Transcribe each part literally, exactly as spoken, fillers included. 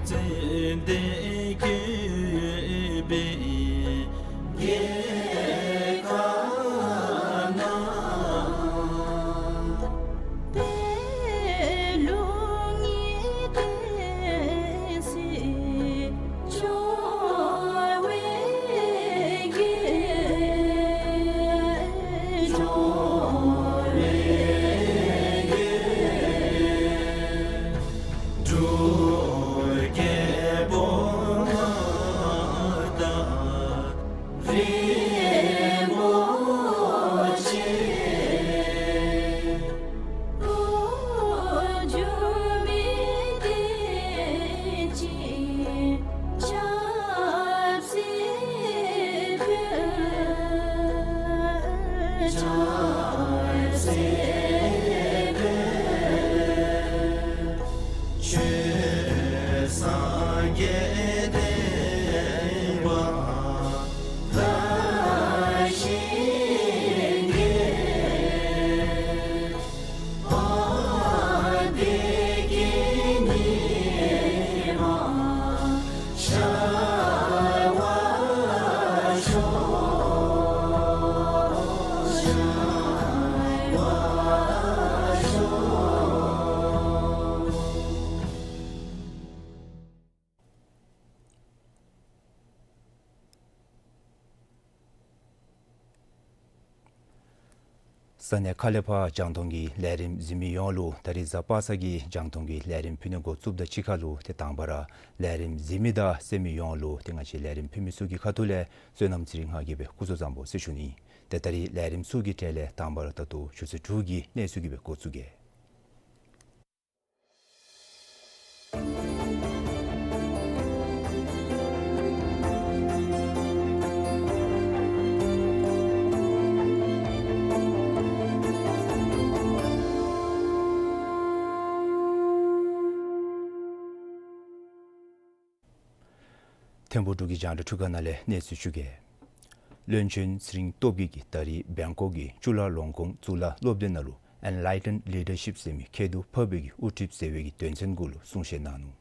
ཙན་དན་བཀོད་པའི་རྒྱལ་ཁབ་ན། པའི་ལུགས་གཉིས་ལྡན་སྲིད་འབྱོར་བའི་རྒྱལ། འབྱོར་བའི་རྒྱལ། འབྲུག་རྒྱལ་པོ་མངའ་བདག་རིན་པོ་ཆེ། འགྲོ་འགྱུར་མི་བདེ་ཅིང་ཆབ་སྲིད་དཔལ། ཆབ་སྲིད་དཔལ། ཆོས་སངས་རྒྱས་བསྟན་པ་དར་ཞིང་རྒྱས། བདེ་སྐྱིད་ཉི་མ་ཤར་བར་ཤོག། ཤར་བར་ཤོག། ས་གནས་ཁ་ལས་ཕར་རྒྱང་མཐོང་གི་ལས་རིམ་གཟིགས་མི་ཡོངས་ལུ་ད་རིས་གཟའ་པ་སངས་ཀྱི་རྒྱང་མཐོང་གི་ལས་རིམ་ཕུལ་ནི་འགོ་བཙུགསཔ་ད་གཅིག་ཁར་ལུ་ཏེ་དང་པ་ར་ལས་རིམ་གཟིགས་མི་དང་གསན་མི་ཡོངས་ལུ་ཏེ་ང་བཅས་ལས་རིམ་ཕུལ་མི་ཚུ་གི་ཁ་ཐུག་ལས་བསོད་ནམས་ཚེ་རིང་ང་གིས་སྦེ་སྐུ་གཟུགས་བཟང་པོ་ཟེར་ཞུ་ནི། ཏེ་ད་རིས་ལས་རིམ་ཚུ་གི་གྲས་ལས་དང་པ་ར་ད་ལྟོ་ཆུ་ཚོད་དྲུག་གི་གནས་ཚུལ་གྱིས་སྦེ་འགོ་བཙུགས་གེ། ཐིམ་ཕུག་འབྲུག་གི་རྒྱང་བསྒྲགས་ཁྲུས་ཁང་ནང་ལས་གནས་ཚུལ་ཞུ་གེ། བློན་ཆེན་ཚེ་རིང་སྟོབས་རྒྱས་ཀྱིས་ད་རིས་བེང་ཀོག་གི་ཅུ་ལ་ལོང་ཀོང་གཙུག་ལག་སློབ་སྡེ་ནང་ལུ་Enlightened Leadership ཟེར་མི་ཁྱད་དུ་འཕགས་པའི་གི་དབུ་ཁྲིདཔ་ཟེར་བའི་གི་དོན་ཚན་གུ་ལུ་གསུང་བཤད་གནང་ནུག།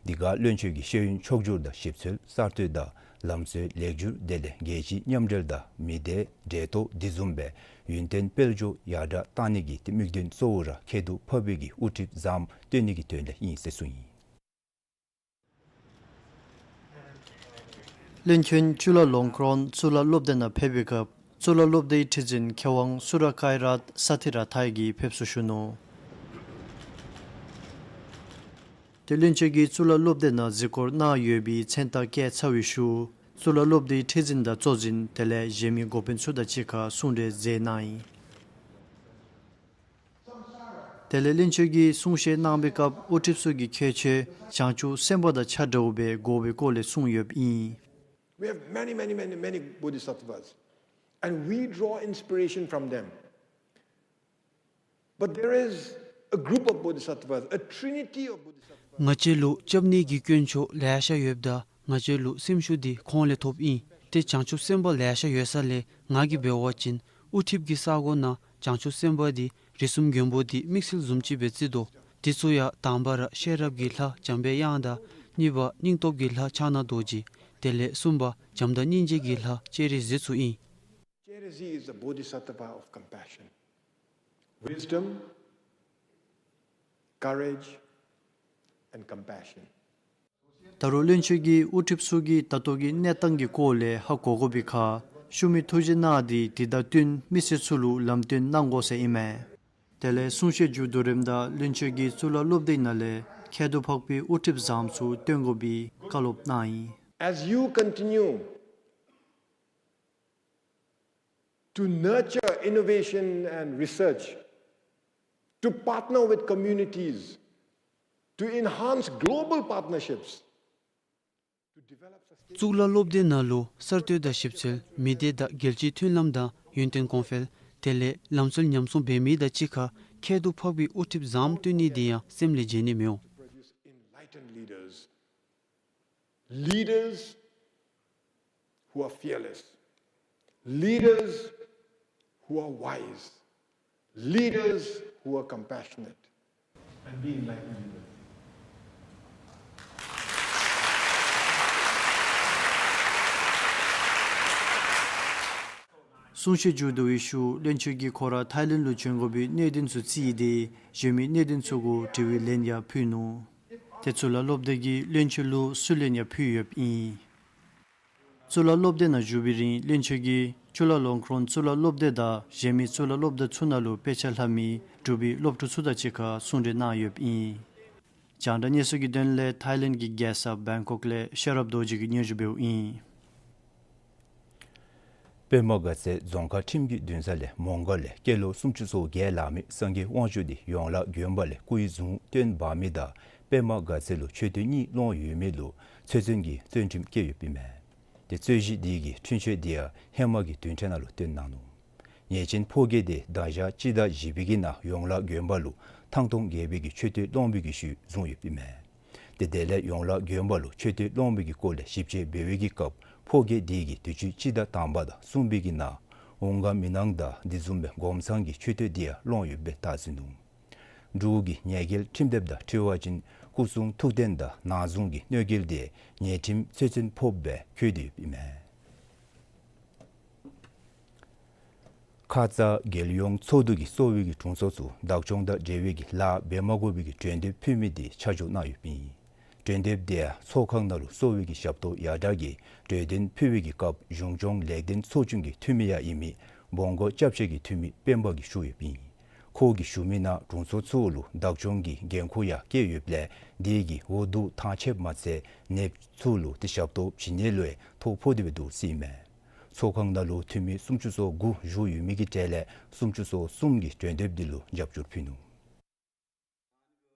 འདི་ཁར་བློན་ཆེན་གྱིས་ཤེས་ཡོན་ཕྱོགས་བསྒྱུར་དང་ཞིབ་འཚོལ་གསར་གཏོད་དང་ལམ་སྲོལ་ལེགས་བསྒྱུར་དེ་ལས་རྒྱལ་སྤྱིའི་མཉམ་འབྲེལ་དང་མི་སྡེ་འབྲེལ་གཏོགས་འདི་བཟུམ་སྦེ་ཡུན་བརྟན་དཔལ་འབྱོར་ཡར་དྲག་གཏང་ནི་གི་ཏེ་དམིགས་དོན་གཙོ་བོ་ར་ཁྱད་དུ་འཕགས་པའི་གི་དབུ་ཁྲིདཔ་བཟངམ་བཏོན་ནི་གི་དོན་ལས་ཨིན་ཟེར་གསུངས་ཡི། བློན་ཆེན་ཅུ་ལ་ལོང་ཀོང་གཙུག་ལག་སློབ་སྡེ་ནང་ཕེབས་པའི་སྐབས་གཙུག་ལག་སློབ་སྡེའི་ཁྲི་འཛིན་མཁས་དབང་སུ་ར་ཀའི་རཏ་སཱ་ཐི་ར་ཐའི་གིས་ཕེབས་བསུ་ཞུ་ནུག། ཏེ་བློན་ཆེན་གྱིས་གཙུག་ལག་སློབ་སྡེ་ནང་གཟིགས་སྐོར་གནང་ཡོད་པའི་མཚན་རྟགས་བཀལ་ཚར་བའི་ཤུལ་གཙུག་ལག་སློབ་སྡེའི་ཁྲི་འཛིན་དང་གཙོ་འཛིན་དེ་ལས་གཞན་མི་འགོ་དཔོན་ཚུ་དང་གཅིག་ཁར་གསུང་གྲོས་མཛད་གནང་ཡི། དེ་ལས་བློན་ཆེན་གྱིས་གསུང་བཤད་གནང་བའི་སྐབས་དབུ་ཁྲིདཔ་ཚུ་གི་ཁྱད་ཆོས་བྱང་ཆུབ་སེམས་དཔའ་དང་ཆ་འདྲཝ་སྦེ་དགོ་པའི་སྐོར་ལས་གསུངས་ཡོདཔ་ཨིན། We have many, many, many, many bodhisattvas, and we draw inspiration from them. But there is a group of bodhisattvas, a trinity of bodhisattvas. ང་བཅས་ལུ་སྐྱབས་གནས་ཀྱི་དཀོན་མཆོག་ལེ་ཤ་ཡོདཔ་ད་ང་བཅས་ལུ་སེམས་ཤུགས་འདི་ཁོང་ལས་ཐོབ་ཨིན། ཏེ་བྱང་ཆུབ་སེམས་དཔའ་ལེ་ཤ་ཡོད་ས་ལས་ང་གིས་འབད་བ་ཅིན་དབུ་ཁྲིདཔ་གི་ས་གོ་ནང་བྱང་ཆུབ་སེམས་དཔའ་འདི་རིགས་གསུམ་མགོན་པོ་འདི་དམིགས་བསལ་བཟུམ་ཅིག་སྦེ་བརྩི་དོ། འདི་ཚུ་ཡང་དང་པ་ར་ཤེས་རབ་ཀྱི་ལྷ་འཇམ་དཔལ་དབྱངས་དང་གཉིས་པ་སྙིང་སྟོབས་ཀྱི་ལྷ་ཕྱག་ན་རྡོ་རྗེ། དེ་ལས་གསུམ་པ་བྱམས་དང་སྙིང་རྗེ་གི་ལྷ་སྤྱན་རས་གཟིགས་ཚུ་ཨིན། Sherezee is the bodhisattva of compassion, wisdom, courage, and compassion. ད་རུང་བློན་ཆེན་གྱིས་དབུ་ཁྲིདཔ་ཚུ་གི་ད་ལྟོ་གི་གནས་སྟངས་ཀྱི་སྐོར་ལས་ཧ་གོ་དགོ་པའི་ཁར་ཤུལ་མའི་ཐུགས་རྗེ་གནང་སྟེ་དེ་དང་བསྟུན་མི་སེར་ཚུ་ལུ་ལམ་སྟོན་གནང་དགོ་ཟེར་ཨིན་མས། དེ་ལས་གསུང་བཤད་མཇུག་བསྡུ་རནམ་ད་བློན་ཆེན་གྱིས་གཙུག་ལག་སློབ་སྡེ་ནང་ལས་ཁྱད་དུ་འཕགས་པའི་དབུ་ཁྲིདཔ་བཟངམ་ཚུ་བཏོན་དགོ་པའི་བཀའ་སློབ་གནང་ཡི། As you continue to nurture innovation and research, to partner with communities, to enhance global partnerships, to develop sustainable གཙུག་ལག་སློབ་སྡེ་ནང་ལུ་གསར་གཏོད་དང་ཞིབ་འཚོལ་མི་སྡེ་དང་རྒྱལ་སྤྱིའི་མཐུན་ལམ་དང་ཡུན་བརྟན་གོང་འཕེལ་དེ་ལས་ལམ་སྲོལ་ཉམས་སྲུང་འབད་མི་དང་གཅིག་ཁར་ཁྱད་དུ་འཕགས་པའི་དབུ་ཁྲིདཔ་བཟངམ་བཏོན་ནི་འདི་ཡང་སེམས་ལས་བརྗེད་ནི་མི་འོང་། Leaders who are fearless, leaders who are wise, leaders who are compassionate, and be enlightened leaders. གསུང་བཤད་མཇུག་བསྡུ་བའི་ཤུལ་བློན་ཆེན་གྱིས་ཁོ་ར་ཐའི་ལེནཌ་ལུ་བྱོན་དགོ་པའི་གནད་དོན་ཚུ་རྩིས་ཏེ་གཞན་མི་གནད་དོན་ཚུ་གུ་དྲི་བའི་ལན་ཡང་ཕུལ་ནུག། དེ་གཙུག་ལག་སློབ་སྡེ་གིས་བློན་ཆེན་ལུ་སུན་ལན་ཡང་ཕུལ་ཡོདཔ་ཨིན། གཙུག་ལག་སློབ་སྡེ་ནང་བཞུགས་པའི་རིང་བློན་ཆེན་གྱིས་ཅུ་ལ་ལོང་ཀྲོན་གཙུག་ལག་སློབ་སྡེ་དང་གཞན་མི་གཙུག་ལག་སློབ་སྡེ་ཚུ་ནང་ལུ་དཔེ་ཆ་ལྷབ་མི་འབྲུག་པའི་སློབ་ཕྲུག་ཚུ་དང་གཅིག་ཁར་གསུང་གྲོས་གནང་ཡོདཔ་ཨིན། རྒྱང་བསྒྲགས་གནས་ཚུལ་གྱི་དོན་ལས་ཐའི་ལེནཌ་གྱི་རྒྱལ་ས་བེང་ཀོག་ལས་ཤེས་རབ་རྡོ་རྗེ་གིས་སྙན་ཞུ་འབདཝ་ཨིན། པདྨ་དགའ་ཚལ་རྫོང་ཁག་ཁྲིམས་ཀྱི་འདུན་ས་ལས་མོང་སྒར་ལས་སྐྱེས་ལོ་སུམ་ཅུ་སོ་བརྒྱད་ལང་མི་སངས་རྒྱས་དབང་ཕྱུག་དེ་ཡོངས་ལ་དགོན་པ་ལས་སྐུ་ཡི་གཟུངས་བཏོན་འབག་མི་དང་པདྨ་དགའ་ཚལ་ལུ་མཆོད་རྟེན་གཉིས་སློང་ཡོད་མི་ལུ་ཚོད་བཙོན་གྱི་བཙོན་ཁྲིམས་བཀལ་ཡོདཔ་ཨིན་མས། དེ་རྩོད་གཞི་དེ་གི་འཁྲུན་ཆོད་དེ་ཡང་ཧེ་མ་གི་བདུན་ཕྲག་ནང་ལུ་བཏོན་གནང་ནུག། ཉེས་ཅན་ཕོ་སྐྱེས་དེ་ད་ཞག་སྤྱི་ཟླ་བཞི་པའི་གི་ནང་ཡོངས་ལ་དགོན་པ་ལུ་ཐང་སྟོང་རྒྱལ་པོའི་གི་མཆོད་རྟེན་སློང་བའི་གི་ཤུལ་བཟུང་ཡོདཔ་ཨིན་མས། དེ་དེ་ལས་ཡོངས་ལ་དགོན་པ་ལུ་མཆོད་རྟེན་སློང་བའི་གི་སྐོར་ལས་ཞིབ་དཔྱད་འབད་བའི་གི་སྐབས་ཕོ་སྐྱེས་དེ་གིས་དུས་ཅི་སྤྱི་ཟླ་དང་པ་དང་གསུམ་པའི་གི་ནང་འོང་ག་མི་གནང་དང་དེ་བཟུམ་སྦེ་སྒོམ་ཚང་གི་མཆོད་རྟེན་དེ་ཡང་སློང་ཡོདཔ་སྦེ་བལྟ་ཟིན་ནུག། འབྲུག་གི་ཉེས་འགེལ་ཁྲིམས་དེབ་དང་འཁྲིལ་བ་ཅིན་སྐུ་གསུང་ཐུགས་རྟེན་དང་ནང་གཟུངས་ཀྱི་གནོད་འགེལ་དེ་ཉེས་ཁྲིམས་ཚོད་བཙོན་ཕོགཔ་སྦེ་བཀོད་དེ་ཡོདཔ་ཨིན་མས། ཁ་ཙ་རྒྱལ་ཡོངས་ཚོགས་འདུ་གིས་གསོ་བའི་གི་དྲུང་འཚོ་ཚུ་བདག་སྐྱོང་དང་འབྲེལ་བའི་གི་ལཱ་འབད་མ་དགོ་པའི་གི་གྲོས་འདེབས་ཕུལ་མི་དེ་ཆ་འཇོག་གནང་ཡོདཔ་ཨིན། གྲོས་འདེབས་དེ་ཚོགས་ཁང་ནང་ལུ་གསོ་བའི་གི་ཞབས་ཏོག་ཡར་དྲག་གི་གྲོས་དོན་ཕུལ་བའི་གི་སྐབས་གཞུང་སྐྱོང་ལེགས་ལྡན་ཚོགས་ཆུང་གི་འཐུས་མི་ཡང་ཨིན་མི་བོང་སྒོ་སྐྱབས་ཆེ་གི་འཐུས་མི་སྤེན་པ་གིས་ཞུ་ཡོདཔ་ཨིན། ཁོ་གིས་ཞུ་མི་ནང་དྲུང་འཚོ་ཚུ་ལུ་བདག་སྐྱོང་གི་འགན་ཁུར་ཡང་བཀལ་ཡོདཔ་ལས་དེ་གིས་འོ་བསྡུ་ཐང་ཆད་མ་ཚད་ནདཔ་ཚུ་ལུ་དེ་ཞབས་ཏོག་བྱིན་ནི་ལུ་ཡང་ཐོ་ཕོག་སྟེ་སྦེ་འདུག་ཟེར་ཨིན་མས། ཚོགས་ཁང་ནང་ལུ་འཐུས་མི་སུམ་ཅུ་སོ་དགུ་བཞུགས་ཡོད་མི་གི་གྲས་ལས་སུམ་ཅུ་སོ་གསུམ་གྱིས་གྲོས་འདེབས་འདི་ལུ་རྒྱབ་སྐྱོར་ཕུལ་ནུག།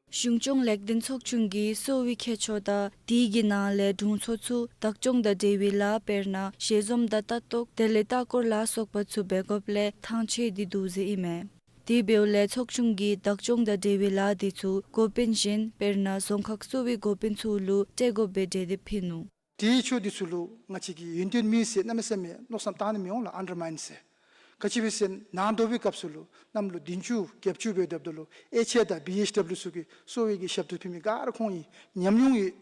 གཞུང་སྐྱོང་ལེགས་ལྡན་ཚོགས་ཆུང་གིས་གསོ་བའི་ཁྱད་ཆོས་དང་དེ་གི་ནང་ལས་དྲུང་འཚོ་ཚུ་བདག་སྐྱོང་དང་འབྲེལ་བའི་ལཱ་དཔེར་ན་ཞལ་འཛོམས་དང་ལྟ་རྟོག་དེ་ལས་ལྟ་སྐོར་ལ་སོགས་པ་ཚུ་འབད་དགོཔ་ལས་ཐང་ཆད་དེ་འདུག་ཟེར་ཨིན་མས། དེ་འབདཝ་ལས་ཚོགས་ཆུང་གིས་བདག་སྐྱོང་དང་འབྲེལ་བའི་ལཱ་དེ་ཚུ་འགོ་དཔོན་གཞན་དཔེར་ན་རྫོང་ཁག་གསོ་བའི་འགོ་དཔོན་ཚུ་ལུ་སྤྲོད་དགོ་པའི་གྲོས་འདེབས་ཕུལ་ནུག། དེའི་ཆོས་འདི་ཚུ་ལུ་ང་བཅས་ཀྱིས་ཡོན་ཏན་མེད་ཟེར་གནམ་མེད་ས་མེད་མནོ་བསམ་བཏང་ནི་མི་འོང་ལགས། ཨན་ཌར་མའིན་ཟེར། ག་ཅི་སྦེ་ཟེར་ན་ནང་དོག་པའི་སྐབས་སུ་ལུ་གནམ་ལོ་བདུན་ཅུ་བརྒྱད་ཅུ་འབད་སྡོདཔ་ད་ལུ་ཨེཆ་ཨེ་དང་བི་ཨེཆ་ཌབ་ལིའུ་ཚུ་གིས་གསོ་བའི་གི་ཞབས་ཏོག་ཕུལ་མི་ག་ར་ཁོང་གི་ཉམས་མྱོང་ཡོད།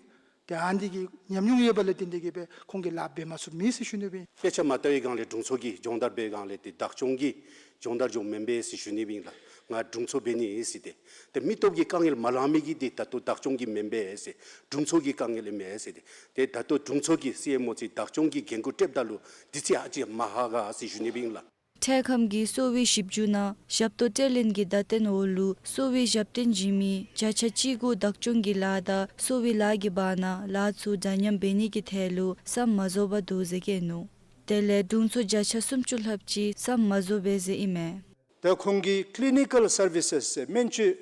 ཏེ་ཨ་ནི་གི་ཉམས་མྱོང་ཡོད་པ་ལས་བརྟེན་ཏེ་གིས་སྦེ་ཁོང་གིས་ལཱ་འབད་མ་ཚུགསཔ་མེད་ཟེར་ཞུ་ནི་སྦེ། དཔེ་ཆ་མ་ལྟ་བའི་སྒང་ལས་དྲུང་འཚོ་གིས་སྦྱོང་བརྡར་འབད་སྒང་ལས་ཏེ་བདག་སྐྱོང་གི་སྦྱོང་བརྡར་སྦྱོངམ་མེན་པས་ཟེར་ཞུ་ནི་སྦེ་ཨིན་ལགས། ང་དྲུང་འཚོ་འབད་ནི་ཨིན་ཟེར་ཏེ། ཏེ་མི་སྟོབས་ཀྱི་དཀའ་ངལ་མ་ལང་མི་གིས་ཏེ་ད་ལྟོ་བདག་སྐྱོང་གི་མེན་པས་ཟེར། དྲུང་འཚོ་གི་དཀའ་ངལ་ཨིན་མས་ཟེར་ཏེ། ཏེ་ད་ལྟོ་དྲུང་འཚོ་གིས་སི་ཨེམ་ཨོ་ཚུ་བདག་སྐྱོང་གི་འགན་ཁུར་སྤྲོདཔ་ད་ལུ་དུས་ཚོད་ཨ་ཙི་མ་ཧ་ག་ཟེར་ཞུ་ནི་སྦེ་ཨིན་ལགས། འཕྲལ་ཁམས་ཀྱི་གསོ་བའི་ཞིབ་འཇུག་ནང་ཞབས་ཏོག་སྤྲོད་ལེན་གྱི་བརྡ་སྟོན་འོག་ལུ་གསོ་བའི་ཞབས་བརྟན་བྱིན་མི་བརྒྱ་ཆ་གཅིག་དགུ་བདག་སྐྱོང་གི་ལཱ་དང་གསོ་བའི་ལཱ་གི་བར་ན་ལཱ་ཚུ་འདྲ་མཉམ་འབད་ནི་གི་ཐད་ལུ་ཟམ་མ་བཟོ་བར་འདུག་ཟེར་བཀོད་ནུག། དེ་ལས་དྲུང་འཚོ་བརྒྱ་ཆ་སུམ་ཅུ་ལྷགཔ་ཅིག་ཟམ་མ་བཟོ་བས་ཟེར་ཨིན་མས། ད་ཁོང་གི་ཀི་ལི་ནི་ཀཱལ་སར་བི་སེས་ཟེར་སྨན་བཅོས་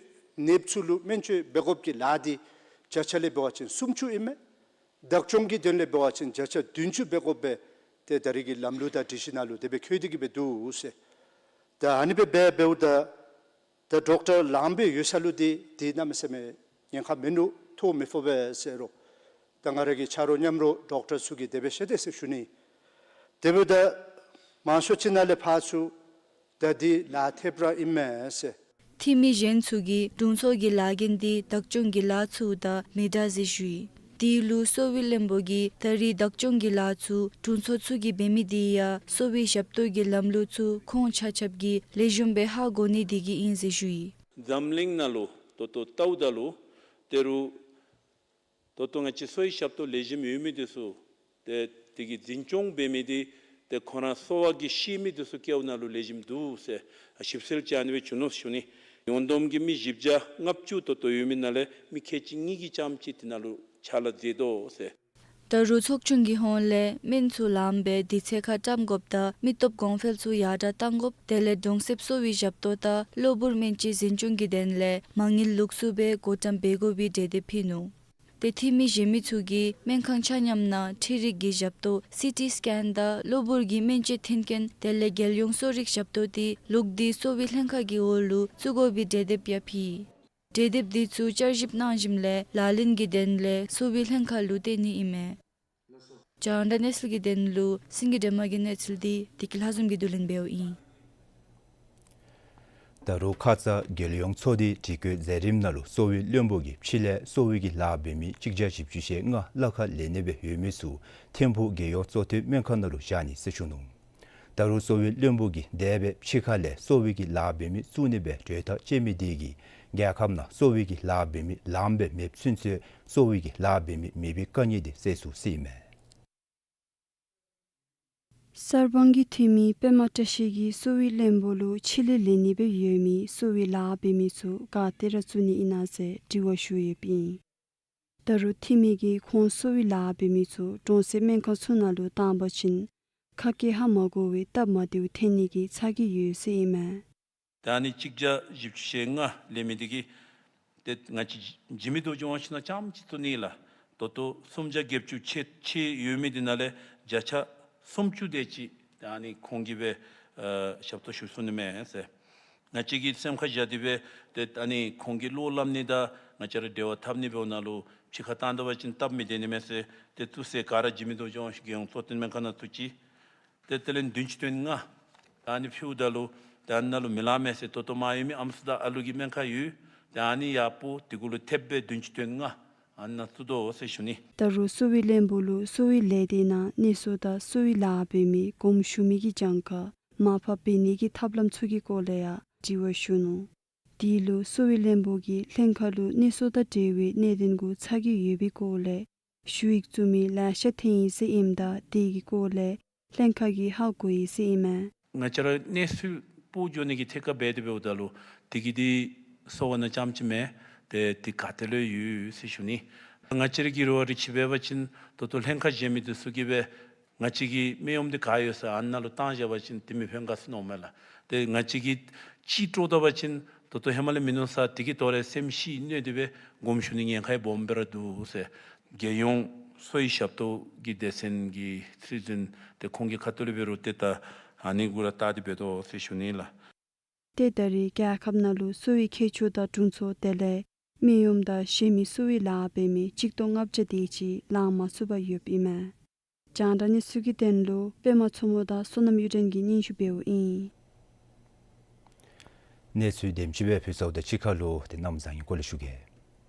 ནདཔ་ཚུ་ལུ་སྨན་བཅོས་འབད་དགོཔ་གི་ལཱ་འདི་བརྒྱ་ཆ་ལས་འབད་བ་ཅིན་སུམ་ཅུ་ཨིན་མས། བདག་སྐྱོང་གི་དོན་ལས་འབད་བ་ཅིན་བརྒྱ་ཆ་བདུན་ཅུ་འབད་དགོཔ་སྦེ་ཏེ་ད་རེས་ཀྱི་ལམ་ལུགས་དང་སྒྲིག་གཞི་ནང་ལུ་དེ་སྦེ་བཀོད་དེ་གིས་སྦེ་འདུག་ཟེར། ད་ཨ་ནི་སྦེ་འབད་འབདཝ་ད་ད་ཌོག་ཊར་ལངམ་སྦེ་ཡོད་ས་ལུ་འདི་འདི་གནམ་མེད་ས་མེད་ཉེན་ཁ་མིན་འདུག། ཐོ་མི་ཕོག་པས་ཟེར་རུང་ད་ང་ར་གི་ཆ་རོགས་མཉམ་རོགས་ཌོག་ཊར་ཚུ་གིས་དེ་སྦེ་བཤད་དེས་ཟེར་ཞུ་ནི། དེ་འབདཝ་ད་མང་ཤོས་ཅིག་ནང་ལས་ཕར་ཚུར་ད་འདི་ལཱ་ཐེབས་ར་ཨིན་མས་ཟེར། འཐུས་མི་གཞན་ཚུ་གིས་དྲུང་འཚོ་གི་ལཱ་འགན་འདི་བདག་སྐྱོང་གི་ལཱ་ཚུ་དང་མི་འདྲ་ཟེར་ཞུ་ཡི། དེ་ལུ་གསོ་བའི་བློན་པོ་གིས་ད་རེས་བདག་སྐྱོང་གི་ལཱ་ཚུ་དྲུང་འཚོ་ཚུ་གིས་འབད་མི་དེ་ཡང་གསོ་བའི་ཞབས་ཏོག་གི་ལམ་ལུགས་ཚུ་ཁོང་ཆ་ཁྱབ་ཀྱིས་ལེགས་ཤོམ་སྦེ་ཧ་གོ་ནི་དེ་གིས་ཨིན་ཟེར་ཞུ་ཡི། འཛམ་གླིང་ནང་ལུ་ད་ལྟོ་བལྟཝ་ད་ལུ་ད་རུང་ད་ལྟོ་ང་བཅས་གསོ་བའི་ཞབས་ཏོག་ལེགས་ཤོམ་ཡོད་མི་དེ་ཚུ་ཏེ་དེ་གི་འཛིན་སྐྱོང་འབད་མི་དེ་ཏེ་ཁོང་ར་གསོ་བ་གི་ཤེས་མི་དེ་ཚུ་སྐལཝ་ནང་ལུ་ལེགས་ཤོམ་འདུག་ཟེར་ཞིབ་འཚོལ་ཅིག་ཨ་ནི་སྦེ་བྱུང་ནུག་ཞུ་ནི། ཡོངས་བསྡོམས་ཀྱི་མི་བཞི་བརྒྱ་ལྔ་བཅུ་ད་ལྟོ་ཡོད་མི་ནང་ལས་མི་ཁལ་གཅིག་གཉིས་ཀྱིས་རྐྱངམ་གཅིག་དེ་ནང་ལུ་ཕྱག་ལཱ་མཛད་དོ་ཟེར། ད་རུང་ཚོགས་ཆུང་གི་ཧོངས་ལས་སྨན་ཚུ་ལངམ་སྦེ་དུས་ཚོད་ཁར་བཀྲམ་དགོཔ་དང་མི་སྟོབས་གོང་འཕེལ་ཚུ་ཡར་དྲག་གཏང་དགོཔ་དེ་ལས་གྲོང་གསེབ་གསོ་བའི་ཞབས་ཏོག་དང་གློ་བུར་སྨན་བཅོས་འཛིན་སྐྱོང་གི་དོན་ལས་མ་དངུལ་ལུགས་སུ་སྦེ་བགོ་བཀྲམ་འབད་དགོ་པའི་གྲོས་འདེབས་ཕུལ་ནུག། ཏེ་འཐུས་མི་གཞན་མི་ཚུ་གིས་སྨན་ཁང་ཆ་མཉམ་ནང་འཕྲུལ་རིག་གི་ཞབས་ཏོག་སི་ཊི་སི་ཀེན་དང་གློ་བུར་གྱི་སྨན་བཅོས་མཐུན་རྐྱེན་དེ་ལས་རྒྱལ་ཡོངས་གསོ་རིག་ཞབས་ཏོག་དེ་ལུགས་མཐུན་གསོ་བའི་ལྷན་ཁག་གི་འོག་ལུ་བཙུགས་དགོ་པའི་གྲོས་འདེབས་ཡང་ཕུལ་ཡི། གྲོས་འདེབས་དེ་ཚུ་བསྐྱར་ཞིབ་གནང་ཞིནམ་ལས་ལག་ལེན་གྱི་དོན་ལས་གསོ་བའི་ལྷན་ཁག་ལུ་སྟོན་ནི་ཨིན་མས། རྒྱང་བསྒྲགས་གནས་ཚུལ་གྱི་དོན་ལུ་སེང་གེ་སྒྲོལ་མ་གི་གནས་ཚུལ་འདི་བདེ་སྐྱིད་ལྷ་འཛོམས་ཀྱིས་བསྡུ་ལེན་འབདཝ་ཨིན། ད་རུང་ཁ་ཙ་རྒྱལ་ཡོངས་ཚོགས་སྡེའི་སྒྲིག་བཀོད་མཛད་རིམ་ནང་ལུ་གསོ་བའི་བློན་པོ་གིས་ཕྱི་ལས་གསོ་བའི་གི་ལཱ་འབད་མི་གཅིག་བརྒྱ་བཞི་བཅུ་ཞེ་ལྔ་གླ་ཁར་ལེན་ནི་སྦེ་ཡོད་མི་ཚུ་ཐིམ་ཕུག་རྒྱལ་ཡོངས་གཙོ་བསྟེན་སྨན་ཁང་ནང་ལུ་བཞག་ནི་ཟེར་ཞུ་ནུག། ད་རུང་གསོ་བའི་བློན་པོ་གིས་འདས་པའི་ཕྱི་ཁ་ལས་གསོ་བའི་གི་ལཱ་འབད་མི་བཙུགས་ནི་སྦེ་གྲོས་ཐག་བཅད་མི་དེ་གིས་རྒྱལ་ཁབ་ནང་གསོ་བའི་གི་ལཱ་འབད་མི་ལངམ་སྦེ་མེདཔ་ཚུན་ཚོད་གསོ་བའི་གི་ལཱ་འབད་མི་མེད་པའི་དཀའ་ངལ་དེ་སེལ་ཚུགས་ཟེར་ཨིན་མས། གསར་སྤང་གི་འཐུས་མི་པདྨ་བཀྲ་ཤིས་ཀྱིས་གསོ་བའི་བློན་པོ་ལུ་ཆེད་ལས་ལེན་ནི་སྦེ་ཡོད་མི་གསོ་བའི་ལཱ་འབད་མི་ཚུ་ག་ཏེ་ར་བཙུགས་ནི་ཨིན་ན་ཟེར་དྲི་བ་ཞུ་ཡོདཔ་ཨིན། ད་རུང་འཐུས་མི་གིས་ཁོང་གསོ་བའི་ལཱ་འབད་མི་ཚུ་གྲོང་གསེབ་སྨན་ཁང་ཚུ་ནང་ལུ་བཏང་པ་ཅིན་ཁ་སྐད་ཧ་མ་གོ་བའི་སྟབས་མ་བདེཝ་ཐོན་ནི་གི་ཚ་གྱང་ཡོད་ཟེར་ཨིན་མས། ད་ཨ་ནི་གཅིག་བརྒྱ་བཞི་བཅུ་ཞེ་ལྔ་ལེན་མི་དེ་གིས་ཏེ་ང་བཅས་འཇིགས་མེད་རྡོ་རྗེ་དབང་ཕྱུག་ནང་རྐྱངམ་ཅིག་བཙུགས་ནི་ལགས། ད་ལྟོ་སུམ་བརྒྱ་བརྒྱད་ཅུ་ཕྱེད་ཕྱེད་ཡོད་མི་དེ་ནང་ལས་བརྒྱ་ཆ་སུམ་ཅུ་དེ་ཅིག་ད་ཨ་ནི་ཁོང་གིས་སྦེ་ཨ་ཞབས་ཏོག་ཞུ་ཚུགས་ནི་མས་ཟེར། ང་བཅས་ཀྱིས་སེམས་ཁར་བཞག་སྟེ་སྦེ་ཏེ་ཨ་ནི་ཁོང་གིས་བློ་སླབ་ནི་དང་ང་བཅས་ར་འབྲེལ་བ་འཐབ་ནི་འབདཝ་ནང་ལུ་ཕྱི་ཁར་བཏང་ད་པ་ཅིན་སྟབས་མི་བདེ་ནི་མས་ཟེར་ཏེ་བཙུགས་ས་ག་ར་འཇིགས་མེད་རྡོ་རྗེ་དབང་ཕྱུག་རྒྱལ་ཡོངས་གཙོ་བསྟེན་སྨན་ཁང་ནང་བཙུགས་ཅི། ཏེ་དེ་ལས་བདུན་ཅུ་དོན་ལྔ་ད་ཨ་ནི་ཕུལཝ་ད་ལུ་ད་ཨ་ནཱ་ལུ་མི་ལང་མས་ཟེར། ད་ལྟོ་མར་ཡོད་མི་ཨམ་སྲུ་དང་ཨ་ལུ་གི་སྨན་ཁང་ཡོད། ད་ཨ་ནི་ཡར་སྤོ་དེ་གུ་ལུ་ཐེབས་སྦེ་བདུན་ཅུ་དོན་ལྔ་ཨ་ནཱ་བཙུགས་དོ་ཟེར་ཞུ་ནི། ད་རུང་གསོ་བའི་བློན་པོ་ལུ་གསོ་བའི་ལས་སྡེ་ནང་གནས་ཚུལ་དང་གསོ་བའི་ལཱ་འབད་མི་དགོངསམ་ཞུ་མི་གི་གྱངས་ཁ་མར་ཕབ་འབད་ནི་གི་ཐབས་ལམ་ཚུ་གི་སྐོར་ལས་ཡང་དྲི་བ་ཞུ་ནུག། དེ་ལུ་གསོ་བའི་བློན་པོ་གིས་ལྷན་ཁག་ལུ་གནས་ཚུལ་དང་འབྲེལ་བའི་གནད་དོན་གུ་ཚ་གྱང་ཡོད་པའི་སྐོར་ལས་ཞུ་ཡིག་བཙུགས་མི་ལེ་ཤ་ཐོན་ཡི་ཟེར་ཨིནམ་ད་དེ་གི་སྐོར་ལས་ལྷན་ཁག་གིས་ཧ་གོ་ཡི་ཟེར་ཨིན་མས། ང་བཅས་ར་གནས་ཚུལ་སྤོ་འགྱོ་ནི་གི་ཐད་ཁར་འབད་དེ་འབདཝ་ད་ལུ་དེ་གི་དེ་སོ་བ་ནང་རྐྱངམ་ཅིག་མེན། ཏེ་དེ་ག་ཏེ་ལུ་ཡོད་ཟེར་ཞུ་ནི། ང་བཅས་ར་གི་རེ་བ་རེ་ཅིག་འབད་བ་ཅིན་ད་ལྟོ་ལྷན་ཁག་གཞན་མི་དེ་ཚུ་གིས་སྦེ་ང་བཅས་ཀྱི་སྨན་གཡོགམ་དེ་ག་ཡོད་ས་ཨ་ནཱ་ལུ་བཏང་བཞག་པ་ཅིན་དེ་མི་ཕན་ག་ཟེར་མནོཝ་མས་ལགས། ཏེ་ང་བཅས་ཀྱིས་ཅིག་དཀྲོག་ད་པ་ཅིན་ད་ལྟོ་ཧེ་མ་ལས་མིན་ནུག་ས་དེ་གིས་དོ་རུང་སེམས་ཤི་གནོད་དེ་སྦེ་དགོངསམ་ཞུ་ནི་ཉེན་ཁ་ཡང་སྦོམ་སྦེ་ར་འདུག་ཟེར། རྒྱལ་ཡོངས་གསོ་བའི་ཞབས་ཏོག་གི་སྡེ་ཚན་གྱི་ཁྲི་འཛིན་ཏེ་ཁོང་གི་ཁ་ཐུག་ལས་འབད་རུང་ཏེ་ད་ཨ་ནི་གུ་ར་བལྟ་སྟེ་འབད་དོ་ཟེར་ཞུ་ནི་ལགས། ཏེ་ད་རེས་རྒྱལ་ཁབ་ནང་ལུ་གསོ་བའི་མཁས་མཆོག་དང་དྲུང་འཚོ་དེ་ལས་སྨན་གཡོགམ་དང་གཞན་མི་གསོ་བའི་ལཱ་འབད་མི་གཅིག་སྟོང་ལྔ་བརྒྱ་དེ་ཅིག་ལང་མ་ཚུགས་པར་ཡོདཔ་ཨིན་མས། རྒྱང་བསྒྲགས་གནས་ཚུལ་གྱི་དོན་ལུ་པདྨ་མཚོ་མོ་དང་བསོད་ནམས་གཡུ་སྒྲོན་གྱིས་སྙན་ཞུ་འབདཝ་ཨིན། གནས་ཚུལ་དེམ་ཅིག་སྦེ་ཕུལ་ཚརཝ་ད་ཕྱི་ཁ་ལུ་ཏེ་གནམ་བཟང་ངན་སྐོར་ལས་ཞུ་གེ།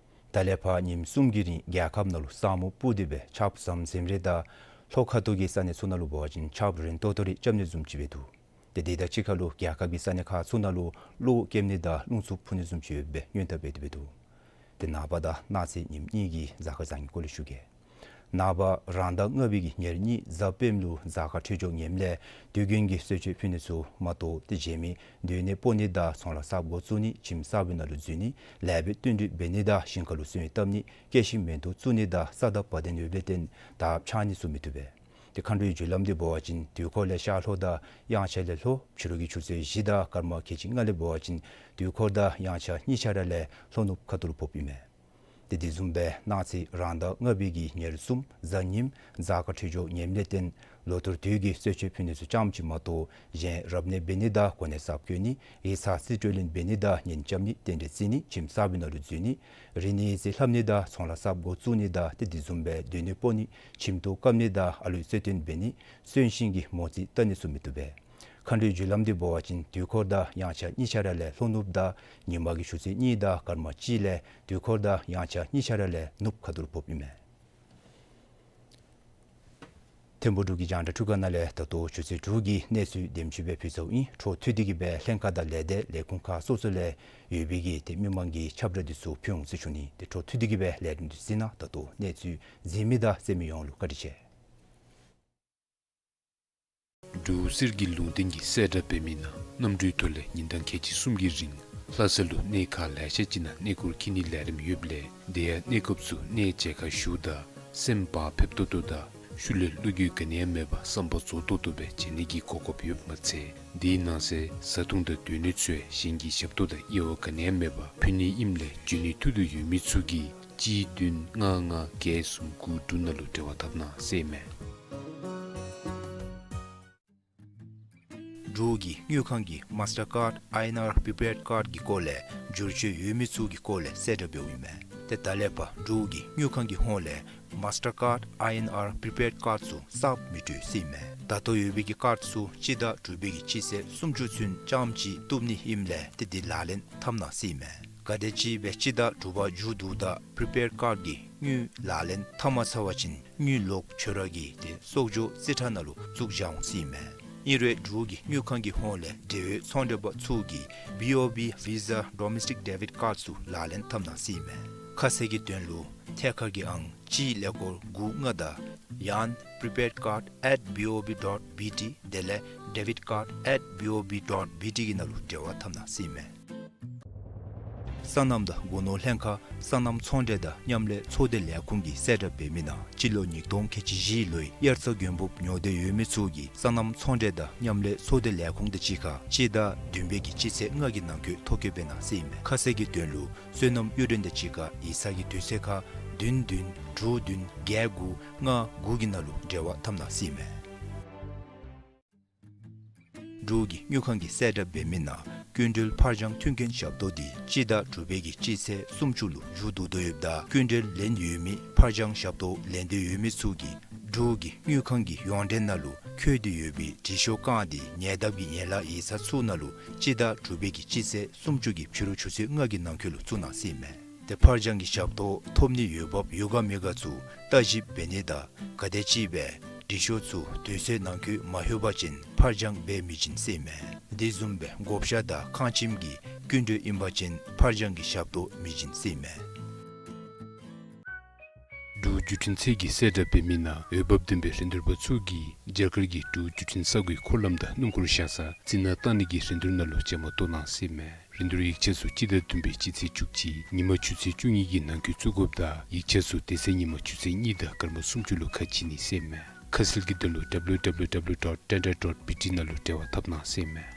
ད་ལས་ཕར་ཉིནམ་གསུམ་གྱི་རིང་རྒྱལ་ཁབ་ནང་ལུ་ས་སྨུག་སྤུབས་ཏེ་སྦེ་ཆརཔ་ཟམ་ཟིམ་རེ་དང་ལྷོ་ཁ་ཐུག་གི་ས་གནས་ཚུ་ནང་ལུ་འབད་བ་ཅིན་ཆརཔ་རན་ཏོག་ཏོ་རེ་རྐྱབ་ནི་བཟུམ་ཅིག་སྦེ་འདུག། ཏེ་དེ་དང་གཅིག་ཁར་ལུ་རྒྱལ་ཁབ་ཀྱི་ས་གནས་ཁག་ཚུ་ནང་ལུ་གློག་ཀེམ་ནི་དང་རླུང་འཚུབ་འཕུ་ནི་བཟུམ་ཅིག་ཡོདཔ་སྦེ་སྔོན་བརྡ་འབད་དེ་སྦེ་འདུག། ཏེ་ནངས་པ་དང་གནངས་ཚེ་ཉིནམ་གཉིས་ཀྱི་གཟའ་སྐར་བཟང་ངན་སྐོར་ལས་ཞུ་གེ། ནངས་པ་རང་ཟླ་ལྔ་པའི་གི་ཉེར་གཉིས་གཟའ་སྤེནམ་ལུ་གཟའ་སྐར་འཕྲོད་སྦྱོར་ངནམ་ལས་དུས་རྒྱུན་གྱི་གསོལ་མཆོད་ཕུལ་ནི་ཚུ་མ་གཏོགས་ཏེ་གཞན་མི་སྡོད་གནས་སྤོ་ནི་དང་ཚོང་ལཱ་གསརཔ་འགོ་བཙུགས་ནི་ཁྱིམ་གསར་པའི་ནང་ལུ་འཛུལ་ནི་ལེགས་པའི་བསྟུན་གྲོས་འབད་ནི་དང་ཞིང་ཁ་ལུ་སོན་བཏབ་ནི་སྐྱེད་ཤིང་མེ་ཏོག་བཙུགས་ནི་དང་ས་བདག་བ་དན་ཡོདཔ་ལས་བརྟེན་དར་ཁྱབ་ནི་ཚུ་མི་བཏུབ་པས། ཏེ་མཁའ་འགྲོའི་རྒྱུ་ལམ་འདི་འབད་བ་ཅིན་དུས་འཁོར་ལས་ཤར་ལྷོ་དང་དབྱངས་འཆར་ལས་ལྷོ་ཕྱི་རུ་གི་ཆུ་ཚོད་བཞི་དང་སྐར་མ་ཁལ་གཅིག་ལྔ་ལས་འབད་བ་ཅིན་དུས་འཁོར་དང་དབྱངས་འཆར་གཉིས་ཆ་ར་ལས་ལྷོ་ནུབ་ཁ་ཐུག་ལུ་ཕོགཔ་ཨིན་མས། ཏེ་དེ་བཟུམ་སྦེ་གནངས་ཚེ་རང་ཟླ་ལྔ་པའི་གི་ཉེར་གསུམ་གཟའ་ཉིམ་གཟའ་སྐར་འཕྲོད་སྦྱོར་ངནམ་ལས་བརྟེན་ལོ་ཐུར་དུས་ཀྱི་གསོལ་མཆོད་ཕུལ་ནི་ཚུ་རྐྱངམ་ཅིག་མ་གཏོགས་གཞན་རབ་གནས་འབད་ནི་དང་གོ་གནས་གསརཔ་བསྐོ་ནི་ཡིག་ཚང་རྩིས་སྤྲོད་ལེན་འབད་ནི་དང་གཉེན་རྐྱབ་ནི་རྟེན་འབྲེལ་བརྩི་ནི་ཁྱིམ་གསར་པའི་ནང་ལུ་འཛུལ་ནི་རིག་གནས་ཡིག་རྩིས་ལྷབ་ནི་དང་ཚོང་ལཱ་གསརཔ་འགོ་བཙུགས་ནི་དང་ཏེ་དེ་བཟུམ་སྦེ་སྡོད་གནས་སྤོ་ནི་ཁྱིམ་ཐོག་བཀབ་ནི་དང་ཨ་ལུའི་གསོལ་སྟོན་འབད་ནི་གསོན་ཤིང་གི་མོ་རྩིས་བལྟ་ནི་ཚུ་མི་བཏུབ་པས། མཁའ་འགྲོའི་རྒྱུ་ལམ་འདི་འབད་བ་ཅིན་དུས་འཁོར་དང་དབྱངས་འཆར་གཉིས་ཆ་ར་ལས་ལྷོ་ནུབ་དང་ཉིན་མ་གི་ཆུ་ཚོད་གཉིས་དང་སྐར་མ་གཅིག་ལས་དུས་འཁོར་དང་དབྱངས་འཆར་གཉིས་ཆ་ར་ལས་ནུབ་ཁ་ཐུག་ལུ་ཕོགཔ་ཨིན་མས། ཐིམ་ཕུག་འབྲུག་གི་རྒྱང་བསྒྲགས་འཕྲུལ་ཁང་ནང་ལས་ད་ལྟོ་ཆུ་ཚོད་དྲུག་གི་གནས་ཚུལ་དེམ་ཅིག་སྦེ་ཕུལ་ཚརཝ་ཨིན། འཕྲོ་མཐུད་དེ་གི་སྦེ་ལྷན་ཁག་དང་ལས་སྡེ་ལས་ཁུངས་ཁག་སོ་སོ་ལས་ཡོད་པའི་གི་ཏེ་མི་མང་གི་ཁྱབ་བསྒྲགས་འདི་ཚུ་ཕུལ་འོང་ཟེར་ཞུ་ནི། ཏེ་འཕྲོ་མཐུད་དེ་གི་སྦེ་ལས་རིམ་འདི་གཟིགས་གནང་། ད་ལྟོ་གནས་ཚུལ་གཟིགས་མི་དང་གསན་མི་ཡོངས་ལུ་བཀའ་དྲིན་ཆེ། འབྲུག་གསེར་གྱི་ལུང་བསྟན་གྱི་གསལ་བསྒྲགས་འབད་མི་ནང་གནམ་གྲུའི་ཐོག་ལས་ཉིན་གྲངས་ཁལ་གཅིག་གསུམ་གྱི་རིང་ལྷ་ས་ལུ་གནས་ཁག་ལེ་ཤ་ཅིག་ནང་གནས་སྐོར་འཁྱིད་ནིའི་ལས་རིམ་ཡོདཔ་ལས་དེ་ཡང་གནས་སྐབས་སུ་གནས་མཇལ་ཁ་ཞུཝ་ད་སེམས་བག་ཕེབས་ཏོག་ཏོ་དང་ཤུལ་ལས་བློ་འགྱོད་ག་ནི་ཡང་མེད་པར་བསམ་པ་རྫོགས་ཏོག་ཏོ་སྦེ་མཇལ་ནི་གི་གོ་སྐབས་ཡོདཔ་མ་ཚད་དེའི་ནང་གསེས་བཟའ་འཐུང་དང་སྡོད་གནས་ཚུ་ཡང་གཞན་གྱི་ཞབས་ཏོག་དང་དབྱེ་བ་ག་ནི་ཡང་མེད་པར་ཕུལ་ནི་ཨིནམ་ལས་འབྱོན་ནི་ཐུགས་འདོད་ཡོད་མི་ཚུ་གིས་གཅིག་བདུན་ལྔ་ལྔ་བརྒྱད་གསུམ་དགུ་དྲུག་ནང་ལུ་འབྲེལ་བ་འཐབ་གནང་ཟེར་ཨིན་མས། འབྲུག་གི་དངུལ་ཁང་གི་མཱས་ཊར་ཀཱཌ་ཨའི་ཨེན་ཨར་པི་པེཌ་ཀཱཌ་ཀྱི་སྐོར་ལས་བསྒྱུར་བཅོས་ཡོད་མི་ཚུ་གི་སྐོར་ལས་གསལ་བསྒྲགས་འབདཝ་ཨིན་མས། ཏེ་ད་ལས་ཕར་འབྲུག་གི་དངུལ་ཁང་གི་ཧོངས་ལས་མཱས་ཊར་ཀཱཌ་ཨའི་ཨེན་ཨར་པི་པེཌ་ཀཱཌ་ཚུ་གསརཔ་མི་སྤྲོད་ཟེར་ཨིན་མས། ད་ལྟོ་ཡོད་པའི་གི་ཀཱཌ་ཚུ་སྤྱི་ཟླ་དྲུག་པའི་གི་སྤྱི་ཚེས་སུམ་ཅུ་ཚུན་རྐྱངམ་ཅིག་བཏུབ་ནི་ཨིནམ་ལས་ཏེ་འདི་ལག་ལེན་འཐབ་གནང་ཟེར་ཨིན་མས། ག་དེམ་ཅིག་སྦེ་སྤྱི་ཟླ་དྲུག་པ་མཇུག་བསྡུཝ་ད་པི་རི་པེཌ་ཀཱཌ་ཀྱི་དངུལ་ལག་ལེན་འཐབ་མ་ཚར་བ་ཅིན་དངུལ་ལོག་ཁྱོད་ར་གི་ཏེ་གསོག་འཇོག་རྩིས་ཁྲ་ནང་ལུ་བཙུགས་བཞག་འོང་ཟེར་ཨིན་མས། ཨིན་རུང་འབྲུག་གི་དངུལ་ཁང་གི་ཧོངས་ལས་འབྲེལ་ཡོད་ཚོང་འབྲེལ་པ་ཚུ་གིས་བི་ཨོ་བི་ཝི་ཟ་ཌོ་མེ་སི་ཊིཀ་ཌེ་བིཌ་ཀཱརཌ་ཚུ་ལག་ལེན་འཐབ་གནང་ཟེར་ཨིན་མས། ཁ་གསལ་གྱི་དོན་ལུ་ཐད་ཀར་གྱི་ཨང་གཅིག་ཀླད་ཀོར་དགུ་ལྔ་དང་ཡང་prepaid card at B O B dot B T དེ་ལས་debit card at B O B dot B T གི་ནང་ལུ་འབྲེལ་བ་འཐབ་གནང་ཟེར་ཨིན་མས། སོ་ནམ་དང་སྒོ་ནོར་ལྷན་ཁག་སོ་ནམ་ཚོང་འབྲེལ་དང་མཉམ་ལས་ཚོགས་སྡེ་ལས་ཁུངས་ཀྱིས་གསལ་བསྒྲགས་འབད་མི་ནང་སྤྱི་ལོ་ཉིས་སྟོང་ཁལ་གཅིག་བཞི་ལོའི་དབྱར་རྩྭ་དགུན་འབུབ་ཉོ་འདོད་ཡོད་མི་ཚུ་གིས་སོ་ནམ་ཚོང་འབྲེལ་དང་མཉམ་ལས་ཚོགས་སྡེ་ལས་ཁུངས་དང་གཅིག་ཁར་སྤྱི་ཟླ་བདུན་པའི་གི་སྤྱི་ཚེས་ལྔ་གི་ནང་འཁོད་ཐོ་བཀོད་འབད་གནང་ཟེར་ཨིན་མས། ཁ་གསལ་གྱི་དོན་ལུ་སོ་ནམ་གཡུས་སྒྲོན་དང་གཅིག་ཁར་ཡིག་ཚང་གི་དུས་ཚོད་ཁར་བདུན་བདུན་དྲུག་བདུན་བརྒྱད་དགུ་ལྔ་དགུ་གི་ནང་ལུ་འབྲེལ་བ་འཐབ་གནང་ཟེར་ཨིན་མས། འབྲུག་གི་དངུལ་ཁང་གིས་གསལ་བསྒྲགས་འབད་མི་ནང་སྐྱིན་འགྲུལ་ཕར་འགྱངས་མཐུན་རྐྱེན་ཞབས་ཏོག་འདི་སྤྱི་ཟླ་དྲུག་པའི་གི་སྤྱི་ཚེས་སུམ་ཅུ་ལུ་མཇུག་བསྡུ་དོ་ཡོདཔ་ད་སྐྱིན་འགྲུལ་ལེན་ཡོད་མི་ཕར་འགྱངས་ཞབས་ཏོག་ལེན་འདོད་ཡོད་མི་ཚུ་གིས་འབྲུག་གི་དངུལ་ཁང་གི་ཡོངས་འབྲེལ་ནང་ལུ་འཁོད་དེ་ཡོད་པའི་དྲི་ཤོག་རྐང་འདི་ཉེ་འདབས་ཀྱི་ཡན་ལག་ཡིག་ཚང་ཚུ་ནང་ལུ་སྤྱི་ཟླ་དྲུག་པའི་གི་སྤྱི་ཚེས་སུམ་ཅུ་གི་ཕྱི་རུ་ཆུ་ཚོད་ལྔ་གི་ནང་འཁོད་ལུ་བཙུགས་གནང་ཟེར་ཨིན་མས། ཏེ་ཕར་འགྱངས་ཀྱི་ཞབས་ཏོག་ཐོབ་ནི་ཡོདཔ་ཡོད་ག་མེད་ག་ཚུ་བརྟག་ཞིབ་འབད་ནི་དང་ག་དེམ་ཅིག་སྦེ་དྲི་ཤོག་ཚུ་དུས་ཚོད་ནང་འཁོད་མ་ལྷོད་པ་ཅིན་ཕར་འགྱངས་འབད་མི་བྱིན་ཟེར་ཨིན་མས། དེ་བཟུམ་སྦེ་བགོ་བཤའ་དང་ཁང་ཁྱིམ་གྱི་སྐྱིན་འགྲུལ་ཨིན་པ་ཅིན་ཕར་འགྱངས་ཀྱི་ཞབས་ཏོག་མི་བྱིན་ཟེར་ཨིན་མས། འབྲུག་བརྒྱུད་འཕྲིན་ཚད་ཀྱིས་གསལ་བསྒྲགས་འབད་མི་ནང་འོས་འབབ་ལྡན་པའི་རིན་བསྡུར་པ་ཚུ་གིས་རྒྱ་གར་གྱི་འབྲུག་བརྒྱུད་འཕྲིན་ས་གོའི་འཁོར་ལམ་དང་སྣུམ་འཁོར་བཞག་ས་རྩི་ནག་བཏང་ནི་གི་རིན་བསྡུར་ནང་ལུ་བཅའ་མར་གཏོགས་གནང་ཟེར་ཨིན་མས། རིན་བསྡུར་ཡིག་ཆ་ཚུ་སྤྱི་ཟླ་བདུན་པའི་སྤྱི་ཚེས་བཅུ་གཅིག་ཉིན་མ་ཆུ་ཚོད་བཅུ་གཉིས་ཀྱི་ནང་འཁོད་བཙུགས་དགོཔ་དང་ཡིག་ཆ་ཚུ་དེ་ཚེ་ཉིན་མ་ཆུ་ཚོད་གཉིས་དང་སྐར་མ་སུམ་ཅུ་ལུ་ཁ་ཕྱེ་ནི་ཟེར་ཨིན་མས། ཁ་གསལ་གྱི་དོན་ལུ་W W W dot tender dot B T ནང་ལུ་འབྲེལ་བ་འཐབ་གནང་ཟེར་ཨིན་མས།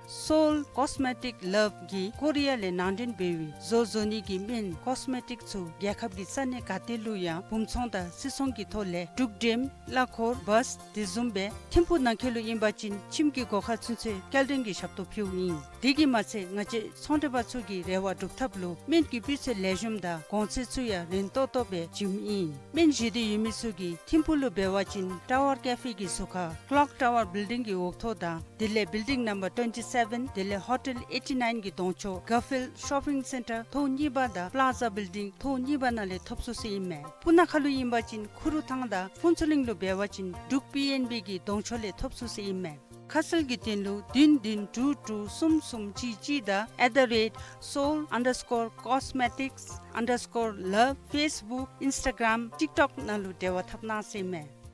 Soul Cosmetic Love གིས་ཀོ་རི་ཡ་ལས་ནང་འདྲེན་འབད་བའི་བཟོ་བཟོ་ནི་གི་སྨན་ཀོས་མེ་ཊིཀ་ཚུ་རྒྱལ་ཁབ་ཀྱི་ས་གནས་ག་ཏེ་ལུ་ཡང་སྦུང་ཚོང་དང་སིལ་ཚོང་གི་ཐོག་ལས་འབྲུག་འགྲེམས་གླ་འཁོར་བཱས་དེ་བཟུམ་སྦེ་ཐིམ་ཕུག་ནང་འཁོད་ལུ་ཨིན་པ་ཅིན་ཁྱིམ་གྱི་སྒོ་ཁར་ཚུན་ཚོད་སྐྱེལ་འདྲེན་གྱི་ཞབས་ཏོག་ཕུལཝ་ཨིན། དེ་གིས་མ་ཚད་ང་བཅས་ཚོང་འབྲེལ་པ་ཚུ་གི་རེ་བ་སྒྲུབ་ཐབས་ལུ་སྨན་གྱི་སྤུས་ཚད་ལེགས་ཤོམ་དང་གོང་ཚད་ཚུ་ཡང་རན་ཏོག་ཏོ་སྦེ་བྱིནམ་ཨིན། སྨན་བཞེས་འདོད་ཡོད་མི་ཚུ་གིས་ཐིམ་ཕུག་ལུ་འབད་བ་ཅིན་ཊ་ཝར་ཀེ་ཕེ་གི་ཟུར་ཁར་ཀློག་ཊ་ཝར་བིལ་ཌིང་གི་འོག་ཐོག་དང་དེ་ལས་བིལ་ཌིང་ནམ་བར་ཊུ་ཝེན་ཊི་སེ་བེན་དེ་ལས་ཧོ་ཊེལ་ཨེ་ཊི་ནའིན་གྱི་གདོང་ཕྱོགས་གར་ཕིལཌ་ཤོ་པིང་སེན་ཊར་ཐོག་གཉིས་པ་དང་པ་ལཱ་ཛ་བིལ་ཌིང་ཐོག་གཉིས་པ་ནང་ལས་ཐོབ་ཚུགས་ཟེར་ཨིན་མས། སྤུ་ན་ཁ་ལུ་ཨིན་པ་ཅིན་ཁུ་རུ་ཐང་དང་ཕུན་ཚོགས་གླིང་ལུ་འབད་བ་ཅིན་འབྲུག་པི་ཨེན་བི་གི་གདོང་ཕྱོགས་ལས་ཐོབ་ཚུགས་ཟེར་ཨིན་མས། ཁ་གསལ་གྱི་དོན་ལུ་བདུན་བདུན་དྲུག་དྲུག་གསུམ་གསུམ་གཅིག་གཅིག་དང་at the rate soul underscore cosmetics underscore love Facebook Instagram TikTok ནང་ལུ་འབྲེལ་བ་འཐབ་གནང་ཟེར་ཨིན་མས།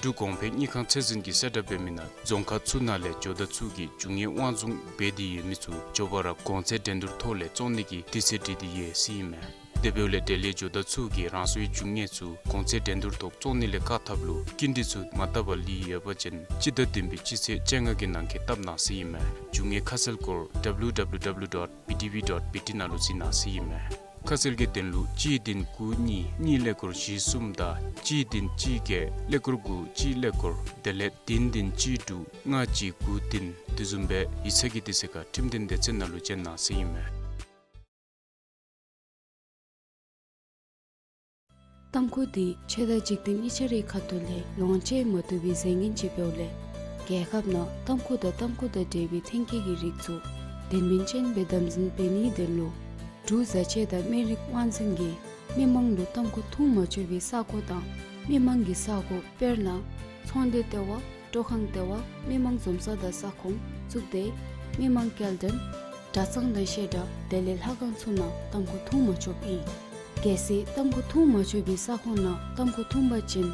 འབྲུག་གོང་འཕེལ་དངུལ་ཁང་ཚད་འཛིན་གྱིས་གསལ་བསྒྲགས་འབད་མི་ནང་རྫོང་ཁག་ཚུ་ནང་ལས་ཇོ་བདག་ཚུ་གིས་རྒྱུ་དངོས་དབང་བཟུང་འབད་དེ་ཡོད་མི་ཚུ་མགྱོགས་པ་ར་གོང་ཚད་འགྲན་བསྡུར་ཐོག་ལས་བཙོང་ནི་གི་དུས་ཚོད་སྒྲིག་སྟེ་ཡོད་ཟེར་ཨིན་མས། དེ་འབདཝ་ལས་འབྲེལ་ཡོད་ཇོ་བདག་ཚུ་གིས་རང་སོའི་རྒྱུ་དངོས་ཚུ་གོང་ཚད་འགྲན་བསྡུར་ཐོག་བཙོང་ནི་ལས་བཀག་ཐབས་ལུ་སྐྱིན་འགྲུལ་ཚུ་མ་བཏབ་པར་ལུས་ཡོད་པ་ཅིན་སྤྱི་ཟླ་བདུན་པའི་སྤྱི་ཚེས་བཅོ་ལྔ་གི་ནང་འཁོད་བཏབ་གནང་ཟེར་ཨིན་མས། རྒྱུ་དངོས་ཁ་གསལ་སྐོར་W W W dot B T V dot B T ནང་ལུ་གཟིགས་གནང་ཟེར་ཨིན་མས། ཁ་གསལ་གྱི་དོན་ལུ་གཅིག་བདུན་དགུ་གཉིས་གཉིས་ཀླད་ཀོར་བཞི་གསུམ་དང་གཅིག་བདུན་གཅིག་བརྒྱད་ཀླད་ཀོར་དགུ་གཅིག་ཀླད་ཀོར་དེ་ལས་བདུན་བདུན་གཅིག་དྲུག་ལྔ་གཅིག་དགུ་བདུན་དེ་བཟུམ་སྦེ་ཡིག་ཚང་གི་དུས་ཚོད་ཁར་ཁྲིམས་དོན་སྡེ་ཚན་ནང་ལུ་བཅར་གནང་ཟེར་ཨིན་མས། ཏམ་ཁུ་འདི་ཆོས་དང་འཇིག་རྟེན་གཉིས་ཆ་རའི་ཁ་ཐུག་ལས་ལོངས་སྤྱོད་མ་ཐུབ་པའི་རྫས་ངན་ཅིག་འབདཝ་ལས་རྒྱལ་ཁབ་ནང་ཏམ་ཁུ་དང་ཏམ་ཁུ་དང་འབྲེལ་བའི་ཐོན་སྐྱེད་ཀྱི་རིགས་ཚུ་དོན་སྨིན་ཅན་སྦེ་དམ་འཛིན་འབད་ནིའི་དོན་ལུ་འབྲུག་བཟའ་ཆས་དང་སྨན་རིགས་དབང་འཛིན་གྱིས་མི་མང་ལུ་ཏམ་ཁུ་འཐུང་མ་ཆོག་པའི་ས་གོ་དང་མི་མང་གི་ས་གོ་དཔེར་ན་ཚོང་སྡེ་ལྟེ་བ་སྤྲོ་ཁང་ལྟེ་བ་མི་མང་འཛོམས་ས་དང་ས་ཁོངས་གཙུག་སྡེ་མི་མང་སྐྱེལ་འདྲེན་གྲྭ་ཚང་དང་བཤད་གྲྭ་དེ་ལས་ལྷ་ཁང་ཚུ་ནང་ཏམ་ཁུ་འཐུང་མ་ཆོགཔ་ཨིན། གལ་སྲིད་ཏམ་ཁུ་འཐུང་མ་ཆོག་པའི་ས་ཁོངས་ནང་ཏམ་ཁུ་འཐུང་པ་ཅིན་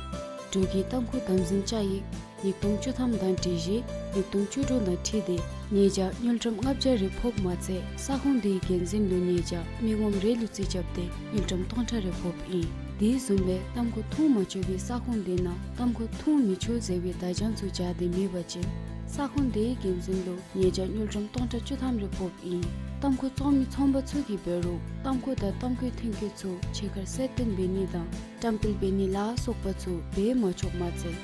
འབྲུག་གི་ཏམ་ཁུ་དམ་འཛིན་བཅའ་ཡིག་ཉིས་སྟོང་བཅུ་ཐམ་དང་སྒྲིག་གཞི་ཉིས་སྟོང་བཅུ་དྲུག་དང་འཁྲིལ་ཏེ་ཉེས་བྱ་དངུལ་ཀྲམ་ལྔ་བརྒྱ་རེ་ཕོགཔ་མ་ཚད་ས་ཁོངས་དེའི་འགན་འཛིན་ལུ་ཉེས་བྱ་མི་ངོམ་རེ་ལུ་རྩིས་རྐྱབ་སྟེ་དངུལ་ཀྲམ་སྟོང་ཕྲག་རེ་ཕོགཔ་ཨིན། དེ་བཟུམ་སྦེ་ཏམ་ཁུ་འཐུང་མ་ཆོག་པའི་ས་ཁོངས་དེ་ནང་ཏམ་ཁུ་འཐུང་མི་ཆོག་ཟེར་བའི་བརྡ་བྱང་ཚུ་སྦྱར་ཏེ་མེད་པ་ཅིན་ས་ཁོངས་དེའི་འགན་འཛིན་ལུ་ཉེས་བྱ་དངུལ་ཀྲམ་སྟོང་ཕྲག་བཅུ་ཐམ་རེ་ཕོགཔ་ཨིན། ཏམ་ཁུ་བཙོང་མི་ཚོང་པ་ཚུ་གིས་འབད་རུང་ཏམ་ཁུ་དང་ཏམ་ཁུའི་ཐོན་སྐྱེད་ཚུ་ཕྱི་ཁར་གསལ་སྟོན་འབད་ནི་དང་བཀྲམ་སྤེལ་འབད་ནི་ལ་སོགས་པ་ཚུ་འབད་མ་ཆོགཔ་མ་ཚད་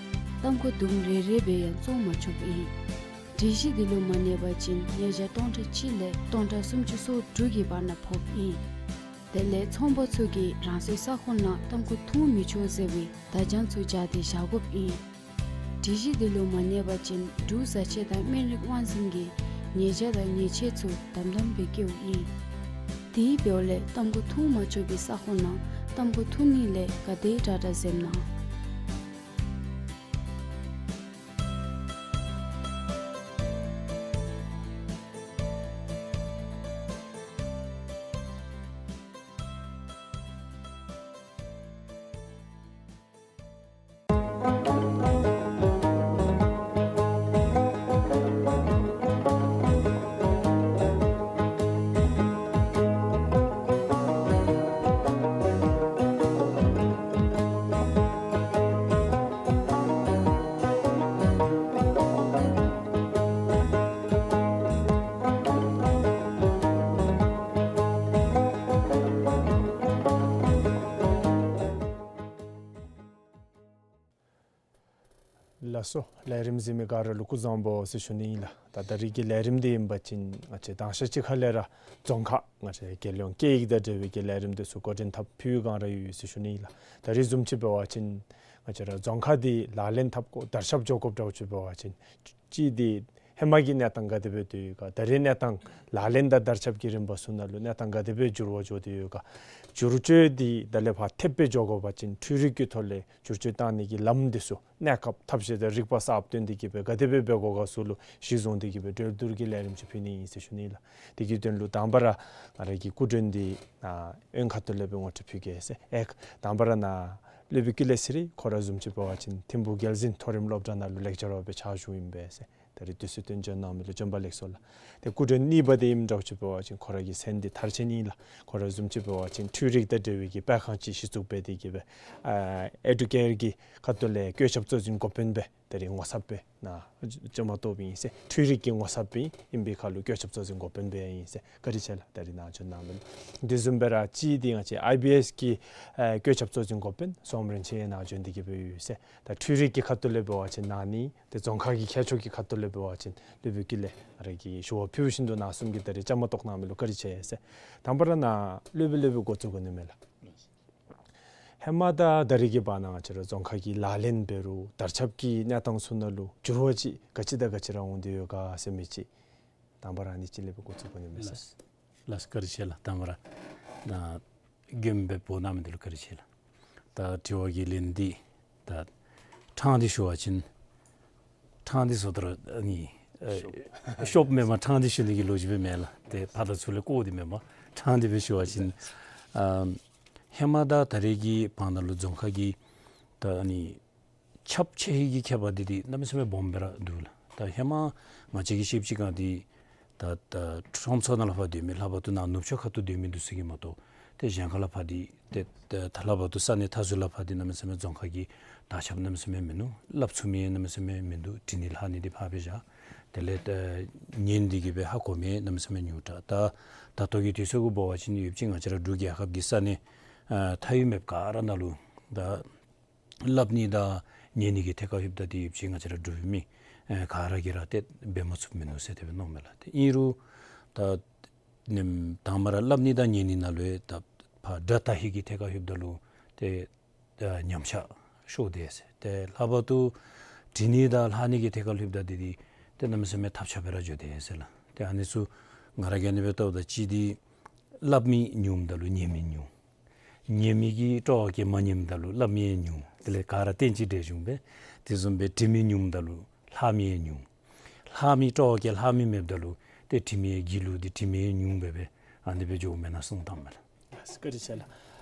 ཏམ་ཁུ་དུམ་རེ་རེ་སྦེ་ཡང་བཙོང་མ་ཆོགཔ་ཨིན། སྒྲིག་གཞི་འདི་ལུ་མ་གནས་པ་ཅིན་ཉེས་བྱ་སྟོང་ཕྲག་གཅིག་ལས་སྟོང་ཕྲག་སུམ་ཅུ་སོ་དྲུག་གི་བར་ན་ཕོགཔ་ཨིན། དེ་ལས་ཚོང་པ་ཚུ་གིས་རང་སོའི་ས་ཁོངས་ནང་ཏམ་ཁུ་འཐུང་མི་ཆོག་ཟེར་བའི་བརྡ་བྱང་ཚུ་སྦྱར་ཏེ་བཞག་དགོཔ་ཨིན། སྒྲིག་གཞི་འདི་ལུ་མ་གནས་པ་ཅིན་འབྲུག་བཟའ་ཆས་དང་སྨན་རིགས་དབང་འཛིན་གྱིས་ཉེས་བྱ་དང་ཉེས་ཆད་ཚུ་དམ་དམ་སྦེ་བཀལཝ་ཨིན། དེ་འབདཝ་ལས་ཏམ་ཁུ་འཐུང་མ་ཆོག་པའི་ས་ཁོངས་ནང་ཏམ་ཁུ་འཐུང་ནི་ལས་ག་དེ་དྲག་དྲག་འཛེམ་གནང་། སོ། ལས་རིམ་གཟིགས་མི་ག་ར་ལུ་སྐུ་གཟུགས་བཟང་པོ་ཟེར་ཞུ་ནི་ཨིན་ལགས། ད་ད་རིས་ཀྱི་ལས་རིམ་འདི་ཨིན་པ་ཅིན་ང་བཅས་དང་ཤ་ཅིག་ཁ་ལས་ར་རྫོང་ཁ་ང་བཅས་རྒྱལ་ཡོངས་སྐད་ཡིག་དང་འབྲེལ་བའི་གི་ལས་རིམ་འདི་ཚུ་འགོ་འདྲེན་འཐབ་ཕུལ་བའི་སྒང་ར་ཡོད་ཟེར་ཞུ་ནི་ཨིན་ལགས། ད་རིས་བཟུམ་ཅིག་འབད་བ་ཅིན་ང་བཅས་ར་རྫོང་ཁ་འདི་ལག་ལེན་འཐབ་དགོ་དར་ཁྱབ་འགྱོ་དགོཔ་འདྲཝ་ཅིག་འབད་བ་ཅིན་གཅིག་འདི་ཧེ་མ་གི་གནས་སྟངས་ག་དེ་སྦེ་སྡོད་ཡོད་ག། ད་རིས་གནས་སྟངས་ལག་ལེན་དང་དར་ཁྱབ་ཀྱི་རིམ་པ་ཚུ་ནང་ལུ་གནས་སྟངས་ག་དེ་སྦེ་འགྱུར་བ་འགྱོ་སྟེ་ཡོད་ག། བསྒྱུར་བཅོས་འདི་ད་ལས་ཕར་ཐེབས་སྦེ་འགྱོ་དགོ་པ་ཅིན་འཕྲུལ་རིག་གི་ཐོག་ལས་བསྒྱུར་བཅོས་བཏང་ནི་གི་ལམ་འདི་ཚུ་གནས་སྐབས་ཐབས་ཤེས་དང་རིག་པ་གསརཔ་བཏོན་ཏེ་གི་སྦེ་ག་དེ་སྦེ་འབད་དགོ་ག་ཚུ་ལུ་གཞི་བཟུང་སྟེ་གི་སྦེ་གྲོས་བསྡུར་གྱི་ལས་རིམ་ཅིག་ཕུལ་ནི་ཨིན་ཟེར་ཞུ་ནི་ཨིན་ལགས། དེ་གི་དོན་ལུ་དང་པ་ར་ང་ར་གི་སྐུ་མགྲོན་འདི་ཨ་ཨོན་ཁ་ཐུག་ལས་སྦེ་ངོ་སྤྲོད་ཕུལ་གེ་ཟེར། ཨེ་དང་པ་ར་ནཱ་སློབ་དཔོན་ཀུན་ལེགས་ཚེ་རིང་ཁོ་ར་བཟུམ་ཅིག་འབད་བ་ཅིན་ཐིམ་ཕུག་རྒྱལ་འཛིན་མཐོ་རིམ་སློབ་གྲྭ་ནང་ལུ་ལེགས་ཅར་བ་སྦེ་ཕྱག་ཞུཝ་ཨིན་པས་ཟེར། ད་རིས་དུས་ཚོད་བཏོན་བྱོན་གནང་མི་ལུ་བྱོན་པ་ལེགས་སོ་ལགས། ཏེ་སྐུ་མགྲོན་གཉིས་པ་འདི་ཨིནམ་འདྲཝ་ཅིག་འབད་བ་ཅིན་ཁོ་ར་གི་མཚན་འདི་མཐར་ཕྱིན་ཨིན་ལགས། ཁོ་ར་བཟུམ་ཅིག་འབད་བ་ཅིན་འཕྲུལ་རིག་དང་འབྲེལ་བའི་གི་སྤེལ་ཁང་ཅིག་གཞི་བཙུགས་འབད་དེ་གི་སྦེ་ཨ་ཨེ་ཌུ་ཀེར་གྱི་ཁ་ཐུག་ལས་བཀོད་ཁྱབ་གཙོ་འཛིན་འགོ་དཔོན་སྦེ་ད་རིས་ངོ་ཚབ་སྦེ་ནཱ་བཅའ་མར་གཏོགསཔ་ཨིན་ཟེར། འཕྲུལ་རིག་གི་ངོ་ཚབ་སྦེ་ཨིན་པའི་ཁར་ལུ་བཀོད་ཁྱབ་གཙོ་འཛིན་འགོ་དཔོན་སྦེ་ཨིན་ཟེར། བཀའ་དྲིན་ཆེ་ལགས། ད་རིས་ནཱ་བྱོན་གནང་མི་ལུ། དེ་བཟུམ་སྦེ་ར་གཅིག་འདི་ང་བཅས་ཨའི་བི་ཨེསི་གི་ཨ་བཀོད་ཁྱབ་གཙོ་འཛིན་འགོ་དཔོན་སོམ་རིན་ཆེན་ནཱ་བྱོན་ཏེ་གི་སྦེ་ཡོད་ཟེར། ད་འཕྲུལ་རིག་གི་ཁ་ཐུག་ལས་འབད་བ་ཅིན་ན་ནི་ཏེ་རྫོང་ཁ་གི་མཁས་མཆོག་གི་ཁ་ཐུག་ལས་འབད་བ་ཅིན་སློབ་དཔོན་ཀུན་ལེགས་ང་ར་གིས་ཞུ་བ་ཕུལ་བཞིན་དུ་ནཱ་གསུམ་གྱིས་ད་རིས་བཅའ་མར་གཏོགས་གནང་མི་ལུ་བཀའ་དྲིན་ཆེ་ཟེར། དང་པ་ར་ནཱ་སློབ་དཔོན་སློབ་དཔོན་འགོ་བཙུགས་དགོ་ནི་མས་ལགས། ཧེ་མ་དང་ད་རིས་ཀྱི་བར་ན་ང་བཅས་ར་རྫོང་ཁ་གི་ལག་ལེན་འབད་རུང་དར་ཁྱབ་ཀྱི་གནས་སྟངས་ཚུ་ནང་ལུ་འགྱུར་བ་ཅིག་ག་ཅི་དང་ག་ཅི་ར་འོང་སྟེ་ཡོད་ག་ཟེར་མི་ཅིག་དང་པ་ར་ཨ་ནི་ཅིག་ལས་སྦེ་འགོ་བཙུགས་དགོ་ནི་མས་ཟེར། ལགས་སོ། ལགས་སོ། བཀའ་དྲིན་ཆེ་ལགས། དང་པ་ར་ནཱ་མགྱོནམ་སྦེ་འབོ་གནང་མི་འདི་ལུ་བཀའ་དྲིན་ཆེ་ལགས། ད་དྲི་བ་གི་ལན་འདི་ད་ཕྲང་སྟེ་ཞུ་བ་ཅིན་ཕྲང་སྟེ་ཟེརཝ་ད་ར་ཨ་ནི་ཨེ་ཤོབ་མེན་པར་ཕྲང་སྟེ་ཞུ་ནི་གི་ལོ་རྒྱུས་སྦེ་མེན་ལགས། ཏེ་ཕར་དང་ཚུར་ལས་བཀོ་སྟེ་མེན་པར་ཕྲང་སྟེ་སྦེ་ཞུ་བ་ཅིན་ཨ་ཧེ་མ་དང་ད་རིས་ཀྱི་བར་ན་ལུ་རྫོང་ཁ་གི་ད་ཨ་ནི་ཁྱབ་ཆེ་ཧེང་གི་ཁྱད་པར་འདི་འདི་གནམ་མེད་ས་མེད་སྦོམ་སྦེ་ར་འདུག་ལགས། ད་ཧེ་མ་ང་བཅས་ཀྱིས་ཤེསཔ་ཅིག་ག་འདི་ད་ད་ཁྲོམ་ཚུ་ནང་ལུ་ཕར་སྡོད་མི་ལྷག་པར་དུ་ནཱ་ནུབ་ཕྱོགས་ཁ་ཐུག་སྡོད་མི་འདི་ཚུ་གིས་མ་གཏོགས་ཏེ་གཞན་ཁ་ལུ་ཕར་འདི་ཏེ་ད་ལྷག་པར་དུ་ས་གནས་མཐའ་ཟུར་ལུ་ཕར་འདི་གནམ་མེད་ས་མེད་རྫོང་ཁ་གི་དར་ཁྱབ་གནམ་མེད་ས་མེད་མིན་ནུག། སླབ་ཚུགས་མི་གནམ་མེད་ས་མེད་མིན་འདུག། འབྲི་ནི་ལྷག་ནི་འདི་ཕར་སྦེ་བཞག། དེ་ལས་ད་ཉན་ཏེ་གི་སྦེ་ཧ་གོ་མི་གནམ་མེད་ས་མེད་ཉུང་དྲགས། ད་ད་ལྟོ་གི་དུས་ཚོད་གུ་འབད་བ་ཅིན་ཡོདཔ་ཅིག་ང་བཅས་ར་འབྲུག་རྒྱལ་ཁབ་ཀྱི་ས་གནས་ཨ་མཐའ་དབུས་མེདཔ་ག་ར་ནང་ལུ་ད་སླབ་ནི་དང་ཉན་ནི་གི་ཐད་ཁར་ལྷོདཔ་ད་འདི་ཡོདཔ་ཅིག་ང་བཅས་ར་འབྲུག་མི་ཨེ་ག་ར་གིས་ར་ཏེ་འབད་མ་ཚུགསཔ་མིན་ནུག་ཟེར་དེ་སྦེ་མནོཝ་མས་ལགས། ཏེ་ཨིན་རུང་ད་ནེམ་དང་པ་ར་སླབ་ནི་དང་ཉན་ནི་ནང་ལུ་ཡང་ད་ཕར་སྒྲ་དར་ཧིང་གི་ཐད་ཁར་ལྷོདཔ་ད་ལུ་ཏེ་ཨ་ཉམས་ཆག་ཤོར་དེས་ཟེར། ཏེ་ལྷག་པར་དུ་འབྲི་ནི་དང་ལྷག་ནི་གི་ཐད་ཁར་ལྷོདཔ་ད་འདི་འདི་ཏེ་གནམ་མེད་ས་མེད་ཐབས་ཆག་སྦེ་ར་འགྱོ་དེས་ཟེར་ལགས། ཏེ་ཨ་ནི་ཚུ་ང་ར་གིས་ཨ་ནི་སྦེ་བལྟཝ་ད་གཅིག་འདི་སླབ་མི་ཉུངམ་ད་ལུ་ཉན་མི་ཉུང་། ཉན་མི་གི་སྤྲོ་བ་གིས་མ་ཉནམ་ད་ལུ་སླབ་མི་ཡང་ཉུང་། དེ་ལས་ག་ར་བསྟན་ཅིང་འབྲེལ་བྱུང་སྦེ་དེ་བཟུམ་སྦེ་འབྲི་མི་ཉུངམ་ད་ལུ་ལྷག་མི་ཡང་ཉུང་། ལྷག་མི་སྤྲོ་བ་གིས་ལྷག་མི་མེདཔ་ད་ལུ་ཏེ་འབྲི་མི་ཡང་སྒྱིད་ལུག་སྟེ་འབྲི་མི་ཡང་ཉུང་སྦེ་སྦེ་ཨ་ནི་སྦེ་འགྱོཝ་མེན་ན་གསུངས་བཏངམ་མས་ལགས། བཀའ་དྲིན་ཆེ་ལགས།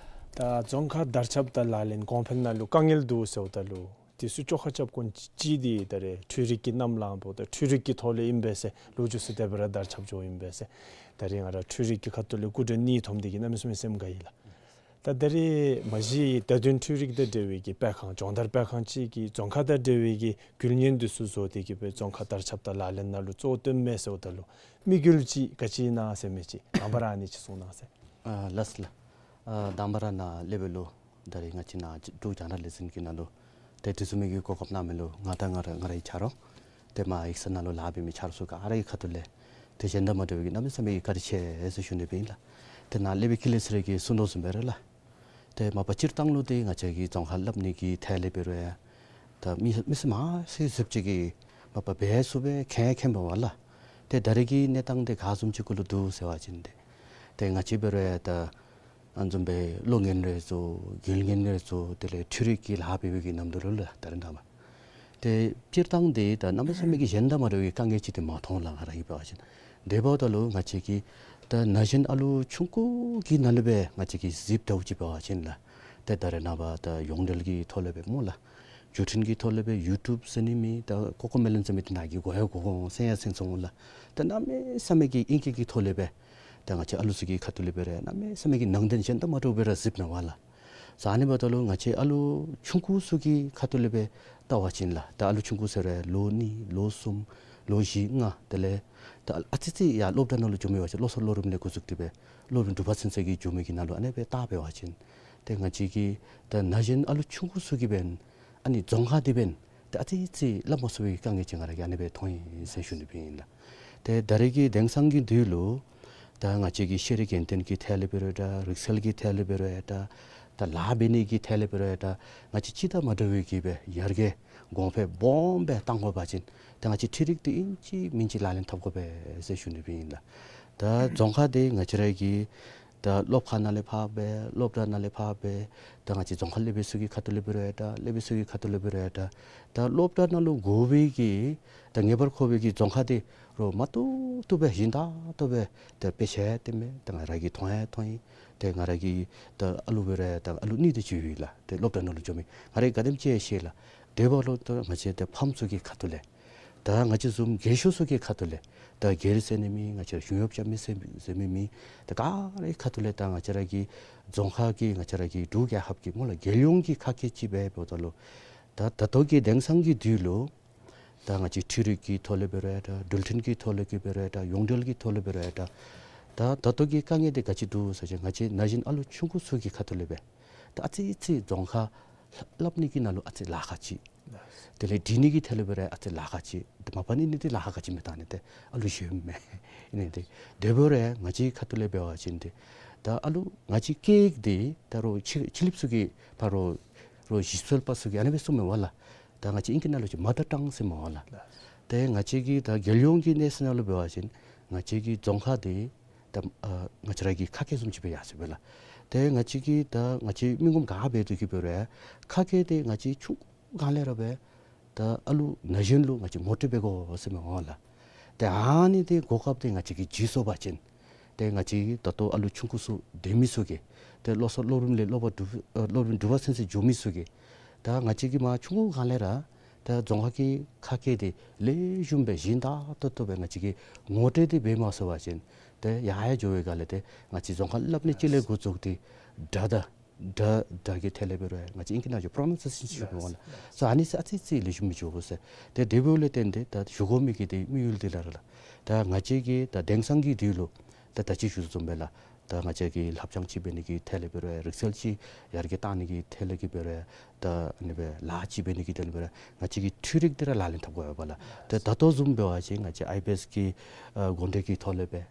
ད་རྫོང་ཁ་དར་ཁྱབ་དང་ལག་ལེན་གོང་འཕེལ་ནང་ལུ་དཀའ་ངལ་འདུག་ཟེརཝ་ད་ལུ་དེ་ཚུ་བཅོ་ཁ་རྐྱབ་དགོཔ་ཅིག་འདི་ད་རེས་འཕྲུལ་རིག་གི་གནམ་ལངམ་ད་འཕྲུལ་རིག་གི་ཐོག་ལས་ཨིན་པས་ཟེར་ལོ་རྒྱུས་ཚུ་དེ་སྦེ་ར་དར་ཁྱབ་འགྱོཝ་ཨིན་པས་ཟེར། ད་རེས་ང་ར་འཕྲུལ་རིག་གི་ཁ་ཐུག་ལས་སྐུ་མགྲོན་གཉིས་ཐོབ་སྟེ་གི་གནམ་མེད་ས་མེད་སེམས་དགའ་ཡི་ལགས། ད་ད་རེས་མ་གཞི་བརྡ་དོན་འཕྲུལ་རིག་དང་འབྲེལ་བའི་གི་སྤེལ་ཁང་སྦྱོང་བརྡར་སྤེལ་ཁང་ཅིག་གིས་རྫོང་ཁ་དང་འབྲེལ་བའི་གི་རྒྱུ་ཉེན་འདི་ཚུ་བཟོ་སྟེ་གི་སྦེ་རྫོང་ཁ་དར་ཁྱབ་དང་ལག་ལེན་ནང་ལུ་གཙོ་བོ་བཏོནམ་མས་ཟེརཝ་ད་ལུ་དམིགས་ཡུལ་ཅིག་ག་ཅི་ཨིན་ན་ཟེར་མི་ཅིག་དང་པ་ར་ཨ་ནི་ཅིག་གསུང་གནང་ཟེར། ཨ་ལགས་སོ་ལགས། ཨ་དང་པ་ར་ནཱ་སློབ་དཔོན་ལུ་ད་རེས་ང་བཅས་ནཱ་འབྲུག་རྒྱང་བསྒྲགས་ལས་འཛིན་གྱི་ནང་ལུ་ཏེ་དེ་བཟུམ་མའི་གི་གོ་སྐབས་གནང་མི་ལུ་ང་དང་ང་ར་ང་རའི་ཆ་རོགས་ཏེ་མར་ཡིག་ཚང་ནང་ལུ་ལཱ་འབད་མི་ཆ་རོགས་ཚུ་ག་རའི་ཁ་ཐུག་ལས་ཏེ་གཞན་དང་མ་འདྲ་བའི་གི་གནམ་མེད་ས་མེད་ཀྱི་བཀའ་དྲིན་ཆེ་ཟེར་ཞུ་ནི་སྦེ་ཨིན་ལགས། ཏེ་ནཱ་སློབ་དཔོན་ཀུན་ལེགས་ཚེ་རིང་གིས་གསུང་དོ་བཟུམ་སྦེ་ར་ལགས། ཏེ་མ་པ་སྤྱིར་བཏང་ལུ་ཏེ་ང་བཅས་ཀྱི་རྫོང་ཁ་སླབ་ནི་གི་ཐད་ལས་འབད་རུང་ཡང་ད་མི་མི་སེར་མང་སུ་ཅིག་གིས་མ་པ་འབད་ཚུགས་པས་མཁྱེན་མཁྱེན་པས་ལགས། ཏེ་ད་རེས་ཀྱི་གནས་སྟངས་འདི་ག་བཟུམ་ཅིག་གུ་ལུ་འདུག་ཟེར་བ་ཅིན་ཏེ་ཏེ་ང་བཅས་འབད་རུང་ཡང་ད་ཨ་ནི་བཟུམ་སྦེ་གློག་བརྙན་རེ་བཟོ་རྒྱུན་བརྙན་རེ་བཟོ་དེ་ལས་འཕྲུལ་རིག་གི་ལཱ་འབད་བའི་གི་ནམ་དུས་ལུ་ལགས། ད་རེས་ནངས་པ་ཏེ་སྤྱིར་བཏང་འདི་ད་གནམ་མེད་ས་མེད་ཀྱི་གཞན་དང་མ་འདྲ་བའི་དཀའ་ངལ་ཅིག་འདི་མ་མཐོང་ལགས། ང་ར་གིས་འབད་བ་ཅིན་དེ་འབདཝ་ད་ལུ་ང་བཅས་ཀྱིས་ད་ན་གཞོན་ཨ་ལུ་ཆུང་ཀུ་གི་ནང་ལས་སྦེ་ང་བཅས་ཀྱིས་གཟིགསཔ་འདྲཝ་ཅིག་འབད་བ་ཅིན་ལགས། ཏེ་ད་རེས་ནངས་པ་ད་ཡོངས་འབྲེལ་གྱི་ཐོག་ལས་སྦེ་སྨོ་ལགས། བརྒྱུད་འཕྲིན་གྱི་ཐོག་ལས་སྦེ་ཡུ་ཊུབ་ཟེར་ནི་མེད། ད་ཀོ་ཀོ་མེ་ལོན་ཟེར་མི་འདི་ནཱ་གིས་གོ་ཡང་གོ་གོ་འོང་། གསན་ཡང་གསན་སོང་ལགས། ད་གནམ་མེད་ས་མེད་ཀྱི་ཨིང་སྐད་ཀྱི་ཐོག་ལས་སྦེ་ད་ང་བཅས་ཨ་ལུ་ཚུ་གི་ཁ་ཐུག་ལས་འབད་རུང་གནམ་མེད་ས་མེད་ཀྱི་ནང་དོན་གཞན་དང་མ་འདྲཝ་སྦེ་ར་གཟིགསཔ་མས་ལགས། ཨ་ནི་འབདཝ་ད་ལུ་ང་བཅས་ཨ་ལུ་ཆུང་ཀུ་ཚུ་གི་ཁ་ཐུག་ལས་སྦེ་བལྟ་བ་ཅིན་ལགས། ད་ཨ་ལུ་ཆུང་ཀུ་ཟེར་རུང་ལོ་གཉིས་ལོ་གསུམ་ལོ་བཞི་ལྔ་དེ་ལས་ད་ཨ་ཙི་ཙི་ཡར་སློབ་གྲྭ་ནང་ལུ་འགྱོ་མི་འབད་བ་ཅིན་སློབ་གསོ་སློབ་རིམ་ལས་འགོ་བཙུགས་ཏེ་སྦེ་སློབ་རིམ་དྲུག་པ་ཚུན་ཚོད་ཀྱི་འགྱོ་མི་གི་ནང་ལུ་ཨ་ནི་སྦེ་བལྟ་འབད་བ་ཅིན་ཏེ་ང་བཅས་ཀྱི་ད་ན་གཞོན་ཨ་ལུ་ཆུང་ཀུ་ཚུ་གིས་འབདན་ཨ་ནི་རྫོང་ཁ་འདི་འབདན་ ཏེ་ཨ་ཙི་ཅིག་སླབ་མ་ཚུགས་པའི་དཀའ་ངལ་ཅིག་ང་ར་གིས་ཨ་ནི་སྦེ་མཐོང་ཡི་ཟེར་ཞུ་ནི་སྦེ་ཨིན་ལགས། ཏེ་ད་རེས་ཀྱི་དེང་སང་གི་དུས་ལུ་ད་ང་བཅས་ཀྱི་ཤེས་རིག་ཡོན་ཏན་གྱི་ཐད་ལས་འབད་རུང་ཡང་འདྲ། རིག་རྩལ་གྱི་ཐད་ལས་འབད་རུང་ཡང་འདྲ། ད་ལཱ་འབད་ནི་གི་ཐད་ལས་འབད་རུང་ཡང་འདྲ། ང་བཅས་སྤྱིར་དང་མ་འདྲ་བའི་གི་སྦེ་ཡར་རྒྱས་གོང་འཕེལ་སྦོམ་སྦེ་གཏང་དགོ་པ་ཅིན་ད་ང་བཅས་འཕྲུལ་རིག་འདི་ཨིན་ཅི་མིན་ཅི་ལག་ལེན་འཐབ་དགོ་པས་ཟེར་ཞུ་ནི་སྦེ་ཨིན་ལགས། ད་རྫོང་ཁ་འདི་ང་བཅས་ར་གི་ད་སློབ་ཁང་ནང་ལས་ཕར་སྦེ་སློབ་གྲྭ་ནང་ལས་ཕར་སྦེ་ད་ང་བཅས་རྫོང་ཁ་སློབ་དཔོན་ཚུ་གི་ཁ་ཐུག་ལས་འབད་རུང་ཡང་འདྲ། སློབ་དཔོན་ཚུ་གི་ཁ་ཐུག་ལས་འབད་རུང་ཡང་འདྲ། ད་སློབ་གྲྭ་ནང་ལུ་དགོ་པའི་གི་ད་ངེས་པར་འཁོར་བའི་གི་རྫོང་ཁ་འདི་རོགས་མ་ཏོག་ཏོ་སྦེ་བཞེངས་ད་ཏོག་ཏོ་སྦེ་ད་དཔེ་ཆ་ཡང་སྟོན་མས། ད་ང་ར་གིས་མཐོང་ཡང་མཐོང་ཡི། ཏེ་ང་ར་གིས་ད་ཨ་ལུ་འབད་རུང་ཡང་ད་ཨ་ལུ་གཉིས་དེ་ཅིག་ཡོད་ལགས། ཏེ་སློབ་གྲྭ་ནང་ལུ་འགྱོ་མི་ང་ར་གིས་ག་དེམ་ཅིག་ཡང་ཤེས་ལགས། དེ་འབདཝ་ལུ་ད་ང་བཅས་ད་ཕམ་ཚུ་གི་ཁ་ཐུག་ལས་ད་ང་བཅས་བཟུམ་རྒས་ཤོས་ཚུ་གི་ཁ་ཐུག་ལས་ད་སྒེར་ཟེར་ནི་མེད། ང་བཅས་ར་གཞུང་གཡོགཔ་རྐྱབ་མི་ཟེར་ཟེར་མི་མེད། ད་ག་རའི་ཁ་ཐུག་ལས་ད་ང་བཅས་ར་གི་རྫོང་ཁ་གི་ང་བཅས་ར་གི་འབྲུག་རྒྱལ་ཁབ་ཀྱི་སྨོ་ལགས་རྒྱལ་ཡོངས་ཀྱི་ཁ་སྐད་ཅིག་སྦེ་འབདཝ་ད་ལུ་ད་ད་ལྟོ་གི་དེང་སང་གི་དུས་ལུ་ད་ང་བཅས་འཕྲུལ་རིག་གི་ཐོག་ལས་འབད་རུང་ཡང་འདྲ། འགྲུལ་འཕྲིན་གྱི་ཐོག་ལས་ཀྱི་འབད་རུང་ཡང་འདྲ། ཡོངས་འབྲེལ་གྱི་ཐོག་ལས་འབད་རུང་ཡང་འདྲ། ད་ད་ལྟོ་གི་དཀའ་ངལ་འདི་ག་ཅི་འདུག་ཟེར་བ་ཅིན་ང་བཅས་ན་གཞོན་ཨ་ལུ་ཆུང་ཀུ་ཚུ་གི་ཁ་ཐུག་ལས་སྦེ་ད་ཨ་ཙི་ཅིག་རྫོང་ཁ་སླབ་ནི་གི་ནང་ལུ་ཨ་ཙི་ལཱ་ཁག་ཅིག། དེ་ལས་འབྲི་ནི་གི་ཐད་ལས་འབད་རུང་ཨ་ཙི་ལཱ་ཁག་ཅིག། ཏེ་མ་པ་ནི་ནི་འདི་ལཱ་ཁག་ཅིག་མེན། ད་ནི་ཏེ་ཨ་ལུ་གཞོནམ་མས། ཨིན་ནི་འདི་དེ་འབད་རུང་ང་བཅས་ཁ་ཐུག་ལས་འབད་བ་ཅིན་འདི་ད་ཨ་ལུ་ང་བཅས་སྐད་འདི་ད་རོགས་ཕྱི་ཕྱི་གླིངཔ་ཚུ་གིས་ཕར་རོགས་རོགས་གཞི་རྩའི་པ་ཚུ་གིས་ཨ་ནི་སྦེ་གསུངམ་མས་པ་ལགས། ད་ང་བཅས་ཨིང་སྐད་ནང་ལུ་ཅིག་མ་དར་ཊང་ཟེར་མས་པ་ལགས། ཏེ་ང་བཅས་ཀྱི་ད་རྒྱལ་ཡོངས་ཀྱི་གནས་ཚད་ནང་ལུ་འབད་བ་ཅིན་ང་བཅས་ཀྱི་རྫོང་ཁ་འདི་ད་ཨ་ང་བཅས་ར་གི་ཁ་སྐད་བཟུམ་ཅིག་སྦེ་ཡར་སོ་ཡི་པ་ལགས། ཏེ་ང་བཅས་ཀྱིས་ད་ང་བཅས་མི་ངོམ་ག་འབད་དེ་གི་འབད་རུང་ཁ་སྐད་འདི་ང་བཅས་ཆུང་སྒང་ལས་ར་སྦེ་ད་ཨ་ལུ་ན་གཞོན་ལུ་ང་བཅས་ངོ་སྤྲོད་འབད་དགོ་ཟེར་མས་པ་ལགས། ཏེ་ཨ་ནི་འདི་གོ་སྐབས་འདི་ང་བཅས་ཀྱིས་བརྗེད་སོང་པ་ཅིན་ཏེ་ང་བཅས་ད་ལྟོ་ཨ་ལུ་ཆུང་ཀུ་ཚུ་སྡོད་མི་ཚུ་གིས་ཏེ་སློབ་གསོ་སློབ་རིམ་ལས་སློབ་པ་དྲུག་ཨ་སློབ་རིམ་དྲུག་པ་ཚུན་ཚོད་འགྱོ་མི་ཚུ་གིས་ད་ང་བཅས་ཀྱིས་མ་ཆུང་ཀུ་སྒང་ལས་ར་ད་རྫོང་ཁ་གི་ཁ་སྐད་འདི་ལེགས་ཤོམ་སྦེ་བཞེངས་ད་ཏོག་ཏོ་སྦེ་ང་བཅས་ཀྱིས་ངོ་སྤྲོད་འདི་འབད་མ་ཚུགས་པ་ཅིན་ཏེ་ཡར་ཡར་འགྱོ་བའི་སྒང་ལས་ཏེ་ང་བཅས་རྫོང་ཁ་སླབ་ནི་ཅིག་ལས་འགོ་བཙུགས་ཏེ་སྒྲ་དང་སྒྲ་སྒྲ་གི་ཐད་ལས་འབད་རུང་ང་བཅས་ཨིང་སྐད་ནང་ལུ་པྲོ་ནའུན་སི་ཡེ་ཤཱན་ཟེར་མས་པ་ལགས། སོ་ཨ་ནི་ཚུ་ཨ་ཙི་ཅིག་ལེགས་ཤོམ་མི་འགྱོ་ཟེར། ཏེ་དེ་འབདཝ་ལས་བརྟེན་ཏེ་ད་ཞུ་དགོ་མི་གི་ཏེ་དམིགས་ཡུལ་འདི་ལགས་ར་ལགས། ད་ང་བཅས་ཀྱིས་ད་དེང་སང་གི་དུས་ལུ་ད་ད་ཅི་ཞུ་དོ་བཟུམ་སྦེ་ལགས། ད་ང་བཅས་ཀྱིས་བསླབ་སྦྱང་ཅིག་འབད་ནི་གི་ཐད་ལས་འབད་རུང་རིག་རྩལ་ཅིག་ཡར་རྒྱས་གཏང་ནི་གི་ཐད་ལས་ཀྱི་འབད་རུང་ད་ཨ་ནི་སྦེ་ལཱ་ཅིག་འབད་ནི་གི་ཐད་ལས་འབད་རུང་ང་བཅས་ཀྱིས་འཕྲུལ་རིག་འདི་ར་ལག་ལེན་འཐབ་དགོ་པས་ལགས། ཏེ་ད་ལྟོ་བཟུམ་འབད་བ་ཅིན་ང་བཅས་ཨའི་བི་ཨེསི་གི་ཨ་འགོ་འདྲེན་གྱི་ཐོག་ལས་སྦེ་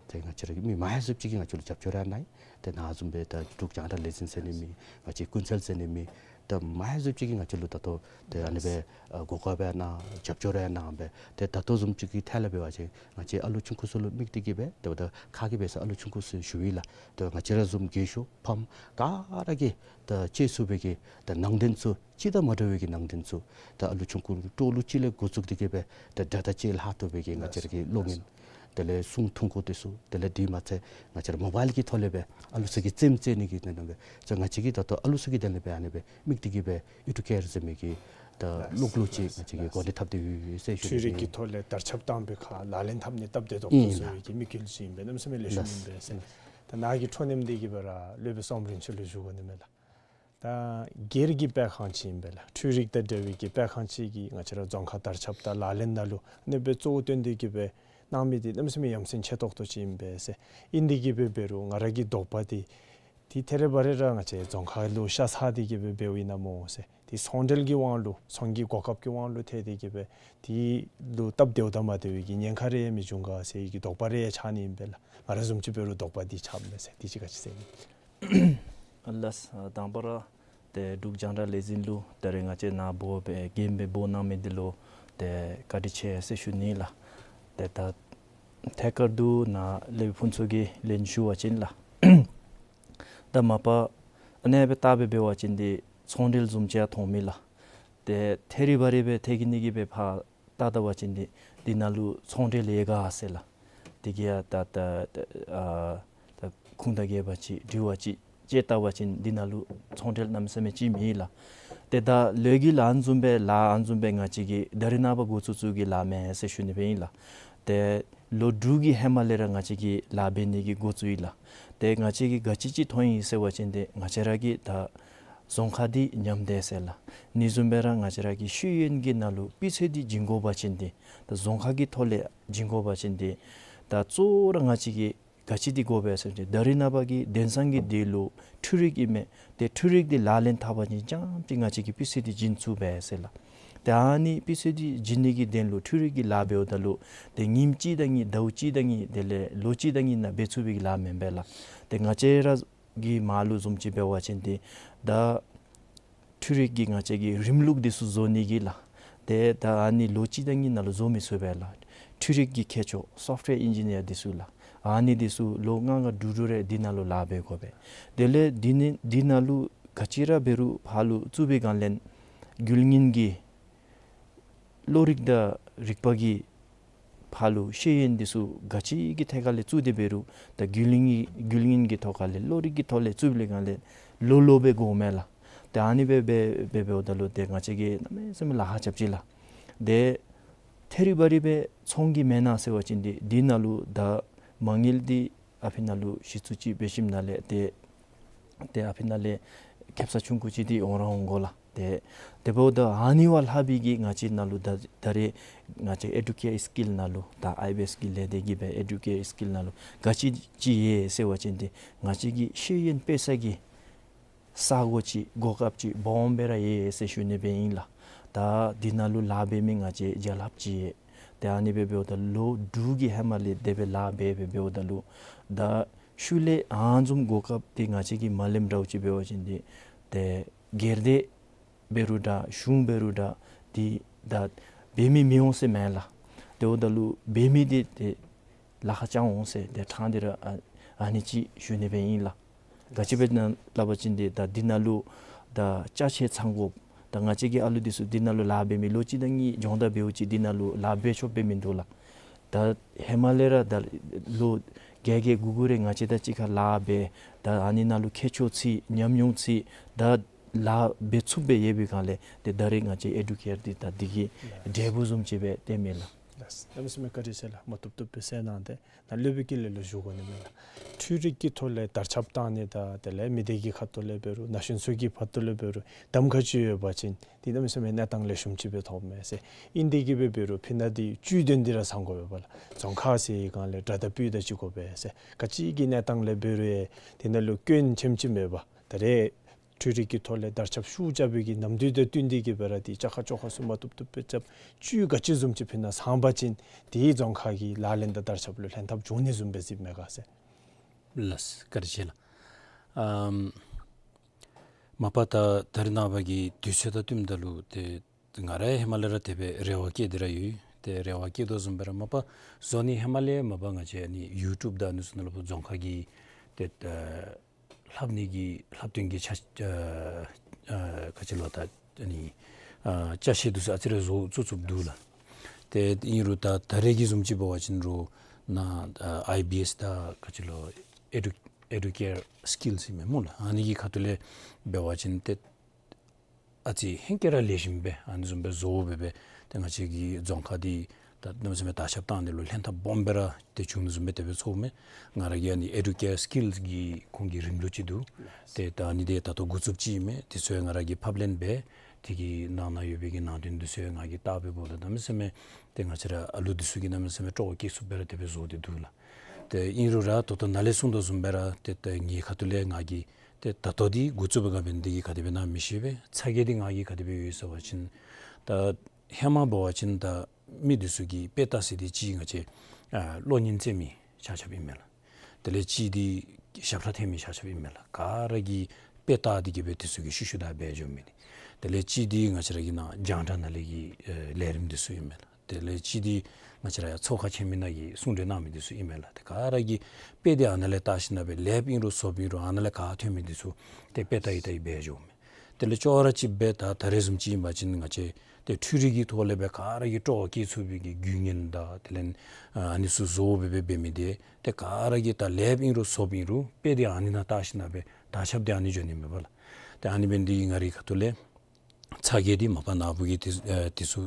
ཏེ་ང་བཅས་ར་གི་མི་མང་ཤོས་ཅིག་གིས་ང་བཅས་ལུ་རྒྱབ་སྐྱོར་ར་གནང་ཡི། ཏེ་ནཱ་བཟུམ་སྦེ་ད་འབྲུག་རྒྱང་བསྒྲགས་ལས་འཛིན་ཟེར་ནི་མེད། ང་བཅས་ཀུན་གསལ་ཟེར་ནི་མེད། ད་མང་ཤོས་ཅིག་གིས་ང་བཅས་ལུ་ད་ལྟོ་ཏེ་ཨ་ནི་སྦེ་ཨ་གོ་སྐབས་ཡང་གནང་རྒྱབ་སྐྱོར་ཡང་གནང་སྦེ་ཏེ་ད་ལྟོ་བཟུམ་ཅིག་གི་ཐད་ལས་འབད་བ་ཅིན་ང་བཅས་ཨ་ལུ་ཆུང་ཀུ་ཚུ་ལུ་དམིགས་ཏེ་གི་སྦེ་ཏེ་ད་ཁ་གི་སྦེ་ས་ཨ་ལུ་ཆུང་ཀུ་ཚུ་ཞུ་ཡི་ལགས། ཏེ་ང་བཅས་ར་བཟུམ་རྒས་ཤོས་ཕམ་ག་ར་གིས་ད་ཅིག་ཚུགས་པའི་གི་ད་ནང་དོན་ཚུ་སྤྱིར་དང་མ་འདྲ་བའི་གི་ནང་དོན་ཚུ་ད་ཨ་ལུ་ཆུང་ཀུ་སྤྲོ་བ་ལུ་ཅིག་ལས་འགོ་བཙུགས་ཏེ་གི་སྦེ་ད་སྒྲ་དང་ཅིག་ལྷག་ཐུབ་པའི་གི་ང་བཅས་ར་གི་གློག་བརྙན་དེ་ལས་གསུང་ཐུང་ཀུ་དེ་ཚུ་དེ་ལས་དེ་མ་ཚད་ང་བཅས་ར་མོ་བཱའིལ་གྱི་ཐོག་ལས་སྦེ་ཨ་ལུ་ཚུ་གི་རྩེདམོ་རྩེ་ནི་གི་དེ་ནང་སྦེ་ཚུ་ང་བཅས་ཀྱིས་ད་ལྟོ་ཨ་ལུ་ཚུ་གི་དོན་ལས་སྦེ་ཨ་ནི་སྦེ་དམིགས་ཏེ་གི་སྦེ་ཨི་ཌུ་ཀེར་ཟེར་མི་གི་ད་གློག་ཀླད་ཅིག་ང་བཅས་ཀྱིས་འགོ་འདྲེན་འཐབ་སྟེ་ཡོད་ཟེར་ཞུ་ནི་ཨིན། འཕྲུལ་རིག་གི་ཐོག་ལས་དར་ཁྱབ་བཏང་པའི་ཁར་ལག་ལེན་འཐབ་ནི་སྟབས་བདེ་ཏོག་ཏོ་ཨིན་ལགས། བཟོ་བའི་གི་དམིགས་ཡུལ་ཅིག་ཨིན་པས། གནམ་མེད་ས་མེད་ལེགས་ཤོམ་ཨིན་པས་ཟེར། ད་ནཱ་གི་འཕྲོ་མཐུད་དེ་གི་སྦེ་ར་སློབ་དཔོན་བསོད་ནམས་རིན་ཆེན་ལུ་ཞུ་དགོ་ནི་མས་ལགས། ད་སྒེར་གྱི་སྤེལ་ཁང་ཅིག་ཨིན་པས་ལགས། འཕྲུལ་རིག་དང་འབྲེལ་བའི་གི་སྤེལ་ཁང་ཅིག་གིས་ང་བཅས་ར་རྫོང་ཁ་དར་ཁྱབ་དང་ལག་ལེན་ནང་ལུ་ཨ་ནི་སྦེ་གཙོ་བོ་བཏོན་ཏེ་གི་སྦེ་གནང་མི་འདི་གནམ་མེད་ས་མེད་ཡ་མཚན་ཆེ་ཏོག་ཏོ་ཅིག་ཨིན་པས་ཟེར། ཨིན་ཏེ་གི་སྦེ་འབད་རུང་ང་ར་གི་དོགས་པ་འདི་ཏེ་ཐད་རི་བ་རི་ར་ང་བཅས་རྫོང་ཁ་ལུ་ཤ་ཚ་སྟེ་གི་སྦེ་འབདཝ་ཨིན་ན་སྨོ་ཟེར། ཏེ་ཚོང་འབྲེལ་གྱི་དབང་ལུ་ཚོང་གི་གོ་སྐབས་ཀྱི་དབང་ལུ་ཐལ་ཏེ་གི་སྦེ་དེ་ལུ་སྟབས་བདེཝ་དང་མ་བདེ་བའི་གི་ཉེན་ཁ་རེ་མི་འབྱུང་ག་ཟེར་བའི་གི་དོགས་པ་རེ་ཡང་ཆགས་ནི་ཨིན་པས་ལགས། ང་ར་བཟུམ་ཅིག་འབད་རུང་དོགས་པ་འདི་ཆགསཔ་མས་ཟེར། དེ་ཅིག་ག་ཅི་ཟེར་ནི། ཨ་ལགས། དང་པ་ར་ཏེ་འབྲུག་རྒྱང་བསྒྲགས་ལས་འཛིན་ལུ་ད་རེས་ང་བཅས་ནཱ་འབོ་སྦེ་འགན་སྦེ་འབོ་གནང་མི་འདི་ལུ་ཏེ་བཀའ་དྲིན་ཆེ་ཟེར་ཞུ་ནི་ལགས། ཏེ་ད་ཐད་ཀར་དུ་ནཱ་སློབ་དཔོན་ཕུན་ཚོགས་ཀྱིས་ལན་ཞུ་བ་ཅིན་ལགས། ད་མ་པ་ཨ་ནེ་སྦེ་བལྟ་སྦེ་འབད་བ་ཅིན་འདི་ཚོང་འབྲེལ་བཟུམ་ཅིག་ཡང་མཐོང་མི་ལགས། ཏེ་ཐད་རི་བ་རི་སྦེ་ཐད་ཀྱི་ནི་གི་སྦེ་ཕར་བལྟ་བལྟ་བ་ཅིན་འདི་འདི་ནང་ལུ་ཚོང་འབྲེལ་ཡོད་ག་ཟེར་ལགས། དེ་གིས་ཡང་ད་ད་ད་ཨ་ད་ཁུངས་དང་འགལ་བ་ཅིག་དྲི་བ་ཅིག་དཔྱད་བལྟ་བ་ཅིན་འདི་ནང་ལུ་ཚོང་འབྲེལ་གནམ་མེད་ས་མེད་ཅིག་མེད་ལགས། ཏེ་ད་ལོ་རྒྱུས་ལུ་ཨ་ནི་བཟུམ་སྦེ་ལཱ་ཨ་ནི་བཟུམ་སྦེ་ང་བཅས་ཀྱིས་ད་རེས་ནངས་པ་འགོ་བཙུགས་བཙུགས་ཀྱི་ལཱ་མེན་ཟེར་ཞུ་ནི་སྦེ་ཨིན་ལགས། ཏེ་ལོ་དྲུག་གི་ཧེ་མ་ལས་ར་ང་བཅས་ཀྱིས་ལཱ་འབད་ནི་གི་འགོ་བཙུགས་ཡི་ལགས། ཏེ་ང་བཅས་ཀྱིས་ག་ཅི་ཅིག་མཐོང་ཡི་ཟེར་བ་ཅིན་ཏེ་ང་བཅས་ར་གི་ད་རྫོང་ཁ་འདི་ཉམས་ཏེ་ཟེར་ལགས། ཨ་ནི་བཟུམ་སྦེ་ར་ང་བཅས་ར་གི་ཤེས་ཡོན་གྱི་ནང་ལུ་སྤུས་ཚད་འདི་བྱིན་དགོ་པ་ཅིན་ཏེ་ད་རྫོང་ཁ་གི་ཐོག་ལས་བྱིན་དགོ་པ་ཅིན་ཏེ་ད་གཙོ་བོ་ར་ང་བཅས་ཀྱིས་ག་ཅི་འདི་དགོ་པས་ཟེར་བ་ཅིན་ད་རེས་ནངས་པ་གི་དེང་སང་གི་དུས་ལུ་འཕྲུལ་རིག་ཨིན་མས། ཏེ་འཕྲུལ་རིག་འདི་ལག་ལེན་འཐབ་པ་ཅིན་རྐྱངམ་ཅིག་ང་བཅས་ཀྱིས་སྤུས་ཚད་འདི་བྱིན་ཚུགས་པས་ཟེར་ལགས། ཏེ་ཨ་ནི་སྤུས་ཚད་འདི་བྱིན་ནི་གི་དོན་ལུ་འཕྲུལ་རིག་གི་ལཱ་འབདཝ་ད་ལུ་ཏེ་ཉིནམ་གཅིག་དང་གཉིས་ཟླཝ་གཅིག་དང་གཉིས་དེ་ལས་ལོ་གཅིག་དང་གཉིས་ནང་འབད་ཚུགས་པའི་གི་ལཱ་མེན་པས་ལགས། ཏེ་ང་བཅས་ར་གི་མ་ལུ་བཟུམ་ཅིག་འབད་བ་ཅིན་ཏེ་ད་འཕྲུལ་རིག་གི་ང་བཅས་ཀྱི་རིམ་ལུགས་འདི་ཚུ་བཟོ་ནི་གི་ལགས། ཏེ་ད་ཨ་ནི་ལོ་གཅིག་དང་གཉིས་ནང་ལུ་བཟོ་མི་ཚུགས་པས་ལགས། འཕྲུལ་རིག་གི་མཁས་མཆོག་སོཕཊ་ཝེར་ཨིན་ཇི་ནི་ཡར་འདི་ཚུ་ལགས། ཨ་ནི་འདི་ཚུ་ལོ་ལྔ་ལྔ་དྲུག་དྲུག་རེ་འདི་ནང་ལུ་ལཱ་འབད་དགོ་པས། དེ་ལས་འདི་ནི་འདི་ནང་ལུ་ག་ཅི་ར་འབད་རུང་ཕར་ལུ་བཙུགས་པའི་སྒང་ལས་རྒྱུན་རིང་གི་བློ་རིག་དང་རིག་པ་གི་ཕར་ལུ་ཤེས་ཡོན་འདི་ཚུ་ག་ཅི་གི་ཐད་ཁ་ལས་བཙུགས་ཏེ་འབད་རུང་ད་རྒྱུན་རིང་གི་རྒྱུན་རིང་གི་ཐོག་ཁ་ལས་བློ་རིག་གི་ཐོག་ལས་བཙུགས་པའི་སྒང་ལས་ལོ་ལོ་སྦེ་འགོརཝ་མས་ལགས། ཏེ་ཨ་ནི་སྦེ་འབད་འབད་འབདཝ་ད་ལུ་ཏེ་ང་བཅས་ཀྱིས་གནམ་མེད་ས་མེད་ལཱ་ཁག་རྐྱབ་ཅི་ལགས། ཏེ་ཐད་རི་བ་རི་སྦེ་ཚོང་གི་མེན་ན་ཟེར་བ་ཅིན་འདི་འདི་ནང་ལུ་ད་མ་དངུལ་འདི་ཨ་ཕི་ནང་ལུ་གཞི་བཙུགས་ཅིག་འབད་ཞིནམ་ལས་ཏེ་ཏེ་ཨ་ཕི་ནང་ལས་ཁེབ་ས་ཆུང་ཀུ་ཅིག་འདི་འོང་ར་འོང་དགོ་ལགས། ཏེ་དེ་འབདཝ་ད་ཨ་ནི་བ་ལྷག་པའི་གི་ང་བཅས་ནང་ལུ་ད་ད་རེས་ང་བཅས་ཨེ་ཌུ་ཀེར་སི་ཀིལ་ནང་ལུ་ད་ཨའི་བི་ཨེསི་གི་ལས་སྡེ་གིས་སྦེ་ཨེ་ཌུ་ཀེར་སི་ཀིལ་ནང་ལུ་ག་ཅི་ཅིག་ཡོད་ཟེར་བ་ཅིན་ཏེ་ང་བཅས་ཀྱི་ཤེས་ཡོན་སྤེལ་ས་གི་ས་གོ་ཅིག་གོ་སྐབས་ཅིག་སྦོམ་སྦེ་ར་ཡོད་ཟེར་ཞུ་ནི་སྦེ་ཨིན་ལགས། ད་འདི་ནང་ལུ་ལཱ་འབད་མི་ང་བཅས་རྒྱལ་ཁབ་ཅིག་ཡོད། ཏེ་ཨ་ནི་སྦེ་འབདཝ་ད་ལོ་དྲུག་གི་ཧེ་མ་ལས་དེ་སྦེ་ལཱ་འབད་འབད་འབདཝ་ད་ལུ་ད་ཤུལ་ལས་ཨ་ནི་བཟུམ་གོ་སྐབས་འདི་ང་བཅས་ཀྱིས་མ་ལེནམ་འདྲཝ་ཅིག་འབད་བ་ཅིན་འདི་ཏེ་སྒེར་སྡེ་འབད་རུང་འདྲ་གཞུང་འབད་རུང་འདྲ་འདི་ད་འབད་མི་མི་འོང་ཟེར་མེན་ལགས། དེ་འབདཝ་ད་ལུ་འབད་མི་འདི་ཏེ་ལཱ་ཁག་རྐྱབ་འོང་ཟེར་ཏེ་ཕྲང་སྟེ་ར་ཨ་ཨ་ནི་ཅིག་ཞུ་ནི་སྦེ་ཨིན་ལགས། ག་ཅི་སྦེ་ཨིན་ན་སླབ་པ་ཅིན་འདི་ད་འདི་ནང་ལུ་ད་ཅ་ཆས་ཚང་དགོཔ་ད་ང་བཅས་ཀྱི་ཨ་ལུ་འདི་ཚུ་འདི་ནང་ལུ་ལཱ་འབད་མི་ལོ་གཅིག་དང་གཉིས་སྦྱོང་བརྡར་འབདཝ་ཅིག་འདི་ནང་ལུ་ལཱ་འབད་ཆོགཔ་འབད་མིན་འདུག་ལགས། ད་ཧེ་མ་ལས་ར་ད་ལོ་བརྒྱད་བརྒྱད་དགུ་དགུ་རེ་ང་བཅས་དང་གཅིག་ཁར་ལཱ་འབད་ད་ཨ་ནི་ནང་ལུ་མཁས་མཆོག་ཚུད་ཉམས་མྱོང་ཚུད་ད་ལཱ་འབད་ཚུགསཔ་སྦེ་ཡོད་པའི་སྒང་ལས་ཏེ་ད་རེས་ང་བཅས་ཨེ་ཌུ་ཀེར་འདི་ད་འདི་གི་འབྲས་བུ་བཟུམ་ཅིག་སྦེ་བསྟནམ་ཨིན་ལགས། ལགས། གནམ་མེད་ས་མེད་བཀའ་དྲིན་ཆེ་ལགས། མ་བཏུབ་བཏུབ་སྦེ་གསན་གནང་སྟེ་ནཱ་སློབ་དཔོན་ཀུན་ལེགས་ལུ་ཞུ་དགོ་ནི་མས་ལགས། འཕྲུལ་རིག་གི་ཐོག་ལས་དར་ཁྱབ་བཏང་ནི་དང་དེ་ལས་མི་སྡེ་གི་ཁ་ཐུག་ལས་འབད་རུང་ན་གཞོན་ཚུ་གི་ཕར་ཐུག་ལས་འབད་རུང་གདམ་ཁ་ཅིག་ཡོད་པ་ཅིན་འདི་གནམ་མེད་ས་མེད་གནས་སྟངས་ལེགས་ཤོམ་ཅིག་སྦེ་ཐོབ་མས་ཟེར། ཨིན་ཏེ་གིས་སྦེ་འབད་རུང་ཕི་ན་འདི་བཅུད་དོན་འདི་ར་ཚང་དགོ་པས་ལགས། རྫོང་ཁག་ཟེར་བའི་སྒང་ལས་དགྲ་དང་སྤུན་དང་གཅིག་དགོ་པས་ཟེར། ག་ཅི་གི་གནས་སྟངས་ལས་འབད་རུང་ཡང་དེ་ནང་ལུ་སྐྱོན་ཆེམ་ཅིག་མེད་པར་ད་རེས་འཕྲུལ་རིག་གི་ཐོག་ལས་དར་ཁྱབ་ཤུགས་རྐྱབ་པའི་གི་ནམ་དུས་དང་བསྟུན་ཏེ་གིས་སྦེ་ར་འདི་ཅ་ཁ་ཅོག་ཁ་ཚུ་མ་བཏུབ་བཏུབ་སྦེ་རྐྱབ་བཅུད་ག་ཅི་བཟུམ་ཅིག་ཕི་ན་ཚང་པ་ཅིན་འདི་རྫོང་ཁག་གི་ལག་ལེན་དང་དར་ཁྱབ་ལུ་ལྷན་ཐབས་འབྱུང་ནི་བཟུམ་སྦེ་གཟིགསཔ་མས་ག་ཟེར། ལགས་བཀའ་དྲིན་ཆེ་ལགས། ཨམ་མ་པ་ད་ད་རེས་ནངས་པ་གི་དུས་ཚོད་དང་བསྟུནམ་ད་ལུ་ཏེ་ང་ར་ཧེ་མ་ལས་ར་དེ་སྦེ་རེ་བ་བསྐྱེད་དེ་ར་ཡོད། ཏེ་རེ་བ་བསྐྱེད་དོ་བཟུམ་སྦེ་ར་མ་པ་བཟོ་ནི་ཧེ་མ་ལས་མ་པ་ང་བཅས་ཨ་ནི་ཡུ་ཊུབ་དང་ཨ་ནི་ཚུ་ནང་ལུ་རྫོང་ཁག་གི་ཏེ་ཨ་ལྷབ་ནི་གི་ལྷབ་སྟོན་གྱི་ཆ་ཨ་ཨ་ག་ཅི་ལོ་ད་ཨ་ནི་ཨ་ཅ་ཆས་འདི་ཚུ་ཨ་ཙི་རེ་བཟོ་བཙུགས་བཙུགསཔ་འདུག་ལགས། ཏེ་ཨིན་རུང་ད་ད་རེས་ཀྱི་བཟུམ་ཅིག་འབད་བ་ཅིན་རུང་ནཱ་ཨ་ཨའི་བི་ཨེསི་དང་ག་ཅི་ལོ་ཨེ་ཌུ་ཨེ་ཌུ་ཀེར་སི་ཀིལ་ཟེར་མི་སྨོ་ལགས། ཨ་ནི་གི་ཁ་ཐུག་ལས་འབད་བ་ཅིན་ཏེ་ཨ་ཙི་ཧེང་སྐལ་ར་ལེགས་ཤོམ་སྦེ་ཨ་ནི་བཟུམ་སྦེ་བཟོ་སྦེ་སྦེ་ཏེ་ང་བཅས་ཀྱི་རྫོང་ཁག་འདི་ད་གནམ་མེད་ས་མེད་དར་ཁྱབ་བཏང་ནི་ལུ་ལྷན་ཐབས་སྦོམ་སྦེ་ར་ཏེ་བྱུང་ནི་བཟུམ་སྦེ་དེ་སྦེ་ཚོརཝ་མས། ང་ར་གི་ཨ་ནི་ཨེ་ཌུ་ཀེར་སི་ཀིལ་གི་ཁོང་གི་རིམ་ལུགས་ཅིག་འདུག། ཏེ་ད་ཨ་ནི་འདི་ད་ལྟོ་འགོ་བཙུགསཔ་ཅིག་ཨིན་མས། དེ་ཚུ་ཡང་ང་ར་གིས་ཕབ་ལེན་འབད་དེ་གི་ནང་ན་ཡོད་པའི་གི་ནང་དོན་འདི་ཚུ་ཡང་ང་གིས་བལྟ་སྦེ་འབདཝ་ད་གནམ་མེད་ས་མེད་ཏེ་ང་བཅས་ར་ཨ་ལུ་འདི་ཚུ་གིས་གནམ་མེད་ས་མེད་སྤྲོ་བ་བསྐྱེད་ཚུགསཔ་སྦེ་ར་དེ་སྦེ་བཟོ་སྟེ་འདུག་ལགས། ཏེ་ཨིན་རུང་ར་ད་ལྟོ་ནཱ་ལས་གསུངས་དོ་བཟུམ་སྦེ་ར་ཏེ་ཏེ་ངེའི་ཁ་ཐུག་ལས་ང་གིས་ཏེ་ད་ལྟོ་འདི་འགོ་བཙུགས་པའི་སྒང་འབད་ནི་འདི་གིས་ག་དེ་སྦེ་ཨིན་ན་མི་ཤེས་པས། ཚ་གྱང་འདི་ང་གིས་ག་དེ་སྦེ་ཡོད་ཟེར་བ་ཅིན་ད་ཧེ་མ་འབད་བ་ཅིན་ད་མི་འདི་ཚུ་གིས་དཔེ་ལྟ་ཟེར་འདི་ཅིག་ང་བཅས་ཨ་གློག་བརྙན་རྩེད་མི་ཆ་ཁྱབ་ཨིན་མས་ལགས། དེ་ལས་གཅིག་འདི་ཞབས་ཁྲ་འཐེན་མི་ཆ་ཁྱབ་ཨིན་མས་ལགས། ག་ར་གིས་དཔེ་ལྟ་སྟེ་གིས་སྦེ་འདི་ཚུ་གིས་ཤུལ་ཤུལ་བདའ་འབད་འགྱོ་མི་འདི། དེ་ལས་གཅིག་འདི་ང་བཅས་ར་གི་ནཱ་རྒྱང་བསྒྲགས་ནང་ལས་ཀྱི་ཨེ་ལས་རིམ་འདི་ཚུ་ཨིན་མས་ལགས། དེ་ལས་གཅིག་འདི་ང་བཅས་ར་ཡར་ཚོགས་ཁང་ཆེན་མོའི་ནང་གི་གསུང་གྲོས་གནང་མི་འདི་ཚུ་ཨིན་མས་ལགས། ཏེ་ག་ར་གིས་དཔེ་འདི་ཨ་ནཱ་ལས་བལྟ་ཞིནམ་ལས་ལེགསཔ་ཨིན་རུང་བཟོཔ་ཨིན་རུང་ཨ་ནཱ་ལས་ག་ཐོན་མི་འདི་ཚུ་ཏེ་དཔེ་ལྟ་ཡི་ལྟ་ཡི་འབད་འགྱོཝ་མས། དེ་ལས་ཅོག་ར་གཅིག་སྦེ་ད་ད་རེས་བཟུམ་ཅིག་ཨིན་པ་ཅིན་ང་བཅས་ཏེ་འཕྲུལ་རིག་གི་ཐོག་ལས་སྦེ་ག་ར་གིས་སྤྲོ་བ་བསྐྱེད་ཚུགས་པའི་གི་རྒྱུ་བརྙན་དང་དེ་ལས་ཨ་ནི་ཚུ་བཟོ་སྦེ་སྦེ་འབད་མི་འདི་ཏེ་ག་ར་གིས་ད་ལེགསཔ་ཨིན་རུང་བཟོཔ་ཨིན་རུང་དཔེ་འདི་ཨ་ནི་ནང་བལྟ་ཞིནམ་ལས་སྦེ་དར་ཁྱབ་འདི་ཨ་ནི་འགྱོ་ནི་མས་པ་ལགས། ཏེ་ཨ་ནི་འབད་ནི་འདི་གིས་ང་རའི་ཁ་ཐུག་ལས་ཚ་གྱང་འདི་མ་པ་ནཱ་བུ་གིས་འདི་ཨེ་འདི་ཚུ་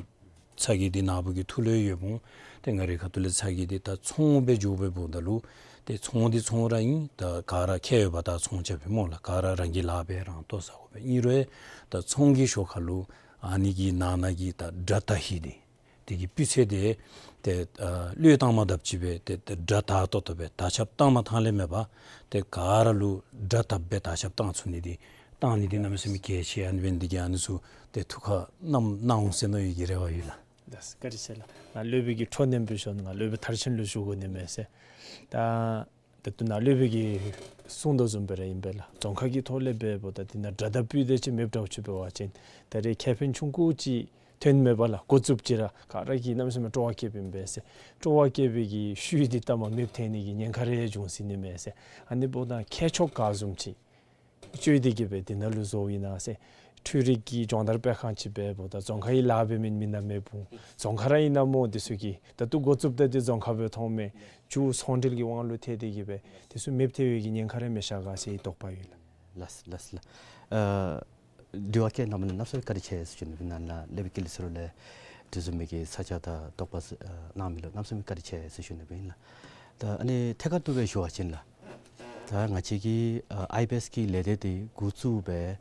ཚ་གྱང་འདི་ནཱ་བུ་གི་ཐུགས་ལུ་ཡོདཔ་འོང་། ཏེ་ང་རའི་ཁ་ཐུག་ལས་ཚ་གྱང་འདི་ད་ཚོང་སྦེ་འགྱོ་སྦེ་འབདཝ་ད་ལུ་ཏེ་ཚོང་འདི་ཚོང་ར་ཨིན། ད་ག་ར་ཁེ་ཡོད་པ་ད་ཚོང་རྐྱབ་པས་སྨོ་ལགས། ག་ར་རང་གི་ལཱ་སྦེ་རང་ལྟོ་བཟའ་དགོ་པས། ཨིན་རུང་ད་ཚོང་གི་ཤོག་ཁ་ལུ་ཨ་ནི་གི་ནང་ན་གི་ད་དགྲ་ད་ཧི་འདི་དེ་གི་སྤུས་ཚད་འདི་ཏེ་ཨ་བློས་བཏང་མ་དཔ་ཅིག་སྦེ་ཏེ་ཏེ་དགྲ་ད་ཏོག་ཏོ་སྦེ་དར་ཁྱབ་བཏང་མ་བཏང་ལས་མེད་པར་ཏེ་ག་ར་ལུ་དགྲ་ད་སྦེ་དར་ཁྱབ་བཏང་ཚུགས་ནི་འདི་ བཏང་ནི་འདི་གནམ་མེད་ས་མེད་གལ་ཆེ། ཨ་ནི་འབད་ནི་འདི་གིས་ཨ་ནི་ཚུ་ཏེ་ཐུགས་ཁར་བསྣམས་གནང་འོང་ཟེར་མནོ་བའི་གི་རེ་བ་ཡོད་ལགས། ལགས་སོ། བཀའ་དྲིན་ཆེ་ལགས། ང་སློབ་དཔོན་གྱི་འཕྲོ་མཉམ་པའི་ཞོར་ང་སློབ་དཔོན་མཐར་ཕྱིན་ལུ་ཞུ་དགོ་ནི་མས་ཟེར། ད་ད་ལྟོ་ནཱ་སློབ་དཔོན་གྱིས་གསུངས་དོ་བཟུམ་སྦེ་ར་ཨིན་པས་ལགས། རྫོང་ཁ་གི་ཐོག་ལས་འབདཝ་ད་འདི་ནང་དགྲ་དང་སྤུན་ཟེར་ཅིག་མེདཔ་འདྲཝ་ཅིག་འབད་བ་ཅིན་ད་རེས་ཁེ་ཕན་ཆུང་ཀུ་ཅིག་ཐོན་མེད་པས་ལགས། འགོ་བཙུགསཔ་ཅིག་ར་ག་ར་གིས་གནམ་མེད་ས་མེད་སྤྲོ་བ་བསྐྱེདཔ་ཨིན་པས་ཟེར། སྤྲོ་བ་བསྐྱེད་པའི་གི་ཤུལ་འདི་ལྟ་མ་མེདཔ་ཐལ་ནི་གི་ཉེན་ཁ་རེ་འབྱུང་སྲིད་ནི་མས་ཟེར། ཨ་ནི་འབདཝ་ད་མཁས་མཆོག་ག་བཟུམ་ཅིག་བཅོལ་ཏེ་གིས་སྦེ་འདི་ནང་ལུ་བཟོཝ་ཨིན་ན་ཟེར། འཕྲུལ་རིག་གི་སྦྱོང་བརྡར་སྤེལ་ཁང་ཅིག་འབདཝ་ད་རྫོང་ཁ་གི་ལཱ་འབད་མི་མི་ནག་མེདཔ་འོང་། རྫོང་ཁ་ར་ཨིན་ན་སྨོ། འདི་ཚུ་གིས་ད་ལྟོ་འགོ་བཙུགསཔ་ད་འདི་རྫོང་ཁ་སྦེ་མཐོང་མས། མཇུག་ཚོང་འབྲེལ་གྱི་དབང་ལུ་ཐལ་ཏེ་གིས་སྦེ་འདི་ཚུ་མེདཔ་ཐལ་བའི་གི་ཉེན་ཁ་རེ་མི་ཤར་ག་ཟེར་དོགས་པ་ཡོད་ལགས། ལགས་ལགས་ལགས། ཨ་དྲི་བ་བཀོད་གནང་མི་ལུ་གནམ་མེད་ས་མེད་བཀའ་དྲིན་ཆེ་ཟེར་ཞུ་ནི་ཨིན་ལགས། སློབ་དཔོན་ཀུན་ལེགས་ཟེར་རུང་ལས་དེ་བཟུམ་མའི་གི་ས་ཆ་དང་དོགས་པ་ཨ་གནང་མི་ལུ་གནམ་མེད་ས་མེད་བཀའ་དྲིན་ཆེ་ཟེར་ཞུ་ནི་ཨིན་ལགས། ད་ཨ་ནི་ཐད་ཀར་དུ་སྦེ་ཞུ་བ་ཅིན་ལགས། ད་ང་བཅས་ཀྱི་ཨ་ཨའི་བི་ཨེསི་གི་ལས་སྡེ་འདི་འགོ་བཙུགས་སྦེ་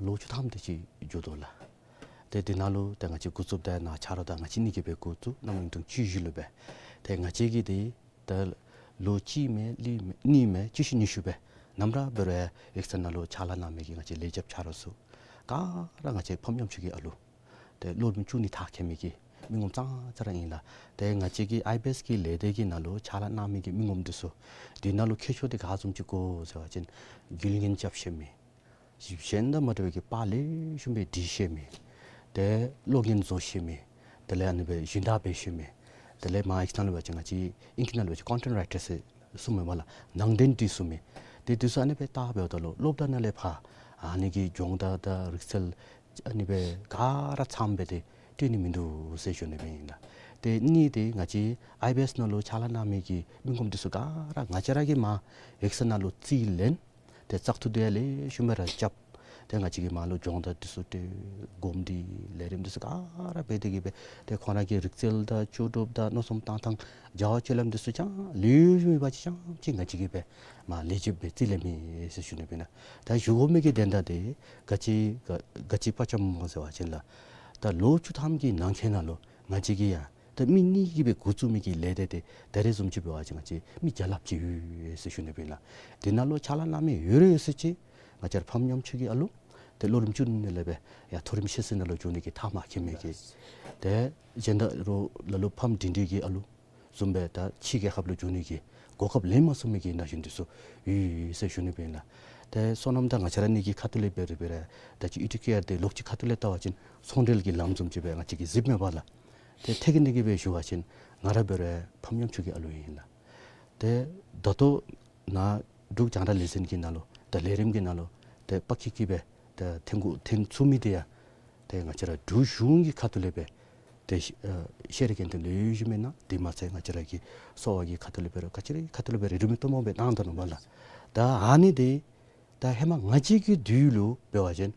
ལོ་བཅུ་ཐམ་དེ་ཅིག་འགྱོ་དོ་ལགས། ཏེ་འདི་ནང་ལུ་ཏེ་ང་བཅས་འགོ་བཙུགསཔ་ད་ནཱ་ཆ་རོགས་དང་ང་བཅས་གཉིས་ཀྱིས་སྦེ་འགོ་བཙུགས་གནམ་ལོ་ཉིས་སྟོང་བཅུ་བཞི་ལུ་སྦེ། ཏེ་ང་བཅས་ཀྱིས་འདི་ད་ལོ་གཅིག་མེན་གཉིས་མེན་གཉིས་མེན་བཅུ་བཞི་ཉི་ཤུ་སྦེ་ནམ་ར་འབད་རུང་ཡིག་ཚང་ནང་ལུ་ཕྱག་ལཱ་གནང་མི་གི་ང་བཅས་ལས་བྱེདཔ་ཆ་རོགས་ཚུ་ག་ར་ང་བཅས་ཕམ་ཉམ་ཆུང་གི་ཨ་ལུ། ཏེ་སློབ་རིམ་བཅུ་གཉིས་མཐར་འཁྱོལ་མི་གི་མི་ངོམ་ཙང་ཙ་ར་ཨིན་ལགས། ཏེ་ང་བཅས་ཀྱི་ཨའི་བི་ཨེསི་གི་ལས་སྡེ་གི་ནང་ལུ་ཕྱག་ལཱ་གནང་མི་གི་མི་ངོམ་འདི་ཚུ་འདི་ནང་ལུ་མཁས་མཆོག་འདི་ག་བཟུམ་ཅིག་དགོ་ཟེར་བ་ཅིན་རྒྱུ་ལེན་རྐྱབ་ཤེས་མི། གཞན་དང་མ་འདྲ་བའི་གི་པར་ལེགས་ཤོམ་སྦེ་འབྲི་ཤེས་མི། ཏེ་གློག་བརྙན་བཟོ་ཤེས་མི། དེ་ལས་ཨ་ནི་སྦེ་ཞུན་དག་འབད་ཤེས་མི། དེ་ལས་མ་ཨིང་སྐད་ནང་ལུ་འབད་བ་ཅིན་ང་བཅས་ཨིང་སྐད་ནང་ལུ་འབད་བ་ཅིན་ཀོན་ཊེནཊ་རའི་ཊར་ཟེར་གསུངམ་མས་ལགས། ནང་འདྲེན་འབྲི་ཚུགས་མི། ཏེ་འདི་ཚུ་ཨ་ནི་སྦེ་བལྟ་འབདཝ་ད་ལུ་སློབ་གྲྭ་ནང་ལས་ཕར་ཨ་ནི་གི་སྦྱོང་བརྡར་དང་རིག་རྩལ་ཨ་ནི་སྦེ་ག་ར་ཚངམ་སྦེ་ཏེ་སྤྲོད་ནི་མིན་འདུག་ཟེར་ཞུ་ནི་སྦེ་ཨིན་ལགས། ཏེ་གཉིས་ཏེ་ང་བཅས་ཨའི་བི་ཨེསི་ནང་ལུ་ཕྱག་ལཱ་གནང་མི་གི་མི་ངོམ་འདི་ཚུ་ག་ར་ང་བཅས་ར་གིས་མར་ཡིག་ཚང་ནང་ལུ་རྩིས་ལེན། ཏེ་བཙག་འཐུ་འདི་ཡང་ལེགས་ཤོམ་སྦེ་ར་རྐྱབ། ཏེ་ང་བཅས་ཀྱིས་མར་ལུ་སྦྱོང་བརྡར་འདི་ཚུ་ཏེ་གོམས་འདྲིས་ལས་རིམ་འདི་ཚུ་ག་ར་འབད་དེ་གིས་སྦེ་ཏེ་ཁོང་ར་གི་རིག་རྩལ་དང་ལྕོགས་གྲུབ་དང་མནོ་བསམ་བཏང་ཐངས་བྱ་བ་སྤྱོད་ལམ་འདི་ཚུ་ཅང་ལེགས་ཤོམ་ཡོད་པ་ཅིག་ཅང་ཅིག་ང་བཅས་ཀྱིས་སྦེ་མར་ལས་བྱེདཔ་སྦེ་རྩིས་ལེན་མི་ཟེར་ཞུ་ནི་སྦེ་ཨིན་ལགས། ད་ཞུ་དགོ་མི་གི་དོན་དག་འདི་ག་ཅི་ག་ག་ཅི་སྤར་རྐྱབ་སྨོ་ཟེར་བ་ཅིན་ལགས། ད་ལོ་བཅུ་ཐམ་གྱི་ནང་འཁོད་ནང་ལུ་ང་བཅས་ཀྱིས་ཡང་ད་མི་གཉིས་ཀྱིས་སྦེ་འགོ་བཙུགས་མི་གི་ལས་སྡེ་འདི་ད་རེས་བཟུམ་ཅིག་འབད་བ་ཅིན་ང་བཅས་མི་བརྒྱ་ལྷགཔ་ཅིག་ཡོད་ཟེར་ཞུ་ནི་སྦེ་ཨིན་ལགས། འདི་ནང་ལུ་ཕྱག་ལཱ་གནང་མི་ཡོད་རུང་ཡོད་ས་ཅིག་ང་བཅས་ར་ཕམ་ཉམ་ཆུང་གི་ཨ་ལུ་ཏེ་སློབ་རིམ་བཅུ་གཉིས་ལས་སྦེ་ཡར་མཐོ་རིམ་ཤེས་ཚད་ནང་ལུ་འགྱོ་ནི་གི་མཐར་མ་འཁྱོལ་མི་གི། ཏེ་གཞན་དག་རོགས་ལ་ལུ་ཕམ་འབྲིང་འབྲིང་གི་ཨ་ལུ་བཟུམ་སྦེ་ད་ཕྱི་རྒྱལ་ཁབ་ལུ་འགྱོ་ནི་གི་གོ་སྐབས་ལེན་མ་ཚུགས་མི་གི་ན་གཞོན་འདི་ཚུ་ཡོད་ཟེར་ཞུ་ནི་སྦེ་ཨིན་ལགས། ཏེ་སོ་ནམ་དང་ང་བཅས་ར་གཉིས་ཀྱི་ཁ་ཐུག་ལས་འབད་རུང་འབད་རུང་ད་ཅི་ཨི་ཌུ་ཀེར་འདི་ལོགས་ཅིག་ཁ་ཐུག་ལས་བལྟ་བ་ཅིན་ཚོང་འབྲེལ་གྱི་ལམ་བཟུམ་ཅིག་སྦེ་ང་བཅས་ཀྱིས་གཟིགསཔ་མས་པ་ལགས། ཏེ་ཐད་ཀྱི་ནང་གི་སྦེ་ཞུ་བ་ཅིན་ང་ར་འབད་རུང་ཕམ་ཉམ་ཆུང་གི་ཨ་ལུ་ཨིན་ལགས། ཏེ་ད་ལྟོ་ནཱ་འབྲུག་རྒྱང་བསྒྲགས་ལས་འཛིན་གྱི་ནང་ལུ་ད་ལས་རིམ་གྱི་ནང་ལུ་ཏེ་པ་ཁི་ཁི་སྦེ་ཏེ་འཐོན་དགོ་འཐོན་ཚུགས་མི་འདི་ཡང་ཏེ་ང་བཅས་ར་འབྲུག་གཞུང་གི་ཁ་ཐུག་ལས་སྦེ་ཏེ་ཤེས་རིག་འགན་འདི་ལེགས་ཤོམ་སྦེ་གནང་། དེ་མ་ཚད་ང་བཅས་ར་གི་གསོ་བ་གི་ཁ་ཐུག་ལས་འབད་རུང་ག་ཅི་ར་གི་ཁ་ཐུག་ལས་འབད་རུང་རིན་མེད་སྟོང་པ་སྦེ་གནང་དོ་ནུག་པ་ལགས། ད་ཨ་ནི་འདི་ད་ཧེ་མ་ང་བཅས་ཀྱི་དུས་ལུ་འབད་བ་ཅིན་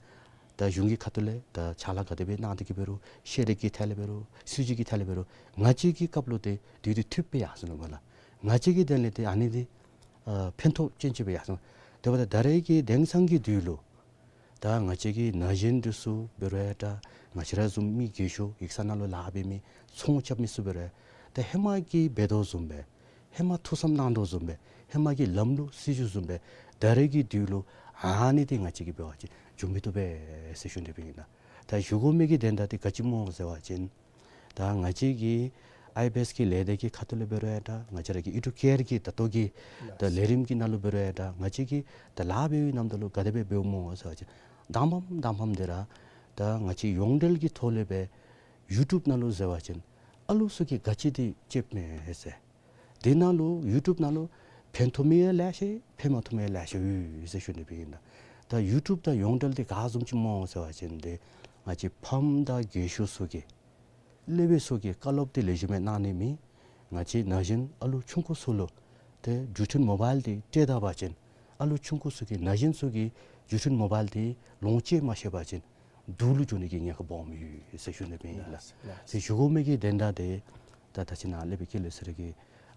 ད་གཞུང་གི་ཁ་ཐུག་ལས་ད་ཕྱག་ལཱ་ག་དེ་སྦེ་གནང་སྟེ་གིས་འབད་རུང་ཤེས་རིག་གི་ཐད་ལས་འབད་རུང་སྲིད་བྱུས་ཀྱི་ཐད་ལས་འབད་རུང་ང་བཅས་ཀྱི་སྐབས་ལུ་ཏེ་དུས་འདི་འཐུས་སྦེ་ཡར་སོ་ནུག་པ་ལགས། ང་བཅས་ཀྱི་དོན་ལས་ཏེ་ཨ་ནི་འདི་ཨ་ཕན་ཐོགས་ཅན་ཅིག་སྦེ་ཡར་སོ་ནུག། དེ་འབདཝ་ད་ད་རེས་ཀྱི་དེང་སང་གི་དུས་ལུ་ད་ང་བཅས་ཀྱི་ན་གཞོན་འདི་ཚུ་འབད་རུང་ད་ང་བཅས་ར་བཟུམ་མི་རྒས་ཤོས་ཡིག་ཚང་ནང་ལུ་ལཱ་འབད་མི་ཚོང་རྐྱབ་མི་ཚུ་འབད་རུང་ད་ཧེ་མ་གི་འབད་དོ་བཟུམ་སྦེ་ཧེ་མ་ཐུགས་བསམ་གནང་དོ་བཟུམ་སྦེ་ཧེ་མ་གི་ལམ་ལུགས་སྲིད་བྱུས་བཟུམ་སྦེ་ད་རེས་ཀྱི་དུས་ལུ་ཨ་ནི་འདི་ང་བཅས་ཀྱིས་འབད་བ་ཅིན་འགྱོ་མི་བཏུབ་པས་ཟེར་ཞུ་ནི་སྦེ་ཨིན་ལགས། ད་ཞུ་དགོ་མི་གི་དོན་དག་འདི་ག་ཅི་སྨོ་ཟེར་བ་ཅིན་ད་ང་བཅས་ཀྱི་ཨའི་བི་ཨེསི་གི་ལས་སྡེ་གི་ཁ་ཐུག་ལས་འབད་རུང་ད་ང་བཅས་ར་གི་ཨི་ཌུ་ཀེར་གྱི་ད་ལྟོ་གི་ད་ལས་རིམ་གྱི་ནང་ལུ་འབད་རུང་ད་ང་བཅས་ཀྱིས་ད་ལཱ་འབད་བའི་ནམ་ད་ལུ་ག་དེ་སྦེ་འབདཝ་སྨོ་ཟེར་བ་ཅིན་དང་པམ་དང་པམ་འདི་ར་ད་ང་བཅས་ཡོངས་འབྲེལ་གྱི་ཐོག་ལས་སྦེ་ཡུ་ཊུབ་ནང་ལུ་ཟེར་བ་ཅིན་ཨ་ལུ་ཚུ་གིས་ག་ཅི་འདི་ལྕེབ་མས་ཟེར། དེ་ནང་ལུ་ཡུ་ཊུབ་ནང་ལུ་ཕན་ཐོགས་མི་ཡང་ལེ་ཤ་ཕན་མ་ཐོགས་མི་ཡང་ལེ་ཤ་ཡོད་ཟེར་ཞུ་ནི་སྦེ་ཨིན་ལགས། ད་ཡུ་ཊུབ་དང་ཡོངས་འབྲེལ་འདི་ག་བཟུམ་ཅིག་སྨོ་ཟེར་བ་ཅིན་ཏེ་ང་བཅས་ཕམ་དང་རྒས་ཤོས་ཚུ་གི་སློབ་དཔོན་ཚུ་གིས་བཀའ་སློབ་འདི་ལེགས་ཤོམ་སྦེ་གནང་ནི་མེད། ང་བཅས་ན་གཞོན་ཨ་ལུ་ཆུང་ཀུ་ཚུ་ལུ་ཏེ་བརྒྱུད་འཕྲིན་མོ་བཱའིལ་འདི་སྤྲོད་ད་པ་ཅིན་ཨ་ལུ་ཆུང་ཀུ་ཚུ་གིས་ན་གཞོན་ཚུ་གིས་བརྒྱུད་འཕྲིན་མོ་བཱའིལ་འདི་ལོངས་སྤྱོད་མ་ཤེས་པ་ཅིན་སྡུག་ལུ་འགྱོ་ནི་གི་ཉེན་ཁ་སྦོམ་ཡོད་ཟེར་ཞུ་ནི་སྦེ་ཨིན་ལགས། ལགས། ཏེ་ཞུ་དགོ་མི་གི་དོན་དག་འདི་ད་ད་ཅི་ནཱ་སློབ་དཔོན་ཀུན་ལེགས་ཟེར་ར་གི་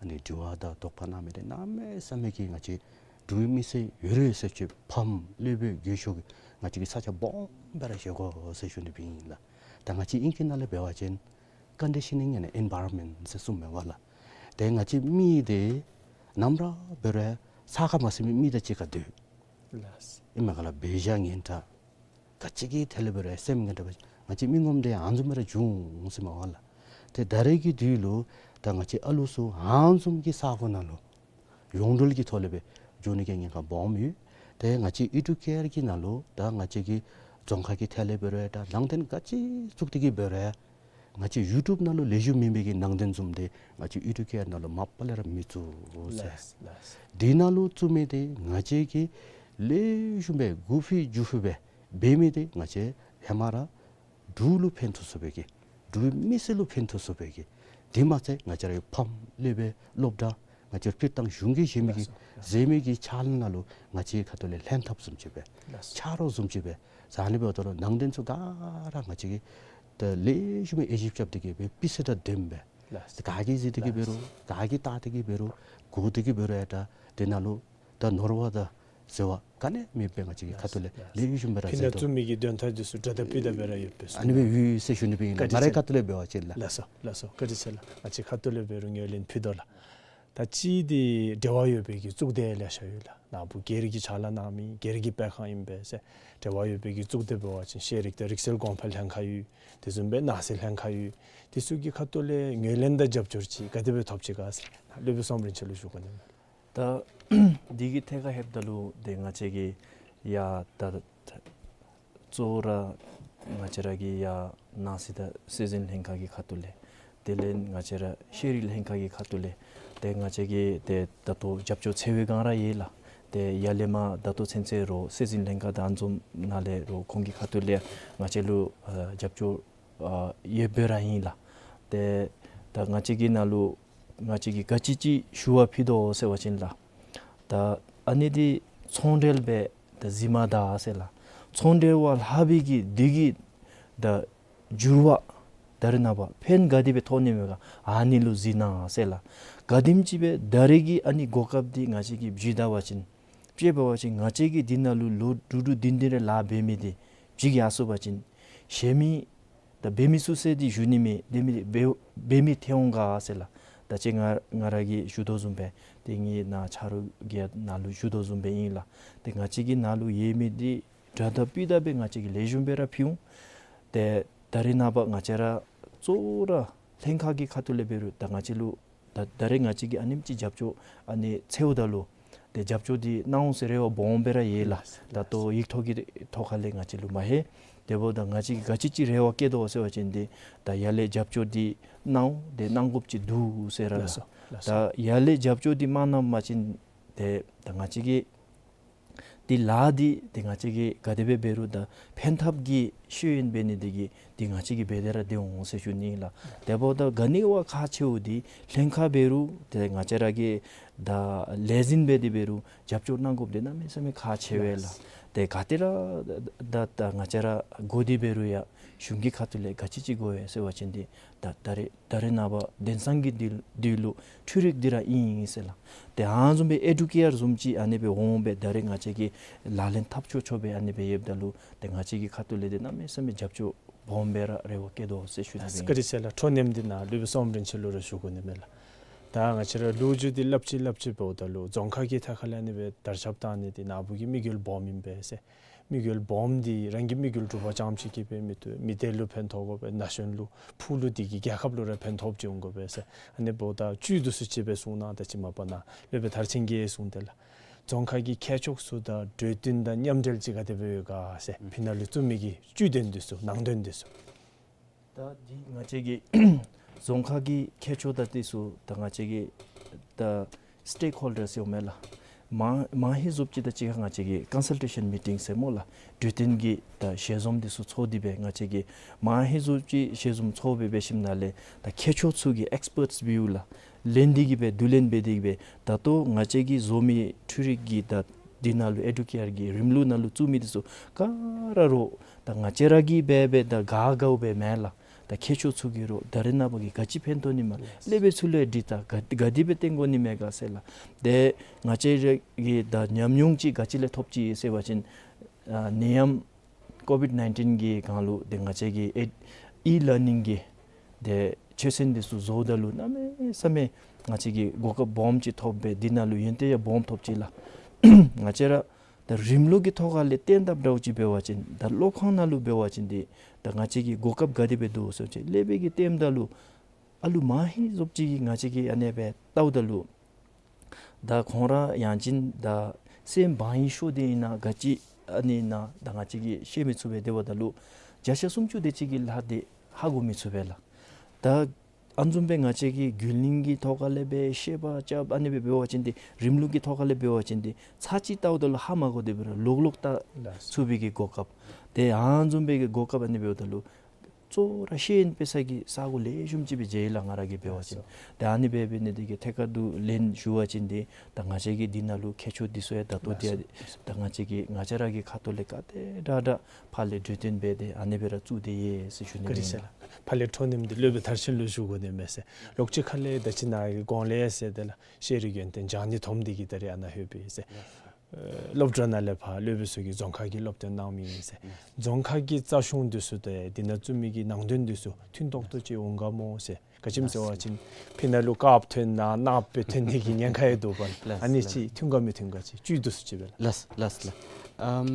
ཨ་ནི་དྲི་བ་དང་དོགས་པ་གནང་མི་འདི་གནམ་མེད་ས་མེད་ཀྱི་ང་བཅས་འབྲུག་མི་སེར་ཡོད་རུང་ཡོད་ས་ཅིག་ཕམ་སློབ་དཔོན་རྒས་ཤོས་ཀྱི་ང་བཅས་ཀྱིས་ས་ཆ་སྦོམ་སྦེ་ར་བཞེས་དགོ་ཟེར་ཞུ་ནི་སྦེ་ཨིན་ལགས། ད་ང་བཅས་ཨིང་སྐད་ནང་ལས་འབད་བ་ཅིན་ཀོན་ཌི་ཤ་ནིང་ཨེན་ཌི་ཨེན་བཱ་རོན་མེནཊ་ཟེར་གསུངམ་མས་པ་ལགས། ཏེ་ང་བཅས་མི་འདི་ནམ་ར་འབད་རུང་ས་ཁར་མ་ཟིན་པའི་མི་དང་གཅིག་ཁར་སྡོད། ལགས། ཨིན་མས་ག་ལགས། འབད་བཞག་ངན་དྲགས། ག་ཅི་གི་ཐད་ལས་འབད་རུང་སེམས་ངན་དྲགས་སྦེ་ང་བཅས་མི་ངོམ་འདི་ཨ་ནི་བཟུམ་སྦེ་ར་བྱུང་ཟེར་མས་པ་ལགས། ཏེ་ད་རེས་ཀྱི་དུས་ལུ་ད་ང་བཅས་ཨ་ལུ་ཚུ་ཨ་ནི་བཟུམ་གྱི་ས་གོ་ནང་ལུ་ཡོངས་འབྲེལ་གྱི་ཐོག་ལས་སྦེ་འགྱོ་ནི་གི་ཉེན་ཁ་སྦོམ་ཡོད། ཏེ་ང་བཅས་ཨེ་ཌུ་ཀེར་གྱི་ནང་ལུ་ད་ང་བཅས་ཀྱི་རྫོང་ཁག་གི་ཐད་ལས་འབད་རུང་ད་ནང་རྟེན་ག་ཅི་བཙུགས་ཏེ་གི་འབད་རུང་ང་བཅས་ཡུ་ཊུབ་ནང་ལུ་ལེགས་ཤོམ་མེན་པའི་གི་ནང་རྟེན་བཟུམ་འདི་ང་བཅས་ཨེ་ཌུ་ཀེར་ནང་ལུ་མ་པ་ལས་ར་མི་བཙུགས་ཟེར། ལགས་ལགས། འདི་ནང་ལུ་བཙུགས་མི་འདི་ང་བཅས་ཀྱི་ལེགས་ཤོམ་སྦེ་དགུ་ཕི་བཅུ་ཕི་སྦེ་འབད་མི་འདི་ང་བཅས་ཧེ་མ་ར་འབྲུག་ལུ་ཕན་ཐོགས་ཚུགས་པའི་གི་འབྲུག་མི་སེར་ལུ་ཕན་ཐོགས་ཚུགས་པའི་གི། དེ་མ་ཚད་ང་བཅས་རའི་ཕམ་ལས་སྦེ་སློབ་གྲྭ་ང་བཅས་སྤྱིར་བཏང་གཞུང་གིས་བཞེས་མི་གི་ལགས་སོ། ལགས་སོ། བཞེས་མི་གི་ཕྱག་ལཱ་ནང་ལུ་ང་བཅས་ཁ་ཐུག་ལས་ལྷན་ཐབས་བཟུམ་ཅིག་སྦེ་ལགས་སོ། ཆ་རོགས་བཟུམ་ཅིག་སྦེ་ཟ་ནི་འབདཝ་ད་ལུ་ནང་རྟེན་ཚུ་ག་ར་ང་བཅས་ཀྱིས་ད་ལེགས་ཤོམ་སྦེ་དབྱེ་ཞིབ་རྐྱབ་སྟེ་གི་སྦེ་སྤུས་ཚད་དང་ལྡནམ་སྦེ། ལགས་སོ། ག་གིས་གཟིགས་ཏེ་གི་འབད་རུང་ག་གིས་བལྟ་སྟེ་གི་འབད་རུང་གོ་སྟེ་གི་འབད་རུང་ཡང་ད་དེ་ནང་ལུ་ད་ནོར་བ་དང་ཟད་པ་ག་ནི་མེདཔ་སྦེ་ང་བཅས་ཀྱི་ཁ་ཐུག་ལས་ལེགས་ཤོམ་སྦེ་ར་མཛད་དོ། ཕི་ནཱ་བཙུགས་མི་གི་དོན་དག་འདི་ཚུ་འདྲ་དང་སྤུས་དག་སྦེ་ར་ཡོད་པས་སོ། ཨ་ནི་སྦེ་ཡོད་ཟེར་ཞུ་ནི་སྦེ་ཨིན་ལགས། བཀའ་དྲིན་ཆེ་ལགས། ང་རའི་ཁ་ཐུག་ལས་འབད་བ་ཅིན་ལགས། ལགས་སོ་ལགས་སོ། བཀའ་དྲིན་ཆེ་ལགས། ང་བཅས་ཁ་ཐུག་ལས་འབད་རུང་ངོས་ལེན་ཕུལ་དོ་ལགས། ད་ཅི་འདི་འབྲེལ་བ་ཡོད་པའི་གི་གཙུག་སྡེ་ལེ་ཤ་ཡོད་ལགས། ནཱ་བུ་སྒེར་གྱི་ཕྱག་ལཱ་གནང་མི་སྒེར་གྱི་སྤེལ་ཁང་ཨིན་པས་ཟེར། འབྲེལ་བ་ཡོད་པའི་གི་གཙུག་སྡེ་འབད་བ་ཅིན་ཤེས་རིག་དང་རིག་རྩལ་གོང་འཕེལ་ལྷན་ཁག་ཡོད། དེ་བཟུམ་སྦེ་ནང་སྲིད་ལྷན་ཁག་ཡོད། དེ་ཚུ་གི་ཁ་ཐུག་ལས་ངོས་ལེན་དང་རྒྱབ་སྐྱོར་ཅིག་ག་དེ་སྦེ་ཐོབ་ཅི་ག་ཟེར་སློབ་དཔོན་བསོད་ནམས་རིན་ཆེན་ལུ་ཞུ་དགོ་ནི་མས། ད་འདི་གི་ཐད་ཁར་ལྷོདཔ་ད་ལུ་ཏེ་ང་བཅས་ཀྱིས་ཡ་ད་གཙོ་བོ་ར་ང་བཅས་ར་གི་ཡ་ནང་སྲིད་དང་སྲིད་འཛིན་ལྷན་ཁག་གི་ཁ་ཐུག་ལས་དེ་ལས་ང་བཅས་ར་ཤེས་རིག་ལྷན་ཁག་གི་ཁ་ཐུག་ལས་ཏེ་ང་བཅས་ཀྱིས་ཏེ་ད་ལྟོ་རྒྱབ་སྐྱོར་འཚོལ་བའི་སྒང་ར་ཡོད་ལགས། ཏེ་ཡར་ལས་མར་ད་ལྟོ་ཚུན་ཚོད་ར་སྲིད་འཛིན་ལྷན་ཁག་དང་ཨ་ནི་བཟུམ་ནང་ལས་ར་ཁོང་གི་ཁ་ཐུག་ལས་ང་བཅས་ལུ་ཨ་རྒྱབ་སྐྱོར་ཨ་ཡོདཔ་སྦེ་ར་ཨིན་ལགས། ཏེ་ད་ང་བཅས་ཀྱི་ནང་ལུ་ང་བཅས་ཀྱིས་ག་ཅི་ཅིག་ཞུ་བ་ཕུལ་དོ་ཟེར་བ་ཅིན་ལགས། ད་ཨ་ནི་འདི་ཚོང་འབྲེལ་སྦེ་ད་གཟིགས་མ་ད་ཟེར་ལགས། ཚོང་འབྲེལ་བ་ལྷག་པའི་གི་འདི་གི་ད་འགྱུར་བ་ད་རེས་ནངས་པ་ཕན་ག་དེ་སྦེ་ཐོགས་ནི་མས་ག་ཨ་ནི་ལུ་གཟིགས་གནང་ཟེར་ལགས། ག་དེམ་ཅིག་སྦེ་ད་རེས་ཀྱི་ཨ་ནི་གོ་སྐབས་འདི་ང་བཅས་ཀྱིས་བརྒྱུད་ད་བ་ཅིན་དཔྱེ་འབད་བ་ཅིན་ང་བཅས་ཀྱིས་འདི་ནང་ལུ་ལོ་དྲུག་དྲུག་བདུན་བདུན་རེ་ལཱ་འབད་མི་འདི་བརྒྱུད་ཡར་སོང་བ་ཅིན་གཞན་མི་ད་འབད་མི་ཚུ་ཟེར་འདི་ཞུ་ནི་མེད། འབད་མི་འབད་འབད་མི་ཐོན་འོང་ག་ཟེར་ལགས། ད་ཅི་ང་ང་ར་གིས་ཞུ་དོ་བཟུམ་སྦེ་ཏེ་ངེའི་ནཱ་ཆ་རོགས་ཀྱི་ནང་ལུ་ཞུ་དོ་བཟུམ་སྦེ་ཨིན་ལགས། ཏེ་ང་བཅས་ཀྱི་ནང་ལུ་ཡོད་མི་འདི་འདྲ་དང་སྤུས་དག་སྦེ་ང་བཅས་ཀྱིས་ལེགས་ཤོམ་སྦེ་ར་ཕུལ་འོང་། ཏེ་ད་རེས་ནངས་པ་ང་བཅས་ར་གཙོ་བོ་ར་ལྷན་ཁག་གི་ཁ་ཐུག་ལས་འབད་རུང་ད་ང་བཅས་ལུ་ད་ད་རེས་ང་བཅས་ཀྱིས་ཨ་ནེམ་ཅིག་རྒྱབ་སྐྱོར་ཨ་ནི་འཚོལཝ་ད་ལུ་ཏེ་རྒྱབ་སྐྱོར་འདི་གནང་འོང་ཟེར་རེ་བ་སྦོམ་སྦེ་ར་ཡོད་ལགས། ད་ལྟོ་ཡིག་ཐོག་གི་ཐོག་ཁ་ལས་ང་བཅས་ལུ་མ་ལྷོད། དེ་འབདཝ་ད་ང་བཅས་ཀྱིས་ག་ཅི་ཅིག་རེ་བ་བསྐྱེད་དོ་ཟེར་བ་ཅིན་འདི་ད་ཡར་ལས་རྒྱབ་སྐྱོར་འདི་གནང་འོང་ཏེ་གནང་དགོཔ་ཅིག་འདུག་ཟེར་ར་ལགས། ལགས་སོ་ལགས་སོ། ད་ཡར་ལས་རྒྱབ་སྐྱོར་འདི་མ་གནང་བ་ཅིན་ཏེ་ད་ང་བཅས་ཀྱི་འདི་ལཱ་འདི་ཏེ་ང་བཅས་ཀྱིས་ག་དེ་སྦེ་འབད་རུང་ད་ཕན་ཐབས་ཀྱི་ཤེས་ཡོན་འབད་ནི་འདི་གིས་འདི་ང་བཅས་ཀྱིས་འབད་དེ་ར་སྡོད་འོང་ཟེར་ཞུ་ནི་ལགས། དེ་འབདཝ་ད་ག་ནི་བ་ཁག་ཆེཝ་འདི་ལྷན་ཁག་འབད་རུང་ཏེ་ང་བཅས་ར་གིས་ད་ལས་འཛིན་འབད་དེ་འབད་རུང་རྒྱབ་སྐྱོར་གནང་དགོཔ་འདི་གནམ་མེད་ས་མེད་ཁག་ཆེ་བས་ལགས། ཏེ་ག་ཏེ་ར་ད་ད་ང་བཅས་ར་དགོ་དེ་འབད་རུང་ཡང་གཞུང་གི་ཁ་ཐུག་ལས་ག་ཅི་ཅིག་དགོ་པས་ཟེར་བ་ཅིན་འདི་ད་ད་རེས་ད་རེས་ནངས་པ་དེང་སང་གི་འདི་འདི་ལུ་འཕྲུལ་རིག་འདི་ར་ཨིན་ཟེར་ལགས། ཏེ་ཨ་ནི་བཟུམ་སྦེ་ཨེ་ཌུ་ཀེར་བཟུམ་ཅིག་ཨ་ནི་སྦེ་འོང་སྦེ་ད་རེས་ང་བཅས་ཀྱིས་ལག་ལེན་འཐབ་ཆོག་ཆོག་སྦེ་ཨ་ནི་སྦེ་ཡོདཔ་ད་ལུ་ཏེ་ང་བཅས་ཀྱི་ཁ་ཐུག་ལས་འདི་གནམ་མེད་ས་མེད་རྒྱབ་སྐྱོར་སྦོམ་སྦེ་ར་རེ་བ་བསྐྱེད་དོ་ཟེར་ཞུ་ནི་ཨིན། བཀའ་དྲིན་ཆེ་ལགས། འཕྲོ་མཉམ་འདི་ནཱ་སློབ་དཔོན་བསོད་ནམས་རིན་ཆེན་ལུ་ར་ཞུ་དགོ་ནི་མས་ལགས། ད་ང་བཅས་ར་ལོ་རྒྱུས་འདི་སླབ་ཅི་སླབ་ཅི་འབདཝ་ད་ལུ་རྫོང་ཁག་གི་ཐད་ཁ་ལས་ཨ་ནི་སྦེ་དར་ཁྱབ་བཏང་ནི་འདི་ནཱ་བུ་གི་དམིགས་ཡུལ་སྦོམ་ཨིན་པས་ཟེར། དམིགས་ཡུལ་སྦོམ་འདི་རང་གི་དམིགས་ཡུལ་སྒྲུབ་པ་རྐྱངམ་ཅིག་གིས་འབད་མི་བཏུབ། མི་སྡེ་ལུ་ཕན་ཐོགས་དགོ་པས། ན་གཞོན་ལུ་ཕུགས་ལུ་དེ་གིས་རྒྱལ་ཁབ་ལུ་ར་ཕན་ཐོགསཔ་ཅིག་འོང་དགོ་པས་ཟེར། ཨ་ནི་འབདཝ་ད་བཅུད་འདི་ཚུ་ཅིག་སྦེ་གསུངས་གནང་། ད་ཅི་མ་པ་ནཱ་སློབ་དཔོན་མཐར་ཕྱིན་གྱིས་གསུངས་ཏེ་ལགས། རྫོང་ཁག་གི་ཁྱད་ཕྱོགས་ཚུ་དང་གྲོས་བསྟུན་དང་མཉམ་འབྲེལ་ཅིག་ག་དེ་སྦེ་ཡོད་ག་ཟེར། ཕི་ནཱ་ལུ་བཙུགས་མི་གི་བཅུད་དོན་འདི་ཚུ་ནང་དོན་འདི་ཚུ། ད་འདི་ང་བཅས་ཀྱི་རྫོང་ཁག་གི་ཁྱད་ཕྱོགས་དང་འདི་ཚུ་ད་ང་བཅས་ཀྱི་ད་སི་ཊེཀ་ཧོལ་ཌར་ཟེར་མས་ལགས། མང་མང་ཧེང་སུ་ཅིག་དང་གཅིག་ཁར་ང་བཅས་ཀྱིས་ཀོན་སཱལ་ཊེ་ཤཱན་མི་ཊིང་ཟེར་སྨོ་ལགས། གྲོས་བསྟུན་གྱི་ད་ཞལ་འཛོམས་འདི་ཚུ་ཚོགས་ཏེ་སྦེ་ང་བཅས་ཀྱིས་མང་ཧེང་སུ་ཅིག་ཞལ་འཛོམས་ཚོགས་སྦེ་འབད་ཞིནམ་ལས་ད་ཁྱད་ཕྱོགས་ཚུ་གི་ཨེགསི་པརཊསི་བིའུ་ལགས། ལེན་ཏེ་གི་སྦེ་བསྡུ་ལེན་འབད་དེ་གི་སྦེ་ད་ལྟོ་ང་བཅས་ཀྱི་འཛོམས་མི་འཕྲུལ་རིག་གི་ད་འདི་ནང་ལུ་ཨེ་ཌུ་ཀེར་གྱི་རིམ་ལུགས་ནང་ལུ་བཙུགས་མི་འདི་ཚུ་ག་ར་རོགས་ད་ང་བཅས་ར་གིས་འབད་འབད་ད་ག་དགའཝ་སྦེ་མེན་ལགས། ད་ཁྱད་ཕྱོགས་ཚུ་གིས་རོགས་ད་རེས་ནངས་པ་གི་ག་ཅི་ཕན་ཐོགས་ནི་མས། ལེགས་སྦེ་ཚུར་ལས་འདི་ད་ག་ག་དེ་སྦེ་བཏོན་དགོ་ནི་མས་ག་ཟེར་ལགས། ཏེ་ང་བཅས་ར་གིས་ད་ཉམས་མྱོང་ཅིག་ག་ཅི་ལས་ཐོབ་ཅི་ཟེར་བ་ཅིན་ཨ་ནད་ཡམས་ཀོ་བིཌ་ནའིན་ཊིན་གྱི་སྒང་ལུ་ཏེ་ང་བཅས་ཀྱིས་ཨེ་ཨི་ལར་ནིང་གི་ཏེ་ཆོས་ཚན་འདི་ཚུ་བཟོཝ་ད་ལུ་གནམ་མེད་ས་མེད་ང་བཅས་ཀྱིས་གོ་སྐབས་སྦོམ་ཅིག་ཐོབ་སྦེ་འདི་ནང་ལུ་ཡོན་ཏན་ཡང་སྦོམ་ཐོབ་ཅི་ལགས། ང་བཅས་ར་ ད་རིམ་ལུགས་ཀྱི་ཐོག་ཁ་ལས་བསྟན་དཔ་འདྲཝ་ཅིག་འབད་བ་ཅིན་ད་སློབ་ཁང་ནང་ལུ་འབད་བ་ཅིན་འདི་ད་ང་བཅས་ཀྱི་གོ་སྐབས་ག་དེ་སྦེ་འདུག་ཟེར་བ་ཅིན་སློབ་དཔོན་གྱིས་བསྟནམ་ད་ལུ་ཨ་ལུ་མ་ཧེ་བཟུམ་ཅིག་གིས་ང་བཅས་ཀྱིས་ཨ་ནེ་སྦེ་བལྟཝ་ད་ལུ་ད་ཁོང་ར་ཡང་ཅིན་ད་སེམས་བག་ཡངས་ཤོས་འདི་ཨིན་ན་ག་ཅི་ཨ་ནི་ཨིན་ན་ད་ང་བཅས་ཀྱིས་ཤེས་མི་ཚུགས་པས། དེ་འབདཝ་ད་ལུ་བརྒྱ་ཆ་སུམ་ཅུ་དེ་ཅིག་གི་ལཱ་འདི་ཧ་གོ་མི་ཚུགས་པས་ལགས། ད་ཨ་ནི་བཟུམ་སྦེ་ང་བཅས་ཀྱིས་རྒྱུན་གླིང་གི་ཐོག་ཁ་ལས་སྦེ་བཤད་པ་རྐྱབ་ཨ་ནི་སྦེ་འབད་བ་ཅིན་འདི་རིམ་ལུགས་ཀྱི་ཐོག་ཁ་ལས་འབད་བ་ཅིན་འདི་ཚར་གཅིག་བལྟཝ་ད་ལུ་ཧ་མ་གོ་དེ་སྦེ་ར་ལོག་ལོག་བལྟ་ཚུགས་པའི་གི་གོ་སྐབས། ཏེ་ཨ་ནི་བཟུམ་སྦེ་གི་གོ་སྐབས་ཨ་ནི་འབདཝ་ད་ལུ་གཙོ་བོ་ར་ཤེས་ཡོན་སྤེལ་ས་གི་ས་གོ་ལེགས་ཤོམ་ཅིག་སྦེ་མཇལ་ཡི་ལགས་ང་ར་གིས་འབད་བ་ཅིན། ཏེ་ཨ་ནི་སྦེ་འབད་ནི་དེ་གིས་ཐད་ཀར་དུ་ལན་ཞུ་བ་ཅིན་འདི་ད་ང་བཅས་ཀྱི་འདི་ནང་ལུ་མཁས་མཆོག་འདི་ཚུ་ཡང་ད་ལྟོ་འདི་ཡང་ད་ང་བཅས་ཀྱི་ང་བཅས་ར་གི་ཁ་ཐུག་ལས་ག་དེ་དྲག་དྲག་ཕར་ལས་གྲོས་བསྟུན་འབད་དེ་ཨ་ནི་སྦེ་ར་བཙུགས་ཏེ་ཡོད་ཟེར་ཞུ་ནི་ཨིན་ལགས། ཕར་ལས་འཕྲོ་མཐུད་དེ་སློབ་དཔོན་མཐར་ཕྱིན་ལུ་ཞུ་དགོ་ནི་མས་ཟེར། ལོག་ཅི་ཁ་ལས་ད་ཅི་ནཱ་གི་གོང་ལས་ཟེར་དེ་ལགས་ཤེས་རིག་ཡོན་ཏན་སྦྱང་ནི་དོམ་འདི་གིས་ད་རེས་ཨ་ནཱ་ལྷོད་པས་ཟེར། ཨ་སློབ་གྲྭ་ནང་ལས་ཕར་སློབ་དཔོན་ཚུ་གིས་རྫོང་ཁ་གི་སློབ་སྟོན་གནང་མི་ཨིན་ཟེར། རྫོང་ཁ་གི་རྩ་གཞུང་འདི་ཚུ་དང་འདི་ནང་བཙུགས་མི་གི་ནང་དོན་འདི་ཚུ་མཐུན་ཏོག་ཏོ་ཅིག་འོང་ག་སྨོ་ཟེར། ག་ཅི་སྨོ་ཟེར་བ་ཅིན་ཕི་ནང་ལུ་དཀརཔོ་ཐོན་ནང་ནགཔོ་སྦེ་ཐོན་ནི་གི་ཉེན་ཁ་ཡང་འདུག་པ་ལགས། ཨ་ནི་ཅིག་མཐུན་ག་མི་མཐུན་ག་ཅིག་བཅུད་འདི་ཚུ་ཅིག་སྦེ་ལགས། ལགས་ལགས་ལགས། ཨམ་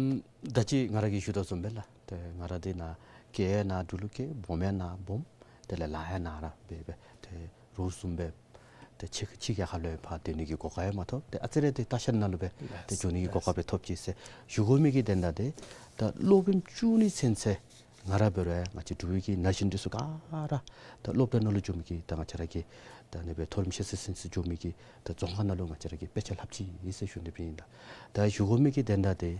ད་ཅི་ང་ར་གིས་ཞུ་དོ་བཟུམ་སྦེ་ལགས། ཏེ་ང་ར་འདི་ནཱ་སྐྱེས་ནཱ་འབྲུག་ལུ་སྐྱེས། སྦོམ་ཡང་ནཱ་སྦོམ། དེ་ལས་ལཱ་ཡང་ནཱ་ར་འབད་འབད་ཏེ་རོགས་བཟུམ་སྦེ་ཏེ་ཕྱི་ཕྱི་རྒྱལ་ཁ་ལུ་ཡང་ཕར་སྡོད་ནི་གི་གོ་སྐབས་ཡང་མ་ཐོབ། ཏེ་ཨ་ཙི་རེ་འདི་རྟ་ཤ་ནང་ལུ་སྦེ་ཏེ་འགྱོ་ནི་གི་གོ་སྐབས་སྦེ་ཐོབ་ཅི་ཟེར་ཞུ་དགོ་མི་གི་དོན་དག་འདི་ད་སློབ་དཔོན་བཅུ་གཉིས་ཚུན་ཚོད་ང་ར་འབད་རུང་ཡང་ང་བཅས་འབྲུག་པའི་གི་ན་གཞོན་འདི་ཚུ་ག་ར་ད་སློབ་གྲྭ་ནང་ལུ་འགྱོ་མི་གི་ད་ང་བཅས་ར་གི་ད་ཨ་ནི་སྦེ་མཐོ་རིམ་ཤེས་ཚད་ཚུན་ཚོད་འགྱོ་མི་གི་ད་རྫོང་ཁ་ནང་ལུ་ང་བཅས་ར་གིས་དཔེ་ཆ་ལྷབ་ཅི་ཟེར་ཞུ་ནི་སྦེ་ཨིན་ལགས། ད་ཞུ་དགོ་མི་གི་དོན་དག་འདི་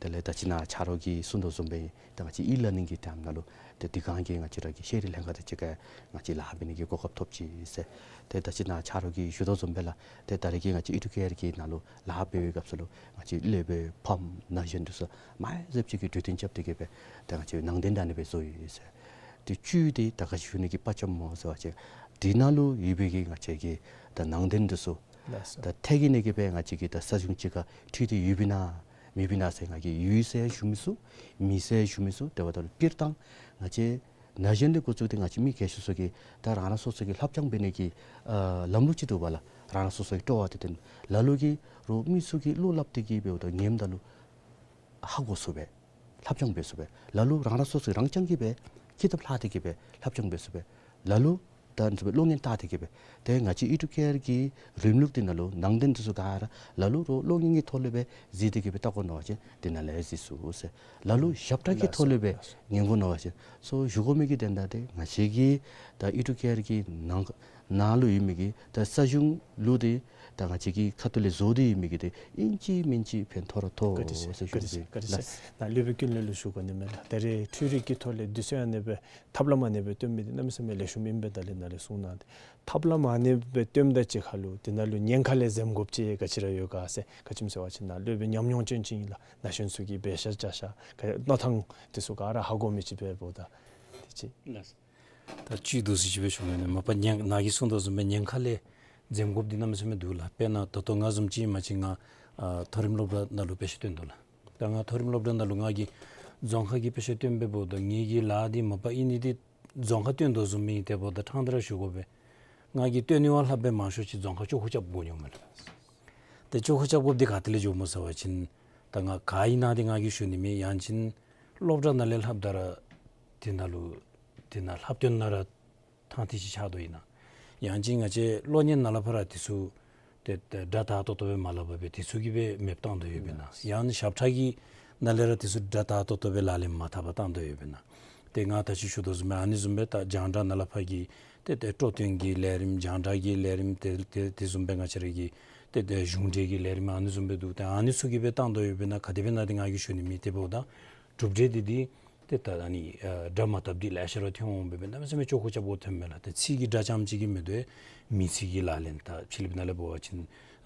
དེ་ལས་ད་ཅི་ནཱ་ཆ་རོགས་ཀྱིས་གསུང་དོ་བཟུམ་སྦེ་ད་ང་བཅས་ཨི་ལར་ནིང་གི་ཊའིམ་ནང་ལུ་ཏེ་འདི་གང་གི་ང་བཅས་ར་གི་ཤེས་རིག་ལྷན་ཁག་དང་གཅིག་ཁར་ང་བཅས་ལཱ་འབད་ནི་གི་གོ་སྐབས་ཐོབ་ཅི་ཟེར། ཏེ་ད་ཅི་ནཱ་ཆ་རོགས་ཀྱིས་ཞུ་དོ་བཟུམ་སྦེ་ལགས། ཏེ་ད་རེས་ཀྱི་ང་བཅས་ཨི་ཌུ་ཀེར་གྱི་ནང་ལུ་ལཱ་འབད་བའི་སྐབས་སུ་ལུ་ང་བཅས་སློབ་དཔོན་ཕམ་ན་གཞོན་འདི་ཚུ་མ་ཧེ་བཟུམ་ཅིག་གིས་གྲོས་བསྟུན་རྐྱབ་སྟེ་གི་སྦེ་ད་ང་བཅས་ནང་དོན་ད་ཨ་ནི་སྦེ་བཟོ་ཡི་ཟེར། ཏེ་བཅུད་འདི་ད་ག་ཅི་ཞུ་ནི་གི་དཔའ་བཅམ་སྨོ་ཟེར་བ་ཅིན་འདི་ནང་ལུ་ཡོད་པའི་གི་ང་བཅས་ཀྱི་ད་ནང་དོན་འདི་ཚུ་ལགས་སོ། ད་ཐད་ཀྱི་ནི་གི་སྦེ་ང་བཅས་ཀྱིས་ད་ས་གཞུང་གཅིག་ཁར་འཁྲིལ་ཏེ་ཡོདཔ་ཨིན་ན་མེདཔ་ཨིན་ན་ཟེར་ང་གིས་ཡོད་ཟེར་ཞུ་མི་ཚུགས། མེད་ཟེར་ཞུ་མི་ཚུགས། དེ་འབདཝ་ད་ལུ་སྤྱིར་བཏང་ང་བཅས་ན་གཞོན་ལས་འགོ་བཙུགས་ཏེ་ང་བཅས་མི་རྒས་ཤོས་ཚུ་གིས་ད་རང་རང་སོ་སོ་གི་ལྷབ་སྦྱང་འབད་ནི་གི་ཨ་ལམ་ལུགས་ཅིག་འདུག་པ་ལགས། རང་རང་སོ་སོ་གི་སྤྲོ་བ་དེ་བསྟུན་ལ་ལུ་གིས་རོགས་མི་ཚུ་གིས་བློ་སླབ་སྟེ་གི་འབདཝ་ད་ཉནམ་ད་ལུ་ཧ་གོ་ཚུགས་པས། ལྷབ་སྦྱང་འབད་ཚུགས་པས། ལ་ལུ་རང་རང་སོ་སོ་རང་རྐྱང་གིས་སྦེ་ཀི་དེབ་ལྷག་སྟེ་གི་སྦེ་ལྷབ་སྦྱང་འབད་ཚུགས་པས། ལ་ལུ་ད་ཨ་ནི་བཟུམ་སྦེ་གློག་བརྙན་བལྟ་སྟེ་གི་སྦེ། ཏེ་ང་བཅས་ཨི་ཌུ་ཀེར་གྱི་རིམ་ལུགས་འདི་ནང་ལུ་ནང་དོན་འདི་ཚུ་ག་ར་ལ་ལུ་རོགས་གློག་བརྙན་གྱི་ཐོག་ལས་སྦེ་གཟིགས་ཏེ་གི་སྦེ་བལྟ་དགོ་མནོ་བ་ཅིན་འདི་ནང་ལས་གཟིགས་ཚུགས་ཟེར། ལ་ལུ་ཞབས་ཁྲ་གི་ཐོག་ལས་སྦེ་ཉན་དགོ་མནོ་བ་ཅིན་ཟེར་ཞུ་དགོ་མི་གི་དོན་དག་འདི་ང་བཅས་ཀྱི་ད་ཨི་ཌུ་ཀེར་གྱི་ནང་ནང་ལུ་ཡོད་མི་གི་ད་ས་གཞུང་ལུ་འདི་ད་ང་བཅས་ཀྱི་ཁ་ཐུག་ལས་བཟོ་སྟེ་ཡོད་མི་གི་འདི་ཨིན་ཅི་མིན་ཅི་ཕན་ཐོགས་ར་ཐོགས་ཟེར་ཞུ་ནི་ཨིན་ལགས། ད་སློབ་དཔོན་ཀུན་ལེགས་ལུ་ཞུ་དགོ་ནི་མས་ལགས། ད་རེས་འཕྲུལ་རིག་གི་ཐོག་ལས་འདི་ཚུ་ཨ་ནི་སྦེ་ཐབས་ལམ་ཨ་ནི་སྦེ་སྟོན་མི་འདི་གནམ་མེད་ས་མེད་ལེགས་ཤོམ་ཨིན་པས། ད་ལས་ནཱ་ལས་གསུངས་གནང་སྟེ་ཐབས་ལམ་ཨ་ནི་སྦེ་སྟོནམ་ད་ཅིག་ཁར་ལུ་འདི་ནང་ལུ་ཉེན་ཁ་ལས་འཛེམ་དགོཔ་ཅིག་ག་ཅི་ར་ཡོད་ག་ཟེར། ག་ཅི་སྨོ་ཟེར་བ་ཅིན་ནཱ་སློབ་དཔོན་ཉམས་མྱོང་ཅན་ཅིག་ཨིན་ལགས། ན་གཞོན་ཚུ་གིས་འབད་ཤ་བྱ་ཤ་ག་མནོ་ཐངས་འདི་ཚུ་ག་ར་ཧ་གོ་མི་ཅིག་འབདཝ་ད་དེ་ཅིག་ལགས། ད་བཅུད་འདི་ཚུ་ཅིག་སྦེ་ཞུ་ནི་མས། མ་པ་ཉེན་ནཱ་གིས་གསུངས་དོ་བཟུམ་སྦེ་ཉེན་ཁ་ལས་འཛེམ་དགོཔ་འདི་གནམ་མེད་ས་མེད་འདུག་ལགས། དཔེར་ན་ད་ལྟོ་ང་བཟུམ་ཅིག་ཨིན་པ་ཅིན་ང་ཨ་མཐོ་རིམ་སློབ་གྲྭ་ནང་ལུ་དཔེ་ཆ་སྟོན་དོ་ལགས། ད་ང་མཐོ་རིམ་སློབ་གྲྭ་ནང་ལུ་ང་གིས་རྫོང་ཁ་གི་དཔེ་ཆ་སྟོན་སྦེ་འབདཝ་ད་ངེ་གི་ལཱ་འདི་མ་པ་ཨིན་ནི་འདི་རྫོང་ཁ་སྟོན་དོ་བཟུམ་ཨིན། དེ་འབདཝ་ད་ཕྲང་སྟེ་ར་ཞུ་དགོ་པས། ང་གིས་སྟོན་ནི་བ་ལྷག་སྦེ་མང་ཤོས་ཅིག་རྫོང་ཁ་ཅོག་ཁུ་རྐྱབ་དགོ་མནོཝ་མས་ལགས། ཏེ་ཅོག་ཁུ་རྐྱབ་དགོཔ་འདི་ག་ཏེ་ལས་འགྱོཝ་སྨོ་ཟེར་བ་ཅིན་ད་ང་ག་ཨིན་ན་འདི་ང་གིས་ཞུ་ནི་མེད། ཡང་ཅིན་སློབ་གྲྭ་ནང་ལས་ལྷབ་ད་ར་འདི་ནང་ལུ་འདི་ནང་ལྷབ་སྟོན་ནང་ར་ཐང་ཐིག་ཅིག་ཆགས་དོ་ཨིན་ན། ཡང་ཅིན་ང་བཅས་གློག་བརྙན་ནང་ལས་ཕར་འདི་ཚུ་ཏེ་ཏེ་སྒྲ་དག་ཏོག་ཏོ་སྦེ་མ་སླབ་པར་སྦེ་འདི་ཚུ་གིས་སྦེ་མེདཔ་བཏང་དོ་ཡོདཔ་ཨིན་ན། ཡང་ཞབས་ཁྲ་གི་ནང་ལས་ར་འདི་ཚུ་སྒྲ་དག་ཏོག་ཏོ་སྦེ་ལག་ལེན་མ་འཐབ་པར་བཏང་དོ་ཡོདཔ་ཨིན་ན། ཏེ་ང་ད་ཅི་ཞུ་དོ་བཟུམ་སྦེ་ཨ་ནི་བཟུམ་སྦེ་ད་རྒྱང་བསྒྲགས་ནང་ལས་ཕར་གྱི་ཏེ་ཏེ་སྤྲོ་སྟོན་གྱི་ལས་རིམ་རྒྱང་བསྒྲགས་ཀྱི་ལས་རིམ་ཏེ་ཏེ་དེ་བཟུམ་སྦེ་ང་བཅས་ར་གི་ཏེ་ཏེ་གཞུང་འབྲེལ་གྱི་ལས་རིམ་ཨ་ནི་བཟུམ་སྦེ་འདུག། ཏེ་ཨ་ནི་ཚུ་གིས་སྦེ་བཏང་དོ་ཡོདཔ་ཨིན་ན། ག་དེ་སྦེ་ཨིན་ན་འདི་ང་གིས་ཞུ་ནི་མེད། དེ་འབདཝ་ད་གྲུབ་འབྲས་འདི་འདི་ཏེ་ད་ཨ་ནི་ཨ་སྒྲ་མ་བཏབ་འདི་ལེ་ཤ་ར་ཐོན་འོང་པས། གནམ་མེད་ས་མེད་ཅོག་ཁུ་རྐྱབ་དགོཔ་ཐོནམ་མས་ལགས། ཏེ་ཚིག་གི་སྒྲ་རྐྱངམ་ཅིག་གིས་མི་དོ། མི་ཚིག་གི་ལག་ལེན་ད་ཕྱི་གླིང་པའི་ནང་ལས་འབད་བ་ཅིན་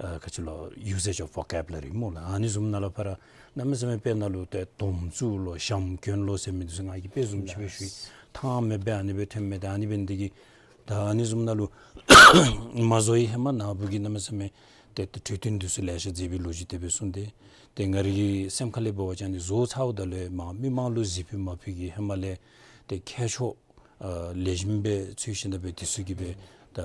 ཨ་ག་ཅི་ལོ་usage of vocabulary སྨོ་ལགས། ཨ་ནི་བཟུམ་ནང་ལས་ཕར་གནམ་མེད་ས་མེད་དཔེར་ན་ལུ་ཏེ་དོམ་ཚུ་ལོ་ཞྭམོ་གྱོན་ལོ་ཟེར་མི་འདི་ཚུ་ང་གིས་དཔེ་བཟུམ་ཅིག་སྦེ་ཞུ་ཡི། ཐང་མེད་པར་ཨ་ནི་སྦེ་ཐོནམ་མས། ད་ཨ་ནི་འབད་ནི་འདི་གིས་ད་ཨ་ནི་བཟུམ་ནང་ལུ་མ་བཟོ་བའི་ཧེ་མ་ནཱ་བུ་གིས་གནམ་མེད་ས་མེད་ཏེ་ཏེ་གྲོས་བསྟུན་འདི་ཚུ་ལེ་ཤ་མཛད་པའི་ལོ་རྒྱུས་དེ་སྦེ་གསུངས་ཏེ། ཏེ་ང་རའི་སེམས་ཁ་ལས་འབད་བ་ཅིན་ཨ་ནི་བཟོ་ཚརཝ་ད་ལུ་མ་མི་མང་ལུ་གཟིགས་ཕུལ་མ་ཕུལ་གྱི་ཧེ་མ་ལས་ཏེ་མཁས་མཆོག་ཨ་ལེགས་ཤོམ་སྦེ་འཚོལ་ཞིནམ་ལས་འདི་ཚུ་གིས་སྦེ་ ད་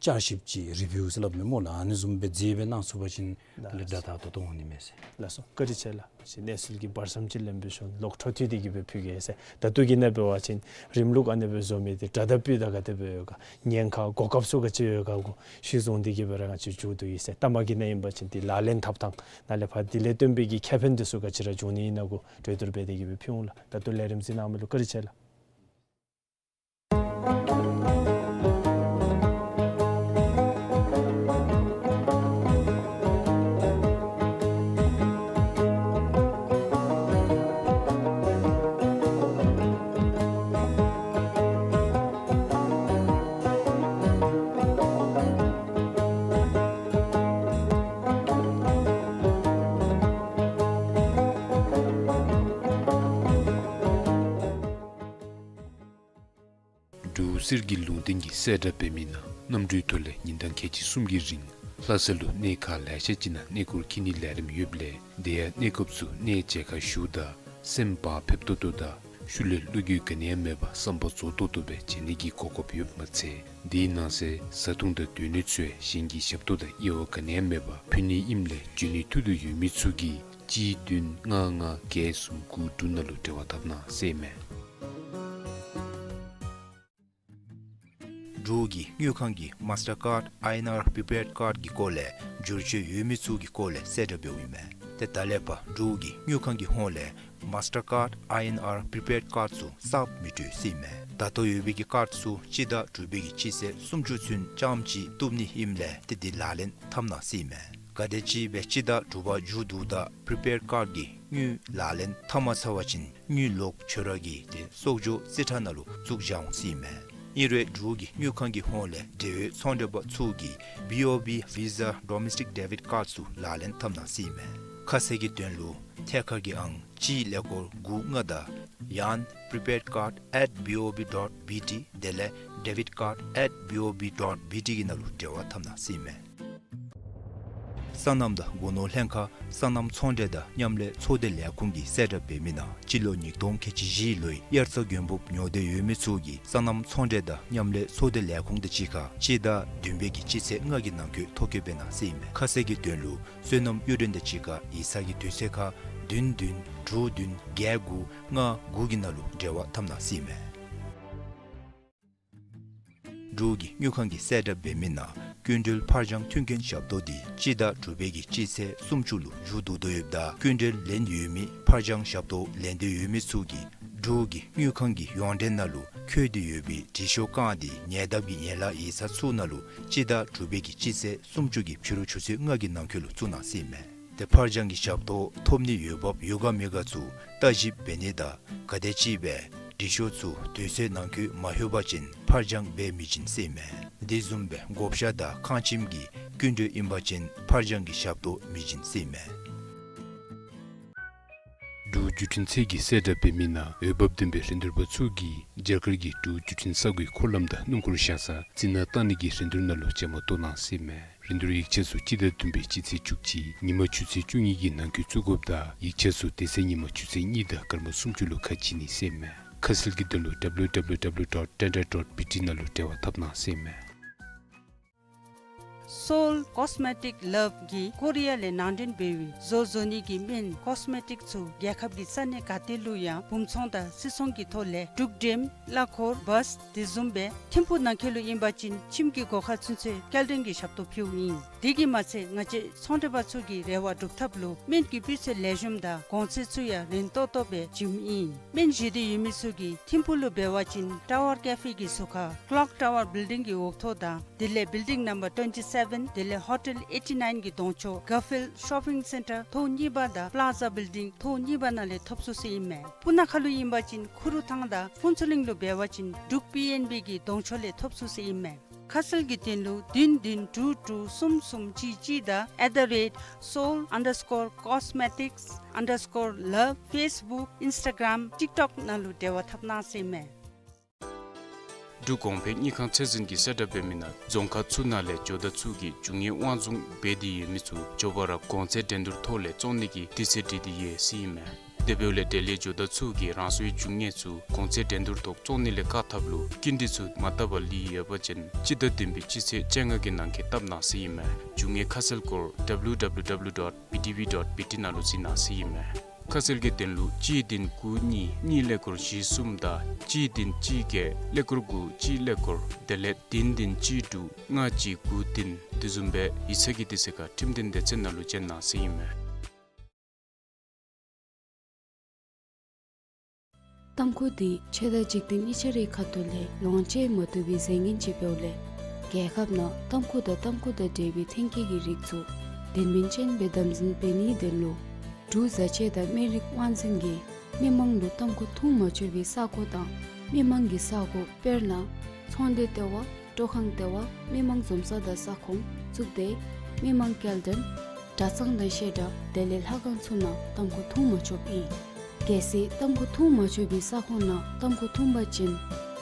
བསྐྱར་ཞིབ་ཅིག་རི་བིའུ་ཟེར་སླབ་མས་སྨོ་ལགས། ཨ་ནི་བཟུམ་སྦེ་མཛད་སྦེ་གནང་ཚུགས་པ་ཅིན་ལགས་ལས་སྒྲ་དག་ཏོག་ཏོ་འོང་ནི་མས་ཟེར། ལགས་སོ། བཀའ་དྲིན་ཆེ་ལགས། ཅིག་གནས་ཚུལ་གྱི་བར་མཚམས་ཅིག་ལེན་སྦེ་ཞུ་ལོག་འཕྲོ་མཐུད་དེ་གི་སྦེ་ཕུལ་གེ་ཟེར། ད་ལྟོ་གི་ནང་འབད་བ་ཅིན་རིམ་ལུགས་ཨ་ནི་སྦེ་བཟོ་མི་འདི་དྲ་བདའ་སྤུས་དག་ག་དེ་སྦེ་ཡོད་ག། ཉེན་ཁ་གོ་སྐབས་ཚུ་ག་ཅི་ཡོད་ག་གུ་གཞི་བཟུང་སྟེ་གི་སྦེ་ར་ང་བཅས་མཇུག་བསྡུ་ཡི་ཟེར། ལྟ་མ་གི་ནང་ཨིན་པ་ཅིན་འདི་ལག་ལེན་འཐབ་ཐངས་ནང་ལས་ཕར་དེ་ལས་བརྟེན་པའི་གི་ཁེ་ཕན་འདི་ཚུ་ག་ཅི་ར་འབྱུང་ནི་ཨིན་ན་གུ་གྲོས་བསྡུར་འབད་དེ་གི་སྦེ་ཕུལ་འོང་ལགས། ད་ལྟོ་ལས་རིམ་གཟིགས་གནང་མི་ལུ་བཀའ་དྲིན་ཆེ་ལགས། འབྲུག་གསེར་གྱི་ལུང་བསྟན་གྱི་གསལ་བསྒྲགས་འབད་མི་ནང་གནམ་གྲུའི་ཐོག་ལས་ཉིན་གྲངས་ཁལ་གཅིག་གསུམ་གྱི་རིང་ལྷ་ས་ལུ་གནས་ཁག་ལེ་ཤ་ཅིག་ནང་གནས་སྐོར་འཁྱིད་ནིའི་ལས་རིམ་ཡོདཔ་ལས་དེ་ཡང་གནས་སྐབས་སུ་གནས་མཇལ་ཁ་ཞུཝ་ད་སེམས་བག་ཕེབས་ཏོག་ཏོ་དང་ཤུལ་ལས་བློ་འགྱོད་ག་ནི་ཡང་མེད་པར་བསམ་པ་རྫོགས་ཏོག་ཏོ་སྦེ་མཇལ་ནི་གི་གོ་སྐབས་ཡོདཔ་མ་ཚད་དེའི་ནང་གསེས་བཟའ་འཐུང་དང་སྡོད་གནས་ཚུ་ཡང་གཞན་གྱི་ཞབས་ཏོག་དང་དབྱེ་བ་ག་ནི་ཡང་མེད་པར་ཕུལ་ནི་ཨིནམ་ལས་འབྱོན་ནི་ཐུགས་འདོད་ཡོད་མི་ཚུ་གིས་གཅིག་བདུན་ལྔ་ལྔ་བརྒྱད་གསུམ་དགུ་དྲུག་ནང་ལུ་འབྲེལ་བ་འཐབ་གནང་ཟེར་ཨིན་མས། འབྲུག་གི་དངུལ་ཁང་གི་མཱས་ཊར་ཀཱཌ་ཨའི་ཨེན་ཨར་པི་རི་པེཌ་ཀཱཌ་ཀྱི་སྐོར་ལས་བསྒྱུར་བཅོས་ཡོད་མི་ཚུ་གི་སྐོར་ལས་གསལ་བསྒྲགས་འབདཝ་ཨིན་མས། ཏེ་ད་ལས་ཕར་འབྲུག་གི་དངུལ་ཁང་གི་ཧོངས་ལས་མཱས་ཊར་ཀཱཌ་ཨའི་ཨེན་ཨར་པི་རི་པེཌ་ཀཱཌ་ཚུ་གསརཔ་མི་སྤྲོད་ཟེར་ཨིན་མས། ད་ལྟོ་ཡོད་པའི་གི་ཀཱཌ་ཚུ་སྤྱི་ཟླ་དྲུག་པའི་གི་སྤྱི་ཚེས་སུམ་ཅུ་ཚུན་རྐྱངམ་ཅིག་བཏུབ་ནི་ཨིནམ་ལས་ཏེ་འདི་ལག་ལེན་འཐབ་གནང་ཟེར་ཨིན་མས། ག་དེམ་ཅིག་སྦེ་སྤྱི་ཟླ་དྲུག་པ་མཇུག་བསྡུཝ་ད་པི་རི་པེཌ་ཀཱཌ་ཀྱི་དངུལ་ལག་ལེན་འཐབ་མ་ཚར་བ་ཅིན་དངུལ་ལོག་འབྱོར་བ་གི་ཏེ་གསོག་འཇོག་རྩིས་ཁྲ་ནང་ལུ་བཙུགས་བཞག་འོང་ཟེར་ཨིན་མས། ཨིན་རུང་འབྲུག་གི་དངུལ་ཁང་གི་ཧོངས་ལས་འབྲེལ་ཡོད་ཚོང་འབྲེལ་པ་ཚུ་གིས་བི་ཨོ་བི་ཝི་ཟ་ཌོ་མེསི་ཊིཀ་ཌེ་བིཌ་ཀཱཌ་ཚུ་ལག་ལེན་འཐབ་གནང་ཟེར་ཨིན་མས། ཁ་གསལ་གྱི་དོན་ལུ་ཐད་ཀར་གྱི་ཨང་གཅིག་ཀླད་ཀོར་དགུ་ལྔ་དང་ཡང་པི་རི་པེཌ་ཀཱཌ་ཨེཊ་བི་ཨོ་བི་ཌོཊ་བི་ཊི་དེ་ལས་ཌེ་བིཌ་ཀཱཌ་ཨེཊ་བི་ཨོ་བི་ཌོཊ་བི་ཊི་གི་ནང་ལུ་འབྲེལ་བ་འཐབ་གནང་ཟེར་ཨིན་མས། སོ་ནམ་དང་སྒོ་ནོར་ལྷན་ཁག་སོ་ནམ་ཚོང་འབྲེལ་དང་མཉམ་ལས་ཚོགས་སྡེ་ལས་ཁུངས་ཀྱིས་གསལ་བསྒྲགས་འབད་མི་ནང་སྤྱི་ལོ་ཉིས་སྟོང་ཁལ་གཅིག་བཞི་ལོའི་དབྱར་རྩྭ་དགུན་འབུབ་ཉོ་འདོད་ཡོད་མི་ཚུ་གིས་སོ་ནམ་ཚོང་འབྲེལ་དང་མཉམ་ལས་ཚོགས་སྡེ་ལས་ཁུངས་དང་གཅིག་ཁར་སྤྱི་ཟླ་བདུན་པའི་གི་སྤྱི་ཚེས་ལྔ་གི་ནང་འཁོད་ཐོ་བཀོད་འབད་གནང་ཟེར་ཨིན་མས། ཁ་གསལ་གྱི་དོན་ལུ་སོ་ནམ་གཡུ་སྒྲོན་དང་གཅིག་ཁར་ཡིག་ཚང་གི་དུས་ཚོད་ཁར་བདུན་བདུན་དྲུག་བདུན་བརྒྱད་དགུ་ལྔ་དགུ་གི་ནང་ལུ་འབྲེལ་བ་འཐབ་གནང་ཟེར་ཨིན་མས། འབྲུག་གི་དངུལ་ཁང་གིས་གསལ་བསྒྲགས་འབད་མི་ནང་སྐྱིན་འགྲུལ་ཕར་འགྱངས་མཐུན་རྐྱེན་ཞབས་ཏོག་འདི་སྤྱི་ཟླ་དྲུག་པའི་གི་སྤྱི་ཚེས་སུམ་ཅུ་ལུ་མཇུག་བསྡུ་དོ་ཡོདཔ་ད་སྐྱིན་འགྲུལ་ལེན་ཡོད་མི་ཕར་འགྱངས་ཞབས་ཏོག་ལེན་འདོད་ཡོད་མི་ཚུ་གིས་འབྲུག་གི་དངུལ་ཁང་གི་ཡོངས་འབྲེལ་ནང་ལུ་འཁོད་དེ་ཡོད་པའི་དྲི་ཤོག་རྐང་འདི་ཉེ་འདབས་ཀྱི་ཡན་ལག་ཡིག་ཚང་ཚུ་ནང་ལུ་སྤྱི་ཟླ་དྲུག་པའི་གི་སྤྱི་ཚེས་སུམ་ཅུ་གི་ཕྱི་རུ་ཆུ་ཚོད་ལྔ་གི་ནང་འཁོད་ལུ་བཙུགས་གནང་ཟེར་ཨིན་མས། ཏེ་ཕར་འགྱངས་ཀྱི་ཞབས་ཏོག་ཐོབ་ནི་ཡོདཔ་ཡོད་ག་མེད་ག་ཚུ་བརྟག་ཞིབ་འབད་ནི་དང་ག་དེམ་ཅིག་སྦེ་དྲི་ཤོག་ཚུ་དུས་ཚོད་ནང་འཁོད་མ་ལྷོད་པ་ཅིན་ཕར་འགྱངས་འབད་མི་བྱིན་ཟེར་ཨིན་མས། དེ་བཟུམ་སྦེ་བགོ་བཤའ་དང་ཁང་ཁྱིམ་གྱི་སྐྱིན་འགྲུལ་ཨིན་པ་ཅིན་ཕར་འགྱངས་ཀྱི་ཞབས་ཏོག་མི་བྱིན་ཟེར་ཨིན་མས། འབྲུག་བརྒྱུད་འཕྲིན་ཚད་ཀྱིས་གསལ་བསྒྲགས་འབད་མི་ནང་འོས་འབབ་ལྡན་པའི་རིན་བསྡུར་པ་ཚུ་གིས་རྒྱ་གར་གྱི་འབྲུག་བརྒྱུད་འཕྲིན་ས་ཁུལ་འཁོར་ལམ་དང་སྣུམ་འཁོར་བཞག་ས་རྩི་ནག་བཏང་ནི་གི་རིན་བསྡུར་ནང་ལུ་བཅའ་མར་གཏོགས་གནང་ཟེར་ཨིན་མས། རིན་བསྡུར་ཡིག་ཆ་ཚུ་སྤྱི་ཟླ་བདུན་པའི་སྤྱི་ཚེས་བཅུ་གཅིག་ཉིན་མ་ཆུ་ཚོད་བཅུ་གཉིས་ཀྱི་ནང་འཁོད་བཙུགས་དགོཔ་དང་ཡིག་ཆ་ཚུ་དེ་ཚེ་ཉིན་མ་ཆུ་ཚོད་གཉིས་དང་སྐར་མ་སུམ་ཅུ་ལུ་ཁ་ཕྱེ་ནི་ཟེར་ཨིན་མས། ཁ་གསལ་གྱི་དོན་ལུ་ཌབ་ལིའུ་ཌབ་ལིའུ་ཌབ་ལིའུ་ཌོཊ་ཊེན་ཌར་ཌོཊ་བི་ཊི་ནང་ལུ་འབྲེལ་བ་འཐབ་གནང་ཟེར་ཨིན་མས། Seoul Cosmetic Love གིས་ཀོ་རི་ཡ་ལས་ནང་འདྲེན་འབད་བའི་བཟོ་བཟོ་ནི་གི་སྨན་ཀོས་མེ་ཊིཀ་ཚུ་རྒྱལ་ཁབ་ཀྱི་ས་གནས་ག་ཏེ་ལུ་ཡང་སྦུང་ཚོང་དང་སིལ་ཚོང་གི་ཐོག་ལས་འབྲུག་འགྲེམ་གླ་འཁོར་བཱས་དེ་བཟུམ་སྦེ་ཐིམ་ཕུག་ནང་འཁོད་ལུ་ཨིན་པ་ཅིན་ཁྱིམ་གྱི་སྒོ་ཁར་ཚུན་ཚོད་སྐྱེལ་འདྲེན་གྱི་ཞབས་ཏོག་ཕུལཝ་ཨིན། དེ་གིས་མ་ཚད་ང་བཅས་ཚོང་འབྲེལ་པ་ཚུ་གི་རེ་བ་སྒྲུབ་ཐབས་ལུ་སྨན་གྱི་སྤུས་ཚད་ལེགས་ཤོམ་དང་གོང་ཚད་ཚུ་ཡང་རན་ཏོག་ཏོ་སྦེ་བྱིནམ་ཨིན། སྨན་བཞེས་འདོད་ཡོད་མི་ཚུ་གིས་ཐིམ་ཕུག་ལུ་འབད་བ་ཅིན་ཊ་ཝར་ཀེ་ཕེ་གི་ཟུར་ཁར་ཀློག་ཊ་ཝར་བིལ་ཌིང་གི་འོག་ཐོག་དང་དེ་ལས་བིལ་ཌིང་ནམ་བར་ཊུ་ཝེན་ཊི་སེ་བེན་དེ་ལས་ཧོ་ཊེལ་ཨེ་ཊི་ནའིན་གྱི་གདོང་ཕྱོགས་གར་ཕིལཌ་ཤོ་པིང་སེན་ཊར་ཐོག་གཉིས་པ་དང་པླ་ཛ་བིལ་ཌིང་ཐོག་གཉིས་པ་ནང་ལས་ཐོབ་ཚུགས་ཟེར་ཨིན་མས། སྤུ་ན་ཁ་ལུ་ཨིན་པ་ཅིན་ཁུ་རུ་ཐང་དང་ཕུན་ཚོགས་གླིང་ལུ་འབད་བ་ཅིན་འབྲུག་པི་ཨེན་བི་གི་གདོང་ཕྱོགས་ལས་ཐོབ་ཚུགས་ཟེར་ཨིན་མས། ཁ་གསལ་གྱི་དོན་ལུ་བདུན་བདུན་དྲུག་དྲུག་གསུམ་གསུམ་གཅིག་གཅིག་དང་at the rate seoul underscore cosmetics underscore love Facebook Instagram TikTok ནང་ལུ་འབྲེལ་བ་འཐབ་གནང་ཟེར་ཨིན་མས། འབྲུག་གོང་འཕེལ་དངུལ་ཁང་ཚད་འཛིན་གྱིས་གསལ་བསྒྲགས་འབད་མི་ནང་རྫོང་ཁག་ཚུ་ནང་ལས་ཇོ་བདག་ཚུ་གིས་རྒྱུ་དངོས་དབང་བཟུང་འབད་དེ་ཡོད་མི་ཚུ་མགྱོགས་པ་ར་གོང་ཚད་འགྲན་བསྡུར་ཐོག་ལས་བཙོང་ནི་གི་དུས་ཚོད་སྒྲིག་སྟེ་ཡོད་ཟེར་ཨིན་མས། དེ་འབདཝ་ལས་འབྲེལ་ཡོད་ཇོ་བདག་ཚུ་གིས་རང་སོའི་རྒྱུ་དངོས་ཚུ་གོང་ཚད་འགྲན་བསྡུར་ཐོག་བཙོང་ནི་ལས་བཀག་ཐབས་ལུ་སྐྱིན་འགྲུལ་ཚུ་མ་བཏབ་པར་ལུས་ཡོད་པ་ཅིན་སྤྱི་ཟླ་བདུན་པའི་སྤྱི་ཚེས་བཅོ་ལྔ་གི་ནང་འཁོད་བཏབ་གནང་ཟེར་ཨིན་མས། རྒྱུ་དངོས་ཁ་གསལ་སྐོར་W W W dot B T V dot B T ནང་ལུ་གཟིགས་གནང་ཟེར་ཨིན་མས། ཁ་གསལ་གྱི་དོན་ལུ་གཅིག་བདུན་དགུ་གཉིས་གཉིས་ཀླད་ཀོར་བཞི་གསུམ་དང་གཅིག་བདུན་གཅིག་བརྒྱད་ཀླད་ཀོར་དགུ་གཅིག་ཀླད་ཀོར་དེ་ལས་བདུན་བདུན་གཅིག་དྲུག་ལྔ་གཅིག་དགུ་བདུན་དེ་བཟུམ་སྦེ་ཡིག་ཚང་གི་དུས་ཚོད་ཁར་ཁྲིམས་དོན་སྡེ་ཚན་ནང་ལུ་བྱོན་གནང་ཟེར་ཨིན་མས། ཏམ་ཁུ་འདི་ཆོས་དང་འཇིག་རྟེན་གཉིས་ཆ་རའི་ཁ་ཐུག་ལས་ལོངས་སྤྱོད་མ་བཏུབ་པའི་རྫས་ངན་ཅིག་འབདཝ་ལས་རྒྱལ་ཁབ་ནང་ཏམ་ཁུ་དང་ཏམ་ཁུ་དང་འབྲེལ་བའི་ཐོན་སྐྱེད་ཀྱི་རིགས་ཚུ་དོན་སྨིན་ཅན་སྦེ་དམ་འཛིན་འབད་ནིའི་དོན་ལུ་འབྲུག་བཟའ་ཆས་དང་སྨན་རིགས་དབང་འཛིན་གྱིས་མི་མང་ལུ་ཏམ་ཁུ་འཐུང་མ་ཆོག་པའི་ས་གོ་དང་མི་མང་གི་ས་གོ་དཔེར་ན་ཚོང་སྡེ་ལྟེ་བ། སྤྲོ་ཁང་ལྟེ་བ། མི་མང་འཛོམས་ས་དང་ས་ཁོངས་བཙུགས་ཏེ་མི་མང་སྐྱེལ་འདྲེན་གྲྭ་ཚང་དང་བཤད་གྲྭ་དེ་ལས་ལྷ་ཁང་ཚུ་ནང་ཏམ་ཁུ་འཐུང་མ་ཆོགཔ་ཨིན། གལ་སྲིད་ཏམ་ཁུ་འཐུང་མ་ཆོག་པའི་ས་ཁོངས་ནང་ཏམ་ཁུ་འཐུང་པ་ཅིན་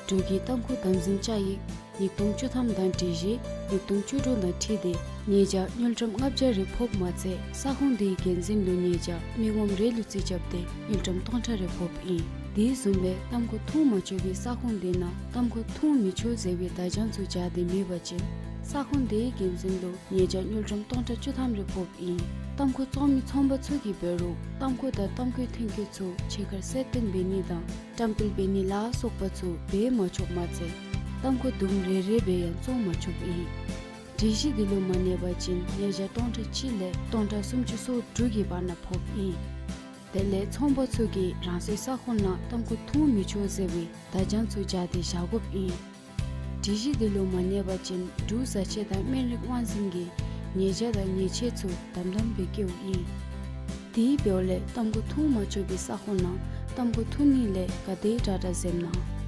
འབྲུག་གི་ཏམ་ཁུ་དམ་འཛིན་བཅའ་ཡིག་ཉིས་སྟོང་བཅུ་ཐམ་དང་སྒྲིག་གཞི་ཉིས་སྟོང་བཅུ་དྲུག་དང་འཁྲིལ་ཏེ་ཉེས་བྱ་དངུལ་ཀྲམ་ལྔ་བརྒྱ་རེ་ཕོགཔ་མ་ཚད་ས་ཁོངས་དེའི་འགན་འཛིན་ལུ་ཉེས་བྱ་མི་ངོམ་རེ་ལུ་རྩིས་རྐྱབ་སྟེ་དངུལ་ཀྲམ་སྟོང་ཕྲག་རེ་ཕོགཔ་ཨིན། དེ་བཟུམ་སྦེ་ཏམ་ཁུ་འཐུང་མ་ཆོག་པའི་ས་ཁོངས་དེ་ནང་ཏམ་ཁུ་འཐུང་མི་ཆོག་ཟེར་བའི་བརྡ་བྱང་ཚུ་སྦྱར་ཏེ་མེད་པ་ཅིན་ས་ཁོངས་དེའི་འགན་འཛིན་ལུ་ཉེས་བྱ་དངུལ་ཀྲམ་སྟོང་ཕྲག་བཅུ་ཐམ་རེ་ཕོགཔ་ཨིན། ཏམ་ཁུ་བཙོང་མི་ཚོང་པ་ཚུ་གིས་འབད་རུང་ཏམ་ཁུ་དང་ཏམ་ཁུའི་ཐོན་སྐྱེད་ཚུ་ཕྱི་ཁར་གསལ་སྟོན་འབད་ནི་དང་བཀྲམ་སྤེལ་འབད་ནི་ལ་སོགས་པ་ཚུ་འབད་མ་ཆོགཔ་མ་ཚད་ཏམ་ཁུ་དུམ་རེ་རེ་སྦེ་ཡང་བཙོང་མ་ཆོགཔ་ཨིན། སྒྲིག་གཞི་འདི་ལུ་མ་གནས་པ་ཅིན་ཉེས་བྱ་སྟོང་ཕྲག་གཅིག་ལས་སྟོང་ཕྲག་སུམ་ཅུ་སོ་དྲུག་གི་བར་ན་ཕོགཔ་ཨིན། དེ་ལས་ཚོང་པ་ཚུ་གིས་རང་སོའི་ས་ཁོངས་ནང་ཏམ་ཁུ་འཐུང་མི་ཆོག་ཟེར་བའི་བརྡ་བྱང་ཚུ་སྦྱར་ཏེ་བཞག་དགོཔ་ཨིན། སྒྲིག་གཞི་འདི་ལུ་མ་གནས་པ་ཅིན་འབྲུག་བཟའ་ཆས་དང་སྨན་རིགས་དབང་འཛིན་གྱིས་ཉེས་བྱ་དང་ཉེས་ཆད་ཚུ་དམ་དམ་སྦེ་བཀལཝ་ཨིན། དེ་འབདཝ་ལས་ཏམ་ཁུ་འཐུང་མ་ཆོག་པའི་ས་ཁོངས་ནང་ཏམ་ཁུ་འཐུང་ནི་ལས་ག་དེ་དྲག་དྲག་འཛེམ་གནང་།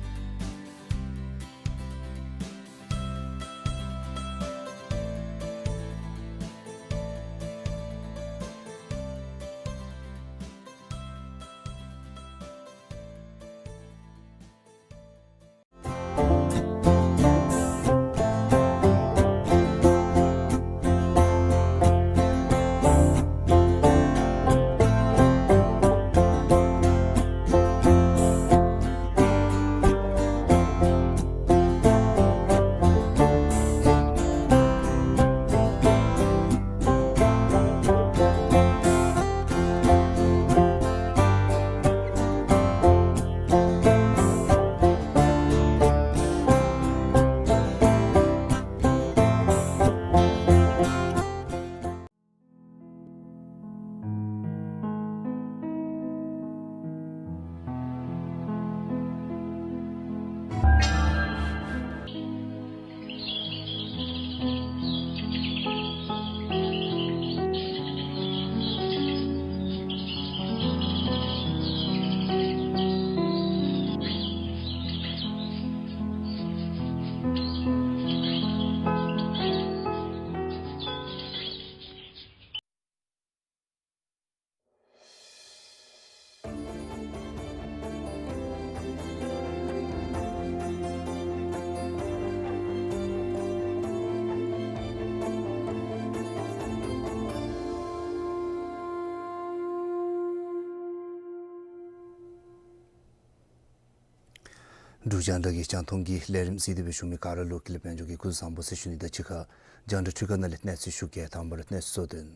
འབྲུག་རྒྱང་བསྒྲགས་ཀྱི་རྒྱང་མཐོང་གི་ལས་རིམ་གཟིགས་ཏེ་སྦེ་བཞུགས་མི་ག་ར་ལུ་ཀུན་ལེགས་དཔལ་འབྱོར་གྱིས་སྐུ་གཟུགས་བཟང་པོ་ཟེར་ཞུ་ནི་དང་གཅིག་ཁར་རྒྱང་བསྒྲགས་འཕྲུལ་ཁང་ནང་ལས་གནས་ཚུལ་ཞུ་གེ། དང་པ་ར་གནས་ཚུལ་གཙོ་དོན།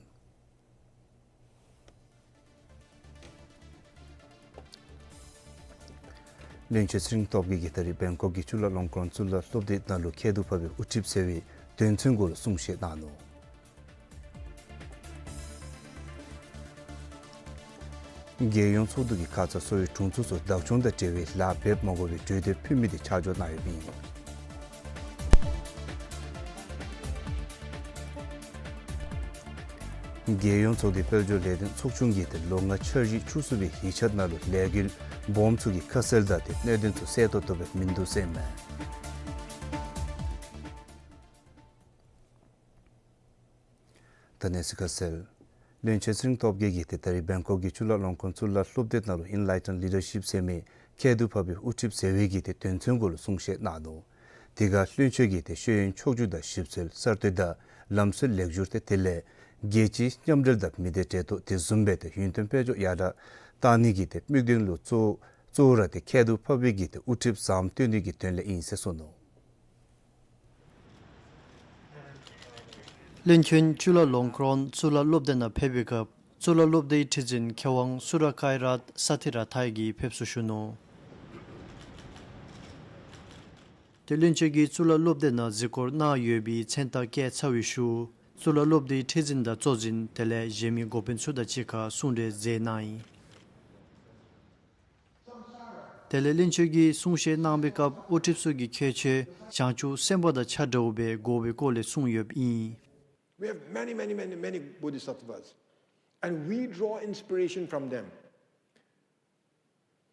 བློན་ཆེན་ཚེ་རིང་སྟོབས་རྒྱས་ཀྱིས་ད་རིས་བེང་ཀོག་གི་ཅུ་ལ་ལོང་ཀོན་གཙུག་ལག་སློབ་སྡེ་ནང་ལུ་ཁྱད་དུ་འཕགས་པའི་དབུ་ཁྲིད་ཟེར་བའི་དོན་ཚན་གུ་ལུ་གསུང་བཤད་གནང་ནུག། རྒྱལ་ཡོངས་ཚོགས་འདུ་གི་ཁ་ཙ་གསོ་བའི་དྲུང་འཚོ་ཚུ་བདག་སྐྱོང་དང་འབྲེལ་བའི་ལཱ་འབད་མ་དགོ་པའི་གྲོས་འདེབས་ཕུལ་མི་དེ་ཆ་འཇོག་གནང་ཡོདཔ་ཨིན། རྒྱལ་ཡོངས་ཚོགས་སྡེ་དཔལ་འབྱོར་ལས་དོན་ཚོགས་ཆུང་གིས་ཏེ་ལོ་ལྔ་འཆར་གཞི་བཅུ་གསུམ་པའི་ཡིག་ཆ་ནང་ལུ་ལས་འགུལ་སྦོམ་ཚུ་གི་ཁ་གསལ་དང་ཏེ་གནད་དོན་ཚུ་གསལ་ཏོག་ཏོ་སྦེ་མིན་འདུག་ཟེར་ཨིན་མས། ད་གནས་ཚུལ་ཁ་གསལ། བློན་ཆེན་ཚེ་རིང་སྟོབས་རྒྱས་ཀྱིས་ཏེ་ད་རིས་བེང་ཀོག་གི་ཅུ་ལ་ལོང་ཀོན་གཙུག་ལག་སློབ་སྡེ་ནང་ལུ་Enlightened Leadership ཟེར་མི་ཁྱད་དུ་འཕགས་པའི་དབུ་ཁྲིད་ཟེར་བའི་གི་ཏེ་དོན་ཚན་གུ་ལུ་གསུང་བཤད་གནང་ནུག། དེ་ཁར་བློན་ཆེན་གྱིས་ཏེ་ཤེས་ཡོན་ཕྱོགས་བསྒྲིགས་དང་ཞིབ་འཚོལ་གསར་གཏོད་དང་ལམ་སྲོལ་ལེགས་བསྒྱུར་ཏེ་དེ་ལས་ རྒྱལ་སྤྱིའི་མཉམ་འབྲེལ་དང་མི་སྡེ་འབྲེལ་གཏུག་དེ་བཟུམ་སྦེ་ཏེ་ཡུན་བརྟན་དཔལ་འབྱོར་ཡར་དྲག་གཏང་ནི་གི་ཏེ་དམིགས་དོན་ལུ་གཙོ་གཙོ་བོ་ར་ཏེ་ཁྱད་དུ་འཕགས་པའི་གི་ཏེ་དབུ་ཁྲིད་བཟངམ་བཏོན་ནི་གི་དོན་ལས་ཨིན་ཟེར་གསུངས་ནུག། བློན་ཆེན་ཅུ་ལ་ལོང་ཀྲོན་གཙུག་ལག་སློབ་སྡེ་ནང་ཕེབས་པའི་སྐབས་གཙུག་ལག་སློབ་སྡེའི་ཁྲི་འཛིན་མཁས་དབང་སུ་ར་ཀའི་རཏ་ས་ཐི་ར་ཐའི་གིས་ཕེབས་བསུ་ཞུ་ནུག། ཏེ་བློན་ཆེན་གྱིས་གཙུག་ལག་སློབ་སྡེ་ནང་གཟིགས་སྐོར་གནང་ཡོད་པའི་མཚན་རྟགས་བཀོད་ཚར་བའི་ཤུལ་གཙུག་ལག་སློབ་སྡེའི་ཁྲི་འཛིན་དང་གཙོ་འཛིན་དེ་ལས་གཞན་མི་འགོ་དཔོན་ཚུ་དང་གཅིག་ཁར་གསུང་གྲོས་མཛད་གནང་ཡི། དེ་ལས་བློན་ཆེན་གྱིས་གསུང་བཤད་གནང་བའི་སྐབས་དབུ་ཁྲིད་ཚུ་གིས་ཁྱད་ཆོས་བྱང་ཆུབ་སེམས་དཔའ་དང་ཆ་འདྲཝ་སྦེ་དགོ་པའི་སྐོར་ལས་གསུངས་ཡོདཔ་ཨིན། We have many, many, many, many bodhisattvas, and we draw inspiration from them.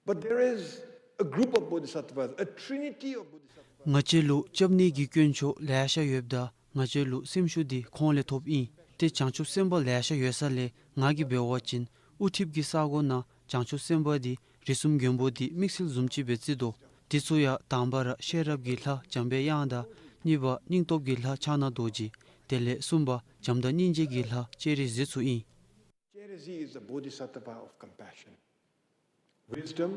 But there is a group of bodhisattvas, a trinity of bodhisattvas. ང་བཅས་ལུ་སྐྱབས་གནས་ཀྱི་དཀོན་མཆོག་ལེ་ཤ་ཡོདཔ་ད་ང་བཅས་ལུ་སེམས་ཤུགས་འདི་ཁོང་ལས་ཐོབ་ཨིན། ཏེ་བྱང་ཆུབ་སེམས་དཔའ་ལེ་ཤ་ཡོད་ས་ལས་ང་གིས་འབད་བ་ཅིན་དབུ་ཁྲིད་ཀྱི་ས་གོ་ནང་བྱང་ཆུབ་སེམས་དཔའ་འདི་རིགས་གསུམ་མགོན་པོ་འདི་དམིགས་བསལ་བཟུམ་ཅིག་སྦེ་བརྩི་དོ། དེ་ཚུ་ཡང་དང་པ་ར་ཤེས་རབ་ཀྱི་ལྷ་འཇམ་པའི་དབྱངས་དང་གཉིས་པ་སྙིང་སྟོབས་ཀྱི་ལྷ་ཕྱག་ན་རྡོ་རྗེ། དེ་ལས་གསུམ་པ་བྱམས་དང་སྙིང་རྗེ་གི་ལྷ་སྤྱན་རས་གཟིགས་ཚུ་ཨིན། Sheriji is the Bodhisattva of compassion, wisdom,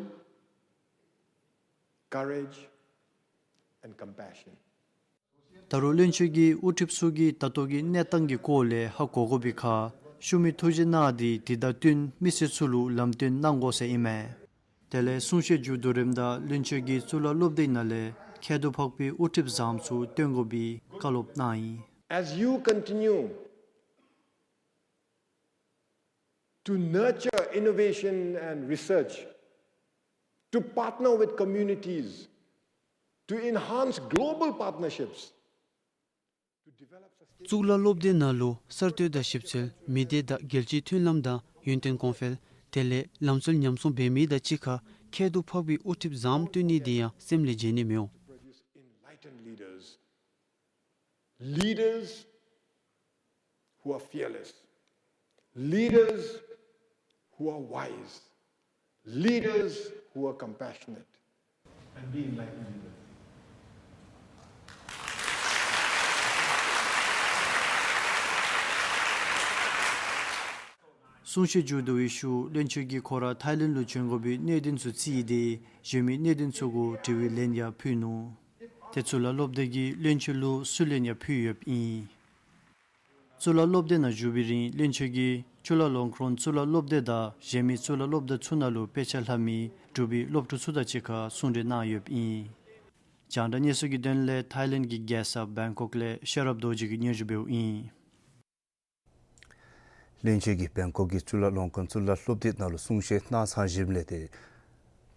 courage, and compassion. ད་རུང་བློན་ཆེན་གྱིས་དབུ་ཁྲིད་ཚུ་གིས་ད་ལྟོ་གི་གནས་སྟངས་ཀྱི་སྐོར་ལས་ཧ་གོ་དགོ་པའི་ཁར་ཤུལ་མའི་ཐུགས་བཞེད་གནང་སྟེ་དེ་དང་བསྟུན་མི་སེར་ཚུ་ལུ་ལམ་སྟོན་གནང་དགོ་ཟེར་ཨིན་མས། དེ་ལས་གསུང་བཤད་མཇུག་བསྡུ་རནམ་ད་བློན་ཆེན་གྱིས་གཙུག་ལག་སློབ་སྡེ་ནང་ལས་ཁྱད་དུ་འཕགས་པའི་དབུ་ཁྲིད་བཟངམ་ཚུ་བཏོན་དགོ་པའི་བཀའ་སློབ་གནང་ཡི། As you continue to nurture innovation and research, to partner with communities, to enhance global partnerships, to develop sustainable གཙུག་ལག་སློབ་སྡེ་ནང་ལུ་གསར་གཏོད་དང་ཞིབ་འཚོལ་མི་སྡེ་དང་རྒྱལ་སྤྱིའི་མཐུན་ལམ་དང་ཡུན་བརྟན་གོང་འཕེལ་དེ་ལས་ལམ་སྲོལ་ཉམས་སྲུང་འབད་མི་དང་གཅིག་ཁར་ཁྱད་དུ་འཕགས་པའི་དབུ་ཁྲིད་བཟངམ་བཏོན་ནི་འདི་ཡང་སེམས་ལས་བརྗེད་ནི་མི་འོང་། Produce enlightened leaders, leaders who are fearless, leaders who are wise, leaders who are compassionate, and be enlightened leaders. གསུང་བཤད་མཇུག་བསྡུ་བའི་ཤུལ་བློན་ཆེན་གྱིས་ཁོ་ར་ཐའི་ལེནཌ་ལུ་བྱོན་དགོ་པའི་གནད་དོན་ཚུ་བརྩིས་ཏེ་གཞན་མི་གནད་དོན་ཚུ་གུ་དྲི་བའི་ལན་ཡང་ཕུལ་ནུག། ཏེ་གཙུག་ལག་སློབ་སྡེ་གིས་བློན་ཆེན་ལུ་སུས་ལན་ཡང་ཕུལ་ཡོདཔ་ཨིན། གཙུག་ལག་སློབ་སྡེ་ནང་བཞུགས་པའི་རིང་བློན་ཆེན་གྱིས་ཅུ་ལ་ལོང་ཀྲོན་གཙུག་ལག་སློབ་སྡེ་དང་གཞན་མི་གཙུག་ལག་སློབ་སྡེ་ཚུ་ནང་ལུ་དཔེ་ཆ་ལྷབ་མི་འབྲུག་པའི་སློབ་ཕྲུག་ཚུ་དང་གཅིག་ཁར་གསུང་གྲོས་གནང་ཡོདཔ་ཨིན། རྒྱང་བསྒྲགས་གནས་ཚུལ་གྱི་དོན་ལས་ཐའི་ལེནཌ་གི་རྒྱལ་ས་བེང་ཀོག་ལས་ཤེས་རབ་རྡོ་རྗེ་གིས་སྙན་ཞུ་འབདཝ་ཨིན། བློན་ཆེན་གྱིས་བེང་ཀོག་གི་ཅུ་ལ་ལོང་ཀྲོན་གཙུག་ལག་སློབ་སྡེ་ནང་ལུ་གསུང་བཤད་གནང་ཚར་ཞིནམ་ལས་ཏེ་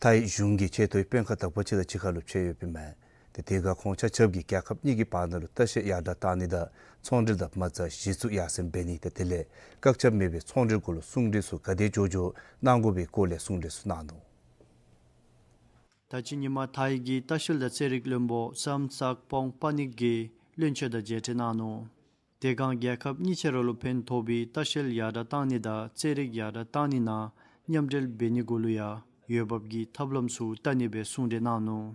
ཐའི་གཞུང་གི་ཆེ་མཐོའི་དཔོན་ཁག་དག་པ་ཅིག་དང་གཅིག་ཁར་ལུ་ཕྱད་ཡོདཔ་ཨིན་མས། ཏེ་དེ་ཁར་ཁོང་ཆ་ཁྱབ་ཀྱིས་རྒྱལ་ཁབ་གཉིས་ཀྱི་བར་ན་ལུ་ལྟ་བཤལ་ཡར་དྲག་གཏང་ནི་དང་ཚོང་འབྲེལ་དང་མ་རྩ་གཞི་བཙུགས་ཡར་སེང་འབད་ནི་དང་དེ་ལས་བཀག་ཆ་མེད་པའི་ཚོང་འབྲེལ་གུ་ལུ་གསུང་གྲོས་ཚུ་ག་དེ་མགྱོགས་མགྱོགས་གནང་དགོ་པའི་སྐོར་ལས་གསུང་གྲོས་ཚུ་གནང་ནུག། ད་ཅི་ཉིན་མ་ཐའི་གི་ལྟ་བཤལ་དང་རྩེད་རིགས་བློན་པོ་སམ་སག་པོང་པ་ནིག་གིས་བློན་ཆེན་དང་མཇལ་འཕྲད་གནང་ནུག། དེ་སྒང་རྒྱལ་ཁབ་གཉིས་ཆ་ར་ལུ་ཕན་ཐོགས་པའི་ལྟ་བཤལ་ཡར་དྲག་གཏང་ནི་དང་རྩེད་རིགས་ཡར་དྲག་གཏང་ནི་ནང་མཉམ་འབྲེལ་འབད་ནི་གུ་ལུ་ཡང་འོས་འབབ་ཀྱི་ཐབས་ལམ་ཚུ་བལྟ་ནི་སྦེ་གསུང་གྲོས་གནང་ནུག།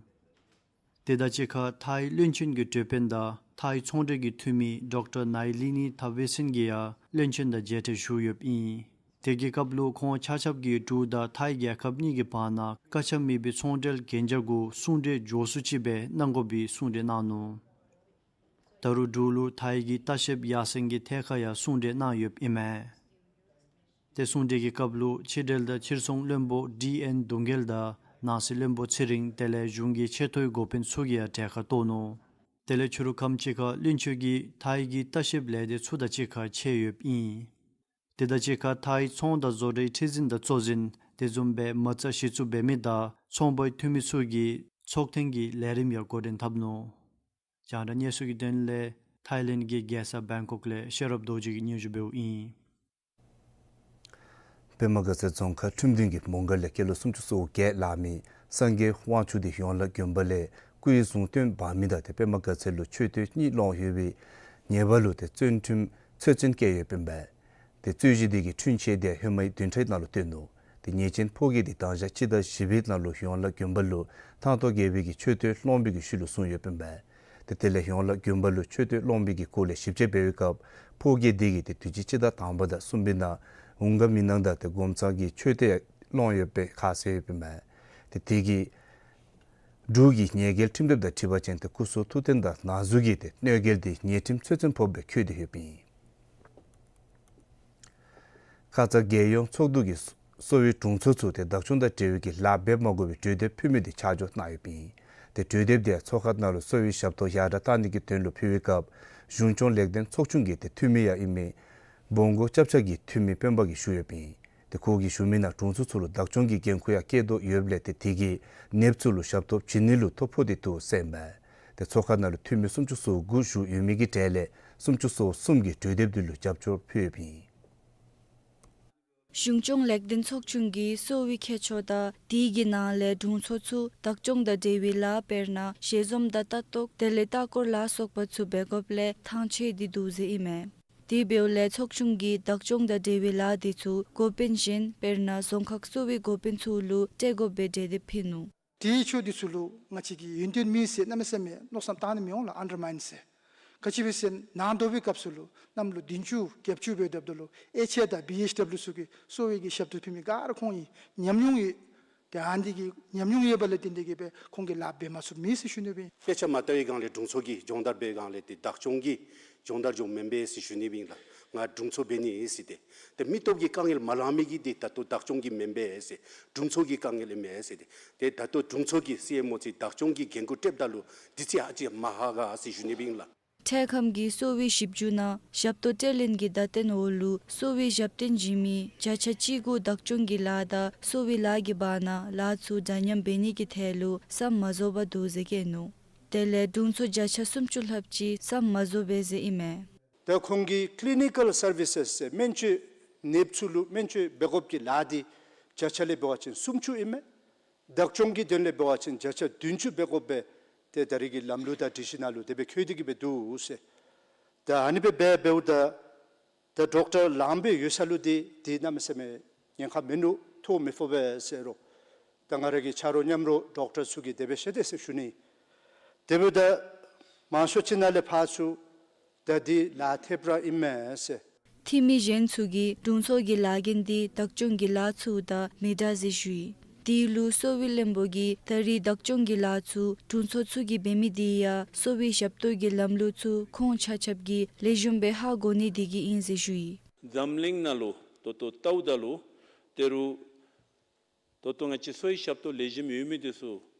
དེ་དང་གཅིག་ཁར་ཐའི་བློན་ཆེན་གྱི་གྲོས་དཔོན་དང་ཐའི་ཚོང་འབྲེལ་གྱི་འཐུས་མི་ཌོག་ཊར་ནཱའི་ལི་ནི་ཐ་བེ་སིན་གྱིས་ཡང་བློན་ཆེན་དང་མཇལ་འཕྲད་ཞུ་ཡོདཔ་ཨིན། དེ་གི་སྐབས་ལུ་ཁོང་ཆ་ཁྱབ་ཀྱིས་འབྲུག་དང་ཐའི་རྒྱལ་ཁབ་གཉིས་ཀྱི་བར་ན་བཀག་ཆ་མེད་པའི་ཚོང་འབྲེལ་གན་རྒྱ་གུ་གསུང་གྲོས་མགྱོགས་སུ་ཅིག་སྦེ་གནང་དགོ་པའི་གསུང་གྲོས་གནང་ནུག། ད་རུང་འབྲུག་ལུ་ཐའི་གི་ལྟ་བཤལཔ་ཡར་སེང་གི་ཐད་ཁར་ཡང་གསུང་གྲོས་གནང་ཡོདཔ་ཨིན་མས། ཏེ་གསུང་གྲོས་ཀྱི་སྐབས་ལུ་ཕྱི་འབྲེལ་དང་ཕྱིར་ཚོང་བློན་པོ་ཌི་ཨེན་གདུང་རྒྱལ་དང་ནང་སྲིད་བློན་པོ་ཚེ་རིང་དེ་ལས་གཞུང་གི་ཆེ་མཐོའི་འགོ་དཔོན་ཚུ་གིས་ཡང་གྲལ་ཁར་གཏོགས་ནུག། དེ་ལས་ཕྱི་རུ་ཁམས་ཅིག་ཁར་བློན་ཆེན་གྱིས་ཐའི་གི་ལྟ་བཤལཔ་ལས་སྡེ་ཚུ་དང་གཅིག་ཁར་ཕྱད་ཡོདཔ་ཨིན། དེ་དང་གཅིག་ཁར་ཐའི་ཚོང་དང་བཟོ་གྲྭའི་ཁྲི་འཛིན་དང་གཙོ་འཛིན་དེ་བཟུམ་སྦེ་མ་རྩ་གཞི་བཙུགས་འབད་མི་དང་ཚོང་པའི་འཐུས་མི་ཚུ་གིས་ཚོགས་ཐེངས་ཀྱི་ལས་རིམ་ཡང་འགོ་འདྲེན་འཐབ་ནུག། རྒྱང་བསྒྲགས་གནས་ཚུལ་གྱི་དོན་ལས་ཐའི་ལེནཌ་གི་རྒྱལ་ས་བེང་ཀོག་ལས་ཤེས་རབ་རྡོ་རྗེ་གིས་སྙན་ཞུ་འབདཝ་ཨིན། པདྨ་དགའ་ཚལ་རྫོང་ཁག་ཁྲིམས་འདུན་གྱིས་མོང་སྒར་ལས་སྐྱེས་ལོ་སུམ་ཅུ་སོ་བརྒྱད་ལང་མི་སངས་རྒྱས་དབང་ཕྱུག་འདི་ཡོངས་ལ་དགོན་པ་ལས་སྐུ་ཡི་གཟུངས་བསྟོད་འབག་མི་དང་ཏེ་པདྨ་དགའ་ཚལ་ལུ་མཆོད་རྟེན་གཉིས་ལོངས་ཡོད་པའི་ཉེ་བ་ལུ་ཏེ་བཙོན་ཁྲིམས་ཚེ་བཙོན་བཀལ་ཡོདཔ་ཨིན་པས། ཏེ་རྩོད་གཞི་འདི་གི་འཁྲུན་ཆོད་འདི་ཧེ་མའི་བདུན་ཕྲག་ནང་ལུ་བཏོན་ནུག། ཏེ་ཉེས་ཅན་ཕོ་སྐྱེས་འདི་དང་ཞག་སྤྱི་ཟླ་བཞི་པའི་ནང་ལུ་ཡོངས་ལ་དགོན་པ་ལུ་ཐང་སྟོང་རྒྱལ་པོའི་གི་མཆོད་རྟེན་སློང་བའི་གི་ཤུལ་ལུ་བཟུང་ཡོདཔ་ཨིན་པས། ཏེ་དེ་ལས་ཡོངས་ལ་དགོན་པ་ལུ་མཆོད་རྟེན་སློང་བའི་གི་སྐོར་ལས་ཞིབ་དཔྱད་འབད་བའི་སྐབས་ཕོ་རྒྱས་དེ་གིས་ཏེ་དུས་ཅི་སྤྱི་ཟླ་དང་པ་དང་གསུམ་པའི་ནང་འོང་ག་མི་གནང་ད་ཏེ་སྒོམ་ཚང་གི་མཆོད་རྟེན་སློང་ཡོདཔ་སྦེ་ཁ་གསལ་ཡོདཔ་ཨིན་མས། ཏེ་དེ་གིས་འབྲུག་གི་ཉེས་འགེལ་ཁྲིམས་དེབ་དང་འཁྲིལ་བ་ཅིན་ཏེ་སྐུ་སྲོག་ཐུག་འཐེན་དང་ན་ཟུག་གི་ཏེ་གནོད་འགེལ་དེ་ཉེས་ཁྲིམས་ཆོད་སེམས་ཕོགཔ་སྦེ་འཁོད་དེ་ཡོདཔ་ཨིན། ཁ་ཙ་རྒྱལ་ཡོངས་ཚོགས་འདུ་གིས་གསོ་བའི་དྲུང་འཚོ་ཚུ་ཏེ་བདག་སྐྱོང་དང་འབྲེལ་བའི་གི་ལཱ་འབད་མ་དགོ་པའི་གྲོས་འདེབས་ཕུལ་མི་དེ་ཆ་འཇོག་གནང་ཡོདཔ་ཨིན། ཏེ་གྲོས་འདེབས་དེ་ཚོགས་ཁང་ནང་ལུ་གསོ་བའི་ཞབས་ཏོག་ཡར་དྲག་གཏང་ནི་གི་དོན་ལུ་ཕུལ་བའི་སྐབས་གཞུང་སྐྱོང་ལེགས་ལྡན་ཚོགས་ཆུང་གི་ཏེ་འཐུས་མི་ཡང་ཨིན་མི་སྦོམ་སྒོ་སྐྱབས་ཆ་གི་འཐུས་མི་སྤེན་པ་གིས་ཞུ་ཡོདཔ་ཨིན། ཏེ་ཁོ་གིས་ཞུ་མི་ནང་དྲུང་འཚོ་ཚུ་ལུ་བདག་སྐྱོང་གི་འགན་ཁུར་ཡང་བཀལ་དོ་ཡོདཔ་ལས་ཏེ་དེ་གིས་ནདཔ་ཚུ་ལུ་ཞབས་ཏོག་བྱིན་ནི་ལུ་ཐོ་ཕོག་སྟེ་འདུག་ཟེར་ཨིན་མས། ཏེ་ཚོགས་ཁང་ནང་ལུ་འཐུས་མི་སུམ་ཅུ་སོ་དགུ་བཞུགས་ཡོད་མི་གི་གྲས་ལས་སུམ་ཅུ་སོ་གསུམ་གྱིས་གྲོས་འདེབས་དེ་ལུ་རྒྱབ་སྐྱོར་ཕུལ་ཡོདཔ་ཨིན། གཞུང་སྐྱོང་ལེགས་ལྡན་ཚོགས་ཆུང་གིས་གསོ་བའི་ཁྱད་ཆོས་དང་དེ་གི་ནང་ལས་དྲུང་འཚོ་ཚུ་བདག་སྐྱོང་དང་འབྲེལ་བའི་ལཱ་དཔེར་ན་ཞལ་འཛོམས་དང་ལྟ་རྟོག་དེ་ལས་ལྟ་སྐོར་ལ་སོགས་པ་ཚུ་འབད་དགོཔ་ལས་ཐང་ཆད་དེ་འདུག་ཟེར་ཨིན་མས། དེ་འབདཝ་ལས་ཚོགས་ཆུང་གིས་བདག་སྐྱོང་དང་འབྲེལ་བའི་ལཱ་དེ་ཚུ་འགོ་དཔོན་གཞན་དཔེར་ན་རྫོང་ཁག་གསོ་བའི་འགོ་དཔོན་ཚུ་ལུ་སྤྲོད་དགོ་པའི་གྲོས་འདེབས་ཕུལ་ནུག། དེའི་ཆོས་དེ་ཚུ་ལུ་ང་བཅས་ཀྱིས་ཡོན་ཏན་མེད་ཟེར་གནམ་མེད་ས་མེད་མནོ་བསམ་བཏང་ནི་མི་འོང་ལགས། ཨན་ཌར་མའིན་ཟེར། ག་ཅི་སྦེ་ཟེར་ན་ནང་དོག་པའི་སྐབས་སུ་ལུ་གནམ་ལོ་བདུན་ཅུ་བརྒྱད་ཅུ་སྦེ་སྡོདཔ་ད་ལུ་ཨེཆ་ཨེ་དང་བི་ཨེཆ་ཌབ་ལུ་ཚུ་གིས་གསོ་བའི་གི་ཞབས་ཏོག་ཕུལ་མི་ག་ར་ཁོང་གི་ཉམས་མྱོང་ཡོད། ཏེ་ཨ་ནི་གི་ཉམས་མྱོང་ཡོདཔ་ལས་བརྟེན་ཏེ་གིས་སྦེ་ཁོང་གིས་ལཱ་འབད་མ་ཚུགསཔ་མེད་ཟེར་ཞུ་ནི་སྦེ། དཔེ་ཆ་མ་ལྟ་བའི་སྒང་ལས་དྲུང་འཚོ་གིས་སྦྱོང་བརྡར་འབད་སྒང་ལས་ཏེ་བདག་སྐྱོང་གིས་སྦྱོང་བརྡར་འབྱུངམ་མེན་པས་ཟེར་ཞུ་ནི་སྦེ་ཨིན་ལགས། ང་དྲུང་འཚོ་འབད་ནི་ཨིན་ཟེར་ཏེ། ཏེ་མི་སྟོབས་ཀྱི་དཀའ་ངལ་མ་ལང་མི་གི་འདི་ད་ལྟོ་བདག་སྐྱོང་གི་མེན་པས་ཟེར། དྲུང་འཚོ་གི་དཀའ་ངལ་ཨིན་མས་ཟེར་ཏེ། ཏེ་ད་ལྟོ་དྲུང་འཚོ་གིས་སི་ཨེམ་ཨོ་ཚུ་བདག་སྐྱོང་གི་འགན་ཁུར་སྤྲོདཔ་ད་ལུ་དུས་ཚོད་ཧ་ཅང་མ་ཧ་ག་ཟེར་ཞུ་ནི་སྦེ་ཨིན་ལགས། འཕྲལ་ཁམས་ཀྱི་གསོ་བའི་ཞིབ་འཇུག་ནང་ཞབས་ཏོག་སྤྲོད་ལེན་གྱི་བརྡ་སྟོན་འོག་ལུ་གསོ་བའི་ཞབས་བརྟན་བྱིན་མི་བརྒྱ་ཆ་གཅིག་དགུ་བདག་སྐྱོང་གི་ལཱ་དང་གསོ་བའི་ལཱ་གི་བར་ན་ལཱ་ཚུ་འདྲ་མཉམ་འབད་ནི་གི་ཐད་ལུ་བསམ་མ་རྫོགས་པ་འདུག་ཟེར་བཀོད་ནུག། དེ་ལས་དྲུང་འཚོ་བརྒྱ་ཆ་སུམ་ཅུ་ལྷགཔ་ཅིག་བསམ་མ་རྫོགས་པས་ཟེར་ཨིན་མས། ད་ཁོང་གིས་ཀི་ལི་ནི་ཀཱལ་སར་བི་སེས་ཟེར་སྨན་བཅོས་ནདཔ་ཚུ་ལུ་སྨན་བཅོས་འབད་དགོཔ་གི་ལཱ་འདི་བརྒྱ་ཆ་ལས་འབད་བ་ཅིན་སུམ་ཅུ་ཨིན་མས། བདག་སྐྱོང་གི་དོན་ལས་འབད་བ་ཅིན་བརྒྱ་ཆ་བདུན་ཅུ་འབད་དགོཔ་སྦེ་ཏེ་ད་རེས་ཀྱི་ལམ་ལུགས་དང་སྒྲིག་གཞི་ནང་ལུ་དེ་སྦེ་བཀོད་དེ་གིས་སྦེ་འདུག་ཟེར། ད་ཨ་ནི་སྦེ་འབད་འབདཝ་ད་ད་ཌོག་ཊར་ལངམ་སྦེ་ཡོད་ས་ལུ་འདི་འདི་གནམ་མེད་ས་མེད་ཉེན་ཁ་མིན་འདུག། ཐོ་མི་ཕོག་པས་ཟེར་རུང་ད་ང་ར་གི་ཆ་རོགས་མཉམ་རོགས་ཌོག་ཊར་ཚུ་གིས་དེ་སྦེ་བཤད་དེས་ཟེར་ཞུ་ནི། དེ་འབདཝ་ད་མང་ཤོས་ཅིག་ནང་ལས་ཕར་ཚུར་ད་འདི་ལཱ་ཐེབས་ར་ཨིན་མས་ཟེར། འཐུས་མི་གཞན་ཚུ་གིས་དྲུང་འཚོ་གི་ལཱ་འགན་འདི་བདག་སྐྱོང་གི་ལཱ་ཚུ་དང་མི་འདྲ་ཟེར་ཞུ་ཡི། དེ་ལུ་གསོ་བའི་བློན་པོ་གིས་ད་རེས་བདག་སྐྱོང་གི་ལཱ་ཚུ་དྲུང་འཚོ་ཚུ་གིས་འབད་མི་འདི་ཡང་གསོ་བའི་ཞབས་ཏོག་གི་ལམ་ལུགས་ཚུ་ཁོང་ཆ་ཁྱབ་ཀྱིས་ལེགས་ཤོམ་སྦེ་ཧ་གོ་ནི་དེ་གིས་ཨིན་ཟེར་ཞུ་ཡི། འཛམ་གླིང་ནང་ལུ་ད་ལྟོ་བལྟཝ་ད་ལུ་ད་རུང་ད་ལྟོ་ང་བཅས་གསོ་བའི་ཞབས་ཏོག་ལེགས་ཤོམ་ཡོད་མི་འདི་ཚུ་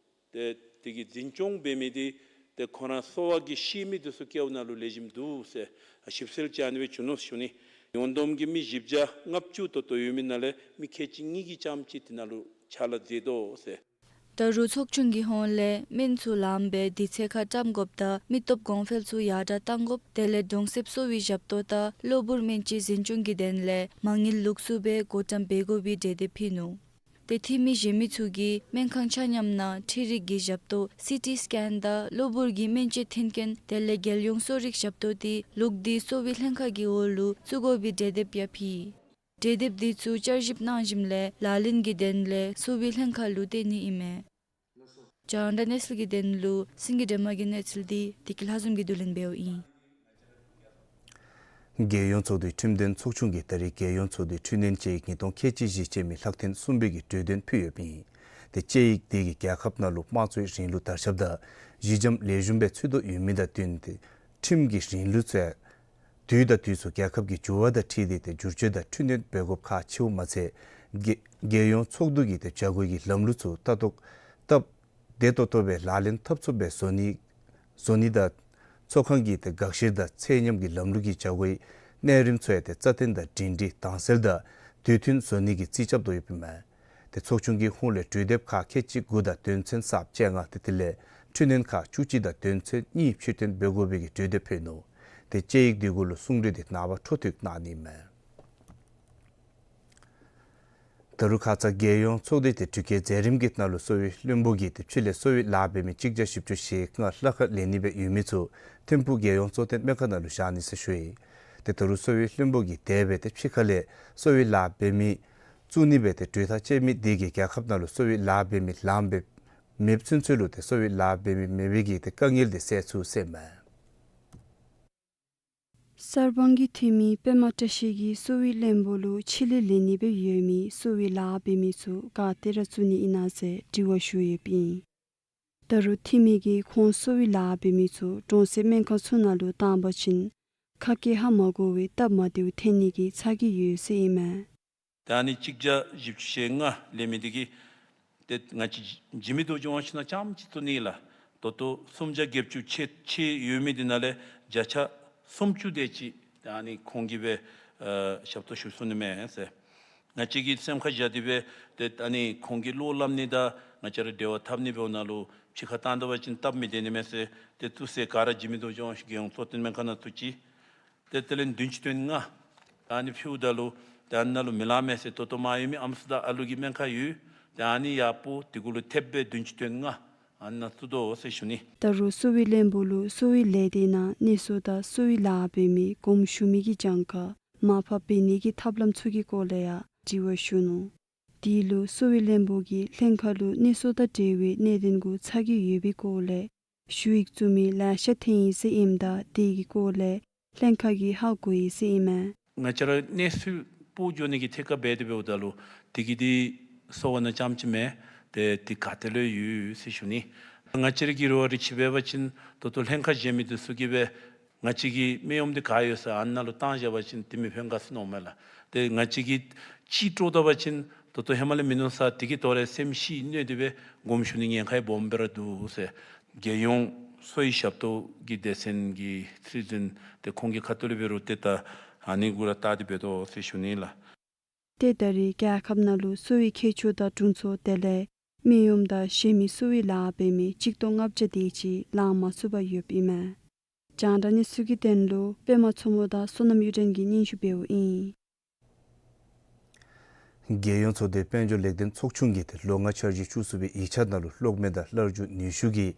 ཏེ་དེ་གི་འཛིན་སྐྱོང་འབད་མི་འདི་ཏེ་ཁོང་ར་གསོ་བ་གིས་ཤེས་མི་འདི་ཚུ་སྐལཝ་ནང་ལུ་ལེགས་ཤོམ་འདུག་ཟེར་ཞིབ་འཚོལ་ཅིག་ཨ་ནི་སྦེ་བྱུང་ནུག་ཞུ་ནི། ཡོངས་བསྡོམས་ཀྱི་མི་བཞི་བརྒྱ་ལྔ་བཅུ་ད་ལྟོ་ཡོད་མི་ནང་ལས་མི་ཁལ་གཅིག་གཉིས་ཀྱིས་རྐྱངམ་གཅིག་དེ་ནང་ལུ་ཕྱག་ལཱ་མཛད་དོ་ཟེར། ད་རུང་ཚོགས་ཆུང་གི་ཧོངས་ལས་སྨན་ཚུ་ལངམ་སྦེ་དུས་ཚོད་ཁར་བཀྲམ་དགོཔ་དང་མི་སྟོབས་གོང་འཕེལ་ཚུ་ཡར་དྲག་གཏང་དགོཔ་དེ་ལས་གྲོང་གསེབ་གསོ་བའི་ཞབས་ཏོག་དང་གློ་བུར་སྨན་བཅོས་འཛིན་སྐྱོང་གི་དོན་ལས་མ་དངུལ་ལོགས་སུ་སྦེ་བགོ་བཀྲམ་འབད་དགོ་པའི་གྲོས་འདེབས་ཕུལ་ནུག། ཏེ་འཐུས་མི་གཞན་མི་ཚུ་གིས་སྨན་ཁང་ཆ་མཉམ་ནང་འཕྲུལ་རིག་གི་ཞབས་ཏོག་སི་ཊི་སི་ཀེན་དང་གློ་བུར་གྱི་སྨན་བཅོས་མཐུན་རྐྱེན་དེ་ལས་རྒྱལ་ཡོངས་གསོ་རིག་ཞབས་ཏོག་དེ་ལོག་སྟེ་གསོ་བའི་ལྷན་ཁག་གི་འོག་ལུ་བཙུགས་དགོ་པའི་གྲོས་འདེབས་ཡང་ཕུལ་ཡི། གྲོས་འདེབས་དེ་ཚུ་བསྐྱར་ཞིབ་གནང་ཞིནམ་ལས་ལག་ལེན་གྱི་དོན་ལས་གསོ་བའི་ལྷན་ཁག་ལུ་སྟོན་ནི་ཨིན་མས། རྒྱང་བསྒྲགས་གནས་ཚུལ་གྱི་དོན་ལུ་སེང་གེ་སྒྲོལ་མ་གི་གནས་ཚུལ་འདི་བདེ་སྐྱིད་ལྷ་འཛོམས་ཀྱིས་བསྡུ་ལེན་འབདཝ་ཨིན། རྒྱལ་ཡོངས་ཚོགས་འདུའི་ཁྲིམས་དོན་ཚོགས་ཆུང་གིས་ད་རེས་རྒྱལ་ཡོངས་ཚོགས་འདུའི་འཕྲི་སྣོན་དཔྱད་ཡིག་ཉིས་སྟོང་ཁལ་གཅིག་བཞི་ཅན་མའི་ལྷག་དོན་གསུམ་པའི་གི་གྲོས་དོན་ཕུལ་ཡོདཔ་ཨིན། ཏེ་དཔྱད་ཡིག་དེ་གིས་རྒྱལ་ཁབ་ནང་ལུ་དམངས་གཙོའི་རིང་ལུགས་དར་ཁྱབ་དང་གཞི་འགྱམ་ལེགས་ཤོམ་སྦེ་ཚུད་དོ་ཡོད་མི་དང་བསྟུན་ཏེ་ཁྲིམས་ཀྱི་རིང་ལུགས་ཚུ་དུས་དང་དུས་སུ་རྒྱལ་ཁབ་ཀྱི་འགྱུར་བ་དང་འཁྲིལ་ཏེ་ཏེ་བསྒྱུར་བཅོས་དང་འཕྲི་སྣོན་འབད་དགོཔ་ཁག་ཆེཝ་མ་ཚད་རྒྱལ་རྒྱལ་ཡོངས་ཚོགས་འདུ་གི་ཏེ་བྱ་སྒོ་གི་ལམ་ལུགས་ཚུ་ལྟ་རྟོག་སྟབས་བདེ་ཏོག་ཏོ་སྦེ་ལག་ལེན་འཐབ་ཚུགསཔ་སྦེ་བཟོ་ནི་བཟོ་ནི་དང་ཚོགས་ཁང་གི་ཏེ་འགག་བཤེར་དང་ཚད་མཉམ་གྱི་ལམ་ལུགས་ཀྱི་བྱ་སྒོའི་གནས་རིམ་ཚུ་ཡང་ཏེ་རྩ་བརྟན་དང་སྒྲིང་སྒྲི་དྭངས་གསལ་དང་དུས་མཐུན་བཟོ་ནི་གི་རྩིས་རྐྱབ་དོ་ཡོདཔ་ཨིན་མས། ཏེ་ཚོགས་ཆུང་གི་ཧོངས་ལས་གྲོས་འདེབས་ཁག་ཁལ་གཅིག་དགུ་དང་དོན་ཚན་གསརཔ་བཅོ་ལྔ་ཏེ་དེ་ལས་འཕྲི་སྣོན་ཁག་བཅུ་གཅིག་དང་དོན་ཚན་གཉིས་ཕྱིར་བཏོན་འབད་དགོ་པའི་གི་གྲོས་འདེབས་ཕུལ་ནུག། ཏེ་དཔྱད་ཡིག་དེ་གུ་ལུ་གསུང་གྲོས་དེ་ནངས་པ་འཕྲོ་མཐུད་གནང་ནི་ཨིན་མས། ད་རུང་ཁ་ཙ་རྒྱལ་ཡོངས་ཚོགས་འདུ་དེ་འགྲུལ་སྐྱེལ་མཛད་རིམ་གྱི་ནང་ལུ་གསོ་བའི་བློན་པོ་གིས་ཏེ་ཕྱི་ལས་གསོ་བའི་ལཱ་འབད་མི་གཅིག་བརྒྱ་བཞི་བཅུ་ཞེ་ལྔ་ལྷ་ཁང་ལེན་ནི་སྦེ་ཡོད་མི་ཚུ་ཐིམ་ཕུག་རྒྱལ་ཡོངས་གཙོ་བསྟེན་སྨན་ཁང་ནང་ལུ་བཞག་ནི་ཟེར་ཞུ་ཡི། ཏེ་ད་རུང་གསོ་བའི་བློན་པོ་གིས་དེ་སྦེ་ཏེ་ཕྱི་ཁ་ལས་གསོ་བའི་ལཱ་འབད་མི་བཙུགས་ནི་སྦེ་ཏེ་གྲོས་ཐག་བཅད་མི་དེ་གིས་རྒྱལ་ཁབ་ནང་ལུ་གསོ་བའི་ལཱ་འབད་མི་ལངམ་སྦེ་ མེདཔ་ཚུན་ཚོད་ལུ་ཏེ་གསོ་བའི་ལཱ་འབད་མི་མེད་པའི་གི་ཏེ་དཀའ་ངལ་འདི་སེལ་ཚུགས་ཟེར་མས། གསར་སྤང་གི་འཐུས་མི་པདྨ་བཀྲ་ཤིས་ཀྱིས་གསོ་བའི་བློན་པོ་ལུ་ཕྱི་ལས་ལེན་ནི་སྦེ་ཡོད་མི་གསོ་བའི་ལཱ་འབད་མི་ཚུ་ག་ཏེ་ར་བཙུགས་ནི་ཨིན་ན་ཟེར་དྲི་བ་ཞུ་ཡོདཔ་ཨིན། ད་རུང་འཐུས་མི་གིས་ཁོང་གསོ་བའི་ལཱ་འབད་མི་ཚུ་གྲོང་གསེབ་སྨན་ཁང་ཚུ་ནང་ལུ་བཏང་པ་ཅིན་ཁ་སྐད་ཧ་མ་གོ་བའི་སྟབས་མ་བདེཝ་ཐོན་ནི་གི་ཚ་གྱང་ཡོད་ཟེར་ཨིན་མས། ད་ཨ་ནི་གཅིག་བརྒྱ་བཞི་བཅུ་ཞེ་ལྔ་ལེན་མི་འདི་གིས་ཏེ་ང་བཅས་འཇིགས་མེད་རྡོ་རྗེ་དབང་ཕྱུག་ནང་རྐྱངམ་ཅིག་བཙུགས་ནི་ལགས། ད་ལྟོ་སུམ་བརྒྱ་བརྒྱད་ཅུ་ཅིག་ཡོད་མི་འདི་ནང་ལས་བརྒྱ་ཆ་སུམ་ཅུ་དེ་ཅིག་ད་ཨ་ནི་ཁོང་གིས་སྦེ་ཨ་ཞབས་ཏོག་ཞུ་ཚུགས་ནི་མས་ཟེར། ང་བཅས་ཀྱིས་སེམས་ཁར་བཞག་སྟེ་སྦེ་ཏེ་ཨ་ནི་ཁོང་གིས་བློ་སླབ་ནི་དང་ང་བཅས་ར་འབྲེལ་བ་འཐབ་ནི་འབདཝ་ནང་ལུ་ཕྱི་ཁར་བཏང་ད་པ་ཅིན་སྟབས་མི་བདེ་ནི་མས་ཟེར་ཏེ་བཙུགས་ས་ག་ར་འཇིགས་མེད་རྡོ་རྗེ་དབང་ཕྱུག་རྒྱལ་ཡོངས་གཙོ་བསྟེན་སྨན་ཁང་ནང་བཙུགས་ཅི། ཏེ་དེ་ལས་བདུན་ཅུ་དོན་ལྔ་ད་ཨ་ནི་ཕུལཝ་ད་ལུ་ཏེ་ཨ་ནཱ་ལུ་མི་ལང་མས་ཟེར། ད་ལྟོ་མར་ཡོད་མི་ཨམ་སྲུ་དང་ཨ་ལུ་གི་སྨན་ཁང་ཡོད། ཏེ་ཨ་ནི་ཡར་སྤོ་དེ་གུ་ལུ་ཐེབས་སྦེ་བདུན་ཅུ་དོན་ལྔ་ཨ་ནཱ་བཙུགས་དོ་ཟེར་ཞུ་ནི། ད་རུང་གསོ་བའི་བློན་པོ་ལུ་གསོ་བའི་ལས་སྡེ་ནང་གནས་སོ་དང་གསོ་བའི་ལཱ་འབད་མི་དགོངསམ་ཞུ་མི་གི་གྱངས་ཁ་མར་ཕབ་འབད་ནི་གི་ཐབས་ལམ་ཚུ་གི་སྐོར་ལས་ཡང་དྲི་བ་ཞུ་ནུག། དེ་ལུ་གསོ་བའི་བློན་པོ་གིས་ལྷན་ཁག་ལུ་གནས་སོ་དང་འབྲེལ་བའི་གནད་དོན་གུ་ཚ་གྱང་ཡོད་པའི་སྐོར་ལས་ཞུ་ཡིག་བཙུགས་མི་ལེ་ཤ་ཐོན་ཡི་ཟེར་ཨིནམ་ད་དེ་གི་སྐོར་ལས་ལྷན་ཁག་གིས་ཧ་གོ་ཡི་ཟེར་ཨིན་མས། ང་བཅས་ར་གནས་ཚུལ་སྤོ་འགྱོ་ནི་གི་ཐད་ཁར་འབད་དེ་འབདཝ་ད་ལུ་དེ་གིས་འདི་གསོ་བ་ནང་རྐྱངམ་ཅིག་མེན། ཏེ་དེ་ག་ཏེ་ལུ་ཡོད་ཟེར་ཞུ་ནི། ང་བཅས་ར་གིས་རེ་བ་རེ་ཆེ་འབད་བ་ཅིན་ད་ལྟོ་ལྷན་ཁག་གཞན་མི་འདི་ཚུ་གིས་སྦེ་ང་བཅས་ཀྱི་སྨན་གཡོགམ་འདི་ག་ཡོད་ས་ཨ་ནཱ་ལུ་བཏང་བཞག་པ་ཅིན་དེ་མི་ཕན་ག་ཟེར་མནོཝ་མས་ལགས། ཏེ་ང་བཅས་ཀྱིས་ཅིག་སྤྲོ་ད་པ་ཅིན་ད་ལྟོ་ཧེ་མ་ལས་མིན་ནུག་ས། དེ་གིས་དོ་རུང་སེམས་ཤི་གནོད་དེ་སྦེ་དགོངསམ་ཞུ་ནི་ཉེན་ཁ་ཡང་སྦོམ་སྦེ་ར་འདུག་ཟེར། རྒྱལ་ཡོངས་གསོ་བའི་ཞབས་ཏོག་གི་སྡེ་ཚན་གྱི་ཁྲི་འཛིན་ཏེ་ཁོང་གི་ཁ་ཐུག་ལས་འབད་རུང་ཏེ་ད་ཨ་ནི་གུ་ར་བལྟ་སྟེ་འབད་དོ་ཟེར་ཞུ་ནི་ལགས། ཏེ་ད་རེས་རྒྱལ་ཁབ་ནང་ལུ་གསོ་བའི་མཁས་མཆོག་དང་དྲུང་འཚོ་དེ་ལས་སྨན་གཡོགམ་དང་གཞན་མི་གསོ་བའི་ལཱ་འབད་མི་གཅིག་སྟོང་ལྔ་བརྒྱ་དེ་ཅིག་ལང་མ་ཚུགས་པར་ཡོདཔ་ཨིན་མས། རྒྱང་བསྒྲགས་གནས་ཚུལ་གྱི་དོན་ལུ་པདྨ་མཚོ་མོ་དང་བསོད་ནམས་གཡུ་སྒྲོན་གྱིས་སྙན་ཞུ་འབདཝ་ཨིན། རྒྱལ་ཡོངས་ཚོགས་སྡེ་དཔལ་འབྱོར་ལེགས་ལྡན་ཚོགས་ཆུང་གིས་ཏེ་ལོ་ལྔའི་འཆར་གཞི་བཅུ་གསུམ་པའི་ཡིག་ཆ་ནང་ལུ་གློག་མེ་དང་གླར་རྒྱུ་ནུས་ཤུགས་ཀྱི་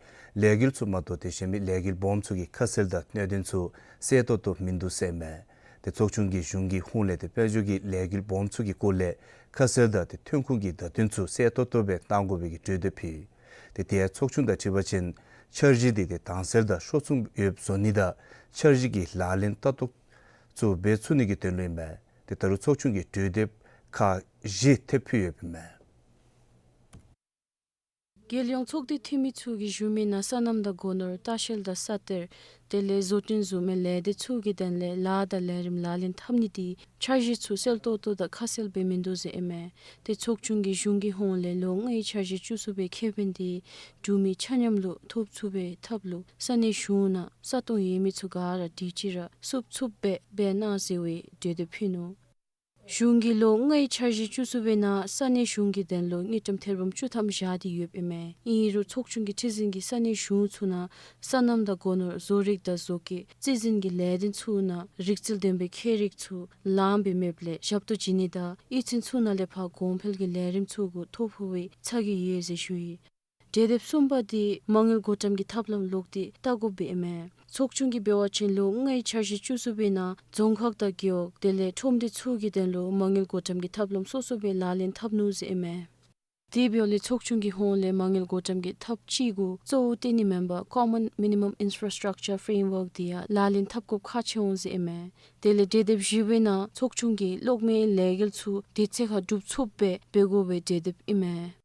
ལས་འགུལ་ཚུ་མ་གཏོགས་ཏེ་གཞན་མི་ལས་འགུལ་སྦོམ་ཚུ་གི་ཁ་གསལ་དང་གནད་དོན་ཚུ་གསལ་ཏོག་ཏོ་མིན་འདུག་ཟེར་མས། ཏེ་ཚོགས་ཆུང་གིས་གཞུང་གི་ཧོངས་ལས་ཏེ་དཔལ་འབྱོར་གྱི་ལས་འགུལ་སྦོམ་ཚུ་གི་སྐོར་ལས་ཁ་གསལ་དང་ཏེ་ཐོན་ཁུངས་ཀྱི་བརྡ་དོན་ཚུ་གསལ་ཏོག་ཏོ་སྦེ་གཏང་དགོ་པའི་གི་གྲོས་འདེབས་ཕུལ། ཏེ་དེ་ཡང་ཚོགས་ཆུང་དང་འཁྲིལ་བ་ཅིན་འཆར་གཞི་འདི་ཏེ་དྭངས་གསལ་དང་ཤོག་ཚུགས་ཡོདཔ་བཟོ་ནི་དང་འཆར་གཞི་གི་ལག་ལེན་ལྟ་རྟོག་ཚུ་འབད་ཚུགས་ནི་གི་དོན་ལུ་ཨིན་མས། ཏེ་ད་རུང་ཚོགས་ཆུང་གིས་གྲོས་འདེབས་ཁག་བཞི་ཐེབས་ཕུལ་ཡོདཔ་ཨིན་མས། རྒྱལ་ཡོངས་ཚོགས་སྡེ་འཐུས་མི་ཚུ་གིས་ཞུ་མི་ནང་སོ་ནམ་དང་སྒོ་ནོར་ལྟ་བཤལ་དང་ས་གཏེར་དེ་ལས་བཟོ་སྐྲུན་བཟོ་མི་ལས་སྡེ་ཚུ་གི་དོན་ལས་ལཱ་དང་ལས་རིམ་ལག་ལེན་འཐབ་ནི་འདི་འཆར་གཞི་ཚུ་གསལ་ཏོག་ཏོ་དང་ཁ་གསལ་སྦེ་མིན་འདུག་ཟེར་ཨིན་མས། ཏེ་ཚོགས་ཆུང་གིས་གཞུང་གི་ཧོངས་ལས་ལོ་ལྔའི་འཆར་གཞི་བཅུ་གསུམ་པའི་ཁེ་ཕན་འདི་འབྲུག་མི་ཆ་མཉམ་ལུ་ཐོབ་ཚུགས་པའི་ཐབས་ལུ་ས་གནས་གཞུང་ནང་ས་སྟོང་ཡོད་མི་ཚུ་ག་ར་དེ་ཅིག་ར་བསུབ་ཚུགསཔ་སྦེ་འབད་གནང་ཟེར་བའི་གྲོས་འདེབས་ཕུལ་ནུག། གཞུང་གིས་ལོ་ལྔའི་འཆར་གཞི་བཅུ་གསུམ་པའི་ནང་ས་གནས་གཞུང་གི་དོན་ལུ་དངུལ་ཀྲམ་ཐེར་འབུམ་བཅུ་ཐམ་བཞག་སྟེ་ཡོདཔ་ཨིན་མས། ཨིན་རུང་ཚོགས་ཆུང་གི་ཁྲི་འཛིན་གྱིས་ས་གནས་གཞུང་ཚུ་ནང་སོ་ནམ་དང་སྒོ་ནོར་བཟོ་རིག་དང་བཟོ་བཀོད་རྩིས་འཛིན་གྱི་ལས་དོན་ཚུ་ནང་རིག་རྩལ་ལྡན་པའི་ཁྱད་རིག་ཚུ་ལངམ་སྦེ་མེདཔ་ལས་ཞབས་ཏོག་བྱིན་ནི་དང་གཡུས་ཚན་ཚུ་ནང་ལས་ཕར་གོང་འཕེལ་གྱི་ལས་རིམ་ཚུ་གུ་ཐོ་ཕོག་པའི་ཚ་གྱང་ཡོད་ཟེར་ཞུ་ཡི། གྲོས་འདེབས་གསུམ་པ་འདི་མ་དངུལ་བགོ་བཀྲམ་གྱི་ཐབས་ལམ་ལོག་སྟེ་བལྟ་དགོཔ་ཨིན་མས། ཚོགས་ཆུང་གིས་འབད་བ་ཅིན་ལོ་ལྔའི་འཆར་གཞི་བཅུ་གསུམ་པའི་ནང་རྫོང་ཁག་དང་རྒེད་འོག་དེ་ལས་ཁྲོམ་སྡེ་ཚུ་གི་དོན་ལུ་མ་དངུལ་བགོ་བཀྲམ་གྱི་ཐབས་ལམ་སོ་སོ་སྦེ་ལག་ལེན་འཐབ་ནུག་ཟེར་ཨིན་མས། དེ་འབདཝ་ལས་ཚོགས་ཆུང་གི་ཧོངས་ལས་མ་དངུལ་བགོ་བཀྲམ་གྱི་ཐབས་ཅིག་གུ་གཙོ་བོ་བཏོན་ནི་མེན་པར་Common Minimum Infrastructure Framework འདི་ཡང་ལག་ལེན་འཐབ་དགོཔ་ཁག་ཆེ་འོང་ཟེར་ཨིན་མས། དེ་ལས་གྲོས་འདེབས་བཞི་པའི་ནང་ཚོགས་ཆུང་གིས་གློག་མེའི་ལས་འགུལ་ཚུ་དུས་ཚོད་ཁར་སྒྲུབ་ཚུགསཔ་སྦེ་འབད་དགོ་པའི་གྲོས་འདེབས་ཨིན་མས།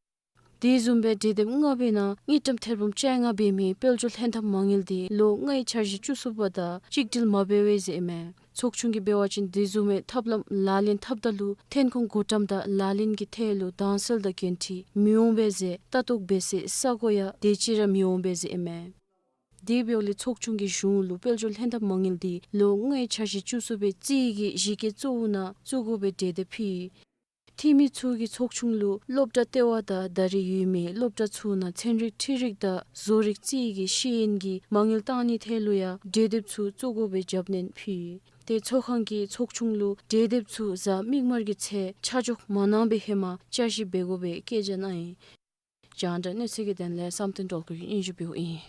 དེ་བཟུམ་སྦེ་གྲོས་འདེབས་ལྔ་པའི་ནང་དངུལ་ཀྲམ་ཐེར་འབུམ་བཅོ་ལྔ་འབད་མི་དཔལ་འབྱོར་ལྷན་ཐབས་མ་དངུལ་འདི་ལོ་ལྔའི་འཆར་གཞི་བཅུ་གསུམ་པ་དང་གཅིག་སྒྲིལ་མ་འབད་བས་ཟེར་ཨིན་མས། ཚོགས་ཆུང་གིས་འབད་བ་ཅིན་དེ་བཟུམ་མའི་ཐབས་ལམ་ལག་ལེན་འཐབ་ད་ལུ་ཐོན་ཁུངས་བགོ་བཀྲམ་དང་ལག་ལེན་གྱི་ཐད་ལུ་དྭངས་གསལ་དང་འགན་འཁྲི་མི་འོང་པས་ཟེར་ལྟ་རྟོག་འབད་སའི་ས་གོ་ཡང་དེ་ཅིག་ར་མི་འོང་པས་ཟེར་ཨིན་མས། དེ་འབདཝ་ལས་ཚོགས་ཆུང་གིས་གཞུང་ལུ་དཔལ་འབྱོར་ལྷན་ཐབས་མ་དངུལ་འདི་ལོ་ལྔའི་འཆར་གཞི་བཅུ་གསུམ་པའི་རྩིས་ཀྱི་གཞི་བཀོད་གཙོ་བོ་ནང་བཙུགས་དགོ་པའི་གྲོས་འདེབས་ཕུལ་ཡི། འཐུས་མི་ཚུ་གིས་ཚོགས་ཆུང་ལུ་སློབ་གྲྭ་ལྟེ་བ་དང་ད་རེས་ཡོད་མི་སློབ་གྲྭ་ཚུ་ནང་ཚན་རིག་འཕྲུལ་རིག་དང་བཟོ་རིག་རྩིས་ཀྱི་ཤེས་ཡོན་གྱི་མ་དངུལ་གཏང་ནིའི་ཐད་ལུ་ཡང་གྲོས་འདེབས་ཚུ་བཙུགས་དགོ་པའི་རྒྱབ་སྣོན་ཕུལ་ཡི། ཏེ་ཚོགས་ཁང་གིས་ཚོགས་ཆུང་ལུ་གྲོས་འདེབས་ཚུ་གཟའ་མིག་དམར་གྱི་ཚེས་ཆ་འཇོག་མ་གནང་པའི་ཧེ་མ་བསྐྱར་ཞིབ་འབད་དགོ་པའི་བཀའ་རྒྱ་གནང་ཡི། རྒྱང་བསྒྲགས་གནས་ཚུལ་གྱི་དོན་ལས་བསམ་གཏན་སྒྲོལ་དཀར་གྱིས་སྙན་ཞུ་འབདཝ་ཨིན།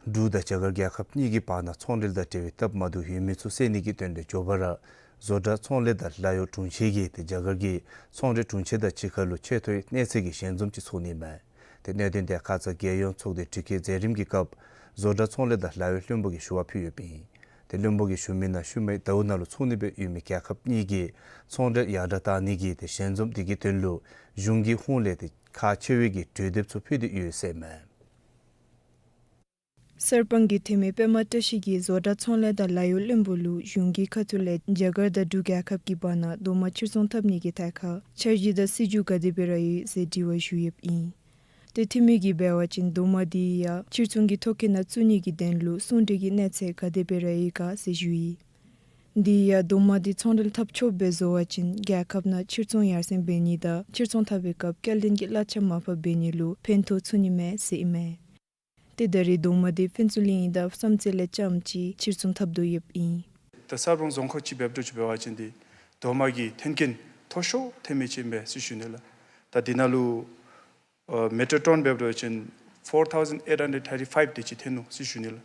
འབྲུག་དང་རྒྱ་གར་རྒྱལ་ཁབ་གཉིས་ཀྱི་བར་ན་ཚོང་འབྲེལ་དང་འབྲེལ་བའི་སྟབས་མ་བདེཝ་ཡོད་མི་ཚུ་སེལ་ནི་གི་དོན་ལས་མགྱོགས་པ་ར་ བཟོ་གྲྭ་ཚོང་ལས་དང་ལཱ་གཡོག་དྲུང་ཆེ་གིས་ཏེ་རྒྱ་གར་གྱི་ཚོང་འབྲེལ་དྲུང་ཆེ་དང་གཅིག་ཁར་ལུ་ཆེ་མཐོའི་གནས་ཚད་ཀྱི་ཞལ་འཛོམས་ཅིག་ཚོགས་ནི་མས། ཏེ་གནད་དོན་དེ་ཁ་ཙ་རྒྱལ་ཡོངས་ཚོགས་སྡེ་དྲི་བཀོད་མཛད་རིམ་གྱི་སྐབས་བཟོ་གྲྭ་ཚོང་ལས་དང་ལཱ་གཡོག་བློན་པོ་གིས་ཞུ་བ་ཕུལ་ཡོདཔ་ཨིན། ཏེ་བློན་པོ་གིས་ཞུ་མི་ནང་ཤུལ་མའི་ཟླཝ་ནང་ལུ་ཚོགས་ནི་སྦེ་ཡོད་མི་རྒྱལ་ཁབ་གཉིས་ཀྱི་ཚོང་འབྲེལ་ཡར་དྲག་གཏང་ནི་གི་ཏེ་ཞལ་འཛོམས་དེ་གི་དོན་ལུ་གཞུང་གི་ཧོངས་ལས་ཏེ་ཁག་ཆེ་བའི་གི་གྲོས་འདེབས་ཚུ་ཕུལ་ཏེ་ཡོད་ཟེར་མས། གསར་སྤང་གི་འཐུས་མི་པདྨ་བཀྲ་ཤིས་ཀྱིས་བཟོ་གྲྭ་ཚོང་ལས་དང་ལཱ་གཡོག་བློན་པོ་ལུ་གཞུང་གི་ཁ་ཐུག་ལས་རྒྱ་གར་དང་འབྲུག་རྒྱལ་ཁབ་ཀྱི་བར་ན་རྡོག་མ་ཕྱིར་ཚོང་འཐབ་ནི་གི་ཐད་ཁར་འཆར་གཞི་དང་སྲིད་བྱུས་ག་དེ་སྦེ་ར་ཡོད་ཟེར་དྲི་བ་ཞུ་ཡོདཔ་ཨིན། ཏེ་འཐུས་མི་གིས་འབད་བ་ཅིན་རྡོག་མ་དེ་ཡང་ཕྱིར་ཚོང་གི་ཐོ་བཀོད་ནང་བཙུགས་ནི་གི་དོན་ལུ་གསུང་གྲོས་ཀྱི་གནས་ཚད་ག་དེ་སྦེ་ར་ཡོད་ག་ཟེར་ཞུ་ཡི། དེ་ཡང་རྡོག་མ་དེ་ཚོང་འབྲེལ་འཐབ་ཆོགཔ་སྦེ་བཟོ་བ་ཅིན་རྒྱལ་ཁབ་ནང་ཕྱིར་ཚོང་ཡར་སེང་འབད་ནི་དང་ཕྱིར་ཚོང་འཐབ་པའི་སྐབས་སྐྱེལ་འདྲེན་གྱི་གླ་ཆ་མར་ཕབ་འབད་ནི་ལུ་ཕན་ཐོགས་ཚུགས་ནི་མས་ཟེར་ཨིན་མས། ཏེ་ད་རེས་རྡོག་མ་དེ་ཕུན་ཚོགས་གླིང་དང་བསམ་རྩེ་ལས་རྐྱངམ་ཅིག་ཕྱིར་ཚོང་འཐབ་དོ་ཡོདཔ་ཨིན། ད་གསར་སྤང་རྫོང་ཁག་ཅིག་འབདཝ་ད་ཅིག་འབད་བ་ཅིན་ཏེ་རྡོག་མ་གི་ཐོན་སྐྱེད་མཐོ་ཤོས་ཐོན་མི་ཅིག་ཨིན་པས་ཟེར་ཞུ་ནི་ལགས། ད་འདི་ནང་ལུ་ཨ་མེ་ཊར་ཊོན་འབདཝ་ད་ཅིན་four thousand eight hundred thirty-five དེ་ཅིག་ཐོན་ནུག་ཟེར་ཞུ་ནི་ལགས།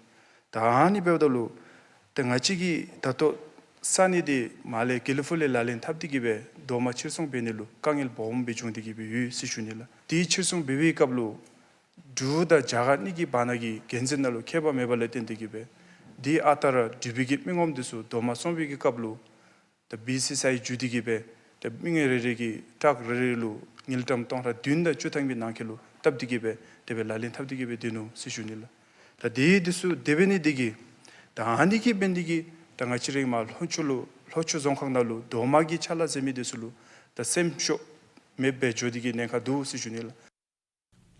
ད་ཨ་ནི་འབདཝ་ད་ལུ་ཏེ་ང་བཅས་ཀྱིས་ད་ལྟོ་ས་གནས་འདི་མར་ལས་དགེ་ལེགས་ཕུག་ལས་ལག་ལེན་འཐབ་སྟེ་གི་སྦེ་རྡོག་མ་ཕྱིར་ཚོང་འབད་ནི་ལུ་དཀའ་ངལ་སྦོམ་སྦེ་བྱུང་སྟེ་གི་སྦེ་ཡོད་ཟེར་ཞུ་ནི་ལགས། དེ་ཕྱིར་ཚོང་འབད་བའི་སྐབས་ལུ་འབྲུག་དང་རྒྱ་གར་གཉིས་ཀྱི་བར་ན་གི་འགན་འཛིན་ནང་ལུ་མཁས་པ་མེདཔ་ལས་བརྟེན་ཏེ་གི་སྦེ་དེ་ཨ་རྟག་ར་འབྲུག་པའི་གི་མི་ངོམ་འདི་ཚུ་རྡོག་མ་བཙོང་བའི་གི་སྐབས་ལུ་ད་བི་སི་སི་ཨའི་བརྒྱུད་དེ་གི་སྦེ་ད་མི་ངོམ་རེ་རེ་གི་ཊཱག་རེ་རེ་ལུ་དངུལ་ཀྲམ་སྟོང་ཕྲག་བདུན་དང་བཅུ་ཐམ་གྱི་ནང་འཁོད་ལུ་བཏབ་སྟེ་གི་སྦེ་དེ་སྦེ་ལག་ལེན་འཐབ་སྟེ་གི་སྦེ་སྡོད་ནུག་ཟེར་ཞུ་ནི་ལགས། ད་དེ་འདི་ཚུ་དེ་འབད་ནི་འདི་གིས་ད་ཨ་ནི་གིས་འབད་ནི་འདི་གིས་ད་ང་བཅས་ར་མར་ལྷོ་ཕྱོགས་ལུ་ལྷོ་ཕྱོགས་རྫོང་ཁག་ནང་ལུ་རྡོག་མ་གི་ཕྱག་ལཱ་མཛད་མི་འདི་ཚུ་ལུ་ད་སེམས་ཤུགས་མེདཔ་སྦེ་འགྱོ་སྟེ་གི་ཉེན་ཁ་འདུག་ཟེར་ཞུ་ནི་ལགས།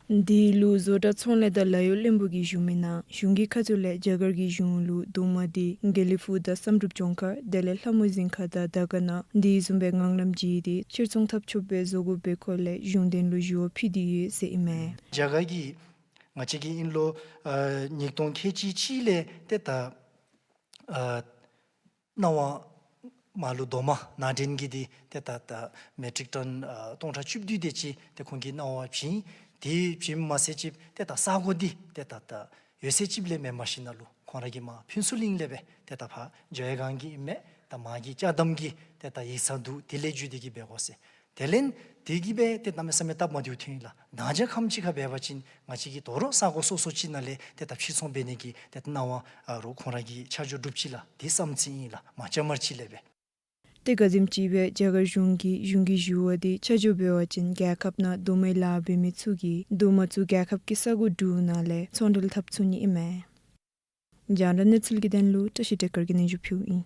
དེ་ལུ་བཟོ་གྲྭ་ཚོང་ལས་དང་ལཱ་གཡོག་བློན་པོ་གིས་ཞུ་མི་ནང་གཞུང་གི་ཁ་ཐུག་ལས་རྒྱ་གར་གྱི་གཞུང་ལུ་རྡོག་མ་དེ་དགེ་ལེགས་ཕུག་དང་བསམ་གྲུབ་ལྗོངས་མཁར་དེ་ལས་ལྷ་མོ་ཟིང་ཁ་དང་དར་དཀར་ནང་དེ་བཟུམ་སྦེ་ངང་ལམ་བརྒྱུད་དེ་ཕྱིར་ཚོང་འཐབ་ཆོགཔ་སྦེ་བཟོ་དགོ་པའི་སྐོར་ལས་གཞུང་དོན་ལུ་ཞུ་བ་ཕུལ་ཏེ་ཡོད་ཟེར་ཨིན་མས། རྒྱ་གར་གྱི་ང་བཅས་ཀྱི་ཨིན་ལོ་ཨ་ཉིས་སྟོང་ཁལ་གཅིག་གཅིག་ལས་ཏེ་ད་ཨ་སྣང་བ་མར་ལུ་རྡོག་མ་ནང་འདྲེན་གྱི་འདི་ཏེ་ད་ད་མེ་ཊིག་ཊོན་ཨ་སྟོང་ཕྲག་བཅུ་བདུན་དེ་ཅིག་ཏེ་ཁོང་གིས་གནང་བ་བྱིན། དེ་བྱིནམ་མ་ཚད་ཅིག་ཏེ་ད་ས་གོ་འདི་ཏེ་ད་ད་ཡོད་ཚད་ཅིག་ལས་མེནམ་ཞིནམ་ལས་ཁོང་ར་གིས་མར་ཕུན་ཚོགས་གླིང་ལས་སྦེ་ཏེ་ད་ཕར་འཇམ་དབྱངས་སྒང་གི་ཨིན་མས། ད་མར་གྱི་ཅ་དམ་གྱི་ཏེ་ད་ཡིག་ཚང་འདུག། དེ་ལས་བརྒྱུད་དེ་གི་འབད་དགོ་ཟེར། དེ་ལས་དེ་གིས་སྦེ་ཏེ་གནམ་མེད་ས་མེད་སྟབས་མ་བདེཝ་ཐོན་ཡི་ལགས། ད་ཅི་ཁམས་ཅིག་ཁར་འབད་བ་ཅིན་ང་བཅས་ཀྱིས་དོ་རུང་ས་གོ་སོ་སོ་ཅིག་ནང་ལས་ཏེ་ད་ཕྱིར་ཚོང་འབད་ནི་གི་ཏེ་གནང་བ་ཨ་རུང་ཁོང་ར་གིས་ཆ་འཇོག་གྲུབ་ཅི་ལགས། དེ་བསམ་ཚུལ་ཨིན་ལགས། མ་ཅ་མར་ཅིག་ལས་སྦེ། ཏེ་ག་དེམ་ཅིག་སྦེ་རྒྱ་གར་གཞུང་གིས་གཞུང་གི་ཞུ་བ་དེ་ཆ་འཇོག་འབད་བ་ཅིན་རྒྱལ་ཁབ་ནང་རྡོག་མའི་ལཱ་འབད་མི་ཚུ་གིས་རྡོག་མ་ཚུ་རྒྱལ་ཁབ་ཀྱི་ས་གོ་དྲུག་ནང་ལས་ཚོང་འབྲེལ་འཐབ་ཚུགས་ནི་ཨིན་མས། རྒྱང་བསྒྲགས་གནས་ཚུལ་གྱི་དོན་ལུ་བཀྲ་ཤིས་བདེ་དཀར་གྱིས་སྙན་ཞུ་ཕུལཝ་ཨིན།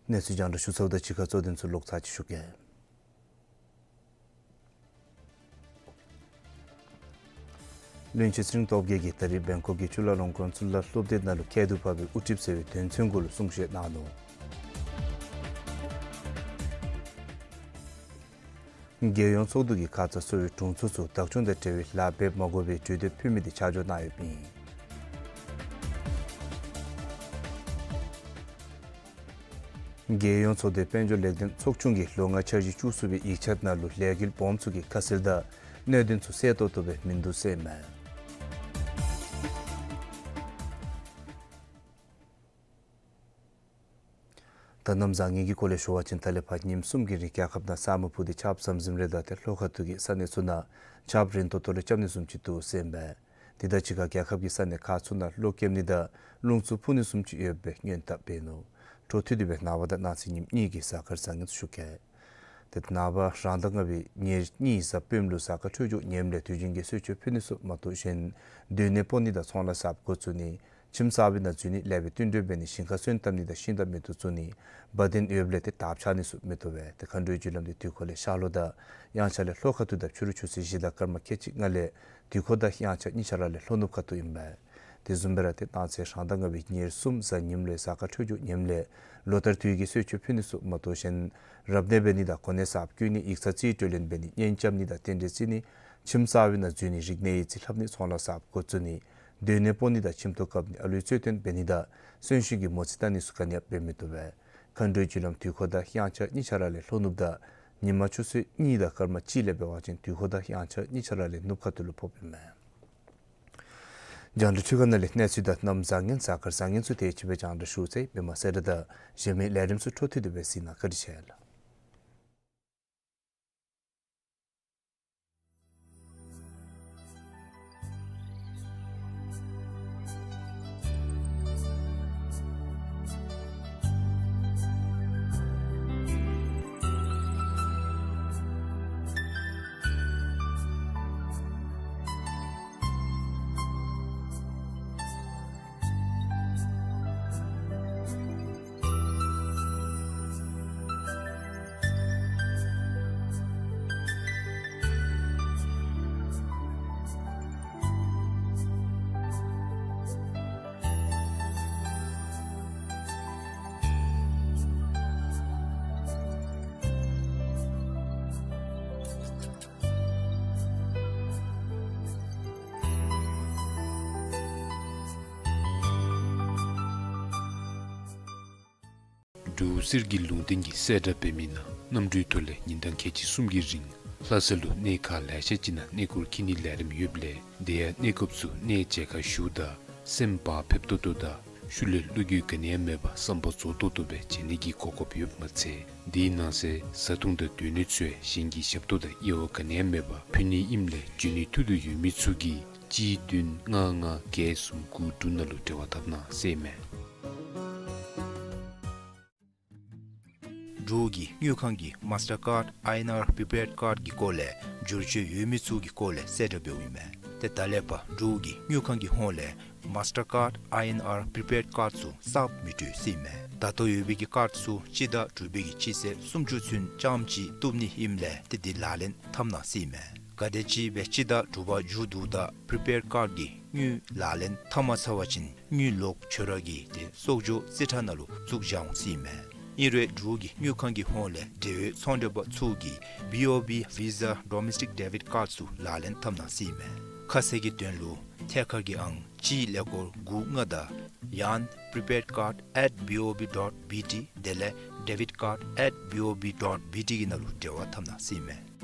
གནས་ཚུལ་རྒྱང་བསྒྲགས་ཞུ་ཚརཝ་དང་གཅིག་ཁར་གཙོ་དོན་ཚུ་ལོག་ཚར་ཅིག་ཞུ་གེ། བློན་ཆེན་ཚེ་རིང་སྟོབས་རྒྱས་ཀྱིས་ད་རིས་བེང་ཀོག་གི་ཅུ་ལ་ལོང་ཀོན་སུ་ལ་སློབ་སྡེ་ནང་ལུ་ཁྱད་དུ་འཕགས་པའི་དབུ་ཁྲིདཔ་ཟེར་བའི་དོན་ཚན་གུ་ལུ་གསུང་བཤད་གནང་ནུག། རྒྱལ་ཡོངས་ཚོགས་འདུ་གིས་ཁ་ཙ་གསོ་བའི་དྲུང་འཚོ་ཚུ་བདག་སྐྱོང་དང་འབྲེལ་བའི་ལཱ་འབད་མ་དགོ་པའི་གྲོས་འདེབས་ཕུལ་མི་དེ་ཆ་འཇོག་གནང་ཡོདཔ་ཨིན། རྒྱལ་ཡོངས་ཚོགས་སྡེ་དཔལ་འབྱོར་ལེགས་ལྡན་ཚོགས་ཆུང་གིས་ལོ་ལྔའི་འཆར་གཞི་བཅུ་གསུམ་པའི་ཡིག་ཆ་ནང་ལུ་ལས་འགུལ་སྦོམ་ཚུ་གི་ཁ་གསལ་དང་གནད་དོན་ཚུ་གསལ་ཏོག་ཏོ་སྦེ་མིན་འདུག་ཟེར་ཨིན་མས། ད་གནམ་བཟང་ངན་གྱི་སྐོར་ལས་ཞུ་བ་ཅིན་ད་ལས་ཕར་ཉིནམ་གསུམ་གྱི་རིང་རྒྱལ་ཁབ་ནང་ས་སྨུག་ཕུབ་སྟེ་ཆརཔ་ཟམ་ཟིམ་རེ་དང་ཏེ་ལྷོ་ཁ་ཐུག་གི་ས་གནས་ཚུ་ནང་ཆརཔ་རན་ཏོག་ཏོ་ལས་རྐྱབ་ནི་བཟུམ་ཅིག་འདུག་ཟེར་ཨིན་པས། དེ་དང་གཅིག་ཁར་རྒྱལ་ཁབ་ཀྱི་ས་གནས་ཁག་ཚུ་ནང་གློག་རྐྱབ་ནི་དང་རླུང་འཚུབ་འཕུ་ནི་བཟུམ་ཅིག་ཡོདཔ་སྦེ་སྔོན་དཔག་འབད་ནུག། འཕྲོ་མཐུད་དེ་སྦེ་ནངས་པ་དང་གནངས་ཚེ་ཉིནམ་གཉིས་ཀྱི་གཟའ་སྐར་བཟང་ངན་ཚུ་ཞུ་གེ། ཏེ་ནངས་པ་རང་ཟླ་ལྔ་པའི་ཉེར་གཉིས་གཟའ་སྤེནམ་ལུ་གཟའ་སྐར་འཕྲོད་སྦྱོར་ངནམ་ལས་དུས་རྒྱུན་གྱི་གསོལ་མཆོད་ཕུལ་ནི་ཚུ་མ་གཏོགས་གཞན་སྡོད་གནས་སྤོ་ནི་དང་ཚོང་ལཱ་གསརཔ་འགོ་བཙུགས་ནི། ཁྱིམ་གསར་པའི་ནང་འཛུལ་ནི་ལས་པའི་བསྟུན་གྲོས་འབད་ནི་ཞིང་ཁ་སོན་བཏབ་ནི་དང་ཤིང་རྟ་མེ་ཏོག་བཙུགས་ནི་བ་དན་ཡོདཔ་ལས་ཏེ་དར་འཕྱར་ནི་ཚུ་མི་བཏུབ་པས། ཏེ་མཁའ་འགྲོའི་རྒྱུ་ལམ་འདི་དུས་འཁོར་ལས་ཤར་ལྷོ་དང་དབྱངས་འཆར་ལས་ལྷོ་ཁ་ཐུག་དང་ཕྱི་རུ་ཆུ་ཚོད་བཞི་དང་སྐར་མ་ཁལ་གཅིག་ལྔ་ལས་དུས་འཁོར་དང་དབྱངས་འཆར་གཉིས་ཆ་ར་ལས་ལྷོ་ནུབ་ཁ་ཐུག་ཨིན་པས། དེ་བཟུམ་སྦེ་ར་ཏེ་གནངས་ཚེ་རང་ཟླ་ལྔ་པའི་ཉེར་གསུམ་གཟའ་ཉིམ་ལུ་གཟའ་སྐར་འཕྲོད་སྦྱོར་ངནམ་ལས་ལོ་ལྟར་དུས་ཀྱི་གསོལ་མཆོད་ཕུལ་ནི་ཚུ་མ་གཏོགས་གཞན་རབ་གནས་འབད་ནི་དང་གོ་གནས་གསརཔ་བསྐོ་ནི་ཡིག་ཚང་རྩིས་སྤྲོད་ལེན་འབད་ནི་གཉེན་རྐྱབ་ནི་དང་རྟེན་འབྲེལ་བརྩི་ནི་ཁྱིམ་གསར་པའི་ནང་འཛུལ་ནི་རིག་གནས་ཡིག་རྩིས་ལྷབ་ནི་ཚོང་ལཱ་གསརཔ་འགོ་བཙུགས་ནི་སྡོད་གནས་སྤོ་ནི་དང་ཁྱིམ་ཐོག་བཀབ་ནི་ཨ་ལུའི་རྩོད་དོན་འབད་ནི་དང་གསོན་གཤིན་གྱི་མོ་རྩིས་བལྟ་ནི་ཚུ་ག་ནི་ཡང་འབད་མི་བཏུབ་པས། མཁའ་འགྲོའི་རྒྱུ་ལམ་དུས་འཁོར་དང་དབྱངས་འཆར་གཉིས་ཆ་ར་ལས་ལྷོ་ནུབ་དང་ཉིན་མ་ཆུ་ཚོད་གཉིས་དང་སྐར་མ་གཅིག་ལས་འབད་བ་ཅིན་དུས་འཁོར་དང་དབྱངས་འཆར་གཉིས་ཆ་ར་ལས་ནུབ་ཁ་ཐུག་ལུ་ཕོགཔ་ཨིན་མས། རྒྱང་བསྒྲགས་འཕྲུལ་ཁང་ནང་ལས་གནས་ཚུལ་དང་གནམ་བཟང་ངན་གཟའ་སྐར་བཟང་ངན་ཚུ་དེ་ཅིག་སྦེ་རྒྱང་བསྒྲགས་ཞུ་ཚར་ཡི། མི་མང་གསལ་བསྒྲགས་དང་གཞན་མི་ལས་རིམ་ཚུ་འཕྲོ་མཐུད་དེ་སྦེ་གཟིགས་གནང། བཀའ་དྲིན་ཆེ་ལགས། འབྲུག་གསེར་གྱི་ལུང་བསྟན་གྱི་གསལ་བསྒྲགས་འབད་མི་ནང་གནམ་གྲུའི་ཐོག་ལས་ཉིན་གྲངས་ཁལ་གཅིག་གསུམ་གྱི་རིང་ལྷ་ས་ལུ་གནས་ཁག་ལེ་ཤ་ཅིག་ནང་གནས་སྐོར་འཁྱིད་ནིའི་ལས་རིམ་ཡོདཔ་ལས་དེ་ཡང་གནས་སྐབས་སུ་གནས་མཇལ་ཁ་ཞུཝ་ད་སེམས་བག་ཕེབས་ཏོག་ཏོ་དང་ཤུལ་ལས་བློ་འགྱོད་ག་ནི་ཡང་མེད་པར་བསམ་པ་རྫོགས་ཏོག་ཏོ་སྦེ་མཇལ་ནི་གི་གོ་སྐབས་ཡོདཔ་མ་ཚད་དེའི་ནང་གསེས་བཟའ་འཐུང་དང་སྡོད་གནས་ཚུ་ཡང་གཞན་གྱི་ཞབས་ཏོག་དང་དབྱེ་བ་ག་ནི་ཡང་མེད་པར་ཕུལ་ནི་ཨིནམ་ལས་འབྱོན་ནི་ཐུགས་འདོད་ཡོད་མི་ཚུ་གིས་གཅིག་བདུན་ལྔ་ལྔ་བརྒྱད་གསུམ་དགུ་དྲུག་ནང་ལུ་འབྲེལ་བ་འཐབ་གནང་ཟེར་ཨིན་མས། འབྲུག་གི་དངུལ་ཁང་གི་མཱསི་ཊར་ཀཱརཌ་ཨའི་ཨེན་ཨར་པི་པེཌ་ཀཱརཌ་ཀྱི་སྐོར་ལས་བསྒྱུར་བཅོས་ཡོད་མི་ཚུ་གི་སྐོར་ལས་གསལ་བསྒྲགས་འབདཝ་ཨིན་མས། ཏེ་ད་ལས་ཕར་འབྲུག་གི་དངུལ་ཁང་གི་ཧོངས་ལས་མཱསི་ཊར་ཀཱརཌ་ཨའི་ཨེན་ཨར་པི་པེཌ་ཀཱརཌ་ཚུ་གསརཔ་མི་སྤྲོད་ཟེར་ཨིན་མས། ད་ལྟོ་ཡོད་པའི་གི་ཀཱརཌ་ཚུ་སྤྱི་ཟླ་དྲུག་པའི་གི་སྤྱི་ཚེས་སུམ་ཅུ་ཚུན་རྐྱངམ་གཅིག་བཏུབ་ནི་ཨིནམ་ལས་ཏེ་འདི་ལག་ལེན་འཐབ་གནང་ཟེར་ཨིན་མས། ག་དེམ་ཅིག་སྦེ་སྤྱི་ཟླ་དྲུག་པ་མཇུག་བསྡུཝ་ད་པི་རི་པེཌ་ཀཱརཌ་ཀྱི་དངུལ་ལག་ལེན་འཐབ་མ་ཚར་བ་ཅིན་དངུལ་ལོག་ཁྱོད་ར་གི་ཏེ་གསོག་འཇོག་རྩིས་ཁྲ་ནང་ལུ་བཙུགས་བཞག་འོང་ཟེར་ཨིན་མས། ཨིན་རུང་འབྲུག་གི་དངུལ་ཁང་གི་ཧོངས་ལས་འབྲེལ་ཡོད་ཚོང་འབྲེལ་པ་ཚུ་གིས་བི་ཨོ་བི་ཝི་ཟ་ཌོ་མེསི་ཊིཀ་ཌེ་བིཌ་ཀཱརཌ་ཚུ་ལག་ལེན་འཐབ་གནང་ཟེར་ཨིན་མས། ཁ་གསལ་གྱི་དོན་ལུ་ཐད་ཀར་གྱི་ཨང་གཅིག་ཀླད་ཀོར་དགུ་ལྔ་དང་ཡང་པི་རི་པེཌ་ཀཱརཌ་ཨེཊ་བི་ཨོ་བི་ཌོཊ་བི་ཊི་དེ་ལས་ཌེ་བིཌ་ཀཱརཌ་ཨེཊ་བི་ཨོ་བི་ཌོཊ་བི་ཊི་གི་ནང་ལུ་འབྲེལ་བ་འཐབ་གནང་ཟེར་ཨིན་མས།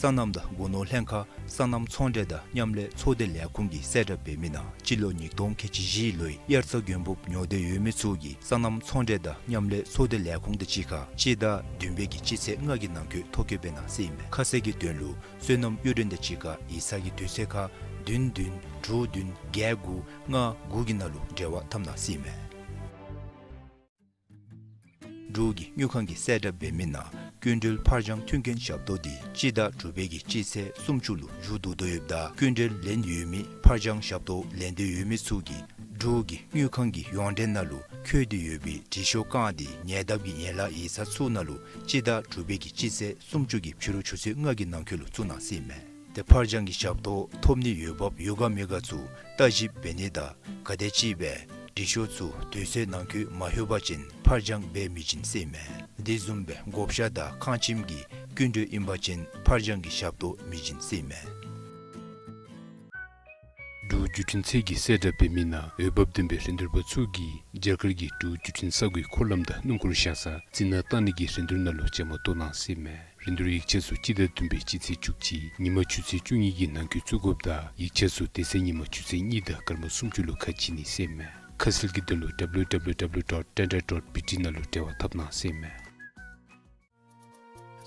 སོ་ནམ་དང་སྒོ་ནོར་ལྷན་ཁག་སོ་ནམ་ཚོང་འབྲེལ་དང་མཉམ་ལས་ཚོགས་སྡེ་ལས་ཁུངས་ཀྱིས་གསལ་བསྒྲགས་འབད་མི་ནང་སྤྱི་ལོ་ཉིས་སྟོང་ཁལ་གཅིག་བཞི་ལོའི་དབྱར་རྩྭ་དགུན་འབུབ་ཉོ་འདོད་ཡོད་མི་ཚུ་གིས་སོ་ནམ་ཚོང་འབྲེལ་དང་མཉམ་ལས་ཚོགས་སྡེ་ལས་ཁུངས་དང་གཅིག་ཁར་སྤྱི་ཟླ་བདུན་པའི་གི་སྤྱི་ཚེས་ལྔ་གི་ནང་འཁོད་ཐོ་བཀོད་འབད་གནང་ཟེར་ཨིན་མས། ཁ་གསལ་གྱི་དོན་ལུ་སོ་ནམ་གཡུ་སྒྲོན་དང་གཅིག་ཁར་ཡིག་ཚང་གི་དུས་ཚོད་ཁར་བདུན་བདུན་དྲུག་བདུན་བརྒྱད་དགུ་ལྔ་དགུ་གི་ནང་ལུ་འབྲེལ་བ་འཐབ་གནང་ཟེར་ཨིན་མས། འབྲུག་གི་དངུལ་ཁང་གིས་གསལ་བསྒྲགས་འབད་མི་ནང་སྐྱིན་འགྲུལ་ཕར་འགྱངས་མཐུན་རྐྱེན་ཞབས་ཏོག་འདི་སྤྱི་ཟླ་དྲུག་པའི་གི་སྤྱི་ཚེས་སུམ་ཅུ་ལུ་མཇུག་བསྡུ་དོ་ཡོདཔ་ད་སྐྱིན་འགྲུལ་ལེན་ཡོད་མི་ཕར་འགྱངས་ཞབས་ཏོག་ལེན་འདོད་ཡོད་མི་ཚུ་གིས་འབྲུག་གི་དངུལ་ཁང་གི་ཡོངས་འབྲེལ་ནང་ལུ་འཁོད་དེ་ཡོད་པའི་འབྲི་ཤོག་བཀང་སྟེ་ཉེ་འདབས་ཀྱི་ཡན་ལག་ཡིག་ཚང་ཚུ་ནང་ལུ་སྤྱི་ཟླ་དྲུག་པའི་གི་སྤྱི་ཚེས་སུམ་ཅུ་གི་ཕྱི་རུ་ཆུ་ཚོད་ལྔ་གི་ནང་འཁོད་ལུ་བཙུགས་གནང་ཟེར་ཨིན་མས། ཏེ་ཕར་འགྱངས་ཀྱི་ཞབས་ཏོག་ཐོབ་ནི་འོས་འབབ་ཡོད་ག་མེད་ག་ཚུ་བརྟག་ཞིབ་འབད་ནི་དང་ག་དེམ་ཅིག་སྦེ་འབྲི་ཤོག་ཚུ་དུས་ཚོད་ནང་འཁོད་མ་ལྷོད་པ་ཅིན་ཕར་འགྱངས་འབད་མི་བྱིན་ཟེར་ཨིན་མས། དེ་བཟུམ་སྦེ་བགོ་བཤའ་དང་ཁང་ཁྱིམ་གྱི་སྐྱིན་འགྲུལ་ཨིན་པ་ཅིན་ཕར་འགྱངས་ཀྱི་ཞབས་ཏོག་མི་བྱིན་ཟེར་ཨིན་མས། འབྲུག་བརྒྱུད་འཕྲིན་ཚད་ཀྱིས་གསལ་བསྒྲགས་འབད་མི་ནང་འོས་འབབ་ལྡན་པའི་རིན་བསྡུར་པ་ཚུ་གིས་རྒྱ་གར་གྱི་འབྲུག་བརྒྱུད་འཕྲིན་ས་ཁུལ་འཁོར་ལམ་དང་སྣུམ་འཁོར་བཞག་ས་རྩི་ནག་བཏང་ནི་གི་རིན་བསྡུར་ནང་ལུ་བཅའ་མར་གཏོགས་གནང་ཟེར་ཨིན་མས། རིན་བསྡུར་ཡིག་ཆ་ཚུ་སྤྱི་ཟླ་བདུན་པའི་སྤྱི་ཚེས་བཅུ་གཅིག་ཉིན་མ་ཆུ་ཚོད་བཅུ་གཉིས་ཀྱི་ནང་འཁོད་བཙུགས་དགོཔ་དང་ཡིག་ཆ་ཚུ་དེ་ཚེ་ཉིན་མ་ཆུ་ཚོད་གཉིས་དང་སྐར་མ་སུམ་ཅུ་ལུ་ཁ་ཕྱེ་ནི་ཟེར་ཨིན་མས། ཁ་གསལ་གྱི་དོན་ལུ་ཌབ་ལུ་ཌབ་ལུ་ཌབ་ལུ་ཌོཊ་ཊེན་ཌར་ཌོཊ་བི་ཊི་ནང་ལུ་འབྲེལ་བ་འཐབ་གནང་ཟེར་ཨིན་མས།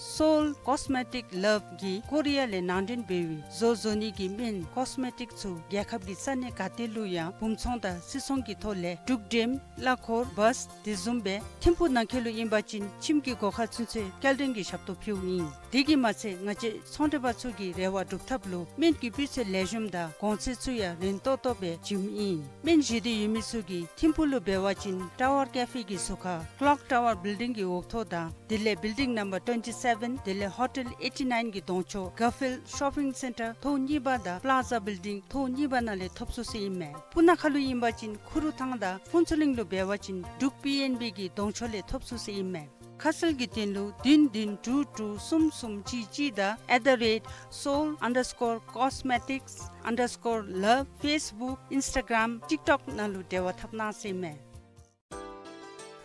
Seoul Cosmetic Love གིས་ཀོ་རི་ཡ་ལས་ནང་འདྲེན་འབད་བའི་བཟོ་བཟོ་ནི་གི་སྨན་ཀོས་མེ་ཊིཀ་ཚུ་རྒྱལ་ཁབ་ཀྱི་ས་གནས་ག་ཏེ་ལུ་ཡང་འབུམ་ཚོང་དང་སིལ་ཚོང་གི་ཐོག་ལས་འབྲུག་འགྲེམ་གླ་འཁོར་བཱས་དེ་བཟུམ་སྦེ་ཐིམ་ཕུག་ནང་འཁོད་ལུ་ཨིན་པ་ཅིན་ཁྱིམ་གྱི་སྒོ་ཁར་ཚུན་ཚོད་སྐྱེལ་འདྲེན་གྱི་ཞབས་ཏོག་ཕུལཝ་ཨིན། དེ་གིས་མ་ཚད་ང་བཅས་ཚོང་འབྲེལ་པ་ཚུ་གི་རེ་བ་སྒྲུབ་ཐབས་ལུ་སྨན་གྱི་སྤུས་ཚད་ལེགས་ཤོམ་དང་གོང་ཚད་ཚུ་ཡང་རན་ཏོག་ཏོ་སྦེ་བྱིནམ་ཨིན། སྨན་བཞེས་འདོད་ཡོད་མི་ཚུ་གིས་ཐིམ་ཕུག་ལུ་འབད་བ་ཅིན་ཊ་ཝར་ཀེ་ཕེ་གི་ཟུར་ཁར་ཀློག་ཊ་ཝར་བིལ་ཌིང་གི་འོག་ཐོག་དང་དེ་ལས་བིལ་ཌིང་ནམ་བར་ཊུ་ཝེན་ཊི་སེ་ཝེན་དེ་ལས་ཧོ་ཊེལ་ཨེ་ཊི་ནའིན་གྱི་གདོང་ཕྱོགས་གར་ཕིལཌ་ཤོ་པིང་སེན་ཊར་ཐོག་གཉིས་པ་དང་པ་ལཱ་ཛ་བིལ་ཌིང་ཐོག་གཉིས་པ་ནང་ལས་ཐོབ་ཚུགས་ཟེར་ཨིན་མས། སྤུ་ན་ཁ་ལུ་ཨིན་པ་ཅིན་ཁུ་རུ་ཐང་དང་ཕུན་ཚོགས་གླིང་ལུ་འབད་བ་ཅིན་འབྲུག་པི་ཨེན་བི་གི་གདོང་ཕྱོགས་ལས་ཐོབ་ཚུགས་ཟེར་ཨིན་མས། ཁ་གསལ་གྱི་དོན་ལུ་བདུན་བདུན་དྲུག་དྲུག་གསུམ་གསུམ་གཅིག་གཅིག་དང་at the rate seoul underscore cosmetics underscore love Facebook Instagram TikTok ནང་ལུ་འབྲེལ་བ་འཐབ་གནང་ཟེར་ཨིན་མས།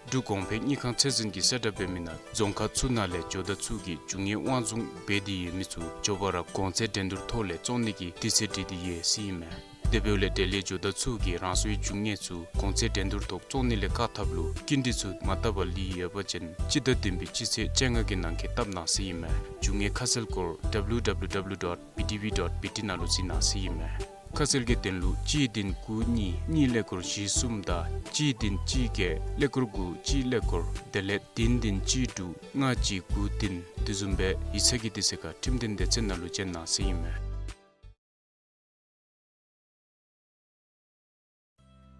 འབྲུག་གོང་འཕེལ་དངུལ་ཁང་ཚད་འཛིན་གྱིས་གསལ་བསྒྲགས་འབད་མི་ནང་རྫོང་ཁག་ཚུ་ནང་ལས་ཇོ་བདག་ཚུ་གིས་རྒྱུ་དངོས་དབང་བཟུང་འབད་དེ་ཡོད་མི་ཚུ་མགྱོགས་པ་ར་གོང་ཚད་འགྲན་བསྡུར་ཐོག་ལས་བཙོང་ནི་གི་དུས་ཚོད་སྒྲིག་སྟེ་ཡོད་ཟེར་ཨིན་མས། དེ་འབདཝ་ལས་འབྲེལ་ཡོད་ཇོ་བདག་ཚུ་གིས་རང་སོའི་རྒྱུ་དངོས་ཚུ་གོང་ཚད་འགྲན་བསྡུར་ཐོག་བཙོང་ནི་ལས་བཀག་ཐབས་ལུ་སྐྱིན་འགྲུལ་ཚུ་མ་བཏབ་པར་ལུས་ཡོད་པ་ཅིན་སྤྱི་ཟླ་བདུན་པའི་སྤྱི་ཚེས་བཅོ་ལྔ་གི་ནང་འཁོད་བཏབ་གནང་ཟེར་ཨིན་མས། རྒྱུ་དངོས་ཁ་གསལ་སྐོར་W W W dot B D V dot B T ནང་ལུ་གཟིགས་གནང་ཟེར་ཨིན་མས། ཁ་གསལ་གྱི་དོན་ལུ་གཅིག་བདུན་དགུ་གཉིས་གཉིས་ཀླད་ཀོར་བཞི་གསུམ་དང་གཅིག་བདུན་གཅིག་བརྒྱད་ཀླད་ཀོར་དགུ་གཅིག་ཀླད་ཀོར་དེ་ལས་བདུན་བདུན་གཅིག་དྲུག་ལྔ་གཅིག་དགུ་བདུན་དེ་བཟུམ་སྦེ་ཡིག་ཚང་གི་དུས་ཚོད་ཁར་ཁྲིམས་དོན་སྡེ་ཚན་ནང་ལུ་བཅར་གནང་ཟེར་ཨིན་མས།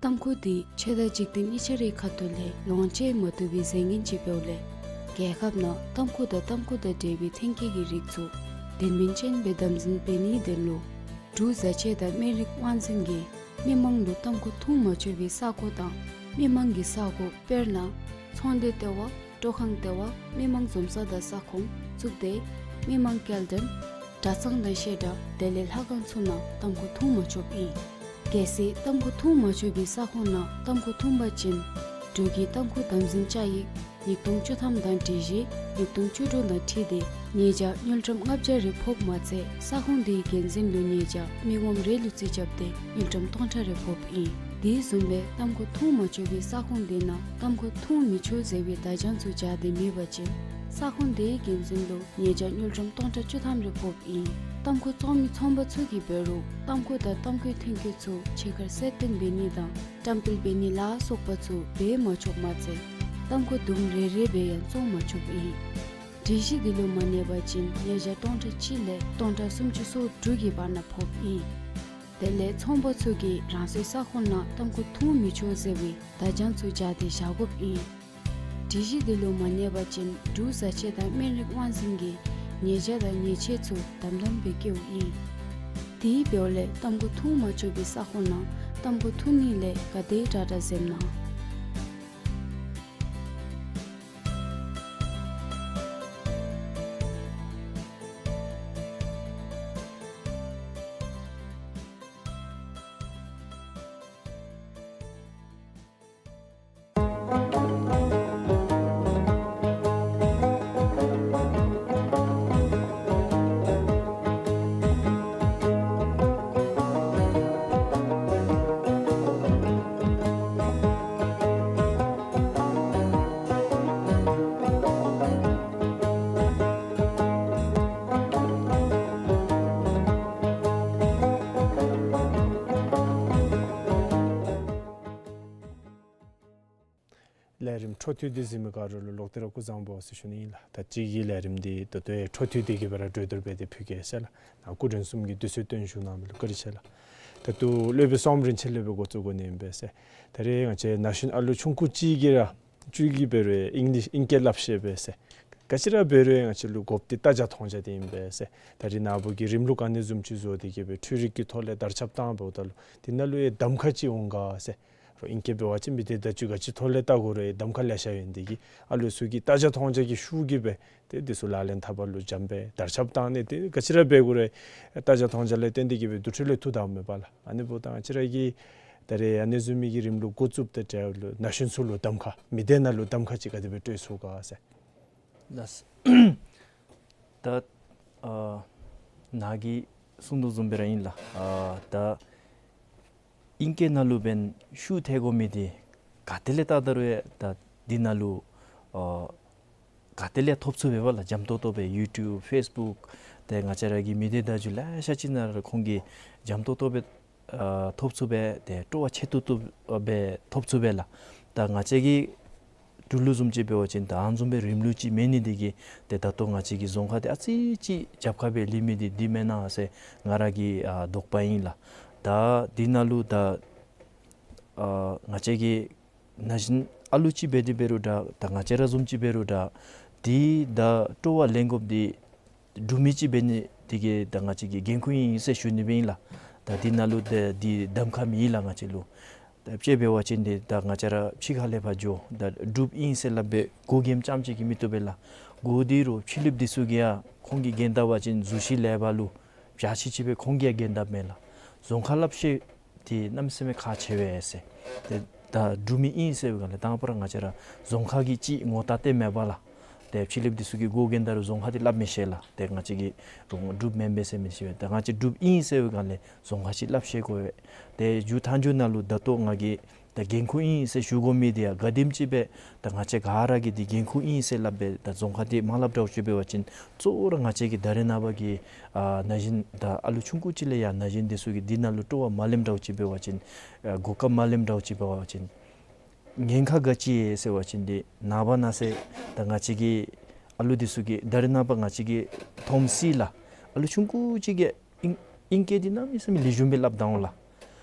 ཏམ་ཁུ་འདི་ཆོས་དང་འཇིག་རྟེན་གཉིས་ཆ་རའི་ཁ་ཐུག་ལས་ལོངས་སྤྱོད་མ་བཏུབ་པའི་རྫས་ངན་ཅིག་འབདཝ་ལས་རྒྱལ་ཁབ་ནང་ཏམ་ཁུ་དང་ཏམ་ཁུ་དང་འབྲེལ་བའི་ཐོན་སྐྱེད་ཀྱི་རིགས་ཚུ་དོན་སྨིན་ཅན་སྦེ་དམ་འཛིན་འབད་ནིའི་དོན་ལུ་འབྲུག་བཟའ་ཆས་དང་སྨན་རིགས་དབང་འཛིན་གྱིས་མི་མང་ལུ་ཏམ་ཁུ་འཐུང་མ་ཆོག་པའི་ས་གོ་དང་མི་མང་གི་ས་གོ་དཔེར་ན་ཚོང་སྡེ་ལྟེ་བ། སྤྲོ་ཁང་ལྟེ་བ། མི་མང་འཛོམས་ས་དང་ས་ཁོངས་བཙུགས་ཏེ་མི་མང་སྐྱེལ་འདྲེན་གྲྭ་ཚང་དང་བཤད་གྲྭ་དེ་ལས་ལྷ་ཁང་ཚུ་ནང་ཏམ་ཁུ་འཐུང་མ་ཆོགཔ་ཨིན། གལ་སྲིད་ཏམ་ཁུ་འཐུང་མ་ཆོག་པའི་ས་ཁོངས་ནང་ཏམ་ཁུ་འཐུང་པ་ཅིན་འབྲུག་གི་ཏམ་ཁུ་དམ་འཛིན་བཅའ་ཡིག་ཉིས་སྟོང་བཅུ་ཐམ་དང་སྒྲིག་གཞི་ཉིས་སྟོང་བཅུ་དྲུག་དང་འཁྲིལ་ཏེ་ཉེས་བྱ་དངུལ་ཀྲམ་ལྔ་བརྒྱ་རེ་ཕོགཔ་མ་ཚད་ས་ཁོངས་དེའི་འགན་འཛིན་ལུ་ཉེས་བྱ་མི་ངོམ་རེ་ལུ་རྩིས་རྐྱབ་སྟེ་དངུལ་ཀྲམ་སྟོང་ཕྲག་རེ་ཕོགཔ་ཨིན། དེ་བཟུམ་སྦེ་ཏམ་ཁུ་འཐུང་མ་ཆོག་པའི་ས་ཁོངས་དེ་ནང་ཏམ་ཁུ་འཐུང་མི་ཆོག་ཟེར་བའི་བརྡ་བྱང་ཚུ་སྦྱར་ཏེ་མེད་པ་ཅིན་ས་ཁོངས་དེའི་འགན་འཛིན་ལུ་ཉེས་བྱ་དངུལ་ཀྲམ་སྟོང་ཕྲག་བཅུ་ཐམ་རེ་ཕོགཔ་ཨིན། ཏམ་ཁུ་བཙོང་མི་ཚོང་པ་ཚུ་གིས་འབད་རུང་ཏམ་ཁུ་དང་ཏམ་ཁུའི་ཐོན་སྐྱེད་ཚུ་ཕྱི་ཁར་གསལ་སྟོན་འབད་ནི་དང་བཀྲམ་སྤེལ་འབད་ནི་ལ་སོགས་པ་ཚུ་འབད་མ་ཆོགཔ་མ་ཚད་ཏམ་ཁུ་དུམ་རེ་རེ་སྦེ་ཡང་བཙོང་མ་ཆོགཔ་ཨིན། སྒྲིག་གཞི་འདི་ལུ་མ་གནས་པ་ཅིན་ཉེས་བྱ་སྟོང་ཕྲག་གཅིག་ལས་སྟོང་ཕྲག་སུམ་ཅུ་སོ་དྲུག་གི་བར་ན་ཕོགཔ་ཨིན། དེ་ལས་ཚོང་པ་ཚུ་གིས་རང་སོའི་ས་ཁོངས་ནང་ཏམ་ཁུ་འཐུང་མི་ཆོག་ཟེར་བའི་བརྡ་བྱང་ཚུ་སྦྱར་ཏེ་བཞག་དགོཔ་ཨིན། སྒྲིག་གཞི་འདི་ལུ་མ་གནས་པ་ཅིན་འབྲུག་བཟའ་ཆས་དང་སྨན་རིགས་དབང་འཛིན་གྱིས་ཉེས་བྱ་དང་ཉེས་ཆད་ཚུ་དམ་དམ་སྦེ་བཀལཝ་ཨིན། དེ་འབདཝ་ལས་ཏམ་ཁུ་འཐུང་མ་ཆོག་པའི་ས་ཁོངས་ནང་ཏམ་ཁུ་འཐུང་ནི་ལས་ག་དེ་དྲག་དྲག་འཛེམ་གནང་། ལས་རིམ་འཕྲོ་མཐུད་དེ་གཟིགས་མི་ག་ར་ལུ་ལོག་སྟེ་ར་སྐུ་གཟུགས་བཟང་པོ་ཟེར་ཞུ་ནི་ཨིན་ལགས། ད་ཅི་གི་ལས་རིམ་འདི་ད་ལྟོ་ཡང་འཕྲོ་མཐུད་དེ་གི་སྦེ་ར་གྲོས་བསྡུར་འབད་དེ་ཕུལ་གེ་ཟེར་ལགས། ནཱ་སྐུ་མགྲོན་གསུམ་གྱིས་དུས་ཚོད་བཏོན་བཞུགས་གནང་མི་ལུ་བཀའ་དྲིན་ཆེ་ལགས། ད་ལྟོ་སློབ་དཔོན་བསོད་ནམས་རིན་ཆེན་ལས་སྦེ་འགོ་བཙུགས་དགོ་ནི་ཨིན་པས་ཟེར། ད་རེས་ང་བཅས་ན་གཞོན་ཨ་ལུ་ཆུང་ཀུ་ཅིག་གིས་ར་ཅིག་གིས་འབད་རུང་ཨིང་ལིཤ་ཨིང་སྐད་སླབ་ཤེས་པས་ཟེར། ག་ཅི་ར་འབད་རུང་ང་བཅས་ལུ་དགོཔ་འདི་རྟ་བྱ་མཐོང་རྒྱ་འདི་ཨིན་པས་ཟེར། ད་རེས་ནཱ་བུ་གིས་རིམ་ལུགས་ག་ནི་བཟུམ་ཅིག་བཟོ་སྟེ་གི་སྦེ་འཕྲུལ་རིག་གི་ཐོག་ལས་དར་ཁྱབ་བཏང་འབདཝ་ད་ལུ་འདི་ནང་ལུ་ཡང་གདམ་ཁ་ཅིག་འོང་ག་ཟེར། རོགས་ཨིང་སྐད་འབད་བ་ཅིན་མི་སྡེ་བརྡ་བརྒྱུད་ག་ཅི་ཐོག་ལས་བལྟ་དགོ་རུང་གདམ་ཁ་ལེ་ཤ་ཡོད་ནི་དེ་གིས་ཨ་ལུ་ཚུ་གིས་རྟ་བྱ་མཐོང་རྒྱ་གི་ཤུགས་ཀྱིས་སྦེ་ཏེ་འདི་ཚུ་ལག་ལེན་འཐབ་པ་ལུ་འཇམ་སྦེ་དར་ཁྱབ་བཏང་ནི་དེ་ག་ཅི་ར་འབད་དགོ་རུང་རྟ་བྱ་མཐོང་རྒྱ་ལས་བརྟེན་ཏེ་གི་སྦེ་དུར་ཁྲོད་ལས་འཐུ་ད་མེད་པ་ལགས། ཨ་ནི་འབདཝ་ད་ང་བཅས་ར་གིས་ད་རེས་ཨ་ནི་བཟུམ་མའི་གི་རིམ་ལུགས་འགོ་བཙུགསཔ་དང་འབྲེལ་ལུ་ན་གཞོན་ཚུ་ལུ་གདམ་ཁ་མི་སྡེ་ནང་ལུ་གདམ་ཁ་ཅིག་ག་དེ་སྦེ་སྤྲོད་ཚུགས་ག་ཟེར། ལགས། ད་ཨ་ནཱ་གིས་གསུངས་དོ་བཟུམ་སྦེ་ར་ཨིན་ལགས། ཨ་ད་ཨིང་སྐད་ནང་ལུ་འབདན་ཤུགས་ཐལ་དགོ་མི་འདི་ག་ཏེ་ལས་བལྟ་ད་རུང་ཡང་ད་འདི་ནང་ལུ་ཨ་ག་ཏེ་ལས་ཐོབ་ཚུགས་པས་པ་ལགས། འཇམ་ཏོང་ཏོ་སྦེ་ཡུ་ཊུབ་ཕེསི་བུཀ་ཏེ་ང་བཅས་ར་གི་མི་སྡེ་བརྡ་བརྒྱུད་ལེ་ཤ་ཅིག་ནང་ར་ཁོང་གིས་འཇམ་ཏོང་ཏོ་སྦེ་ཨ་ཐོབ་ཚུགས་པས། ཏེ་སྤྲོ་བ་ཆེ་ཏོག་ཏོ་སྦེ་ཐོབ་ཚུགས་པས་ལགས། ད་ང་བཅས་ཀྱི་འབྲུག་ལུ་བཟུམ་ཅིག་འབད་བ་ཅིན་ད་ཨ་ནི་བཟུམ་སྦེ་རིམ་ལུགས་ཅིག་མེད་ནི་དེ་གིས་ཏེ་ད་ལྟོ་ང་བཅས་ཀྱི་རྫོང་ཁག་འདི་ཨ་ཙི་ཅིག་རྒྱབ་ཁར་སྦེ་ལུས་མི་འདི་འདི་མེན་ན་ཟེར་ང་ར་གི་ཨ་དོགས་པ་ཨིན་ལགས། ད་འདི་ནང་ལུ་ད་ཨ་ང་བཅས་ཀྱི་ན་གཞོན་ཨ་ལུ་ཅིག་འབད་དེ་འབད་རུང་འདྲ་ད་ང་བཅས་ར་བཟུམ་ཅིག་འབད་རུང་འདྲ་འདི་ད་སྤྲོ་བ་ལེན་དགོཔ་འདི་འབྲུག་མི་ཅིག་འབད་ནི་དེ་གིས་ད་ང་བཅས་ཀྱི་འགན་ཁུར་ཨིན་ཟེར་ཞུ་ནི་སྦེ་ཨིན་ལགས། ད་འདི་ནང་ལུ་ད་འདི་གདམ་ཁ་མེད་ལགས་ང་བཅས་ལུ། ད་དཔྱེ་འབད་བ་ཅིན་འདི་ད་ང་བཅས་ར་ཕྱི་ཁ་ལས་ཕར་འགྱོ་ད་འབྲུགཔ་ཨིན་ཟེར་སླབ་སྦེ་གོ་རྒྱན་རྐྱངམ་ཅིག་གིས་མི་བཏུབ་པས་ལགས། གོ་སྟེ་རུང་ཕྱི་གླིངཔ་འདི་ཚུ་གིས་ཡང་ཁོང་གིས་འགན་བཏབ་པ་ཅིན་གཟུགས་གཞི་ལེགས་པ་ལུ་བྱ་ཤི་ཅིག་སྦེ་ཁོང་གིས་ཡང་འགན་བཏབ་མས་ལགས། རྫོང་ཁ་སླབ་ཤེས་འདི་གནམ་མེད་ས་མེད་ཁག་ཆེ་བས་ཟེར། ཏེ་ད་འབྲུག་མི་ཨིན་ཟེར་བའི་སྒང་ལས་དང་པ་ར་ང་བཅས་ར་རྫོང་ཁ་གི་ཅིག་ངོ་རྟགས་སྟོན་མེད་པ་ལགས། ཏེ་ཕྱི་གླིངཔ་འདི་ཚུ་གིས་གོ་གནས་ད་རུང་རྫོང་ཁ་འདི་སླབ་མི་ཤེས་ལགས། ཏེ་ང་བཅས་ཀྱིས་རུང་འབྲུགཔ་མེན་པས་ཟེར་མི་ཤེས་པས། ཏེ་ང་བཅས་འབྲུགཔ་ཨིན་ཟེར་བའི་སྒང་ལས་རྫོང་ཁ་ཅིག་སླབ་ཤེས་དགོ་པས། ཏེ་མཇུག་མཐའ་མཇུག་ནང་ལུ་ད་ལྟོ་ང་གིས་ད་འགན་ཁུར་ཨིན་ཟེར་ཞུ་དགོ་མི་འདི་ཡང་ག་དེམ་ཅིག་སྦེ་ད་ང་བཅས་ག་ར་གིས་འདི་འགན་ཁུར་ཨིན་ཟེར་སླབ་སྦེ་ད་རྫོང་ཁ་འདི་མ་སླབ་འདྲཝ་ཅིག་འབད་བ་ཅིན་གཙོ་བོ་ར་ང་བཅས་ཀྱིས་ད་རེས་ནངས་པ་གི་ཨ་ན་གཞོན་ད་ཨ་ལུ་ཆུང་ཀུ་ཅིག་ལས་ཡང་ན་གཞོན་འདི་ཚུ་གིས་འདི་ནང་ལུ་སྤྲོ་བ་མ་ལེནམ་འདྲཝ་ཅིག་འབད་བ་ཅིན་ཨ་གོ་སྐབས་མ་ལེནམ་འདྲཝ་ཅིག་འབད་བ་ཅིན་ཉེན་ཁ་ག་ཅི་ཡོད་ཟེར་བ་ཅིན་འདི་ནངས་པ་གནངས་ཚེ་ད་ང་བཅས་ཀྱི་ཨ་ལུ་འདི་ཚུ་གིས་ད་རེས་ནངས་པ་ང་བཅས་ཀྱིས་མཐོངམ་སྲིད་ལགས། ཨ་ལུ་ཆུང་ཀུ་ཅིག་གིས་ཨིང་ཨིང་སྐད་འདི་གནམ་མེད་ས་མེད་ལེགས་ཤོམ་སྦེ་སླབ་ད་འོང་ལགས།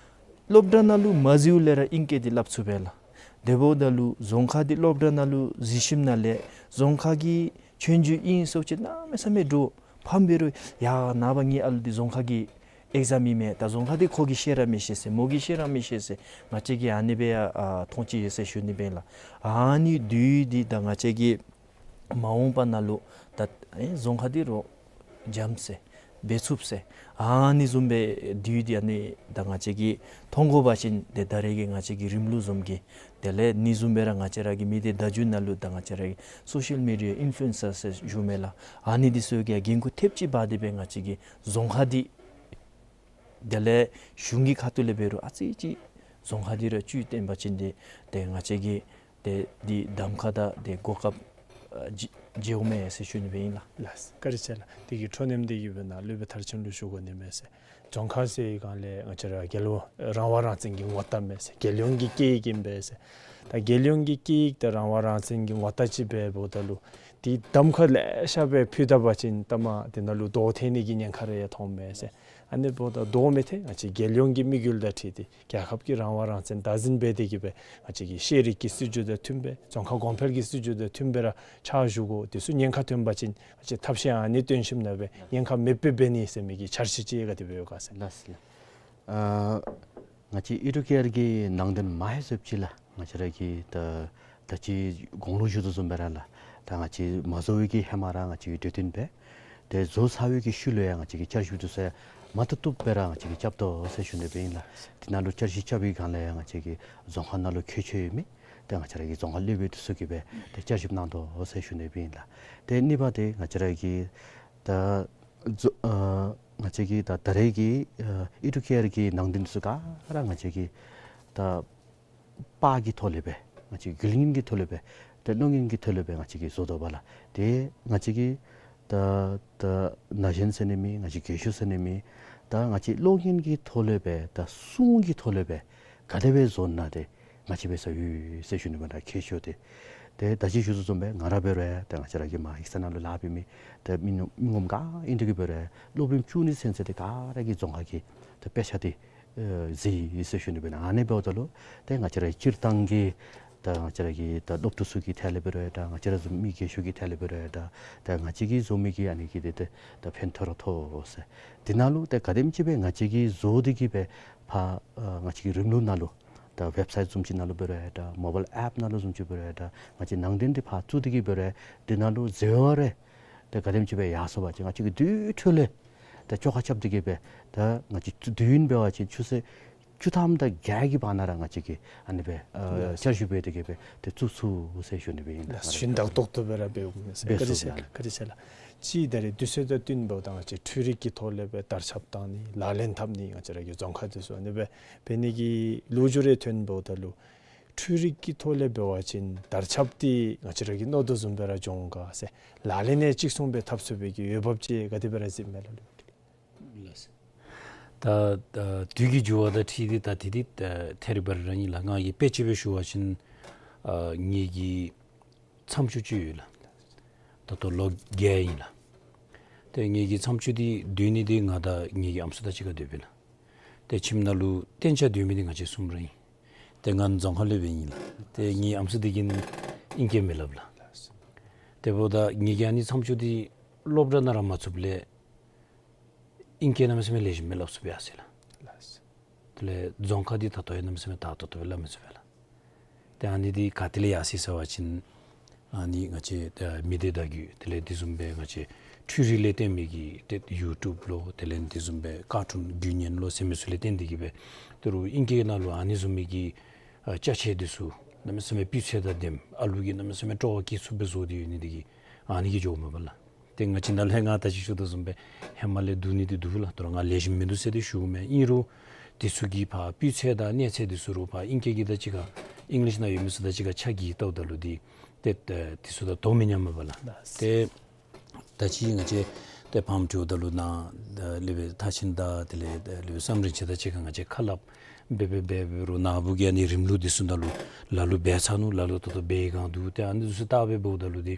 སློབ་གྲྭ་ནང་ལུ་མ་འཛུལཝ་ལས་ར་ཨིང་སྐད་འདི་སླབ་ཚུགས་པས་ལགས། དེ་འབདཝ་ད་ལུ་རྫོང་ཁ་འདི་སློབ་གྲྭ་ནང་ལུ་འཛུལ་ཞིནམ་ལས་རྫོང་ཁ་གི་ཆོས་རྒྱུགས་ཨིན་ཟེར་བ་ཅིན་གནམ་མེད་ས་མེད་འདྲོག་ཕམ་འབད་རུང་ཡ་ནངས་པ་ངེའི་ཨ་ལུ་འདི་རྫོང་ཁ་གི་ཨེག་ཛམ་ཨིན་མས། ད་རྫོང་ཁ་འདི་ཁོ་གིས་ཤེས་ར་མི་ཤེས་ཟེར་མོ་གིས་ཤེས་ར་མི་ཤེས་ཟེར་ང་བཅས་ཀྱིས་ཨ་ནི་སྦེ་ཡང་ཨ་མཐོང་ཅི་ཡོད་ཟེར་ཞུ་ནི་སྦེ་ཨིན་ལགས། ཨ་ནི་དུས་འདི་ད་ང་བཅས་ཀྱིས་མ་འོངས་པ་ནང་ལུ་ད་ཨེ་རྫོང་ཁ་འདི་རོགས་འཇམ་ཟེར་འབད་ཚུགས་ཟེར་ཨ་ནི་བཟུམ་སྦེ་དུས་འདི་ཨ་ནི་ད་ང་བཅས་ཀྱིས་མཐོང་དགོ་པ་ཅིན་ཏེ་ད་རེས་ཀྱི་ང་བཅས་ཀྱི་རིམ་ལུགས་བཟུམ་གྱི་དེ་ལས་ཨ་ནི་བཟུམ་སྦེ་ར་ང་བཅས་ར་གི་མི་སྡེ་བརྡ་བརྒྱུད་ནང་ལུ་ད་ང་བཅས་ར་གི་སོ་ཤལ་མི་ཌི་ཡ་ཨིན་ཕུ་ལུ་ཨེན་སར་ཟེར་ཞུཝ་མས་ལགས། ཨ་ནི་འདི་ཚུ་གིས་འགན་ཁུར་ཐེབས་ཅིག་འབག་སྟེ་སྦེ་ང་བཅས་ཀྱི་རྫོང་ཁ་འདི་དེ་ལས་གཞུང་གི་ཁ་ཐུག་ལས་འབད་རུང་ཨ་ཙི་ཅིག་རྫོང་ཁ་འདི་ར་བཅུད་བཏོན་པ་ཅིན་ཏེ་ཏེ་ང་བཅས་ཀྱི་ཏེ་འདི་གདམ་ཁ་དང་ཏེ་གོ་སྐབས་ཨ་བརྗེ་བརྗེཝ་མས་ཟེར་ཞུ་ནི་སྦེ་ཨིན་ལགས། ལགས་སོ། བཀའ་དྲིན་ཆེ་ལགས། དེ་གི་འཕྲོ་མཐུད་དེ་གི་སྦེ་ནཱ་སློབ་དཔོན་མཐར་ཕྱིན་ལུ་ཞུ་དགོ་ནི་མས་ཟེར། རྫོང་ཁ་ཟེར་བའི་སྒང་ལས་ང་བཅས་ར་རྒྱལ་ཡོངས་རང་དབང་རང་བཙན་གྱི་ངོ་རྟགས་མས་ཟེར། རྒྱལ་ཡོངས་ཀྱི་སྐད་ཡིག་ཨིན་པས་ཟེར། ད་རྒྱལ་ཡོངས་ཀྱི་སྐད་ཡིག་དང་རང་དབང་རང་བཙན་གྱི་ངོ་རྟགས་ཅིག་འབདཝ་ད་ལུ་འདི་གདམ་ཁ་ལེ་ཤ་སྦེ་ཕུལ་ད་པ་ཅིན་ད་མ་འདི་ནང་ལུ་དོ་ཐལ་ནི་གི་ཉེན་ཁ་རེ་ཡང་མཐོངམ་མས་ཟེར། ཨ་ནི་འབདཝ་ད་དོ་མི་ཐལ། ང་བཅས་རྒྱལ་ཡོངས་ཀྱི་དམིགས་ཡུལ་དང་འཁྲིལ་ཏེ་རྒྱལ་ཁབ་ཀྱི་རང་དབང་རང་བཙན་བདག་འཛིན་འབད་དེ་གི་སྦེ་ང་བཅས་ཀྱི་ཤེས་རིག་གི་སྲིད་བྱུས་དང་མཐུན་སྦེ་རྫོང་ཁ་གོང་འཕེལ་གྱི་སྲིད་བྱུས་དང་མཐུན་སྦེ་ར་ཕྱག་ཞུ་དགོ། དེ་ཚུ་ཉེན་ཁ་ཐོན་པ་ཅིན་ང་བཅས་ཐབས་ཤེས་ཨ་ནི་བཏོན་ཞིནམ་ལས་སྦེ་ཉེན་ཁ་མེདཔ་སྦེ་འབད་ནི་ཟེར་མི་གི་འཆར་གཞི་ཅིག་ག་དེ་སྦེ་ཡོད་ག་ཟེར། ལགས་སོ། ཨ་ང་བཅས་ཨི་ཌུ་ཀེ་ཡར་གྱི་ནང་དོན་མ་ཧེ་སོཔ་ཅིག་ལགས། ང་བཅས་ར་གིས་ད་ད་ཅི་གོང་ལུ་ཞུ་དོ་བཟུམ་སྦེ་ར་ལགས། ད་ང་བཅས་མ་བཟོ་བའི་གི་ཧེ་མ་ར་ང་བཅས་ཀྱིས་གྲོས་བསྟུན་འབད། ཏེ་བཟོ་ཚར་བའི་གི་ཤུལ་ལུ་ཡང་ང་བཅས་ཀྱིས་བསྐྱར་ཞིབ་དེ་ཚུ་ཡང་མ་བཏུབ་བཏུབ་སྦེ་ར་ང་བཅས་ཀྱིས་རྐྱབ་དོ་ཟེར་ཞུ་ནི་སྦེ་ཨིན་ལགས། དེ་ནང་ལུ་བསྐྱར་ཞིབ་རྐྱབ་པའི་སྒང་ལས་ཡང་ང་བཅས་ཀྱི་རྫོང་ཁ་ནང་ལུ་ཁྱད་ཆོས་ཡོད་མི་ཏེ་ང་བཅས་ར་གི་རྫོང་ཁ་སློབ་དཔོན་དེ་ཚུ་གིས་སྦེ་ཏེ་བསྐྱར་ཞིབ་གནང་དོ་ཟེར་ཞུ་ནི་སྦེ་ཨིན་ལགས། ཏེ་གཉིས་པ་འདི་ང་བཅས་ར་གི་ད་བཟོ་ཨ་ང་བཅས་ཀྱི་ད་ད་རེས་ཀྱི་ཨ་ཨི་ཌུ་ཀེ་ཡར་གྱི་ནང་དོན་དེ་ཚུ་ག་ར་ང་བཅས་ཀྱི་ད་པར་གྱི་ཐོག་ལས་སྦེ་ང་བཅས་རྒྱུན་ལྡན་གྱི་ཐོག་ལས་སྦེ་ཏེ་གློག་བརྙན་གྱི་ཐོག་ལས་སྦེ་ང་བཅས་ཀྱིས་བཟོ་དོ་བ་ལགས། ཏེ་ང་བཅས་ཀྱི་ད་ད་ན་གཞོན་ཟེར་ནི་མེད། ང་བཅས་རྒས་ཤོས་ཟེར་ནི་མེད། ད་ང་བཅས་གློག་བརྙན་གྱི་ཐོག་ལས་སྦེ་ད་གསུང་གི་ཐོག་ལས་སྦེ་ག་དེ་སྦེ་བཟོ་ནི་ན་ཏེ་ང་བཅས་འབད་ས་ཡོད་ཟེར་ཞུ་ནི་སྦེ་ད་ཁྱད་ཆོས་འདི། ཏེ་ད་ཅི་ཞུ་དོ་བཟུམ་སྦེ་ང་ར་འབད་རུང་ཡང་ད་ང་བཅས་ར་གི་མ་ཡིག་ཚང་ནང་ལུ་ལཱ་འབད་མི་ད་མི་ངོམ་མི་ངོམ་ག་ཨིན་དེ་གིས་འབད་རུང་ཡང་སློབ་རིམ་བཅུ་གཉིས་ཚུན་ཚོད་འདི་ག་ར་གིས་རྫོང་ཁ་གི་ད་དཔེ་ཆ་འདི་ཨེ་གཟིགས་ཡི་ཟེར་ཞུ་ནི་སྦེ་ཨིན། ཨ་ནི་འབདཝ་ད་ལུ་ཏེ་ང་བཅས་ར་སྤྱིར་བཏང་གི་ད་ང་བཅས་ར་གི་ད་སློབ་ཕྲུག་ཚུ་གི་ཐད་ལས་འབད་རུང་ཡང་ད་ང་བཅས་ར་བཟུམ་མི་རྒས་ཤོས་ཀྱི་ཐད་ལས་འབད་རུང་ཡང་ད་ད་ང་བཅས་ཀྱིས་བཟོ་མི་གི་ཨ་ནི་གིས་འདི་ད་ད་ཕན་ཐོགས་ར་ཐོགས་ཟེར། དེ་ནང་ལུ་ཏེ་ག་དེམ་ཅིག་སྦེ་ང་བཅས་ཀྱིས་བཟོ་སྟེ་གིས་སྦེ་ཕར་ཨ་ང་བཅས་ཀྱི་རིམ་ལུགས་ནང་ལུ་ད་ཝེབ་སའིཊ་བཟུམ་ཅིག་ནང་ལུ་འབད་རུང་ཡང་ད་མོ་བཱའིལ་ཨེཔ་ནང་ལུ་བཟུམ་ཅིག་འབད་རུང་ཡང་ད་ང་བཅས་ནང་དོན་འདི་ཕར་བཙུགས་ཏེ་གིས་འབད་རུང་ཡང་དེ་ནང་ལུ་འཛོལ་བ་རེ་ད་ག་དེམ་ཅིག་སྦེ་ཡར་སོང་པ་ཅིན་ང་བཅས་ཀྱིས་དེ་འཕྲོ་ལས་ད་བཅོ་ཁ་རྐྱབ་སྟེ་གིས་སྦེ་ད་ང་བཅས་དུས་ཡུན་འབད་བ་ཅིན་ཆུ་ཚོད་བཅུ་ཐམ་དང་བརྒྱད་ཀྱི་བར་ན་ར་ང་བཅས་ཀྱིས་ཨ་ནི་སྦེ་ཨ་ལགས། བསྐྱར་ཞིབ་འབད་དེ་གིས་སྦེ་ཏེ་བཙུགས་ཚུགས་ཟེར་ཞུ་ནི་སྦེ་ཨིན། ལགས། ཞིན་དག་ཏོག་ཏོ་སྦེ་ར་འབདཝ་མས་ཟེར། འབད་བཀའ་དྲིན་ཆེ་ལགས། ཚུགས་ཡ་ལགས། བཀའ་དྲིན་ཆེ་ལགས། ཅིག་ད་རེས་དུས་ཚོད་དང་བསྟུན་འབདཝ་ད་ང་བཅས་འཕྲུལ་རིག་གི་ཐོག་ལས་སྦེ་དར་ཁྱབ་བཏང་ནི་ལག་ལེན་འཐབ་ནི་ང་བཅས་ར་གི་རྫོང་ཁ་དེ་ཚུ་ཨ་ནི་སྦེ་འབད་ནི་གི་ལོ་རྒྱུས་རེ་ཐོན་འབདཝ་ད་ལུ་འཕྲུལ་རིག་གི་ཐོག་ལས་འབད་བ་ཅིན་དར་ཁྱབ་འདི་ང་བཅས་ར་གིས་མནོ་དོ་བཟུམ་སྦེ་ར་འགྱོ་འོང་ག་ཟེར། ལག་ལེན་ཡང་གཅིག་མཚུངས་སྦེ་འཐབ་ཚུགས་པའི་གི་འོས་འབབ་ཅིག་ག་དེ་སྦེ་ར་གཟིགསཔ་མས་ལགས། ལགས་སོ། ད་ད་དུས་ཀྱི་འགྱུར་བ་དང་འཁྲིལ་ཏེ་ད་དེ་འདི་ད་ཐད་རི་བ་རི་ར་ཨིན་ལགས། ང་གིས་དཔེ་ཅིག་སྦེ་ཞུ་བ་ཅིན་ཨ་ངེ་གི་མཚམས་སྤྱོད་ཅིག་ཡོད་ལགས། ད་ལྟོ་ལོ་བརྒྱད་ཨིན་ལགས། ཏེ་ངེ་གི་མཚམས་སྤྱོད་འདི་སྡོད་ནི་འདི་ང་དང་ངེ་གི་ཨམ་སྲུ་དང་གཅིག་ཁར་སྡོདཔ་ཨིན་ལགས། ཏེ་ཁྱིམ་ནང་ལུ་གཏན་འཇགས་སྡོད་མི་འདི་ང་བཅས་གསུམ་ར་ཨིན། ཏེ་ང་རྫོང་ཁ་སློབ་དཔོན་ཨིན་ལགས། ཏེ་ངེའི་ཨམ་སྲུ་འདི་གིས་ཨིང་སྐད་མི་སླབ་ལགས། དེ་འབདཝ་ད་ངེ་གི་ཨ་ནི་མཚམས་སྤྱོད་འདི་སློབ་གྲྭ་ནང་ར་མ་ཚུདཔ་ལས་ཨིང་སྐད་གནམ་མེད་ས་མེད་ལེགས་ཤོམ་སྦེ་སླབ་ཚུགས་པས་ཟེར་ལགས། ལགས། དེ་ལས་རྫོང་ཁ་འདི་ད་ལྟོ་ཡང་གནམ་མེད་ས་མེད་དག་ཏོག་ཏོ་སྦེ་སླབ་མི་ཚུགས་པས་ལགས། ཏེ་ཨ་ནི་འདི་ག་ཏེ་ལས་ཡར་སོ་ཡི་ཟེར་བ་ཅིན་ཨ་ནི་ང་བཅས་ད་མི་སྡེ་བརྡ་བརྒྱུད་དེ་ལས་དེ་བཟུམ་སྦེ་ང་བཅས་འཕྲུལ་རིག་ལས་བརྟེན་མི་གི་ཏེ་ཡུ་ཊུབ་ལུ་དེ་ལས་དེ་བཟུམ་སྦེ་ཀར་ཊུན་བརྒྱུད་བརྙན་ལུ་ཟེར་མི་ཚུ་ལས་བརྟེན་ཏེ་གིས་སྦེ་ད་རུང་ཨིང་སྐད་ནང་ལུ་ཨ་ནི་བཟུམ་མའི་གི་ཨ་ཅ་ཆས་འདི་ཚུ་གནམ་མེད་ས་མེད་སྤུས་ཚད་དང་ལྡནམ་ཨ་ལུ་གིས་གནམ་མེད་ས་མེད་སྤྲོ་བ་སྐྱེ་ཚུགསཔ་སྦེ་བཟོ་སྟེ་ཡོད་ནི་འདི་གིས་ ཨ་ནི་གིས་འགྱོཝ་མས་པ་ལགས། ཏེ་ང་བཅས་ནཱ་ལས་ང་ད་ཅི་ཞུ་དོ་བཟུམ་སྦེ་ཧེ་མ་ལས་བསྡུ་ནི་འདི་འདུག་ལགས། དོ་རུང་ང་ལེགས་ཤོམ་མིན་འདུག་ཟེར་ཏེ་ཞུཝ་མེན། ཨིན་རུང་དེ་ཚུ་གི་ཕར་སྤུས་ཚད་དང་གནས་ཚད་འདི་ཚུ་རུང་ཕར་ཨིང་སྐད་ཀྱི་དང་གཅིག་ཁར་ཨིང་ལིཤ་ནང་ཡོད་མི་ཚུ་དང་གཅིག་ཁར་ཆ་བགྱིས་བལྟཝ་ད་ལུ་འདི་ཏེ་ཨེ་དེ་ཚུ་དང་དོ་མི་མཉམ་མས་པ་ལགས། ལགས། ཏེ་ད་ཅི་ང་བཅས་ཏེ་ཕམ་འདྲིཝ་ད་ལུ་ནཱ་ལས་སྦེ་ཐར་ཕྱིན་དང་དེ་ལས་ལས་སྦེ་བསམ་རིན་ཆེན་དང་གཅིག་ཁར་ང་བཅས་ཁ་སླབ་འབད་འབད་འབད་འབད་རུང་ནཱ་བུ་གི་ཨ་ནི་རིམ་ལུགས་འདི་ཚུ་ནང་ལུ་ལ་ལུ་འབད་ཚར་ནུག། ལ་ལུ་ད་ལྟོ་འབད་བའི་སྒང་འདུག། ཏེ་ཨ་ནི་འདི་ཚུ་བལྟ་སྦེ་འབདཝ་ད་ལུ་འདི་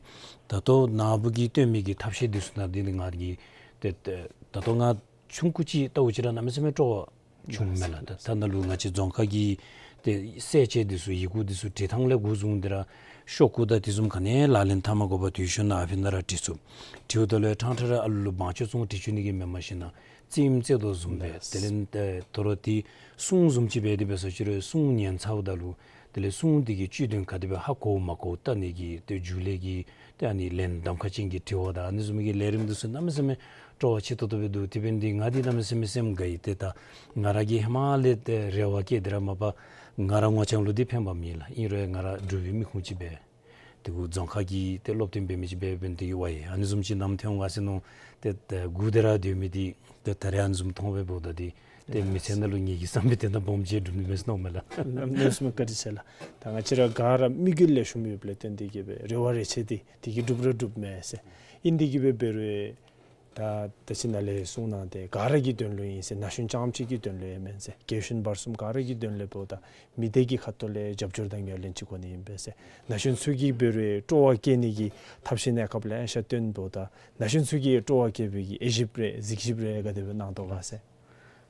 ད་ལྟོ་ནཱ་བུ་གིས་སྟོན་མི་གི་ཐབས་ཤེས་འདི་ཚུ་ནང་འདི་ནི་ང་གིས་ཏེ་ཏེ་ད་ལྟོ་ང་ཆུང་ཀུ་ཅིག་བལྟཝ་ཅིག་ར་གནམ་མེད་ས་མེད་སྤྲོ་བ་བྱུངམ་མས་ལགས། ད་ད་ནཱ་ལུ་ང་བཅས་རྫོང་ཁ་གི་ཏེ་གསལ་བྱེད་འདི་ཚུ་ཡི་གུ་འདི་ཚུ་འབྲི་ཐངས་ལས་འགོ་བཟུང་སྟེ་ར་ཤོག་གུ་དང་དེ་བཟུམ་ག་ནི་ལག་ལེན་འཐབ་མ་དགོ་པར་དུས་ཤོག་ནང་ཨ་ཕི་ནང་ར་འབྲི་ཚུགས། འབྲིཝ་ད་ལུ་ཡང་ཕྲང་ཕྲང་ར་ཨ་ལུ་ལུ་བང་ཅོ་བཙོང་སྟེ་འབྲི་བཅུག་ནི་གི་མེན། མ་གཞི་ནཱ་རྩེདམོ་རྩེ་དོ་བཟུམ་སྦེ། ལགས། དེ་ལས་ཏེ་དོ་རུང་ཏེ་སྲུང་བཟུམ་ཅིག་འབད་དེ་འབད་ས་ཅིག་རུང་སྲུང་ཉན་ཚརཝ་ད་ལུ་དེ་ལས་སྲུང་འདི་གི་བཅུད་དོན་ག་དེ་སྦེ་ཧ་གོཝ་མ་གོཝ་བལྟ་ནི་གི་ཏེ་རྒྱུགས་ལས་ཀྱི་ཏེ་ཨ་ནི་ལན་གདམ་ཁ་ཅན་གྱི་དྲི་བ་དང་ཨ་ནི་བཟུམ་གྱི་ལས་རིམ་འདི་ཚུ་གནམ་མེད་ས་མེད་སྤྲོ་བ་ཆེ་ཏོག་ཏོ་སྦེ་འདུག། དེ་འབད་ནི་འདི་ང་འདི་གནམ་མེད་ས་མེད་སེམས་དགའ་ཡི། ཏེ་ད་ང་ར་གིས་ཧེ་མ་ལས་ཏེ་རེ་བ་བསྐྱེད་དེ་ར་མ་པ་ང་ར་ངོ་རྐྱང་ལུ་འདི་ཕན་པ་མེད་ལགས། ཨིན་རུང་ང་ར་འབྲུག་པའི་མི་ཁུངས་ཅིག་སྦེ་ཏེ་གུ་རྫོང་ཁ་གི་ཏེ་སློབ་སྟོན་འབད་མི་ཅིག་སྦེ་འབད་ནི་འདི་གིས་ཝའི་ཨ་ནི་བཟུམ་ཅིག་ནམ་ཐོན་འོང་ག་ཟེར་མནོ་ཏེ་ཏེ་སྒུག་སྟེ་ར་སྡོད་མི་འདི་ཏེ་ད་རེས་ཨ་ནི་བཟུམ་མཐོང་སྦེ་འབདཝ་ད་འདི་ཏེ་མི་ཚེ་ནང་ལུ་ངེ་གི་བསམ་པའི་དོན་དག་སྦོམ་ཅིག་འགྲུབ་ནི་མས་ཟེར་མནོཝ་མས་ལགས། གནམ་མེད་ས་མེད་བཀའ་དྲིན་ཆེ་ལགས། ད་ང་བཅས་ར་ག་ར་དམིགས་ཡུལ་ལེགས་ཤོམ་ཡོདཔ་ལས་བརྟེན་ཏེ་གིས་སྦེ་རེ་བ་རེ་ཆེ་འདི་དེ་གིས་འགྲུབ་ར་འགྲུབ་མས་ཟེར། ཨིན་ཏེ་གིས་སྦེ་འབད་རུང་ད་ད་ཅི་ནཱ་ལས་གསུངས་གནང་སྟེ་ག་ར་གི་དོན་ལུ་ཨིན་ཟེར། ན་གཞོན་རྐྱངམ་ཅིག་གི་དོན་ལུ་ཡང་མེན་ཟེར། རྒས་གཞོན་བར་གསུམ་ག་ར་གི་དོན་ལས་འབདཝ་ད་མི་སྡེ་གི་ཁ་ཐུག་ལས་རྒྱབ་སྐྱོར་དང་ངོས་ལེན་ཅིག་དགོ་ནི་ཨིན་པས་ཟེར། ན་གཞོན་ཚུ་གིས་འབད་རུང་སྤྲོ་བ་བསྐྱེད་ནི་གི་ཐབས་ཤེས་གནས་སྐབས་ལེ་ཤ་སྟོན་འབདཝ་ད་ན་གཞོན་ཚུ་གིས་སྤྲོ་བ་བསྐྱེད་པའི་གི་དབྱེ་ཞིབ་རེ་གཟིགས་ཞིབ་རེ་ག་དེ་སྦེ་གནང་དོ་ག་ཟེར།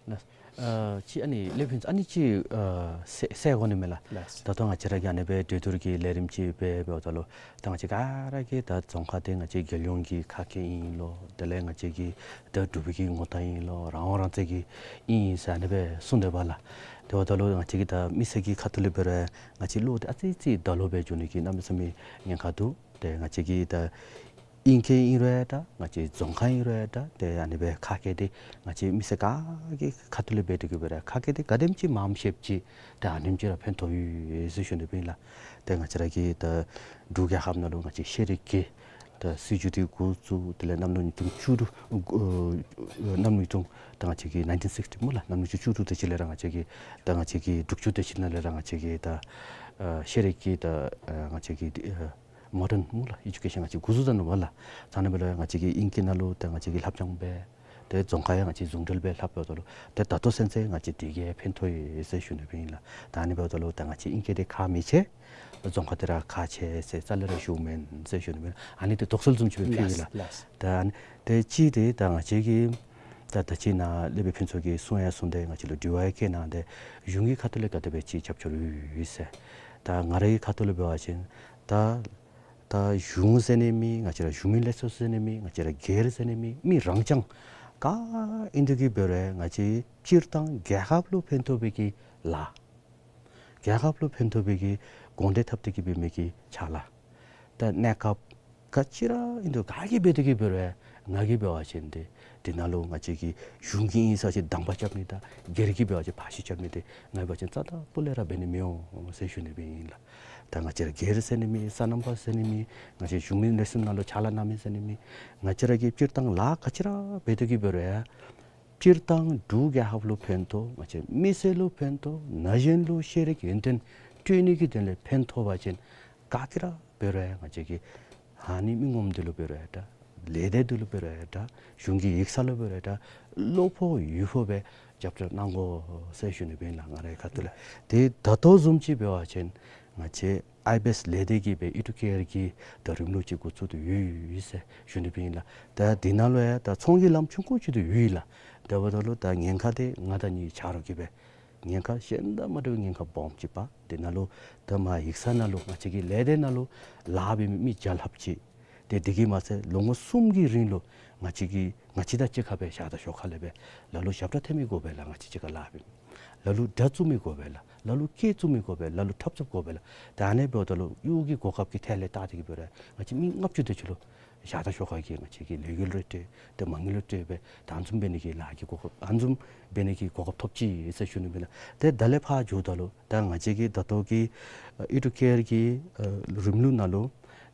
ལགས། ཨ་ཅི་ཨ་ནི་ལས་ཕུན་ཚོགས་ཨ་ནི་ཅིག་ཨ་གསལ་གསལ་དགོ་ནི་མས་ལགས། ལགས། ད་ལྟོ་ང་བཅས་ར་གིས་ཨ་ནི་སྦེ་གྲོས་བསྡུར་གྱི་ལས་རིམ་ཅིག་འབད་འབདཝ་ད་ལུ་ད་ང་བཅས་ག་ར་གིས་ད་རྫོང་ཁ་འདི་ང་བཅས་རྒྱལ་ཡོངས་ཀྱི་ཁ་སྐད་ཨིན་ལོ། དེ་ལས་ང་བཅས་ཀྱི་ད་འབྲུག་པའི་གི་ངོ་རྟགས་ཨིན་ལོ། རང་དབང་རང་བཙན་གྱི་ཨིན་ཟེར་ཨ་ནི་སྦེ་གསུངས་དེས་པ་ལགས། དེ་འབདཝ་ད་ལུ་ང་བཅས་ཀྱིས་ད་མི་སེར་གྱི་ཁ་ཐུག་ལས་འབད་རུང་ང་བཅས་བློ་འདི་ཨ་ཙི་ཙི་ད་ལོག་སྦེ་འགྱོ་ནི་གི་གནམ་མེད་ས་མེད་ཉེན་ཁ་འདུག། ཏེ་ང་བཅས་ཀྱིས་ད་ཨིང་སྐད་ཨིན་རུང་ཡང་ད་ང་བཅས་རྫོང་ཁ་ཨིན་རུང་ཡང་ད་ཏེ་ཨ་ནི་སྦེ་ཁ་སྐད་འདི་ང་བཅས་མི་སེར་ག་གི་ཁ་ཐུག་ལས་འབད་དེ་གིས་འབད་རུང་ཁ་སྐད་འདི་ག་དེམ་ཅིག་མངམ་བཤདཔ་ཅིག་ཏེ་ཨ་ནེམ་ཅིག་ར་ཕན་ཐོགས་ཡོད་ཟེར་ཞུ་ནི་སྦེ་ཨིན་ལགས། ཏེ་ང་བཅས་ར་གི་ད་འབྲུག་རྒྱལ་ཁབ་ནང་ལུ་ང་བཅས་ཤེས་རིག་གི་ད་སྲིད་བྱུས་འདི་འགོ་བཙུགས་དེ་ལས་གནམ་ལོ་ཉིས་སྟོང་བཅུ་དྲུག་ཨ་གནམ་ལོ་ཉིས་སྟོང་ད་ང་བཅས་ཀྱི་nineteen sixty་སྨོ་ལགས། གནམ་ལོ་ཉིས་སྟོང་བཅུ་དྲུག་དེ་ཅིག་ལས་ར་ང་བཅས་ཀྱི་ད་ང་བཅས་ཀྱི་དྲུག་ཅུ་དེ་ཅིག་ནང་ལས་ར་ང་བཅས་ཀྱི་ད་ཨ་ཤེས་རིག་གི་ད་ཨ་ང་བཅས་ཀྱི་ཨ་མོ་ཌརན་སྨོ་ལགས། ཨེ་ཌུ་ཀེ་ཤཱན་ང་བཅས་འགོ་བཙུགས་ད་ནུག་པ་ལགས། ད་ཨ་ནི་འབདཝ་ལས་ང་བཅས་ཀྱིས་ཨིང་སྐད་ནང་ལུ་ད་ང་བཅས་ཀྱིས་ལྷབ་སྦྱང་འབད། ཏེ་རྫོང་ཁ་ཡང་ང་བཅས་ཟུང་འབྲེལ་སྦེ་ལྷབ་འབདཝ་ད་ལུ་ཏེ་ད་ལྟོ་ཚུན་ཚོད་ང་བཅས་དེ་གིས་ཕན་ཐོགས་ཡོད་ཟེར་ཞུ་ནི་སྦེ་ཨིན་ལགས། ད་ཨ་ནི་འབདཝ་ད་ལུ་ད་ང་བཅས་ཨིང་སྐད་འདི་ཁག་མི་ཆེ། རྫོང་ཁ་འདི་ར་ཁག་ཆེ་ཟེར་རྩ་ལས་ར་ཞུཝ་མེན་ཟེར་ཞུ་ནི་སྦེ་ཨ་ནི་འདི་དོགས་སེལ་བཟུམ་ཅིག་སྦེ་ཕུལ་ཡི་ལགས། ལགས། ད་ཨ་ནི་ཏེ་གཅིག་འདི་ད་ང་བཅས་ཀྱིས་ད་ད་ཅི་ནཱ་ལས་སྦེ་ཕུན་ཚོགས་ཀྱིས་གསུང་ཡང་གསུངས་ཏེ་ང་བཅས་ལུ་དྲི་བ་ཡང་བཀོད་གནང་སྟེ་གཞུང་གི་ཁ་ཐུག་ལས་ག་དེ་སྦེ་ཅིག་རྒྱབ་སྐྱོར་ཡོད་ཟེར། ད་ང་རའི་ཁ་ཐུག་ལས་འབད་བ་ཅིན་ད་ད་གཞུང་ཟེར་ནི་མེད། ང་བཅས་ར་གཞུང་མིན་ལས་ཚོགས་ཟེར་ནི་མེད། ང་བཅས་ར་སྒེར་ཟེར་ནི་མེད། མི་རང་རྐྱང་ག་ཨིན་དེ་གིས་འབད་རུང་ང་བཅས་སྤྱིར་བཏང་རྒྱལ་ཁབ་ལུ་ཕན་ཐོགས་པའི་གི་ལཱ་རྒྱལ་ཁབ་ལུ་ཕན་ཐོགས་པའི་གི་དགོངས་འགྲེལ་འཐབ་སྟེ་གིས་འབད་མི་གི་ཕྱག་ལཱ་ད་གནས་སྐབས་ག་ཅི་ར་ཨིན་དོ་ག་གིས་འབད་དེ་གིས་འབད་རུང་ང་གིས་འབད་བ་ཅིན་འདི་འདི་ནང་ལུ་ང་བཅས་ཀྱི་གཞུང་གི་ཨིན་ཟེར་ཅིག་དང་པ་རྐྱབ་ནི་དང་སྒེར་གྱིས་འབད་བ་ཅིན་ཕར་ཤུལ་རྐྱབ་ནི་འདི་ང་འབད་བ་ཅིན་རྩ་དང་སྤུ་ལས་ར་འབད་ནི་མི་འོང་ཟེར་ཞུ་ནི་སྦེ་ཨིན་ལགས། ད་ང་བཅས་ར་སྒེར་ཟེར་ནི་མེད། སོ་ནམ་པ་ཟེར་ནི་མེད། ང་བཅས་གཞུང་མིན་ལས་ཚོགས་ནང་ལུ་ཕྱག་ལཱ་གནང་མི་ཟེར་ནི་མེད། ང་བཅས་ར་གིས་སྤྱིར་བཏང་ལཱ་ག་ཅི་ར་འབད་དེ་གིས་འབད་རུང་ཡང་སྤྱིར་བཏང་འབྲུག་རྒྱལ་ཁབ་ལུ་ཕན་ཐོགས། ང་བཅས་མི་སེར་ལུ་ཕན་ཐོགས། ན་གཞོན་ལུ་ཤེས་རིག་ཡོན་ཏན་སྤྲོད་ནི་གི་དོན་ལས་ཕན་ཐོགས་པ་ཅིན་ག་གིས་ར་འབད་རུང་ཡང་ང་བཅས་ཀྱིས་ཨ་ནི་མི་ངོམ་འདི་ལུ་འབད་རུང་ཡང་འདྲ། ལས་སྡེ་འདི་ལུ་འབད་རུང་ཡང་འདྲ། གཞུང་གི་ཡིག་ཚང་ལུ་འབད་རུང་ཡང་འདྲ། བློ་ཕོག་ཡུལ་ཕོག་སྦེ་རྒྱབ་སྐྱོར་གནང་དགོ་ཟེར་ཞུ་ནི་སྦེ་ཨིན་ལགས། ང་རའི་ཁ་ཐུག་ལས། ཏེ་ད་ལྟོ་བཟུམ་ཅིག་འབད་བ་ཅིན་ང་བཅས་ཨའི་བི་ཨེསི་ལས་སྡེ་གིས་སྦེ་ཨེ་ཌུ་ཀེར་གྱི་ད་རིམ་ལུགས་ཅིག་འགོ་བཙུགས་ཏེ་ཡོད་ཡོད་ཟེར་ཞུ་ནི་སྦེ་ཨིན་ལགས། ད་འདི་ནང་ལུ་ཡང་ད་ཚོང་གི་ལམ་ཆུང་ཀུ་ཅིག་ཏེ་ཡོད་ལགས། དེ་འབདཝ་ད་ལུ་ད་ཉེན་ཁ་འདི་ང་དང་གཉིས་ཆ་རོགས་ཀྱིས་སྦེ་ཉེན་ཁ་གཞན་དང་མ་འདྲ་བའི་ཉེན་ཁ་སྦོམ་ཅིག་པ། དེ་ནང་ལུ་ད་མར་ཡིག་ཚང་ནང་ལུ་ང་བཅས་ཀྱི་ལས་སྡེ་ནང་ལུ་ལཱ་འབད་མི་མི་བརྒྱ་ལྷགཔ་ཅིག། ཏེ་དེ་གིས་མ་ཚད་ལོ་ངོ་གསུམ་གྱི་རིང་ལུ་ང་བཅས་ཀྱིས་ང་བཅས་དང་གཅིག་ཁར་སྦེ་བཞག་དང་ཞོར་ཁ་ལས་སྦེ་ལ་ལུ་ཞབས་ཁྲ་འཐེན་མི་དགོ་པས་ལགས། ང་བཅས་གཅིག་ཁར་ལཱ་འབད་མི་ལ་ལུ་དྲ་བཙུགས་མི་དགོ་པས་ལགས། ལ་ལུ་སྐད་བཙུགས་མི་དགོ་པས། ལ་ལུ་འཁྲབ་རྩོད་དགོ་པས་ལགས། ད་ཨ་ནི་འབདཝ་ད་ལུ་གཡོག་གི་གོ་སྐབས་ཀྱི་ཐད་ལས་བལྟ་སྟེ་གིས་འབད་རུང་ང་བཅས་མི་ལྔ་བཅུ་དེ་ཅིག་ལུ་བཞག་དང་ཞོར་ཁ་གི་ང་བཅས་ཀྱི་ལས་འགུལ་རེ་སྤྲོད་དེ་མ་དངུལ་རེ་སྤྲོད་སྦེ་ད་ཨ་ནི་བཟུམ་འབད་ནི་གི་ལཱ་གི་གོ་སྐབས་ཨ་ནི་བཟུམ་འབད་ནི་གི་གོ་སྐབས་ཐོབ་ཅི་ཟེར་ཞུ་ནི་སྦེ་ཨིན་ལགས། ཏེ་ད་ལས་ཕར་འགྱོཝ་ད་ལུ་ད་ང་བཅས་ཀྱི་ད་ལྟོ་གི་ཨེ་ཌུ་ཀེར་གྱི་རིམ་ལུགས་ནང་ལུ་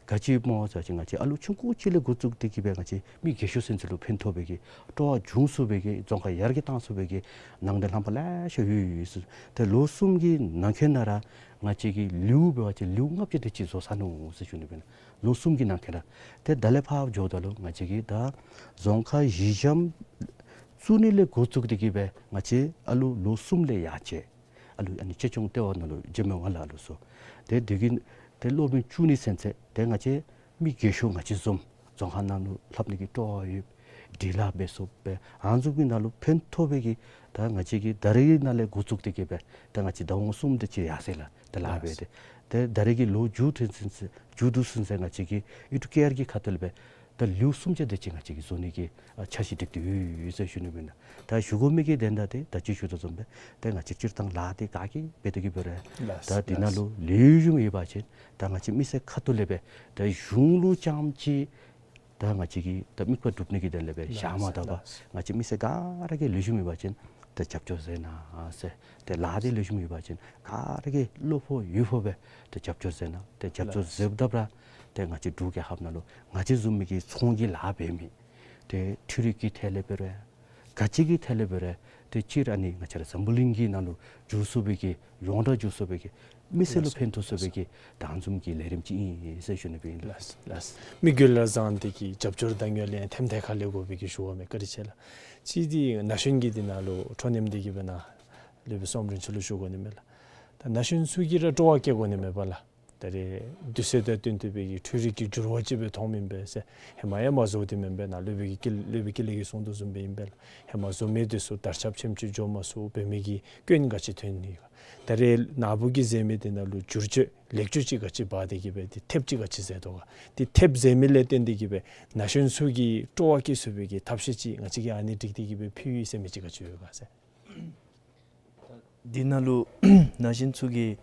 ག་ཅི་སྨོ་ཟེར་བ་ཅིན་ང་བཅས་ཨ་ལུ་ཆུང་ཀུ་ཅིག་ལས་འགོ་བཙུགས་ཏེ་གི་སྦེ་ང་བཅས་མི་རྒས་ཤོས་ཚུན་ཚོད་ལུ་ཕན་ཐོགས་པའི་གི་སྤྲོ་བ་འབྱུང་ཚུགས་པའི་གི་རྫོང་ཁ་ཡར་རྒྱས་བཏང་ཚུགས་པའི་གི་ནང་དོན་རྣམ་པ་ལེ་ཤ་ཡོད་ཡོད་ཟེར། ཏེ་ལོ་གསུམ་གྱི་ནང་འཁོད་ནང་ར་ང་བཅས་ཀྱིས་ལེའུ་འབད་བ་ཅིན་ལེའུ་ལྔ་བཅུ་དེ་ཅིག་བཟོ་ཚར་ནུག་ཟེར་ཞུ་ནི་ཨིན་པས། ལོ་གསུམ་གྱི་ནང་འཁོད་ར། ཏེ་ད་ལས་ཕར་འགྱོཝ་ད་ལུ་ང་བཅས་ཀྱིས་ད་རྫོང་ཁག་གཞི་འགྱམ་བཙུགས་ནི་ལས་འགོ་བཙུགས་ཏེ་གི་སྦེ་ང་བཅས་ཨ་ལུ་ལོ་གསུམ་ལས་ཡར་བཅད། ཨ་ལུ་ཨ་ནི་གཅེས་སྐྱོང་ལྟེ་བ་ནང་ལུ་འགྱོ་མི་ང་ལ་ལུ་སོ། ཏེ་དེ་གི་ཏེ་སློབ་རིམ་བཅུ་གཉིས་ཚུན་ཚོད་ཏེ་ང་བཅས་མི་རྒས་ཤོས་ང་བཅས་བཟུམ་རྫོང་ཁ་ནང་ལུ་ལྷབ་ནི་གི་སྤྲོ་བ་ཡོད། འབྲི་ལྷག་འབད་ཚུགས་པའི་ཨ་ནི་བཟུམ་གྱི་ནང་ལུ་ཕན་ཐོགས་པའི་གི་ད་ང་བཅས་ཀྱིས་ད་རེས་ནང་ལས་འགོ་བཙུགས་ཏེ་གི་སྦེ་ད་ང་བཅས་ཟླཝ་གསུམ་དེ་ཅིག་ཡར་སོང་ཡི་ལགས། ཏེ་ལཱ་འབད་དེ། ཏེ་ད་རེས་ཀྱི་ལོ་མཇུག་ཐོན་ཚུན་ཚོད་མཇུག་བསྡུ་ཚུན་ཚོད་ང་བཅས་ཀྱིས་ཨི་ཊུ་ཀེ་ཨར་གྱི་ཁ་ཐུག་ལས་སྦེ་ད་ལེའུ་སུམ་བརྒྱ་དེ་ཅིག་ང་བཅས་ཀྱིས་བཟོ་ནི་གི་ཨ་འཆར་གཞི་སྒྲིག་སྟེ་ཡོད་ཡོད་ཟེར་ཞུ་ནི་ཨིན་པས། ད་ཞུ་དགོ་མི་གི་དོན་དག་དེ་ད་ཅི་ཞུ་དོ་བཟུམ་སྦེ་ཏེ་ང་བཅས་སྤྱིར་བཏང་ལཱ་དེ་ག་གིས་འབད་དེ་གི་འབད་རུང་ལགས། ད་དེ་ནང་ལུ་ལེགས་ཤོམ་ཡོད་པ་ཅིན་ད་ང་བཅས་མི་སེར་ཁ་ཐུག་ལས་སྦེ་ད་གཞུང་ལུ་རྐྱངམ་ཅིག་ད་ང་བཅས་ཀྱིས་ད་དམིགས་པ་སྒྲུབ་ནི་གི་དོན་ལས་སྦེ་བཞག་མ་ད་པར་ལགས། ང་བཅས་མི་སེར་ག་ར་གིས་ལེགས་ཤོམ་ཡོད་པ་ཅིན་ད་རྒྱབ་སྐྱོར་མཛད་གནང་ཟེར། ཏེ་ལཱ་དེ་ལེགས་ཤོམ་ཡོད་པ་ཅིན་ག་ར་གིས་བློ་ཕོག་ཡུལ་ཕོག་སྦེ་ཏེ་རྒྱབ་སྐྱོར་མཛད་གནང་། ཏེ་རྒྱབ་སྐྱོར་ལགས། མཛདཔ་ད་ར་ཏེ་ང་བཅས་འབྲུག་རྒྱལ་ཁབ་ནང་ལུ་ང་བཅས་བཟུམ་མའི་གི་ཚོང་གི་ལཱ་འབད་མི་ཏེ་འཕྲུལ་རིག་གི་ཐད་ལས་འབད་རུང་ག་ཅི་གི་ཐད་ལས་འབད་རུང་ཏེ་སྤྱིར་ཨ་ནི་ང་བཅས་ར་འཛམ་བུ་གླིང་གི་ནང་ལུ་འགྱོ་ཚུགས་པའི་གི་ཡོངས་གྲགས་འགྱོ་ཚུགས་པའི་གི་མི་སེར་ལུ་ལགས་སོ། ཕན་ཐོགས་ཚུགས་པའི་གི་ད་ཨ་ནི་བཟུམ་གྱི་ལས་རིམ་ཅིག་ཨིན་ཟེར་ཞུ་ནི་ཨིན་པས། ལགས་ལགས། དམིགས་ཡུལ་ལ་བཟང་སྟེ་གི་རྒྱབ་སྐྱོར་དང་ཡོད་ལས་ཐེམ་ཐེ་ཁ་ལས་དགོ་པའི་གི་ཞུ་བ་མས། བཀའ་དྲིན་ཆེ་ལགས། གཅིག་འདི་ན་གཞོན་གྱི་འདི་ནང་ལུ་འཕྲོ་མཉམ་འདི་གི་སྦེ་ན་ལུ་སྦེ་སོམ་རིན་ཆུ་ལུ་ཞུ་དགོ་ནི་མས་ལགས། ད་ན་གཞོན་ཚུ་གིས་ར་སྤྲོ་བ་བསྐྱེད་དགོ་ནི་མས་པ་ལགས། ད་རེས་དུས་ཚོད་དང་བསྟུན་ཏེ་སྦེ་གི་འཕྲུལ་རིག་གི་འགྱུར་བ་ཅིག་སྦེ་མཐོངམ་ཨིན་པས་ཟེར། ཧེ་མ་ཡང་མ་བཟོ་སྟེ་མེན་པས། ན་སློབ་དཔོན་གྱི་སློབ་དཔོན་ཀུན་ལེགས་ཀྱིས་གསུང་དོ་བཟུམ་སྦེ་ཨིན་པས་ལགས། ཧེ་མ་བཟོ་མི་འདི་ཚུ་དར་ཁྱབ་ཆེམ་ཅིག་འགྱོ་མ་ཚུགས་པའི་མི་གི་སྐྱོན་ག་ཅི་ཐོན་ནི། ད་རེས་ན་བུ་གིས་མཛད་མི་འདི་ནང་ལུ་འགྱུར་བཅོས་ལེགས་བཅོས་ཅིག་ག་ཅི་འབག་སྟེ་གི་སྦེ་ཏེ་ཐེབས་ཅིག་ག་ཅི་མཛད་དོ་ག། ཏེ་ཐེབས་མཛད་མི་ལས་བརྟེན་ཏེ་གི་སྦེ་ན་གཞོན་ཚུ་གིས་སྤྲོ་བ་བསྐྱེད་ཚུགས་པའི་གི་ཐབས་ཤེས་ཅིག་ང་བཅས་ཀྱིས་ཨ་ནི་སྒྲིག་སྟེ་གི་སྦེ་ཕུལ་ཡི་ཟེར་མི་ཅིག་ག་ཅི་ཡོད་ག་ཟེར། འདི་ནང་ལུ་ན་གཞོན་ཚུ་གིས་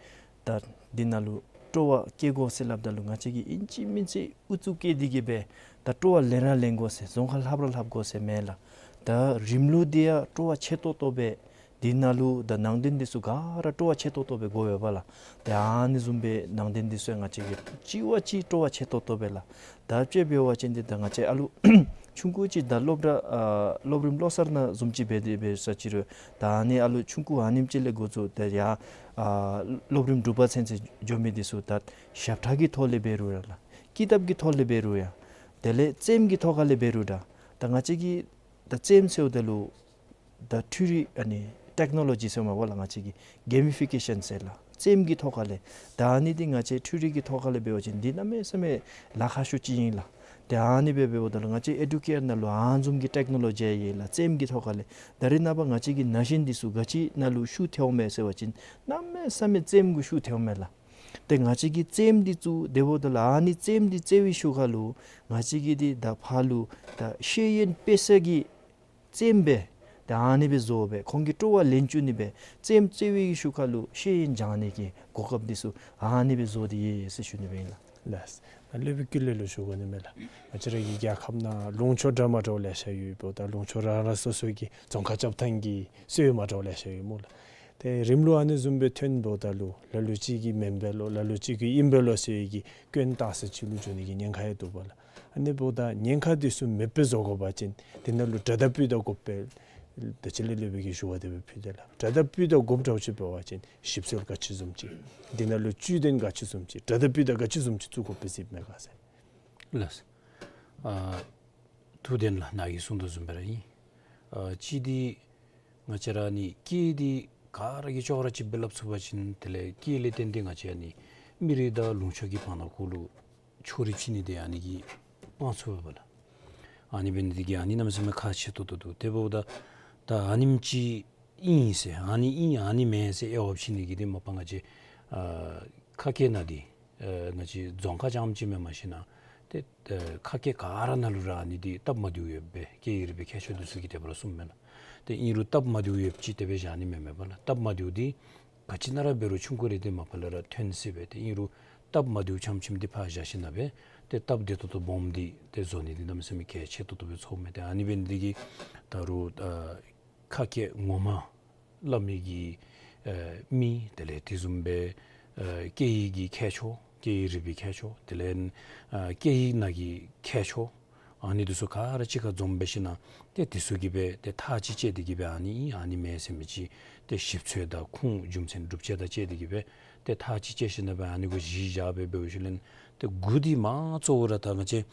ད་འདི་ནང་ལུ་སྤྲོ་བ་བསྐྱེད་དགོ་ཟེར་སླབ་ད་ལུ་ང་བཅས་ཀྱིས་ཨིན་ཅི་མིན་ཅི་ཨུ་ཚུགས་བསྐྱེད་དེ་གི་སྦེ་ད་སྤྲོ་བ་ལེན་ར་ལེན་དགོ་ཟེར་རྫོང་ཁ་ལྷབ་ར་ལྷབ་དགོ་ཟེར་མེན་ལགས། ད་རིམ་ལུགས་འདི་ཡང་སྤྲོ་བ་ཆེ་ཏོག་ཏོ་སྦེ་འདི་ནང་ལུ་ད་ནང་དོན་འདི་ཚུ་ག་ར་སྤྲོ་བ་ཆེ་ཏོག་ཏོ་སྦེ་དགོ་པས་པ་ལགས། ཏེ་ཨ་ནི་བཟུམ་སྦེ་ནང་དོན་འདི་ཚུ་ཡང་ང་བཅས་ཀྱིས་གཅིག་བ་གཅིག་སྤྲོ་བ་ཆེ་ཏོག་ཏོ་སྦེ་ལགས། ད་དཔྱེ་འབད་བ་ཅིན་འདི་ད་ང་བཅས་ཨ་ལུ་ཆུང་ཀུ་ཅིག་ད་སློབ་གྲྭ་ཨ་སློབ་རིམ་བློ་གསར་ནང་བཟུམ་ཅིག་འབད་དེ་འབད་ས་ཅིག་རུང་ད་ཨ་ནི་ཨ་ལུ་ཆུང་ཀུ་ཨ་ནེམ་ཅིག་ལས་འགོ་བཙུགས་ཏེ་ཡར་ཨ་སློབ་རིམ་དྲུག་པ་ཚུན་ཚོད་འགྱོ་མི་འདི་ཚུ་ད་ཞབས་ཁྲ་གི་ཐོག་ལས་འབད་རུང་ར་ལགས། ཀི་དེབ་ཀྱི་ཐོག་ལས་འབད་རུང་ཡང་དེ་ལས་རྩེདམོ་གི་ཐོག་ཁ་ལས་འབད་རུང་ད་ད་ང་བཅས་ཀྱིས་ད་རྩེདམོ་ཟེརཝ་ད་ལུ་ད་འཕྲུལ་རིག་ཨ་ནི་ཊེཀ་ནོ་ལོ་ཇི་ཟེར་མས་པ་ལགས། ང་བཅས་ཀྱིས་གེ་མི་ཕི་ཀེ་ཤཱན་ཟེར་ལགས། རྩེདམོ་གི་ཐོག་ཁ་ལས་ད་ཨ་ནི་འདི་ང་བཅས་འཕྲུལ་རིག་གི་ཐོག་ཁ་ལས་འབད་བ་ཅིན་འདི་གནམ་མེད་ས་མེད་ལཱ་ཁག་ཤོས་ཅིག་ཨིན་ལགས། ཏེ་ཨ་ནི་སྦེ་འབདཝ་ད་ལུ་ང་བཅས་ཨེ་ཌུ་ཀེར་ནང་ལུ་ཨ་ནི་བཟུམ་གྱི་ཊེཀ་ནོ་ལོ་ཇི་ཡོད་ལགས། རྩེདམོ་གི་ཐོག་ཁ་ལས་ད་རེས་ནངས་པ་ང་བཅས་ཀྱི་ན་གཞོན་འདི་ཚུ་ག་ཅི་ནང་ལུ་ཤུགས་ཐལཝ་མས་ཟེར་བ་ཅིན་གནམ་མེད་ས་མེད་རྩེདམོ་གུ་ཤུགས་ཐལཝ་མས་ལགས། ཏེ་ང་བཅས་ཀྱིས་རྩེདམོ་འདི་ཚུ་དེ་འབདཝ་ད་ལུ་ཨ་ནི་རྩེདམོ་འདི་རྩེ་བའི་ཤུལ་ཁ་ལུ་ང་བཅས་ཀྱིས་འདི་ད་ཕར་ལུ་ད་ཤེས་ཡོན་སྤེལ་ས་གི་རྩེདམོ་སྦེ་ད་ཨ་ནི་སྦེ་བཟོ་སྦེ་ཁོང་གི་སྤྲོ་བ་ལེན་བཅུག་ནི་སྦེ་རྩེདམོ་རྩེ་བའི་ཤུལ་ཁ་ལུ་ཤེས་ཡོན་སྦྱང་ནི་གི་གོ་སྐབས་འདི་ཚུ་ཨ་ནི་སྦེ་བཟོ་སྟེ་ཡོད་ཟེར་ཞུ་ནི་སྦེ་ཨིན་ལགས། ལགས། སློབ་དཔོན་ཀུན་ལེགས་ལུ་ཞུ་དགོ་ནི་མས་ལགས། ང་བཅས་ར་གི་རྒྱལ་ཁབ་ནང་ལུང་ཕྱོགས་འདྲ་མ་འདྲཝ་ལེ་ཤ་ཡོདཔ་ད་ལུང་ཕྱོགས་རང་རང་སོ་སོ་གི་རྫོང་ཁག་རྐྱབ་ཐངས་ཀྱི་སྲོལ་མ་འདྲཝ་ལེ་ཤ་ཡོད་སྨོ་ལགས། ཏེ་རིམ་ལུགས་ཨ་ནི་བཟུམ་སྦེ་ཐོན་འབདཝ་ད་ལུ་ལ་ལུ་ཅིག་གིས་མེན་པས་ལོ་ལ་ལུ་ཅིག་གིས་ཨིན་པས་ལོ་ཟེར་བའི་གི་སྐྱོན་བཏགས་ས་ཅིག་ལུ་འགྱོ་ནི་གི་ཉེན་ཁ་ཡང་འདུག་པ་ལགས། ཨ་ནི་འབདཝ་ད་ཉེན་ཁ་འདི་ཚུ་མེདཔ་སྦེ་བཟོ་དགོ་པ་ཅིན་འདི་ནང་ལུ་གྲལ་དང་སྤུས་དག་དགོ་པས། ད་ཅི་ལས་སློབ་དཔོན་གྱིས་ཞུ་བ་དེ་སྦེ་ཕུལ་ཏེ་ལགས། གྲལ་དང་སྤུས་དག་དགོཔ་འདྲཝ་ཅིག་འབད་བ་ཅིན་ཞིབ་འཚོལ་ག་ཅི་བཟུམ་ཅིག་འདི་ནང་ལུ་བཅུད་ལྡན་ག་ཅི་བཟུམ་ཅིག་གྲལ་དང་སྤུས་དག་ག་ཅི་བཟུམ་ཅིག་བཙུགས་དགོཔ་སྦེ་གཟིགསཔ་མས་ག་ཟེར། ལགས། ཨ་ཐུགས་བདེན་ལགས། ནཱ་གིས་གསུངས་དོ་བཟུམ་སྦེ་ར་ཨིན། ཨ་གཅིག་འདི་ང་བཅས་ར་ནི་སྐད་འདི་ག་ར་གིས་ཅོག་ར་གཅིག་སྦེ་སླབ་ཚུགས་པ་ཅིན་དེ་ལས་སྐད་ལས་བརྟེན་ཏེ་ང་བཅས་ཨ་ནི་མི་རིགས་དང་ལུང་ཕྱོགས་ཀྱི་བར་ན་གུ་ལུ་ཕྱོགས་རིས་ཕྱེ་ནི་འདི་ཨ་ནི་གིས་སྤང་ཚུགས་པས་ལགས། ཨ་ནི་འབད་ནི་འདི་གིས་ཨ་ནི་གནམ་མེད་ས་མེད་ཁག་ཆེ་ཏོག་ཏོ་འདུག། དེ་འབདཝ་ད་ད་ཨ་ནེམ་ཅིག་ཨིན་ཟེར་ཨ་ནི་ཨིན་ཨ་ནི་མེན་ཟེར་དབྱེ་བ་ཕྱེ་ནི་གི་འདི་མ་པ་ང་བཅས་ཨ་ཁ་སྐད་ནང་འདི་ཨ་ང་བཅས་རྫོང་ཁག་རྐྱངམ་ཅིག་མེན་མ་གཞི་ནང་ཏེ་ཨ་ཁ་སྐད་ག་ར་ནང་ལུ་ར་ཨ་ནི་འདི་སྟབས་མ་བདེཝ་ཡོདཔ་སྦེ་སྐད་ཡིག་རིག་པའི་མཁས་མཆོག་འདི་ཚུ་གིས་དེ་སྦེ་ར་གསུངམ་མས་ལགས། ཏེ་ཨིན་རུང་སྟབས་མ་བདེཝ་ཡོདཔ་ཅིག་དེ་སྦེ་བཞག་ནི་མེན་མས་པ་ལགས། སྟབས་མ་བདེཝ་འདི་ག་ཅི་ནང་ར་འབད་རུང་ཆུང་ཀུ་རེ་འདི་མ་པ་ལས་ར་ཐོན་སྲིད་པས། ཏེ་ཨིན་རུང་སྟབས་མ་བདེཝ་ཆམ་ཆིམ་འདི་ཕར་བཞག་ཞིནམ་ལས་ཏེ་སྟབས་བདེ་ཏོག་ཏོ་སྦོམ་འདི་ཏེ་བཟོ་ནི་འདི་གནམ་མེད་ས་མེད་གལ་ཆེ་ཏོག་ཏོ་སྦེ་ཚོརཝ་མས། ཏེ་ཨ་ནི་འབད་ནི་འདི་གིས་ད་རུང་ཨ་ཁ་སྐད་ངོ་མ་སླབ་མི་གི་ཨ་མི་དེ་ལས་དེ་བཟུམ་སྦེ་ཨ་སྐད་ཡིག་གི་མཁས་མཆོག་ སྐད་ཡིག་རིག་པའི་ཁྱད་ཆོས་དེ་ལས་ཨ་སྐད་ཡིག་ནང་གི་ཁྱད་ཆོས་ཨ་ནི་འདི་ཚུ་ག་ར་གཅིག་ཁར་འཛོམས་འབད་ཞིན་ན་ཏེ་འདི་ཚུ་གིས་སྦེ་ཏེ་ཐག་གཅིག་བཅད་དེ་གིས་སྦེ་ཨ་ནི་ཨ་ནི་མེན་ཟེར་མི་ཅིག་ཏེ་ཞིབ་འཚོལ་དང་ཁུངས་རྒྱུ་མཚན་སྒྲུབ་བྱེད་དང་བཅས་ཏེ་གིས་སྦེ་ཏེ་ཐག་གཅིག་བཅད་ཞིན་ན་སྦེ་ཨ་ནི་གུ་གཞི་བཞག་སྦེ་འབད་བ་ཅིན་ཏེ་འགོ་འདི་མ་གཙོ་བོ་ར་ད་ང་བཅས་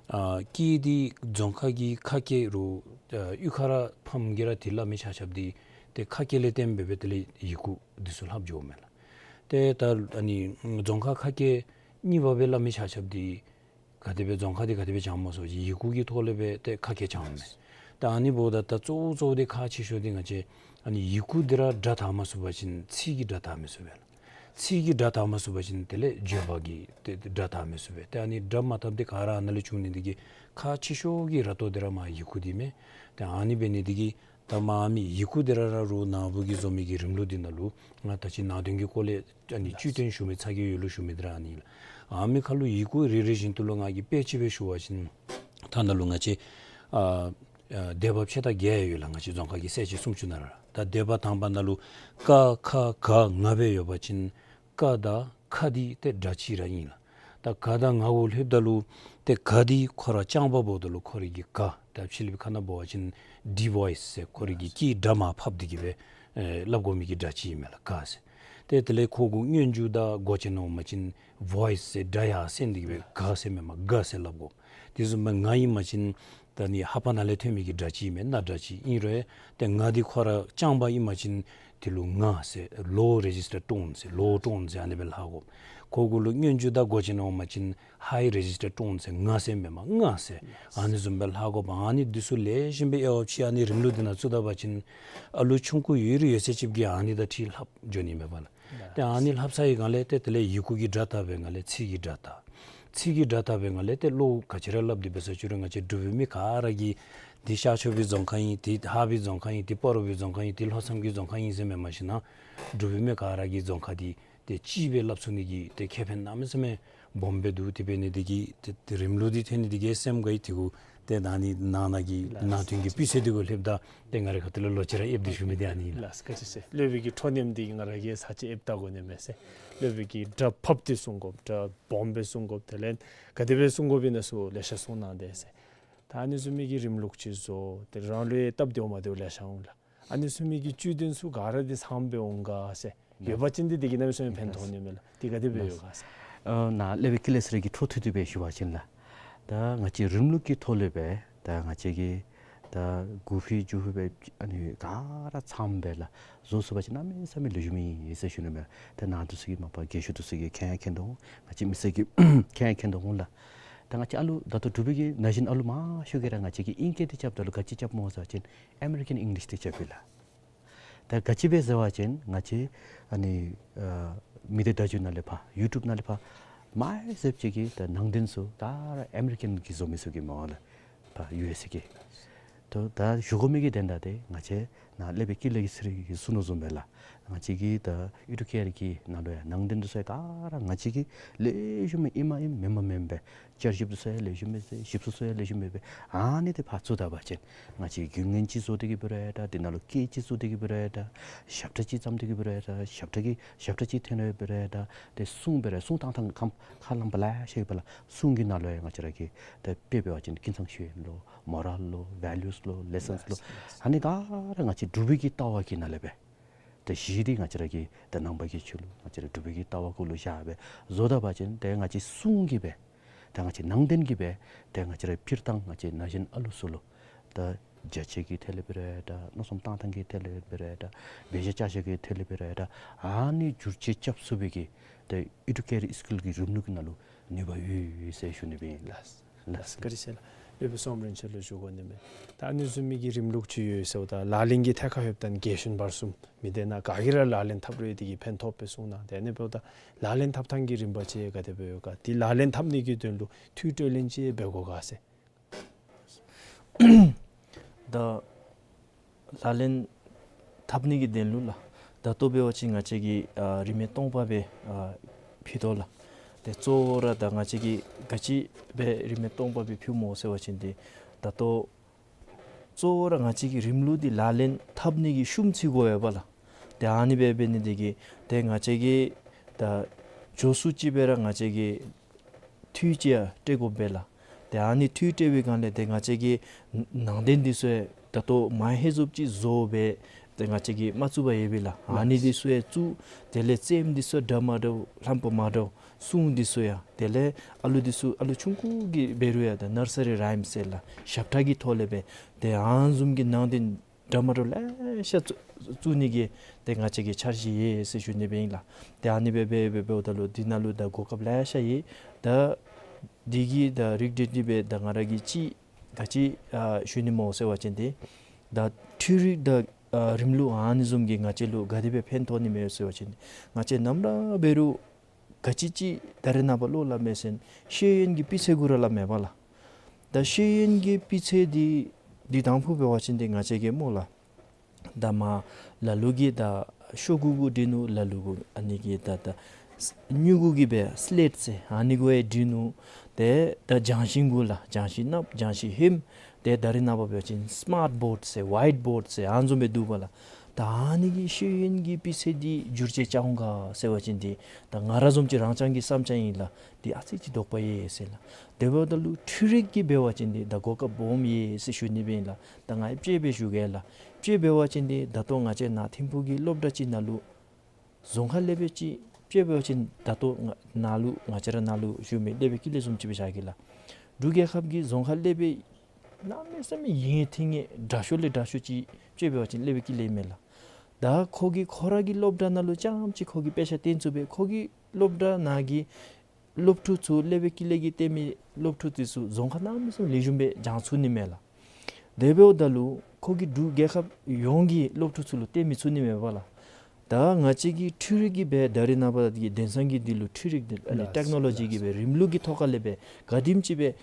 ཨ་སྐད་འདི་རྫོང་ཁ་གི་ཁ་སྐད་རུང་ཨ་གཡུས་ཁ་ར་ཕམ་གིས་ར་འདི་སླབ་མི་ཆ་ཁྱབ་འདི་ཏེ་ཁ་སྐད་ལས་བརྟེན་སྦེ་སྦེ་དེ་ལས་ཡི་གུ་འདི་ཚུ་ལྷབ་འགྱོཝ་མས་ལགས། ཏེ་ད་ཨ་ནི་རྫོང་ཁ་ཁ་སྐད་གཉིས་པ་སྦེ་སླབ་མི་ཆ་ཁྱབ་འདི་ག་དེ་སྦེ་རྫོང་ཁ་འདི་ག་དེ་སྦེ་བྱུངམ་སྨོ་ཟེར་བ་ཅིན་ཡི་གུ་གི་ཐོག་ལས་སྦེ་ཏེ་ཁ་སྐད་བྱུངམ་མས། ད་ཨ་ནི་འབདཝ་ད་ད་གཙོ་བོ་གཙོ་བོ་འདི་ཁག་ཆེ་ཤོས་འདི་ང་བཅས་ཨ་ནི་ཡི་གུ་འདི་ར་སྒྲ་དག་མ་ཚུགས་པ་ཅིན་ཚིག་གི་སྒྲ་དག་མི་ཚུགས་པས་ལགས། ཚིག་གི་སྒྲ་དག་མ་ཚུགས་པ་ཅིན་དེ་ལས་བརྗོད་པ་གི་ཏེ་སྒྲ་དག་མི་ཚུགས་པས། ཏེ་ཨ་ནི་སྒྲ་མ་དགཔ་འདི་ག་ར་ཨ་ནཱ་ལས་བྱུང་ནི་འདི་གིས་ཁག་ཆེ་ཤོས་ཀྱི་ར་ཏོ་འདི་ར་མ་ཡི་གུ་འདི་མས། ཏེ་ཨ་ནི་འབད་ནི་འདི་གིས་ད་མ་མི་ཡི་གུ་འདི་ར་ར་རུང་ནཱ་བུ་གིས་བཟོ་མི་གི་རིམ་ལུགས་འདི་ནང་ལུ་ང་ད་ཅི་ནང་དོན་གྱི་སྐོར་ལས་ཨ་ནི་བཅུད་བསྟན་ཞུ་མི་ཚ་གྱང་ཡོད་ལུ་ཞུ་མི་འདི་ར་ཨ་ནི་ལགས། ཨ་མི་ཁ་ལུ་ཡི་གུ་རེ་རེ་བཞིན་དུ་ལུ་ང་གིས་དཔེ་ཅིག་སྦེ་ཞུ་བ་ཅིན་ད་ནཱ་ལུ་ང་བཅས་ཨ་ཨ་སྡེ་པ་ཕྱེད་དང་བརྒྱད་ཡོད་ལགས། ང་བཅས་རྫོང་ཁ་གི་གསལ་བྱེད་སུམ་ཅུ་ནང་ར་ད་སྡེ་པ་དང་པ་ནང་ལུ་ཀ་ཁ་ག་ང་སྦེ་ཡོད་པ་ཅིན་ཀ་དང་ཁ་འདི་ཏེ་སྒྲ་གཅིག་ར་ཨིན་ལགས། ད་ག་དང་ང་གུ་ལྷོདཔ་ད་ལུ་ཏེ་ག་འདི་ཁོ་ར་རྐྱང་པ་འབདཝ་ད་ལུ་ཁོ་རའི་གི་ག་ད་ཕྱི་གླིང་པའི་ཁ་ནང་འབད་བ་ཅིན་ཌི་བོའིསི་ཟེར་ཁོ་རའི་གི་སྐད་སྒྲ་མར་ཕབ་སྟེ་གིས་སྦེ་ཨེ་སླབ་དགོ་མི་གི་སྒྲ་གཅིག་ཨིན་མས་ལགས་ག་ཟེར། ཏེ་དེ་ལས་ཁོ་གུ་སྔོན་འཇུག་དང་འགོ་ཅན་འོང་པ་ཅིན་བོའིསི་ཟེར་སྒྲ་ཡར་སེང་སྟེ་གིས་སྦེ་ག་ཟེར་མེན་པར་ག་ཟེར་སླབ་དགོ། དེ་བཟུམ་སྦེ་ང་ཨིན་པ་ཅིན་ད་ནི་ལྷ་པ་ནང་ལས་ཐོན་མི་གི་སྒྲ་གཅིག་ཨིན་མས། ན་སྒྲ་གཅིག་ཨིན་རུང་ཏེ་ང་འདི་ཁོ་ར་རྐྱང་པ་ཨིན་པ་ཅིན་དེ་ལུ་ང་ཟེར་ལོ་རེ་ཇིས་ཊར་ཊོན་ཟེར་ལོ་ཊོན་ཟེར་ཨ་ནི་སྦེ་ལྷག་དགོ། ཁོ་གུ་ལུ་སྔོན་འཇུག་དང་འགོ་ཅན་འོང་པ་ཅིན་ཧའི་རེ་ཇིས་ཊར་ཊོན་ཟེར་ང་ཟེར་མེན་པར་ང་ཟེར་ཨ་ནི་བཟུམ་སྦེ་ལྷག་དགོ་པས། ཨ་ནི་འདི་ཚུ་ལེགས་ཤོམ་སྦེ་དབྱེ་བ་ཕྱེ་ཨ་ནི་རིམ་ལུགས་འདི་ནང་བཙུགས་ད་པ་ཅིན་ཨ་ལུ་ཆུང་ཀུ་ཡོད་རུང་ཡོད་ཚད་ཅིག་གིས་ཨ་ནི་དང་འཁྲིལ་ལྷབ་འགྱོ་ནི་མས་པ་ལགས། ཏེ་ཨ་ནི་ལྷབ་ཚར་བའི་སྒང་ལས་ཏེ་དེ་ལས་ཡི་གུ་གི་སྒྲ་དག་པའི་སྒང་ལས་ཚིག་གི་སྒྲ་དག། ཚིག་གི་སྒྲ་དག་པའི་སྒང་ལས་ཏེ་བློ་ག་ཅི་ར་སླབ་སྟེ་འབད་ས་ཅི་རུང་ང་བཅས་འབྲུག་པའི་མི་ག་ར་གིས་འདི་ཤར་ཕྱོགས་པའི་རྫོང་ཁ་ཨིན། འདི་ལྷ་པའི་རྫོང་ཁ་ཨིན། འདི་སྤ་རོ་པའི་རྫོང་ཁ་ཨིན། འདི་ལྷོ་མཚམས་ཀྱི་རྫོང་ཁ་ཨིན་ཟེར་མེན་པར་ཞིན་ན་འབྲུག་པའི་མི་ག་ར་གིས་རྫོང་ཁ་འདི་ཏེ་གཅིག་སྦེ་སླབ་ཚུགས་ནི་གི་ཏེ་ཁེ་ཕན་གནམ་མེད་ས་མེད་སྦོམ་སྦེ་འདུག། དེ་འབད་ནི་འདི་གིས་ཏེ་ཏེ་རིམ་ལུགས་འདི་ཐོན་ནི་འདི་གིས་སེམས་དགའ་ཡི། དེ་གུ་ཏེ་ད་ནི་ནང་ན་གི་ནང་དོན་གྱི་སྤུས་ཚད་འདི་གུ་ལྷོདཔ་ད་ཏེ་ང་རའི་ཁ་ཐུག་ལས་ལོག་ཅི་ར་ཨེབ་སྟེ་ཞུ་མི་འདི་ཨ་ནི་ཨིན་ལགས། ལགས་བཀའ་དྲིན་ཆེ། སློབ་དཔོན་གྱི་ཁྲོ་གནམ་འདི་ང་ར་གིས་ས་ཅིག་ཨེབ་བལྟ་དགོ་ནི་མས་ཟེར། སློབ་དཔོན་གྱིས་སྒྲ་ཕབ་སྟེ་གསུང་དགོཔ་སྒྲ་སྦོམ་སྦེ་གསུང་དགོཔ་དེ་ལས་ག་དེ་སྦེ་གསུང་དགོཔ་ཨིན་ན་ཚུ་ལེ་ཤ་གསུང་གནང་དེས་ཟེར། ད་ཨ་ནི་བཟུམ་མའི་གི་རིམ་ལུགས་ཅིག་བཟོ་སྟེ་རང་ལུ་ཡང་སྟབས་བདེཝ་མ་བདེཝ་ལེ་ཤ་འོང་ལགས། ཨ་ནི་བཟུམ་མའི་གི་བཅུད་ལྡན་ཚུ་ག་ར་འདི་ཚངམ་སྦེ་འོང་ག་ཟེར། ཡོད་པ་ཅིན་འདི་འདི་གིས་གནམ་མེད་ས་མེད་ཕན་ཐོགས་ནི་མས་ལགས། འདི་ག་དེ་སྦེ་ཡོད་ག་ཟེར། ཨ་ནཱ་སློབ་དཔོན་ཀུན་ལེགས་ཟེར་ར་གི་འཕྲོ་མཐུད་དེ་སྦེ་ཞུ་བ་ཅིན་ལགས། ད་ང་བཅས་རིམ་ལུགས་ཀྱི་ཐོག་ལས་སྦེ་ད་ང་བཅས་ཀྱིས་ད་དགུ་པའི་བཅུ་པའི་ཨ་ནི་ག་ར་ཚངམ་སྦེ་ལགས་བཟོ་ཚུགས་པ་ཅིན་གནམ་མེད་ས་མེད་ལེགས་ཤོམ་ཨིན་ཟེར་ཞུ་ནི་མས། ད་ནཱ་འདི་ཚུ་གི་མ་པ་རྒན་ཤོས་འདི་ཚུ་གིས་མཁྱེན་ཡང་མཁྱེན་དོ་འོང་། ང་བཅས་མི་སེར་གྱིས་མཁྱེན་ཡང་མཁྱེན་དོ་འོང་ལགས། ད་ང་བཅས་ཨ་ལུ་ད་ལྟོ་འབྲུག་པའི་གི་ན་གཞོན་ཨ་ལུ་མང་ཤོས་ཀྱིས་ར་ང་བཅས་ཀྱིས་ཨིང་སྐད་འདི་རྐྱབ་ད་ལུ་ག་ཅི་རྐྱབ་སྨོ་ཟེར་བ་ཅིན་ཨ་མེ་རི་ཀན་ཨིང་ལིཤ་འདི་རྐྱབ་ཨིན་ལགས། ད་ག་ཅི་སྦེ་ཟེར་བ་ཅིན་ང་བཅས་ཨ་ནི་ཨ་མི་སྡེ་བརྡ་བརྒྱུད་ནང་ལས་ཕར་ཡུ་ཊུབ་ནང་ལས་ཕར་མ་ཧེ་ཟེབ་ཅིག་གི་ད་ནང་དོན་ཚུ་ག་ར་ཨ་མེ་རི་ཀན་གྱིས་བཟོ་མི་ཚུ་གི་སྨོ་ལགས། ཕར་ཡུ་ཨེས་ཨེ་གི། ད་ད་ཞུ་དགོ་མི་གི་དོན་དག་འདི་ང་བཅས་ནཱ་སློབ་དཔོན་ཀུན་ལེགས་ཟེར་ར་གིས་གསུངས་དོ་བཟུམ་སྦེ་ལགས། ང་བཅས་ཀྱི་ད་ཨེ་ཌུ་ཀེར་གྱི་ནང་ལུ་ཡང་ནང་དོན་འདི་ཚུ་ཡང་ག་ར་ང་བཅས་ཀྱིས་ལེགས་ཤོམ་སྦེ་ཨིནམ་ཨིནམ་མེནམ་མེནམ་སྦེ་བསྐྱར་ཞིབ་འདི་ཚུ་ཡང་ལེགས་ཤོམ་སྦེ་ཞིབ་འཚོལ་ཚུ་ཡང་ལེགས་ཤོམ་སྦེ་ཨ་ནི་འདི་ཕར་བཙུགས་ད་པ་ཅིན་ང་བཅས་རྒྱུན་ལྡན་ཅིག་བཟོ་སྟེ་གི་འབད་རུང་ཡང་འདྲ། འདི་ནང་ལུ་སྐད་ཅིག་བཙུགས་ཏེ་གི་འབད་རུང་ཡང་འདྲ། ཞབས་ཁྲ་ཅིག་བརྩམས་ཏེ་གི་འབད་རུང་ཡང་འདྲ། ཞབས་ཁྲ་གི་ཞབས་ཁྲ་ཅིག་འཐེན་རུང་འབད་རུང་ཡང་འདྲ། ཏེ་གསུང་འབད་རུང་གསུང་བཏང་ཐངས་ཁམས་ཁ་ལམ་པ་ལེ་ཤ་ཡོད་པ་ལགས། གསུང་གི་ནང་ལུ་ཡང་ང་བཅས་ར་གི་ད་དཔེ་འབད་བ་ཅིན་ཀུན་བཟང་ཤེས་ཡོན་ལོ་མོ་རལ་ལོ་ཝེ་ལུས་ལོ་ལེ་སཱནསི་ལོ་ཨ་ནི་ག་ར་ང་བཅས་འབྲུག་པའི་གི་ལྟ་བ་གི་ནང་ལས་སྦེ་ད་གཞི་འདི་ང་བཅས་ར་གི་ད་ནང་པ་གི་ཆོས་ལུགས་ང་བཅས་ར་འབྲུག་པའི་གི་ལྟ་བ་གུ་ལུ་བཞག་སྦེ་བཟོ་ད་པ་ཅིན་ཏེ་ང་བཅས་གསུང་གིས་སྦེ་ད་ང་བཅས་ནང་དོན་གྱིས་སྦེ་ཏེ་ང་བཅས་ར་སྤྱིར་བཏང་ང་བཅས་ན་གཞོན་ཨ་ལུ་ཚུ་ལུ་ད་རྒྱ་ཆེ་གི་ཐད་ལས་འབད་རུང་ཡང་འདྲ། མནོ་བསམ་བཏང་ཐངས་ཀྱི་ཐད་ལས་འབད་རུང་ཡང་འདྲ། འབད་བཞག་བཅའ་བཞག་གི་ཐད་ལས་འབད་རུང་ཡང་འདྲ། ཨ་ནི་བསྒྱུར་བཅོས་རྐྱབ་ཚུགས་པའི་གི་ཏེ་ཨེ་ཌུ་ཀེར་སི་ཀུལ་གྱི་རིམ་ལུགས་ཀྱི་ནང་ལུ་ནུས་པ་ཡོད་ཡོད་ཟེར་ཞུ་ནི་སྦེ་ཨིན་ལགས། ལགས། བཀའ་དྲིན་ཆེ་ལགས། སློབ་དཔོན་སོམ་རིན་ཆེན་ལུ་ཞུ་དགོ་ནི་མས། ད་ཨ་ནི་བཟུམ་མའི་གི་རིམ་ལུགས་ཅིག་ཡོད་ཟེརཝ་ད་ལག་ལེན་གྱི་ཐད་ཁར་ལྷོདཔ་ད་རྒན་གཞོན་བར་གསུམ་མི་སྡེ་ནང་ག་གིས་ར་ལག་ལེན་འཐབ་རུང་འདི་གིས་ཕན་ཐོགས་པས་གསུངས་གནང་། ཏེ་ཨ་ནི་འབདཝ་ད་ལག་ལེན་འཐབ་ཐངས་ཀྱི་རིམ་པ་ཅིག་ག་དེ་སྦེ་ཡོད་ག། འདི་ལག་ལེན་འཐབ་ནི་གི་དོན་ལུ་ཐུགས་སྤྲོ་ལེན་ཅིག་འབད་དགོ་ག་ཟེར། ད་ལག་ལེན་འཐབ་ནི་གི་དོན་ལུ་ལགས། ད་ལྟོ་འབད་བ་ཅིན་ང་བཅས་ཀྱིས་ཨ་རིན་མེད་སྟོང་པ་སྦེ་ཨ་ཕུལ་དོ་ལགས། ཏེ་གཙོ་བོ་ར་ད་ང་བཅས་ཀྱིས་ག་ཅི་སྦེ་རིན་མེད་སྟོང་པ་སྦེ་ཕུལཝ་སྨོ་ཟེར་བ་ཅིན་ཏེ་ད་ལྟོ་གཙོ་བོ་ར་ང་བཅས་ཀྱི་རིམ་ལུགས་འདི་ལག་ལེན་འཐབ་ནི་གི་ཤུམ་ཚུ་དགོ་པས་ལགས། ཏེ་ཨ་ནི་སྦེ་འབད་ནི་འདི་གིས་ཏེ་ང་བཅས་ཀྱིས་ད་ མགྱོགས་སུ་ཅིག་སྦེ་ར་ང་བཅས་ཀྱིས་འཕྲུལ་ཅིག་ཡང་སྤྲོད་དགོ་པས་ལགས། ཏེ་ཨ་ནི་འཕྲུལ་སྤྲོད་པའི་སྒང་ལས་ཏེ་ང་བཅས་ཀྱི་ནང་རྟེན་འདི་ཚུ་ཡང་ད་ལྟོ་མ་ཧེ་བཟུམ་ཅིག་བཟོ་སྦེ་ཏེ་ང་བཅས་ཀྱིས་མ་བཙུགས་པར་ཡོད་པས་ལགས། ཨ་ནི་འདི་ཚུ་ཡང་བཙུགས། དེ་ལས་རྩེདམོ་འདི་ཚུ་འདྲ་མ་འདྲཝ་ལྷམ་པ་མ་འདྲཝ་སྲུང་འདི་ཚུ་ཡང་དེ་ལས་ཨ་ལུ་འདི་ཚུ་ཨ་ལུ་ཆུང་ཀུ་གི་འབད་རུང་ཡང་ད་ནར་སི་རི་རའིམ་ཟེར་ལགས། ཞབས་ཁྲ་གི་ཐོག་ལས་སྦེ་ཏེ་ཨ་ནི་བཟུམ་གྱི་ནང་རྟེན་འདྲ་མ་འདྲཝ་ལེ་ཤ་བཙུགས་བཙུགས་ནི་གི་ཏེ་ང་བཅས་ཀྱི་འཆར་གཞི་ཡོད་ཟེར་ཞུ་ནི་སྦེ་ཨིན་ལགས། ཏེ་ཨ་ནི་སྦེ་འབད་འབད་འབདཝ་ད་ལུ་འདི་ནང་ལུ་ད་གོ་སྐབས་ལེ་ཤ་ཡོད། ད་འདི་གི་ད་རིགས་འདི་འདི་སྦེ་ད་ང་ར་གིས་ཅིག་ག་ཅི་ཨ་ཞུ་ནི་སྨོ་ཟེར་བ་ཅིན་ཏེ་ད་འཕྲུལ་རིག་དང་ཨ་རིམ་ལུགས་ཨ་ནི་བཟུམ་གྱིས་ང་བཅས་ལུ་ག་དེ་སྦེ་ཕན་ཐོགས་ནི་མས་ཟེར་བ་ཅིན་ང་བཅས་ནམ་ར་འབད་རུང་ག་ཅི་ཅིག་ད་རེས་ནངས་པ་བློ་སླབ་མས་ཟེར་ཤེས་ཡོན་གྱི་སྤུས་ཚད་གུ་ར་སླབ་མས་པ་ལགས། ད་ཤེས་ཡོན་གྱི་སྤུས་ཚད་འདི་འདི་དང་ཕུ་འབད་བ་ཅིན་ཏེ་ང་བཅས་ཀྱིས་སྨོ་ལགས། ད་མར་ལ་ལུ་གིས་ད་ཤོག་གུ་གུ་འབྲི་ནུག། ལ་ལུ་གུ་ཨ་ནི་གིས་ད་ད་སྨྱུ་གུ་གིས་སྦེ་སི་ལེཊ་ཟེར་ཨ་ནི་གུ་ཡང་འབྲི་ནུག། ཏེ་ད་ལྗང་ཤིང་གུ་ལགས། ལྗང་ཤིང་ནགཔོ་ལྗང་ཤིང་ཧེམ། ཏེ་ད་རེས་ནངས་པ་འབད་བ་ཅིན་སི་མཱཊ་བོཌ་ཟེར་ཝའིཊ་བོཌ་ཟེར་ཨ་ནི་བཟུམ་སྦེ་འདུག་པ་ལགས། ད་ཨ་ནི་གི་ཤེས་ཡོན་གྱི་སྤུས་ཚད་འདི་འགྱུར་བཅོས་རྐྱབ་འོང་ག་ཟེར་བ་ཅིན་ཏེ་ད་ང་ར་བཟུམ་ཅིག་རང་རྐྱང་གི་བསམ་འཆར་ཨིན་ལགས། འདི་ཨ་ཙི་ཅིག་དོགས་པ་ཡོད་ཟེར་ལགས། དེ་འབདཝ་ད་ལུ་འཕྲུལ་རིག་གིས་འབད་བ་ཅིན་ཏེ་ད་གོ་སྐབས་སྦོམ་ཡོད་ཟེར་ཞུ་ནི་སྦེ་ཨིན་ལགས། ད་ང་ཡང་དཔྱེ་སྦེ་ཞུ་གེ་ལགས། དཔྱེ་འབད་བ་ཅིན་ཏེ་ད་ལྟོ་ང་བཅས་ནཱ་ཐིམ་ཕུག་གི་སློབ་གྲྭ་ཅིག་ནང་ལུ་རྫོང་ཁ་ལས་སྦེ་ཅིག་དཔྱེ་འབད་བ་ཅིན་ད་ལྟོ་ང་ནཱ་ལུ་ང་བཅས་ར་ནཱ་ལུ་བཞུགས་མི་སློབ་དཔོན་ཀུན་ལེགས་བཟུམ་ཅིག་སྦེ་བཞག་གེ་ལགས། འབྲུག་རྒྱལ་ཁབ་ཀྱི་རྫོང་ཁ་ལས་སྦེ་གནམ་མེད་ས་མེད་ཡིད་ཐིམ་ངེ་དྲག་ཤོས་ལས་དྲག་ཤོས་ཅིག་དཔྱེ་འབད་བ་ཅིན་སློབ་དཔོན་ཀུན་ལེགས་མས་ལགས། ད་ཁོ་གིས་ཁོ་ར་གི་སློབ་གྲྭ་ནང་ལུ་རྐྱངམ་ཅིག་ཁོ་གིས་དཔེ་ཆ་སྟོན་ཚུགས་པས། ཁོ་གི་སློབ་གྲྭ་ནང་གི་སློབ་ཕྲུག་ཚུ་སློབ་དཔོན་ཀུན་ལེགས་ཀྱིས་སྟོན་མི་སློབ་ཕྲུག་འདི་ཚུ་རྫོང་ཁ་གནམ་མེད་ས་མེད་ལེགས་ཤོམ་སྦེ་སྦྱང་ཚུགས་ནི་མས་ལགས། དེ་འབདཝ་ད་ལུ་ཁོ་གིས་འབྲུག་རྒྱལ་ཁབ་ཡོངས་ཀྱི་སློབ་ཕྲུག་ཚུ་ལུ་སྟོན་མི་ཚུགས་ནི་མས་པ་ལགས། ད་ང་བཅས་ཀྱི་འཕྲུལ་རིག་གིས་སྦེ་ད་རེས་ནངས་པ་གི་དེང་སང་གི་འདི་ལུ་འཕྲུལ་རིག་འདི་ཨ་ནི་ལགས་སོ། ཊེཀ་ནོ་ལོ་ཇི་ལགས་གི་སྦེ་རིམ་ལུགས་ཀྱི་ཐོག་ཁ་ལས་སྦེ་ག་དེམ་ཅིག་སྦེ་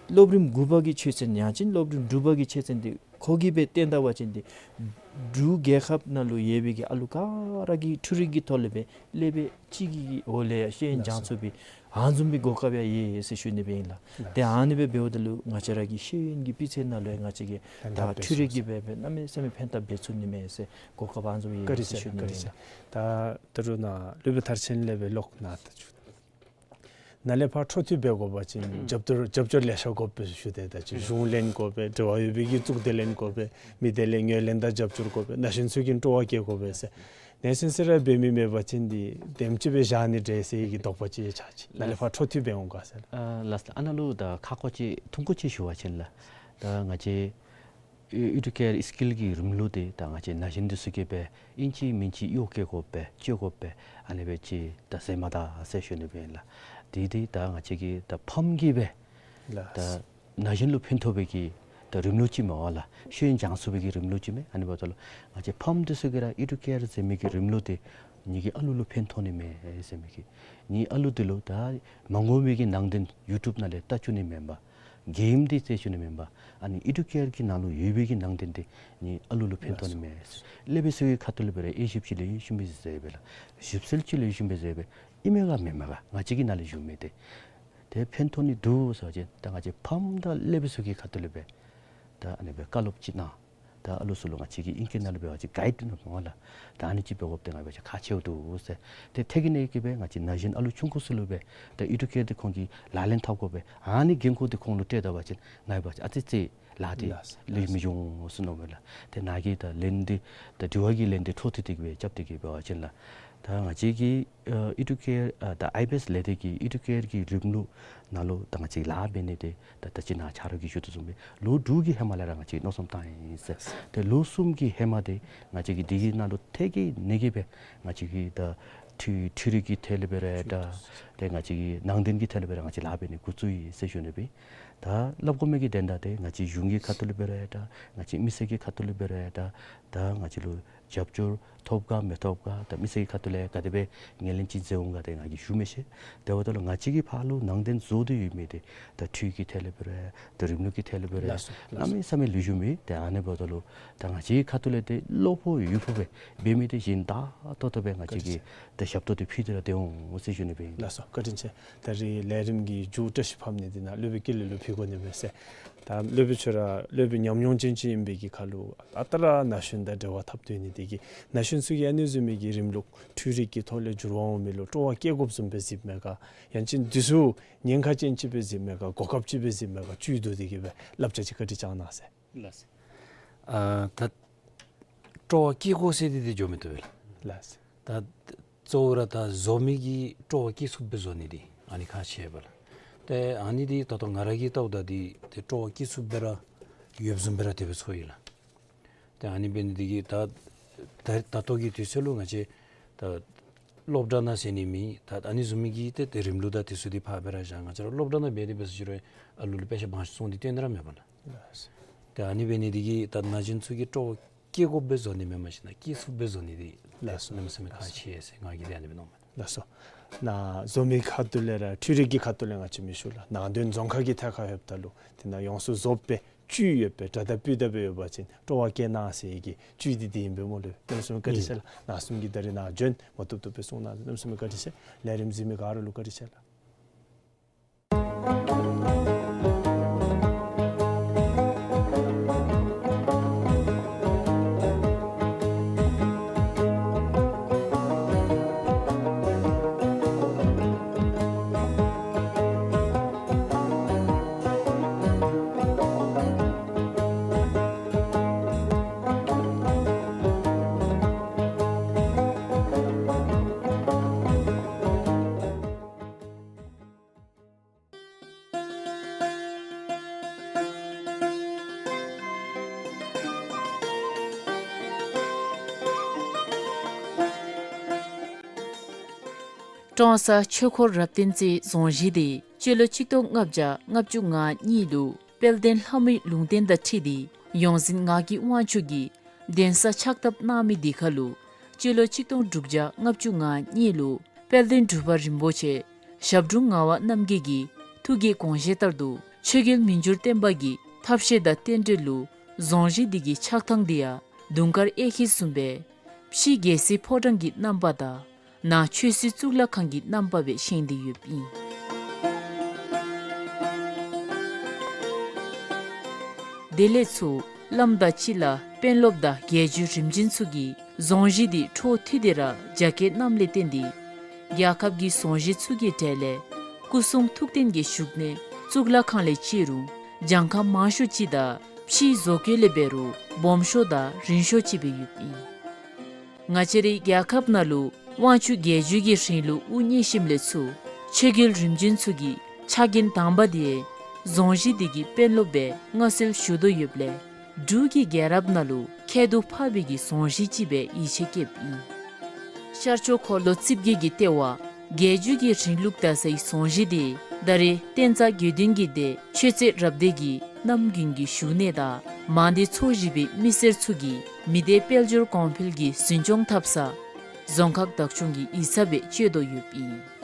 སློབ་རིམ་དགུ་པ་གི་ཆོས་ཚན་ཡང་ཅིན་སློབ་རིམ་དྲུག་པ་གི་ཆོས་ཚན་འདི་ཁོ་གིས་སྦེ་སྟོན་ད་པ་ཅིན་ཏེ་འབྲུག་རྒྱལ་ཁབ་ནང་ལུ་ཡོད་པའི་གི་ཨ་ལུ་ག་ར་གིས་འཕྲུལ་རིག་གི་ཐོག་ལས་སྦེ་སློབ་དཔོན་གཅིག་གི་འོག་ལས་ཤེས་ཡོན་སྦྱང་ཚུགས་པའི་ཨ་ནི་བཟུམ་མའི་གོ་སྐབས་ཡང་ཡོད་ཟེར་ཞུ་ནི་སྦེ་ཨིན་ལགས། ཏེ་ཨ་ནི་སྦེ་འབདཝ་ད་ལུ་ང་བཅས་ར་གི་ཤེས་ཡོན་གྱི་སྤུས་ཚད་ནང་ལུ་ཡང་ང་བཅས་ཀྱིས་ད་འཕྲུལ་རིག་གིས་སྦེ་སྦེ་གནམ་མེད་ས་མེད་ཕན་ཐབས་འབད་ཚུགས་ནི་མས་ཟེར་གོ་སྐབས་ཨ་ནི་བཟུམ་ཡོད་ཟེར་ཞུ་ནི་སྦེ་ཨིན་ལགས། ད་ད་རུང་ནཱ་སློབ་དཔོན་མཐར་ཕྱིན་ལས་སྦེ་ལོག་ནཱ་ད་ཅིག་ནཱ་ལས་ཕར་འཕྲོ་མཐུད་འབད་དགོ་པ་ཅིན་རྒྱབ་སྐྱོར་རྒྱབ་སྐྱོར་ལེ་ཤ་དགོ་པས་ཞུ་སྟེ། ད་ཅིག་གཞུང་ལེན་དགོ་པས། འབྲེལ་བ་ཡོད་པའི་གི་གཙུག་སྡེ་ལེན་དགོ་པས། མི་སྡེ་ལས་ངོས་ལེན་དང་རྒྱབ་སྐྱོར་དགོ་པས། ན་གཞོན་ཚུ་གིས་སྤྲོ་བ་བསྐྱེད་དགོ་པས་ཟེར། ནེ་སིན་སི་ར་འབད་མི་མེད་པ་ཅིན་འདི་དེམ་ཅིག་སྦེ་བཞག་ནི་འདྲས་ཟེར་གྱི་དོགས་པ་ཅིག་ཆགས་ཅི། ནཱ་ལས་ཕར་འཕྲོ་མཐུད་འབད་འོང་ག་ཟེར། ཨ་ལགས་སོ། ཨ་ནཱ་ལུ་ད་ཁ་སྐོང་ཅིག་ཐུང་ཀུ་ཅིག་ཞུ་བ་ཅིན་ལགས། ད་ང་བཅས་ཨེ་ཨི་ཌུ་ཀེར་སི་ཀིལ་གྱི་རིམ་ལུགས་འདི་ད་ང་བཅས་ན་གཞོན་འདི་ཚུ་གིས་སྦེ་ཨིན་ཅི་མིན་ཅི་གཡོག་བཀོལ་དགོ་པས། སྤྱོད་དགོ་པས། ཨ་ནི་སྦེ་ཅིག་ད་ཟེར་མ་ད་ཟེར་ཞུ་ནི་སྦེ་ཨིན་ལགས། འདི་འདི་ད་ང་བཅས་ཀྱི་ད་ཕམ་གྱིས་སྦེ་ལགས། ད་ན་གཞོན་ལུ་ཕན་ཐོགས་པའི་གི་ད་རིམ་ལུགས་ཅིག་མས་པ་ལགས། ཤེས་ཡོན་སྦྱང་ཚུགས་པའི་གི་རིམ་ལུགས་ཅིག་མས། ཨ་ནི་འབདཝ་ད་ལུ་ང་བཅས་ཕམ་འདི་ཚུ་གིས་ར་ཨི་ཌུ་ཀེར་ཟེར་མི་གི་རིམ་ལུགས་འདི་ངེ་གི་ཨ་ལུ་ལུ་ཕན་ཐོགས་ནི་མས་ཟེར་མི་གི། ངེ་གི་ཨ་ལུ་འདི་ལུ་ད་མ་དགོ་མི་གི་ནང་རྟེན་ཡུ་ཊུབ་ནང་ལས་ལྟ་བཅུག་ནི་མེན་པར་གེམ་འདི་རྩེད་བཅུག་ནི་མེན་པར་ཨ་ནི་ཨི་ཌུ་ཀེར་གྱི་ནང་ལུ་ཡོད་པའི་གི་ནང་རྟེན་འདི་ངེ་གི་ཨ་ལུ་ལུ་ཕན་ཐོགས་ནི་མས། སློབ་དཔོན་ཚུ་གི་ཁ་ཐུག་ལས་འབད་རུང་དབྱེ་ཞིབ་ཅིག་ལེགས་ཤོམ་སྦེ་མཛད་པས་ལགས། ཞིབ་འཚོལ་ཅིག་ལེགས་ཤོམ་སྦེ་མཛད་པས། ཨིན་མས་ག་མེན་མས་ག། ང་བཅས་ཀྱི་ནང་ལས་ཞུ་མི་འདི་ཏེ་ཕན་ཐོགས་ནི་འདུག་ཟེར་བ་ཅིན་ད་ང་བཅས་ཕམ་དང་སློབ་དཔོན་ཚུ་གི་ཁ་ཐུག་ལས་སྦེ་ད་ཨ་ནི་སྦེ་བཀའ་སློབ་ཅིག་གནང་། ད་ཨ་ལུ་ཚུ་ལུ་ང་བཅས་ཀྱིས་ཨིང་སྐད་ནང་ལུ་འབད་བ་ཅིན་གའིཌ་ཨིན་མས་ལགས། ད་ཨ་ནི་ཅིག་འབད་དགོཔ་འདི་ང་བཅས་ཁག་ཆེཝ་འདུག་ཟེར། ཏེ་ཏེ་གི་ནི་གི་སྦེ་ང་བཅས་ན་གཞོན་ཨ་ལུ་ཆུང་ཀུ་ཚུ་ལུ་སྦེ་ད་ཨི་ཌུ་ཀེར་འདི་ཁོང་གིས་ལག་ལེན་འཐབ་དགོ་པས། ཨ་ནི་འགན་ཁུར་འདི་ཁོང་ལུ་སྤྲོད་ད་པ་ཅིན་ང་བཅས་ཨ་ཙི་ཅིག་ལཱ་འདི་ལགས་ལེགས་མི་འབྱུང་ཟེར་མནོཝ་མས་ལགས། ཏེ་ནཱ་གི་ད་ལན་འདི་ད་དྲི་བ་གི་ལན་འདི་འཕྲོ་མཐུད་དེ་གི་སྦེ་རྐྱབ་སྟེ་གི་འབད་བ་ཅིན་ལགས། ད་ང་བཅས་ཀྱི་ཨ་ཨི་ཌུ་ཀེར་ཨ་ད་ཨའི་བི་ཨེསི་ལས་སྡེ་གིས་ཨི་ཌུ་ཀེར་གྱི་རིམ་ལུགས་ནང་ལུ་ད་ང་བཅས་ལཱ་འབད་ནི་འདི་ད་ད་ཅི་ནཱ་ཆ་རོགས་ཀྱིས་ཞུ་དོ་བཟུམ་སྦེ་ལོ་དྲུག་གི་ཧེ་མ་ལས་ར་ང་བཅས་མནོ་བསམ་བཏང་ཡི་ཟེར། ཏེ་ལོ་གསུམ་གྱི་ཧེ་མ་འདི་ང་བཅས་ཀྱིས་འདི་གི་ནང་ལུ་ཏེ་གི་ནི་གི་སྦེ་ང་བཅས་ཀྱིས་ད་འཕྲུལ་འཕྲུལ་རིག་གི་ཐད་ལས་འབད་རུང་ད་ཏེ་ང་བཅས་ཀྱི་ནང་རྟེན་གྱི་ཐད་ལས་འབད་རུང་ང་བཅས་ལཱ་འབད་ནི་འགོ་བཙུགས་ཡི་ཟེར་ཞུ་ནི་སྦེ། ད་སླབ་དགོ་མི་གི་དོན་དག་འདི་ང་བཅས་གཞུང་གི་ཁ་ཐུག་ལས་འབད་རུང་ད་ང་བཅས་མི་སེར་གྱི་ཁ་ཐུག་ལས་འབད་རུང་ད་ད་ང་བཅས་ལུ་རྒྱབ་སྐྱོར་ཐོབ་ག་མི་ཐོབ་ག་ད་མི་སེར་གྱི་ཁ་ཐུག་ལས་ག་དེ་སྦེ་ངོས་ལེན་ཅིག་མཛད་འོང་ག་དེ་ང་གིས་ཞུ་མི་ཤེས། དེ་འབདཝ་ད་ལུ་ང་བཅས་ཀྱིས་ཕར་ལུ་ནང་རྟེན་བཟོ་སྟེ་ཡོད་མི་འདི་ད་འཕྲུལ་གྱི་ཐད་ལས་འབད་རུང་ད་རིམ་ལུགས་ཀྱི་ཐད་ལས་འབད་རུང་ལགས་སོ་ལགས་སོ། གནམ་མེད་ས་མེད་ལེགས་ཤོམ་ཨིན། ཏེ་ཨ་ནི་འབདཝ་ད་ལུ་ད་ང་བཅས་ཀྱི་ཁ་ཐུག་ལས་འདི་བློ་ཕོག་ཡིད་ཕོག་སྦེ་འབད་མི་འདི་ཞིན་ཏག་ཏོག་ཏོ་སྦེ་ང་བཅས་ཀྱིས་ད་ཞབས་ཏོག་འདི་ཕུལ་ཏེ་ར་སྡོད་འོང་ཟེར་ཞུ་ནི་སྦེ་ཨིན། ལགས་སོ། བཀའ་དྲིན་ཆེ། ད་རིས་ལས་རིམ་གྱི་མཇུག་བཀྲ་ཤིས་ཕབ་ནི་འདི་ནཱ་སློབ་དཔོན་ཀུན་ལེགས་ལུ་ཕུལ་དགོ་ནི་མས་ཟེར། ད་སློབ་དཔོན་ཁྱོད་ར་སློབ་དཔོན་ཉམས་མྱོང་ཅན་ཅིག་ཨིན་པའི་གི་ཁར་ལུ་ཨ་རྟག་ར་ན་གཞོན་དང་འབྲེལ་བ་འཐབ་སྡོད་ནི་དེ་གིས་ན་གཞོན་ཚུ་གིས་ཨ་ནི་བཟུམ་མའི་གི་རིམ་ལུགས་འཕྲུལ་རིག་གི་ཐོག་ལས་འགྱུར་བ་འོང་མི་ལུ་སྤྲོ་བ་བསྐྱེད་དགོཔ་བཟུམ་སྦེ་གཟིགསཔ་མས་ག། ཡང་ཅིན་དུས་ཚོད་ཉེན་ཁ་ཅན་ཅིག་སྦེ་གཟིགསཔ་མས་ག། གོ་སྐབས་ཅིག་སྦེ་གཟིགསཔ་མས་ག། བཅུད་བསྡུ་སྟེ་གི་སྦེ་བསླབ་བྱ་ཅིག་བཀའ་དྲིན་བསྐྱང་གནང་ཟེར། ལགས་སོ། ཨ་ད་སྤྲོ་བ་བསྐྱེད་དགོ་ཟེར་ཏེ་འདི་འགྱོ་མི་བཏུབ་པས་ལགས། ལགས་སོ། ད་གཙོ་བོ་ར་ད་བཟོ་མི་གིས་སྤྲོ་བ་བསྐྱེད་ཚུགསཔ་སྦེ་བཟོ་ནི་འདི་ཨ་ནི་ཁག་ཆེ་བས་ལགས། ཏེ་ཨ་ནི་འདི་ད་ལྟོ་ང་ར་གིས་བལྟཝ་ད་འདི་ཏེ་སྤྲོ་བ་བསྐྱེད་ཚུགསཔ་སྦེ་ར་ཡོདཔ་བཟུམ་སྦེ་ར་དེ་སྦེ་ཚོར་ཡི་ལགས། ཏེ་ཨ་ནི་འབད་ནི་འདི་གིས་ད་ད་ད་ལྟོ་གི་དུས་ཚོད་ལུ་ང་བཅས་ད་སློབ་གྲྭ་ནང་ཟེར་ནི་མེད། ད་ཨ་ནི་བཟུམ་མའི་གི་ཏེ་ཏེ་རིམ་ལུགས་དང་དེ་ཚུ་འདི་ཕར་སྦེ་ར་བཞག། ང་བཅས་ར་སློབ་གྲྭ་ནང་འབད་དེ་འབད་ཟེར་ཞུ་རུང་ཨ་ལུ་ལུ་དཔེ་ཆ་མང་སུ་བཙོང་སྟེ་སྟོན་ནི་ར་མེད་པས་ལགས། ཏེ་ཨ་ནི་འབད་ནི་འདི་གིས་ད་ན་གཞོན་ཚུ་གིས་སྤྲོ་བ་བསྐྱེད་དགོཔ་སྦེ་བཟོ་ནི་མེན་པར་ཞིན་ན་བསྐྱེད་ཚུགསཔ་སྦེ་བཟོ་ནི་འདི་ལགས་སོ། གནམ་མེད་ས་མེད་ཁག་ཆེ་ཟེར་ང་གིས་ཏེ་ཨ་ནི་སྦེ་མནོཝ་མས། ལགས་སོ། ནཱ་བཟོ་མི་ཁ་ཐུག་ལས་ར་འཕྲུལ་རིག་གི་ཁ་ཐུག་ལས་ང་བཅས་མི་ཞུ་ལགས། ནང་དོན་རྫོང་ཁ་གི་ཐད་ཁར་ལྷོདཔ་ད་ལུ་དེ་ནང་ཡོངས་སུ་རྫོགསཔ་སྦེ་བཅུད་ཡོད་པའི་དྲ་བདའ་སྤུས་དག་སྦེ་ཡོད་པ་ཅིན་སྤྲོ་བ་བསྐྱེད་གནང་ཟེར་གྱི་བཅུད་འདི་འདི་ཨིན་པས་སྨོ་ལགས། གནམ་མེད་ས་མེད་བཀའ་དྲིན་ཆེ་ལགས། ནཱ་གསུམ་གྱིས་ད་རིས་ནཱ་འབྱོན་མ་བཏུབ་བཏུབ་སྦེ་གསུངས་གནང་། གནམ་མེད་ས་མེད་བཀའ་དྲིན་ཆེ། ལས་རིམ་གཟིགས་མི་ག་ར་ལུ་བཀའ་དྲིན་ཆེ་ལགས། ཀྲོང་གསར་ཆོས་འཁོར་རབ་བརྟན་རྩེའི་རྫོང་གཞི་འདི་སྤྱི་ལོ་ཆིག་སྟོང་ལྔ་བརྒྱ་ལྔ་བཅུ་ང་གཉིས་ལུ་དཔལ་ལྡན་ལྷ་མོའི་ལུང་བསྟན་དང་འཁྲིལ་ཏེ་ཡོངས་འཛིན་ངག་གི་དབང་ཕྱུག་གིས་གདན་ས་ཕྱག་བཏབ་གནང་མི་འདི་ཁར་ལུ་སྤྱི་ལོ་ཆིག་སྟོང་དྲུག་བརྒྱ་ལྔ་བཅུ་ང་གཉིས་ལུ་དཔལ་ལྡན་འབྲུག་པ་རིན་པོ་ཆེ་ཞབས་དྲུང་ངག་དབང་རྣམ་རྒྱལ་གྱི་ཐུགས་ཀྱི་དགོངས་བཞེད་ལྟར་དུ་ཆོས་རྒྱལ་མི་འགྱུར་བརྟན་པ་གི་ཐབས་ཤེས་དང་རྟེན་འབྲེལ་ལུ་རྫོང་གཞི་འདི་གི་ཆགས་ཐངས་འདི་ཡང་དུང་དཀར་གཡས་འཁྱིལ་བཟུམ་སྦེ་ཕྱི་རྒྱལ་སྲིད་ཕོ་བྲང་གི་རྣམ་པ་དང་ནང་ཆོས་སྲིད་གཙུག་ལག་ཁང་གི་རྣམ་པ་སྦེ་བཞེངས་ཏེ་ཡོདཔ་ཨིན། དེ་ལས་ཚུར་བླམ་དང་སྤྱི་བླ་དཔོན་སློབ་དང་རྒྱལ་བརྒྱུད་རིམ་བྱོན་ཚུ་གིས་རྫོང་གཞི་འདི་འཕྲོ་མཐུད་དེ་ར་རྒྱ་སྐྱེད་གནངམ་ལས་བརྟེན་ཏེ་རྒྱལ་ཁབ་ཀྱི་རྫོང་གཞི་ཚུ་གི་གྲས་ལས་སྐུ་གསུང་ཐུགས་རྟེན་གྱི་བཞུགས་གནས་གཙུག་ལག་ཁང་ལས་བརྩི་རུང་གྱངས་ཁ་མང་ཤོས་ཅིག་དང་ཕྱིའི་བཟོ་བཀོད་ལས་འབད་རུང་སྦོམ་ཤོས་དང་རིང་ཤོས་ཅིག་སྦེ་ཡོདཔ་ཨིན། ང་བཅས་རའི་རྒྱལ་ཁབ་ནང་ལུ་དབང་ཕྱུག་རྒྱལ་བརྒྱུད་ཀྱི་རིང་ལུགས་དབུ་བརྙེས་ཞིནམ་ལས་ཚུར་ཆོས་རྒྱལ་རིམ་བྱོན་ཚུ་གི་ཕྱག་འགན་དང་པ་འདི་རྫོང་གཞི་འདི་གི་དཔོན་སློབ་སྦེ་མངའ་གསོལ་ཞུ་དོ་ཡོདཔ་ལས་འབྲུག་གི་རྒྱལ་རབས་ནང་ལུ་ཁྱད་དུ་འཕགས་པའི་གི་རྫོང་གཞི་ཅིག་སྦེ་ཡིད་ཆེས་བསྐྱེདཔ་ཨིན། ཤར་ཕྱོགས་འཁོར་ལོ་རྩིབས་བརྒྱད་ཀྱི་ལྟེ་བ་རྒྱལ་བརྒྱུད་ཀྱི་རིང་ལུགས་དར་སའི་རྫོང་གཞི་འདི་ད་རེས་བསྟན་རྩ་དགེ་འདུན་གྱི་སྡེ་ཆོས་རྩེ་རབ་སྡེ་གི་རྣམ་རྒྱུན་གྱི་བཞུགས་གནས་དང་མང་སྡེ་ཚོ་བཞི་པའི་མི་སེར་ཚུ་གིས་མི་སྡེ་དཔལ་འབྱོར་གོང་འཕེལ་གྱི་འཛིན་སྐྱོང་འཐབ་ས་རྫོང་ཁག་བདག་སྐྱོང་གི་ཡིག་ཚང་སྦེ་སྤྱོད་དོ་ཡོདཔ་ཨིན།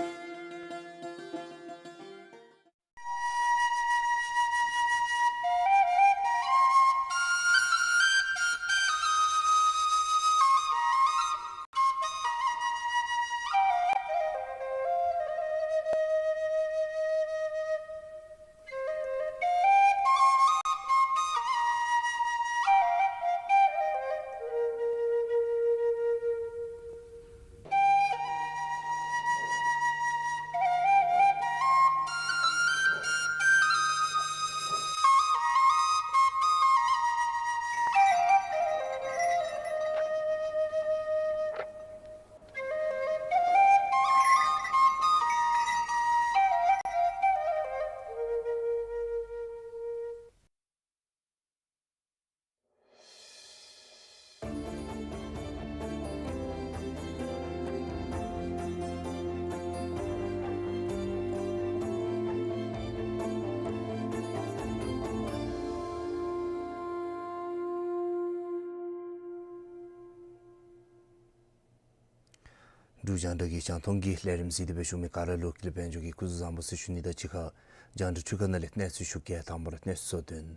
འབྲུག་རྒྱང་བསྒྲགས་ཀྱི་རྒྱང་མཐོང་གི་ལས་རིམ་གཟིགས་ཏེ་སྦེ་བཞུགས་མི་ག་ར་ལུ་ཀུན་ལེགས་དཔལ་འབྱོར་གྱི་སྐུ་གཟུགས་བཟང་པོ་ཟེར་ཞུ་ནི་དང་གཅིག་ཁར་རྒྱང་བསྒྲགས་འཕྲུལ་ཁང་ནང་ལས་གནས་ཚུལ་ཞུ་གེ། དང་པ་ར་གནས་ཚུལ་གཙོ་དོན།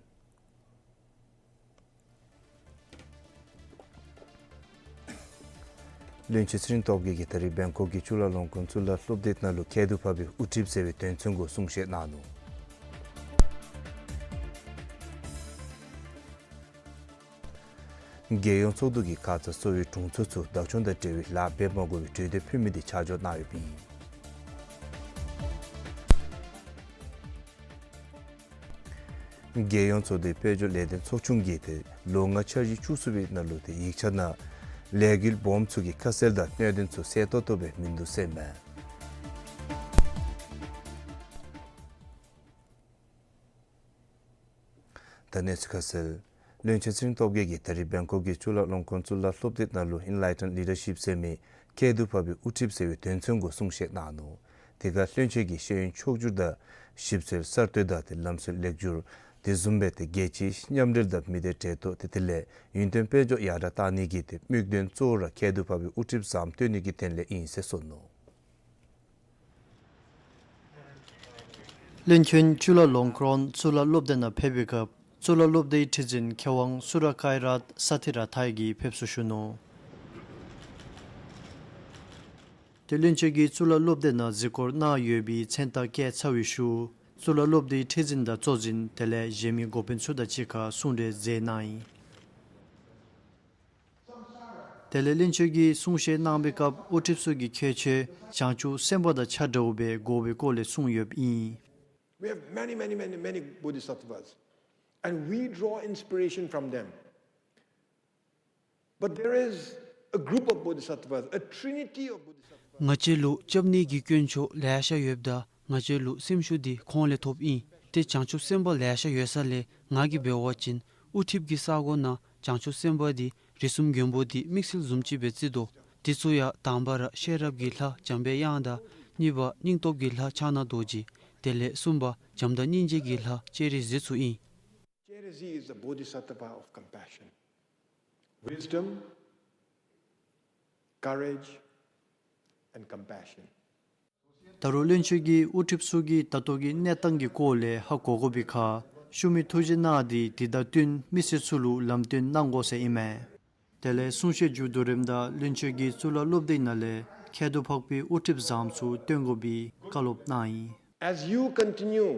བློན་ཆེན་ཚེ་རིང་སྟོབས་རྒྱས་ཀྱིས་ད་རིས་བེང་ཀོག་གི་ཅུ་ལ་ལོང་ཀུན་གཙུག་ལག་སློབ་སྡེ་ནང་ལུ་ཁྱད་དུ་འཕགས་པའི་དབུ་ཁྲིདཔ་ཟེར་བའི་དོན་ཚན་གུ་གསུང་བཤད་གནང་ནུག། རྒྱལ་ཡོངས་ཚོགས་འདུ་གིས་ཁ་ཙ་གསོ་བའི་དྲུང་འཚོ་ཚུ་བདག་སྐྱོང་དང་འབྲེལ་བའི་ལཱ་འབད་མ་དགོ་པའི་གྲོས་འདེབས་ཕུལ་མི་དེ་ཆ་འཇོག་གནང་ཡོདཔ་ཨིན། རྒྱལ་ཡོངས་ཚོགས་འདུའི་དཔལ་འབྱོར་ལས་དོན་ཚོགས་ཆུང་གིས་ཏེ་ལོ་ལྔའི་འཆར་གཞི་བཅུ་གསུམ་པའི་ནང་ལུ་ཏེ་ཡིག་ཆ་ནང་ལས་འགུལ་སྦོམ་ཚུ་གི་ཁ་གསལ་དང་གནད་དོན་ཚུ་གསལ་ཏོག་ཏོ་སྦེ་མིན་འདུག་ཟེར་ཨིན་མས། ད་གནས་ཚུལ་ཁ་གསལ། བློན་ཆེན་ཚེ་རིང་སྟོབས་རྒྱས་ཀྱིས་ད་རིས་བེང་ཀོག་གི་ཅུ་ལ་ལོང་ཀོན་གཙུག་ལག་སློབ་སྡེ་ནང་ལུ་Enlightened Leadership ཟེར་མི་ཁྱད་དུ་འཕགས་པའི་དབུ་ཁྲིདཔ་ཟེར་བའི་དོན་ཚན་གུ་གསུང་བཤད་གནང་ནུག། དེ་ཁར་བློན་ཆེན་གྱིས་ཤེས་ཡོན་ཕྱོགས་བསྒྱུར་དང་ཞིབ་འཚོལ་གསར་གཏོད་དང་ཏེ་ལམ་སྲོལ་ལེགས་བསྒྱུར་དེ་བཟུམ་སྦེ་ཏེ་རྒྱལ་སྤྱིའི་མཉམ་འབྲེལ་དང་མི་སྡེ་གྲལ་གཏོགས་ཏེ་དེ་ལས་ཡུན་བརྟན་དཔལ་འབྱོར་ཡར་དྲག་གཏང་ནི་གི་ཏེ་དམིགས་དོན་གཙོ་བོ་ར་ཁྱད་དུ་འཕགས་པའི་དབུ་ཁྲིདཔ་ཟམ་སྟོན་ནི་གི་དོན་ལས་ཨིན་ཟེར་གསུངས་ནུག། བློན་ཆེན་ཅུ་ལ་ལོང་ཀོན་གཙུག་ལག་སློབ་སྡེ་ནང་ཕེབས་པའི་སྐབས་གཙུག་ལག་སློབ་སྡེའི་ཁྲི་འཛིན་མཁས་དབང་སུ་ར་ཀའི་རཏ་ས་ཐི་ར་ཐའི་གིས་ཕེབས་བསུ་ཞུ་ནུག། ཏེ་བློན་ཆེན་གྱིས་གཙུག་ལག་སློབ་སྡེ་ནང་གཟིགས་སྐོར་གནང་ཡོད་པའི་མཚན་རྟགས་བཀོད་ཚར་བའི་ཤུལ་གཙུག་ལག་སློབ་སྡེའི་ཁྲི་འཛིན་དང་གཙོ་འཛིན་དེ་ལས་གཞན་མི་འགོ་དཔོན་ཚུ་དང་གཅིག་ཁར་གསུང་གྲོས་མཛད་གནང་ཡི། དེ་ལས་བློན་ཆེན་གྱིས་གསུང་བཤད་གནང་བའི་སྐབས་དབུ་ཁྲིདཔ་ཚུ་གི་ཁྱད་ཆོས་བྱང་ཆུབ་སེམས་དཔའ་དང་ཆ་འདྲཝ་སྦེ་དགོ་པའི་སྐོར་ལས་གསུངས་ཡོདཔ་ཨིན། We have many, many, many, many bodhisattvas, and we draw inspiration from them. But there is a group of bodhisattvas, a trinity of bodhisattvas. ང་བཅས་ལུ་སྐྱབས་གནས་ཀྱི་དཀོན་མཆོག་ལེ་ཤ་ཡོདཔ་ད་ང་བཅས་ལུ་སེམས་ཤུགས་འདི་ཁོང་ལས་ཐོབ་ཨིན། ཏེ་བྱང་ཆུབ་སེམས་དཔའ་ལེ་ཤ་ཡོད་ས་ལས་ང་གིས་འབད་བ་ཅིན་དབུ་ཁྲིདཔ་གི་ས་གོ་ནང་བྱང་ཆུབ་སེམས་དཔའ་འདི་རིགས་གསུམ་མགོན་པོ་འདི་དམིགས་བསལ་བཟུམ་ཅིག་སྦེ་བརྩི་དོ། དེ་ཚུ་ཡང་དང་པ་ར་ཤེས་རབ་ཀྱི་ལྷ་འཇམ་པའི་དབྱངས་དང་གཉིས་པ་སྙིང་སྟོབས་ཀྱི་ལྷ་ཕྱག་ན་རྡོ་རྗེ། དེ་ལས་གསུམ་པ་བྱམས་དང་སྙིང་རྗེ་གི་ལྷ་སྤྱན་རས་གཟིགས་ཚུ་ཨིན། Sheriji is the bodhisattva of compassion, wisdom, courage, and compassion. ད་རུང་བློན་ཆེན་གྱིས་དབུ་ཁྲིདཔ་ཚུ་གི་ད་ལྟོ་གི་གནས་སྟངས་ཀྱི་སྐོར་ལས་ཧ་གོ་དགོ་པའི་ཁར་ཤུལ་མའི་ཐུགས་བཞེད་གནང་སྟེ་དེ་དང་བསྟུན་མི་སེར་ཚུ་ལུ་ལམ་སྟོན་གནང་དགོ་ཟེར་ཨིན་མས། དེ་ལས་གསུང་བཤད་མཇུག་བསྡུ་རནམ་ད་བློན་ཆེན་གྱིས་གཙུག་ལག་སློབ་སྡེ་ནང་ལས་ཁྱད་དུ་འཕགས་པའི་དབུ་ཁྲིདཔ་ཟམ་ཚུ་བཏོན་དགོ་པའི་བཀའ་སློབ་གནང་ཡི། As you continue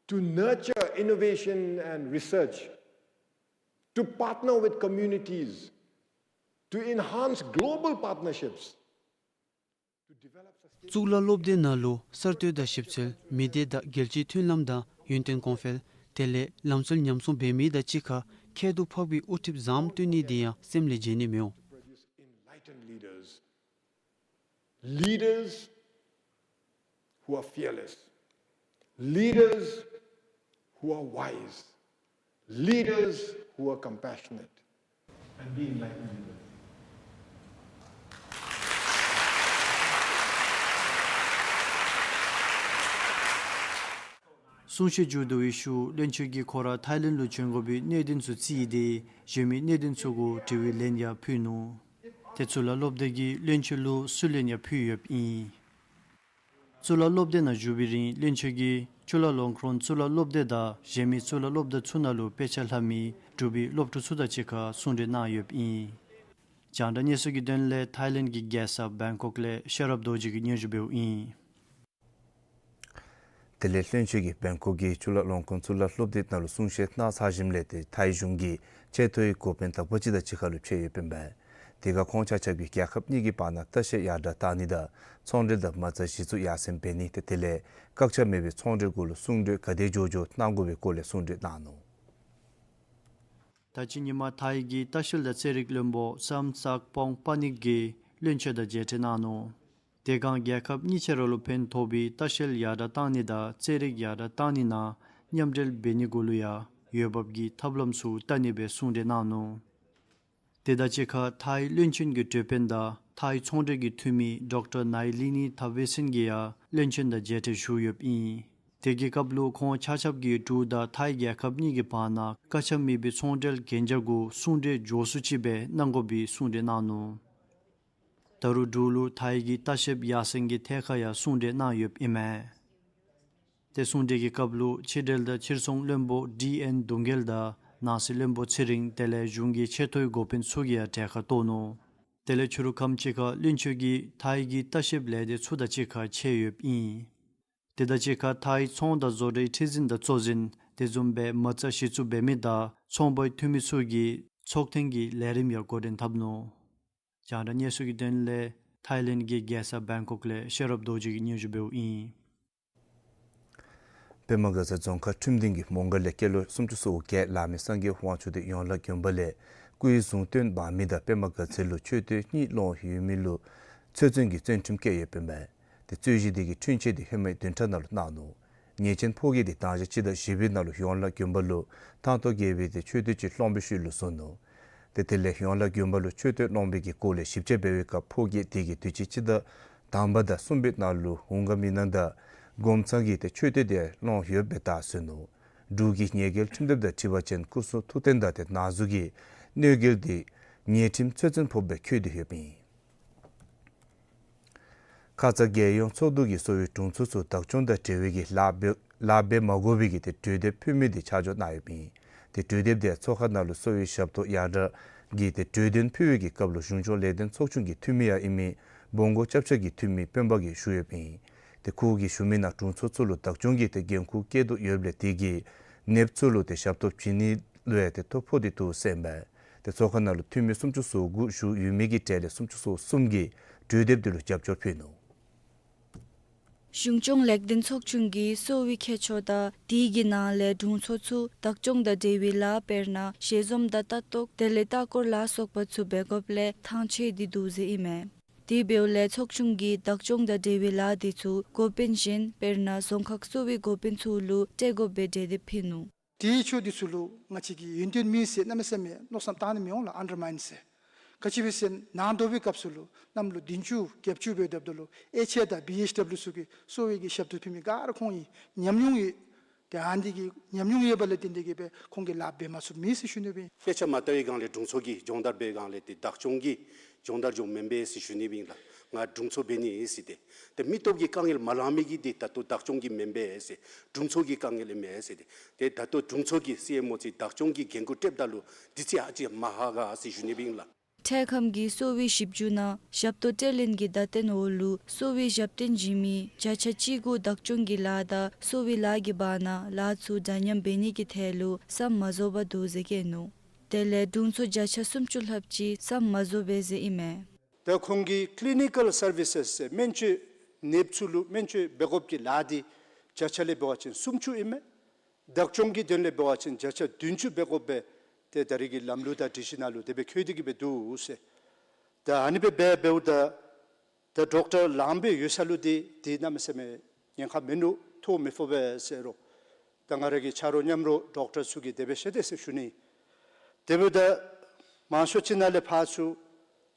to nurture innovation and research, to partner with communities, to enhance global partnerships, to develop sustainable གཙུག་ལག་སློབ་སྡེ་ནང་ལུ་གསར་གཏོད་དང་ཞིབ་འཚོལ་མི་སྡེ་དང་རྒྱལ་སྤྱིའི་མཐུན་ལམ་དང་ཡུན་བརྟན་གོང་འཕེལ་དེ་ལས་ལམ་སྲོལ་ཉམས་སྲུང་འབད་མི་དང་གཅིག་ཁར་ཁྱད་དུ་འཕགས་པའི་དབུ་ཁྲིདཔ་ཟམ་བཏོན་ནི་འདི་ཡང་སེམས་ལས་བརྗེད་ནི་མི་འོང་། Produce enlightened leaders, leaders who are fearless, leaders who are wise, leaders who are compassionate, and be enlightened leaders. གསུང་བཤད་མཇུག་བསྡུ་བའི་ཤུལ་བློན་ཆེན་གྱིས་ཁོ་ར་ཐའི་ལེནཌ་ལུ་བྱོན་དགོ་པའི་གནད་དོན་ཚུ་བརྩིས་ཏེ་གཞན་མི་གནད་དོན་ཚུ་གུ་དྲི་བའི་ལན་ཡང་ཕུལ་ནུག། ཏེ་གཙུག་ལག་སློབ་སྡེ་གིས་བློན་ཆེན་ལུ་སུན་ལན་ཡང་ཕུལ་ཡོདཔ་ཨིན། གཙུག་ལག་སློབ་སྡེ་ནང་བཞུགས་པའི་རིང་བློན་ཆེན་གྱིས་ཅུ་ལ་ལོང་ཀོན་གཙུག་ལག་སློབ་སྡེ་དང་གཞན་མི་གཙུག་ལག་སློབ་སྡེ་ཚུ་ནང་ལུ་དཔེ་ཆ་ལྷབ་མི་འབྲུག་པའི་སློབ་ཕྲུག་ཚུ་དང་གཅིག་ཁར་གསུང་གྲོས་གནང་ཡོདཔ་ཨིན། རྒྱང་བསྒྲགས་གནས་ཚུལ་གྱི་དོན་ལས་ཐའི་ལེནཌ་གི་རྒྱལ་ས་བེང་ཀོག་ལས་ཤེས་རབ་རྡོ་རྗེ་གིས་སྙན་ཞུ་འབདཝ་ཨིན། དེ་ལས་བློན་ཆེན་གྱིས་བེང་ཀོག་གི་ཅུ་ལ་ལོང་ཀོན་གཙུག་ལག་སློབ་སྡེ་ནང་ལུ་གསུང་བཤད་གནང་ཚར་ཞིནམ་ལས་ཏེ་ཐའི་གཞུང་གི་ཆེ་མཐོའི་འགོ་དཔོན་དག་པ་ཅིག་དང་གཅིག་ཁར་ལུ་ཕྱད་ཡོདཔ་ཨིན་པས། དེ་ཁར་ཁོང་ཆ་ཁྱབ་ཀྱིས་རྒྱལ་ཁབ་གཉིས་ཀྱི་བར་ན་ལྟ་བཤལ་ཡར་དྲག་གཏང་ནི་དང་ཚོང་འབྲེལ་དང་མ་རྩ་གཞི་བཙུགས་ཡར་སེང་འབད་ནི་ཏེ་དེ་ལས་བཀག་ཆ་མེད་པའི་ཚོང་འབྲེལ་གུ་ལུ་གསུང་གྲོས་ག་དེ་མགྱོགས་མགྱོགས་གནང་དགོ་པའི་སྐོར་ལས་གསུང་གྲོས་གནང་ནུག། ད་ཅི་ཉིན་མ་ཐའི་གི་ལྟ་བཤལ་དང་རྩེད་རིགས་བློན་པོ་སམ་སག་པོང་པ་ནིག་གིས་བློན་ཆེན་དང་མཇལ་འཕྲད་གནང་ནུག། དེ་སྒང་རྒྱལ་ཁབ་གཉིས་ཆ་ར་ལུ་ཕན་ཐོགས་པའི་ལྟ་བཤལ་ཡར་དྲག་གཏང་ནི་དང་རྩེད་རིགས་ཡར་དྲག་གཏང་ནི་ནང་མཉམ་འབྲེལ་འབད་ནི་གུ་ལུ་ཡང་འོས་འབབ་ཀྱི་ཐབས་ལམ་ཚུ་བལྟ་ནི་སྦེ་གསུང་གྲོས་གནང་ནུག། དེ་དང་གཅིག་ཁར་ཐའི་བློན་ཆེན་གྱི་གྲོས་དཔོན་དང་ཐའི་ཚོང་འབྲེལ་གྱི་འཐུས་མི་ཌོག་ཊར་ནའི་ལི་ནི་ཐ་བེ་སིན་གྱིས་ཡང་བློན་ཆེན་དང་མཇལ་འཕྲད་ཞུ་ཡོདཔ་ཨིན། དེ་གི་སྐབས་ལུ་ཁོང་ཆ་ཁྱབ་ཀྱིས་འབྲུག་དང་ཐའི་རྒྱལ་ཁབ་གཉིས་ཀྱི་བར་ན་བཀག་ཆ་མེད་པའི་ཚོང་འབྲེལ་གན་རྒྱ་གུ་གསུང་གྲོས་མགྱོགས་སུ་ཅིག་སྦེ་གནང་དགོ་པའི་གསུང་གྲོས་གནང་ནུག། ད་རུང་འབྲུག་ལུ་ཐའི་གི་ལྟ་བཤལཔ་ཡར་སེང་གི་ཐད་ཁར་ཡང་གསུང་གྲོས་གནང་ཡོདཔ་ཨིན་མས། ཏེ་གསུང་གྲོས་ཀྱི་སྐབས་ལུ་ཕྱི་འབྲེལ་དང་ཕྱིར་ཚོང་བློན་པོ་ཌི་ཨེན་གདུང་རྒྱལ་དང་ནང་སྲིད་བློན་པོ་ཚེ་རིང་དེ་ལས་གཞུང་གི་ཆེ་མཐོའི་འགོ་དཔོན་ཚུ་གིས་ཡང་གྲལ་ཁར་གཏོགས་ནུག། དེ་ལས་ཕྱི་རུ་ཁམས་ཅིག་ཁར་བློན་ཆེན་གྱིས་ཐའི་གི་ལྟ་བཤལཔ་ལས་སྡེ་ཚུ་དང་གཅིག་ཁར་ཕྱད་ཡོདཔ་ཨིན། དེ་དང་གཅིག་ཁར་ཐའི་ཚོང་དང་བཟོ་གྲྭའི་ཁྲི་འཛིན་དང་གཙོ་འཛིན་ དེ་བཟུམ་སྦེ་མ་རྩ་གཞི་བཙུགས་འབད་མི་དང་ཚོང་པའི་འཐུས་མི་ཚུ་གིས་ཚོགས་ཐེངས་ཀྱི་ལས་རིམ་ཡང་འགོ་འདྲེན་འཐབ་ནུག། རྒྱང་བསྒྲགས་གནས་ཚུལ་གྱི་དོན་ལས་ཐའི་ལེནཌ་གྱི་རྒྱལ་ས་བེང་ཀོག་ལས་ཤེས་རབ་རྡོ་རྗེ་གིས་སྙན་ཞུ་འབདཝ་ཨིན། པདྨ་དགའ་ཚལ་རྫོང་ཁག་ཁྲིམས་སྡིངས་ཀྱི་མོང་སྒར་ལས་སྐྱེས་ལོ་སུམ་ཅུ་སོ་བརྒྱད་བླ་མེད་སངས་རྒྱས་དབང་ཕྱུག་དེ་ཡོངས་ལ་དགོན་པ་ལས་སྐུའི་གཟུངས་བསྟོད་འབག་མི་དང་པདྨ་དགའ་ཚལ་ལུ་མཆོད་རྟེན་གཉིས་སློང་ཡོད་མི་ལུ་ཚོད་བཙོན་གྱི་བཙོན་ཁྲིམས་བཀལ་ཡོདཔ་ཨིན་མས། དེ་རྩོད་གཞི་དེ་གི་འཁྲུན་ཆོད་དེ་ཧེ་མའི་བདུན་ཕྲག་ནང་ལུ་གནང་ནུག། ཉེས་ཅན་ཕོ་སྐྱེས་དེ་གདངས་ཞག་སྤྱི་ཟླ་བཞི་པའི་ནང་ལུ་ཡོངས་ལ་དགོན་པ་ལུ་ཐང་སྟོང་བརྒྱད་པའི་དེ་མཆོད་རྟེན་ཅིག་སློང་བའི་ཤུལ་ལུ་བཟུང་ནུག། དེ་དེ་ལས་ཡོངས་ལ་དགོན་པ་ལུ་མཆོད་རྟེན་སློང་བའི་གི་སྐོར་ལས་ཞིབ་དཔྱད་འབད་བའི་སྐབས་ཕོ་སྐྱེས་དེ་གིས་དུས་ཅི་སྤྱི་ཟླ་དང་པ་དང་གསུམ་པའི་ནང་ལུ་འོང་ག་མེན་ན་དང་སྒོམ་ཚང་གིས་དེ་མཆོད་རྟེན་དེ་སློང་ཡོདཔ་སྦེ་བརྟག་ཟེར་ནུག། འབྲུག་གི་ཉེས་འགེལ་ཁྲིམས་དེབ་དང་འཁྲིལ་བ་ཅིན་སྐུ་སྲུང་ཐུགས་རྟེན་དང་དེ་ནང་གཟུངས་ཀྱི་གནོད་འགེལ་དེ་ཉེས་ཁྲིམས་ཚོད་བཙོན་ཕོགཔ་སྦེ་འཁོད་དེ་ཡོདཔ་ཨིན། ཁ་ཙ་རྒྱལ་ཡོངས་ཚོགས་འདུ་གིས་གསོ་བའི་དྲུང་འཚོ་ཚུ་བདག་སྐྱོང་དང་འབྲེལ་བའི་གི་ལཱ་འབད་ལཱ་འབད་མ་དགོ་པའི་གི་དེ་གྲོས་འདེབས་ཕུལ་མི་དེ་ཆ་འཇོག་གནང་ཡོདཔ་ཨིན། དེ་གྲོས་འདེབས་དེ་ཚོགས་ཁང་ནང་ལུ་གསོ་བའི་ཞབས་ཏོག་ཡར་དྲག་གི་དེ་གྲོས་དོན་ཕུལ་བའི་གི་སྐབས་ལུ་གཞུང་སྐྱོང་ལས་དོན་ཚོགས་ཆུང་གི་འཐུས་མི་ཡང་ཨིན་མི་བོང་སྒོ་སྐྱབས་ཆ་གི་འཐུས་མི་སྤེན་པ་གིས་ཞུ་ཡོདཔ་ཨིན། དེ་ཁོ་གིས་ཞུ་མི་ནང་དྲུང་འཚོ་ཚུ་ལུ་བདག་སྐྱོང་གི་དེ་འགན་ཁུར་བཀལ་དོ་ཡོདཔ་ལས་དེ་གིས་ནདཔ་ཚུ་ལུ་དེ་ཞབས་ཏོག་བྱིན་ནི་ལུ་ཡང་དེ་ཐོ་ཕོག་སྟེ་འདུག་ཟེར་ཨིན་པས། དེ་ཚོགས་ཁང་ནང་ལུ་འཐུས་མི་སུམ་ཅུ་སོ་དགུ་བཞུགས་ཡོད་མི་གི་གྲས་ལས་སུམ་ཅུ་སོ་གསུམ་གྱིས་གྲོས་འདེབས་དེ་ལུ་རྒྱབ་སྐྱོར་ཕུལ་ནུག། གཞུང་སྐྱོང་ལས་དོན་ཚོགས་ཆུང་གིས་གསོ་བའི་ཁྱད་ཆོས་དང་དེ་གི་ནང་ལས་དྲུང་འཚོ་ཚུ་བདག་སྐྱོང་དང་འབྲེལ་བའི་ལཱ་དཔེར་ན་ཞལ་འཛོམས་དང་ལྟ་རྟོག་དེ་ལས་ལྟ་སྐོར་ལ་སོགས་པ་ཚུ་འབད་དགོཔ་ལས་ཐང་ཆད་དེ་འདུག་ཟེར་ཨིན་མས། དེ་འབདཝ་ལས་ཚོགས་ཆུང་གིས་བདག་སྐྱོང་དང་འབྲེལ་བའི་ལཱ་དེ་ཚུ་འགོ་དཔོན་གཞན་དཔེར་ན་རྫོང་ཁག་གསོ་བའི་འགོ་དཔོན་ཚུ་ལུ་སྤྲོད་དགོཔ་སྦེ་གྲོས་འདེབས་ཕུལ་ནུག། དེའི་ཆོས་འདི་ཚུ་ལུ་ང་བཅས་ཀྱིས་ཡོན་ཏན་མེད་ཟེར་གནམ་མེད་ས་མེད་མནོ་བསམ་བཏང་ནི་མི་འོང་ལགས། ཨན་ཌར་མའིན་ཟེར། ག་ཅི་སྦེ་ཟེར་ན་ནང་དོག་པའི་སྐབས་སུ་ལུ་གནམ་ལོ་བདུན་ཅུ་བརྒྱད་ཅུ་འབད་སྡོདཔ་ད་ལུ་ཨེཆ་ཨེ་དང་བི་ཨེཆ་ཌབ་ལུ་ཚུ་གིས་གསོ་བའི་གི་ཞབས་ཏོག་ཕུལ་མི་ག་ར་ཁོང་ཨིན་ཉམས་མྱོང་ཡོད། དེ་ཨ་ནི་གི་ཉམས་མྱོང་ཡོདཔ་ལས་བརྟེན་ཏེ་གིས་སྦེ་ཁོང་གིས་ལཱ་འབད་མ་ཚུགསཔ་མེད་ཟེར་ཞུ་ནི་སྦེ་ཨིན། དཔེ་ཆ་མ་ལྟ་བའི་སྒང་ལས་དྲུང་འཚོ་གིས་སྦྱོང་བརྡར་འབད་སྒང་ལས་དེ་བདག་སྐྱོང་གིས་སྦྱོང་བརྡར་སྦྱོང་མེན་པས་ཟེར་ཞུ་ནི་སྦེ་ཨིན་ལགས། ང་དྲུང་འཚོ་འབད་ནི་ཨིན་ཟེར་ཏེ། དེ་མི་སྟོབས་ཀྱི་དཀའ་ངལ་མ་ལང་མི་གི་དེ་ད་ལྟོ་བདག་སྐྱོང་གི་མེན་པས་ཟེར། དྲུང་འཚོ་གི་དཀའ་ངལ་ཨིན་མས་ཟེར་ཏེ། དེ་ད་ལྟོ་དྲུང་འཚོ་གིས་སི་ཨེམ་ཨོ་ཚུ་བདག་སྐྱོང་གི་འགན་ཁུར་སྤྲོདཔ་ད་ལུ་དུས་ཚོད་ཧ་ཅང་མ་ཧ་ག་ཟེར་ཞུ་ནི་སྦེ་ཨིན་ལགས། འཕྲལ་ཁམས་ཀྱི་གསོ་བའི་ཞིབ་འཇུག་ནང་ཞབས་ཏོག་སྤྲོད་ལེན་གྱི་བརྡ་སྟོན་འོག་ལུ་གསོ་བའི་ཞབས་བརྟན་བྱིན་མི་བརྒྱ་ཆ་གཅིག་དགུ་བདག་སྐྱོང་གི་ལཱ་དང་གསོ་བའི་ལཱ་གི་བར་ན་ལཱ་ཚུ་འདྲ་མཉམ་འབད་ནི་གི་ཐད་ལུ་བསམ་མ་རྫོགས་པ་འདུག་ཟེར་བཀོད་ནུག། དེ་ལས་དྲུང་འཚོ་བརྒྱ་ཆ་སུམ་ཅུ་ལྷགཔ་ཅིག་བསམ་མ་རྫོགས་པས་ཟེར་ཨིན་མས། ད་ཁོང་གི་ཀི་ལི་ནི་ཀཱལ་སར་བི་སེས་ཟེར་སྨན་བཅོས་ནདཔ་ཚུ་ལུ་སྨན་བཅོས་འབད་དགོཔ་གི་ལཱ་འདི་བརྒྱ་ཆ་ལས་འབད་བ་ཅིན་སུམ་ཅུ་ཨིན་མས། བདག་སྐྱོང་གི་དོན་ལས་འབད་བ་ཅིན་བརྒྱ་ཆ་བདུན་ཅུ་འབད་དགོཔ་སྦེ་ཏེ་ད་རེས་ཀྱི་ལམ་ལུགས་དང་སྒྲིག་གཞི་ནང་ལུ་དེ་སྦེ་འཁོད་དེ་གི་སྦེ་འདུག་ཟེར། ད་ཨ་ནི་སྦེ་འབད་འབདཝ་ད་ད་ཌོག་ཊར་ལངམ་སྦེ་ཡོད་ས་ལུ་དེ་དེ་གནམ་མེད་ས་མེད་ཉེན་ཁ་མིན་འདུག། ཐོ་མི་ཕོག་པས་ཟེར་རུང་ད་ང་ར་གི་ཆ་རོགས་མཉམ་རོགས་ཌོག་ཊར་ཚུ་གིས་དེ་སྦེ་བཤད་དེ་ཟེར་ཞུ་ནི། དེ་འབདཝ་ད་མང་ཤོས་ཅིག་ནང་ལས་ཕར་ཚུར་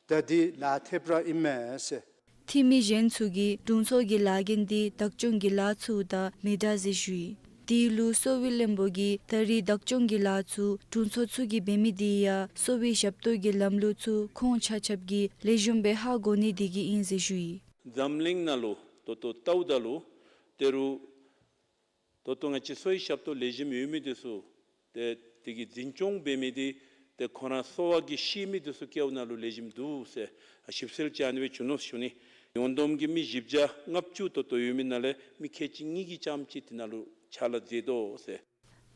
ད་འདི་ལཱ་ཐེབས་ར་ཨིན་མས་ཟེར། འཐུས་མི་གཞན་ཚུ་གིས་དྲུང་འཚོ་གི་ལཱ་འགན་འདི་བདག་སྐྱོང་གི་ལཱ་ཚུ་དང་མི་འདྲ་ཟེར་ཞུ་ཡི། དེ་ལུ་གསོ་བའི་བློན་པོ་གིས་ད་རེས་བདག་སྐྱོང་གི་ལཱ་ཚུ་དྲུང་འཚོ་ཚུ་གིས་འབད་མི་དེ་ཡང་གསོ་བའི་ཞབས་ཏོག་གི་ལམ་ལུགས་ཚུ་ཁོང་ཆ་ཁྱབ་ཀྱིས་ལེགས་ཤོམ་སྦེ་ཧ་གོ་ནི་དེ་གིས་ཨིན་ཟེར་ཞུ་ཡི། འཛམ་གླིང་ནང་ལུ་ད་ལྟོ་ལྟཝ་ད་ལུ་ད་རུང་ད་ལྟོ་ང་བཅས་གསོ་བའི་ཞབས་ཏོག་ལེགས་ཤོམ་ཡོད་མི་དེ་ཚུ་ཏེ་དེ་གི་འཛིན་སྐྱོང་འབད་མི་དེ་ཏེ་ཁོ་ར་གསོ་བ་གི་ཤེས་མི་དེ་ཚུ་བཀལཝ་ད་ལུ་ལེགས་ཤོམ་འདུག་ཟེར་ཞིབ་འཚོལ་ཅིག་ཨ་ནི་སྦེ་བྱུང་ནུག་ཞུ་ནི། ཡོངས་བསྡོམས་ཀྱིས་མི་བཞི་བརྒྱ་ལྔ་བཅུ་ད་ལྟོ་ཡོད་མི་ནང་ལས་མི་ཁལ་གཅིག་གཉིས་ཀྱིས་རྐྱངམ་གཅིག་དེ་ནང་ལུ་ཕྱག་ལཱ་མཛད་དོ་ཟེར།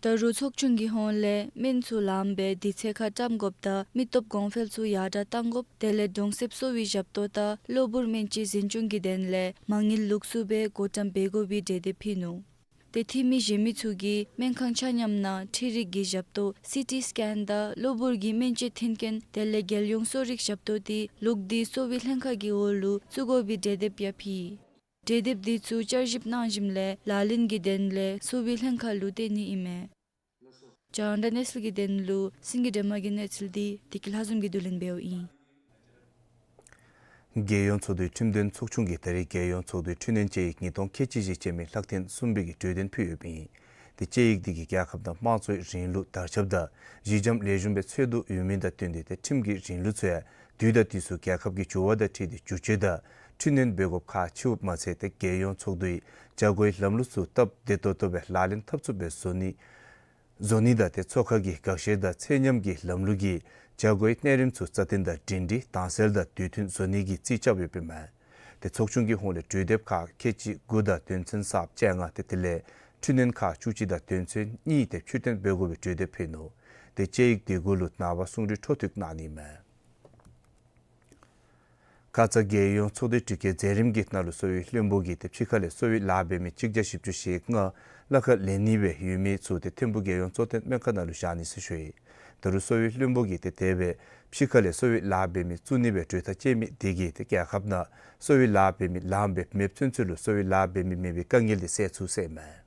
ད་རུང་ཚོགས་ཆུང་གི་ཧོངས་ལས་སྨན་ཚུ་ལངམ་སྦེ་དུས་ཚོད་ཁར་བཀྲམ་དགོཔ་དང་མི་སྟོབས་གོང་འཕེལ་ཚུ་ཡར་དྲག་གཏང་དགོཔ་དེ་ལས་གྲོང་གསེབ་གསོ་བའི་ཞབས་ཏོག་དང་གློ་བུར་སྨན་བཅོས་འཛིན་སྐྱོང་གི་དོན་ལས་མ་དངུལ་ལུགས་སྲོལ་སྦེ་བགོ་བཀྲམ་འབད་དགོ་པའི་གྲོས་འདེབས་ཕུལ་ནུག། ཏེ་འཐུས་མི་གཞན་མི་ཚུ་གིས་སྨན་ཁང་ཆ་མཉམ་ནང་འཕྲུལ་རིག་གི་ཞབས་ཏོག་སི་ཊི་སི་ཀེན་དང་གློ་བུར་གྱི་སྨན་བཅོས་མཐུན་རྐྱེན་དེ་ལས་རྒྱལ་ཡོངས་གསོ་རིག་ཞབས་ཏོག་དེ་ལུགས་འདི་གསོ་བའི་ལྷན་ཁག་གི་འོག་ལུ་བཙུགས་དགོ་པའི་གྲོས་འདེབས་ཡང་ཕུལ། གྲོས་འདེབས་དེ་ཚུ་བསྐྱར་ཞིབ་གནང་ཞིནམ་ལས་ལག་ལེན་གྱི་དོན་ལས་གསོ་བའི་ལྷན་ཁག་ལུ་སྟོན་ནི་ཨིན་མས། རྒྱང་བསྒྲགས་གནས་ཚུལ་གྱི་དོན་ལུ་སེང་གེ་སྒྲོལ་མ་གི་གནས་ཚུལ་འདི་བདེ་སྐྱིད་ལྷ་འཛོམས་ཀྱིས་བསྡུ་ལེན་འབདཝ་ཨིན། རྒྱལ་ཡོངས་ཚོགས་འདུའི་ཁྲིམས་དོན་ཚོགས་ཆུང་གིས་ད་རེས་རྒྱལ་ཡོངས་ཚོགས་འདུའི་འཕྲི་སྣོན་དཔྱད་ཡིག་ཉིས་སྟོང་ཁལ་གཅིག་བཞི་ཅན་མའི་ལྷག་དོན་གསུམ་པའི་གི་གྲོས་དོན་ཕུལ་ཡོདཔ་ཨིན། དེ་དཔྱད་ཡིག་འདི་གིས་རྒྱལ་ཁབ་ནང་དམངས་གཙོའི་རིང་ལུགས་དར་ཁྱབ་དང་གཞི་འགྱམ་ལེགས་ཤོམ་སྦེ་འཚོལ་དོ་ཡོད་མི་དང་བསྟུན་ཏེ་དེ་ཁྲིམས་ཀྱི་རིང་ལུགས་ཚུ་ཡང་དུས་དང་དུས་སུ་རྒྱལ་ཁབ་ཀྱི་འགྱུར་བ་དང་འཁྲིལ་ཏེ་བསྒྱུར་བཅོས་དང་འཕྲི་སྣོན་འབད་དགོཔ་ཁག་ཆེཝ་མ་ཚད་དེ་རྒྱལ་ཡོངས་ཚོགས་འདུའི་བྱ་སྒོའི་ལམ་ལུགས་ཚུ་སྟབས་བདེ་ཏོག་ཏོ་སྦེ་ལག་ལེན་འཐབ་ཚུགསཔ་སྦེ་བཟོ་ནི་བཟོ་ནི་དང་དེ་ཚོགས་ཁང་གི་དགག་བཤེར་དང་ཚད་མཉམ་གྱི་ལམ་ལུགས་ཀྱི་བྱ་སྒོའི་གནས་རིམ་ཚུ་རྩ་བརྟན་དང་སྒྲིང་སྒྲིང་དྭངས་གསལ་དང་དུས་མཐུན་བཟོ་ནི་གི་རྩིས་རྐྱབ་ཡོདཔ་ཨིན་མས། དེ་ཚོགས་ཆུང་གི་ཧོངས་ལས་གྲོས་དེབ་ཁག་ཁལ་གཅིག་དགུ་དང་དོན་ཚན་གསརཔ་བཅོ་ལྔ་དེ་དེ་ལས་ ཆུ་སྣོན་ཁག་བཅུ་གཅིག་དང་དོན་ཚན་གཉིས་ཏེ་ཕྱིར་འཐེན་འབད་དགོ་པའི་གྲོས་འདེབས་ཕུལ་ནུག། ཏེ་དཔྱད་ཡིག་དེ་གུ་ལུ་ནངས་པ་གསུང་གྲོས་འཕྲོ་མཐུད་གནང་ནི་མས། ཁ་ཙ་རྒྱལ་ཡོངས་ཚོགས་སྡེ་དྲུག་པའི་མཛད་རིམ་གྱི་ནང་ལུ་གསོ་བའི་བློན་པོ་གིས་ཏེ་ཕྱི་ཁ་ལས་གསོ་བའི་ལཱ་འབད་མི་གཅིག་བརྒྱ་བཞི་བཅུ་ཞེ་ལྔ་གླ་ཁར་ལེན་ནི་སྦེ་ཡོད་མི་ཚུ་ཏེ་ཐིམ་ཕུག་རྒྱལ་ཡོངས་གཙོ་བསྟེན་སྨན་ཁང་ནང་ལུ་བཞག་ནི་ཟེར་ཞུ་ཡི། ད་རུང་གསོ་བའི་བློན་པོ་གིས་ཏེ་དེ་སྦེ་ཕྱི་ཁ་ལས་གསོ་བའི་ལཱ་འབད་མི་བཙུགས་ནི་སྦེ་གྲོས་ཐག་བཅད་མི་དེ་གིས་ཏེ་རྒྱལ་ཁབ་ནང་གསོ་བའི་ལཱ་འབད་མི་ལངམ་སྦེ་མེདཔ་ཚུན་ཚོད་ལུ་གསོ་བའི་ལཱ་འབད་མི་མེད་པའི་དཀའ་ངལ་དེ་སེལ་ཚུགས་ཟེར་ཨིན་མས།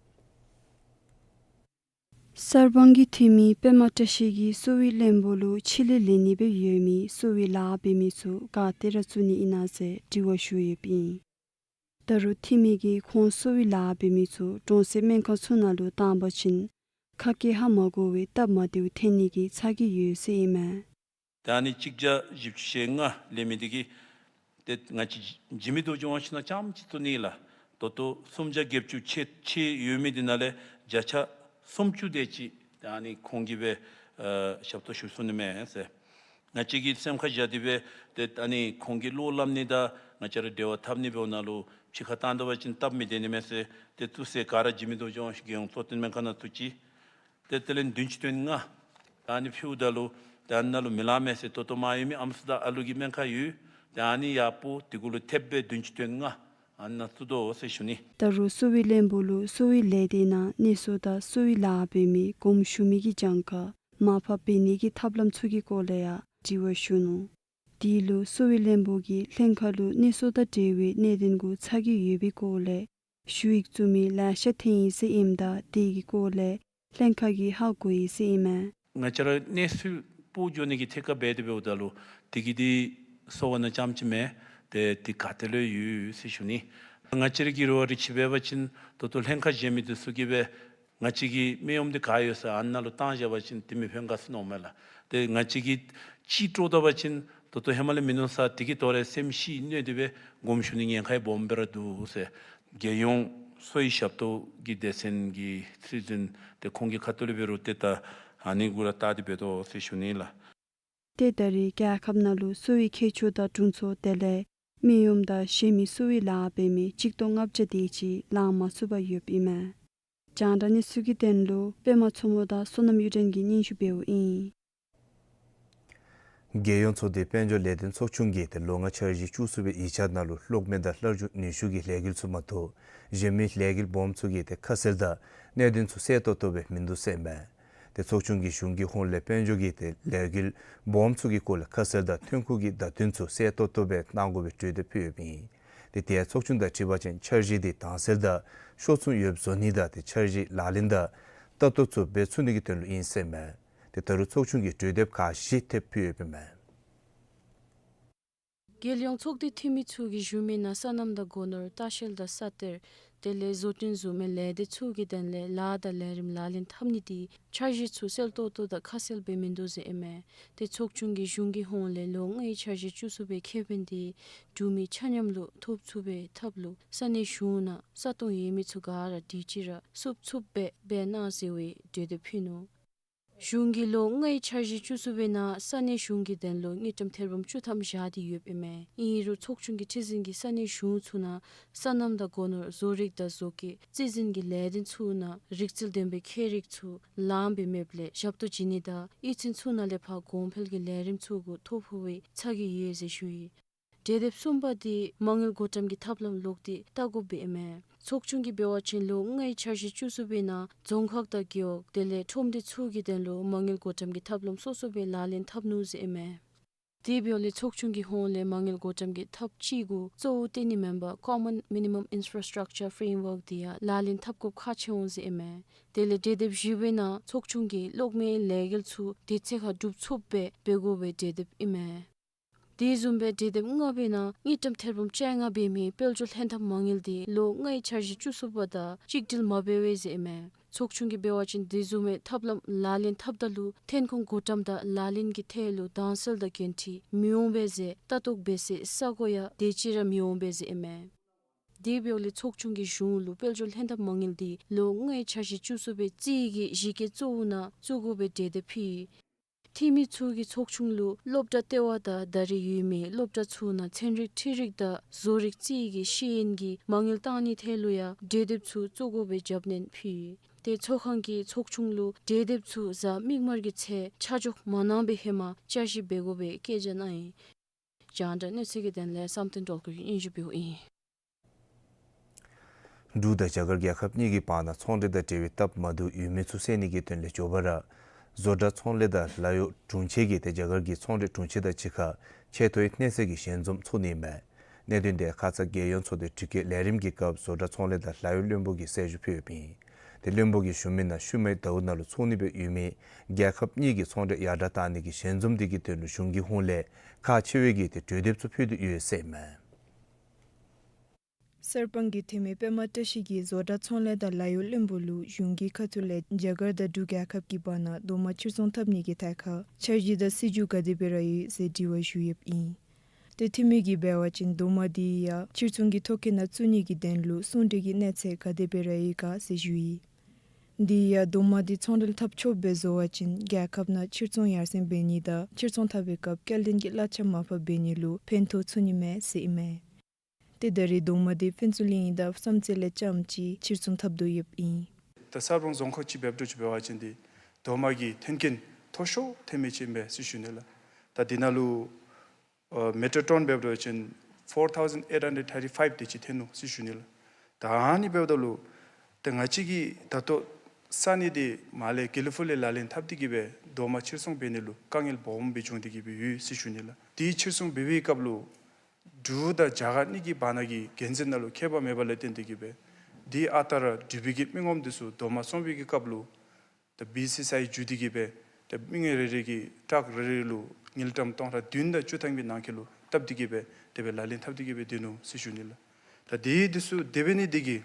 གསར་སྤང་གི་འཐུས་མི་པདྨ་བཀྲ་ཤིས་ཀྱིས་གསོ་བའི་བློན་པོ་ལུ་ཕྱི་ལས་ལེན་ནི་སྦེ་ཡོད་མི་གསོ་བའི་ལཱ་འབད་མི་ཚུ་ག་ཏེ་ར་བཙུགས་ནི་ཨིན་ན་ཟེར་དྲི་བ་ཞུ་ཡོདཔ་ཨིན། ད་རུང་འཐུས་མི་གིས་ཁོང་གསོ་བའི་ལཱ་འབད་མི་ཚུ་གྲོང་གསེབ་སྨན་ཁང་ཚུ་ནང་ལུ་བཏང་པ་ཅིན་ཁ་སྐད་ཧ་མ་གོ་བའི་སྟབས་མ་བདེཝ་ཐོན་ནི་གི་ཚ་གྱང་ཡོད་ཟེར་ཨིན་མས། ད་ཨ་ནི་གཅིག་བརྒྱ་བཞི་བཅུ་ཞེ་ལྔ་ལེན་མི་དེ་གིས་ཏེ་ང་བཅས་འཇིགས་མེད་རྡོ་རྗེ་དབང་ཕྱུག་ནང་རྐྱངམ་ཅིག་བཙུགས་ནི་ལགས། ད་ལྟོ་སུམ་བརྒྱ་བརྒྱད་ཅུ་ཕྱེད་ཕྱེད་ཡོད་མི་དེ་ནང་ལས་བརྒྱ་ཆ་སུམ་ཅུ་དེ་ཅིག་ད་ཨ་ནི་ཁོང་གིས་སྦེ་ཨ་ཞབས་ཏོག་ཞུ་ཚུགས་ནི་མས་ཟེར། ང་བཅས་ཀྱིས་སེམས་ཁར་བཞག་སྟེ་སྦེ་ཏེ་ཨ་ནི་ཁོང་གིས་བློ་སླབ་ནི་དང་ང་བཅས་ར་འབྲེལ་བ་འཐབ་ནི་འབདཝ་ནང་ལུ་ཕྱི་ཁར་བཏང་ད་པ་ཅིན་སྟབས་མི་བདེ་ནི་མས་ཟེར་ཏེ་བཙུགས་ས་ག་ར་འཇིགས་མེད་རྡོ་རྗེ་དབང་ཕྱུག་རྒྱལ་ཡོངས་གཙོ་བསྟེན་སྨན་ཁང་ནང་བཙུགས་ཅི། ཏེ་དེ་ལས་བདུན་ཅུ་དོན་ལྔ་ད་ཨ་ནི་ཕུལཝ་ད་ལུ་ཏེ་ཨ་ནཱ་ལུ་མི་ལང་མས་ཟེར། ད་ལྟོ་མར་ཡོད་མི་ཨམ་སྲུ་དང་ཨ་ལུ་གི་སྨན་ཁང་ཡོད། ཏེ་ཨ་ནི་ཡར་སྤོ་དེ་གུ་ལུ་ཐེབས་སྦེ་བདུན་ཅུ་དོན་ལྔ་ཨ་ནཱ་བཙུགས་དོ་ཟེར་ཞུ་ནི། ད་རུང་གསོ་བའི་བློན་པོ་ལུ་གསོ་བའི་ལས་སྡེ་ནང་གནས་ཚུལ་དང་གསོ་བའི་ལཱ་འབད་མི་དགོངསམ་ཞུ་མི་གི་གྱངས་ཁ་མར་ཕབ་འབད་ནི་གི་ཐབས་ལམ་ཚུ་གི་སྐོར་ལས་ཡང་དྲི་བ་ཞུ་ནུག། དེ་ལུ་གསོ་བའི་བློན་པོ་གིས་ལྷན་ཁག་ལུ་གནས་ཚུལ་དང་འབྲེལ་བའི་གནད་དོན་གུ་ཚ་གྱང་ཡོད་པའི་སྐོར་ལས་ཞུ་ཡིག་བཙུགས་མི་ལེ་ཤ་ཐོན་ཡི་ཟེར་ཨིནམ་ད་དེ་གི་སྐོར་ལས་ལྷན་ཁག་གིས་ཧ་གོ་ཡི་ཟེར་ཨིན་མས། ང་བཅས་ར་གནས་ཚུལ་སྤོ་འགྱོ་ནི་གི་ཐད་ཁར་འབད་དེ་འབདཝ་ད་ལུ་དེ་གི་དེ་གསོ་བ་ནང་རྐྱངམ་ཅིག་མེན། ཏེ་དེ་ག་ཏེ་ལུ་ཡོད་ཟེར་ཞུ་ནི། ང་བཅས་ར་གི་རེ་བ་རེ་ཅིག་འབད་བ་ཅིན་ད་ལྟོ་ལྷན་ཁག་གཞན་མི་དེ་ཚུ་གིས་སྦེ་ང་བཅས་ཀྱི་སྨན་གཡོགམ་དེ་ག་ཡོད་ས་ཨ་ནཱ་ལུ་བཏང་བཞག་པ་ཅིན་དེ་མི་ཕན་ག་ཟེར་མནོཝ་མས་ལགས། ཏེ་ང་བཅས་ཀྱིས་ཅིག་དཀྲོག་ད་པ་ཅིན་ད་ལྟོ་ཧེ་མ་ལས་མིན་ནུག་ས་དེ་གིས་དོ་རུང་སེམས་ཤི་གནོད་དེ་སྦེ་དགོངསམ་ཞུ་ནི་ཉེན་ཁ་ཡང་སྦོམ་སྦེ་ར་འདུག་ཟེར། རྒྱལ་ཡོངས་གསོ་བའི་ཞབས་ཏོག་གི་སྡེ་ཚན་གྱི་ཁྲི་འཛིན་ཏེ་ཁོང་གི་ཁ་ཐུག་ལས་འབད་རུང་ཏེ་ད་ཨ་ནི་གུ་ར་བལྟ་སྟེ་འབད་དོ་ཟེར་ཞུ་ནི་ལགས། ཏེ་ད་རེས་རྒྱལ་ཁབ་ནང་ལུ་གསོ་བའི་མཁས་མཆོག་དང་དྲུང་འཚོ་དེ་ལས་སྨན་གཡོགམ་དང་གཞན་མི་གསོ་བའི་ལཱ་འབད་མི་གཅིག་སྟོང་ལྔ་བརྒྱ་དེ་ཅིག་ལང་མ་ཚུགས་པར་ཡོདཔ་ཨིན་མས། རྒྱང་བསྒྲགས་གནས་ཚུལ་གྱི་དོན་ལུ་པདྨ་མཚོ་མོ་དང་བསོད་ནམས་གཡུ་སྒྲོན་གྱིས་སྙན་ཞུ་འབདཝ་ཨིན། རྒྱལ་ཡོངས་ཚོགས་སྡེ་དཔལ་འབྱོར་ལས་དོན་ཚོགས་ཆུང་གིས་ཏེ་ལོ་ལྔའི་འཆར་གཞི་བཅུ་གསུམ་པའི་ཡིག་ཆ་ནང་ལུ་གློག་མེ་དང་སླར་འབྱུང་ནུས་ཤུགས་ཀྱི་ལས་འགུལ་ཚུ་མ་གཏོགས་གཞན་མི་ལས་འགུལ་སྦོམ་ཚུ་གི་ཏེ་ཁ་གསལ་དང་གནད་དོན་ཚུ་གསལ་ཏོག་ཏོ་སྦེ་མིན་འདུག་ཟེར་མས། ཏེ་ཚོགས་ཆུང་གིས་གཞུང་གི་ཧོངས་ལས་དཔལ་འབྱོར་གྱི་ཏེ་ལས་འགུལ་སྦོམ་ཚུ་གི་སྐོར་ལས་ཁ་གསལ་དང་ཐོན་ཁུངས་ཀྱི་བརྡ་དོན་ཚུ་གསལ་ཏོག་ཏོ་སྦེ་གནང་དགོ་པའི་གྲོས་འདེབས་ཕུལ་ཡོདཔ་ཨིན། ཏེ་དེ་ཡང་ཚོགས་ཆུང་དང་འཁྲིལ་བ་ཅིན་འཆར་གཞི་དེ་དྭངས་གསལ་དང་ཤོག་ཚུགས་ཡོདཔ་བཟོ་ནི་དང་ཏེ་འཆར་གཞི་ལག་ལེན་དང་ལྟ་རྟོག་ཚུ་འབད་ཚུགས་ནི་གི་དོན་ལུ་ཨིན་ཟེར་མས། ཏེ་ད་རུང་ཚོགས་ཆུང་གིས་གྲོས་འདེབས་ཁག་བཞི་ཐེབས་ཕུལ་ཡོདཔ་ཨིན་མས། རྒྱལ་ཡོངས་ཚོགས་སྡེ་འཐུས་མི་ཚུ་གིས་ཞུ་མི་ནང་སོ་ནམ་དང་སྒོ་ནོར་ལྟ་བཤལ་དང་ས་གཏེར་དེ་ལས་བཟོ་སྐྲུན་བཟོ་མི་ལས་སྡེ་ཚུ་གི་དོན་ལས་ལཱ་དང་ལས་རིམ་ལག་ལེན་འཐབ་ནི་དེ་འཆར་གཞི་ཚུ་གསལ་ཏོག་ཏོ་དང་ཁ་གསལ་སྦེ་མིན་འདུག་ཟེར་ཨིན་མས། ཏེ་ཚོགས་ཆུང་གིས་གཞུང་གི་ཧོངས་ལས་ལོ་ལྔའི་འཆར་གཞི་བཅུ་གསུམ་པའི་ཁེ་ཕན་དེ་འབྲུག་མི་ཆ་མཉམ་ལུ་ཐོབ་ཚུགས་པའི་ཐབས་ལུ་ས་གནས་གཞུང་ནང་ས་སྟོང་ཡོད་མི་ཚུ་ག་ར་དེ་ཅིག་ར་ཚུགས་ཚུགསཔ་སྦེ་འབད་གནང་ཟེར་བའི་གྲོས་འདེབས་ཕུལ་ནུག། གཞུང་གིས་ལོ་ལྔའི་འཆར་གཞི་བཅུ་གསུམ་པའི་ནང་ས་གནས་གཞུང་གི་དོན་ལུ་དངུལ་ཀྲམ་ཐེར་འབུམ་བཅུ་ཐམ་བཞག་སྟེ་ཡོདཔ་ཨིན་མས། ཨིན་རུང་ཚོགས་ཆུང་གི་ཁྲི་འཛིན་གྱིས་ས་གནས་གཞུང་ཚུ་ནང་སོ་ནམ་དང་སྒོ་ནོར་བཟོ་རིག་དང་བཟོ་བཀོད་རྩིས་འཛིན་གྱི་ལས་དོན་ཚུ་ནང་རིག་རྩལ་ལྡན་པའི་ཁྱད་རིག་ཚུ་ལངམ་སྦེ་མེདཔ་ལས་ཞབས་ཏོག་བྱིན་ནི་དང་གཡུས་ཚན་ཚུ་ནང་ལས་ཕར་གོང་འཕེལ་གྱི་ལས་རིམ་ཚུ་གུ་ཐོ་ཕོག་པའི་ཚ་གྱང་ཡོད་ཟེར་ཞུ་ཡི། གྲོས་འདེབས་གསུམ་པ་དེ་མ་དངུལ་བགོ་བཀྲམ་གྱི་ཐབས་ལམ་ལོག་སྟེ་བལྟ་དགོཔ་སྦེ་ཨིན་མས། ཚོགས་ཆུང་གིས་འབད་བ་ཅིན་ལོ་ལྔའི་འཆར་གཞི་བཅུ་གསུམ་པའི་ནང་རྫོང་ཁག་དང་རྒེད་འོག་དེ་ལས་ཁྲོམ་སྡེ་ཚུ་གི་དོན་ལུ་མ་དངུལ་བགོ་བཀྲམ་གྱི་ཐབས་ལམ་སོ་སོ་སྦེ་ལག་ལེན་འཐབ་ནུག་ཟེར་ཨིན་མས། དེ་འབདཝ་ལས་ཚོགས་ཆུང་གི་ཧོངས་ལས་མ་དངུལ་བགོ་བཀྲམ་གྱི་ཐབས་ཅིག་གུ་གཙོ་བོ་བཏོན་ནི་མེན་པར་Common Minimum Infrastructure Framework དེ་ཡང་ལག་ལེན་འཐབ་དགོཔ་ཁག་ཆེ་འོང་ཟེར་ཨིན་མས། དེ་ལས་གྲོས་འདེབས་བཞི་པའི་ནང་ཚོགས་ཆུང་གིས་གློག་མེའི་ལས་འགུལ་ཚུ་དུས་ཚོད་ཁར་སྒྲུབ་ཚུགསཔ་སྦེ་འབད་དགོ་པའི་གྲོས་འདེབས་ཨིན་མས། དེ་བཟུམ་སྦེ་གྲོས་འདེབས་ལྔ་པའི་ནང་དངུལ་ཀྲམ་ཐེར་འབུམ་བཅོ་ལྔ་འབད་མི་དཔལ་འབྱོར་ལྷན་ཐབས་མ་དངུལ་དེ་ལོ་ལྔའི་འཆར་གཞི་བཅུ་གསུམ་པ་དང་གཅིག་སྒྲིལ་མ་འབད་བས་ཟེར་ཨིན་མས། ཚོགས་ཆུང་གིས་འབད་བ་ཅིན་དེ་བཟུམ་མའི་ཐབས་ལམ་ལག་ལེན་འཐབ་ད་ལུ་ཐོན་ཁུངས་བགོ་བཀྲམ་དང་ལག་ལེན་གྱི་ཐད་ལུ་དྭངས་གསལ་དང་འགན་འཁྲི་མི་འོང་པས་ཟེར་ལྟ་རྟོག་འབད་སའི་ས་གོ་ཡང་དེ་ཅིག་ར་མི་འོང་པས་ཟེར་ཨིན་མས། དེ་འབདཝ་ལས་ཚོགས་ཆུང་གིས་གཞུང་ལུ་དཔལ་འབྱོར་ལྷན་ཐབས་མ་དངུལ་དེ་ལོ་ལྔའི་འཆར་གཞི་བཅུ་གསུམ་པའི་རྩིས་ཀྱི་གཞི་བཀོད་གཙོ་བོ་ནང་བཙུགས་དགོ་པའི་གྲོས་འདེབས་ཕུལ་ཡི། འཐུས་མི་ཚུ་གིས་ཚོགས་ཆུང་ལུ་སློབ་གྲྭ་ལྟེ་བ་དང་ད་རེས་ཡོད་མི་སློབ་གྲྭ་ཚུ་ནང་ཚན་རིག་འཕྲུལ་རིག་དང་བཟོ་རིག་རྩིས་ཀྱི་ཤེས་ཡོན་གྱི་མ་དངུལ་བཏང་ནི་ཐད་ལུ་ཡང་གྲོས་འདེབས་ཚུ་བཙུགས་དགོ་པའི་རྒྱབ་སྣོན་ཕུལ་ཡི། ཏེ་ཚོགས་ཁང་གིས་ཚོགས་ཆུང་ལུ་གྲོས་འདེབས་ཚུ་གཟའ་མིག་དམར་གྱི་ཚེས་ཆ་འཇོག་མ་གནང་པའི་ཧེ་མ་བསྐྱར་ཞིབ་འབད་དགོ་པའི་བཀའ་རྒྱ་གནང་ཡི། རྒྱང་བསྒྲགས་གནས་ཚུལ་གྱི་དོན་ལས་བསམ་གཏན་སྒྲོལ་དཀར་གྱིས་སྙན་ཞུ་ཕུལཝ་ཨིན། འབྲུག་དང་རྒྱ་གར་རྒྱལ་ཁབ་གཉིས་ཀྱི་བར་ན་ཚོང་འབྲེལ་དང་འབྲེལ་བའི་སྟབས་མ་བདེཝ་ཡོད་མེད་ཚུ་སེལ་ནི་གི་དོན་ལས་མགྱོགས་པ་ར་བཟོ་གྲྭ་ཚོང་ལས་དང་ལཱ་གཡོག་དྲུང་ཆེ་གིས་ཏེ་རྒྱ་གར་གྱི་ཚོང་འབྲེལ་དྲུང་ཆེ་དང་གཅིག་ཁར་ཆེ་མཐོའི་གནས་ཚད་ཀྱི་ཞལ་འཛོམས་ཚོགས་ནི་ཨིན་མས། གནད་དོན་དེ་ཁ་ཙ་རྒྱལ་ཡོངས་ཚོགས་སྡེ་དྲུག་གི་ལས་རིམ་གྱི་སྐབས་བཟོ་གྲྭ་ཚོང་ལས་དང་ལཱ་གཡོག་བློན་པོ་གིས་གསལ་ཞུ་ཕུལ་ཡོདཔ་ཨིན། ཏེ་བློན་པོ་གིས་ཞུ་མི་ནང་ཤུལ་མའི་ཟླཝ་ནང་ལུ་ཚོགས་ནི་སྦེ་ཡོད་མི་རྒྱལ་ཁབ་གཉིས་ཀྱི་ཚོང་འབྲེལ་ཡར་དྲག་གཏང་ནི་གི་ཞལ་འཛོམས་དེ་གི་དོན་ལུ་གཞུང་གི་ཧོངས་ལས་ཁག་ཆེ་བའི་གི་ཏེ་གྲོས་འདེབས་ཚུ་ཕུལ་དོ་ཡོད་ཟེར་ཨིན་མས། གསར་སྤང་གི་འཐུས་མི་པདྨ་བཀྲ་ཤིས་ཀྱིས་བཟོ་གྲྭ་ཚོང་ལས་དང་ལཱ་གཡོག་བློན་པོ་ལུ་གཞུང་གི་ཁ་ཐུག་ལས་རྒྱ་གར་དང་འབྲུག་རྒྱལ་ཁབ་ཀྱི་བར་ན་རྡོག་མ་ཕྱིར་ཚོང་འཐབ་ནི་གི་ཐད་ཁར་འཆར་གཞི་དང་སྲིད་བྱུས་ག་དེ་སྦེ་ར་ཡོད་ཟེར་དྲི་བ་ཞུ་ཡོདཔ་ཨིན། ཏེ་འཐུས་མི་གིས་འབད་བ་ཅིན་རྡོག་མ་དེ་ཡང་ཕྱིར་ཚོང་གི་ཐོ་བཀོད་ནང་བཙུགས་ནི་གི་དོན་ལུ་གསུང་གྲོས་ཀྱི་གནས་ཚད་ག་དེ་སྦེ་ར་ཡོད་ག་ཟེར་ཞུ་ཡི། དེ་ཡང་རྡོག་མ་དེ་ཚོང་འབྲེལ་འཐབ་ཆོགཔ་སྦེ་བཟོ་བ་ཅིན་རྒྱལ་ཁབ་ནང་ཕྱིར་ཚོང་ཡར་སེང་འབད་ནི་དང་ཕྱིར་ཚོང་འཐབ་པའི་སྐབས་སྐྱེལ་འདྲེན་གྱི་གླ་ཆ་མར་ཕབ་འབད་ནི་ལུ་ཕན་ཐོགས་ཚུགས་ནི་མས་ཟེར་ཨིན་མས། ཏེ་ད་རེས་རྡོག་མ་དེ་ཕུན་ཚོགས་གླིང་དང་བསམ་རྩེ་ལས་རྐྱངམ་ཅིག་ཕྱིར་ཚོང་འཐབ་དོ་ཡོདཔ་ཨིན། ད་གསར་སྤང་རྫོང་ཁག་ཅིག་འབདཝ་ཅིག་འབད་བ་ཅིན་ཏེ་རྡོག་མ་གི་མཐུན་རྐྱེན་མཐོ་ཤོས་ཐོན་མི་ཅིག་ཨིན་པས་ཟེར་ཞུ་ནི་ལགས། ད་འདི་ནང་ལུ་ཨ་མེ་ཊརིཀ་ཊོན་འབདཝ་ཅིན་ཕོར་ཐའུ་ཟེན་ཨེཊ་ཧན་ཌེཌ་ཐར་ཊི་ཕའིབ་དེ་ཅིག་ཐོན་ནུག་ཟེར་ཞུ་ནི་ལགས། ད་ཨ་ནི་འབདཝ་ད་ལུ་ད་ང་བཅས་ཀྱིས་ད་ལྟོ་ས་གནས་དེ་མར་ལས་དགེ་ལེགས་ཕུག་ལས་ལག་ལེན་འཐབ་སྟེ་གི་སྦེ་རྡོག་མ་ཕྱིར་ཚོང་འབད་ནི་ལུ་དཀའ་ངལ་སྦོམ་སྦེ་བྱུང་སྟེ་གི་སྦེ་ཡོད་ཟེར་ཞུ་ནི་ལགས། དེ་ཕྱིར་ཚོང་འབད་བའི་སྐབས་ལུ་འབྲུག་དང་རྒྱ་གར་གཉིས་ཀྱི་བར་ན་གི་འགན་འཛིན་ནང་ལུ་ཁྱད་པར་མེདཔ་ལས་བརྟེན་ཏེ་གི་སྦེ་དེ་ཨ་རྟག་ར་འབྲུག་པའི་གི་མི་ངོམ་དེ་ཚུ་རྡོག་མ་བཙོང་བའི་གི་སྐབས་ལུ་ད་བི་སི་སི་ཨའི་བརྒྱུད་དེ་གི་སྦེ་ད་མི་ངོམ་རེ་རེ་གིས་ཊཱག་རེ་རེ་ལུ་དངུལ་ཀྲམ་སྟོང་ཕྲག་བདུན་དང་བཅུ་ཐམ་གྱི་ནང་འཁོད་ལུ་བཏབ་སྟེ་གི་སྦེ་དེ་སྦེ་ལག་ལེན་འཐབ་སྟེ་གི་སྦེ་སྡོད་ནུག་ཟེར་ཞུ་ནི་ལགས། ད་དེ་དེ་ཚུ་དེ་འབད་ནི་དེ་གིས་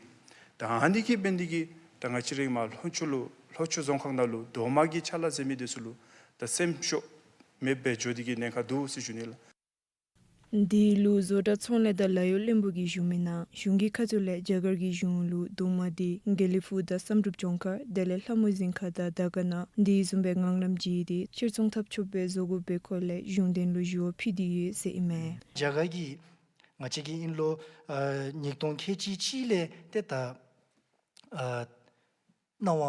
ད་ཨ་ནི་གིས་འབད་ནི་དེ་གིས་ད་ང་བཅས་ར་མར་ལྷོ་ཕྱོགས་ལུ་ལྷོ་ཕྱོགས་རྫོང་ཁག་ནང་ལུ་རྡོག་མ་གི་ཅ་ལ་འཛོལ་མི་དེ་ཚུ་ལུ་ད་སེམས་ཤོར་མེདཔ་སྦེ་འགྱོ་སྟེ་གི་ཉེན་ཁ་འདུག་ཟེར་ཞུ་ནི་ལགས། འདི་ལུ་བཟོ་གྲྭ་ཚོང་ལས་དང་ལཱ་གཡོག་བློན་པོ་གིས་ཞུ་མི་ནང་གཞུང་གི་ཁ་ཐུག་ལས་རྒྱ་གར་གྱི་གཞུང་ལུ་རྡོག་མ་དེ་དགེ་ལེགས་ཕུག་དང་བསམ་གྲུབ་ལྗོངས་མཁར་དེ་ལས་ལྷ་མོ་ཟིང་ཁ་དང་དར་དཀར་ནང་དེ་བཟུམ་སྦེ་ངང་ལམ་བརྒྱུད་དེ་ཕྱིར་ཚོང་འཐབ་ཆོགཔ་སྦེ་བཟོ་དགོ་པའི་སྐོར་ལས་གཞུང་དོན་ལུ་ཞུ་བ་ཕུལ་ཏེ་ཡོད་ཟེར་ཨིན་མས། རྒྱ་གར་གྱིས་ང་བཅས་ཀྱི་ཨིན་ལོ་ཨ་ཉིས་སྟོང་ཁལ་གཅིག་གཅིག་ལས་ཏེ་ད་ཨ་གནང་བ་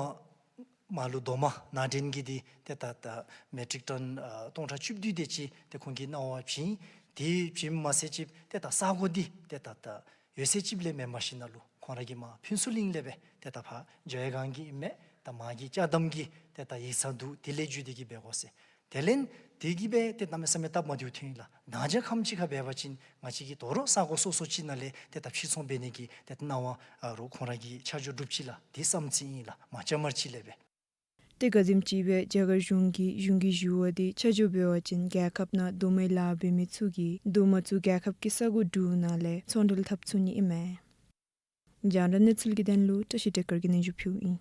མར་ལུ་རྡོག་མ་ནང་འདྲེན་གྱི་དེ་ཏེ་ད་ད་མེ་ཊིག་ཊོན་ཨ་སྟོང་ཕྲག་བཅུ་བདུན་དེ་ཅིག་ཏེ་ཁོང་གིས་གནང་བ་བྱིན། དེ་བྱིནམ་མ་ཚད་ཅིག་ཏེ་ད་ས་གོ་འདི་ཏེ་ད་ད་ཡོད་ཚད་ཅིག་ལས་མེནམ་ཞིནམ་ལས་ཁོང་ར་གིས་མར་ཕུན་ཚོགས་གླིང་ལས་སྦེ་ཏེ་ད་ཕར་ཇོ་ཡེ་སྒང་གི་ཨིན་མས། ད་མར་གྱི་ཅ་དམ་གྱི་ཏེ་ད་ཡིག་ཚང་འདུག། དེ་ལས་བརྒྱུད་དེ་གི་འབད་དགོ་ཟེར། དེ་ལས་དེ་གིས་སྦེ་ཏེ་གནམ་མེད་ས་མེད་སྟབས་མ་བདེཝ་ཐོན་ཡི་ལགས། ནང་འཇགས་ཁམས་ཅིག་ཁར་འབད་བ་ཅིན་ང་བཅས་ཀྱིས་དོ་རུང་ས་གོ་སོ་སོ་ཅིག་ནང་ལས་ཏེ་ད་ཕྱིར་ཚོང་འབད་ནི་གི་ཏེ་གནང་བ་ཨ་རུང་ཁོང་ར་གིས་ཆ་འཇོག་གྲུབ་ཅི་ལགས། དེ་བསམ་རྩེ་ཨིན་ལགས། མར་ཅ་དམར་ཅིག་ལས་སྦེ། ཏེ་ག་དེམ་ཅིག་སྦེ་རྒྱ་གར་གཞུང་གིས་གཞུང་གི་ཞུ་བ་དེ་ཆ་འཇོག་འབད་བ་ཅིན་རྒྱལ་ཁབ་ནང་རྡོག་མའི་ལཱ་འབད་མི་ཚུ་གིས་རྡོག་མ་ཚུ་རྒྱལ་ཁབ་ཀྱི་ས་གོ་དྲུག་ནང་ལས་ཚོང་འབྲེལ་འཐབ་ཚུགས་ནི་ཨིན་མས། རྒྱང་བསྒྲགས་གནས་ཚུལ་གྱི་དོན་ལུ་བཀྲ་ཤིས་བདེ་སྐར་གྱིས་སྙན་ཞུ་ཕུལཝ་ཨིན།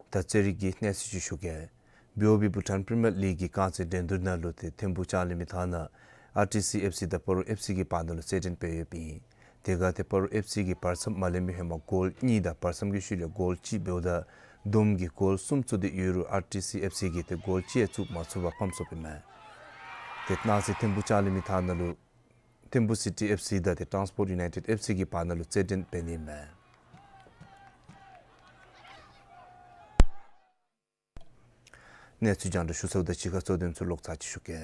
ད་རྩེད་རིགས་ཀྱི་གནས་ཚུལ་ཅིག་ཞུ་གེ། བི་ཨོ་བི་བྷུ་ཊཱན་པི་རི་མི་ཡར་ལིག་གི་རྐང་རྩེད་འགྲན་བསྡུར་ནང་ལུ་ཏེ་ཐིམ་ཕུག་ལྕང་གླིང་མའི་ཐང་ནང་ཨར་ཊི་སི་ཨེཕ་སི་དང་སྤ་རོ་ཨེཕ་སི་གི་བར་ན་ལུ་རྩེད་འགྲན་འབད་ཡོདཔ་ཨིན། དེ་ཁར་ཏེ་སྤ་རོ་ཨེཕ་སི་གིས་བར་མཚམས་མ་ལེན་པའི་ཧེ་མ་གོལ་གཉིས་དང་བར་མཚམས་ཀྱི་ཤུལ་ལས་གོལ་གཅིག་འབདཝ་ད་བསྡོམས་ཀྱིས་གོལ་གསུམ་བཙུགས་ཏེ་ཡོད་རུང་ཨར་ཊི་སི་ཨེཕ་སི་གིས་ཏེ་གོལ་གཅིག་ཡང་བཙུགས་མ་ཚུགས་པར་ཕམ་སོངམ་ཨིན་མས། ཏེ་གནངས་ཚེ་ཐིམ་ཕུག་ལྕང་གླིང་མའི་ཐང་ནང་ལུ་ཐིམ་ཕུག་སི་ཊི་ཨེཕ་སི་དང་ཏེ་ཊཱན་སི་པོརཊ་ཡུ་ནའི་ཊེཌ་ཨེཕ་སི་གི་བར་ན་ལུ་རྩེད་འགྲན་འབད་ནི་ཨིན་མས། གནས་ཚུལ་རྒྱང་བསྒྲགས་ཞུ་ཚརཝ་དང་གཅིག་ཁར་གཙོ་དོན་ཚུ་ལོག་ཚར་ཅིག་ཞུ་གེ།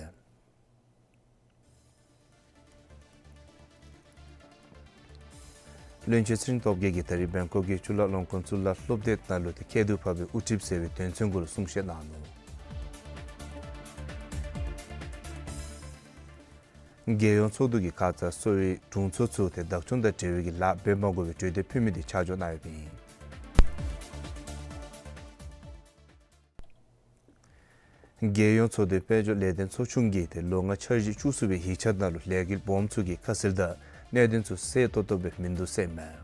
བློན་ཆེན་ཚེ་རིང་སྟོབས་རྒྱས་ཀྱིས་ད་རིས་བེང་ཀོག་གི་ཅུ་ལ་ལོང་ཀོན་གཙུག་ལག་སློབ་སྡེ་ནང་ལུ་ཏེ་ཁྱད་དུ་འཕགས་པའི་དབུ་ཁྲིད་ཟེར་བའི་དོན་ཚན་གུ་ལུ་གསུང་བཤད་གནང་ནུག། རྒྱལ་ཡོངས་ཚོགས་འདུ་གིས་ཁ་ཙ་གསོ་བའི་དྲུང་འཚོ་ཚུ་ཏེ་བདག་སྐྱོང་དང་འབྲེལ་བའི་གི་ལཱ་འབད་མ་དགོ་པའི་གྲོས་འདེབས་ཕུལ་མི་དེ་ཆ་འཇོག་གནང་ཡོདཔ་ཨིན། རྒྱལ་ཡོངས་ཚོགས་འདུའི་དཔལ་འབྱོར་ལས་དོན་ཚོགས་ཆུང་གིས་ཏེ་ལོ་ལྔ་འཆར་གཞི་བཅུ་གསུམ་པའི་ཡིག་ཆ་ནང་ལུ་ལས་འགུལ་སྦོམ་ཚུ་གི་ཁ་གསལ་དང་གནད་དོན་ཚུ་གསལ་ཏོག་ཏོ་སྦེ་མིན་འདུག་ཟེར་ཨིན་མས།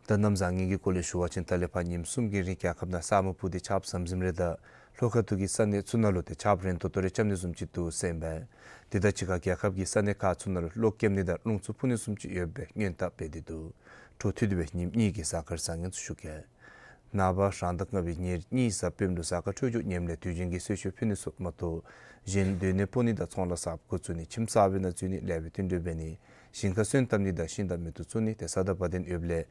ད་གནམ་བཟང་ངན་གྱི་སྐོར་ལས་ཞུ་བ་ཅིན་ད་ལས་ཕར་ཉིནམ་གསུམ་གྱི་རིང་རྒྱལ་ཁབ་ནང་ས་སྨུག་སྤུབས་ཏེ་ཆརཔ་ཟམ་ཟིམ་རེ་དང་ལྷོ་ཁ་ཐུག་གི་ས་གནས་ཚུ་ནང་ལུ་ཏེ་ཆརཔ་རན་ཏོག་ཏོ་རེ་རྐྱབ་ནི་བཟུམ་ཅིག་འདུག་ཟེར་ཨིན་པས། དེ་དང་གཅིག་ཁར་རྒྱལ་ཁབ་ཀྱི་ས་གནས་ཁག་ཚུ་ནང་ལུ་གློག་ཀེམ་ནི་དང་རླུང་འཚུབ་འཕུ་ནི་བཟུམ་ཅིག་ཡོད་པའི་སྔོན་བརྡ་འབད་དེ་འདུག། འཕྲོ་མཐུད་དེ་སྦེ་ཉིནམ་གཉིས་ཀྱི་གཟའ་སྐར་བཟང་ངན་ཚུ་ཞུ་གེ། ནངས་པ་རང་ཟླ་ལྔ་པའི་ཉེར་གཉིས་གཟའ་སྤེནམ་ལུ་གཟའ་སྐར་འཕྲོད་སྦྱོར་ངནམ་ལས་དུས་རྒྱུན་གྱི་གསོལ་མཆོད་ཕུལ་ནི་ཚུ་མ་གཏོགས་གཞན་སྡོད་གནས་སྤོ་ནི་དང་ཚོང་ལཱ་གསརཔ་འགོ་བཙུགས་ནི་ཁྱིམ་གསར་པའི་ནང་འཛུལ་ནི་ལེགས་པའི་བསྟུན་གྲོས་འབད་ནི་ཞིང་ཁ་སོན་བཏབ་ནི་དང་ཤིང་དང་མེ་ཏོག་བཙུགས་ནི་ཏེ་ས་དང་བ་དན་ཡོདཔ་ལས་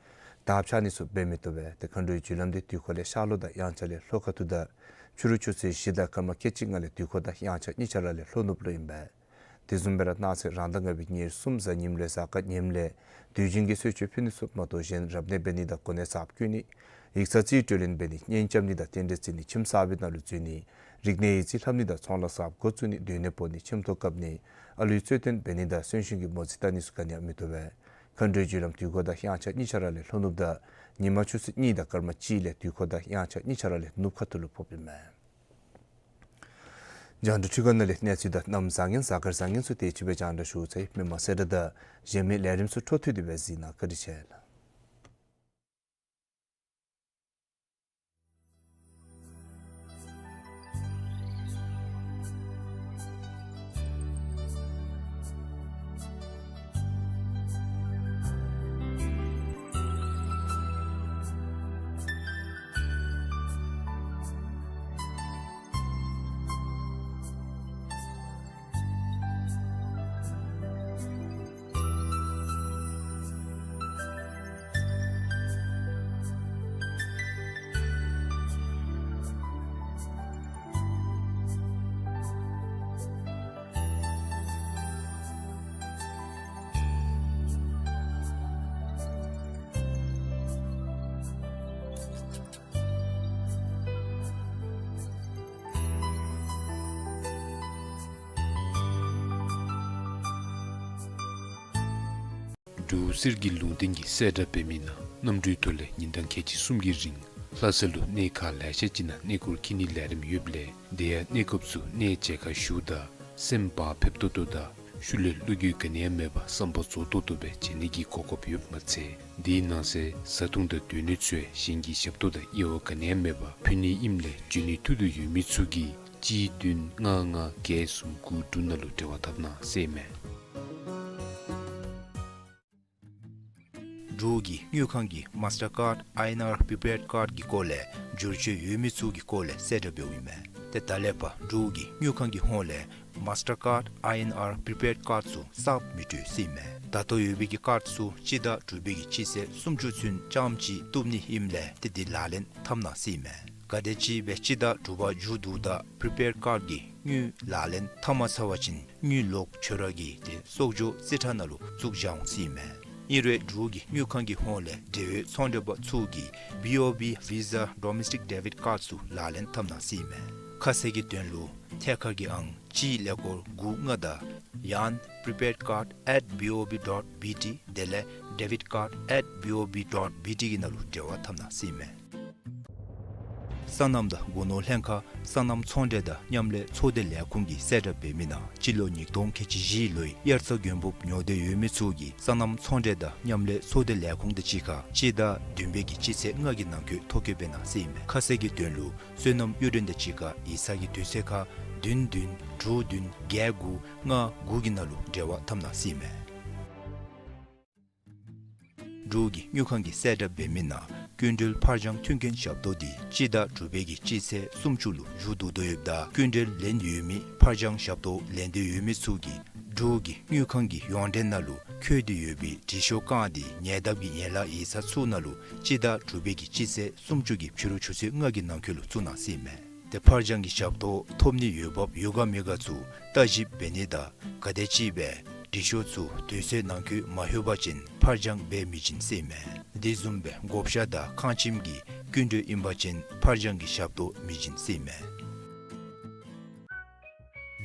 དར་འཕྱར་ནི་ཚུ་འབད་མི་བཏུབ་པས། ཏེ་མཁའ་འགྲོའི་རྒྱུ་ལམ་འདི་དུས་འཁོར་ལས་ཤར་ལྷོ་དང་དབྱངས་འཆར་ལས་ལྷོ་ཁ་ཐུག་དང་ཕྱི་རུ་ཆུ་ཚོད་བཞི་དང་སྐར་མ་ཁལ་གཅིག་ལྔ་ལས་དུས་འཁོར་དང་དབྱངས་འཆར་གཉིས་ཆ་ར་ལས་ལྷོ་ནུབ་ལུ་ཨིན་པས། དེ་བཟུམ་སྦེ་ར་གནངས་ཚེ་རང་ཟླ་ལྔ་པའི་ཉེར་གསུམ་གཟའ་ཉིམ་ལུ་གཟའ་སྐར་ངནམ་ལས་དུས་རྒྱུན་གྱི་གསོལ་མཆོད་ཕུལ་ནི་ཚུ་མ་གཏོགས་གཞན་རབ་གནས་འབད་ནི་དང་གོ་གནས་གསརཔ་བསྐོ་ནི་ཡིག་ཚང་རྩིས་སྤྲོད་ལེན་འབད་ནི་གཉེན་རྐྱབ་ནི་དང་རྟེན་འབྲེལ་བརྩི་ནི་ཁྱིམ་གསར་པའི་ནང་ལུ་འཛུལ་ནི་རིག་གནས་ཡིག་རྩིས་ལྷབ་ནི་དང་ཚོང་ལཱ་གསརཔ་འགོ་བཙུགས་ནི་སྡོད་གནས་སྤོ་ནི་ཁྱིམ་ཐོག་བཀབ་ནི་ཨ་ལུའི་རྩོད་དོན་འབད་ནི་དང་གསོན་གཤིན་གྱི་མོ་རྩིས་བལྟ་ནི་ཚུ་ག་ནི་ཡང་མི་བཏུབ་པས། མཁའ་འགྲོའི་རྒྱུ་ལམ་དུས་འཁོར་དང་དབྱངས་འཆར་གཉིས་ཆ་ར་ལས་ལྷོ་ནུབ་དང་ཉི་མ་ཆུ་ཚོད་གཉིས་དང་སྐར་མ་གཅིག་ལས་དུས་འཁོར་དང་དབྱངས་འཆར་གཉིས་ཆ་ར་ལས་ནུབ་ཁ་ཐུག་ལུ་ཕོགཔ་ཨིན་མས། རྒྱང་བསྒྲགས་འཕྲུལ་ཁང་ནང་ལས་གནས་ཚུལ་དང་གནམ་བཟང་ངན་གཟའ་སྐར་བཟང་ངན་ཚུ་དེ་ཅིག་སྦེ་རྒྱང་བསྒྲགས་ཞུ་ཚར་ཡི། མི་མང་གསལ་བསྒྲགས་དང་གཞན་མི་ལས་རིམ་ཚུ་འཕྲོ་མཐུད་དེ་སྦེ་གཟིགས་གནང་། བཀའ་དྲིན་ཆེ་ལགས། འབྲུག་གསེར་གྱི་ལུང་བསྟན་གྱི་གསལ་བསྒྲགས་འབད་མི་ནང་གནམ་གྲུའི་ཐོག་ལས་ཉིན་གྲངས་ཁལ་གཅིག་གསུམ་གྱི་རིང་ལྷ་ས་ལུ་གནས་ཁག་ལེ་ཤ་ཅིག་ནང་གནས་སྐོར་འཁྱིད་ནིའི་ལས་རིམ་ཡོདཔ་ལས་དེ་ཡང་གནས་སྐབས་སུ་གནས་མཇལ་ཁ་ཞུཝ་ད་སེམས་བག་ཕེབས་ཏོག་ཏོ་དང་ཤུལ་ལས་བློ་འགྱོད་ག་ནི་ཡང་མེད་པར་བསམ་པ་རྫོགས་ཏོག་ཏོ་སྦེ་མཇལ་ནི་གི་གོ་སྐབས་ཡོདཔ་མ་ཚད་དེའི་ནང་གསེས་བཟའ་འཐུང་དང་སྡོད་གནས་ཚུ་ཡང་གཞན་གྱི་ཞབས་ཏོག་དང་དབྱེ་བ་ག་ནི་ཡང་མེད་པར་ཕུལ་ནི་ཨིནམ་ལས་འབྱོན་ནི་ཐུགས་འདོད་ཡོད་མི་ཚུ་གིས་གཅིག་བདུན་ལྔ་ལྔ་བརྒྱད་གསུམ་དགུ་དྲུག་ནང་ལུ་འབྲེལ་བ་འཐབ་གནང་ཟེར་ཨིན་མས། འབྲུག་གི་དངུལ་ཁང་གི་མཱས་ཊར་ཀཱཌ་ཨའི་ཨེན་ཨར་པི་པེཌ་ཀཱཌ་ཀྱི་སྐོར་ལས་བསྒྱུར་བཅོས་ཡོད་མི་ཚུ་གི་སྐོར་ལས་གསལ་བསྒྲགས་འབདཝ་ཨིན་མས། ཏེ་ད་ལས་ཕར་འབྲུག་གི་དངུལ་ཁང་གི་ཧོངས་ལས་མཱས་ཊར་ཀཱཌ་ཨའི་ཨེན་ཨར་པི་པེཌ་ཀཱཌ་ཚུ་གསརཔ་མི་སྤྲོད་ཟེར་ཨིན་མས། ད་ལྟོ་ཡོད་པའི་གི་ཀཱཌ་ཚུ་སྤྱི་ཟླ་དྲུག་པའི་གི་སྤྱི་ཚེས་སུམ་ཅུ་ཚུན་རྐྱངམ་ཅིག་བཏུབ་ནི་ཨིནམ་ལས་ཏེ་འདི་ལག་ལེན་འཐབ་གནང་ཟེར་ཨིན་མས། ག་དེམ་ཅིག་སྦེ་སྤྱི་ཟླ་དྲུག་པ་མཇུག་བསྡུཝ་ད་པི་རི་པེཌ་ཀཱཌ་ཀྱི་དངུལ་ལག་ལེན་འཐབ་མ་ཚར་བ་ཅིན་དངུལ་ལོག་འབྱོར་བ་གི་ཏེ་གསོག་འཇོག་རྩིས་ཁྲ་ནང་ལུ་བཙུགས་བཞག་འོང་ཟེར་ཨིན་མས། ཨིན་རུང་འབྲུག་གི་དངུལ་ཁང་གི་ཧོངས་ལས་འབྲེལ་ཡོད་ཚོང་འབྲེལ་པ་ཚུ་གིས་བི་ཨོ་བི་ཝི་ཟ་ཌོ་མེསི་ཊིཀ་ཌེ་བིཌ་ཀཱཌ་ཚུ་ལག་ལེན་འཐབ་གནང་ཟེར་ཨིན་མས། ཁ་གསལ་གྱི་དོན་ལུ་ཐད་ཀར་གྱི་ཨང་གཅིག་ཀླད་ཀོར་དགུ་ལྔ་དང་ཡང་པི་རི་པེཌ་ཀཱཌ་ཨེཊ་བི་ཨོ་བི་ཌོཊ་བི་ཊི་དེ་ལས་ཌེ་བིཌ་ཀཱཌ་ཨེཊ་བི་ཨོ་བི་ཌོཊ་བི་ཊི་གི་ནང་ལུ་འབྲེལ་བ་འཐབ་གནང་ཟེར་ཨིན་མས། སོ་ནམ་དང་སྒོ་ནོར་ལྷན་ཁག་སོ་ནམ་ཚོང་འབྲེལ་དང་མཉམ་ལས་ཚོགས་སྡེ་ལས་ཁུངས་ཀྱིས་གསལ་བསྒྲགས་འབད་མི་ནང་སྤྱི་ལོ་ཉིས་སྟོང་ཁལ་གཅིག་བཞི་ལོའི་དབྱར་རྩྭ་དགུན་འབུབ་ཉོ་འདོད་ཡོད་མི་ཚུ་གིས་སོ་ནམ་ཚོང་འབྲེལ་དང་མཉམ་ལས་ཚོགས་སྡེ་ལས་ཁུངས་དང་གཅིག་ཁར་སྤྱི་ཟླ་བདུན་པའི་གི་སྤྱི་ཚེས་ལྔ་གི་ནང་འཁོད་ཐོ་བཀོད་འབད་གནང་ཟེར་ཨིན་མས། ཁ་གསལ་གྱི་དོན་ལུ་སོ་ནམ་གཡུ་སྒྲོན་དང་གཅིག་ཁར་ཡིག་ཚང་གི་དུས་ཚོད་ཁར་བདུན་བདུན་དྲུག་བདུན་བརྒྱད་དགུ་ལྔ་དགུ་གི་ནང་ལུ་འབྲེལ་བ་འཐབ་གནང་ཟེར་ཨིན་མས། འབྲུག་གི་དངུལ་ཁང་གིས་གསལ་བསྒྲགས་འབད་མི་ནང་སྐྱིན་འགྲུལ་ཕར་འགྱངས་མཐུན་རྐྱེན་ཞབས་ཏོག་འདི་སྤྱི་ཟླ་དྲུག་པའི་གི་སྤྱི་ཚེས་སུམ་ཅུ་ལུ་མཇུག་བསྡུ་དོ་ཡོདཔ་ད་སྐྱིན་འགྲུལ་ལེན་ཡོད་མི་ཕར་འགྱངས་ཞབས་ཏོག་ལེན་འདོད་ཡོད་མི་ཚུ་གིས་འབྲུག་གི་དངུལ་ཁང་གི་ཡོངས་འབྲེལ་ནང་ལུ་འཁོད་དེ་ཡོད་པའི་དྲི་ཤོག་བཀང་སྟེ་ཉེ་འདབས་ཀྱི་ཡན་ལག་ཡིག་ཚང་ཚུ་ནང་ལུ་སྤྱི་ཟླ་དྲུག་པའི་གི་སྤྱི་ཚེས་སུམ་ཅུ་གི་ཕྱི་རུ་ཆུ་ཚོད་ལྔ་གི་ནང་འཁོད་ལུ་བཙུགས་གནང་ཟེར་ཨིན་མས། ཏེ་ཕར་འགྱངས་ཀྱི་ཞབས་ཏོག་ཐོབ་ནི་འོས་འབབ་ཡོད་ག་མེད་ག་ཚུ་བརྟག་ཞིབ་འབད་ནི་དང་ག་དེམ་ཅིག་སྦེ་དྲི་ཤོག་ཚུ་དུས་ཚོད་ནང་འཁོད་མ་ལྷོད་པ་ཅིན་ཕར་འགྱངས་འབད་མི་བྱིན་ཟེར་ཨིན་མས། དེ་བཟུམ་སྦེ་བགོ་བཤའ་དང་ཁང་ཁྱིམ་གྱི་སྐྱིན་འགྲུལ་ཨིན་པ་ཅིན་ཕར་འགྱངས་ཀྱི་ཞབས་ཏོག་མི་བྱིན་ཟེར་ཨིན་མས།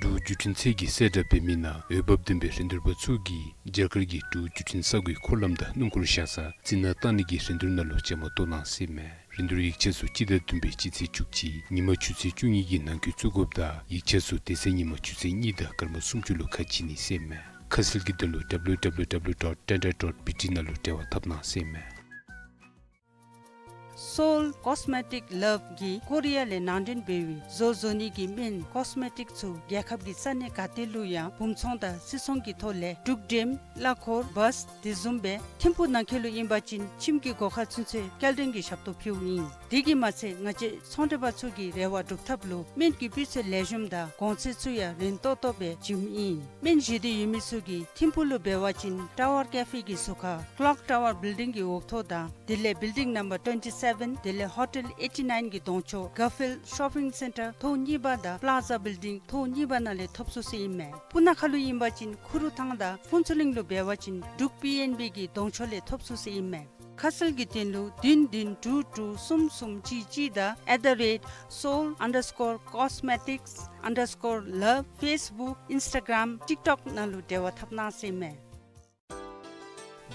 འབྲུག་བརྒྱུད་འཕྲིན་ཚད་ཀྱིས་གསལ་བསྒྲགས་འབད་མི་ནང་འོས་འབབ་ལྡན་པའི་རིན་བསྡུར་པ་ཚུ་གིས་རྒྱ་གར་གྱི་འབྲུག་བརྒྱུད་འཕྲིན་ས་གོའི་འཁོར་ལམ་དང་སྣུམ་འཁོར་བཞག་ས་རྩི་ནག་བཏང་ནི་གི་རིན་བསྡུར་ནང་ལུ་བཅའ་མར་གཏོགས་གནང་ཟེར་ཨིན་མས། རིན་བསྡུར་ཡིག་ཆ་ཚུ་སྤྱི་ཟླ་བདུན་པའི་སྤྱི་ཚེས་བཅུ་གཅིག་ཉིན་མ་ཆུ་ཚོད་བཅུ་གཉིས་ཀྱི་ནང་འཁོད་བཙུགས་དགོཔ་ད་ཡིག་ཆ་ཚུ་དེ་ཚེ་ཉིན་མ་ཆུ་ཚོད་གཉིས་དང་སྐར་མ་སུམ་ཅུ་ལུ་ཁ་ཕྱེ་ནི་ཟེར་ཨིན་མས། ཁ་གསལ་གྱི་དོན་ལུ་W W W dot tender dot B T ནང་ལུ་འབྲེལ་བ་འཐབ་གནང་ཟེར་ཨིན་མས། སོའུལ་ཀོས་མེ་ཊིཀ་ལབ་ཀྱིས་ཀོ་རི་ཡ་ལས་ནང་འདྲེན་འབད་བའི་བཟོ་བཟོ་ནི་གི་སྨན་ཀོས་མེ་ཊིཀ་ཚུ་རྒྱལ་ཁབ་ཀྱི་ས་གནས་ག་ཏེ་ལུ་ཡང་སྦུང་ཚོང་དང་སིལ་ཚོང་གི་ཐོག་ལས་འབྲུག་འགྲེམ་གླ་འཁོར་བཱས་དེ་བཟུམ་སྦེ་ཐིམ་ཕུག་ནང་འཁོད་ལུ་ཨིན་པ་ཅིན་ཁྱིམ་གྱི་སྒོ་ཁར་ཚུན་ཚོད་སྐྱེལ་འདྲེན་གྱི་ཞབས་ཏོག་ཕུལཝ་ཨིན། དེ་གིས་མ་ཚད་ང་བཅས་ཚོང་འབྲེལ་པ་ཚུ་གི་རེ་བ་སྒྲུབ་ཐབས་ལུ་སྨན་གྱི་སྤུས་ཚད་ལེགས་ཤོམ་དང་གོང་ཚད་ཚུ་ཡང་རན་ཏོག་ཏོ་སྦེ་བྱིནམ་ཨིན། སྨན་བཞེས་འདོད་ཡོད་མི་ཚུ་གིས་ཐིམ་ཕུག་ལུ་འབད་བ་ཅིན་ཊ་ཝར་ཀེ་ཕེ་གི་ཟུར་ཁར་ཀློག་ཊ་ཝར་བིལ་ཌིང་གི་འོག་ཐོག་དང་དེ་ལས་བིལ་ཌིང་ནམ་བར་ཊུ་ཝེནཊི་སེ་ཝེན་དེ་ལས་ཧོ་ཊེལ་ཨེ་ཊི་ནའིན་གྱི་གདོང་ཕྱོགས་གར་ཕིལཌ་ཤོ་པིང་སེན་ཊར་ཐོག་གཉིས་པ་དང་པླཱ་ཛ་བིལ་ཌིང་ཐོག་གཉིས་པ་ནང་ལས་ཐོབ་ཚུགས་ཟེར་ཨིན་མས། སྤུ་ན་ཁ་ལུ་ཨིན་པ་ཅིན་ཁུ་རུ་ཐང་དང་ཕུན་ཚོགས་གླིང་ལུ་འབད་བ་ཅིན་འབྲུག་པི་ཨེན་བི་གི་གདོང་ཕྱོགས་ལས་ཐོབ་ཚུགས་ཟེར་ཨིན་མས། ཁ་གསལ་གྱི་དོན་ལུ་བདུན་བདུན་དྲུག་དྲུག་གསུམ་གསུམ་གཅིག་གཅིག་དང་at the rate seoul underscore cosmetics underscore love Facebook Instagram TikTok ནང་ལུ་འབྲེལ་བ་འཐབ་གནང་ཟེར་ཨིན་མས།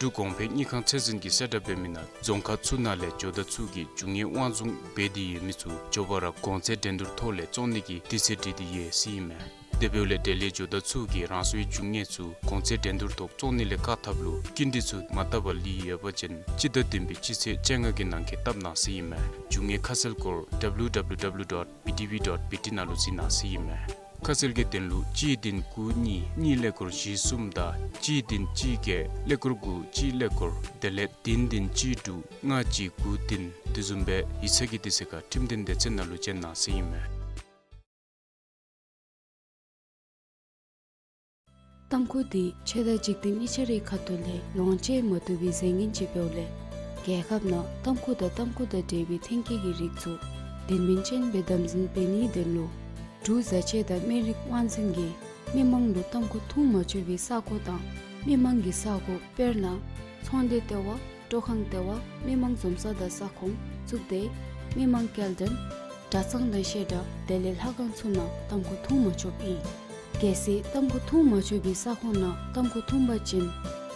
འབྲུག་གོང་འཕེལ་དངུལ་ཁང་ཚད་འཛིན་གྱིས་གསལ་བསྒྲགས་འབད་མི་ནང་རྫོང་ཁག་ཚུ་ནང་ལས་ཇོ་བདག་ཚུ་གིས་རྒྱུ་དངོས་དབང་བཟུང་འབད་དེ་ཡོད་མི་ཚུ་མགྱོགས་པ་ར་གོང་ཚད་འགྲན་བསྡུར་ཐོག་ལས་བཙོང་ནི་གི་དུས་ཚོད་སྒྲིག་སྟེ་ཡོད་ཟེར་ཨིན་མས། དེ་འབདཝ་ལས་འབྲེལ་ཡོད་ཇོ་བདག་ཚུ་གིས་རང་སོའི་རྒྱུ་དངོས་ཚུ་གོང་ཚད་འགྲན་བསྡུར་ཐོག་བཙོང་ནི་ལས་བཀག་ཐབས་ལུ་སྐྱིན་འགྲུལ་ཚུ་མ་བཏབ་པར་ལུས་ཡོད་པ་ཅིན་སྤྱི་ཟླ་བདུན་པའི་སྤྱི་ཚེས་བཅོ་ལྔ་གི་ནང་འཁོད་བཏབ་གནང་ཟེར་ཨིན་མས། རྒྱུ་དངོས་ཁ་གསལ་སྐོར་W W W dot B T V dot B T ནང་ལུ་གཟིགས་གནང་ཟེར་ཨིན་མས། ཁ་གསལ་གྱི་དོན་ལུ་གཅིག་བདུན་དགུ་གཉིས་གཉིས་ཀླད་ཀོར་བཞི་གསུམ་དང་གཅིག་བདུན་གཅིག་བརྒྱད་ཀླད་ཀོར་དགུ་གཅིག་ཀླད་ཀོར་དེ་ལས་བདུན་བདུན་གཅིག་དྲུག་ལྔ་གཅིག་དགུ་བདུན་དེ་བཟུམ་སྦེ་ཡིག་ཚང་གི་དུས་ཚོད་ཁར་ཁྲིམས་དོན་སྡེ་ཚན་ནང་ལུ་བཅར་གནང་ཟེར་ཨིན་མས། ཏམ་ཁུ་འདི་ཆོས་དང་འཇིག་རྟེན་གཉིས་ཆ་རའི་ཁ་ཐུག་ལས་ལོངས་སྤྱོད་མ་བཏུབ་པའི་རྫས་ངན་ཅིག་འབདཝ་ལས་རྒྱལ་ཁབ་ནང་ཏམ་ཁུ་དང་ཏམ་ཁུ་དང་འབྲེལ་བའི་ཐོན་སྐྱེད་ཀྱི་རིགས་ཚུ་དོན་སྨིན་ཅན་སྦེ་དམ་འཛིན་འབད་ནིའི་དོན་ལུ་འབྲུག་བཟའ་ཆས་དང་སྨན་རིགས་དབང་འཛིན་གྱིས་མི་མང་ལུ་ཏམ་ཁུ་འཐུང་མ་ཆོག་པའི་ས་གོ་དང་མི་མང་གི་ས་གོ་དཔེར་ན་ཚོང་སྡེ་ལྟེ་བ། སྤྲོ་ཁང་ལྟེ་བ། མི་མང་འཛོམས་ས་དང་ས་ཁོངས་གཙུག་སྡེ། མི་མང་སྐྱེལ་འདྲེན། གྲྭ་ཚང་དང་བཤད་གྲྭ་དེ་ལས་ལྷ་ཁང་ཚུ་ནང་ཏམ་ཁུ་འཐུང་མ་ཆོགཔ་ཨིན། གལ་སྲིད་ཏམ་ཁུ་འཐུང་མ་ཆོག་པའི་ས་ཁོངས་ནང་ཏམ་ཁུ་འཐུང་པ་ཅིན་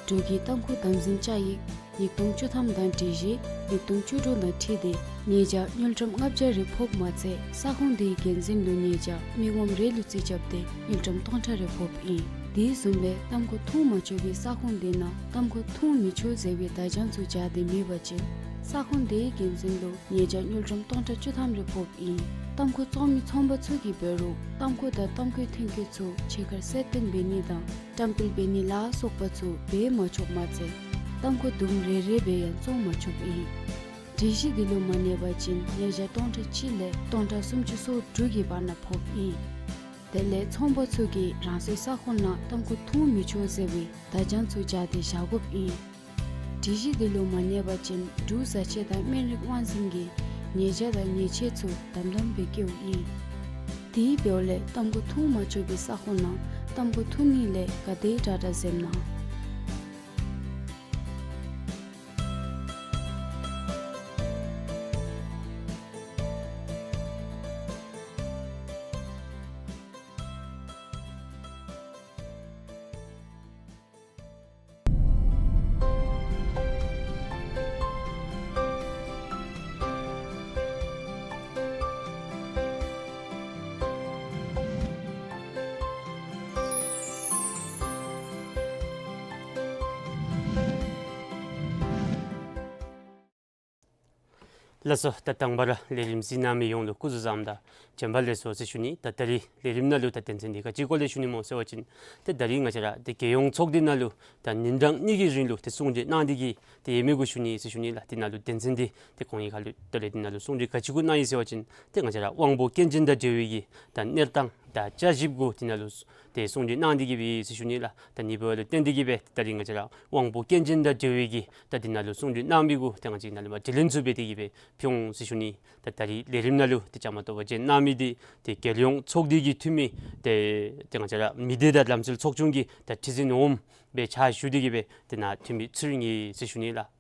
འབྲུག་གི་ཏམ་ཁུ་དམ་འཛིན་བཅའ་ཡིག་ཉིས་སྟོང་བཅུ་ཐམ་དང་སྒྲིག་གཞི་ཉིས་སྟོང་བཅུ་དྲུག་དང་འཁྲིལ་ཏེ་ཉེས་བྱ་དངུལ་ཀྲམ་ལྔ་བརྒྱ་རེ་ཕོགཔ་མ་ཚད་ས་ཁོངས་དེའི་འགན་འཛིན་ལུ་ཉེས་བྱ་མི་ངོམ་རེ་ལུ་རྩིས་རྐྱབ་སྟེ་དངུལ་ཀྲམ་སྟོང་ཕྲག་རེ་ཕོགཔ་ཨིན། དེ་བཟུམ་སྦེ་ཏམ་ཁུ་འཐུང་མ་ཆོག་པའི་ས་ཁོངས་དེ་ནང་ཏམ་ཁུ་འཐུང་མི་ཆོག་ཟེར་བའི་བརྡ་བྱང་ཚུ་སྦྱར་ཏེ་མེད་པ་ཅིན་ས་ཁོངས་དེའི་འགན་འཛིན་ལུ་ཉེས་བྱ་དངུལ་ཀྲམ་སྟོང་ཕྲག་བཅུ་ཐམ་རེ་ཕོགཔ་ཨིན། ཏམ་ཁུ་བཙོང་མི་ཚོང་པ་ཚུ་གིས་འབད་རུང་ཏམ་ཁུ་དང་ཏམ་ཁུའི་ཐོན་སྐྱེད་ཚུ་ཕྱི་ཁར་གསལ་སྟོན་འབད་ནི་དང་བཀྲམ་སྤེལ་འབད་ནི་ལ་སོགས་པ་ཚུ་འབད་མ་ཆོགཔ་མ་ཚད་ཏམ་ཁུ་དུམ་རེ་རེ་སྦེ་ཡང་བཙོང་མ་ཆོགཔ་ཨིན། སྒྲིག་གཞི་འདི་ལུ་མ་གནས་པ་ཅིན་ཉེས་བྱ་སྟོང་ཕྲག་གཅིག་ལས་སྟོང་ཕྲག་སུམ་ཅུ་སོ་དྲུག་གི་བར་ན་ཕོགཔ་ཨིན། དེ་ལས་ཚོང་པ་ཚུ་གིས་རང་སོའི་ས་ཁོངས་ནང་ཏམ་ཁུ་འཐུང་མི་ཆོག་ཟེར་བའི་བརྡ་བྱང་ཚུ་སྦྱར་ཏེ་བཞག་དགོཔ་ཨིན། སྒྲིག་གཞི་འདི་ལུ་མ་གནས་པ་ཅིན་འབྲུག་བཟའ་ཆས་དང་སྨན་རིགས་དབང་འཛིན་གྱིས་ཉེས་བྱ་དང་ཉེས་ཆད་ཚུ་དམ་དམ་སྦེ་བཀལཝ་ཨིན། དེ་འབདཝ་ལས་ཏམ་ཁུ་འཐུང་མ་ཆོག་པའི་ས་ཁོངས་ནང་ཏམ་ཁུ་འཐུང་ནི་ལས་ག་དེ་དྲག་དྲག་འཛེམ་གནང་། ལགས་སོ། ད་དང་པ་ར་ལས་རིམ་གཟིགས་གནང་མི་ཡོངས་ལུ་སྐུ་གཟུགས་བཟང་དང་བྱོན་པ་ལེགས་སོ་ཟེར་ཞུ་ནི། ད་ད་རིས་ལས་རིམ་ནང་ལུ་ད་དོན་ཚན་འདི་ག་ཅིའི་སྐོར་ལས་ཞུ་ནི་སྨོ་ཟེར་བ་ཅིན་ཏེ་ད་རིས་ང་བཅས་ར་ཏེ་རྒྱལ་ཡོངས་ཚོགས་སྡེ་ནང་ལུ་ད་ཉིན་གྲངས་གཉིས་ཀྱི་རིང་ལུ་ཏེ་གསུང་གྲོས་གནང་སྟེ་གི་ཏེ་ཡོད་མི་གུ་ཞུ་ནི་ཟེར་ཞུ་ནི་ལགས། དེ་ནང་ལུ་དོན་ཚན་འདི་ཏེ་གོང་ཡིག་ཁ་ལུ་ད་རིས་དེ་ནང་ལུ་གསུང་གྲོས་ག་ཅི་གུ་གནང་ཡི་ཟེར་བ་ཅིན་ཏེ་ང་བཅས་ར་དབང་པོ་སྐྱོན་ཅན་དང་འབྲེལ་བའི་གི་ད་གནས་སྟངས་དང་བསྐྱར་ཞིབ་གུ་དེ་ནང་ལུ་ཏེ་གསུང་གྲོས་གནང་སྟེ་གི་སྦེ་ཟེར་ཞུ་ནི་ལགས། ད་ནི་འབདཝ་ལས་བརྟེན་ཏེ་གི་སྦེ་ད་རིས་ང་བཅས་ར་དབང་པོ་སྐྱོན་ཅན་དང་འབྲེལ་བའི་གི་ད་དེ་ནང་ལུ་གསུང་གྲོས་གནང་མི་གུ་ཏེ་ང་བཅས་ནང་ལུ་མ་དྲི་ལན་ཚུ་འབད་དེ་གི་སྦེ་ཕུལ་འོང་ཟེར་ཞུ་ནི། ད་ད་རིས་ལས་རིམ་ནང་ལུ་ཏེ་བཅའ་མར་གཏོགས་པ་བྱོན་གནང་མི་འདི་ཏེ་རྒྱལ་ཡོངས་ཚོགས་སྡེ་གི་འཐུས་མི་ཏེ་ཏེ་ང་བཅས་ར་མི་སྡེ་དང་ལམ་སྲོལ་ཚོགས་ཆུང་གི་ད་ཁྲི་འཛིན་འོགམ་སྦེ་ཕྱག་ཞུ་སྟེ་གི་སྦེ་ཏེ་ནཱ་འཐུས་མི་ཚུ་རིང་ཡི་ཟེར་ཞུ་ནི་ལགས།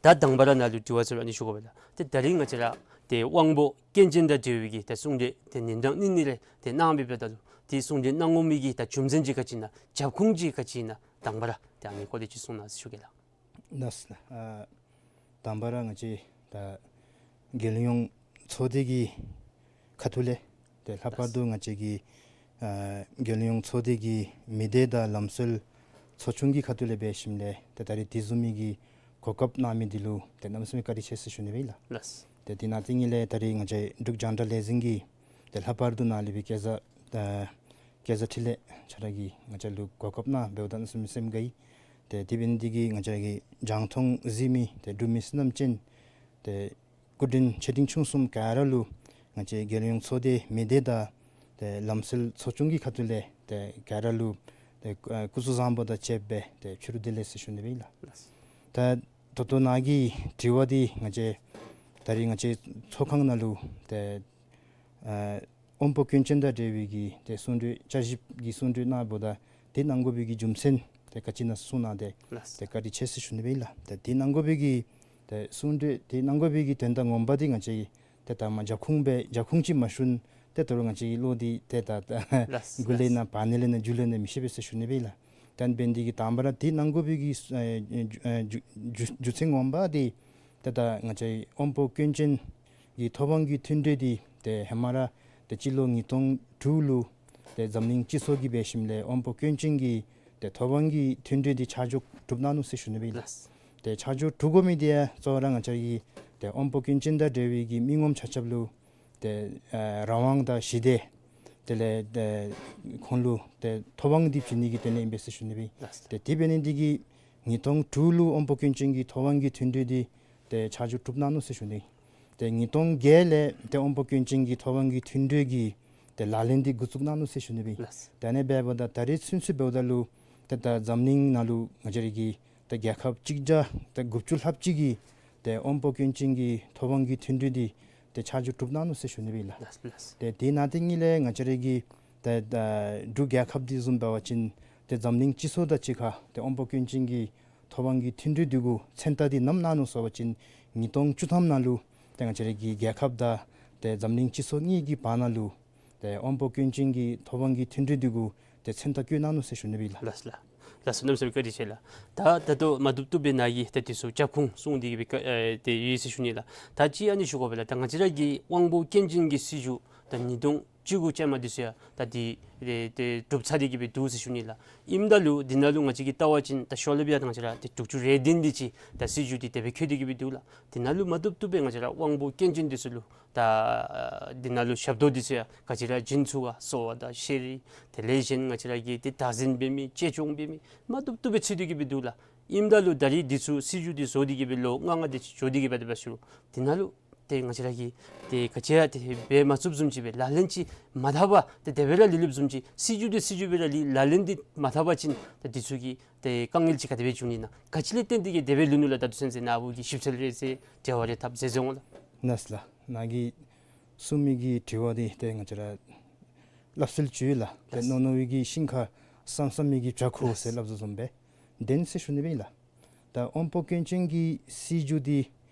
ད་དང་པ་ར་ནཱ་ལུ་དྲི་བ་ཟེར་རུང་ཨ་ནི་ཞུ་དགོ་པས་ལགས། ཏེ་ད་རིས་ང་བཅས་ར་ཏེ་དབང་པོ་སྐྱོན་ཅན་དང་འབྲེལ་བའི་གི་ད་གསུང་གྲོས་ཏེ་ཉིན་གྲངས་གཉིས་གཉིས་རེ་ཏེ་གནང་སྦེ་འབདཝ་ད་ལུ་ཏེ་གསུང་གྲོས་གནང་དགོ་མི་གི་ད་རྒྱུ་མཚན་ཅིག་ག་ཅི་ཨིན་ན་རྒྱབ་ཁུངས་ཅིག་ག་ཅི་ཨིན་ན་དང་པ་ར་ཏེ་ཨ་ནི་སྐོར་ལས་ཅིག་གསུང་གནང་ཟེར་ཞུ་གེ་ལགས། ལགས་སོ་ལགས། ཨ་དང་པ་ར་ང་བཅས་ད་རྒྱལ་ཡོངས་ཚོགས་སྡེ་གི་ཁ་ཐུག་ལས་ཏེ་ལྷག་པར་དུ་ང་བཅས་ཀྱི་ཨ་རྒྱལ་ཡོངས་ཚོགས་སྡེ་གི་མི་སྡེ་དང་ལམ་སྲོལ་ཚོགས་ཆུང་གི་ཁ་ཐུག་ལས་འབད་ཞིནམ་ལས་ཏེ་ད་རིས་དེ་བཟུམ་མའི་གི་ གོ་སྐབས་གནང་མི་འདི་ལུ་ཏེ་གནམ་མེད་ས་མེད་བཀའ་དྲིན་ཆེ་ཟེར་ཞུ་ནི་སྦེ་ལགས། ལགས། ཏེ་དེ་ནང་ཏེ་ངེ་ལས་ད་རིས་ང་བཅས་འབྲུག་རྒྱང་བསྒྲགས་ལས་འཛིན་གྱི་ཏེ་ལྷག་པར་དུ་ནཱ་ལས་སྦེ་སྐལ་བཟང་ཨ་སྐལ་བཟང་འཕྲིན་ལས་ཁྱོད་ར་གིས་ང་བཅས་ལུ་གོ་སྐབས་གནང་འབདཝ་ད་གནམ་མེད་ས་མེད་སེམས་དགའ་ཡི། ཏེ་དེ་འབད་ནི་འདི་གིས་ང་བཅས་ཀྱི་རྒྱང་མཐོང་གཟིགས་མི་ཏེ་འབྲུག་མི་བསོད་ནམས་ཅན་ཏེ་སྐུ་མགྲོན་ཆེ་འབྲིང་ཆུང་གསུམ་ག་ར་ལུ་ང་བཅས་རྒྱལ་ཡོངས་ཚོགས་སྡེ་མི་སྡེ་དང་ཏེ་ལམ་སྲོལ་ཚོགས་ཆུང་གི་ཁ་ཐུག་ལས་ཏེ་ག་ར་ལུ་ཏེ་ཨ་སྐུ་གཟུགས་བཟང་པོ་དང་བཅསཔ་སྦེ་ཏེ་ཕྱི་རུ་བདེ་ལེགས་ཟེར་ཞུ་ནི་སྦེ་ལགས། ད་ད་ལྟོ་ནཱ་གི་དྲི་བ་འདི་ང་བཅས་ད་རིས་ང་བཅས་ཚོགས་ཁང་ནང་ལུ་ཏེ་ཨ་དབང་པོ་སྐྱོན་ཅན་དང་འབྲེལ་བའི་གི་ཏེ་གསུང་གྲོས་བསྐྱར་ཞིབ་ཀྱི་གསུང་གྲོས་གནང་འབདཝ་ད་དེ་གནང་དགོ་པའི་གི་རྒྱུ་མཚན་ཏེ་ག་ཅི་ཨིན་ན་གསུང་གནང་སྟེ་ལགས། ཏེ་བཀའ་དྲིན་ཆེ་ཟེར་ཞུ་ནི་སྦེ་ལགས། ཏེ་དེ་གནང་དགོ་པའི་གི་ཏེ་གསུང་གྲོས་དེ་གནང་དགོ་པའི་གི་དོན་དག་ངོ་མ་འདི་ང་བཅས་ཀྱིས་ཏེ་ད་མ་རྒྱབ་ཁུངས་སྦེ་རྒྱབ་ཁུངས་ཅིག་མ་ཞུ་ན་ཏེ་ད་རུང་ང་བཅས་ཀྱི་བློ་འདི་ཏེ་ད་ད་ལགས། མགུ་ལས་ལགས། ནཱ་བར་ན་ལས་ནཱ་མཇུག་ལས་ནཱ་མི་ཤེས་པས་ཟེར་ཞུ་ནི་སྦེ་ལགས། ད་འབད་ནི་འདི་གིས་དང་པ་ར་དེ་གནང་དགོ་པའི་གི་ཨ་རྒྱུ་ཨ་རྒྱུ་རྒྱུ་རྒྱུ་མཚན་ངོ་མ་འདི་ཏེ་ད་ང་བཅས་དབང་པོ་སྐྱོན་ཅན་གྱི་ཐོབ་དབང་གི་མཐུན་གྲོས་འདི་ཏེ་ཧེ་མ་ར་ཏེ་སྤྱི་ལོ་ཉིས་སྟོང་དྲུག་ལུ་ཏེ་འཛམ་གླིང་སྤྱི་ཚོགས་ཀྱིས་འབད་ཞིནམ་ལས་དབང་པོ་སྐྱོན་ཅན་གྱི་ཏེ་ཐོབ་དབང་གི་མཐུན་གྲོས་འདི་ཆ་འཇོག་གྲུབ་གནང་ནུག་ཟེར་ཞུ་ནི་སྦེ་ལགས། ལགས། ཏེ་ཆ་འཇོག་གྲུབ་དགོ་མི་འདི་ཡང་གཙོ་བོ་ར་ང་བཅས་ཀྱི་ཏེ་དབང་པོ་སྐྱོན་ཅན་དང་འབྲེལ་བའི་གི་མི་ངོམ་ཆ་ཁྱབ་ལུ་ཏེ་ཨ་རང་དབང་དང་ཞི་བདེ་དེ་ལས་ཏེ་ཁོང་ལུ་ཏེ་ཐོབ་དབང་འདི་བྱིན་ནི་གི་དོན་ལས་ཨིན་པས་ཟེར་ཞུ་ནི་སྦེ། ལགས། ཏེ་དེ་འབད་ནི་འདི་གིས་ཉིས་སྟོང་དྲུག་ལུ་དབང་པོ་སྐྱོན་ཅན་གྱི་ཐོབ་དབང་གི་མཐུན་གྲོས་འདི་ཏེ་ཆ་འཇོག་གྲུབ་གནང་ནུག་ཟེར་ཞུ་ནི། ཏེ་ཉིས་སྟོང་བརྒྱད་ལས་ཏེ་དབང་པོ་སྐྱོན་ཅན་གྱི་ཐོབ་དབང་གི་མཐུན་གྲོས་ཀྱི་ཏེ་ལག་ལེན་འདི་འགོ་བཙུགས་གནང་ནུག་ཟེར་ཞུ་ནི་སྦེ། ལགས། ཏེ་ཨ་ནི་འབདཝ་ད་ད་རེས་ཚུན་ཚོད་འབདཝ་ད་ལུ་ཏེ་ད་འཛམ་གླིང་ནང་ལུ་ང་བཅས་ར་གི་ཏེ་རྒྱལ་ཁབ་གཅིག་བརྒྱ་ཏེ་དགུ་བཅུ་ལྷགཔ་ཅིག་གིས་ཏེ་དབང་པོ་སྐྱོན་ཅན་གྱི་ཐོབ་དབང་གི་མཐུན་གྲོས་འདི་ཏེ་ཆ་འཇོག་གྲུབ་གནང་ནུག་ཟེར་ཞུ་ནི་སྦེ་ལགས། ལགས། ལགས། ཏེ་དེ་ནང་ཏེ་ངེ་ལས་ང་བཅས་ར་གི་ཏེ་ད་འབྲུག་རྒྱལ་ཁབ་འདི་བཟུམ་འབད་བ་ཅིན་ཏེ་འཛམ་གླིང་སྤྱི་ཚོགས་དང་གཅིག་ཁར་ཏེ་དབང་པོ་སྐྱོན་ཅན་གྱི་ཐོབ་དབང་གི་མཐུན་གྲོས་འདི་གུ་མཚན་རྟགས་འདི་ནམ་གནང་ནུག་ཟེར་བ་ཅིན་ཉིས་སྟོང་བཅུ་ཐམ་ནང་ལུ་ཏེ་ང་བཅས་ར་གི་རྒྱལ་ཁབ་དང་ཏེ་འཛམ་གླིང་སྤྱི་ཚོགས་གཉིས་ཀྱི་བར་ན་ལུ་ཏེ་དབང་པོ་སྐྱོན་ཅན་གྱི་ཐོབ་དབང་གི་མཐུན་གྲོས་འདི་གུ་ཏེ་མཚན་རྟགས་བཀོད་གནང་ནུག་ཟེར་ཞུ་ནི་སྦེ་ལགས། ལགས་ལགས། ལགས་སོ། གནམ་མེད་ས་མེད་བཀའ་དྲིན་ཆེ་ལགས། ད་ད་ལྟོ་མ་བཏུབ་བཏུབ་སྦེ་ནཱ་གིས་ད་འདི་ཚུ་རྒྱབ་ཁུངས་གསུངས་ཏེ་གི་སྦེ་ཨེ་ཏེ་ཡོད་ཟེར་ཞུ་ནི་ལགས། ད་ཅི་ཨ་ནི་ཞུ་དགོ་པས་ལགས། ད་ང་བཅས་ར་གི་དབང་པོ་སྐྱོན་ཅན་གྱི་སྲིད་བྱུས་ད་ཉིས་སྟོང་བཅུ་དགུ་ཅན་མ་འདི་ཚུ་ཡང་ད་འདི་ཏེ་ཏེ་གྲུབ་ཚར་ཏེ་གི་སྦེ་འདུག་ཟེར་ཞུ་ནི་ལགས། ཨིནམ་ད་ལུ་འདི་ནང་ལུ་ང་བཅས་ཀྱིས་བལྟ་བ་ཅིན་ད་ཤོ་ལོ་བི་ཡ་ད་ང་བཅས་ར་ཏེ་དྲུག་ཅུ་རེ་བདུན་འདི་ཅིག་ད་སྲིད་བྱུས་འདི་དེ་སྦེ་བཀོད་དེ་གི་སྦེ་འདུག་ལགས། འདི་ནང་ལུ་མ་བཏུབ་བཏུབ་སྦེ་ང་བཅས་ར་དབང་པོ་སྐྱོན་ཅན་འདི་ཚུ་ལུ་ད་འདི་ནང་ལུ་ཞབས་ཏོག་འདི་ཚུ་ཡང་ག་ཅི་ར་བྱིན་ཚུགས་ག། གསོ་བ་དང་ཤེས་རིག། དེ་ལས་གཞན་ང་བཅས་ར་གི་ཏེ་བདག་འཛིན་འབད་མི་གཅེས་སྐྱོང་འབད་མི་མ་བཏུབ་བཏུབ་སྦེ་ཚུད་དེ་གི་སྦེ་འདུག་ལགས། ཨིནམ་ད་ལུ་ད་རིས་འདི་ཚུ་སྲིད་བྱུས་འདི་བཟོ་སྟེ་གི་སྦེ་ལོ་ལྔ་ལྔ་དེ་ཅིག་འགྱོ་སྟེ་གི་སྦེ་འབད་འབད་ཞུ་རུང་འདི་ནང་ལུ་ཏེ་ང་བཅས་ར་གི་ཏེ་ག་ཅི་ཡང་ཏེ་འབད་མ་ཚུགསཔ་བཟུམ་ཅིག་སྦེ་ལག་ལེན་ཅིག་མ་འཐབ་པར་ཏེ་དེ་སྦེ་ར་ལུས་ལུསཔ་བཟུམ་ཅིག། སྲིད་བྱུས་འདི་སྲིད་བྱུས་སྦེ་ར་ལུས། ལག་ལེན་འདི་མ་འཐབ་པ་ཅིན་ཏེ་འདི་ཚུ་གི་ཏེ་དཀའ་ངལ་ཅིག་ག་དེ་སྦེ་འབྱུང་ནི་ན། ག་ཅི་ལས་བརྟེན་ཏེ་གི་དེ་སྦེ་ལུས་ནུག་ལགས། ད་ཚུན་ཚོད་ནཱ་བུ་གིས་ཞིབ་འཚོལ་རེ་མཛད་དྲི་བ་རེ་འཐབ་མཛད་མཛད་འོང་ལགས། ལགས་ལགས། ནཱ་གིས་གསུངས་མི་གི་དྲི་བ་འདི་ཏེ་ང་བཅས་ར་སླབ་སྲོལ་ཅིག་ཡོད་ལགས། ཏེ་ལགས། རྣོ་རྣོ་བའི་གི་ཤིང་ཁར་སམ་སམ་མི་གི་བྱ་ཁུ་ལགས། ཟེར་སླབ་དོ་བཟུམ་སྦེ་བདེན་ཟེར་ཞུ་ནི་སྦེ་ལགས། ད་དབང་པོ་སྐྱོན་ཅན་གྱི་སྲིད་བྱུས་འདི་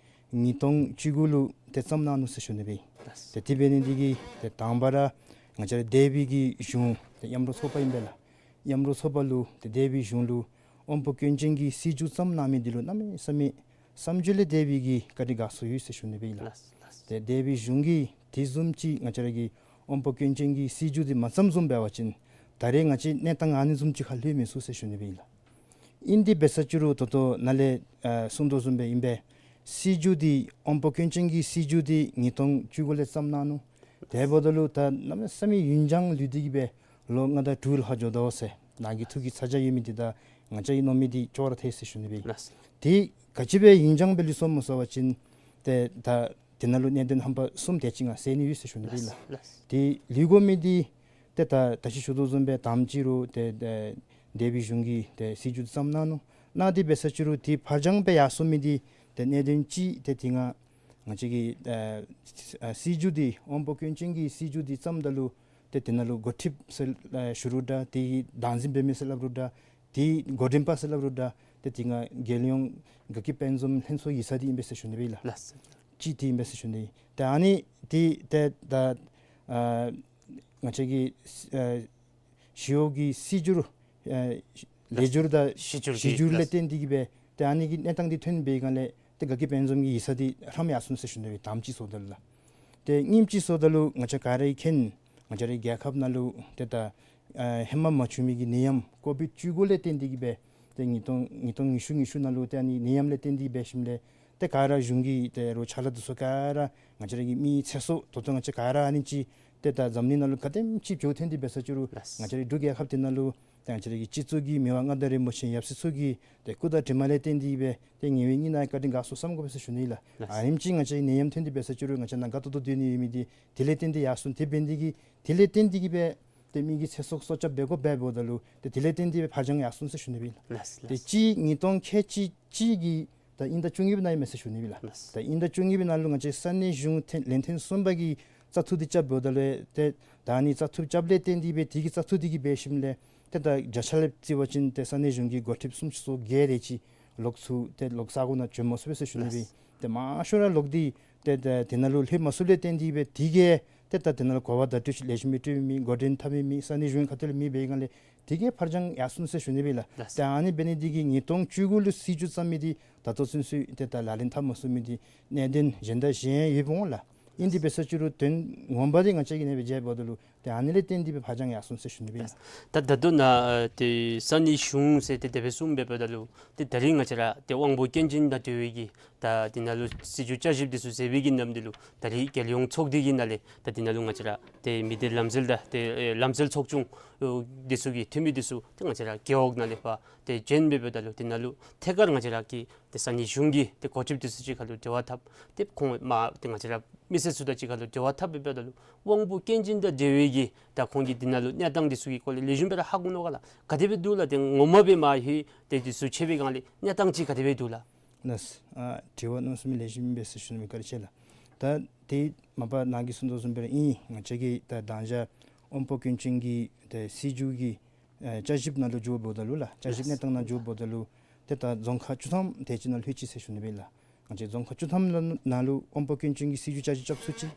ཉིས་སྟོང་བཅུ་དགུ་ལུ་ཏེ་བརྩམས་གནང་ནུག་ཟེར་ཞུ་ནི་སྦེ། ལགས། ཏེ་དེ་འབད་ནི་འདི་གིས་ཏེ་དང་པ་ར་ང་བཅས་ར་འདས་པའི་གི་གཞུང་ཏེ་མཉམ་རོགས་ཚོགས་པ་ཨིན་པས་ལགས། མཉམ་རོགས་ཚོགས་པ་ལུ་ཏེ་འདས་པའི་གཞུང་ལུ་དབང་པོ་སྐྱོན་ཅན་གྱི་སྲིད་བྱུས་བརྩམས་གནང་མི་འདི་ལུ་གནམ་མེད་ས་མེད་བསམ་བརྗོད་ལས་འདས་པའི་གི་བཀའ་དྲིན་དགའ་ཚོར་ཡོད་ཟེར་ཞུ་ནི་སྦེ་ལགས། ལགས། ཏེ་འདས་པའི་གཞུང་གིས་དེ་བཟུམ་ཅིག་ང་བཅས་ར་གི་དབང་པོ་སྐྱོན་ཅན་གྱི་སྲིད་བྱུས་འདི་མ་བརྩམས་བཟུམ་འབད་བ་ཅིན་ད་རེས་ང་བཅས་གནས་སྟངས་ཨ་ནི་བཟུམ་ཅིག་ཁར་ལྷོད་མི་ཚུགས་ཟེར་ཞུ་ནི་སྦེ་ལགས། ཨིན་དེ་འབད་ས་ཅིག་རུང་ད་ལྟོ་ནཱ་ལས་ཨ་གསུངས་དོ་བཟུམ་སྦེ་ཨིན་པས། སྲིད་བྱུས་འདི་དབང་པོ་སྐྱོན་ཅན་གྱི་སྲིད་བྱུས་འདི་ཉིས་སྟོང་བཅུ་དགུ་ལས་བརྩམས་གནང་ནུག། དེ་འབདཝ་ད་ལུ་ད་གནམ་མེད་ས་མེད་ཡུན་འགྱངས་ལུས་ཏེ་གི་སྦེ་ལོ་ལྔ་དང་དྲུག་ལྷག་འགྱོ་དོ་ཟེར་ནཱ་གི་ཐུགས་ཀྱི་ཚ་གྱང་ཡོད་མི་འདི་དང་ང་བཅས་ཀྱིས་མནོ་མི་འདི་ཅོག་ར་འཐད་ཟེར་ཞུ་ནི་སྦེ། ལགས། དེ་ག་ཅི་སྦེ་ཡུན་འགྱངས་སྦེ་ལུས་སོངམ་སྨོ་ཟེར་བ་ཅིན་ཏེ་ད་དེ་ནང་ལུ་གནད་དོན་རྣམ་པ་གསུམ་དེ་ཅིག་ང་ཟེར་ནི་ཡོད་ཟེར་ཞུ་ནི་སྦེ་ལགས། ལགས། ཏེ་ལུས་དགོ་མི་འདི་ཏེ་ད་ད་ཅི་ཞུ་དོ་བཟུམ་སྦེ་དང་པ་ཅིག་རུང་ཏེ་ཨེ་འདས་པའི་གཞུང་གིས་ཏེ་སྲིད་བྱུས་བརྩམས་གནང་ནུག། གནང་སྟེ་འབད་ས་ཅིག་རུང་ཏེ་ཕར་འགྱངས་སྦེ་ཡར་སོང་མི་འདི་ཏེ་གནད་དོན་ཅིག་ཏེ་དེ་སྔ་ང་བཅས་ཀྱི་ཨེ་ཨེ་སྲིད་བྱུས་འདི་དབང་པོ་སྐྱོན་ཅན་གྱི་སྲིད་བྱུས་འདི་བརྩམས་ད་ལུ་ཏེ་དེ་ནང་ལུ་འགོ་ཁྲིདཔ་ཟེར་ཨེ་ཞུ་རུང་འདྲ། དེ་གི་བདག་འཛིན་འབད་མི་ཟེར་སླབ་རུང་འདྲ། དེ་འགོ་འདྲེན་པ་ཟེར་སླབ་རུང་འདྲ། ཏེ་དེ་སྔ་རྒྱལ་ཡོངས་དགའ་སྐྱིད་དཔལ་འཛོམས་ལྷན་ཚོགས་ཡིག་ཚང་འདི་ཨིན་པས་ཟེར་ཞུ་ནི་སྦེ་ལགས། ལགས། ཅིག་དེ་ཨིན་པས་ཟེར་ཞུ་ནི། ཏེ་ཨ་ནི་ཏེ་ཏེ་ད་ཨ་ང་བཅས་ཀྱི་ཨ་ཞི་གཡོག་གི་སྲིད་བྱུས་ཨ་ལེགས་བྱུས་དང་ཞི་བྱུས་ཀྱི་ཞི་བྱུས་ལས་ལགས། བརྟེན་ཏེ་གི་སྦེ་ཏེ་ཨ་ནི་གི་གནས་སྟངས་འདི་ཐོན་པའི་སྒང་ལས་ཏེ་དགའ་སྐྱིད་དཔལ་འཛོམས་ཀྱི་ཡིག་ཚང་འདི་ཧྲམ་ཡར་སོང་ཟེར་ཞུ་ནི་སྦེ་དང་པ་ཅིག་ཟེརཝ་ད་ལུ་ལགས། ཏེ་གཉིསམ་ཅིག་ཟེརཝ་ད་ལུ་ང་བཅས་ག་ར་གིས་མཁྱེན། ང་བཅས་རའི་རྒྱལ་ཁབ་ནང་ལུ་ཏེ་ད་ཨ་ཧེ་མ་མ་བྱུང་མི་གི་ནད་ཡམས་ཀོ་བིཌ་བཅུ་དགུ་ལས་བརྟེན་ཏེ་གི་སྦེ་ ཏེ་ཉིས་སྟོང་ཉིས་སྟོང་ཉི་ཤུ་ཉི་ཤུ་ནང་ལུ་ཏེ་ཨ་ནི་ནད་ཡམས་ལས་བརྟེན་ཏེ་འབད་ཞིནམ་ལས་ཏེ་ག་ར་གཞུང་གི་ཏེ་རོགས་ཕྱག་ལཱ་འདི་ཚུ་ག་ར་ང་བཅས་ར་གི་མི་ཚེ་སྲོག་ད་ལྟོ་ང་བཅས་ག་ར་ཨ་ནི་ཅིག་ཏེ་ད་འཛམ་གླིང་ནང་ལུ་ག་དེམ་ཅིག་འགྱོ་ཐོན་ཏེ་འབད་ས་ཅིག་རུང་ལགས། ང་བཅས་ར་འབྲུག་རྒྱལ་ཁབ་འདི་ནང་ལུ་ཏེ་ང་བཅས་ར་གི་སྤྱི་གཙུག་གི་མི་དབང་མངའ་བདག་རིན་པོ་ཆེ་ཡབ་སྲས་ཚུ་གི་ཏེ་སྐུ་དྲིན་མ་ལས་བརྟེན་ཏེ་སྦེ་ཏེ་ཉེ་བའི་གཉེན་ནང་བཀའ་དྲིན་དགའ་ཚོར་བསམ་དགོ་པས་ཟེར་ཞུ་ནི་ལགས། ལགས། ཨ་ནེམ་ཅིག་ང་བཅས་ནད་ཡམས་ཐོན་ཏེ་འབད་ས་ཅིག་རུང་ང་བཅས་ནང་དགའ་ཏོག་ཏོ་སྡོད་ནི་ཡོད་མི་འདི་དེ་ལས་བརྟེན་ཏེ་ཡར་སོང་། དེ་འབད་ནི་འདི་གིས་དེ་ལས་བརྟེན་ཏེ་གིས་སྦེ་ཏེ་མི་གི་ཚེ་སྲོག་སྲོག་སྐྱབས་འབད་དགོཔ་འབདཝ་ད་ལུ་ཏེ་དེ་ལས་བརྟེན་ཏེ་སྦེ་ཕར་འགྱངས་ཡར་སོང་ཟེར་ཞུ་ནི་སྦེ་ཨིན་ལགས། ལགས། ཏེ་ལགས། གཅིག་ཉིས་སྟོང་ཁལ་གཅིག་གཅིག་གི་ད་དབྱིན་ཟླ་བཅུ་གཉིས་པའི་ནང་ཨིན་མས་ཟེར་ཞུ་ནི་སྦེ་ཨིན་ལགས། ལགས། ད་དབྱིན་ཟླ་བཅུ་གཉིས་པའི་ནང་ལུ་ང་བཅས་ས་གནས་གཞུང་ཐེ་ལན་ཐེངས་གསུམ་པ་གི་བཙག་འཐུ་འདི་རྐྱབ་འབདཝ་ད་ལུ་ཏེ་ད་ཨ་ནི་བཙག་འཐུ་རྐྱབ་ལས་བརྟེན་ཏེ་སྦེ་དེ་གི་བཙག་འཐུ་དེ་གིས་འབད་ཞིནམ་ལས་ཏེ་ད་བརྒྱ་ཆ་ལས་བརྩི་བ་ཅིན་ཏེ་ས་གནས་གཞུང་གི་འགོ་ཁྲིདཔ་སུམ་ཅུ་སོ་བརྒྱད་དེ་ཅིག་ལོག་ཚུར་ཏེ་ལོག་ས་གོ་ནང་བྱོན་མ་ཚུགས་པས་ཟེར་ཞུ་ནི་སྦེ། ལགས། ཏེ་མང་ཤོས་ར་ལོག་སྟེ་ཏེ་ད་དེ་ནང་ལུ་ལྷོད་མ་ཚུགས་ལས་བརྟེན་ཏེ་སྦེ་དེ་གིས་ཏེ་ད་དེ་ནང་ལུ་གོ་བ་བརྡ་སྤྲོད་ལེགས་ཤོམ་སྦེ་སྤྲོད་མི་མེད། འགོ་འདྲེན་འཐབ་མི་མེད། ས་གནས་གཞུང་ཁ་ཐུག་ལས་མི་འབད་བའི་སྒང་ལས་དེ་གིས་ཕར་འགྱངས་ཡར་སོང་ཟེར་ཞུ་ནི་སྦེ་ཨིན་ལགས། ལགས། ཏེ་ཨ་ནི་འབད་ནི་འདི་གིས་ཉིས་སྟོང་བཅུ་དགུ་ལུ་སྲིད་བྱུས་བརྩམ་མི་འདི་ད་ལྟོ་ཚུན་ཚོད་ཏེ་ད་ལག་ལེན་འཐབ་མ་ཚུགས་མི་འདི་གནད་དོན་གཞན་དང་གཞན་ཡོདཔ་འོང་ལགས། ཨིན་ཏེ་འབད་ས་ཅིག་རུང་དོན་ངོ་མ་འདི་ང་བཅས་ཀྱི་ནང་སྦེ་མཇལཝ་ད་ལུ་ཏེ་ཨ་ནི་ལས་བརྟེན་ཏེ་སྦེ་ཕར་འགྱངས་ཡར་སོང་ཟེར་ཞུ་ནི་སྦེ་ཨིན་ལགས། ད་ད་ལྟོ་ནཱ་ཨ་ཏེ་ས་གནས་གཞུང་ཟེར་ཏེ་དེ་སྦེ་གསུངམ་འབདཝ་ད་ལུ་ཏེ་ད་རིས་ང་བཅས་ར་ཏེ་དབང་པོ་སྐྱོན་ཅན་དང་འབྲེལ་བའི་གི་ད་དེ་ནང་ལུ་སྲིད་བྱུས་བསྐྱར་ཞིབ་འདི་ཚུ་མཛད་པའི་གི་ནམ་འདི་ལུ་ད་རིས་རྒྱལ་ཡོངས་ཚོགས་སྡེ་གི་ནང་ལས་ད་དེ་ནང་ལུ་ང་བཅས་ར་ཏེ་མི་སྡེ་ལམ་འཛོལ་དང་ཏེ་ཨེ་ལམ་འཛོལ་ཚོགས་ཆུང་ཨོ་འདི་ཚུ་གི་འཐུས་མི་འདི་ཚུ་ཏེ་ང་བཅས་ར་རྒེད་འོག་ནང་ལས་ཕར་ཏེ་བྱོན་འབདཝ་ད་ལུ་དེ་ནང་ལུ་ཐད་ཀར་ང་བཅས་ར་གི་ཏེ་ས་གནས་གཞུང་གི་ཏེ་འགོ་ཁྲིདཔ་འདི་ཚུ་གཅིག་ཁར་ལུ་འབྲེལ་བ་འཐབ། ཏེ་ཁོང་མ་ཏེ་ང་བཅས་ར་མི་སེར་ཚུ་དང་གཅིག་ཁར་ལུ་འབྲེལ་བ་འཐབ་འབདཝ་ད་ལུ་དབང་པོ་སྐྱོན་ཅན་དང་འབྲེལ་བའི་གི་ད་ཁོང་གི་འདི་ནང་ལུ་གནས་སྟངས་འདི་ཚུ་གི་སྐོར་ལས་ལེགས་ཤོམ་སྦེ་ར་ཧ་གོ་ནུག་ག་ལགས། ག་དེ་སྦེ་འདུག་ལགས། ཏེ་ངོ་མ་སྦེ་མ་ལྷོད་དེ་འདི་ཚུ་ཕྱད་པའི་སྒང་ལས་གནས་སྟངས་ཅིག་ག་དེ་སྦེ་འདུག་ལགས། ལགས། ཨ་དྲི་བ་གནམ་མེད་ས་མེད་ལེགས་ཤོམ་ཨིན་པས་ཟེར་ཞུ་ནི་སྦེ་བཀའ་དྲིན་ཆེ་ལགས། ད་ཏེ་མ་པ་ནཱ་གིས་གསུངས་དོ་བཟུམ་སྦེ་ར་ཨིན། ང་བཅས་ཀྱི་ད་མདང་ཞག་དབང་པོ་སྐྱོན་ཅན་གྱི་ཏེ་སྲིད་བྱུས་ཀྱི་ཨེ་བསྐྱར་ཞིབ་ནང་ལུ་འགྱོཝ་ད་ལུ་ལགས། བསྐྱར་ཞིབ་གནས་སྟངས་ནང་འགྱོཝ་ད་ལུ་ཏེ་ད་རྫོང་ཁག་བཅུ་ཐམ་དེ་ཅིག་ནང་ལྷོད་ཅི་ཟེར་ཞུ་ནི་སྦེ་ལགས། ང་བཅས་རྫོང་ཁག་བཅུ་ཐམ་ལ་ནང་ལུ་དབང་པོ་སྐྱོན་ཅན་གྱི་སྲིད་བྱུས་བསྐྱར་ཞིབ་རྐྱབ་ཚུགས་ཅི།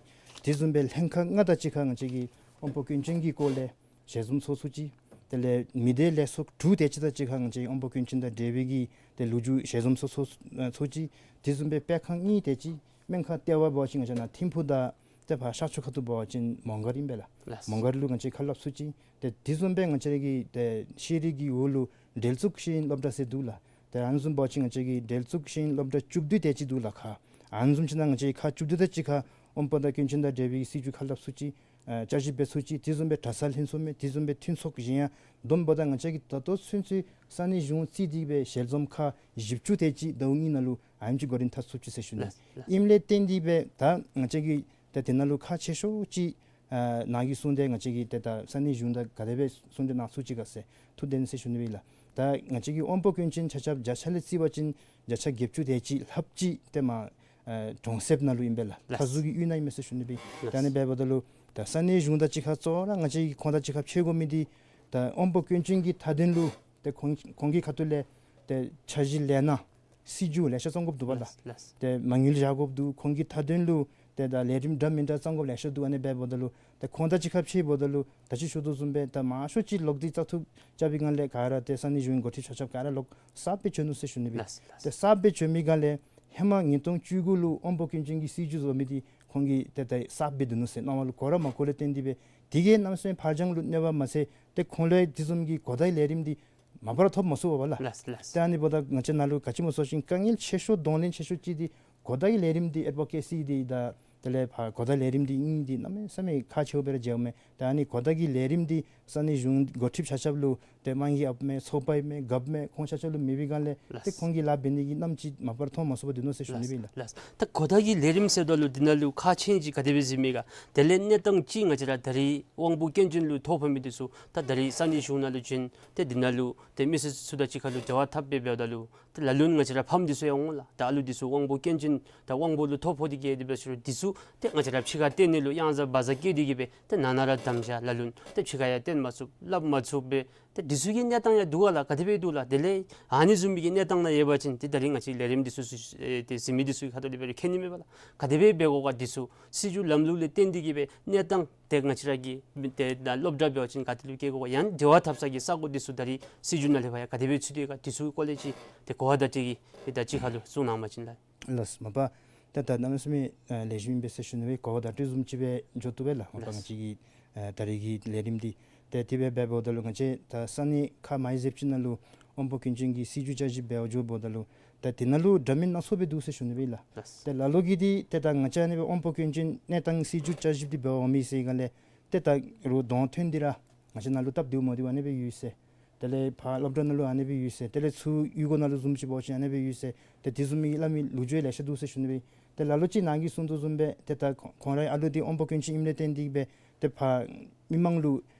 དེ་བཟུམ་སྦེ་ལྷན་ཁག་ལྔ་དང་གཅིག་ཁར་ང་བཅས་ཀྱིས་དབང་པོ་སྐྱོན་ཅན་གྱི་སྐོར་ལས་ཞལ་འཛོམས་ཚོགས་ཚུགས་ཅི། དེ་ལས་མི་སྡེ་ལས་ཚོགས་དྲུག་དེ་ཅིག་དང་གཅིག་ཁར་ང་བཅས་དབང་པོ་སྐྱོན་ཅན་དང་འབྲེལ་བའི་གི་ཏེ་ལོ་རྒྱུས་ཞལ་འཛོམས་ཚོགས་ཚོགས་ཨ་ཚོགས་ཅི། དེ་བཟུམ་སྦེ་སྤེལ་ཁང་གཉིས་དེ་ཅིག་སྨན་ཁང་ལྟེ་བ་འབད་བ་ཅིན་ང་བཅས་ནཱ་ཐིམ་ཕུག་དང་ཏེ་ཕར་ཤར་ཕྱོགས་ཁ་ཐུག་འབད་བ་ཅིན་མོང་སྒར་ཨིན་པས་ལགས། ལགས། མོང་སྒར་ལུ་ང་བཅས་ཁ་སླབ་ཚུགས་ཅི། ཏེ་དེ་བཟུམ་སྦེ་ང་བཅས་ར་གི་ཏེ་ཤེས་རིག་གི་འོག་ལུ་འབྲེལ་གཏུག་ཤེས་ཡོན་སློབ་གྲྭ་ཟེར་འདུག་ལགས། ཏེ་ཨ་ནི་བཟུམ་འབད་བ་ཅིན་ང་བཅས་ཀྱི་འབྲེལ་གཏུག་ཤེས་ཡོན་སློབ་གྲྭ་བཅུ་བདུན་དེ་ཅིག་འདུག་ལགས་ཁག། ཨ་ནི་བཟུམ་ཅིག་ནང་ང་བཅས་ཁག་བཅུ་བདུན་དེ་ཅིག་ཁར་དབང་པོ་དང་སྐྱོན་ཅན་དང་འབྲེལ་བའི་སྲིད་བྱུས་ཁ་སླབ་ཚུགས་ཅི། ཨ་བསྐྱར་ཞིབ་འབད་ཚུགས་ཅི། དེ་བཟུམ་སྦེ་གྲྭ་ས་ལྷན་ཚོགས་མས། དེ་བཟུམ་སྦེ་མཐུན་ཚོགས་གཞན་ཡང་བསྡོམས་འབདཝ་ད་ང་བཅས་ཀྱི་ད་ལྟོ་ཚུན་ཚོད་ས་གནས་གཞུང་རྩིས་ཏེ་གིས་སྦེ་ཞལ་འཛོམས་ཁག་བཞི་བཅུ་དེ་ཅིག་ཟླཝ་གཉིས་ནང་ལུ་ཨ་ནེམ་ཅིག་འགོ་འདྲེན་འཐབ་ཚུགས་ཅི་ཟེར་ཞུ་ནི། ལགས། ལགས། ཨིནམ་ལས་བརྟེན་ཏེ་སྦེ་ད་ང་བཅས་ཀྱི་ཏེ་དེ་ནང་ལུ་ཁག་ཆེ་ཤོས་ཅིག་ཨ་ནཱ་གིས་གསུངས་ཏེ་ང་བཅས་ཀྱི་ཏེ་ད་ས་གནས་གཞུང་དང་ག་དེ་སྦེ་ཟུང་འབྲེལ་གནང་ཚུགས་ཅི་ག་ཟེར་ཐུགས་བདེན་ཟེར་ཞུ་ནི་སྦེ་ལགས། ད་ང་བཅས་ཀྱི་དབང་པོ་སྐྱོན་ཅན་ཆ་ཁྱབ་བརྒྱ་ཆ་ལས་བརྩི་བ་ཅིན་བརྒྱ་ཆ་བརྒྱད་ཅུ་དེ་ཅིག་ལྷགཔ་ཅིག་ཏེ་མར་ཨ་གྲོང་གསེབ་ནང་ལུ་ཨིན་པས་ལགས། ལགས། མཐའ་ཟུར་གྱི་ཡུལ་ནང་ཨིན་མས་ཟེར་ཞུ་ནི་སྦེ། ལགས། ད་ཨ་ནི་འབདཝ་ད་ལུ་ད་ས་གནས་གཞུང་དང་གཅིག་ཁར་གཙོ་བོ་ར་ང་བཅས་ཀྱིས་ཁོང་དང་གཅིག་ཁར་ཕྱད་དགོ་མི་འདི་ད་དབང་པོ་སྐྱོན་ཅན་གྱི་མཐའ་དོན་ལུ་ཏེ་ཁོང་ཁོང་གི་ཁ་ཐུག་ལས་ཏེ་འཆར་གཞི་ལས་སྣ་སྲིད་བྱུས་ལེ་ཤ་བརྩམ་དགོཔ་འདུག་པ་ལགས། ལགས། ལགས། ཏེ་མ་དངུལ་བཞག་དགོཔ་འདུག། ཁོང་གི་མཐའ་དོན་ལུ་ཏེ་ད་ལས་རིམ་འདྲ་མི་འདྲ་བརྩམ་དགོཔ་ལེ་ཤ་འདུག། ཨ་ནི་འབདཝ་ད་ལུ་ཏེ་ཁོང་དང་གཅིག་ཁར་ཕྱདཔ་ད་ལུ་ད་ཅི་ཞུ་དོ་བཟུམ་སྦེ་ད་མང་ཤོས་ཅིག་ལོག་སྟེ་བཙག་འཐུ་རྐྱབ་པའི་སྒང་ལས་ག་ར་ཏེ་ས་གནས་གཞུང་འགོ་ཁྲིདཔ་ཆ་ཁྱབ་ག་ར་ལོག་གསརཔ་སྦེ་བྱོན་ནུག་ཟེར་ཞུ་ནི་སྦེ། ལགས། ལགས། ཏེ་གསརཔ་སྦེ་བྱོན་མི་སྒང་ལས་ཧེ་མ་ཉིས་སྟོང་བཅུ་དགུ་ལུ་དབང་པོ་སྐྱོན་ཅན་གྱི་སྲིད་བྱུས་བཟོ་མི་འདི་ཁོང་གིས་ཏེ་ད་གསརཔ་སྦེ་འདུག་ནུག་ཟེར་རྣམ་པ་ལུ་གོ་ར་མ་གོ་ལས་བརྟེན་ཏེ་སྦེ་དེ་གིས་གནམ་མེད་ས་མེད་ཕར་འགྱངས་ལུ་གནོད་པ་མ་ཚད་ཏེ་ཁོང་ལུ་དེ་བཟུམ་གྱི་གོ་བརྡའི་ལས་རིམ་འདི་མ་པ་ར་ཐོབ་མ་ཚུགས་པས་ལགས། ལགས། ལགས། ཏེ་ཨ་ནི་འབདཝ་ད་ང་བཅས་ནཱ་ལུ་ག་ཅི་སྨོ་ཟེར་བ་ཅིན་དཀའ་ངལ་ཆེ་ཤོས་གདོང་ལེན་ཆེ་ཤོས་ཅིག་འདི་གོ་བརྡའི་ལས་རིམ་འདི་ཨེཌ་བོ་ཀེ་སི་འདི་དང་དེ་ལས་ཕར་གོ་བརྡའི་ལས་རིམ་འདི་གཉིས་འདི་གནམ་མེད་ས་མེད་ཁག་ཆེཝ་སྦེ་ར་མཇལཝ་མས། ཏེ་ཨ་ནི་གོ་བརྡ་གི་ལས་རིམ་འདི་ས་གནས་གཞུང་འགོ་ཁྲིདཔ་ཆ་ཁྱབ་ལུ་ཏེ་དམངས་ཀྱི་ཨཔ་མས་ཚོགས་པ་ཨིན་མས་རྒཔོ་མས་ཁོང་ཆ་ཁྱབ་ལུ་མེད་པའི་སྒང་ལས། ལགས། ཏེ་ཁོང་གིས་ལཱ་འབད་ནི་གི་གནམ་ཅིག་མ་པ་ར་མཐོང་མ་ཚུགས་པར་སྡོད་ནུག་ཟེར་ཞུ་ནི་སྦེ་ཨིན་ལགས། ལགས། ད་གོ་བརྡ་གི་ལས་རིམ་ཟེརཝ་ད་ལུ་འདི་ནང་ལུ་ཁག་ཆེ་ཅིག་ག་དེ་སྦེ་ཟེར་མི་ག་དེ་ལས་གནས་སྟངས་ཅིག་ང་བཅས་ར་ད་རིས་དབང་པོ་སྐྱོན་ཅན་ལུ་ཐོ་ཕོག་མི་འདི་ཚུ་ད་ད་རིས་ས་གནས་གཞུང་ནང་ལུ་བྱོན་ཏེ་འདི་ནང་ལུ་ཏེ་མི་སེར་ཚུ་དང་གཅིག་ཁར་ལུ་འབྲེལ་བ་འཐབ་སྦེ་འབདཝ་ད་ལུ་ཏེ་ལ་ལུ་ང་བཅས་ར་ཕམ་འདི་ཚུ་ཡང་འོང་ལགས། ད་ཨ་ལུ་འདི་ཚུ་དབང་པོ་སྐྱོན་ཅན་ད་དབང་པོ་ལུ་ཐོ་ཕོག་སྟེ་གི་འདི་འབད་ས་ཅིག་རུང་འདི་ཚུ་ཏེ་ང་བཅས་ར་ཕྱི་ཁར་བཏོན་ནི་ལུ་གཡང་ཟ་བ་ཟ་བཀལ་ཏེ་གི་སྦེ་ཏེ་ནང་ན་ར་དམ་བཞག། ལ་ལུ་ཏེ་ཕྱི་ཁར་ཡང་བཏོན་མ་ཚུགས་སླབ་མ་ཚུགས་སྦེ་ཏེ་འདི་ཚུ་གི་གནས་སྟངས་ཡང་འདུག་ག་ལགས། ག་དེ་སྦེ་འདུག་ལགས། དེ་ལས་ཨ་ནི་བཟུམ་མའི་གི་གནས་སྟངས་ནང་ཡོད་པ་ཅིན་ཏེ་ད་རིས་ང་བཅས་ལས་རིམ་འདི་ཚུ་ཚུ་ཨེ་ཏེ་གཟིགས་མི་འདི་ཚུ་གི་ཁ་ཐུག་ལས་འབད་རུང་མཁྱེན་ནི་མས་པ་ལགས། ག་དེ་སྦེ་འབད་དགོ་ག་འདི་ཚུ་སྲིད་བྱུས་ལམ་ལུགས་ལས་བརྟེན་ཏེ་གི་སྦེ་གནས་སྟངས་ཏེ་ང་བཅས་ར་གི་ཏེ་ད་སློབ་གྲྭ་འབད་བ་ཅིན་ག་ཏེ་ལུ་བསྐྱལ་དགོ་ག་ཡང་འབྲེལ་བ་འཐབ་ས་གི་ས་གོ་འདི་ཚུ་ད་རིས་སྲིད་བྱུས་ནང་ལས་ཕར་ཡང་ག་དེ་སྦེ་ཚུད་དེ་ག་འདི་ཚུ་གི་སྐོར་ལས་ཅིག་ཏེ་གོ་བ་བརྡ་སྤྲོད་ཀྱི་ཏེ་ད་གཅིག་ཁར་ལུ་གསུང་གནང་བ་ཅིན་ལགས། ལགས་སོ། མ་པ་ད་ད་གནམ་མེད་ས་མེད་ཨ་ལེགས་ཤོམ་ཨིན་པས་ཟེར་ཞུ་ནི་སྦེ་གོ་བ་བརྡ་སྤྲོད་བཟུམ་ཅིག་སྦེ་འགྱོ་བཏུབ་པས་ལགས། མ་པ་ལགས། ང་བཅས་ཀྱི་ཨ་ད་རིས་ཀྱི་ལས་རིམ་འདི་ཏེ་དེ་སྦེ་འབདཝ་ད་ལུ་ང་བཅས་ད་ས་གནས་ཁག་མ་ཡི་ཟེར་བ་ཅིག་ནང་ལུ་ དབང་པོ་སྐྱོན་ཅན་གྱི་སྲིད་བྱུས་བསྐྱར་ཞིབ་འབད་བར་འགྱོཝ་ད་ལུ་ཏེ་དེ་ནང་ལུ་འདྲ་མིན་སྣ་ཚོགས་སྦེ་འདུག་ཟེར་ཞུ་ནི་སྦེ་ལགས། ལགས། ཏེ་ལ་ལུ་གིས་འདི་ཏེ་ད་ང་བཅས་ཨ་ནི་སྦེ་དབང་པོ་སྐྱོན་ཅན་གནས་སྟངས་སྲིད་བྱུས་བསྐྱར་ཞིབ་འདི་འབད་འོང་མི་ཟེར་ག་ལས་ཏེ་ད་རུང་གདོང་ཐོན་ཏེ་ར་ང་བཅས་ནང་ལུ་སྟབས་བདེཝ་མ་བདེཝ་ཨ་ནི་སྦེ་ཡོད་ཟེར། དེ་ལས་ཕར་སློབ་གྲྭ་ནང་ལུ་ཨ་ནི་སྦེ་ཡོད་ཟེར། དེ་ལས་ཚུར་གཡུས་སྒོ་ནང་ལུ་བཟུམ་ཅིག་འབད་བ་ཅིན་ཨ་ནི་སྦེ་ཡོད་ཟེར། ཏེ་དེ་བཟུམ་མའི་སླབ་མི་ལོ་རྒྱུས་ལེ་ཤ་འདུག་ཟེར་ཞུ་ནི་སྦེ། ཏེ་ལ་ལུ་ཅིག་ནཱ་གིས་གསུངས་དོ་བཟུམ་སྦེ་ཏེ་ད་ཁོང་ཁོང་རའི་ཨ་ལུ་འདི་དབང་པོ་སྐྱོན་ཅན་ཨིནམ་ལས་བརྟེན་ཏེ་གིས་སྦེ་ཏེ་ཕར་མི་མང་ལུ་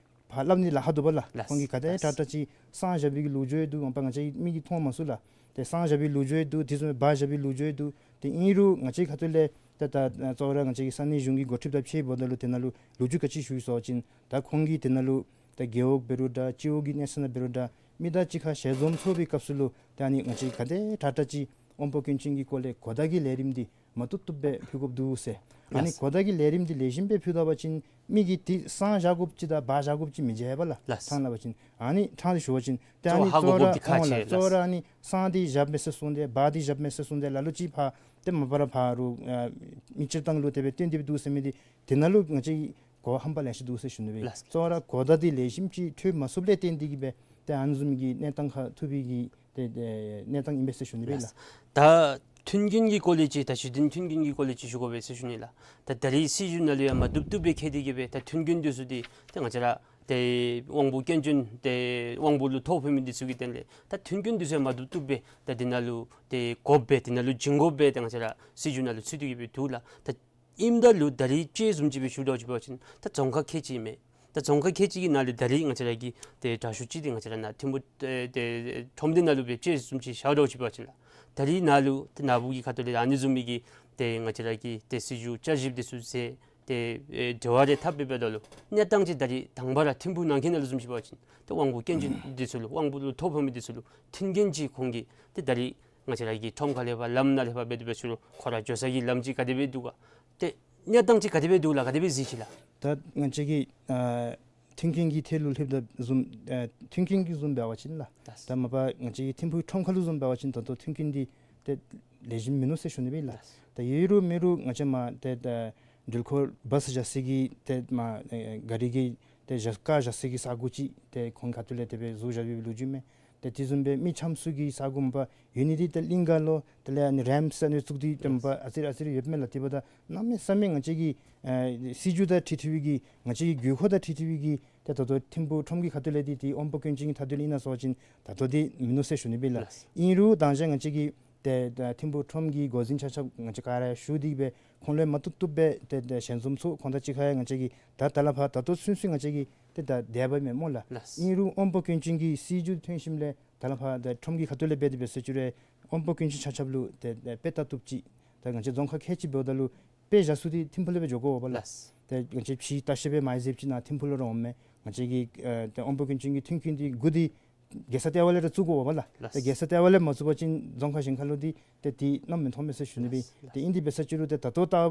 ཕར་སླབ་ནི་ལཱ་ཁག་འདུག་པ་ལགས། ལགས། ཁོང་གིས་ག་དེ་ལགས། དྲག་དྲག་ཅིག་གསང་བཞག་པའི་གི་ལོ་རྒྱུས་འདུག། ཨམ་ཕར་ང་བཅས་མིག་གིས་མཐོང་མ་ཚུགས་ལགས། ཏེ་གསང་བཞག་པའི་ལོ་རྒྱུས་འདུག། དེ་བཟུམ་སྦེ་སྦ་བཞག་པའི་ལོ་རྒྱུས་འདུག། ཏེ་ཨིན་རུང་ང་བཅས་ཁ་ཐུག་ལས་ཏེ་ད་གཙོ་བོ་ར་ང་བཅས་ཀྱི་ས་གནས་གཞུང་གི་འགོ་ཁྲིདཔ་དང་ཕྱད་འབདཝ་ད་ལུ་དེ་ནང་ལུ་ལོ་རྒྱུས་ག་ཅི་ཞུ་ཡི་ཟེར་བ་ཅིན་ད་ཁོང་གིས་དེ་ནང་ལུ་ད་རྒེད་འོག་འབད་རུང་འདྲ་སྤྱི་འོག་གི་གནས་ཚད་ནང་འབད་རུང་འདྲ་མི་དང་གཅིག་ཁར་ཞལ་འཛོམས་ཚོགས་པའི་སྐབས་སུ་ལུ་ད་ཨ་ནི་ང་བཅས་ག་དེ་དྲག་དྲག་ཅིག་དབང་པོ་སྐྱོན་ཅན་གྱི་སྐོར་ལས་གོ་བརྡ་གི་ལས་རིམ་འདི་མ་བཏུབ་བཏུབ་སྦེ་ཕུལ་དགོཔ་འདུག་ཟེར། ཨ་ནི་ལགས། གོ་བརྡ་གི་ལས་རིམ་འདི་ལེགས་ཤོམ་སྦེ་ཕུལ་ད་པ་ཅིན་མི་གིས་འདི་གསང་བཞག་དགོཔ་ཅིག་དང་སྦ་བཞག་དགོཔ་ཅིག་མི་འབྱེད་པས་ལགས། ལགས། ཐང་ལ་བ་ཅིན་ཨ་ནི་ཐང་ལུ་ཞུ་བ་ཅིན་ཏེ་ཨ་ནི་གཙོ་བོ་ར་ཧ་གོ་དགོཔ་འདི་ཁག་ཆེ་ལགས། གཙོ་བོ་ར་ཨ་ནི་གསང་འདི་བཞག་མས་ཟེར་གསུངས་ཏེ་སྦ་འདི་བཞག་མས་ཟེར་གསུངས་ཏེ་ལ་ལུ་ཅིག་ཕར་ཏེ་མ་པ་ར་ཕར་རུང་ཨ་མི་སྤྱིར་བཏང་ལུ་དེ་སྦེ་སྟོན་ཏེ་སྦེ་འདུག་ཟེར་མི་འདི་དེ་ནང་ལུ་ང་བཅས་གོ་བ་ཧམ་པ་ལེ་ཤ་འདུག་ཟེར་ཞུ་ནི་སྦེ། ལགས། གཙོ་བོ་ར་གོ་བརྡ་འདི་ལེགས་ཤོམ་ཅིག་འཕྲོད་མ་ཚུགསཔ་ལས་བརྟེན་ཏེ་གིས་སྦེ་ཏེ་ཨ་ནི་བཟུམ་གྱི་གནས་སྟངས་ཁར་ཐུག་པའི་གི་ཏེ་ཏེ་གནས་སྟངས་ཨིན་པས་ཟེར་ཞུ་ནི་སྦེ་ལགས། ལགས། ད་མཐུན་རྐྱེན་གྱི་སྐོར་ལས་ཅིག་ད་ཞི་བདེ་མཐུན་རྐྱེན་གྱི་སྐོར་ལས་ཅིག་ཞུ་དགོ་པས་ཟེར་ཞུ་ནི་ལགས། ད་ད་རེས་སྲིད་བྱུས་ནང་ལུ་ཡང་མ་བཏུབ་བཏུབ་སྦེ་བཀལ་ཏེ་གིས་སྦེ་ད་མཐུན་རྐྱེན་འདི་ཚུ་འདི་ཏེ་ང་བཅས་ར་ཏེ་དབང་པོ་སྐྱོན་ཅན་ཏེ་དབང་པོ་ལུ་ཐོ་ཕོག་མི་འདི་ཚུ་གི་དོན་ལས་ད་མཐུན་རྐྱེན་འདི་ཚུ་ཡང་མ་བཏུབ་བཏུབ་སྦེ་ད་འདི་ནང་ལུ་ཏེ་དགོཔ་སྦེ་འདི་ནང་ལུ་བྱིན་དགོཔ་སྦེ་ཏེ་ང་བཅས་ར་སྲིད་བྱུས་ནང་ལུ་ཚུད་དེ་གིས་སྦེ་འདུག་ལགས། ད་ཨིནམ་ད་ལུ་ད་རེས་དཔྱེ་བཟུམ་ཅིག་སྦེ་ཞུ་དོ་ཅིག་འབད་བ་ཅིན་ད་རྫོང་ཁག་ཁལ་གཅིག་ཨིན་མས། ད་རྫོང་ཁག་ཁལ་གཅིག་གི་ནང་ལས་ད་རེས་ང་བཅས་ར་གི་ཏེ་དྲག་ཤོས་ཅིག་འདི་ང་བཅས་ར་ནཱ་ཐིམ་ཕུག་ཏེ་ཏེ་ཁྲོམ་སྡེ་ནང་ལུ་སྦེ་དཔྱེ་བཟུམ་ཅིག་བཞག་དོ་ཅིག་འབད་བ་ཅིན་ལགས། ད་རེས་ནཱ་ལུ་ཏེ་ནཱ་བུ་གི་ཁ་ཐུག་ལས་ཨ་ནི་བཟུམ་མའི་གི་ཏེ་ང་བཅས་ར་གི་ཏེ་སྲིད་བྱུས་བསྐྱར་ཞིབ་འདི་ཚུ་མཛད་དེ་ཨེ་འབྲེལ་བ་རེ་འཐབ་སྦེ་འབདཝ་ད་ལུ་གནས་སྟངས་ཅིག་ད་རེས་དང་པ་ར་ཐིམ་ཕུག་ནང་འཁོད་ནང་ལུ་བཟུམ་ཅིག་འབད་བ་ཅིན་ཏེ་དབང་པོ་སྐྱོན་ཅན་འདི་ཚུ་ལུ་དབང་པོ་ལུ་ཐོ་ཕོག་མི་འདི་ཚུ་ལུ་མཐུན་རྐྱེན་ཅིག་ཁོང་གིས་ཏེ་ད་རེས་ང་བཅས་ར་གི་ཁྲོམ་ཁ་ལས་ཕར་ལམ་ནང་ལས་ཕར་འབད་དེ་འབད་ཞུ་རུང་ཁོ་ར་འགྱོ་ས་གི་ལམ་ཅིག་ག་དེ་སྦེ་འདུག་ག། ཏེ་གནས་སྟངས་ཅིག་ག་དེ་སྦེ་འདུག་ལགས། ག་དེ་སྦེ་གཟིགས་ཅི་ལགས། ད་ང་བཅས་ཀྱི་ཨ་མཐུན་རྐྱེན་གྱི་ཐད་ལུ་ལྷོདཔ་ད་བཟུམ་ཨ་མཐུན་རྐྱེན་གྱི་བཟུམ་འབད་བ་ཅིན་ལགས། ད་མ་པ་ང་བཅས་ཀྱི་ཐིམ་ཕུག་ཁྲོམ་ཁ་ལུ་བཟུམ་འབད་བ་ཅིན་ད་ལྟོ་མཐུན་རྐྱེན་འདི་ཏེ་ལེགས་ཤོམ་མིན་ནུག་ཟེར་ཞུ་ནི་སྦེ་ལགས། ད་ཡོད་རུང་མེད་རུང་ང་བཅས་མར་ཏེ་ད་འགྲུལ་འཁོར་བཱས་བཞག་སའི་གི་ཏེ་མར་ཨེ་ག་རི་གི་ཏེ་བཞག་ཀ་བཞག་སའི་གི་ས་གོ་ཅིག་ཏེ་ཁོང་ཁ་ཐུག་ལས་དེ་སྦེ་བཟོ་བཞག་པའི་ལོ་རྒྱུས་མས། ཏེ་དེ་བཟུམ་སྦེ་མི་འཁྱམ་སའི་གི་ས་གོ་མ་པ་ཡོད་ནི་འདི་ཏེ་གླིང་ག་ལུ་དེ་ལས་ཨ་ནི་རེམཔ་ཟེར་ཨ་ནི་བཙུགས་ཏེ་ཏེ་མ་པ་ཨ་ཙི་རེ་ཨ་ཙི་རེ་ཡོདཔ་མས་ལགས། དེ་འབདཝ་ད་གནམ་མེད་ས་མེད་ང་བཅས་ཀྱི་ཨེ་སྲིད་བྱུས་དང་འཁྲིལ་འཁྲིལ་བའི་གི་ང་བཅས་ཀྱི་དགོས་མཁོ་དང་འཁྲིལ་འཁྲིལ་བའི་གི་ཏེ་ད་ལྟོ་ཐིམ་ཕུག་ཁྲོམ་གྱི་ཁ་ཐུག་ལས་འདི་ཏེ་དབང་པོ་སྐྱོན་ཅན་གྱི་ཐ་དོད་ལས་ཨིན་ན་ཟེར་བ་ཅིན་ད་ལྟོ་འདི་མིན་ནུག་ཟེར་ཞུ་ནི་སྦེ་ལགས། ལགས། ཨིན་རུང་ད་ཅི་ང་བཅས་ཀྱི་ཏེ་ད་ཐིམ་ཕུག་ཁྲོམ་གྱི་འགོ་འཛིན་ཆ་ཁྱབ་ང་བཅས་ག་ར་ཞུ་སྟེ་སྦེ་ཁོང་ལུ་མ་བཏུབ་བཏུབ་སྦེ་ཏེ་ཏེ་ཞལ་འཛོམས་ཚོགས། ཁོང་དང་གཅིག་ཁར་ཡང་ང་བཅས་ཀྱིས་ད་ད་ལས་ཕར་ད་ལྟོ་ཚུན་ཚོད་ང་བཅས་ཀྱིས་ཏེ་ད་དེ་སྦེ་མེན་སྨོ་ལགས། ལགས། ཨིན་རུང་དབང་པོ་སྐྱོན་ཅན་གྱི་སྲིད་བྱུས་ཐོན་ཞིནམ་ལས་ད་ལས་ཕར་ད་ཁྲོམ་གྱི་ཁ་ཐུག་ལས་འབད་དེ་འབད་ཟེར་ཅི་རུང་དབང་པོ་སྐྱོན་ཅན་ཆ་ཁྱབ་ལུ་ཏེ་ཏེ་དཔེ་ལྟ་བཏུབ་ཅིག་ད་ང་བཅས་རྫོང་ཁག་ཁལ་གཅིག་འབདཝ་ད་ལུ་དཔེ་བཞག་ས་འདི་ཐིམ་ཕུག་ལས་སྦེ་འགྱོ་དགོ་པས་ལགས། ལགས། ཏེ་ང་བཅས་ཕྱི་ལྟ་བཤལ་སྦེ་མ་འཛེམ་ཅིག་ནཱ་ཐིམ་ཕུག་ལུ་ར་འོང་མས། ང་བཅས་ཀྱི་ཨ་ཏེ་དབང་པོ་སྐྱོན་ཅན་གྱི་མཐུན་རྐྱེན་འདི་འགོ་འདི་རྒྱལ་ས་ལྟེ་བ་ལས་ར་བཙུགས་དགོ་པས་ལགས། ལགས། ཏེ་རྒྱལ་ས་ལྟེ་བ་ལས་མ་བཙུགས་པ་ཅིན་རྫོང་ཁག་གཞན་ཁ་ལུ་འདི་ཏེ་འདི་གནམ་མི་མཐོང་མས་ཟེར་ཞུ་ནི་སྦེ། ལགས། ཏེ་ཨིན་དེ་འབད་ཟེར་ཅི་རུང་ཏེ་ད་ལྟོ་ད་ཨ་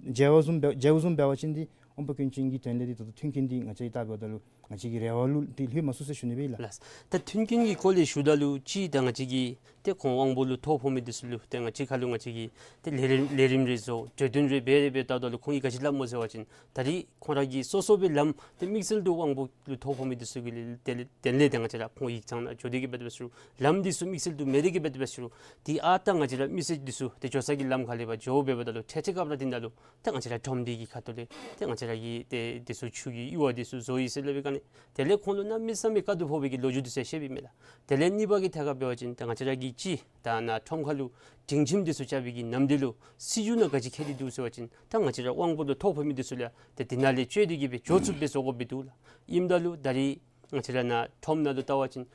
མཇལ་བ་བཟུམ་འབད་མཇལ་བ་བཟུམ་འབད་བ་ཅིན་འདི་དབང་པོ་སྐྱོན་ཅན་གྱི་དོན་ལས་འདི་ད་ལྟོ་མཐུན་རྐྱེན་འདི་ང་བཅས་ལྟ་འབདཝ་ད་ལུ་ང་བཅས་ཀྱི་རེ་བ་ལུ་འདི་ལྷོད་མ་ཚུགས་ཟེར་ཞུ་ནི་སྦེ་ལགས། ལགས། ད་མཐུན་རྐྱེན་གྱི་སྐོར་ལས་ཞུཝ་ད་ལུ་ཅིག་ད་ང་བཅས་ཀྱི་ཏེ་ཁོང་དབང་པོ་ལུ་ཐོ་ཕོག་མི་འདི་ཚུ་ལུ་ཏེ་ང་བཅས་ཁ་ལུ་ང་བཅས་ཀྱིས་ཏེ་ལས་རིམ་ལས་རིམ་རེ་བཟོ་གྲོས་བསྟུན་རེ་འབད་རེ་འབད་བལྟཝ་ད་ལུ་ཁོང་གིས་ག་ཅི་སླབ་སྨོ་ཟེར་བ་ཅིན་ད་རེས་ཁོང་ར་གིས་སོ་སོ་སྦེ་ལམ་ཏེ་དམིགས་བསལ་དུ་དབང་པོ་ལུ་ཐོ་ཕོག་མི་འདི་ཚུ་གི་ལས་དེ་ལས་དེ་ལས་ཏེ་ང་བཅས་ར་ཁོང་ཡིག་ཚང་ནང་འགྱོ་སྟེ་གིས་འབད་དེ་འབད་ཞུ་རུང་ལམ་འདི་ཚུ་དམིགས་བསལ་དུ་མེད་དེ་གིས་འབད་དེ་འབད་ཞུ་རུང་ཏེ་ཨ་རྟག་ང་བཅས་ར་མི་སེར་འདི་ཚུ་ཏེ་འགྱོ་ས་གི་ལམ་ཁ་ལས་ཕར་འགྱོ་འབད་བལྟཝ་ད་ལུ་འཕྲལ་འཕྲལ་སྐབས་ར་འདི་ནང་ལུ་ཏེ་ང་བཅས་ར་ཁྲོམ་སྡེ་གི་ཁ་ཐུག་ལས་ཏེ་ང་བཅས་ར་གི་ཏེ་འདི་ཚུ་ཆུ་གི་གཡུར་བ་འདི་ཚུ་བཟོ་ཡི་ཟེར་སླབ་པའི་སྒང་ལས་དེ་ལས་ཁོང་ལུ་གནམ་མེད་ས་མེད་དཀའ་སྡུག་ཕོག་པའི་གི་ལོ་རྒྱུས་འདི་ཚུ་བཤད་པའི་མས་ལགས། དེ་ལས་གཉིས་པ་གི་ཐད་ཁར་འབད་བ་ཅིན་ཏེ་ང་བཅས་ར་གིས་ཅིག་ད་ནཱ་ཁྲོམ་ཁ་ལུ་སྒྲིང་ཁྱིམ་འདི་ཚུ་རྐྱབ་པའི་གི་ནམ་དུས་ལུ་སྲིད་བྱུས་ནང་ག་ཅི་བཀལ་ཏེ་འདུག་ཟེར་བ་ཅིན་ད་ང་བཅས་ར་དབང་པོ་ལུ་ཐོ་ཕོག་མི་འདི་ཚུ་ལུ་ཏེ་འདི་ནང་ལས་བཅད་དེ་གིས་སྦེ་འགྱོ་ཚུགསཔ་སྦེ་བཟོ་དགོཔ་སྦེ་འདུག་ལགས། ཨིནམ་ད་ལུ་ད་རེས་ང་བཅས་ར་ནཱ་ཁྲོམ་ནང་ལུ་བལྟ་བ་ཅིན་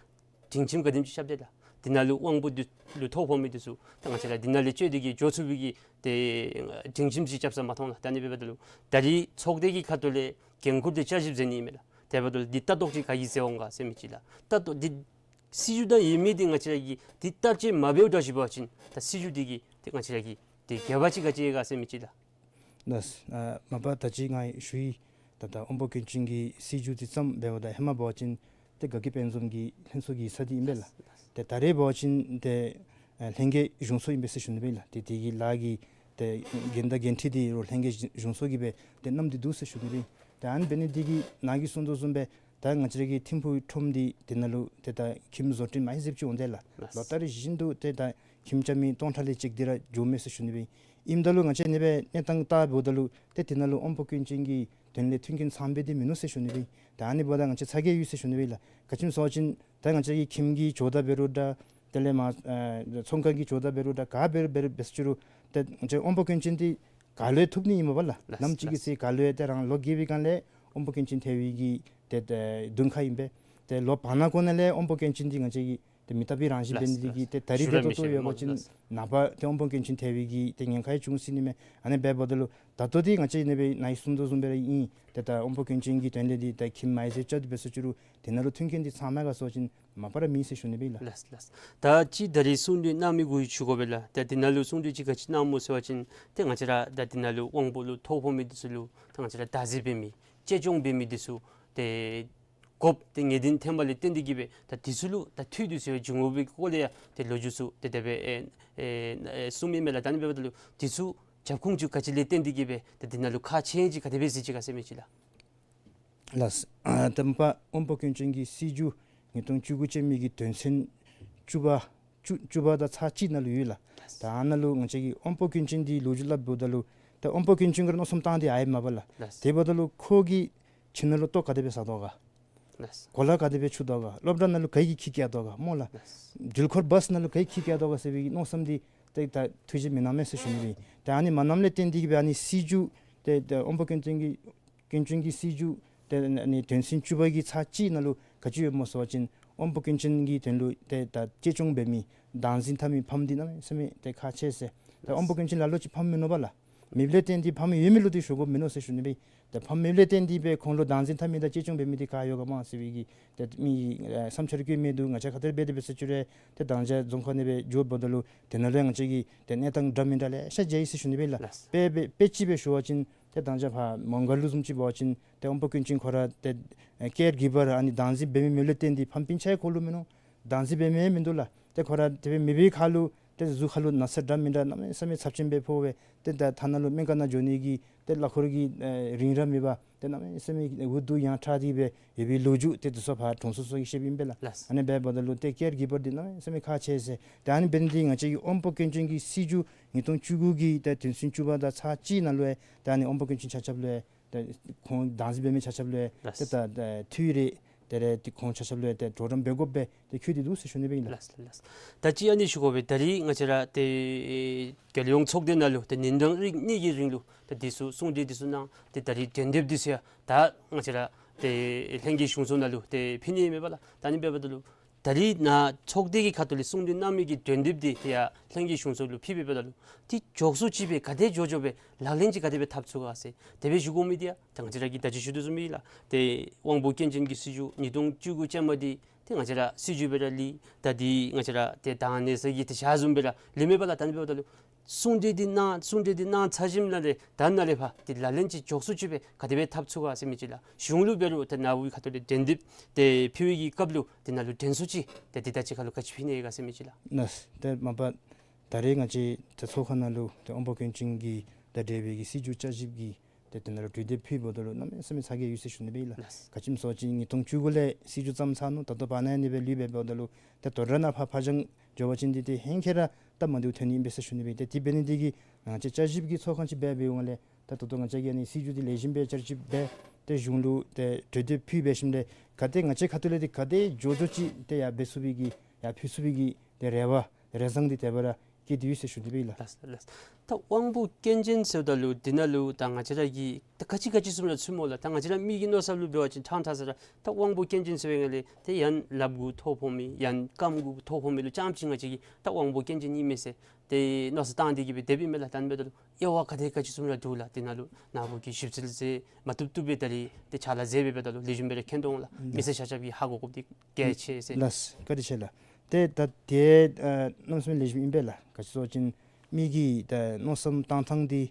སྒྲིང་ཁྱིམ་ག་དེམ་ཅིག་རྐྱབ་སྟེ་ལགས། འདི་ནང་ལུ་དབང་པོ་འདི་ལུ་ཐོ་ཕོག་མི་འདི་ཚུ་ད་ང་བཅས་ར་འདི་ནང་ལས་བཅད་དེ་གིས་འགྱོ་ཚུགས་པའི་གི་ཏེ་སྒྲིང་ཁྱིམ་ཅིག་རྐྱབ་ས་མ་མཐོང་ལགས། ད་ཨ་ནི་འབདཝ་ད་ལུ་ད་རེས་ཚོགས་སྡེ་གི་ཁ་ཐུག་ལས་འགན་ཁུར་འདི་བསྐྱར་ཞིབ་མཛད་ནི་ཨིན་མས་ལགས། དེ་འབདཝ་ད་ལུ་འདི་ལྟ་རྟོག་ཅིག་ག་གིས་མཛད་འོང་ག་ཟེར་མི་ཅིག་ལགས། ལྟ་རྟོག་འདི་སྲིད་བྱུས་དང་ཡོད་མི་འདི་ང་བཅས་ར་གིས་འདི་བསྟར་སྤྱོད་མ་འབདཝ་འདྲཝ་ཅིག་འབད་བ་ཅིན་ད་སྲིད་བྱུས་འདི་གི་ཏེ་ང་བཅས་ར་གི་ཏེ་དགེ་བ་ཅིག་ག་ཅི་ཡོད་ག་ཟེར་མི་ཅིག་ལགས། ལགས། ཨ་མ་པ་ད་ཅི་ང་ཞུ་ཡི། ད་ད་དབང་པོ་སྐྱོན་ཅན་གྱི་སྲིད་བྱུས་འདི་བརྩམས་འབདཝ་ད་ཧེ་མ་འབད་བ་ཅིན་ཏེ་དགའ་སྐྱིད་དཔལ་འཛོམས་ཀྱི་ལྷན་ཚོགས་ཀྱི་ས་འདི་ཨིན་པས་ལགས། ཏེ་ད་རེས་འབད་བ་ཅིན་ཏེ་ཨ་ལྷན་རྒྱས་གཞུང་ཚོགས་ཨིན་པས་ཟེར་ཞུ་ནི་སྦེ་ལགས། ཏེ་དེ་གི་ལཱ་གི་ཏེ་འགན་དང་འགན་འཁྲི་འདི་རུང་ལྷན་རྒྱས་གཞུང་ཚོགས་ཀྱིས་སྦེ་ཏེ་བསྣམས་ཏེ་འདུག་ཟེར་ཞུ་ནི་སྦེ། ཏེ་ཨ་ནི་འབད་ནི་འདི་གིས་ནཱ་གིས་གསུངས་དོ་བཟུམ་སྦེ་ ད་ང་བཅས་ར་གི་ཐིམ་ཕུག་ཁྲོམ་འདི་དེ་ནང་ལུ་ཏེ་ད་ཁྱིམ་བཟོ་སྐྲུན་མ་ཧེ་ཟེབ་ཅིག་འོང་དེས་ལགས། ལགས། ལོ་ལྟར་བཞིན་དུ་ཏེ་ད་ཁྱིམ་རྐྱབ་མི་སྟོང་ཕྲག་ལས་ཅིག་འདི་ར་འགྱོཝ་མས་ཟེར་ཞུ་ནི་སྦེ་ཨིན། ཨིནམ་ད་ལུ་ང་བཅས་ཨ་ནི་སྦེ་གནས་སྟངས་བལྟཝ་ད་ལུ་ཏེ་དེ་ནང་ལུ་དབང་པོ་སྐྱོན་ཅན་གྱི་དོན་ལས་མཐུན་རྐྱེན་ཚང་པའི་འདི་མིན་ནུག་ཟེར་ཞུ་ནི་སྦེ་ཨིན། ད་ཨ་ནི་འབདཝ་ད་ང་བཅས་ཚ་གྱང་ཡོད་ཟེར་ཞུ་ནི་སྦེ་ཨིན་ལགས། ག་ཅི་སྨོ་ཟེར་བ་ཅིན་ད་ང་བཅས་ཀྱི་ཁྱིམ་གྱི་ཇོ་བདག་འབད་རུང་འདྲ། དེ་ལས་མ་ཨ་ཚོང་ཁང་གི་ཇོ་བདག་འབད་རུང་འདྲ། ག་འབད་རུང་འབད་རུང་འབད་ཟེར་ཅི་རུང་ཏེ་ང་བཅས་དབང་པོ་སྐྱོན་ཅན་འདི་ག་ལུ་ཡང་ཐུག་ནི་ཨིན་མས་པ་ལགས། ལགས། ནམ་ཅིག་གི་ཚེ་ག་ལུ་ཡང་ཏེ་རང་ལོ་རྒས་པའི་སྒང་ལས་དབང་པོ་སྐྱོན་ཅན་ཐལ་བའི་གི་ཏེ་ཏེ་གདོང་ཁ་ཨིན་པས། ཏེ་ལོ་བར་ན་གོང་ན་ལས་དབང་པོ་སྐྱོན་ཅན་འདི་ང་བཅས་ཀྱི་ཏེ་མི་རྟག་པའི་རང་བཞིན་འབད་ནི་འདི་གིས་ཏེ་ད་རིས་འབད་ད་ལྟོ་ཡོད་པ་ཅིན་ནངས་པ་ཏེ་དབང་པོ་སྐྱོན་ཅན་ཐལ་བའི་གི་ཏེ་ཉེན་ཁ་ཡང་བྱུང་སྲིད་ནི་མས། ཨ་ནི་འབདཝ་ད་ལུ་ད་ལྟོ་འདི་ང་བཅས་ཨ་ནི་སྦེ་ནཱ་གིས་གསུངས་དོ་བཟུམ་སྦེ་ར་ཨིན། ཏེ་ད་དབང་པོ་སྐྱོན་ཅན་གྱི་དོན་ལས་འདི་ད་ཁྱིམ་མ་ཧེ་ཟེབ་རྐྱབ་སྟེ་འབད་ཟེར་ཅི་རུང་དེ་ནང་ལུ་མཐུན་རྐྱེན་འདི་ཚང་མ་ག་ཟེར་བ་ཅིན་མ་པ་ར་མེད་ཟེར་ཞུ་ནི་སྦེ་ཨིན་ལགས། ལགས་ལགས། ད་ཅི་ད་རིས་གསུང་གྲོས་གནང་མི་གུ་ཞུ་དགོ་པས་ལགས། ད་དེ་ནང་ལུ་གསུང་གྲོས་ཅིག་ག་ཅི་གནངམ་སྨོ་ཟེར་བ་ཅིན་ཏེ་ང་བཅས་ར་ད་དེ་ནང་ལུ་དབང་པོ་ལུ་ཐོ་ཕོག་མི་འདི་ཚུ་ལུ་ད་ང་བཅས་ར་བདག་འཛིན་འབད་མི་གཅེས་སྐྱོང་འབད་མི་འདི་ཚུ་ཏེ་དགོཔ་ཏེ་ངེས་བདེན་ཐོན་པ་ལས་བརྟེན་ཏེ་གིས་སྦེ་ད་འདི་ཚུ་ལུ་ད་འཐུས་འདི་ཚུ་ཡང་འབྱུང་དགོ་པའི་སྐོར་ལས་ཡང་ཏེ་ལོ་རྒྱུས་ཚུ་ཏེ་དེ་སྦེ་ཨེ་ཨེ་ཨེ་གསུངམ་ཨིན་མས་ལགས། ད་ཨ་ནི་འབདཝ་ད་ལུ་འདི་ཚུ་རྒྱབ་ཁུངས་ཚུ་ག་ཅི་ལས་བརྟེན་ཏེ་གིས་སྦེ་ད་འདི་ནང་ལུ་ཁག་ཆེ་ཅིག་ག་དེ་སྦེ་གཟིགས་ཅི་ག་ཟེར་མི་ཅིག་ལགས། ལགས། ཨ་དང་པ་དབང་པོ་སྐྱོན་ཅན་གྱི་སྲིད་བྱུས་ཉིས་སྟོང་བཅུ་དགུ་ཅན་མའི་གི་དོན་ཚན་བཅུ་པ་བཅུ་བཅུ་པ་དང་ཚག་གཅིག་ནང་ལུ་ཡོད་ལགས། ད་ཨ་ནཱ་ལུ་ང་བཅས་ཀྱིས་དབང་པོ་སྐྱོན་ཅན་འདི་ལོ་རྒྱུས་སླབ་འབདཝ་ད་ལུ་ད་དབང་པོ་སྐྱོན་ཅན་གུ་ར་མནོ་བསམ་བཏང་སྟེ་ཡར་ཡོདཔ་མས་པ་ལགས། ལགས། དེ་འབདཝ་ད་ལུ་ཁོ་གིས་ཁྱིམ་ནང་ལུ་ལྟོ་ག་དེ་སྦེ་བཟའ་དོ་ག། ལགས། གོ་ལ་ག་དེ་སྦེ་འཁྱུ་དོ་ག། སློབ་གྲྭ་ནང་ལུ་ག་གིས་འཁྱིད་བསྐྱལ་དོ་ག་སྨོ་ལགས། ལགས། འགྲུལ་འཁོར་བཱས་ནང་ལུ་ག་གིས་འཁྱིད་བསྐྱལ་དོ་ག་ཟེར་བའི་མནོ་བསམ་འདི་ཏེ་ད་ཐུགས་བཞེད་མི་གནང་མས་ཟེར་ཞུ་ནི་སྦེ་ཨིན། ད་ཨ་ནི་མ་གནངམ་ལས་བརྟེན་ཏེ་གིས་སྦེ་ཨ་ནི་སྲིད་བྱུས་ཏེ་ད་དབང་པོ་སྐྱོན་ཅན་གྱི་སྐྱོན་ཅན་གྱི་སྲིད་བྱུས་ཏེ་ཨ་ནི་དོན་ཚན་བཅུ་པ་གི་ཚག་གཅིག་ནང་ལུ་ག་ཅི་ཡོདཔ་སྨོ་ཟེར་བ་ཅིན་དབང་པོ་སྐྱོན་ཅན་གྱི་དོན་ལུ་ཏེ་ད་གཅེས་སྐྱོང་འབད་མི་བདག་འཛིན་འཐབ་མི་ཕམ་འདི་གནམ་མེད་ས་མེད་ཏེ་ཁག་ཆེ་ཟེར། ད་དབང་པོ་སྐྱོན་ཅན་ལ་ལུ་ཅིག་ཕམ་མིན་ནུག་པ་ལགས། མེདཔ་ལས་བརྟེན་ཏེ་ཕམ་ཡོད་མི་ལུ་འདི་ཞུ་དགོཔ་མིན་ནུག་ཟེར་ཞུ་ནི་སྦེ་ཨིན། ཏེ་ཕམ་མེདཔ་ལས་བརྟེན་ཏེ་སྦེ་ཁོང་ལུ་བདག་འཛིན་འཐབ་མི་དང་གཅེས་སྐྱོང་འབད་མི་འདི་ག་ཡོད་ག་མ་ཟེར་བའི་གི་ཏེ་མི་ཨེ་བསམ་འཆར་བཀོད་མི་འདུག། ང་བཅས་ཁ་ཐུག་ལས་འབད་དེ་འབད་ཟེར་ཅི་རུང་ཏེ་དང་ཅ་རྫོང་ཁག་ནང་སྦེ་འགྱོཝ་ད་ལུ་དེ་ནང་ལུ་ཡང་ང་བཅས་ཀྱིས་ཏེ་གནས་སྟངས་འདྲ་མིན་འདྲ་ལེ་ཤ་མཇལ་ཡི་ཟེར་ཞུ་ནི་སྦེ་ཨིན་ལགས། ལགས། དཔེ་དཔེ་དཔེ་ཅིག་སྦེ་ཞུ་བ་ཅིན་ཏེ་དང་ཅ་ཕར་མོང་སྒར་ལུ་བཟུམ་ཅིག་འབད་བ་ཅིན་ཏེ་དབང་པོ་སྐྱོན་ཅན་ཁོ་ར་ཏེ་ཨེ་ཀེར་གིབ་པར་ཨ་ནི་བདག་འཛིན་འབད་མི་མེདཔ་ལས་བརྟེན་ཏེ་ཕམ་སྤུན་ཆ་ཡང་ཁོ་ལུ་མིན་ནུག། བདག་འཛིན་འབད་མི་མིན་འདུག་ལགས། ཏེ་ཁོ་ར་དེ་སྦེ་མེད་པའི་ཁར་ལུ་ཏེ་གཟུགས་ཁར་ལུ་ན་ཚ་འདྲ་མིན་འདྲ་གནམ་མེད་ས་མེད་ཚབས་ཆེན་སྦེ་ཕོག་སྦེ་ཏེ་ད་ཐ་ན་ལུ་སྨན་ཁང་ནང་འགྱོ་ནི་གི་ཏེ་གླ་འཁོར་གྱི་ཨེ་རིན་ར་མེད་པར་ཏེ་གནམ་མེད་ས་མེད་འུ་སྡུག་ཡང་དྲགས་ཏེ་སྦེ་ཡོད་པའི་ལོ་རྒྱུས་ཏེ་འདི་ཚུ་ཕར་གྲོང་ཚོ་ཚུ་གིས་བཤདཔ་ཨིན་པས་ལགས། ལགས། ཨ་ནི་འབདཝ་ད་ལུ་ཏེ་ཀེར་གིབ་པར་འདི་གནམ་མེད་ས་མེད་ཁག་ཆེ་ཟེར། ཏེ་ཨ་ནི་འབད་ནི་འདི་ང་བཅས་ཀྱི་དབང་པོ་སྐྱོན་ཅན་གྱི་སྲིད་བྱུས་ཉིས་སྟོང་བཅུ་དགུ་གི་ཏེ་དོན་ཚན་བཅུ་པ་དང་ཚག་གཅིག་ནང་ལུ་ཡང་ཏེ་ཨ་ནི་དབང་པོ་སྐྱོན་ཅན་ཆ་ཁྱབ་ལུ་ཡང་ཏེ་ཁོང་བདག་འཛིན་འབད་མི་ཆ་ཁྱབ་ལུ་ཡང་ཏེ་ལགས། ད་ཏེ་འཐུས་རེ་དེ་ལས་ཏེ་ཁོང་ཆ་ཁྱབ་ལུ་ཡང་ཏེ་གྲོགས་རམ་འབད་དགོཔ་སྦེ་ཏེ་འཁོད་དེ་འདུག་ཟེར་ཞུ་ནི་སྦེ་ཨིན་ལགས། ལགས་ལགས་ལགས། ད་ཅི་ཨ་ནི་ཞུ་དགོ་པས། ད་རིས་ང་བཅས་ར་ཏེ་རྒྱལ་ཡོངས་ཚོགས་སྡེ་ནང་ལུ་ཏེ་ཉིན་གྲངས་རེ་གཉིས་ཀྱི་རིང་ལུ་ད་འདི་ཚུ་གསུང་གྲོས་འདི་ཚུ་གནང་སྟེ་ད་རིས་གྲོས་འདེབས་འདི་ཚུ་ཡང་ད་ང་བཅས་ར་ཏེ་ལྷན་རྒྱས་གཞུང་ཚོགས་ནང་ལུ་ཏེ་ཕུལ་ནི་ཨིན་མས་པ་ལགས། ད་ཨ་ནི་འབདཝ་ད་ལུ་ད་རིས་ནཱ་ཚོགས་སྡེ་གི་ཁ་ཐུག་ལས་གསུང་གྲོས་གནང་མི་གི་གྲོས་འདེབས་འདི་ཏེ་ཡར་ལྷན་རྒྱས་གཞུང་ཚོགས་ལུ་ཕུལ་བའི་འབདཝ་ད་ལུ་ཏེ་མགྱོགས་སུ་ཅིག་སྦེ་ག་དེ་མགྱོགས་མགྱོགས་སྦེ་ལག་ལེན་ཅིག་ག་དེ་སྦེ་འཐབ་ཚུགས་ག་ཟེར་དེ་སྦེ་ཞུ་དགོ་མི་འདི་ཡང་ད་ང་བཅས་ར་གིས་ད་ཅི་ཞུ་དོ་བཟུམ་སྦེ་ལགས། ཏེ་དབང་པོ་སྐྱོན་ཅན་གྱི་སྲིད་བྱུས་ཉིས་སྟོང་བཅུ་དགུ་ཅན་མ་འདི་ཏེ་ང་བཅས་ར་སྲིད་བྱུས་སྦེ་ར་ལུས། ད་འདི་ང་བཅས་ར་ཏེ་དང་ནེ་ས་གི་ཏེ་ཞག་བཟུམ་སྦེ་ར་ལུས་མས་པ་ལགས། ད་ཨ་ནི་འབདཝ་ད་ལུ་གསུང་གྲོས་འདི་གནང་གསུང་གྲོས་འདི་གནང་ཚར་ཞིནམ་ལས་ད་ནཱ་ལས་ཕར་ཏེ་ལག་ལེན་ཅིག་མགྱོགས་སུ་ཅིག་སྦེ་ག་དེ་སྦེ་འཐབ་ཚུགས་ག་ཟེར་མི་ཅིག་ལགས། གཞུང་ལུ་འབད་རུང་ཏེ་ནཱ་བུ་གི་ཁ་ཐུག་ལས་གྲོས་འདེབས་ཏེ་ཕུལ་བའི་གི་སྐབས་ལུ་ཏེ་ནཱ་ལུ་དྲན་གསོ་ཅིག་ཏེ་འདི་ད་ཅི་ཁར་ལུ་ག་ཅི་ཕུལ་ནི་ཡོད་ག་ཟེར་མི་ཅིག་ལགས། ལགས། ཏེ་མ་པ་ད་རེས་ང་བཅས་ཏེ་ཚོགས་ཁང་ནང་ལུ་ཏེ་དབང་པོ་སྐྱོན་ཅན་གྱི་ཏེ་འབྲེལ་བའི་གི་སྲིད་བྱུས་བསྐྱར་ཞིབ་ཀྱི་ཏེ་དེ་ནང་ལུ་གྲོས་འདེབས་ཕུལཝ་ད་ལུ་གནམ་མེད་ས་མེད་ཚ་གྱང་ཡོད་ཟེར་ཞུ་ནི་སྦེ་ཨིན་ལགས། ལགས། ག་ཅི་སྨོ་ཟེར་བ་ཅིན་ཉིས་སྟོང་བཅུ་དགུ་ལས་སྲིད་བྱུས་བརྩམས་ཚར་ནུག། ད་ལྟོ་བར་ན་ཨ་ནི་སྦེ་ལུས་འབདཝ་ད་ལུ་ཏེ་དོ་རུང་ནཱ་ཕར་ཕར་འགྱངས་འགྱོ་བ་ཅིན་འདི་ཏེ་ཧེང་ཁེ་ར་སྟབས་མ་བདེཝ་ཐོན་ནི་ཨིན་པས་ཟེར་ཞུ་ནི་སྦེ་ཨིན། ཏེ་དེ་འབད་ནི་འདི་གིས་ང་བཅས་བསྐྱར་ཞིབ་ཀྱི་ཚོགས་ཁང་ཅིག་འབད་འབདཝ་ལས་ད་ད་ལྟོ་ང་བཅས་ཀྱིས་ཨ་ནི་སྲིད་བྱུས་འདི་ལེགས་ཤོམ་སྦེ་བསྐྱར་ཞིབ་འབད་ཏེ་གཞུང་ལུ་ཏེ་གྲོས་འདེབས་ཕུལ་འབད་ཞིནམ་ལས་ག་དེ་ང་བཅས་ཁ་ཐུག་ལས་འདི་ག་དེ་མགྱོགས་མགྱོགས་ཅིག་ཏེ་ཡར་འབད་ཚུགས་པའི་གི་ཡར་ཕུལ་ཚུགས་པའི་གི་ཏེ་རེ་བ་རེ་བཟང་འདི་དེ་སྦེ་ར་བསྐྱེད་དེ་ཡོད་ཟེར་ཞུ་ནི་སྦེ་ཨིན་ལགས། ལགས་ལགས། ད་དབང་པོ་སྐྱོན་ཅན་ཟེརཝ་ད་ལུ་འདི་ནང་ལུ་ད་ང་བཅས་ར་གིས་ད་ག་ཅི་ག་ཅི་བཟུམ་ར་ཚུད་སྨོ་ལགས། ད་ང་བཅས་ར་མི་གི་མནོ་བསམ་ལུ་འབད་བ་ཅིན་ཕྲང་ཕྲང་ས་ར་ད་དབང་པོ་སྐྱོན་ཅན་ཟེར་བའི་སྒང་ལས་ཏེ་ཡང་ལགཔ་གུ་ཐོ་ཕོག་མི་ཡང་རྐངམ་གུ་ཐོ་ཕོག་མི་ལུ་རྐྱངམ་ཅིག་ང་བཅས་ཀྱིས་ད་དབང་པོ་སྐྱོན་ཅན་ཨིན་མས་ཟེར་ཏེ་མནོ་བསམ་བཏང་སྟེ་གིས་སྦེ་དེ་སྦེ་ཨིན་མས་ལགས། ད་ཨ་ནི་འབདཝ་ད་ལུ་དབྱེ་བ་ག་དེ་ག་ཅི་བཟུམ་ར་འདུག་ལགས། འདི་ནང་ལུ་ནཱ་བུ་གིས་ཞིབ་འཚོལ་མཛད་མ་བཏུབ་བཏུབ་སྦེ་ད་རིས་ཏེ་ཕྱག་ལཱ་མཛད་འབདཝ་ད་ལུ་ལེགས་ཤོམ་སྦེ་ར་མཁྱེན་དོ་འོང་ལགས། ལགས། མི་སེར་ཆ་ཁྱབ་ཀྱིས་ཧ་གོ་དགོཔ་འདི་གལ་ཆེ་ཟེར། ལགས། བཀའ་དྲིན་ཆེ་ལགས། ཏེ་ད་དེ་ཨ་གནམ་མེད་ས་མེད་ལེགས་ཤོམ་ཨིན་པས་ལགས། ག་ཅི་སྨོ་ཟེར་བ་ཅིན་མི་གི་ད་མནོ་བསམ་བཏང་ཐངས་འདི་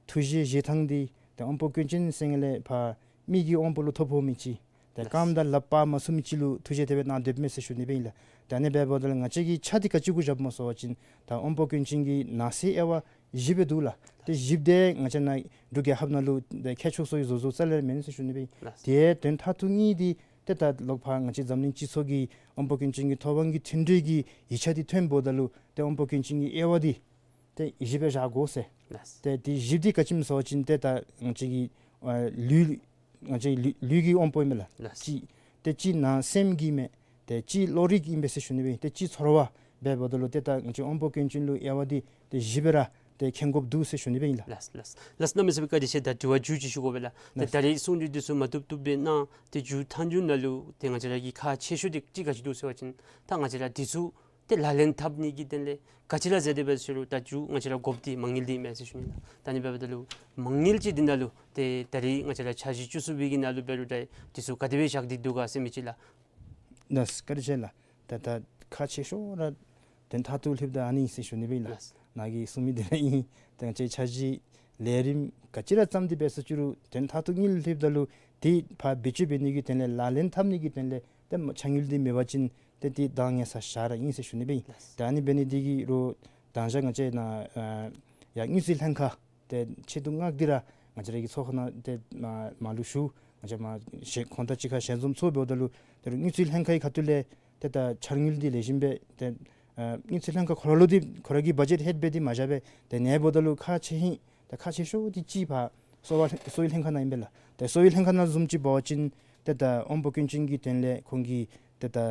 ཐུགས་བཞེད་བཞེས་ཐངས་འདི་ད་དབང་པོ་སྐྱོན་ཅན་ཟེར་སྒང་ལས་ཕར་མི་གི་དབང་པོ་ལུ་ཐོ་ཕོག་མི་ཅིག་ད་རྐངམ་དང་ལགཔ་སྤར་མ་ཚུགས་མི་ཅིག་ལུ་ཐུགས་བཞེད་དེ་སྦེ་གནང་སྡོདཔ་མས་ཟེར་ཞུ་ནི་སྦེ་ཨིན་ལགས། ད་ཨ་ནི་འབདཝ་ད་ལུ་ང་བཅས་ཀྱིས་ཆ་འདི་ག་ཅི་གུ་བཞགཔ་སྨོ་ཟེར་བ་ཅིན་ད་དབང་པོ་སྐྱོན་ཅན་གྱི་ནང་གསེས་དབྱེ་བ་བཞི་སྦེ་འདུག་ལགས། ཏེ་བཞི་འདི་ང་བཅས་ནཱ་འབྲུག་རྒྱལ་ཁབ་ནང་ལུ་ཏེ་ཁྱད་ཆོས་སོ་ཡི་བཟོ་བཟོཝ་རྩ་ལས་མེད་ཟེར་ཞུ་ནི་སྦེ་ཨིན། ལགས། དེ་དོན་མཐའ་ཐུག་ནི་འདི་ ཏེ་ད་ལོག་ཕར་ང་བཅས་འཛམ་གླིང་སྤྱི་ཚོགས་ཀྱིས་དབང་པོ་སྐྱོན་ཅན་གྱི་ཐོབ་དབང་གི་མཐུན་འབྲེལ་གྱི་ཡིག་ཆ་འདི་ཐོནམ་ད་ལུ་ཏེ་དབང་པོ་སྐྱོན་ཅན་གྱི་དབྱེ་བ་འདི་ཏེ་བཞི་སྦེ་བཞག་དགོ་ཟེར། ལགས། ཏེ་འདི་བཞི་འདི་ག་ཅི་སྨོ་ཟེར་བ་ཅིན་ཏེ་ད་ང་བཅས་ཀྱི་ཨ་ལུས་ང་བཅས་ལུས་ལུས་ཀྱི་དབང་པོ་ཨིན་མས་ལགས། ལགས། གཅིག། ཏེ་གཅིག་ནང་སེམས་ཀྱི་མས། ཏེ་གཅིག་བློ་རིག་ཨིན་པས་ཟེར་ཞུ་ནི་སྦེ་ཨིན། ཏེ་གཅིག་ཚོར་བ་འབདཝ་ད་ལུ་ཏེ་ད་ང་བཅས་དབང་པོ་སྐྱོན་ཅན་ལུ་དབྱེ་བ་འདི་ཏེ་བཞི་སྦེ་ར་ཏེ་མཁྱེན་དགོཔ་འདུག་ཟེར་ཞུ་ནི་སྦེ་ཨིན་ལགས། ལགས་ལགས་ལགས། གནམ་མེད་ས་མེད་བཀའ་དྲིན་ཆེ། ད་དྲི་བ་མཇུག་ཅིག་ཞུ་དགོ་པས་ལགས། ཏེ་ལགས། ད་རེས་གསུང་གྲོས་འདི་ཚུ་མ་བཏུབ་བཏུབ་སྦེ་གནང་། ཏེ་མཇུག་མཐའ་མཇུག་ནང་ལུ་ཏེ་ང་བཅས་ར་གི་ཁག་ཆེ་ཤོས་འདི་གཅིག་ག་ཅི་འདུག་ཟེར་བ་ཅིན་ད་ང་བཅས་ར་འདི་ཚུ་ཏེ་ལག་ལེན་འཐབ་ནི་གི་དོན་ལས་ག་ཅི་ར་མཛད་དེ་འབད་ཟེར་རུང་ད་མཇུག་ང་བཅས་ར་དགོཔ་འདི་མ་དངུལ་འདི་མས་ཟེར་ཞུ་ནི་ལགས། ད་ཨ་ནི་འབདཝ་ད་ལུ་མ་དངུལ་ཅིག་འདི་ནང་ལུ་ཏེ་ད་རེས་ང་བཅས་ར་འཆར་གཞི་བཅུ་གསུམ་པའི་གི་ནང་ལུ་འབད་རུང་ད་འདི་ཚུ་ག་དེ་སྦེ་བཞག་སྟེ་འདུག་ག་ཟེར་མི་ཅིག་ལགས། ལགས་བཀའ་དྲིན་ཆེ་ལགས། ད་ད་ཁག་ཆེ་ཤོས་ར་དོན་མཐར་ཐུག་ལྷོདཔ་ད་ཨ་ནི་ཟེར་ཞུ་ནི་སྦེ་ཨིན་ལགས། ལགས། ནཱ་གིས་གསུང་མི་འདི་ར་ཨིན། ཏེ་ང་བཅས་འཆར་གཞི་ལས་རིམ་ག་ཅི་ར་བརྩམས་ཏེ་འབད་ཟེར་ཅི་རུང་དོན་མཐར་ཐུག་དངུལ་ལྷོདཔ་ད་ལུ་ཏེ་ཕར་བེད་སྤྱོད་འབད་ནི་གི་དོན་ལས་ལག་ལེན་འཐབ་ནི་གི་དོན་ལས་ཏེ་ཕྱག་དངུལ་འདི་མེད་པ་ཅིན་ཏེ་འདི་འདང་ངེས་ས་ཞར་ར་ཨིན་ཟེར་ཞུ་ནི་སྦེ་ཨིན། ལགས། ད་ཨ་ནི་འབད་ནི་འདི་གིས་རུང་ད་ང་བཅས་ནཱ་ཨ་ཡར་དངུལ་རྩིས་ལྷན་ཁག་ཏེ་ཆེ་བསྡུ་མངགས་ཏེ་ར་ང་བཅས་ར་གི་ཚོགས་ཁང་ནང་ཏེ་མར་མར་ལུ་ཞུ། ང་བཅས་མར་ཞལ་ཁོང་དང་གཅིག་ཁར་ཞལ་འཛོམས་ཚོགས་འབདཝ་ད་ལུ་ཏེ་རུང་དངུལ་རྩིས་ལྷན་ཁག་གི་ཁ་ཐུག་ལས་ཏེ་ད་འཆར་དངུལ་འདི་ལེགས་ཤོམ་སྦེ་ཏེ་ཨ་དངུལ་རྩིས་ལྷན་ཁག་ཁོ་ར་ལུ་འདི་ཁོ་ར་གི་བ་ཇེཊ་ཧེཌ་སྦེ་འདི་མ་བཞག་པར་ཏེ་ཨ་ནི་འབདཝ་ད་ལུ་ཁག་ཆེ་ཧིང་ཏེ་ཁག་ཆེ་ཤོས་འདི་གཅིག་ཕར་གསོ་བ་གསོ་བའི་ལྷན་ཁག་ནང་ཨིན་པས་ལགས། ཏེ་གསོ་བའི་ལྷན་ཁག་ནང་བཟུམ་ཅིག་འབད་བ་ཅིན་ཏེ་ད་དབང་པོ་སྐྱོན་ཅན་གྱི་དོན་ལས་ཁོང་གི་ཏེ་ད་ཨ་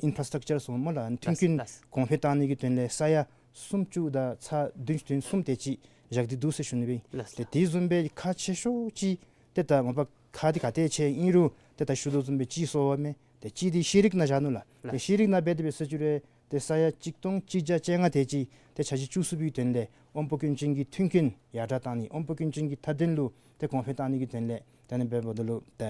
ཨིན་ཕ་ར་སི་ཊག་ཅར་ཟེར་སྨོ་ལགས། མཐུན་རྐྱེན་ལགས། གོང་འཕེལ་བཏང་ནི་གི་དོན་ལས་ས་ཡ་སུམ་ཅུ་དང་ཚག་བདུན་བདུན་གསུམ་དེ་ཅིག་བཞག་སྟེ་འདུག་ཟེར་ཞུ་ནི་སྦེ་ཨིན། ལགས། ཏེ་དེ་བཟུམ་སྦེ་ཁག་ཆེ་ཤོས་ཅིག་ཏེ་ད་མ་པ་ཁག་འདི་ག་ཏེ་ཆེ་ཨིན་རུང་ཏེ་ད་ཞུ་དོ་བཟུམ་སྦེ་གཅིག་གསོ་བ་མས། ཏེ་གཅིག་འདི་ཤེས་རིག་ནང་བཞག་ནུག་ལགས། ལགས། ཏེ་ཤེས་རིག་ནང་འབད་དེ་འབད་ཟེར་ཅི་རུང་ཏེ་ས་ཡ་གཅིག་སྟོང་གཅིག་བརྒྱ་བཅོ་ལྔ་དེ་ཅིག་ཏེ་འཆར་གཞི་བཅུ་གསུམ་པའི་དོན་ལས་དབང་པོ་སྐྱོན་ཅན་གྱི་མཐུན་རྐྱེན་ཡར་དྲག་བཏང་ནི་དབང་པོ་སྐྱོན་ཅན་གྱི་མཐའ་དོན་ལུ་ཏེ་གོང་འཕེལ་བཏང་ནི་གི་དོན་ལས་ད་ཨ་ནི་འབདཝ་ད་ལུ་ཏེ་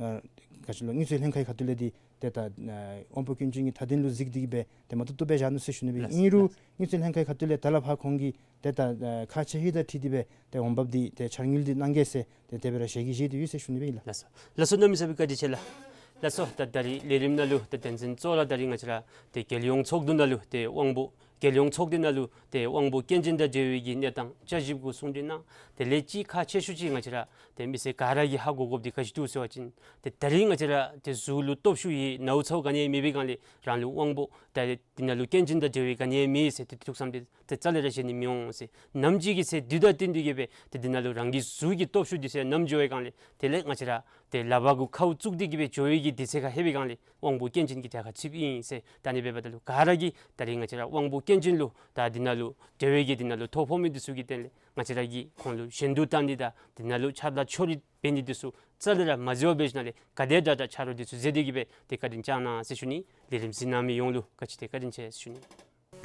ཨ་ག་ཅི་ལོ་དངུལ་རྩིས་ལྷན་ཁག་གི་ཁ་ཐུག་ལས་འདི་ཏེ་ད་ཨ་དབང་པོ་སྐྱོན་ཅན་གྱི་མཐའ་དོན་ལུ་གཟིགས་ཏེ་གི་སྦེ་ཏེ་མ་བཏུབ་བཏུབ་སྦེ་བཞག་ནུག་ཟེར་ཞུ་ནི་སྦེ་ཨིན། ལགས། ཨིན་རུང་ལགས། དངུལ་རྩིས་ལྷན་ཁག་གི་ཁ་ཐུག་ལས་ད་ལས་ཕར་ཁོང་གིས་ཏེ་ད་ཨ་ཁག་ཆེ་ཧིང་དང་འཁྲིལ་ཏེ་སྦེ་ཏེ་འོང་འབབ་འདི་ཏེ་འཆར་དངུལ་འདི་གནང་གེ་ཟེར་ཏེ་དེ་སྦེ་ར་ཞལ་གྱིས་བཞེས་ཏེ་ཡོད་ཟེར་ཞུ་ནི་སྦེ་ཨིན་ལགས། ལགས་སོ། ལགས་སོ། གནམ་མེད་ས་མེད་བཀའ་དྲིན་ཆེ་ལགས། ལགས་སོ། ད་ད་རིས་ལས་རིམ་ནང་ལུ་ཏེ་དོན་ཚན་གཙོ་བོ་ར་ད་རིས་ང་བཅས་ར་ཏེ་རྒྱལ་ཡོངས་ཚོགས་འདུ་ནང་ལུ་ཏེ་དབང་པོ་རྒྱལ་ཡོངས་ཚོགས་སྡེ་ནང་ལུ་ཏེ་དབང་པོ་སྐྱོན་ཅན་དང་འབྲེལ་བའི་གི་གནས་སྟངས་བསྐྱར་ཞིབ་གུ་གསུང་གྲོས་གནང་། དེ་ལས་གཅིག་ཁག་ཆེ་ཤོས་ཅིག་ང་བཅས་ར་ཏེ་མི་སེར་ག་ར་གིས་ཧ་གོ་དགོཔ་འདི་ག་ཅི་འདུག་ཟེར་བ་ཅིན་ཏེ་ད་རིས་ང་བཅས་ར་ཏེ་གཟུགས་ལུ་སྟོབས་ཤུགས་ཡོད། ནཝ་ཚཝ་ག་ནི་ཡང་མེད་པའི་སྒང་ལས་རང་ལུ་དབང་པོ་ད་འདི་ནང་ལུ་སྐྱོན་ཅན་དང་འབྲེལ་བའི་ག་ནི་ཡང་མེད་ཟེར་ཏེ་ཐུགས་བསམ་འདི་ཏེ་རྩ་ལས་ར་བཞེས་ནི་མི་འོང་ཟེར། ནམ་ཅིག་གི་ཚེ་དུས་དང་བསྟུན་ཏེ་གི་སྦེ་ཏེ་འདི་ནང་ལུ་རང་གི་གཟུགས་ཀྱི་སྟོབས་ཤུགས་འདི་ཚུ་ནམ་འགྱོ་བའི་སྒང་ལས་དེ་ལས་ང་བཅས་ར་ཏེ་ལག་པ་གུ་ཁཝ་བཙུགས་ཏེ་གི་སྦེ་འགྱོ་བའི་གི་དུས་ཚོད་ཁར་ལྷོད་པའི་སྒང་ལས་དབང་པོ་སྐྱོན་ཅན་གྱི་གྲལ་ཁར་ཚུདཔ་ཨིན་ཟེར། ད་ཨ་ནི་འབདཝ་ད་ལུ་ག་ར་གིས་ད་རིས་ང་བཅས་ར་དབང་པོ་སྐྱོན་ཅན་ལུ་ད་འདི་ནང་ལུ་འབྲེལ་བའི་གི་འདི་ནང་ལུ་ཐོ་ཕོག་མི་འདི་ཚུ་གི་དོན་ལས་ང་བཅས་ར་གིས་ཁོང་ལུ་ཞུན་བརྡར་བཏང་ནི་དང་འདི་ནང་ལུ་ཕྱག་ལཱ་ཕྱོགས་རིས་འབད་ནི་འདི་ཚུ་རྩ་ལས་ར་མ་འཛོལ་བར་འབད་ཞིནམ་ལས་ག་དེ་དྲག་དྲག་ཆ་རོགས་འདི་ཚུ་མཛད་དེ་གི་སྦེ་ཏེ་བཀའ་དྲིན་བསྐྱང་གནང་ཟེར་ཞུ་ནི། ལས་རིམ་གཟིགས་གནང་མི་ཡོངས་ལུ་བཀའ་དྲིན་ཆེ་ཟེར་ཞུ་ནི།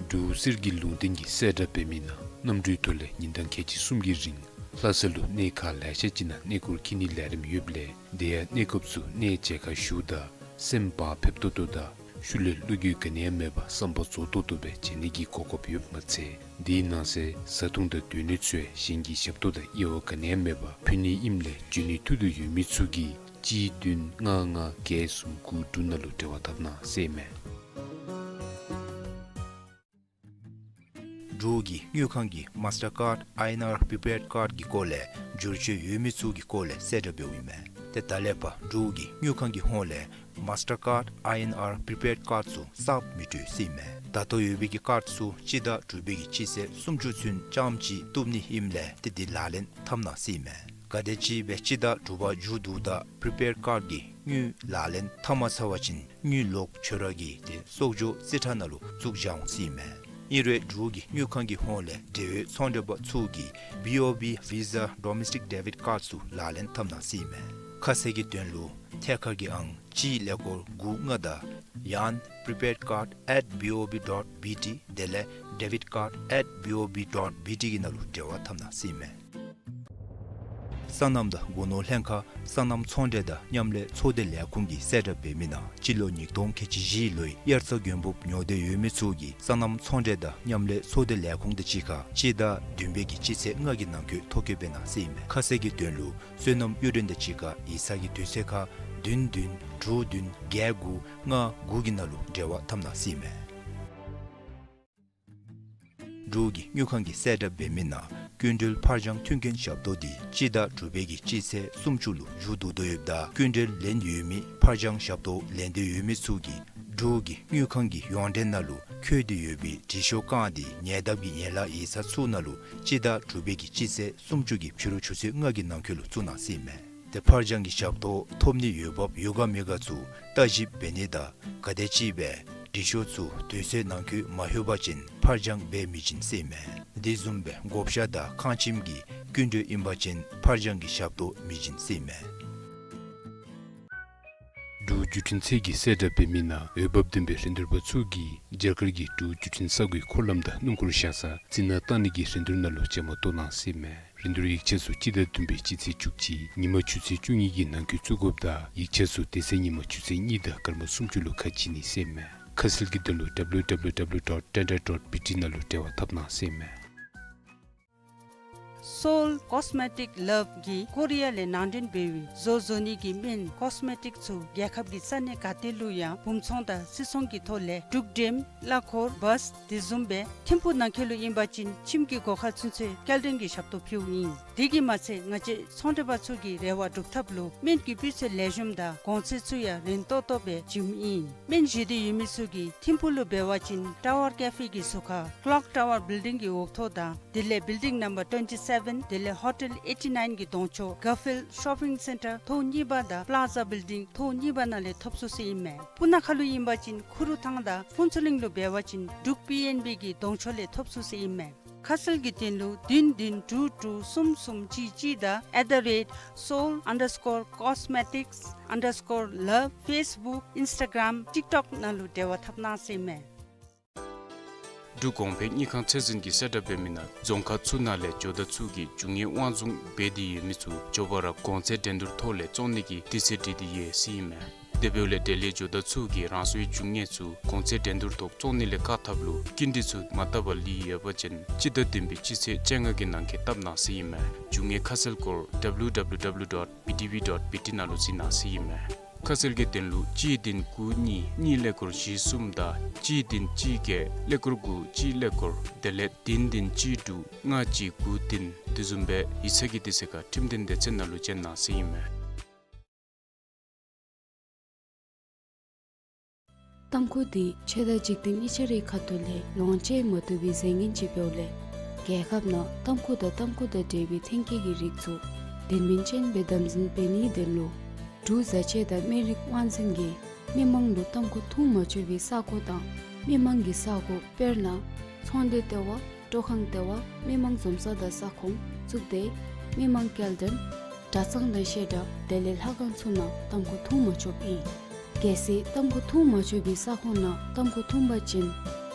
འབྲུག་གསེར་གྱི་ལུང་བསྟན་གྱིས་གསལ་བསྒྲགས་འབད་མི་ནང་གནམ་གྲུའི་ཐོག་ལས་ཉིན་གྲངས་ཁལ་གཅིག་གསུམ་གྱི་རིང་ལྷ་ས་ལུ་གནས་ཁག་ལེ་ཤ་ཅིག་ནང་གནས་སྐོར་འཁྱིད་ནིའི་ལས་རིམ་ཡོདཔ་ལས་དེ་ཡང་གནས་སྐབས་སུ་གནས་མཇལ་ཁ་ཞུཝ་ད་སེམས་བག་ཕེབས་ཏོག་ཏོ་དང་ཤུལ་ལས་བློ་འགྱོད་ག་ནི་ཡང་མེད་པར་བསམ་པ་རྫོགས་ཏོག་ཏོ་སྦེ་མཇལ་ནི་གི་གོ་སྐབས་ཡོདཔ་མ་ཚད་དེའི་ནང་གསེས་བཟའ་འཐུང་དང་སྡོད་གནས་ཚུ་ཡང་གཞན་གྱི་ཞབས་ཏོག་དང་དབྱེ་བ་ག་ནི་ཡང་མེད་པར་ཕུལ་ནི་ཨིནམ་ལས་འབྱོན་ནི་ཐུགས་འདོད་ཡོད་མི་ཚུ་གིས་གཅིག་བདུན་ལྔ་ལྔ་བརྒྱད་གསུམ་དགུ་དྲུག་ནང་ལུ་འབྲེལ་བ་འཐབ་གནང་ཟེར་ཨིན་མས། འབྲུག་གི་དངུལ་ཁང་གིས་མཱསི་ཊར་ཀཱཌ་ཨའི་ཨེན་ཨར་པི་པེཌ་ཀཱཌ་ཀྱི་སྐོར་ལས་བསྒྱུར་བཅོས་ཡོད་མི་ཚུ་གི་སྐོར་ལས་གསལ་བསྒྲགས་འབདཝ་ཨིན་མས། ཏེ་ད་ལས་ཕར་འབྲུག་གི་དངུལ་ཁང་གི་ཧོངས་ལས་མཱསི་ཊར་ཀཱཌ་ཨའི་ཨེན་ཨར་པི་པེཌ་ཀཱཌ་ཚུ་གསརཔ་མི་སྤྲོད་ཟེར་ཨིན་མས། ད་ལྟོ་ཡོད་པའི་གི་ཀཱཌ་ཚུ་སྤྱི་ཟླ་དྲུག་པའི་གི་སྤྱི་ཚེས་སུམ་ཅུ་ཚུན་ཙམ་ཅིག་བཏུབ་ནི་ཨིནམ་ལས་ཏེ་འདི་ལག་ལེན་འཐབ་གནང་ཟེར་ཨིན་མས། ག་དེམ་ཅིག་སྦེ་སྤྱི་ཟླ་དྲུག་པ་མཇུག་བསྡུཝ་ད་པི་རི་པེཌ་ཀཱཌ་ཀྱི་དངུལ་ལག་ལེན་འཐབ་མ་ཚར་བ་ཅིན་དངུལ་ལོག་འབྱོར་བ་གི་ཏེ་གསོག་འཇོག་རྩིས་ཁྲ་ནང་ལུ་བཙུགས་བཞག་འོང་ཟེར་ཨིན་མས། ཨིན་རུང་འབྲུག་གི་དངུལ་ཁང་གི་ཧོངས་ལས་འབྲེལ་ཡོད་ཚོང་འབྲེལ་པ་ཚུ་གིས་བི་ཨོ་བི་Visa Domestic Debit Card ཚུ་ལག་ལེན་འཐབ་གནང་ཟེར་ཨིན་མས། ཁ་གསལ་གྱི་དོན་ལུ་ཐད་ཀར་གྱི་ཨང་གཅིག་ཀླད་ཀོར་དགུ་ལྔ་དང་ཡང་prepaidcard at B O B dot B T དེ་ལས་debitcard at B O B dot B T གི་ནང་ལུ་འབྲེལ་བ་འཐབ་གནང་ཟེར་ཨིན་མས། སོ་ནམ་དང་སྒོ་ནོར་ལྷན་ཁག་སོ་ནམ་ཚོང་འབྲེལ་དང་མཉམ་ལས་ཚོགས་སྡེ་ལས་ཁུངས་ཀྱིས་གསལ་བསྒྲགས་འབད་མི་ནང་སྤྱི་ལོ་ཉིས་སྟོང་ཁལ་གཅིག་བཞི་ལོའི་དབྱར་རྩྭ་དགུན་འབུབ་ཉོ་འདོད་ཡོད་མི་ཚུ་གིས་སོ་ནམ་ཚོང་འབྲེལ་དང་མཉམ་ལས་ཚོགས་སྡེ་ལས་ཁུངས་དང་གཅིག་ཁར་སྤྱི་ཟླ་བདུན་པའི་གི་སྤྱི་ཚེས་ལྔ་གི་ནང་འཁོད་ཐོ་བཀོད་འབད་གནང་ཟེར་ཨིན་མས། ཁ་གསལ་གྱི་དོན་ལུ་སོ་ནམ་གཡུ་སྒྲོན་དང་གཅིག་ཁར་ཡིག་ཚང་གི་དུས་ཚོད་ཁར་བདུན་བདུན་དྲུག་བདུན་བརྒྱད་དགུ་ལྔ་དགུ་གི་ནང་ལུ་འབྲེལ་བ་འཐབ་གནང་ཟེར་ཨིན་མས། འབྲུག་གི་དངུལ་ཁང་གིས་གསལ་བསྒྲགས་འབད་མི་ནང་ སྐྱིན་འགྲུལ་ཕར་འགྱངས་མཐུན་རྐྱེན་ཞབས་ཏོག་འདི་སྤྱི་ཟླ་དྲུག་པའི་གི་སྤྱི་ཚེས་སུམ་ཅུ་ལུ་མཇུག་བསྡུ་དོ་ཡོདཔ་ད་སྐྱིན་འགྲུལ་ལེན་ཡོད་མི་ཕར་འགྱངས་ཞབས་ཏོག་ལེན་འདོད་ཡོད་མི་ཚུ་གིས་འབྲུག་གི་དངུལ་ཁང་གི་ཡོངས་འབྲེལ་ནང་ལུ་འཁོད་དེ་ཡོད་པའི་དྲི་ཤོག་རྐང་འདི་ཉེ་འདབས་ཀྱི་ཡན་ལག་ཡིག་ཚང་ཚུ་ནང་ལུ་སྤྱི་ཟླ་དྲུག་པའི་གི་སྤྱི་ཚེས་སུམ་ཅུ་གི་ཕྱི་རུ་ཆུ་ཚོད་ལྔ་གི་ནང་འཁོད་ལུ་བཙུགས་གནང་ཟེར་ཨིན་མས། ཏེ་ཕར་འགྱངས་ཀྱི་ཞབས་ཏོག་ཐོབ་ནི་ཡོད་བབ་ཡོད་ག་མེད་ག་ཚུ་བརྟག་ཞིབ་འབད་ནི་དང་ག་དེམ་ཅིག་སྦེ་དྲི་ཤོག་ཚུ་དུས་ཚོད་ནང་འཁོད་མ་ལྷོད་པ་ཅིན་ཕར་འགྱངས་འབད་མི་བྱིན་ཟེར་ཨིན་མས། དེ་བཟུམ་སྦེ་བགོ་བཤའ་དང་ཁང་ཁྱིམ་གྱི་སྐྱིན་འགྲུལ་ཨིན་པ་ཅིན་ཕར་འགྱངས་ཀྱི་ཞབས་ཏོག་མི་བྱིན་ཟེར་ཨིན་མས། འབྲུག་བརྒྱུད་འཕྲིན་ཚད་ཀྱིས་གསལ་བསྒྲགས་འབད་མི་ནང་འོས་འབབ་ལྡན་པའི་རིན་བསྡུར་པ་ཚུ་གིས་རྒྱ་གར་གྱི་འབྲུག་བརྒྱུད་འཕྲིན་ས་གོའི་འཁོར་ལམ་དང་སྣུམ་འཁོར་བཞག་ས་རྩི་ནག་བཏང་ནི་གི་རིན་བསྡུར་ནང་ལུ་བཅའ་མར་གཏོགས་གནང་ཟེར་ཨིན་མས། རིན་བསྡུར་ཡིག་ཆ་ཚུ་སྤྱི་ཟླ་བདུན་པའི་སྤྱི་ཚེས་བཅུ་གཅིག་ཉིན་མ་ཆུ་ཚོད་བཅུ་གཉིས་ཀྱི་ནང་འཁོད་བཙུགས་དགོཔ་དང་ཡིག་ཆ་ཚུ་དེ་ཚེ་ཉིན་མ་ཆུ་ཚོད་གཉིས་དང་སྐར་མ་སུམ་ཅུ་ལུ་ཁ་ཕྱེ་ནི་ཟེར་ཨིན་མས། ཁ་གསལ་གྱི་དོན་ལུ་W W W dot tender dot B T ནང་ལུ་འབྲེལ་བ་འཐབ་གནང་ཟེར་ཨིན་མས། Seoul Cosmetic Love གིས་ཀོ་རི་ཡ་ལས་ནང་འདྲེན་འབད་བའི་བཟོ་བཟོ་ནི་གི་སྨན་ཀོས་མེ་ཊིག་ཚུ་རྒྱལ་ཁབ་ཀྱི་ས་གནས་ག་ཏེ་ལུ་ཡང་སྦུང་ཚོང་དང་སིལ་ཚོང་གི་ཐོག་ལས་འབྲུག་འགྲེམ་གླ་འཁོར་བཱས་དེ་བཟུམ་སྦེ་ཐིམ་ཕུག་ནང་འཁོད་ལུ་ཨིན་པ་ཅིན་ཁྱིམ་གྱི་སྒོ་ཁར་ཚུན་ཚོད་སྐྱེལ་འདྲེན་གྱི་ཞབས་ཏོག་ཕུལཝ་ཨིན། དེ་གིས་མ་ཚད་ང་བཅས་ཚོང་འབྲེལ་པ་ཚུ་གི་རེ་བ་སྒྲུབ་ཐབས་ལུ་སྨན་གྱི་སྤུས་ཚད་ལེགས་ཤོམ་དང་གོང་ཚད་ཚུ་ཡང་རན་ཏོག་ཏོ་སྦེ་བྱིནམ་ཨིན། སྨན་བཞེས་འདོད་ཡོད་མི་ཚུ་གིས་ཐིམ་ཕུག་ལུ་འབད་བ་ཅིན་Tower Cafe གི་ཟུར་ཁར་Clock Tower Building གི་འོག་ཐོག་དང་དེ་ལས་Building Number twenty seven དེ་ལས་Hotel eighty nine གི་གདོང་ཕྱོགས་Garfield Shopping Centre ཐོག་གཉིས་པ་དང་Plaza Building ཐོག་གཉིས་པ་ནང་ལས་ཐོབ་ཚུགས་ཟེར་ཨིན་མས། སྤུ་ན་ཁ་ལུ་ཨིན་པ་ཅིན་ཁུ་རུ་ཐང་དང་ཕུན་ཚོགས་གླིང་ལུ་འབད་བ་ཅིན་འབྲུག་པི་ཨེན་བི་གི་གདོང་ཕྱོགས་ལས་ཐོབ་ཚུགས་ཟེར་ཨིན་མས། ཁ་གསལ་གྱི་དོན་ལུ་བདུན་བདུན་དྲུག་དྲུག་གསུམ་གསུམ་གཅིག་གཅིག་དང་at the rate seoul underscore cosmetics underscore love Facebook Instagram TikTok ནང་ལུ་འབྲེལ་བ་འཐབ་གནང་ཟེར་ཨིན་མས། འབྲུག་གོང་འཕེལ་དངུལ་ཁང་ཚད་འཛིན་གྱིས་གསལ་བསྒྲགས་འབད་མི་ནང་རྫོང་ཁག་ཚུ་ནང་ལས་ཇོ་བདག་ཚུ་གིས་རྒྱུ་དངོས་དབང་བཟུང་འབད་དེ་ཡོད་མི་ཚུ་མགྱོགས་པ་ར་གོང་ཚད་འགྲན་བསྡུར་ཐོག་ལས་བཙོང་ནི་གི་དུས་ཚོད་སྒྲིག་སྟེ་ཡོད་ཟེར་ཨིན་མས། དེ་འབདཝ་ལས་འབྲེལ་ཡོད་ཇོ་བདག་ཚུ་གིས་རང་སོའི་རྒྱུ་དངོས་ཚུ་གོང་ཚད་འགྲན་བསྡུར་ཐོག་བཙོང་ནི་ལས་བཀག་ཐབས་ལུ་སྐྱིན་འགྲུལ་ཚུ་མ་བཏབ་པར་ལུས་ཡོད་པ་ཅིན་སྤྱི་ཟླ་བདུན་པའི་སྤྱི་ཚེས་བཅོ་ལྔ་གི་ནང་འཁོད་བཏབ་གནང་ཟེར་ཨིན་མས། རྒྱུ་དངོས་ཁ་གསལ་སྐོར་W W W dot B T V dot B T ནང་ལུ་གཟིགས་གནང་ཟེར་ཨིན་མས། ཁ་གསལ་གྱི་དོན་ལུ་གཅིག་བདུན་དགུ་གཉིས་གཉིས་ཀླད་ཀོར་བཞི་གསུམ་དང་གཅིག་བདུན་གཅིག་བརྒྱད་ཀླད་ཀོར་དགུ་གཅིག་ཀླད་ཀོར་དེ་ལས་བདུན་བདུན་གཅིག་དྲུག་ལྔ་གཅིག་དགུ་བདུན་དེ་བཟུམ་སྦེ་ཡིག་ཚང་གི་དུས་ཚོད་ཁར་ཁྲིམས་དོན་སྡེ་ཚན་ནང་ལུ་བཅར་གནང་ཟེར་ཨིན་མས། ཏམ་ཁུ་འདི་ཆོས་དང་འཇིག་རྟེན་གཉིས་ཆ་རའི་ཁ་ཐུག་ལས་ལོངས་སྤྱོད་མ་བཏུབ་པའི་རྫས་ངན་ཅིག་འབདཝ་ལས་རྒྱལ་ཁབ་ནང་ཏམ་ཁུ་དང་ཏམ་ཁུ་དང་འབྲེལ་བའི་ཐོན་སྐྱེད་ཀྱི་རིགས་ཚུ་དོན་སྨིན་ཅན་སྦེ་དམ་འཛིན་འབད་ནིའི་དོན་ལུ་འབྲུག་བཟའ་ཆས་དང་སྨན་རིགས་དབང་འཛིན་གྱིས་མི་མང་ལུ་ཏམ་ཁུ་འཐུང་མ་ཆོག་པའི་ས་གོ་དང་མི་མང་གི་ས་གོ་དཔེར་ན་ཚོང་སྡེ་ལྟེ་བ། སྤྲོ་ཁང་ལྟེ་བ། མི་མང་འཛོམས་ས་དང་ས་ཁོངས་གཙུག་སྡེ། མི་མང་སྐྱེལ་འདྲེན། གྲྭ་ཚང་དང་བཤད་གྲྭ་དེ་ལས་ལྷ་ཁང་ཚུ་ནང་ཏམ་ཁུ་འཐུང་མ་ཆོགཔ་ཨིན། གལ་སྲིད་ཏམ་ཁུ་འཐུང་མ་ཆོག་པའི་ས་ཁོངས་ནང་ཏམ་ཁུ་འཐུང་པ་ཅིན་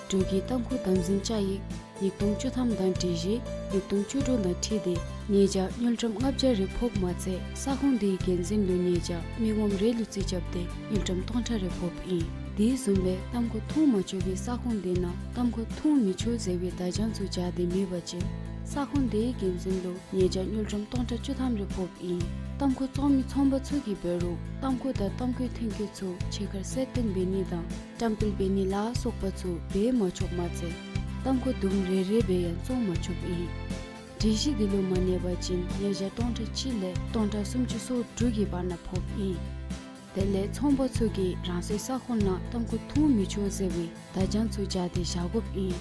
འབྲུག་གི་ཏམ་ཁུ་དམ་འཛིན་བཅའ་ཡིག་ཉིས་སྟོང་བཅུ་ཐམ་དང་སྒྲིག་གཞི་ཉིས་སྟོང་བཅུ་དྲུག་དང་འཁྲིལ་ཏེ་ཉེས་བྱ་དངུལ་ཀྲམ་ལྔ་བརྒྱ་རེ་ཕོགཔ་མ་ཚད་ས་ཁོངས་དེའི་འགན་འཛིན་ལུ་ཉེས་བྱ་མི་ངོམ་རེ་ལུ་རྩིས་རྐྱབ་སྟེ་དངུལ་ཀྲམ་སྟོང་ཕྲག་རེ་ཕོགཔ་ཨིན། དེ་བཟུམ་སྦེ་ཏམ་ཁུ་འཐུང་མ་ཆོག་པའི་ས་ཁོངས་དེ་ནང་ཏམ་ཁུ་འཐུང་མི་ཆོག་ཟེར་བའི་བརྡ་བྱང་ཚུ་སྦྱར་ཏེ་མེད་པ་ཅིན་ས་ཁོངས་དེའི་འགན་འཛིན་ལུ་ཉེས་བྱ་དངུལ་ཀྲམ་སྟོང་ཕྲག་བཅུ་ཐམ་རེ་ཕོགཔ་ཨིན། ཏམ་ཁུ་བཙོང་མི་ཚོང་པ་ཚུ་གིས་འབད་རུང་ཏམ་ཁུ་དང་ཏམ་ཁུའི་ཐོན་སྐྱེད་ཚུ་ཕྱི་ཁར་གསལ་སྟོན་འབད་ནི་དང་བཀྲམ་སྤེལ་འབད་ནི་ལ་སོགས་པ་ཚུ་འབད་མ་ཆོགཔ་མ་ཚད་ཏམ་ཁུ་དུམ་རེ་རེ་སྦེ་ཡང་བཙོང་མ་ཆོགཔ་ཨིན། སྒྲིག་གཞི་འདི་ལུ་མ་གནས་པ་ཅིན་ཉེས་བྱ་སྟོང་ཕྲག་གཅིག་ལས་སྟོང་ཕྲག་སུམ་ཅུ་སོ་དྲུག་གི་བར་ན་ཕོགཔ་ཨིན། དེ་ལས་ཚོང་པ་ཚུ་གིས་རང་སོའི་ས་ཁོངས་ནང་ཏམ་ཁུ་འཐུང་མི་ཆོག་ཟེར་བའི་བརྡ་བྱང་ཚུ་སྦྱར་ཏེ་བཞག་དགོཔ་ཨིན།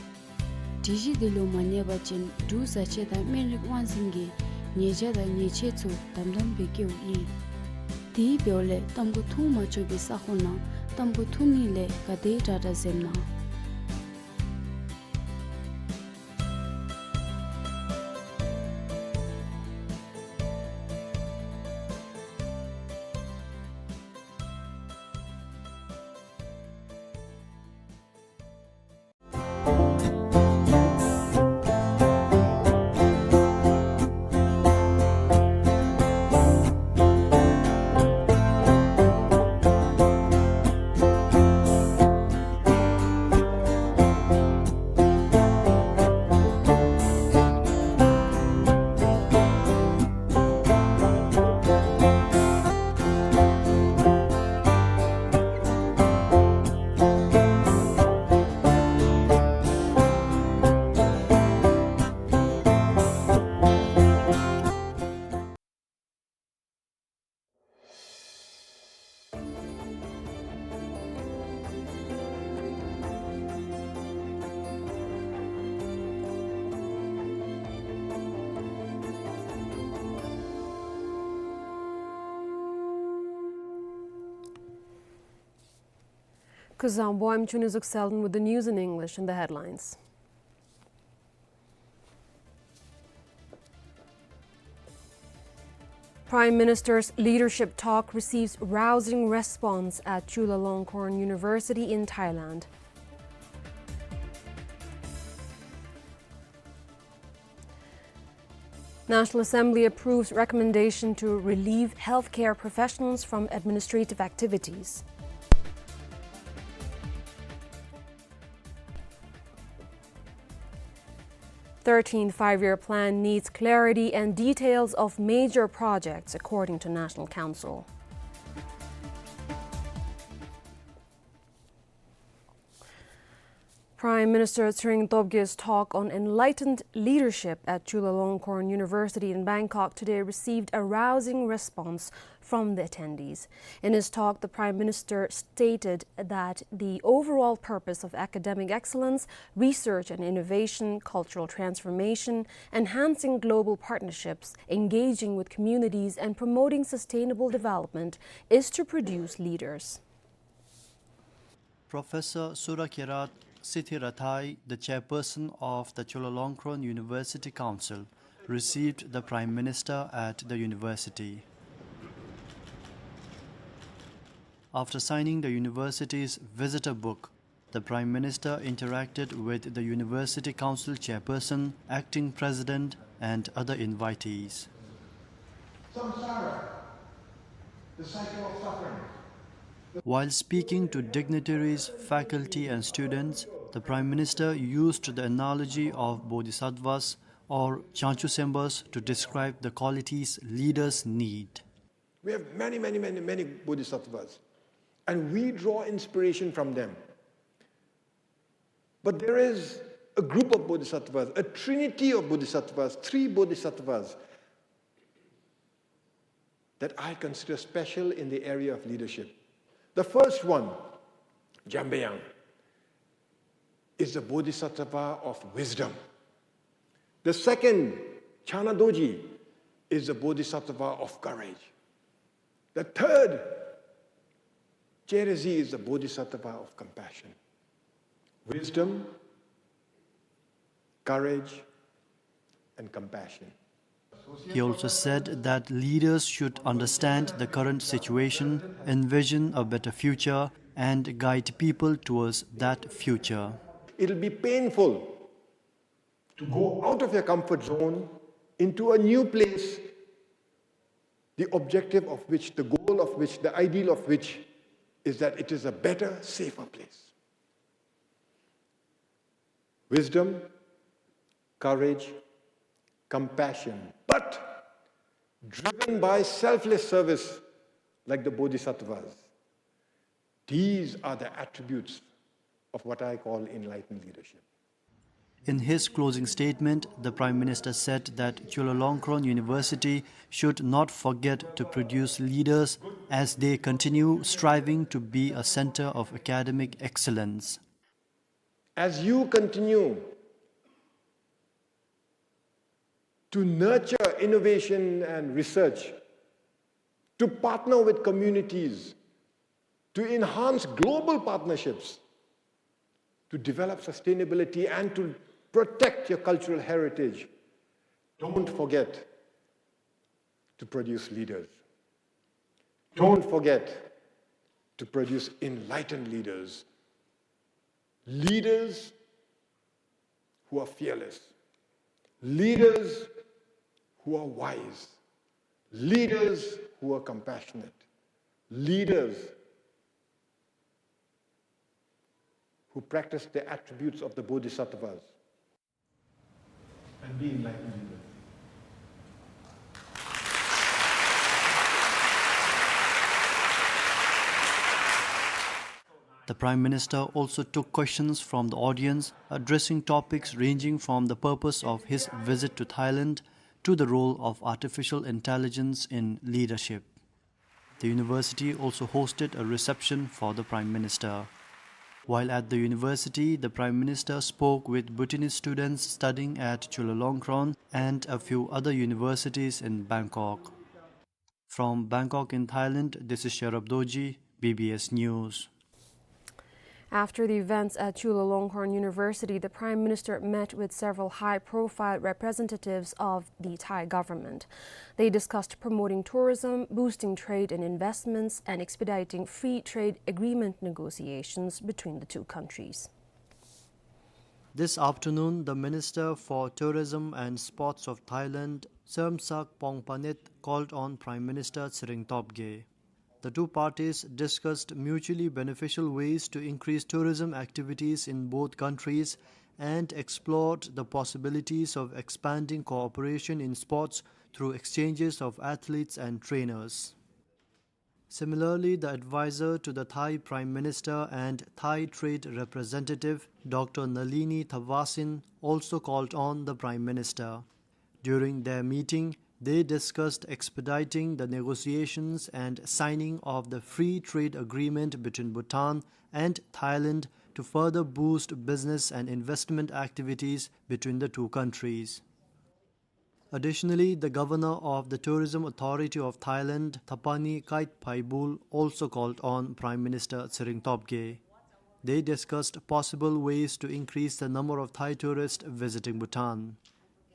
སྒྲིག་གཞི་འདི་ལུ་མ་གནས་པ་ཅིན་འབྲུག་བཟའ་ཆས་དང་སྨན་རིགས་དབང་འཛིན་གྱིས་ཉེས་བྱ་དང་ཉེས་ཆད་ཚུ་དམ་དམ་སྦེ་བཀལཝ་ཨིན། དེ་འབདཝ་ལས་ཏམ་ཁུ་འཐུང་མ་ཆོག་པའི་ས་ཁོངས་ནང་ཏམ་ཁུ་འཐུང་ནི་ལས་ག་དེ་དྲག་དྲག་འཛེམ་གནང་། Kuzuzangpo, I'm Chunizuk Selden with the news in English and the headlines. Prime Minister's leadership talk receives rousing response at Chulalongkorn University in Thailand. National Assembly approves recommendation to relieve healthcare professionals from administrative activities. Thirteenth Five-Year Plan needs clarity and details of major projects, according to National Council. Prime Minister Tshering Tobge's talk on enlightened leadership at Chulalongkorn University in Bangkok today received a rousing response from the attendees. In his talk, the Prime Minister stated that the overall purpose of academic excellence, research and innovation, cultural transformation, enhancing global partnerships, engaging with communities, and promoting sustainable development is to produce leaders. Professor Surakirat Sitirathai, the chairperson of the Chulalongkorn University Council, received the Prime Minister at the university. After signing the university's visitor book, the Prime Minister interacted with the University Council chairperson, acting president, and other invitees. Samsara, the cycle of suffering. While speaking to dignitaries, faculty, and students, the Prime Minister used the analogy of bodhisattvas or changchu sembas to describe the qualities leaders need. We have many, many, many, many bodhisattvas, and we draw inspiration from them. But there is a group of bodhisattvas, a trinity of bodhisattvas, three bodhisattvas that I consider special in the area of leadership. The first one, Jambayan, is the bodhisattva of wisdom. The second, Channa Dorji, is the bodhisattva of courage. The third, Chenrezig, is the bodhisattva of compassion. Wisdom, courage, and compassion. He also said that leaders should understand the current situation, envision a better future, and guide people towards that future. It'll be painful to go out of your comfort zone into a new place, the objective of which, the goal of which, the ideal of which is that it is a better, safer place. Wisdom, courage, compassion, but driven by selfless service like the bodhisattvas. These are the attributes of what I call enlightened leadership. In his closing statement, the Prime Minister said that Chulalongkorn University should not forget to produce leaders as they continue striving to be a center of academic excellence. As you continue to nurture innovation and research, to partner with communities, to enhance global partnerships, to develop sustainability and to protect your cultural heritage, don't forget to produce leaders. Don't forget to produce enlightened leaders. Leaders who are fearless, leaders who are wise, leaders who are compassionate, leaders who practice the attributes of the bodhisattvas. And be enlightened leaders. The Prime Minister also took questions from the audience, addressing topics ranging from the purpose of his visit to Thailand to the role of artificial intelligence in leadership. The university also hosted a reception for the Prime Minister. While at the university, the Prime Minister spoke with Bhutanese students studying at Chulalongkorn and a few other universities in Bangkok. From Bangkok in Thailand, this is Sherab Dorji, B B S News. After the events at Chulalongkorn University, the Prime Minister met with several high-profile representatives of the Thai government. They discussed promoting tourism, boosting trade and investments, and expediting free trade agreement negotiations between the two countries. This afternoon, the Minister for Tourism and Sports of Thailand, Sermsak Pongpanit, called on Prime Minister Tshering Tobgay. The two parties discussed mutually beneficial ways to increase tourism activities in both countries and explored the possibilities of expanding cooperation in sports through exchanges of athletes and trainers. Similarly, the advisor to the Thai Prime Minister and Thai Trade Representative, Doctor Nalini Thavisin, also called on the Prime Minister. During their meeting, they discussed expediting the negotiations and signing of the free trade agreement between Bhutan and Thailand to further boost business and investment activities between the two countries. Additionally, the governor of the Tourism Authority of Thailand, Thapani Kait Phaibul, also called on Prime Minister Tshering Tobgay. They discussed possible ways to increase the number of Thai tourists visiting Bhutan.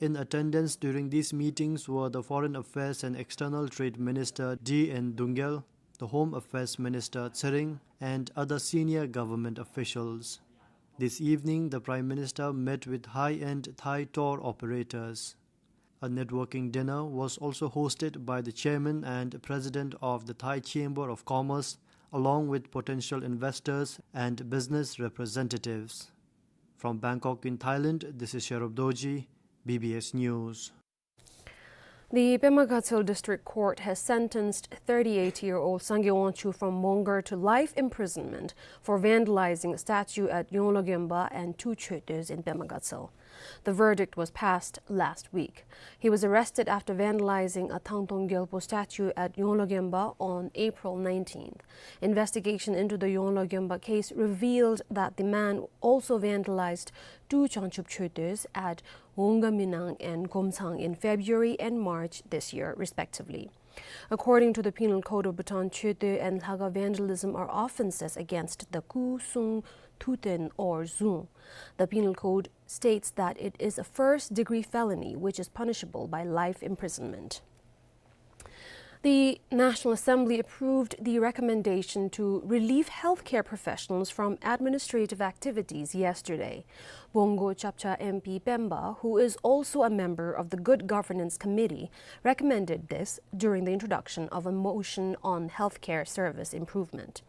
In attendance during these meetings were the Foreign Affairs and External Trade Minister D N Dungel, the Home Affairs Minister Tshering, and other senior government officials. This evening, the Prime Minister met with high-end Thai tour operators. A networking dinner was also hosted by the chairman and president of the Thai Chamber of Commerce, along with potential investors and business representatives. From Bangkok in Thailand, this is Sherub Dorji, B B S News. The Pema Gatshel District Court has sentenced thirty-eight-year-old Sangay Wangchuk from Mongar to life imprisonment for vandalizing a statue at Yonglo Gemba and two chödös in Pema Gatshel. The verdict was passed last week. He was arrested after vandalizing a Thangtong Gyalpo statue at Yonglo Gemba on April nineteenth. Investigation into the Yonglo Gemba case revealed that the man also vandalized two Changchub chödös at Wongga Minang and Gomtsang in February and March this year, respectively. According to the Penal Code of Bhutan, chödö and lhaka vandalism are offenses against the Kusung Tuten or Zung. The Penal Code states that it is a first-degree felony, which is punishable by life imprisonment. The National Assembly approved the recommendation to relieve healthcare professionals from administrative activities yesterday. Bongo Chapcha M P Pemba, who is also a member of the Good Governance Committee, recommended this during the introduction of a motion on healthcare service improvement.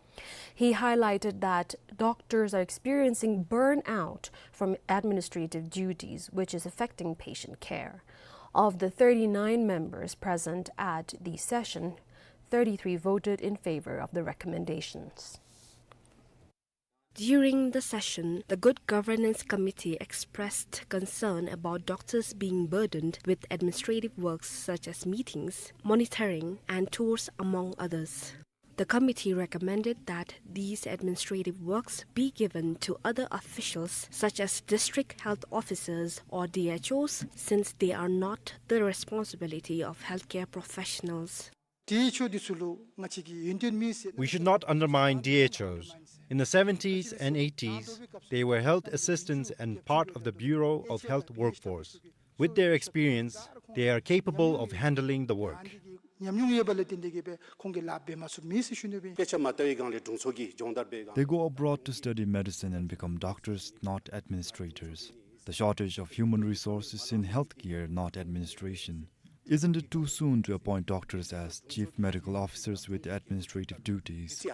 He highlighted that doctors are experiencing burnout from administrative duties, which is affecting patient care. Of the thirty-nine members present at the session, thirty-three voted in favor of the recommendations. During the session, the Good Governance Committee expressed concern about doctors being burdened with administrative works such as meetings, monitoring, and tours, among others. The committee recommended that these administrative works be given to other officials such as district health officers or D H Os, since they are not the responsibility of healthcare professionals. We should not undermine D H Os. In the seventies and eighties, they were health assistants and part of the Bureau of Health Workforce. With their experience, they are capable of handling the work. They go abroad to study medicine and become doctors, not administrators. The shortage of human resources in healthcare, not administration. Isn't it too soon to appoint doctors as chief medical officers with administrative duties?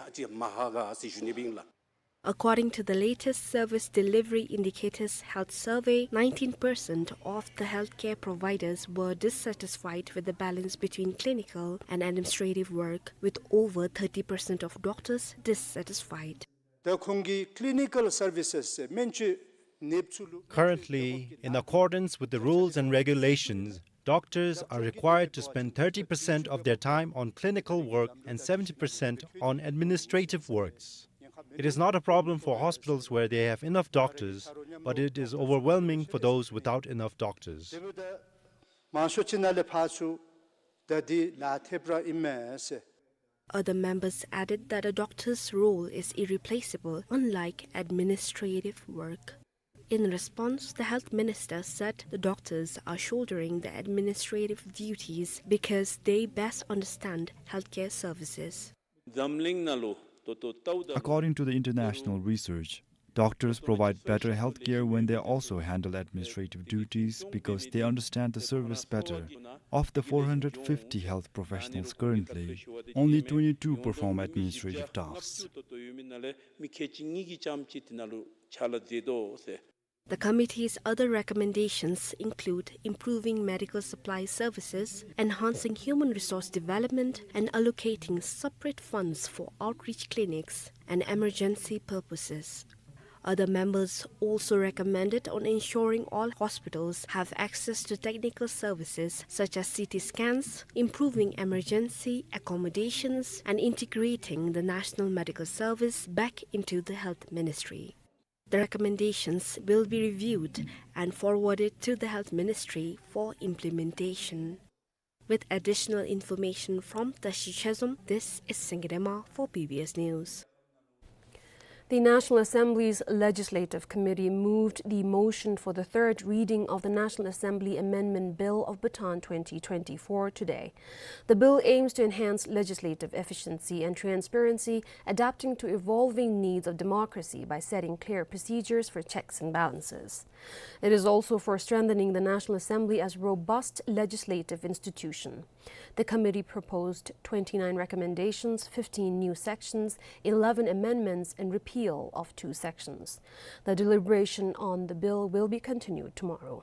According to the latest Service Delivery Indicators Health Survey, nineteen percent of the healthcare providers were dissatisfied with the balance between clinical and administrative work, with over thirty percent of doctors dissatisfied. ད་ཁོང་གིས་clinical services སྨན་བཅོས་ནདཔ་ཚུ་ལུ། Currently, in accordance with the rules and regulations, doctors are required to spend thirty percent of their time on clinical work and seventy percent on administrative works. It is not a problem for hospitals where they have enough doctors, but it is overwhelming for those without enough doctors. མང་ཤོས་ཅིག་ནང་ལས་ཕར་ཚུར་ད་འདི་ལཱ་ཐེབས་ར་ཨིན་མས་ཟེར། Other members added that a doctor's role is irreplaceable, unlike administrative work. In response, the health minister said the doctors are shouldering the administrative duties because they best understand healthcare services. འཛམ་གླིང་ནང་ལུ་ད་ལྟོ་ལྟཝ་ད་ལུ། According to the international research, doctors provide better healthcare when they also handle administrative duties because they understand the service better. Of the four hundred fifty health professionals currently, only twenty-two perform administrative tasks. ད་ལྟོ་ཡོད་མི་ནང་ལས་མི་ཁལ་གཅིག་གཉིས་ཀྱིས་ཙམ་ཅིག་དེ་ནང་ལུ་ཕྱག་ལཱ་མཛད་དོ་ཟེར། The committee's other recommendations include improving medical supply services, enhancing human resource development, and allocating separate funds for outreach clinics and emergency purposes. Other members also recommended on ensuring all hospitals have access to technical services such as C T scans, improving emergency accommodations, and integrating the National Medical Service back into the Health Ministry. The recommendations will be reviewed and forwarded to the Health Ministry for implementation. With additional information from Tashi Chezom, this is Singirema for B B S News. The National Assembly's Legislative Committee moved the motion for the third reading of the National Assembly Amendment Bill of Bhutan twenty twenty-four today. The bill aims to enhance legislative efficiency and transparency, adapting to evolving needs of democracy by setting clear procedures for checks and balances. It is also for strengthening the National Assembly as robust legislative institution. The committee proposed twenty-nine recommendations, fifteen new sections, eleven amendments, and repeal of two sections. The deliberation on the bill will be continued tomorrow.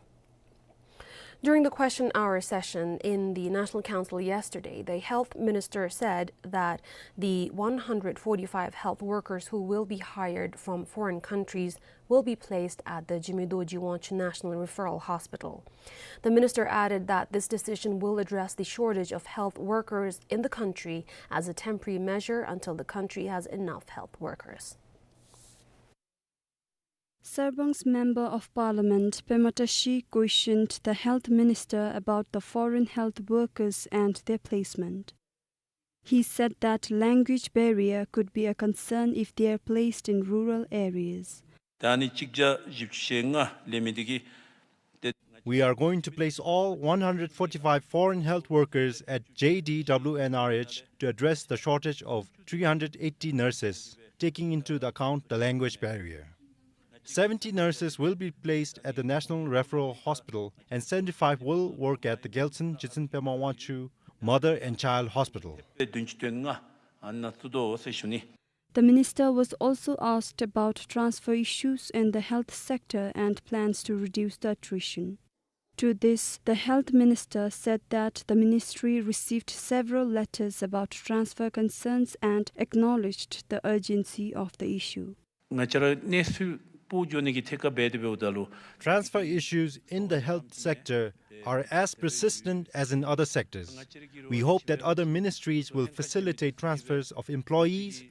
During the question hour session in the National Council yesterday, the health minister said that the one hundred forty-five health workers who will be hired from foreign countries will be placed at the Jigme Dorji Wangchug National Referral Hospital. The minister added that this decision will address the shortage of health workers in the country as a temporary measure until the country has enough health workers. Sarbang's Member of Parliament Pema Tashi questioned the health minister about the foreign health workers and their placement. He said that language barrier could be a concern if they are placed in rural areas. ད་ཨ་ནི་གཅིག་བརྒྱ་བཞི་བཅུ་ཞེ་ལྔ་ལས་མི་འདི་གིས། We are going to place all one hundred forty-five foreign health workers at J D W N R H to address the shortage of three hundred eighty nurses, taking into the account the language barrier. Seventy nurses will be placed at the National Referral Hospital and seventy-five will work at the Gyaltsuen Jigtsen Pema Wangchug Mother and Child Hospital. བདུན་ཅུ་དོན་ལྔ་ཨ་ནཱ་བཙུགས་དོ་ཟེར་ཞུ་ནི། The minister was also asked about transfer issues in the health sector and plans to reduce the attrition. To this, the health minister said that the ministry received several letters about transfer concerns and acknowledged the urgency of the issue. ང་བཅས་ར་གནས་ཚུལ་སྤོ་འགྱོ་ནི་གི་ཐད་ཁར་འབད་དེ་འབདཝ་ད་ལུ། Transfer issues in the health sector are as persistent as in other sectors. We hope that other ministries will facilitate transfers of employees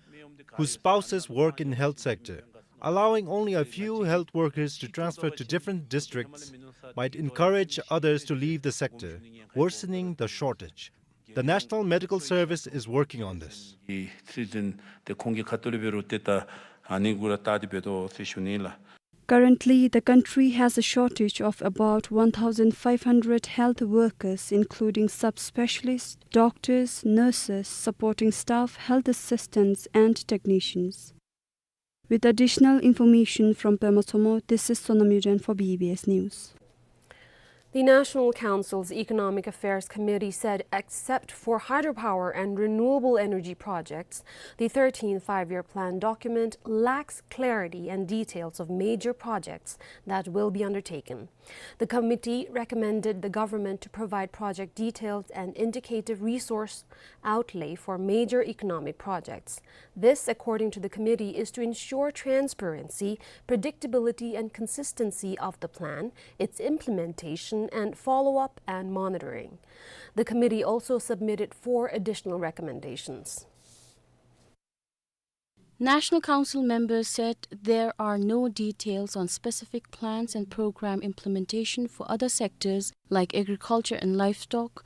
whose spouses work in health sector. Allowing only a few health workers to transfer to different districts might encourage others to leave the sector, worsening the shortage. The National Medical Service is working on this. ཨི་ཚུལ་འཛིན་ཏེ་ཁོང་གི་ཁ་ཐུག་ལས་འབད་རུང་ཏེ་ད་ཨ་ནི་གུ་ར་བལྟ་སྟེ་འབད་དོ་ཟེར་ཞུ་ནི་ལགས། Currently, the country has a shortage of about one thousand five hundred health workers, including subspecialists, doctors, nurses, supporting staff, health assistants, and technicians. With additional information from Pema Tshomho, this is Sonam Yuden for B B S News. The National Council's Economic Affairs Committee said, except for hydropower and renewable energy projects, the thirteenth Five-Year Plan document lacks clarity and details of major projects that will be undertaken. The committee recommended the government to provide project details and indicative resource outlay for major economic projects. This, according to the committee, is to ensure transparency, predictability, and consistency of the plan, its implementation, and follow-up and monitoring. The committee also submitted four additional recommendations. National Council members said there are no details on specific plans and program implementation for other sectors like agriculture and livestock,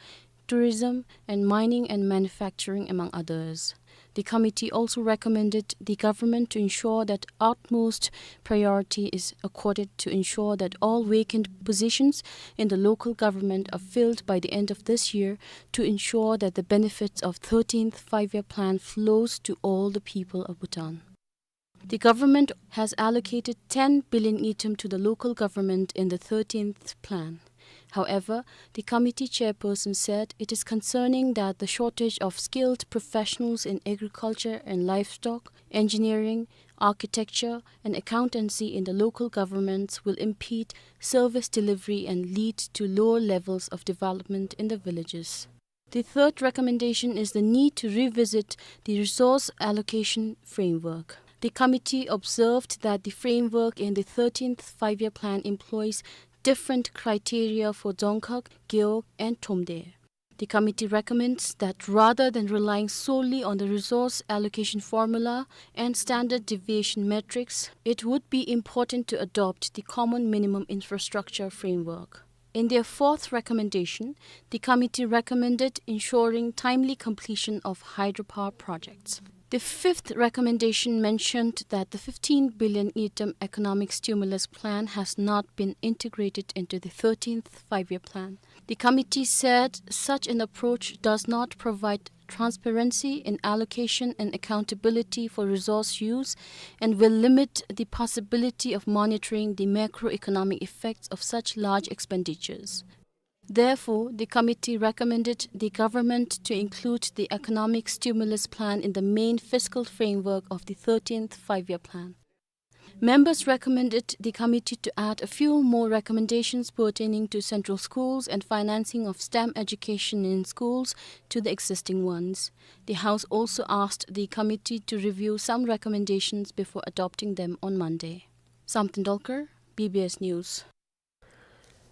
tourism, and mining and manufacturing, among others. The committee also recommended the government to ensure that utmost priority is accorded to ensure that all vacant positions in the local government are filled by the end of this year to ensure that the benefits of thirteenth Five-Year Plan flows to all the people of Bhutan. The government has allocated ten billion ngultrum to the local government in the thirteenth plan. However, the committee chairperson said it is concerning that the shortage of skilled professionals in agriculture and livestock, engineering, architecture, and accountancy in the local governments will impede service delivery and lead to lower levels of development in the villages. The third recommendation is the need to revisit the resource allocation framework. The committee observed that the framework in the thirteenth Five-Year Plan employs different criteria for Dzongkhag, Gewog, and Thromde. The committee recommends that rather than relying solely on the resource allocation formula and standard deviation metrics, it would be important to adopt the common minimum infrastructure framework. In their fourth recommendation, the committee recommended ensuring timely completion of hydropower projects. The fifth recommendation mentioned that the fifteen billion ngultrum economic stimulus plan has not been integrated into the thirteenth Five-Year Plan. The committee said such an approach does not provide transparency in allocation and accountability for resource use and will limit the possibility of monitoring the macroeconomic effects of such large expenditures. Therefore, the committee recommended the government to include the economic stimulus plan in the main fiscal framework of the thirteenth Five-Year Plan. Members recommended the committee to add a few more recommendations pertaining to central schools and financing of STEM education in schools to the existing ones. The House also asked the committee to review some recommendations before adopting them on Monday. Samten Dolkar, B B S News.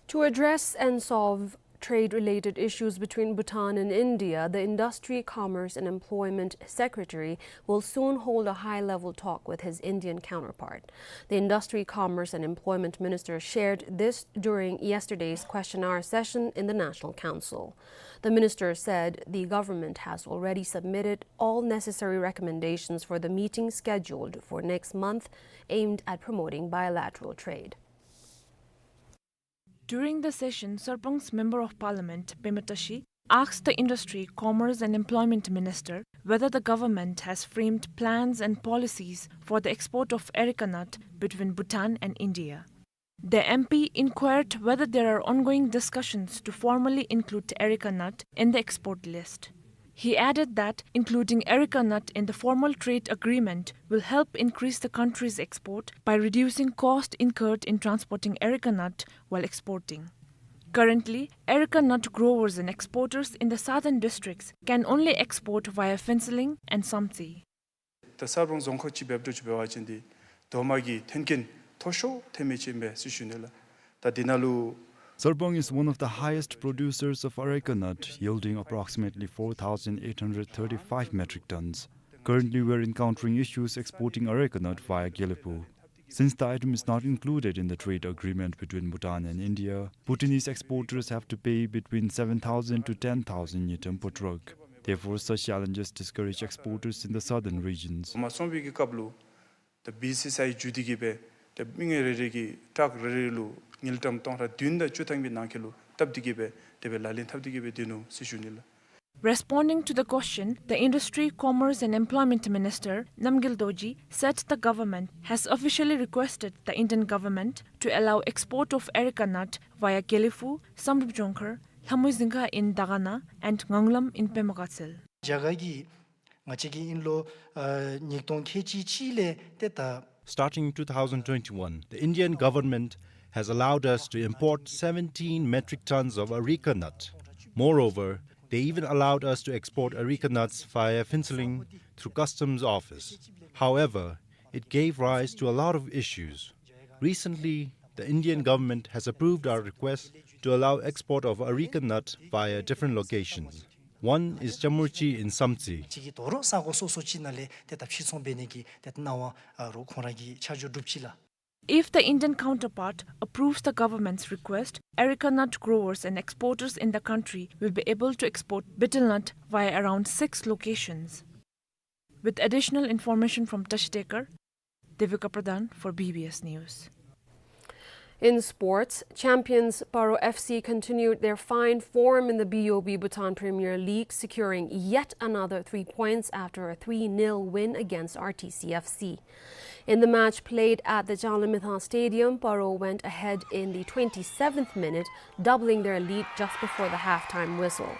To address and solve trade-related issues between Bhutan and India, the Industry, Commerce and Employment Secretary will soon hold a high-level talk with his Indian counterpart. The Industry, Commerce and Employment Minister shared this during yesterday's question hour session in the National Council. The minister said the government has already submitted all necessary recommendations for the meeting scheduled for next month aimed at promoting bilateral trade. During the session, Sarpang's Member of Parliament, Pema Tashi, asked the Industry, Commerce and Employment Minister whether the government has framed plans and policies for the export of areca nut between Bhutan and India. The M P inquired whether there are ongoing discussions to formally include areca nut in the export list. He added that including areca nut in the formal trade agreement will help increase the country's export by reducing cost incurred in transporting areca nut while exporting. Currently, areca nut growers and exporters in the southern districts can only export via Phuentsholing and Samtse. ད་གསར་སྤང་རྫོང་ཁག་ཅིག་འབདཝ་འདྲཝ་ཅིག་འབད་བ་ཅིན་འདི་རྡོག་མ་གི་མཐུན་རྐྱེན་མཐོ་ཤོས་ཐོན་མི་ཅིག་ཨིན་པས་ཟེར་ཞུ་ནི་ལགས། ད་འདི་ནང་ལུ། Sarpang is one of the highest producers of areca nut, yielding approximately four thousand eight hundred thirty-five metric tons. Currently, we are encountering issues exporting areca nut via Gelephu. Since the item is not included in the trade agreement between Bhutan and India, Bhutanese exporters have to pay between seven thousand to ten thousand ngultrum per truck. Therefore, such challenges discourage exporters in the southern regions. མ་སོང་བའི་གི་སྐབས་ལུ་ད་བི་སི་སི་ཨའི་བརྒྱུད་དེ་གི་སྦེ་ད་མི་ངོམ་རེ་རེ་གི་ཊཱག་རེ་རེ་ལུ་དངུལ་ཀྲམ་སྟོང་ཕྲག་བདུན་དང་བཅུ་ཐམ་གྱི་ནང་འཁོད་ལུ་བཏབ་སྟེ་གི་སྦེ་དེ་སྦེ་ལག་ལེན་འཐབ་སྟེ་གི་སྦེ་སྡོད་ནུག་ཟེར་ཞུ་ནི་ལགས། Responding to the question, the Industry, Commerce and Employment Minister Namgyel Dorji said the government has officially requested the Indian government to allow export of areca nut via Gelephu, Samdrup Jongkhar, Lhamui Zingkha in Dagana and Ngaunglam in Pema Gatshel. རྒྱ་གར་གྱིས་ང་བཅས་ཀྱི་ཨིན་ལུ་ཨ་ཉིས་སྟོང་ཁལ་གཅིག་གཅིག་ལས་ཏེ་ད། Starting in two thousand twenty-one, the Indian government has allowed us to import seventeen metric tons of areca nut. Moreover, they even allowed us to export areca nuts via Phuentsholing through customs office. However, it gave rise to a lot of issues. Recently, the Indian government has approved our request to allow export of areca nut via different locations. One is Chamurchi in Samtse. ཅིག་གི་དོ་རུང་ས་གོ་སོ་སོ་ཅིག་ནང་ལས་ཏེ་ད་ཕྱིར་ཚོང་འབད་ནི་གི་ཏེ་གནང་བ་ཨ་རུ་ཁོང་ར་གིས་ཆ་འཇོག་གྲུབ་ཅི་ལགས། If the Indian counterpart approves the government's request, areca nut growers and exporters in the country will be able to export betel nut via around six locations. With additional information from Tashi Tekar, Devika Pradhan for B B S News. In sports, champions Paro F C continued their fine form in the B O B Bhutan Premier League, securing yet another three points after a three nil win against R T C F C. In the match played at the Changlimithang Stadium, Paro went ahead in the twenty-seventh minute, doubling their lead just before the halftime whistle.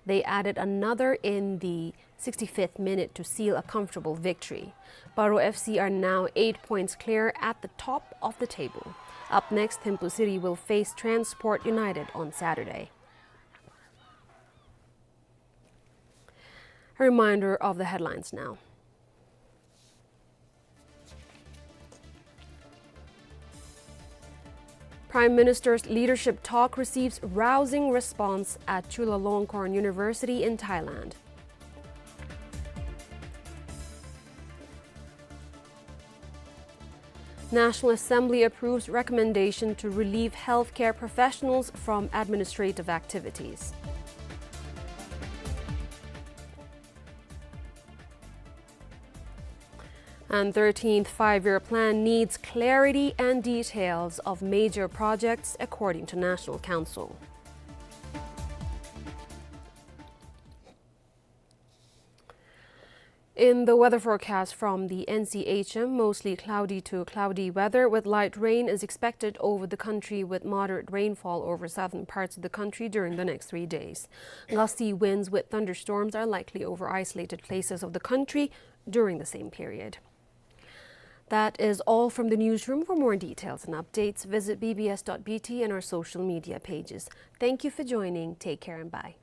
They added another in the sixty-fifth minute to seal a comfortable victory. Paro F C are now eight points clear at the top of the table. Up next, Thimphu City will face Transport United on Saturday. A reminder of the headlines now. Prime Minister's leadership talk receives rousing response at Chulalongkorn University in Thailand. National Assembly approves recommendation to relieve healthcare professionals from administrative activities. And thirteenth Five-Year Plan needs clarity and details of major projects, according to National Council. In the weather forecast from the N C H M, mostly cloudy to cloudy weather with light rain is expected over the country, with moderate rainfall over southern parts of the country during the next three days. Gusty winds with thunderstorms are likely over isolated places of the country during the same period. That is all from the newsroom. For more details and updates, visit B B S dot B T and our social media pages. Thank you for joining. Take care and bye.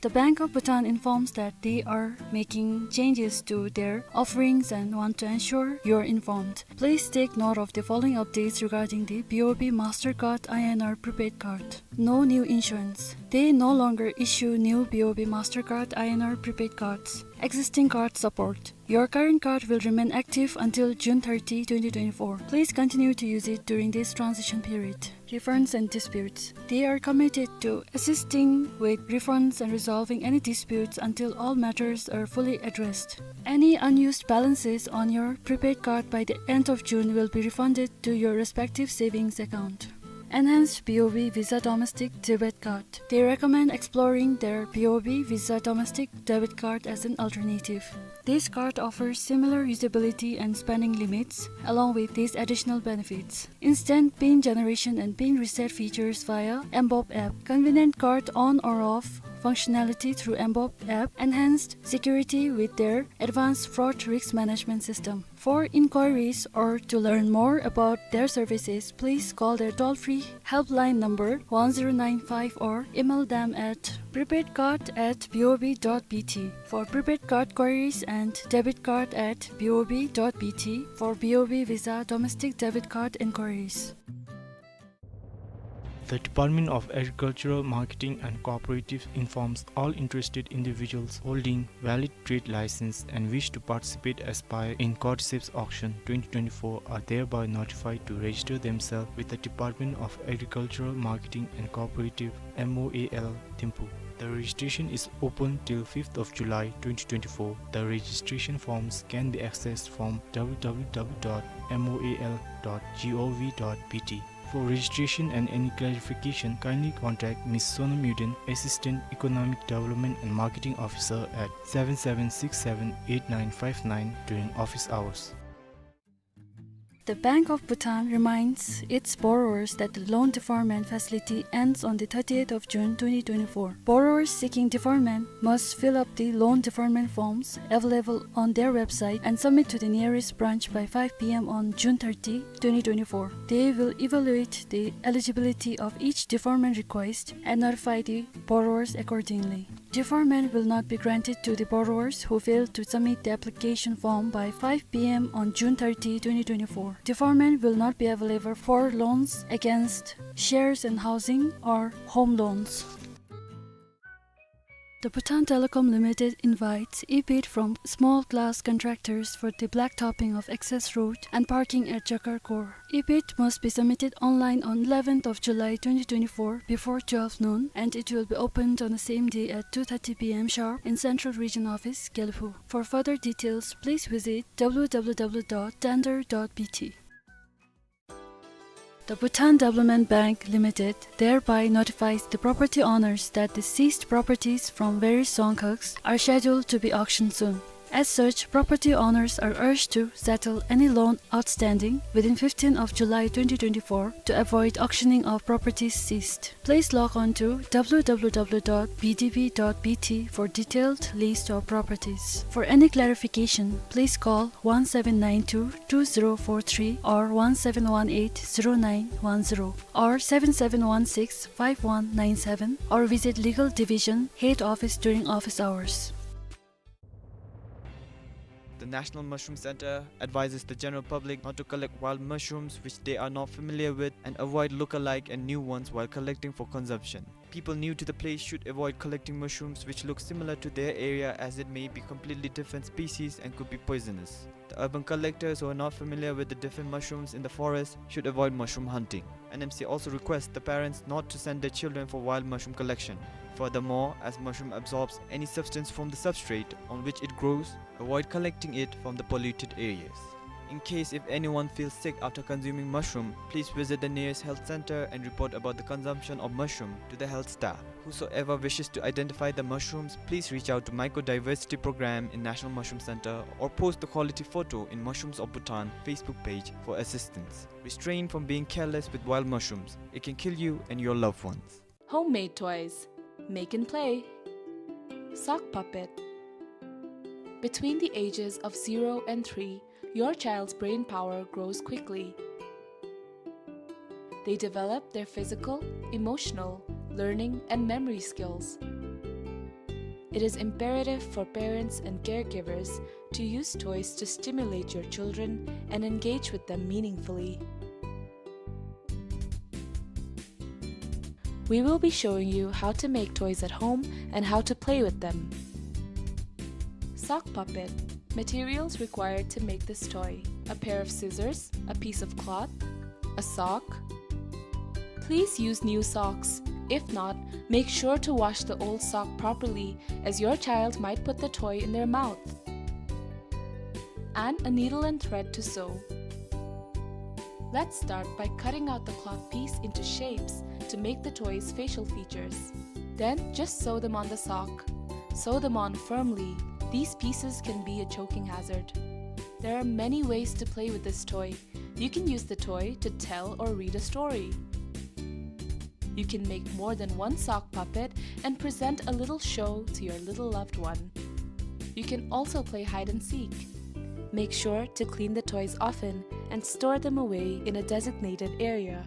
The Bank of Bhutan informs that they are making changes to their offerings and want to ensure you're informed. Please take note of the following updates regarding the B O B Mastercard I N R prepaid card. No new issuance. They no longer issue new B O B Mastercard I N R prepaid cards. Existing card support. Your current card will remain active until June thirty, twenty twenty-four. Please continue to use it during this transition period. Refunds and disputes. They are committed to assisting with refunds and resolving any disputes until all matters are fully addressed. Any unused balances on your prepaid card by the end of June will be refunded to your respective savings account. Enhanced B O B Visa Domestic Debit Card. They recommend exploring their B O B Visa Domestic Debit Card as an alternative. This card offers similar usability and spending limits, along with these additional benefits: instant pin generation and pin reset features via mBoB app, convenient card on or off functionality through mBoB app, enhanced security with their advanced fraud risk management system. For inquiries or to learn more about their services, please call their toll-free helpline number one zero nine five or email them at prepaidcard at B O B dot B T for prepaid card queries and debitcard at B O B dot B T for B O B Visa domestic debit card inquiries. The Department of Agricultural Marketing and Cooperatives informs all interested individuals holding valid trade license and wish to participate, aspire in Cordyceps Auction twenty twenty-four are thereby notified to register themselves with the Department of Agricultural Marketing and Cooperative, M O A L, Thimphu. The registration is open till fifth of July twenty twenty-four. The registration forms can be accessed from W W W dot M O A L dot gov dot B T. For registration and any clarification, kindly contact Miss Sonam Yuden, Assistant Economic Development and Marketing Officer, at seven seven six seven eight nine five nine during office hours. The Bank of Bhutan reminds its borrowers that the loan deferment facility ends on the thirtieth of June twenty twenty-four. Borrowers seeking deferment must fill up the loan deferment forms available on their website and submit to the nearest branch by five P M on June thirty, twenty twenty-four. They will evaluate the eligibility of each deferment request and notify the borrowers accordingly. Deferment will not be granted to the borrowers who fail to submit the application form by five P M on June thirty, twenty twenty-four. Deferment will not be available for loans against shares and housing or home loans. The Bhutan Telecom Limited invites e-bid from small glass contractors for the blacktopping of access road and parking at Jakar Core. E-bid must be submitted online on eleventh of July twenty twenty-four before twelve noon, and it will be opened on the same day at two thirty P M sharp in Central Region Office, Gelephu. For further details, please visit W W W dot tender dot B T. The Bhutan Development Bank Limited thereby notifies the property owners that the seized properties from various Songkhaks are scheduled to be auctioned soon. As such, property owners are urged to settle any loan outstanding within fifteenth of July twenty twenty-four to avoid auctioning of properties seized. Please log on to W W W dot B D B dot B T for detailed list of properties. For any clarification, please call one seven nine two two zero four three or one seven one eight zero nine one zero or seven seven one six five one nine seven or visit Legal Division Head Office during office hours. The National Mushroom Center advises the general public not to collect wild mushrooms which they are not familiar with and avoid look-alike and new ones while collecting for consumption. People new to the place should avoid collecting mushrooms which look similar to their area, as it may be completely different species and could be poisonous. The urban collectors who are not familiar with the different mushrooms in the forest should avoid mushroom hunting. N M C also requests the parents not to send their children for wild mushroom collection. Furthermore, as mushroom absorbs any substance from the substrate on which it grows, avoid collecting it from the polluted areas. In case if anyone feels sick after consuming mushroom, please visit the nearest health center and report about the consumption of mushroom to the health staff. Whosoever wishes to identify the mushrooms, please reach out to Mycodiversity Program in National Mushroom Center or post the quality photo in Mushrooms of Bhutan Facebook page for assistance. Restrain from being careless with wild mushrooms. It can kill you and your loved ones. Homemade toys. Make and play. Sock puppet. Between the ages of zero and three, your child's brain power grows quickly. They develop their physical, emotional, learning, and memory skills. It is imperative for parents and caregivers to use toys to stimulate your children and engage with them meaningfully. We will be showing you how to make toys at home and how to play with them. Sock puppet. Materials required to make this toy: a pair of scissors, a piece of cloth, a sock. Please use new socks. If not, make sure to wash the old sock properly, as your child might put the toy in their mouth. And a needle and thread to sew. Let's start by cutting out the cloth piece into shapes to make the toy's facial features. Then just sew them on the sock. Sew them on firmly. These pieces can be a choking hazard. There are many ways to play with this toy. You can use the toy to tell or read a story. You can make more than one sock puppet and present a little show to your little loved one. You can also play hide and seek. Make sure to clean the toys often and store them away in a designated area.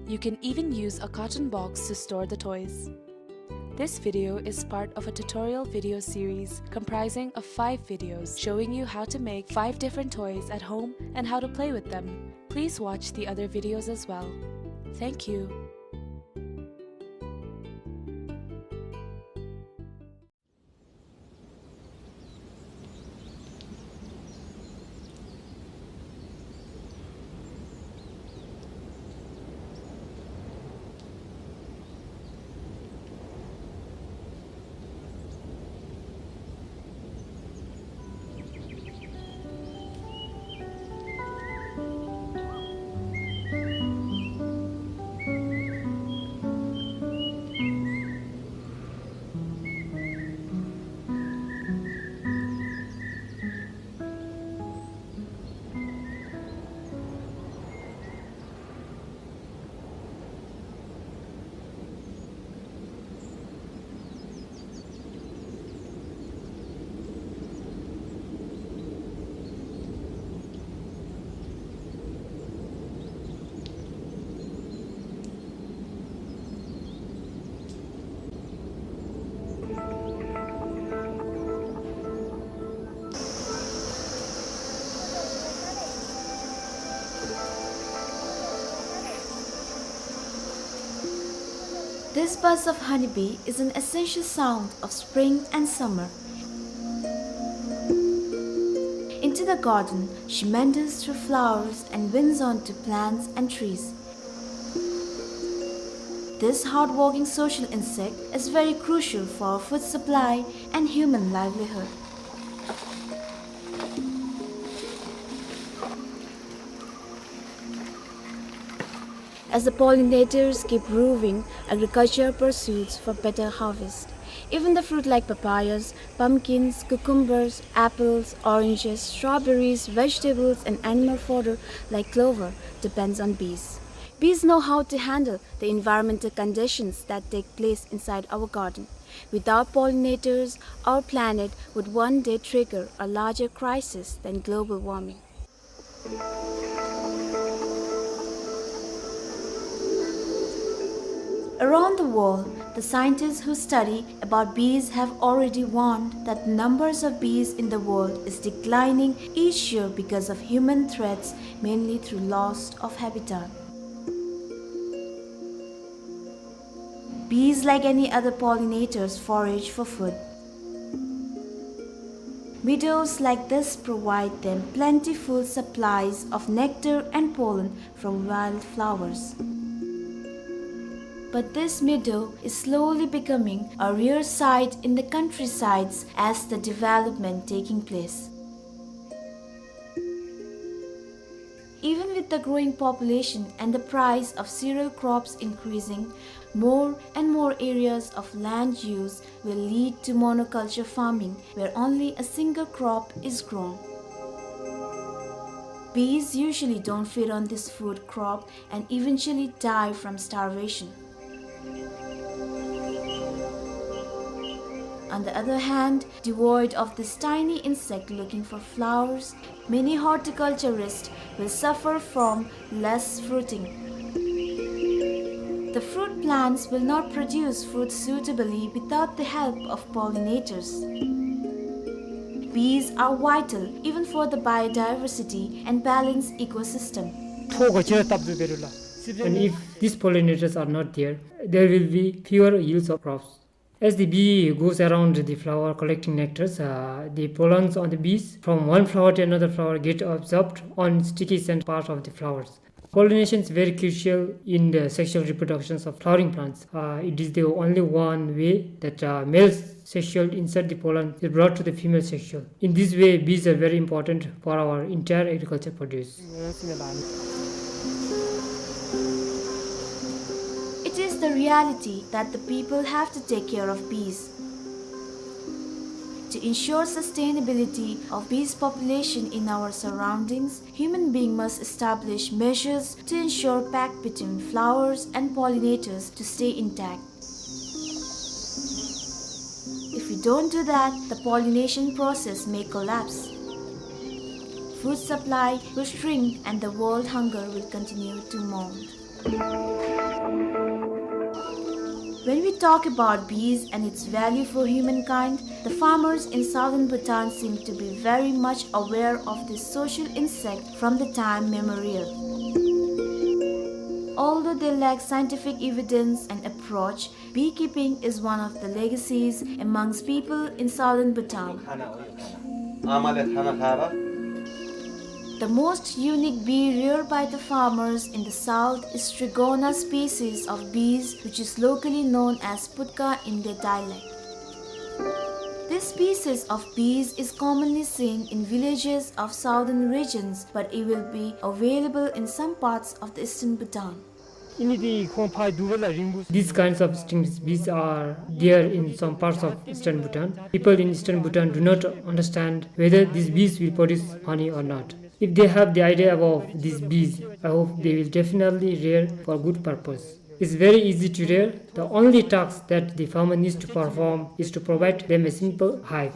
You can even use a carton box to store the toys. This video is part of a tutorial video series comprising of five videos showing you how to make five different toys at home and how to play with them. Please watch the other videos as well. Thank you. This buzz of honeybee is an essential sound of spring and summer. Into the garden, she meanders through flowers and winds onto plants and trees. This hardworking social insect is very crucial for food supply and human livelihood. As the pollinators keep roving, agriculture pursues for better harvest. Even the fruit like papayas, pumpkins, cucumbers, apples, oranges, strawberries, vegetables, and animal fodder like clover depends on bees. Bees know how to handle the environmental conditions that take place inside our garden. Without pollinators, our planet would one day trigger a larger crisis than global warming. Around the world, the scientists who study about bees have already warned that the numbers of bees in the world is declining each year because of human threats, mainly through loss of habitat. Bees, like any other pollinators, forage for food. Meadows like this provide them plentiful supplies of nectar and pollen from wildflowers. But this meadow is slowly becoming a rare sight in the countrysides as the development taking place. Even with the growing population and the price of cereal crops increasing, more and more areas of land use will lead to monoculture farming, where only a single crop is grown. Bees usually don't feed on this food crop and eventually die from starvation. On the other hand, devoid of this tiny insect looking for flowers, many horticulturists will suffer from less fruiting. The fruit plants will not produce fruit suitably without the help of pollinators. Bees are vital even for the biodiversity and balanced ecosystem. And if these pollinators are not there, there will be fewer yields of crops. As the bee goes around the flower collecting nectars, uh, the pollens on the bees from one flower to another flower get absorbed on sticky scent part of the flowers. Pollination is very crucial in the sexual reproductions of flowering plants. Uh, it is the only one way that, uh, male sexual insert the pollen is brought to the female sexual. In this way, bees are very important for our entire agriculture produce. It is the reality that the people have to take care of bees. To ensure sustainability of bees population in our surroundings, human being must establish measures to ensure pact between flowers and pollinators to stay intact. If we don't do that, the pollination process may collapse. Food supply will shrink and the world hunger will continue to mount. When we talk about bees and its value for humankind, the farmers in southern Bhutan seem to be very much aware of this social insect from the time memorial. Although they lack scientific evidence and approach, beekeeping is one of the legacies amongst people in southern Bhutan. The most unique bee reared by the farmers in the south is Strigona species of bees, which is locally known as putka in their dialect. This species of bees is commonly seen in villages of southern regions, but it will be available in some parts of the eastern Bhutan. These kinds of stinging bees are there in some parts of eastern Bhutan. People in eastern Bhutan do not understand whether these bees will produce honey or not. If they have the idea about these bees, I hope they will definitely rear for good purpose. It's very easy to rear. The only task that the farmer needs to perform is to provide them a simple hive.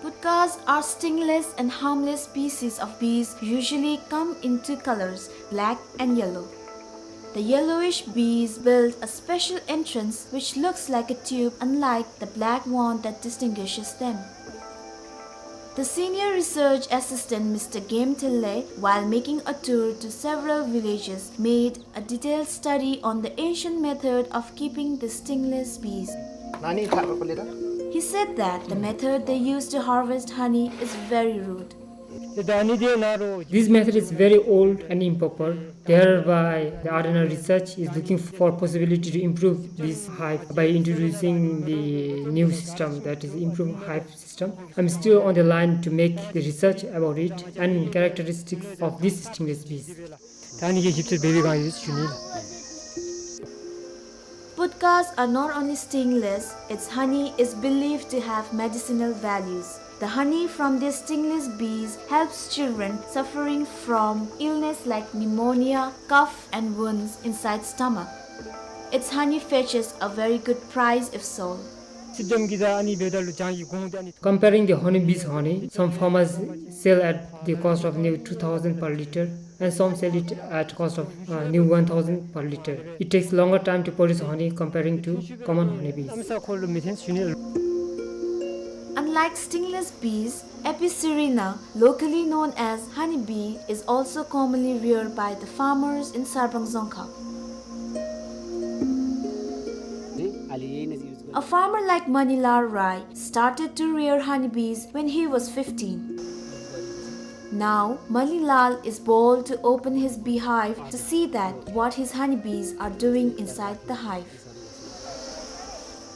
Putkas are stingless and harmless species of bees, usually come in two colors, black and yellow. The yellowish bees build a special entrance which looks like a tube, unlike the black one that distinguishes them. The senior research assistant, Mister Game Thille, while making a tour to several villages, made a detailed study on the ancient method of keeping the stingless bees. He said that the method they use to harvest honey is very rude. This method is very old and improper. Thereby, the R N R research is looking for possibility to improve this hive by introducing the new system, that is, improve hive system. I'm still on the line to make the research about it and characteristics of these stingless bees. Podkas are not only stingless, its honey is believed to have medicinal values. The honey from these stingless bees helps children suffering from illness like pneumonia, cough, and wounds inside stomach. Its honey fetches a very good price if sold. Comparing the honeybee's honey, some farmers sell at the cost of near two thousand per liter, and some sell it at cost of, uh, near one thousand per liter. It takes longer time to produce honey comparing to common honeybees. Unlike stingless bees, Apis cerana, locally known as honeybee, is also commonly reared by the farmers in Sarbang Dzongkhag. A farmer like Manilal Rai started to rear honeybees when he was fifteen. Now, Manilal is bold to open his beehive to see that what his honeybees are doing inside the hive.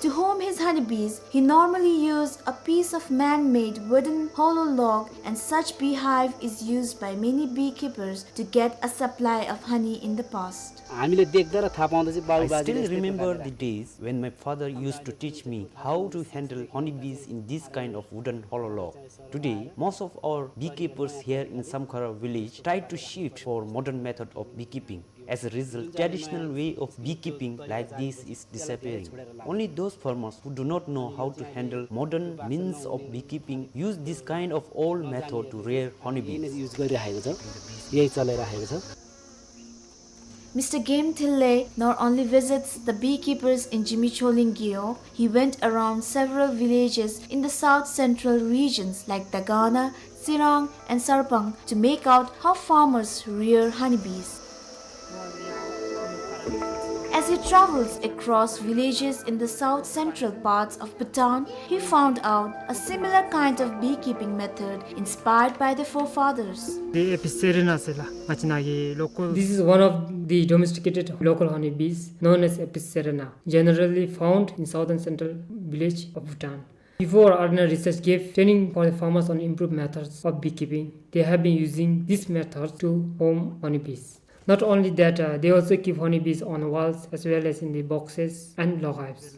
To home his honeybees, he normally used a piece of man-made wooden hollow log, and such beehive is used by many beekeepers to get a supply of honey in the past. I still remember the days when my father used to teach me how to handle honeybees in this kind of wooden hollow log. Today, most of our beekeepers here in Samkhara village try to shift for modern method of beekeeping. As a result, traditional way of beekeeping like this is disappearing. Only those farmers who do not know how to handle modern means of beekeeping use this kind of old method to rear honeybees. Mister Game Thille not only visits the beekeepers in Jimicholing Gyo, he went around several villages in the south central regions like Dagana, Tsirang, and Sarbang to make out how farmers rear honeybees. As he travels across villages in the south central parts of Bhutan, he found out a similar kind of beekeeping method inspired by the forefathers. This is one of the domesticated local honeybees known as Apis cerana, generally found in southern central village of Bhutan. Before, R N R research gave training for the farmers on improved methods of beekeeping. They have been using this method to home honeybees. Not only that, uh, they also keep honeybees on walls as well as in the boxes and log hives.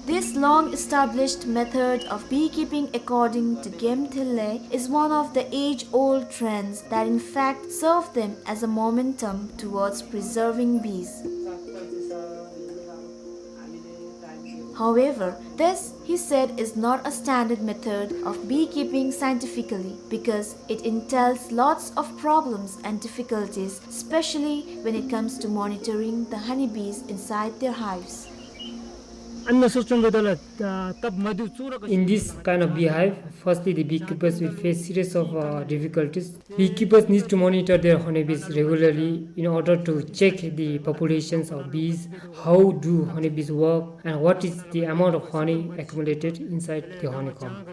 This long-established method of beekeeping, according to Game Thille, is one of the age-old trends that in fact serve them as a momentum towards preserving bees. However, this, he said, is not a standard method of beekeeping scientifically because it entails lots of problems and difficulties, especially when it comes to monitoring the honeybees inside their hives. In this kind of beehive, firstly, the beekeepers will face series of, uh, difficulties. Beekeepers need to monitor their honeybees regularly in order to check the populations of bees, how do honeybees work, and what is the amount of honey accumulated inside the honeycomb.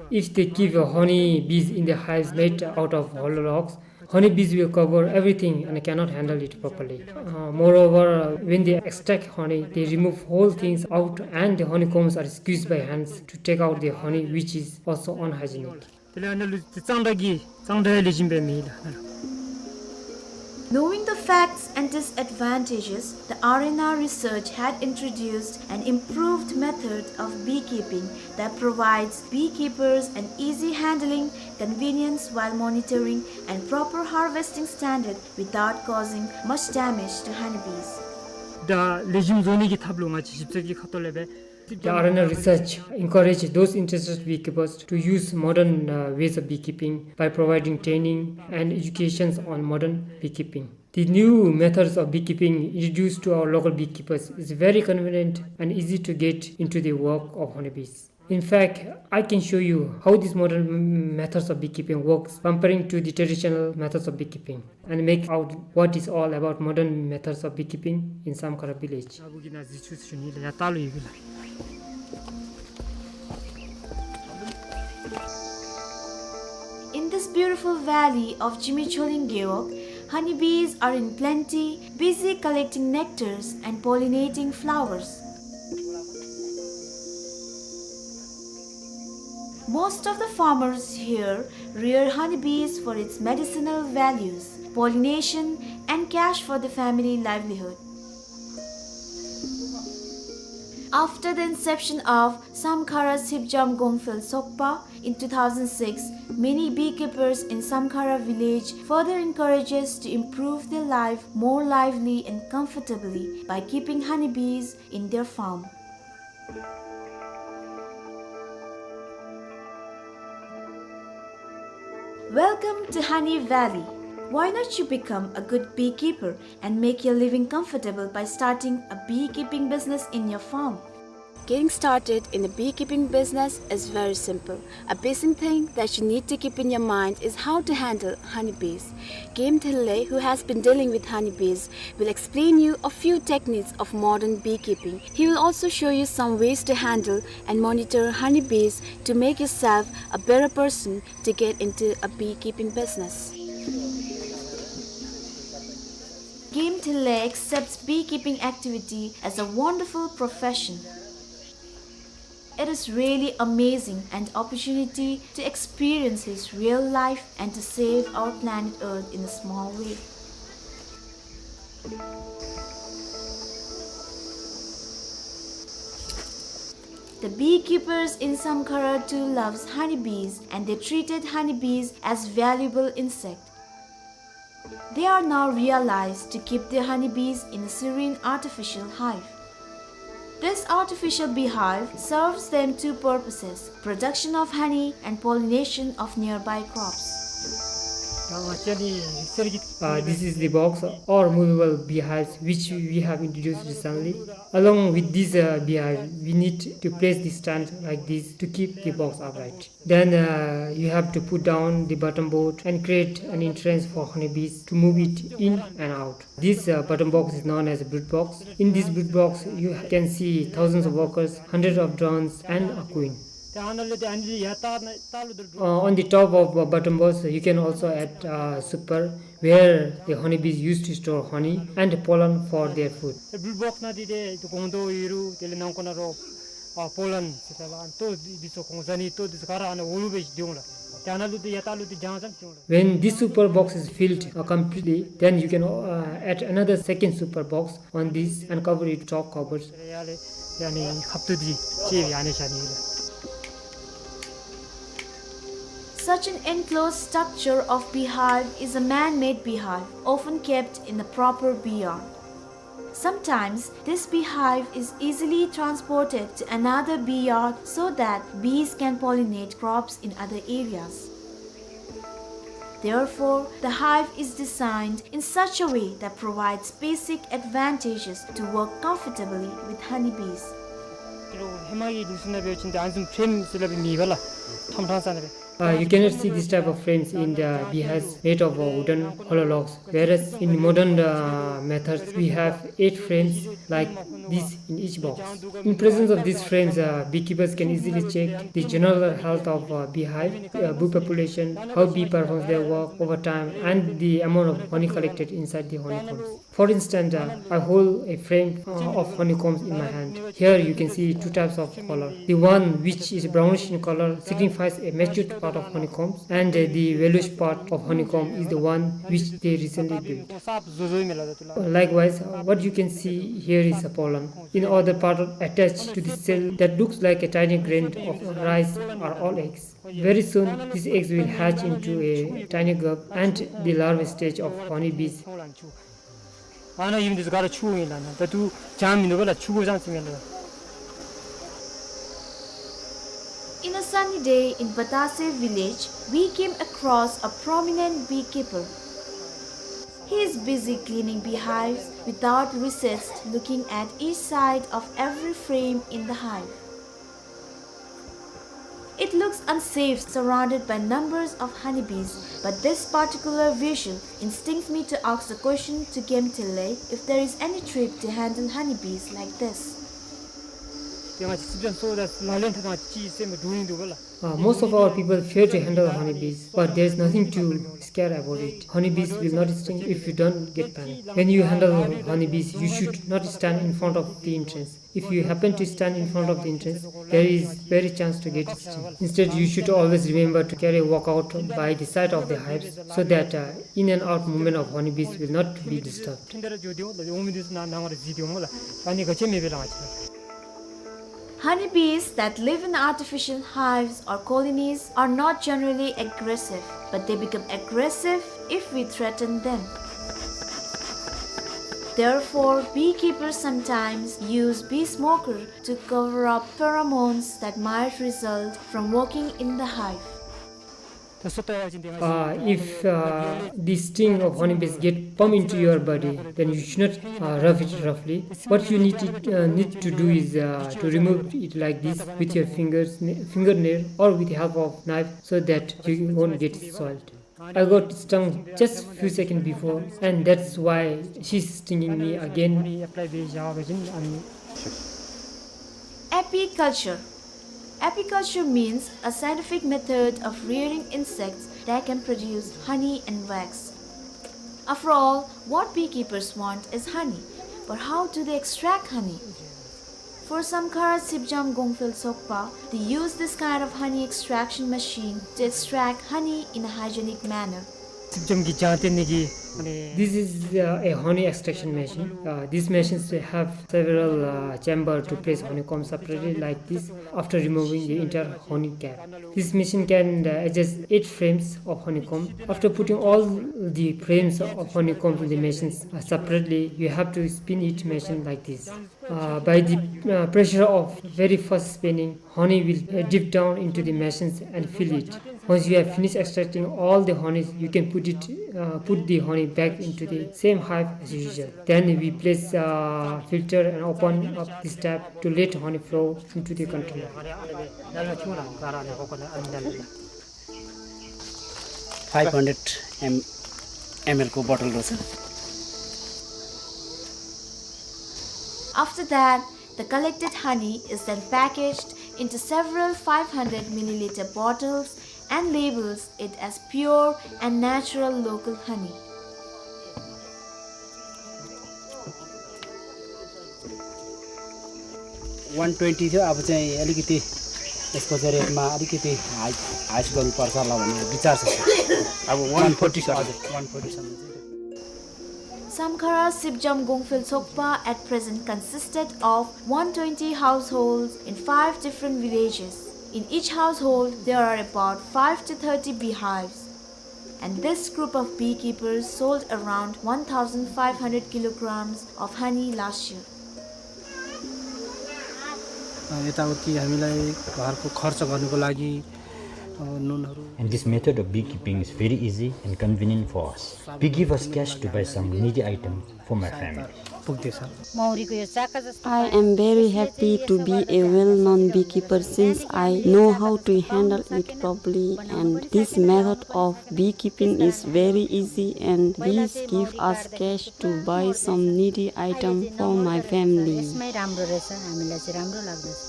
If they keep, uh, honeybees in the hives made out of hollow logs, honeybees will cover everything and cannot handle it properly. Uh, moreover, uh, when they extract honey, they remove whole things out and the honeycombs are squeezed by hands to take out the honey, which is also unhygienic. དེ་ལས་ཨ་ནཱ་ལུ་གཙང་སྦྲ་གི་གཙང་སྦྲ་ལེགས་ཤོམ་སྦེ་མེད་ལགས། Knowing the facts and disadvantages, the R N R research had introduced an improved method of beekeeping that provides beekeepers an easy handling, convenience while monitoring, and proper harvesting standard without causing much damage to honeybees. ད་ལེགས་ཤོམ་བཟོ་ནི་གི་ཐབས་ལུ་ང་བཅས་ཞིབ་འཚོལ་གྱི་ཁ་ཐུག་ལས་སྦེ། The R N R research encourage those interested beekeepers to use modern, uh, ways of beekeeping by providing training and educations on modern beekeeping. The new methods of beekeeping introduced to our local beekeepers is very convenient and easy to get into the work of honeybees. In fact, I can show you how these modern m-, methods of beekeeping works comparing to the traditional methods of beekeeping and make out what is all about modern methods of beekeeping in Samkhara village. In this beautiful valley of Jimi Choling Gewog, honeybees are in plenty, busy collecting nectars and pollinating flowers. Most of the farmers here rear honeybees for its medicinal values, pollination, and cash for the family livelihood. After the inception of Samkhara Sipjam Gongphel Sokpa in two thousand six, many beekeepers in Samkhara village further encourages to improve their life more lively and comfortably by keeping honeybees in their farm. Welcome to Honey Valley. Why not you become a good beekeeper and make your living comfortable by starting a beekeeping business in your farm? Getting started in a beekeeping business is very simple. A basic thing that you need to keep in your mind is how to handle honeybees. Game Thille, who has been dealing with honeybees, will explain you a few techniques of modern beekeeping. He will also show you some ways to handle and monitor honeybees to make yourself a better person to get into a beekeeping business. Game Thille accepts beekeeping activity as a wonderful profession. It is really amazing an opportunity to experience his real life and to save our planet Earth in a small way. The beekeepers in Samkhara too loves honeybees, and they treated honeybees as valuable insect. They are now realized to keep their honeybees in a serene artificial hive. This artificial beehive serves them two purposes, production of honey and pollination of nearby crops. Uh, this is the box or movable beehives which we have introduced recently. Along with this, uh, beehive, we need to place the stand like this to keep the box upright. Then, uh, you have to put down the bottom board and create an entrance for honeybees to move it in and out. This, uh, bottom box is known as a brood box. In this brood box, you can see thousands of workers, hundreds of drones, and a queen. Uh, on the top of, uh, bottom box, you can also add, uh, super, where the honeybees used to store honey and pollen for their food. Brood box ནང་འདི་ཏེ་ཏེ་སྒོང་རྡོག་ཡོད་རུང་དེ་ལས་ནང་ཁོག་ནང་རོ་ཨ་པོ་ལན་ཟེར་ཏེ་ལགས། ཨ་ནི་ལྟོ་འདི་ཚུ་གོང་ཟ་ནི་ལྟོ་འདི་ཚུ་ག་ར་ཨ་ནཱ་འོག་ལུ་སྦེ་སྡོད་འོང་ལགས། ཏེ་ཨ་ནཱ་ལུ་ཏེ་ཡར་ལྟག་ལུ་ཏེ་བྱང་ཙམ་སྡོད་འོང་ལགས། When this super box is filled, uh, completely, then you can, uh, add another second super box on this and cover it with chalk covers. ཡར་ལས་ཡར་ནི་ཁབ་ཏོ་འདི་ཅིག་ཡར་ནི་བཞག་ནི་ལགས། Such an enclosed structure of beehive is a man-made beehive, often kept in a proper bee yard. Sometimes, this beehive is easily transported to another bee yard so that bees can pollinate crops in other areas. Therefore, the hive is designed in such a way that provides basic advantages to work comfortably with honeybees. ཧེ་མ་གི་ལུགས་སྲོལ་ནང་འབད་བ་ཅིན་ཏེ་ཨ་ནི་བཟུམ་ཕྲེམ་ཟེར་སླབ་མེད་པས་ལགས། ཁྲམ་ཁྲང་ས་ནང་སྦེ། Uh, you cannot see this type of frames in the beehives made of, uh, wooden hollow logs, whereas in modern, uh, methods we have eight frames like this in each box. In presence of these frames, uh, beekeepers can easily check the general health of, uh, beehive, uh, bee population, how bee performs their work over time, and the amount of honey collected inside the honeycombs. For instance, uh, I hold a frame, uh, of honeycombs in my hand. Here you can see two types of color. The one which is brownish in color signifies a matured part of honeycombs, and, uh, the yellowish part of honeycomb is the one which they recently built. Likewise, uh, what you can see here is a pollen. In other part attached to the cell that looks like a tiny grain of rice are all eggs. Very soon, these eggs will hatch into a tiny grub and the larva stage of honeybees. ཨ་ནཱ་ཨིན་འདི་ཚུ་ག་ར་ཆུ་ཨིན་ལགས། ཨ་ནཱ་ད་ལྟོ་བྱང་མི་འདུག་པ་ལགས། ཆུ་གུ་བྱང་ཟེར་མི་ལགས། In a sunny day in Batase village, we came across a prominent beekeeper. He is busy cleaning beehives without recess, looking at each side of every frame in the hive. It looks unsafe, surrounded by numbers of honeybees, but this particular visual instincts me to ask the question to Gemtele if there is any trick to handle honeybees like this. དེ་ང་ཅིག་སི་ཇམ་སོ་ད་ལག་ལེན་ཐ་དང་ཅི་སེམས་འདུག་ཡིན་འདུག་ག་ལ། Uh, most of our people fear to handle honeybees, but there is nothing to scare about it. Honeybees will not sting if you don't get panic. When you handle honeybees, you should not stand in front of the entrance. If you happen to stand in front of the entrance, there is very chance to get stung. Instead, you should always remember to carry a walkout by the side of the hives so that, uh, in and out movement of honeybees will not be disturbed. Honeybees that live in artificial hives or colonies are not generally aggressive, but they become aggressive if we threaten them. Therefore, beekeepers sometimes use bee smoker to cover up pheromones that might result from working in the hive. Uh, if, uh, the sting of honeybees get pump into your body, then you should not, uh, rub it roughly. What you need to, uh, need to do is, uh, to remove it like this with your fingers, fingernail, or with the help of knife, so that you won't get soiled. I got stung just few seconds before, and that's why she's stinging me again. Apiculture. Apiculture means a scientific method of rearing insects that can produce honey and wax. After all, what beekeepers want is honey. But how do they extract honey? For Samkhara Sipjam Gongphel Sokpa, they use this kind of honey extraction machine to extract honey in a hygienic manner. Sipjam གི་ལྗང་ཏེ་ནི་གི། This is, uh, a honey extraction machine. Uh, these machines have several, uh, chamber to place honeycomb separately like this after removing the entire honey cap. This machine can, uh, adjust eight frames of honeycomb. After putting all the frames of honeycomb in the machines, uh, separately, you have to spin each machine like this. Uh, by the, uh, pressure of very fast spinning, honey will, uh, drip down into the machines and fill it. Once you have finished extracting all the honey, you can put it, uh, put the honey back into the same hive as usual. Then we place, uh, filter and open up this tap to let honey flow into the container. Five hundred M, M L को bottle रहेछ। After that, the collected honey is then packaged into several five hundred milliliter bottles and labels it as pure and natural local honey. One twenty थियो, अब चाहिँ अलिकति यसको चाहिँ rate मा अलिकति high, high गर्नुपर्छ होला भन्ने विचार छ, sir। अब one forty सर। हजुर, one forty सम्म चाहिँ। Samkhara Sipjam Gongphel Sokpa at present consisted of one twenty households in five different villages. In each household, there are about five to thirty beehives. And this group of beekeepers sold around one thousand five hundred kilograms of honey last year. अ, यताउति हामीलाई घरको खर्च गर्नको लागि, अ, नुनहरू। And this method of beekeeping is very easy and convenient for us. Bee give us cash to buy some needy items for my family. पुग्दैछ। मौरीको यो चाका जस्तो I am very happy to be a well-known beekeeper since I know how to handle it properly, and this method of beekeeping is very easy and bees give us cash to buy some needy item for my family. यसमै राम्रो रहेछ, हामीलाई चाहिँ राम्रो लाग्दछ।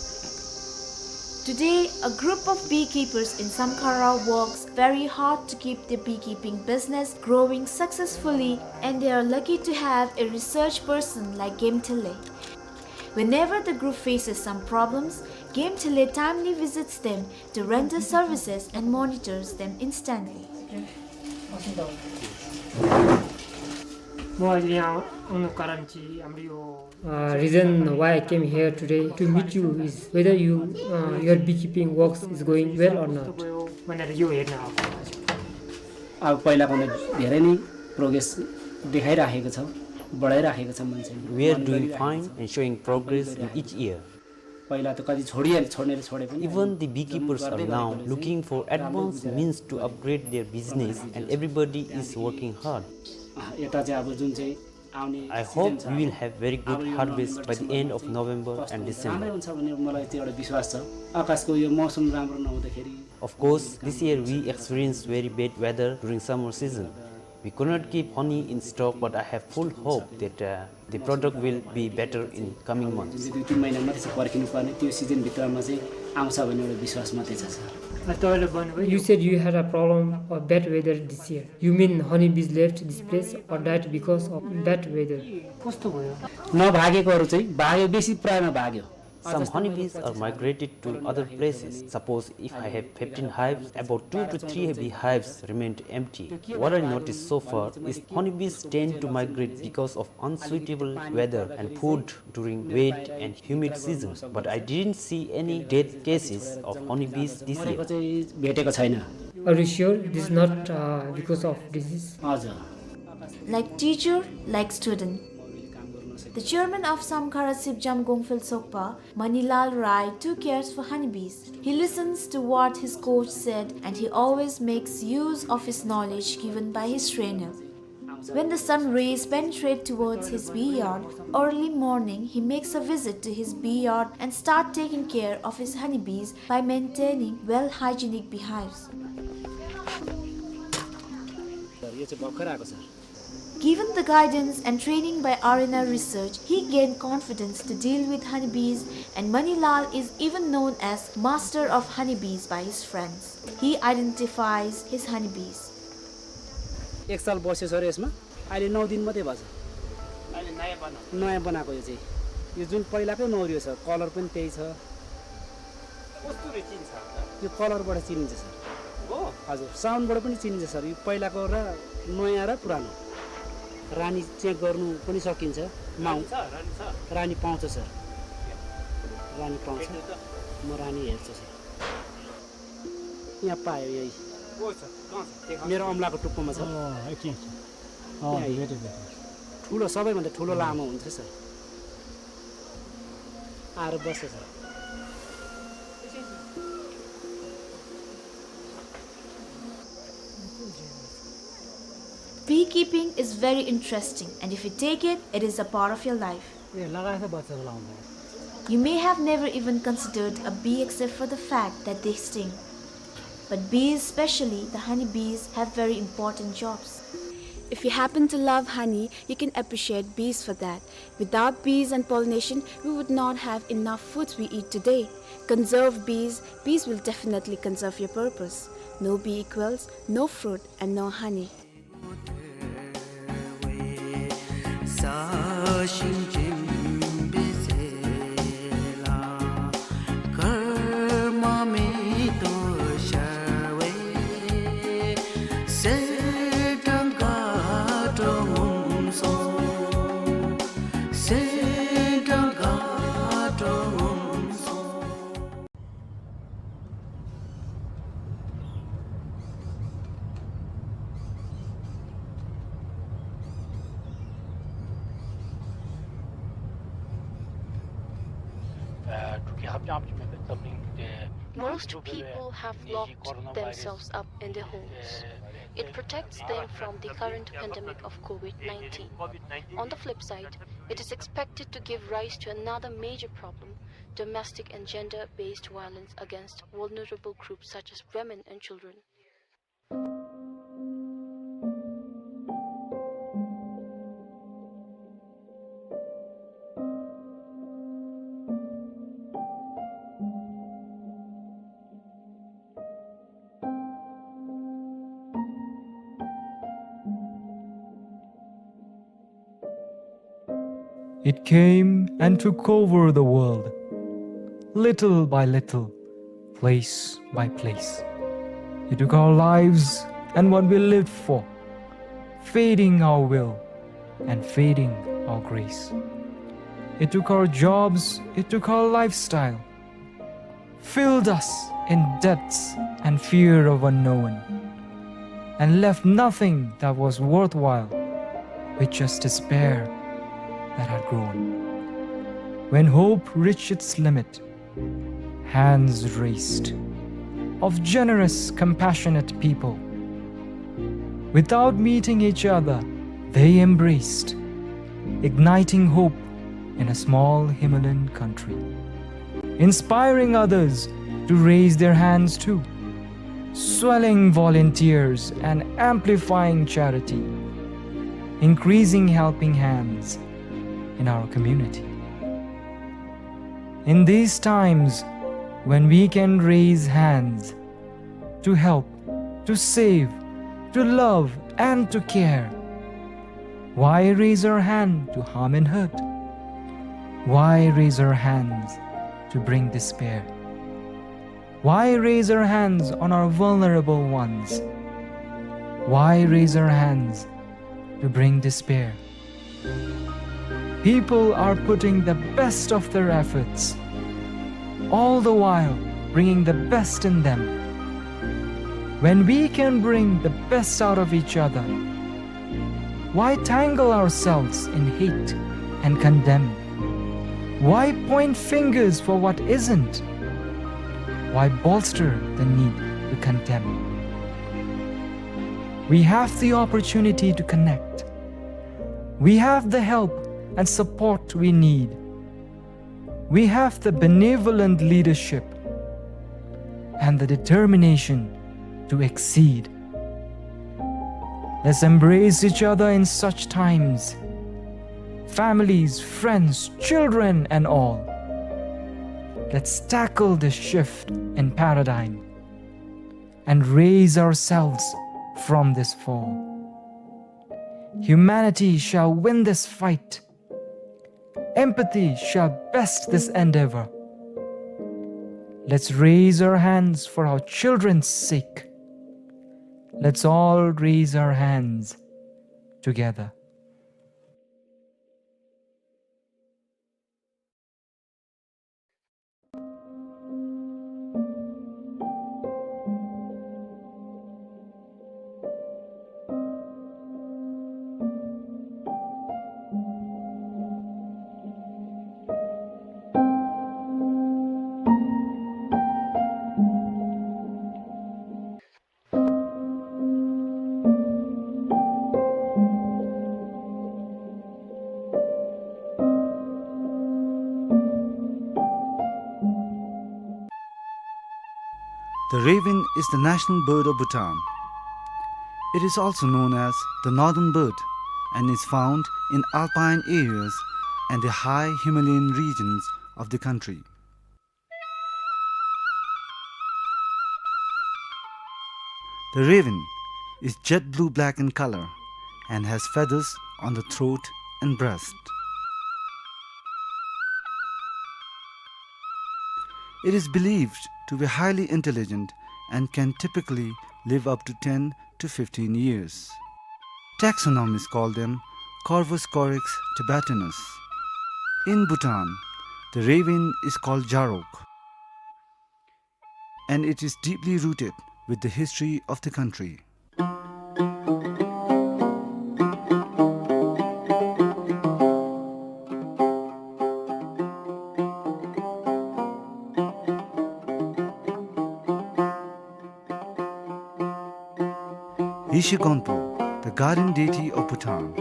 Today, a group of beekeepers in Samkhara works very hard to keep their beekeeping business growing successfully, and they are lucky to have a research person like Gemtele. Whenever the group faces some problems, Gemtele timely visits them to render services and monitors them instantly. म आज यहाँ आउनुको कारण चाहिँ हाम्रो यो Uh, reason why I came here today to meet you is whether you, uh, your beekeeping works is going well or not. भनेर यो हेर्न आएको। अब पहिलाभन्दा धेरै नै progress देखाइराखेको छ, बढाइराखेको छ मान्छेले। We are doing fine and showing progress in each year. पहिला त कति छोडिहाले, छोड्नेले छोडे पनि, Even the beekeepers are now looking for advanced means to upgrade their business, and everybody is working hard. अँ, यता चाहिँ अब जुन चाहिँ आउने season छ, I hope we will have very good harvest by the end of November and December. राम्रै हुन्छ भन्ने मलाई त्यो एउटा विश्वास छ। आकाशको यो मौसम राम्रो नहुँदाखेरि Of course, this year we experienced very bad weather during summer season. We could not keep honey in stock, but I have full hope that, uh, the product will be better in coming months. जुन चाहिँ दुई तिन महिना मात्रै छ पर्खिनु पर्ने, त्यो season भित्रमा चाहिँ आउँछ भन्ने एउटा विश्वास मात्रै छ, sir. You said you had a problem of bad weather this year. You mean honeybees left this place or died because of bad weather? कस्तो भयो? नभागेकोहरू चाहिँ भाग्यो, बेसी प्रायमा भाग्यो। Some honeybees are migrated to other places. Suppose if I have fifteen hives, about two to three beehives remained empty. What I noticed so far is honeybees tend to migrate because of unsuitable weather and food during wet and humid season, but I didn't see any death cases of honeybees this year. मरेको चाहिँ भेटेको छैन। Are you sure this is not, uh, because of disease? हजुर। Like teacher, like student. The chairman of Samkhara Sipjam Gongphel Sokpa, Manilal Rai, too cares for honeybees. He listens to what his coach said and he always makes use of his knowledge given by his trainer. When the sun rays penetrate towards his bee yard, early morning he makes a visit to his bee yard and start taking care of his honeybees by maintaining well hygienic beehives. Sir, यो चाहिँ भर्खर आएको, sir. Given the guidance and training by R N R Research, he gained confidence to deal with honeybees, and Manilal is even known as master of honeybees by his friends. He identifies his honeybees. एक साल बस्यो सर यसमा, अहिले नौ दिन मात्रै भएको छ। अहिले नयाँ बनाएको। नयाँ बनाएको यो चाहिँ। यो जुन पहिलाकै नौ रियो छ, colour पनि त्यही छ। कस्तुरी चिन्छ अन्त? यो colour बाट चिनिन्छ सर। हो? हजुर, sound बाट पनि चिनिन्छ सर। यो पहिलाको र नयाँ र पुरानो। रानी check गर्नु पनि सकिन्छ। माउ-, रानी छ, रानी छ। रानी पाउँछ सर। रानी पाउँछ। हेर्नु त। म रानी हेर्छु सर। यहाँ पायो यही। को छ? कहाँ छ? देखा। मेरो औँलाको टुप्पोमा छ। अँ, एकछिन, एकछिन। अँ, यहाँ भेटेँ, भेटेँ। ठुलो, सबैभन्दा ठुलो लामो हुन्छ सर। आएर बस्छ sir. Beekeeping is very interesting, and if you take it, it is a part of your life. ए, लगाएछ बच्चा बोलाउँदा। You may have never even considered a bee except for the fact that they sting. But bees, especially the honey bees, have very important jobs. If you happen to love honey, you can appreciate bees for that. Without bees and pollination, we would not have enough foods we eat today. Conserve bees, bees will definitely conserve your purpose. No bee equals no fruit and no honey. Most people have locked themselves up in their homes. It protects them from the current pandemic of COVID nineteen. On the flip side, it is expected to give rise to another major problem, domestic and gender-based violence against vulnerable groups such as women and children. It came and took over the world, little by little, place by place. It took our lives and what we lived for, feeding our will and feeding our grace. It took our jobs, it took our lifestyle, filled us in debts and fear of unknown, and left nothing that was worthwhile, with just despair that had grown. When hope reached its limit, Hands raised of generous, compassionate people. Without meeting each other, they embraced, igniting hope in a small Himalayan country, inspiring others to raise their hands too, swelling volunteers and amplifying charity, increasing helping hands in our community. In these times when we can raise hands to help, to save, to love, and to care, why raise our hand to harm and hurt? Why raise our hands to bring despair? Why raise our hands on our vulnerable ones? Why raise our hands to bring despair? People are putting the best of their efforts, all the while bringing the best in them. When we can bring the best out of each other, why tangle ourselves in hate and condemn? Why point fingers for what isn't? Why bolster the need to condemn? We have the opportunity to connect. We have the help and support we need. We have the benevolent leadership and the determination to exceed. Let's embrace each other in such times. Families, friends, children, and all. Let's tackle this shift in paradigm and raise ourselves from this fall. Humanity shall win this fight. Empathy shall best this endeavor. Let's raise our hands for our children's sake. Let's all raise our hands together. The raven is the national bird of Bhutan. It is also known as the northern bird and is found in alpine areas and the high Himalayan regions of the country. The raven is jet blue-black in color and has feathers on the throat and breast. It is believed to be highly intelligent and can typically live up to ten to fifteen years. Taxonomists call them Corvus corax tibetanus. In Bhutan, the raven is called Jarok, and it is deeply rooted with the history of the country. Yeshe Gonpo, the guardian deity of Bhutan,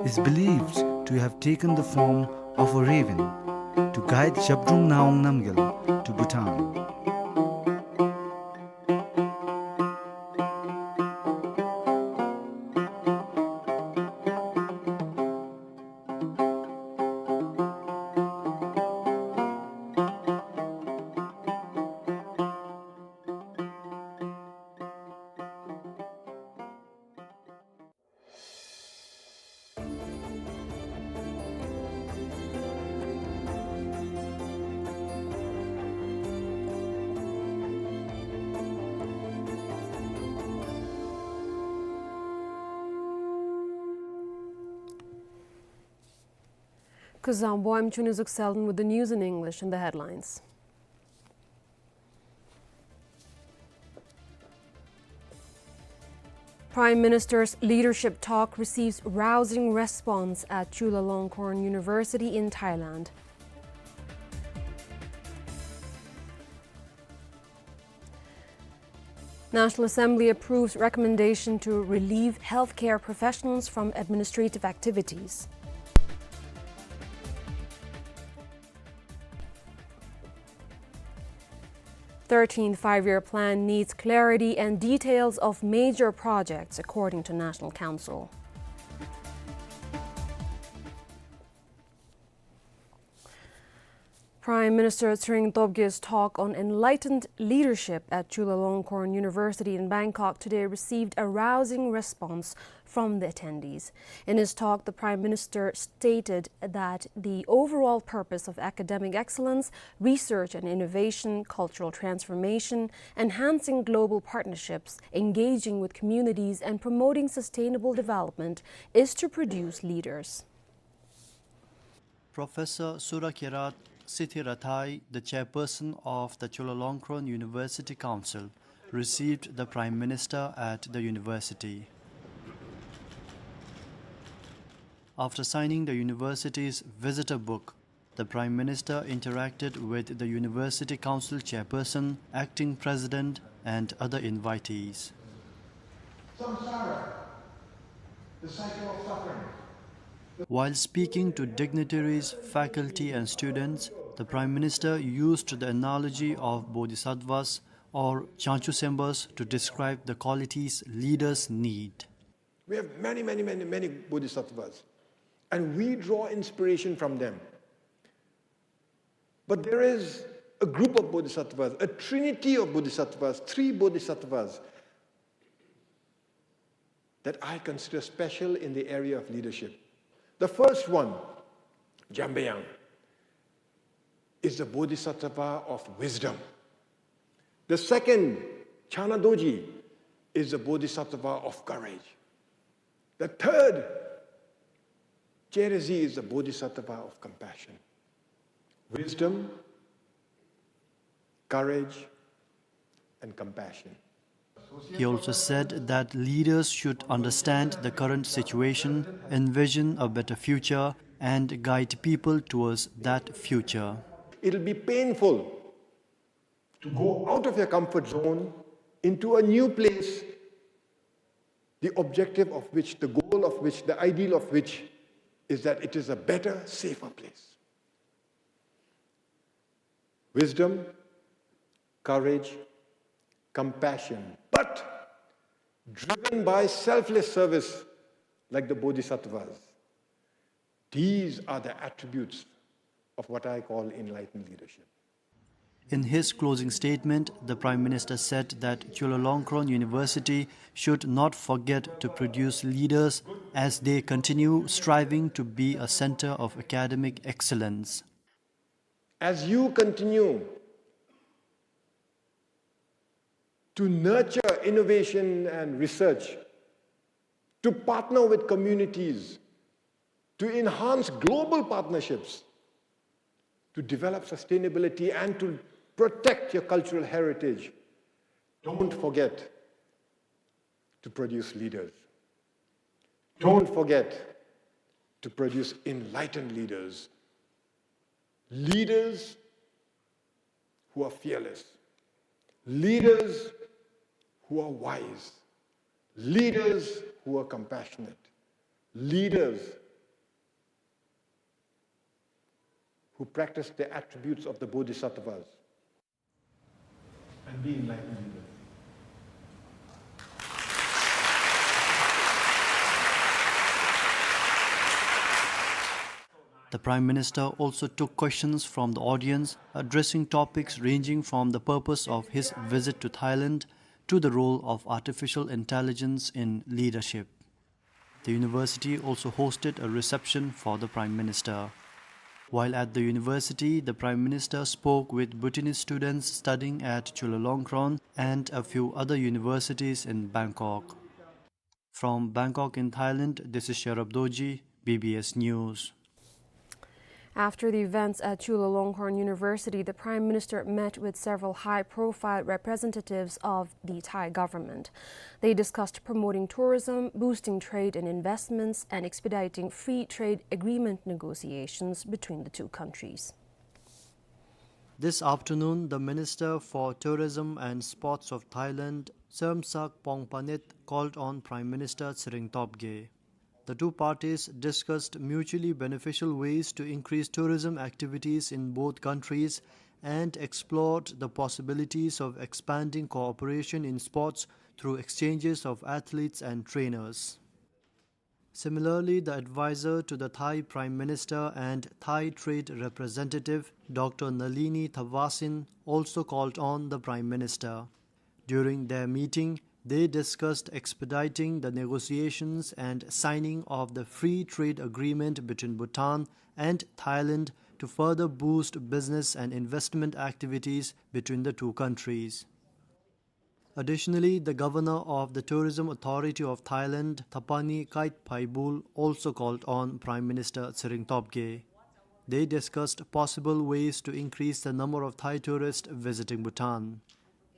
is believed to have taken the form of a raven to guide Zhabdrung Ngawang Namgyal to Bhutan. Kuzuzangpo, I'm Chunizuk Selden with the news in English and the headlines. Prime Minister's leadership talk receives rousing response at Chulalongkorn University in Thailand. National Assembly approves recommendation to relieve healthcare professionals from administrative activities. Thirteenth Five-Year Plan needs clarity and details of major projects, according to National Council. Prime Minister Tshering Tobge's talk on enlightened leadership at Chulalongkorn University in Bangkok today received a rousing response from the attendees. In his talk, the Prime Minister stated that the overall purpose of academic excellence, research and innovation, cultural transformation, enhancing global partnerships, engaging with communities, and promoting sustainable development is to produce leaders. Professor Surakirat Sitirathai, the chairperson of the Chulalongkorn University Council, received the Prime Minister at the university. After signing the university's visitor book, the Prime Minister interacted with the University Council chairperson, acting president, and other invitees. Samsara, the cycle of suffering. While speaking to dignitaries, faculty, and students, the Prime Minister used the analogy of bodhisattvas or chanchusembas to describe the qualities leaders need. We have many, many, many, many bodhisattvas, and we draw inspiration from them. But there is a group of bodhisattvas, a trinity of bodhisattvas, three bodhisattvas that I consider special in the area of leadership. The first one, Jambayan, is the bodhisattva of wisdom. The second, Channa Dorji, is the bodhisattva of courage. The third, Chenrezig, is the bodhisattva of compassion. Wisdom, courage, and compassion. He also said that leaders should understand the current situation, envision a better future, and guide people towards that future. It'll be painful to go out of your comfort zone into a new place, the objective of which, the goal of which, the ideal of which is that it is a better, safer place. Wisdom, courage, compassion, but driven by selfless service like the bodhisattvas. These are the attributes of what I call enlightened leadership. In his closing statement, the Prime Minister said that Chulalongkorn University should not forget to produce leaders as they continue striving to be a center of academic excellence. As you continue to nurture innovation and research, to partner with communities, to enhance global partnerships, to develop sustainability and to protect your cultural heritage, don't forget to produce leaders. Don't forget to produce enlightened leaders. Leaders who are fearless, leaders who are wise, leaders who are compassionate, leaders who practice the attributes of the bodhisattvas. And be enlightened leaders. The Prime Minister also took questions from the audience, addressing topics ranging from the purpose of his visit to Thailand to the role of artificial intelligence in leadership. The university also hosted a reception for the Prime Minister. While at the university, the Prime Minister spoke with Bhutanese students studying at Chulalongkorn and a few other universities in Bangkok. From Bangkok in Thailand, this is Sherab Dorji, B B S News. After the events at Chulalongkorn University, the Prime Minister met with several high-profile representatives of the Thai government. They discussed promoting tourism, boosting trade and investments, and expediting free trade agreement negotiations between the two countries. This afternoon, the Minister for Tourism and Sports of Thailand, Sermsak Pongpanit, called on Prime Minister Tshering Tobgay. The two parties discussed mutually beneficial ways to increase tourism activities in both countries and explored the possibilities of expanding cooperation in sports through exchanges of athletes and trainers. Similarly, the advisor to the Thai Prime Minister and Thai Trade Representative, Doctor Nalini Thavisin, also called on the Prime Minister. During their meeting, they discussed expediting the negotiations and signing of the free trade agreement between Bhutan and Thailand to further boost business and investment activities between the two countries. Additionally, the governor of the Tourism Authority of Thailand, Thapani Kait Phaibul, also called on Prime Minister Tshering Tobgay. They discussed possible ways to increase the number of Thai tourists visiting Bhutan.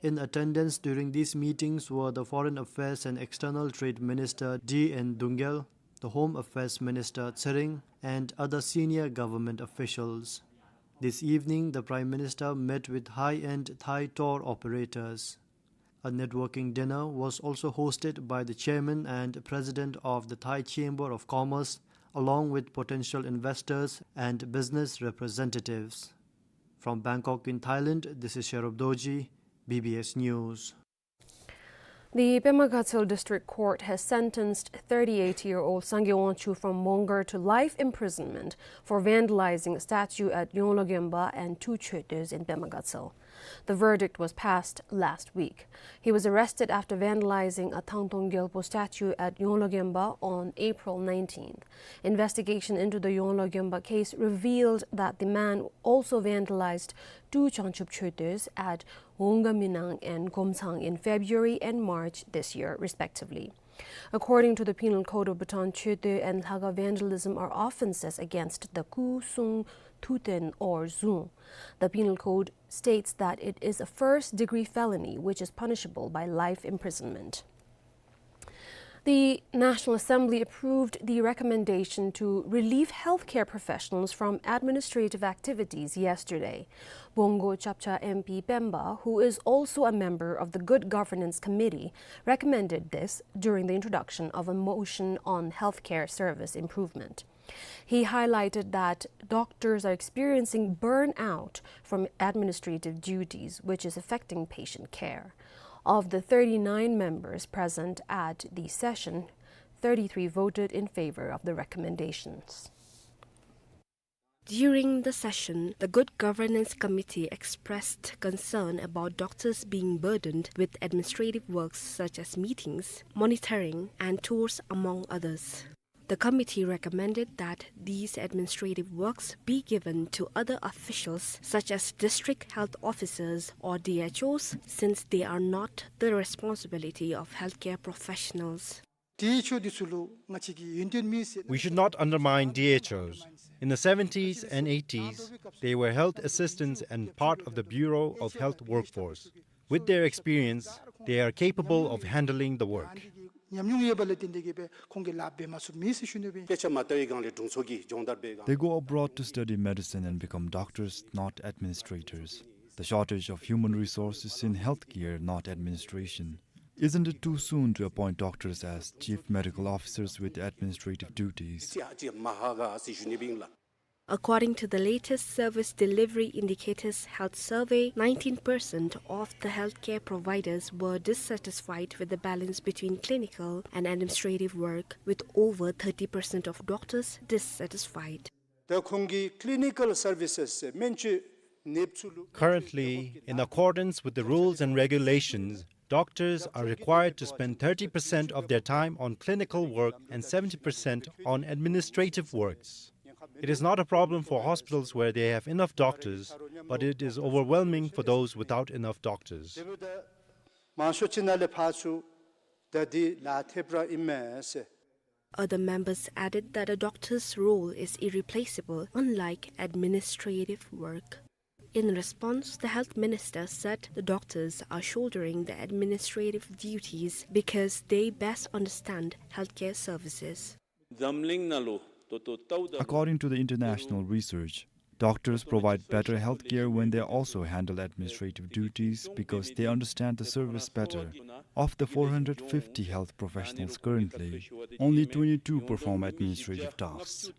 In attendance during these meetings were the Foreign Affairs and External Trade Minister D N Dungel, the Home Affairs Minister Tshering, and other senior government officials. This evening, the Prime Minister met with high-end Thai tour operators. A networking dinner was also hosted by the chairman and president of the Thai Chamber of Commerce, along with potential investors and business representatives. From Bangkok in Thailand, this is Sherub Dorji, B B S News. The Pema Gatshel District Court has sentenced thirty-eight-year-old Sangay Wangchuk from Mongar to life imprisonment for vandalizing a statue at Yonglo Gemba and two chödös in Pema Gatshel. The verdict was passed last week. He was arrested after vandalizing a Thangtong Gyalpo statue at Yonglo Gemba on April nineteenth. Investigation into the Yonglo Gemba case revealed that the man also vandalized two Changchub chödös at Wongga Minang and Gomtsang in February and March this year, respectively. According to the Penal Code of Bhutan, chödö and lhaka vandalism are offenses against the kusung, thuten, or zung. The Penal Code states that it is a first-degree felony, which is punishable by life imprisonment. The National Assembly approved the recommendation to relieve healthcare professionals from administrative activities yesterday. Bongo Chapcha M P Pemba, who is also a member of the Good Governance Committee, recommended this during the introduction of a motion on healthcare service improvement. He highlighted that doctors are experiencing burnout from administrative duties, which is affecting patient care. Of the thirty-nine members present at the session, thirty-three voted in favor of the recommendations. During the session, the Good Governance Committee expressed concern about doctors being burdened with administrative works such as meetings, monitoring, and tours, among others. The committee recommended that these administrative works be given to other officials such as district health officers or D H Os, since they are not the responsibility of healthcare professionals. We should not undermine D H Os. In the seventies and eighties, they were health assistants and part of the Bureau of Health Workforce. With their experience, they are capable of handling the work. ཉམས་མྱོང་ཡོད་པ་ལས་བརྟེན་ཏེ་གིས་སྦེ་ཁོང་གིས་ལཱ་འབད་མ་ཚུགས་མེད་ཟེར་ཞུ་ནི་སྦེ། སྐད་ཆ་མ་ལྟ་བའི་སྒང་ལས་དྲུང་འཚོ་གི་སྦྱོང་བརྡར་འབད་སྒང་། They go abroad to study medicine and become doctors, not administrators. The shortage of human resources in healthcare, not administration. Isn't it too soon to appoint doctors as chief medical officers with administrative duties? ཅིག་ཧ་ཅི་མ་ཧ་ག་ཟེར་ཞུ་ནི་སྦེ་ཨིན་ལགས། According to the latest Service Delivery Indicators Health Survey, nineteen percent of the healthcare providers were dissatisfied with the balance between clinical and administrative work, with over thirty percent of doctors dissatisfied. ད་ཁོང་གིས་clinical services སྨན་བཅོས་ནདཔ་ཚུ་ལུ། Currently, in accordance with the rules and regulations, doctors are required to spend thirty percent of their time on clinical work and seventy percent on administrative works. It is not a problem for hospitals where they have enough doctors, but it is overwhelming for those without enough doctors. དེ་འབདཝ་ད་མང་ཤོས་ཅིག་ནང་ལས་ཕར་ཚུར་ད་འདི་ལཱ་ཐེབས་ར་ཨིན་མས་ཟེར། Other members added that a doctor's role is irreplaceable, unlike administrative work. In response, the health minister said the doctors are shouldering the administrative duties because they best understand healthcare services. འཛམ་གླིང་ནང་ལུ་ད་ལྟོ་ལྟཝ་ད། According to the international research, Doctors provide better healthcare when they also handle administrative duties because they understand the service better. Of the four hundred fifty health professionals currently, only twenty-two perform administrative tasks.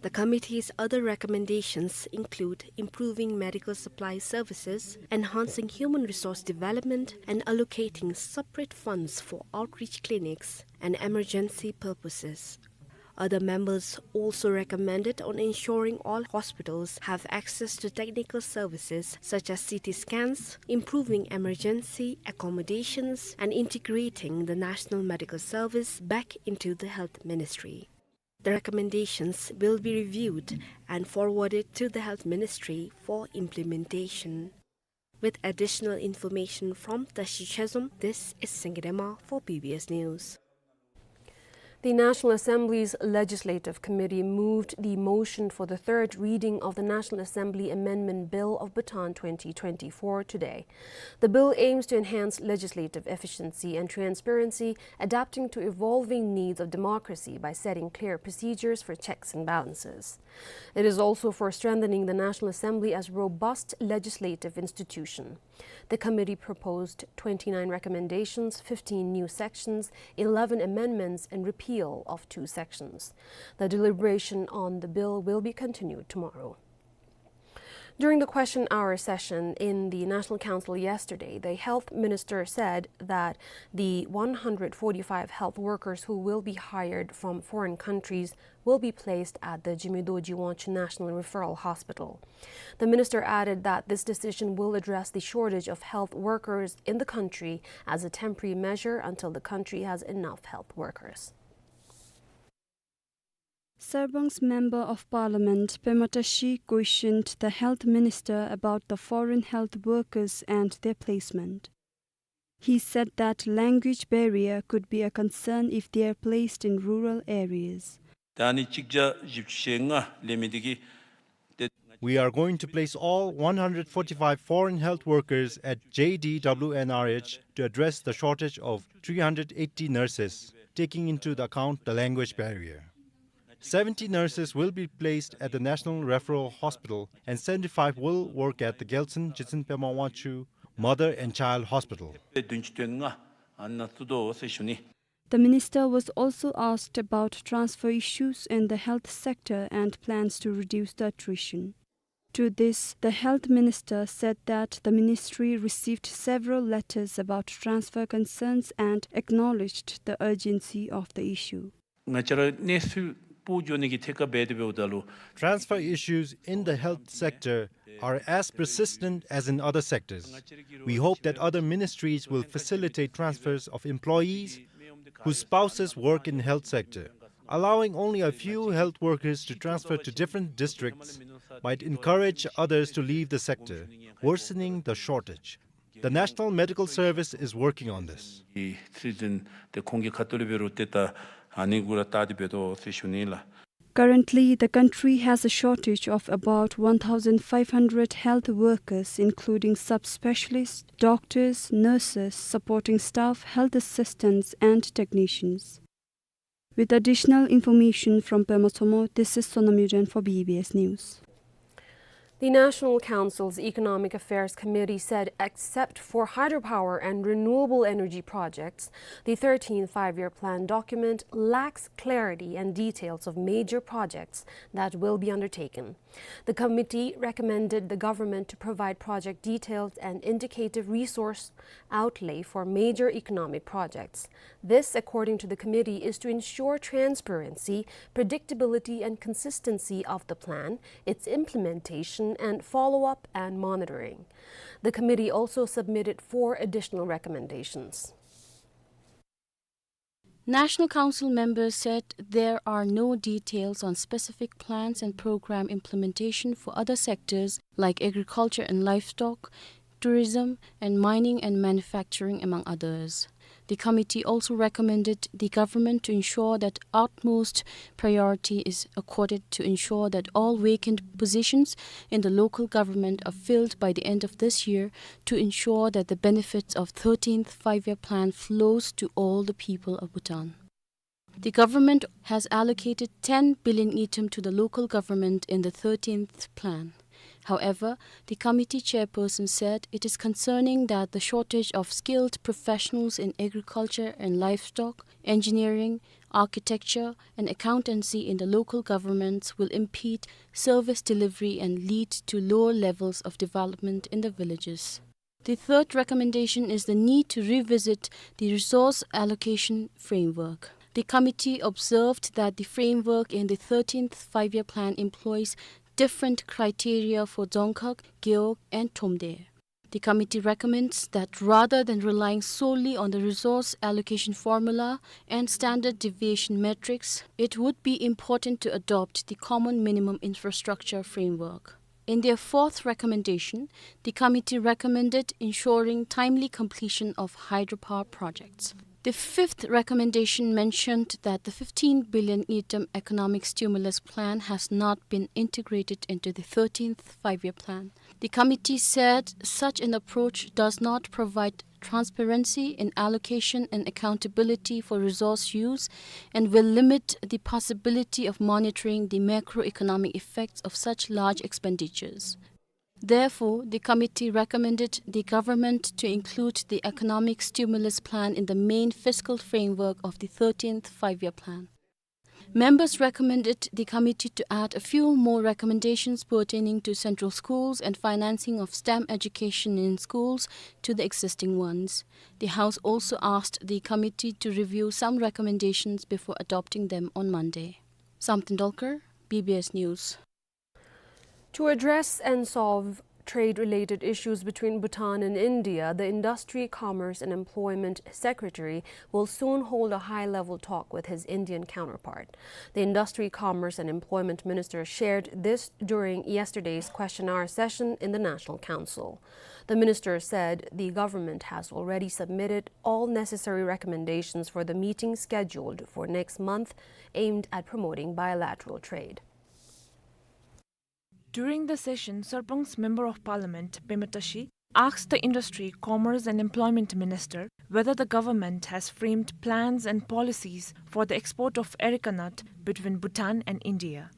The committee's other recommendations include improving medical supply services, enhancing human resource development, and allocating separate funds for outreach clinics and emergency purposes. Other members also recommended on ensuring all hospitals have access to technical services such as C T scans, improving emergency accommodations, and integrating the National Medical Service back into the Health Ministry. The recommendations will be reviewed and forwarded to the Health Ministry for implementation. With additional information from Tashi Chezom, this is Singirema for B B S News. The National Assembly's Legislative Committee moved the motion for the third reading of the National Assembly Amendment Bill of Bhutan twenty twenty-four today. The bill aims to enhance legislative efficiency and transparency, adapting to evolving needs of democracy by setting clear procedures for checks and balances. It is also for strengthening the National Assembly as robust legislative institution. The committee proposed twenty-nine recommendations, fifteen new sections, eleven amendments, and repeal of two sections. The deliberation on the bill will be continued tomorrow. During the question hour session in the National Council yesterday, the health minister said that the one hundred forty-five health workers who will be hired from foreign countries will be placed at the Jigme Dorji Wangchuk National Referral Hospital. The minister added that this decision will address the shortage of health workers in the country as a temporary measure until the country has enough health workers. Sarbang's Member of Parliament Pema Tashi questioned the health minister about the foreign health workers and their placement. He said that language barrier could be a concern if they are placed in rural areas. ད་ཨ་ནི་གཅིག་བརྒྱ་བཞི་བཅུ་ཞེ་ལྔ་ལས་མི་འདི་གི་ཏེ། We are going to place all one hundred forty-five foreign health workers at J D W N R H to address the shortage of three hundred eighty nurses, taking into the account the language barrier. Seventy nurses will be placed at the National Referral Hospital and seventy-five will work at the Gyaltsuen Jigtsen Pema Wangchuk Mother and Child Hospital. བདུན་ཅུ་དོན་ལྔ་ཨ་ནཱ་བཙུགས་དོ་ཟེར་ཞུ་ནི། The minister was also asked about transfer issues in the health sector and plans to reduce the attrition. To this, the health minister said that the ministry received several letters about transfer concerns and acknowledged the urgency of the issue. ང་བཅས་ར་གནས་ཚུལ་སྤོ་འགྱོ་ནི་གི་ཐད་ཁར་འབད་དེ་འབདཝ་ད་ལུ། Transfer issues in the health sector are as persistent as in other sectors. We hope that other ministries will facilitate transfers of employees whose spouses work in health sector. Allowing only a few health workers to transfer to different districts might encourage others to leave the sector, worsening the shortage. The National Medical Service is working on this. ཨི་ཚུལ་ཅན་ཏེ་ཁོང་གི་ཁ་ཐུག་ལས་འབད་རུང་ཏེ་ད་ཨ་ནི་གུ་ར་བལྟ་སྟེ་འབད་དོ་ཟེར་ཞུ་ནི་ལགས། Currently, the country has a shortage of about one thousand five hundred health workers, including subspecialists, doctors, nurses, supporting staff, health assistants, and technicians. With additional information from Pema Tshommo, this is Sonam Yuden for B B S News. The National Council's Economic Affairs Committee said, except for hydropower and renewable energy projects, the thirteenth Five-Year Plan document lacks clarity and details of major projects that will be undertaken. The committee recommended the government to provide project details and indicative resource outlay for major economic projects. This, according to the committee, is to ensure transparency, predictability, and consistency of the plan, its implementation, and follow-up and monitoring. The committee also submitted four additional recommendations. National Council members said there are no details on specific plans and program implementation for other sectors like agriculture and livestock, tourism, and mining and manufacturing, among others. The committee also recommended the government to ensure that utmost priority is accorded to ensure that all vacant positions in the local government are filled by the end of this year to ensure that the benefits of thirteenth Five-Year Plan flows to all the people of Bhutan. The government has allocated ten billion ngultrum to the local government in the thirteenth plan. However, the committee chairperson said it is concerning that the shortage of skilled professionals in agriculture and livestock, engineering, architecture, and accountancy in the local governments will impede service delivery and lead to lower levels of development in the villages. The third recommendation is the need to revisit the resource allocation framework. The committee observed that the framework in the thirteenth Five-Year Plan employs different criteria for Dzongkhag, Gewog, and Thromde. The committee recommends that rather than relying solely on the resource allocation formula and standard deviation metrics, it would be important to adopt the common minimum infrastructure framework. In their fourth recommendation, the committee recommended ensuring timely completion of hydropower projects. The fifth recommendation mentioned that the fifteen billion ngultrum economic stimulus plan has not been integrated into the thirteenth Five-Year Plan. The committee said such an approach does not provide transparency in allocation and accountability for resource use and will limit the possibility of monitoring the macroeconomic effects of such large expenditures. Therefore, the committee recommended the government to include the economic stimulus plan in the main fiscal framework of the thirteenth Five-Year Plan. Members recommended the committee to add a few more recommendations pertaining to central schools and financing of STEM education in schools to the existing ones. The House also asked the committee to review some recommendations before adopting them on Monday. Samten Dolkar, B B S News. To address and solve trade-related issues between Bhutan and India, the Industry, Commerce and Employment Secretary will soon hold a high-level talk with his Indian counterpart. The Industry, Commerce and Employment Minister shared this during yesterday's question hour session in the National Council. The minister said the government has already submitted all necessary recommendations for the meeting scheduled for next month, aimed at promoting bilateral trade. During the session, Sarpang's Member of Parliament, Pema Tashi, asked the Industry, Commerce and Employment Minister whether the government has framed plans and policies for the export of areca nut between Bhutan and India.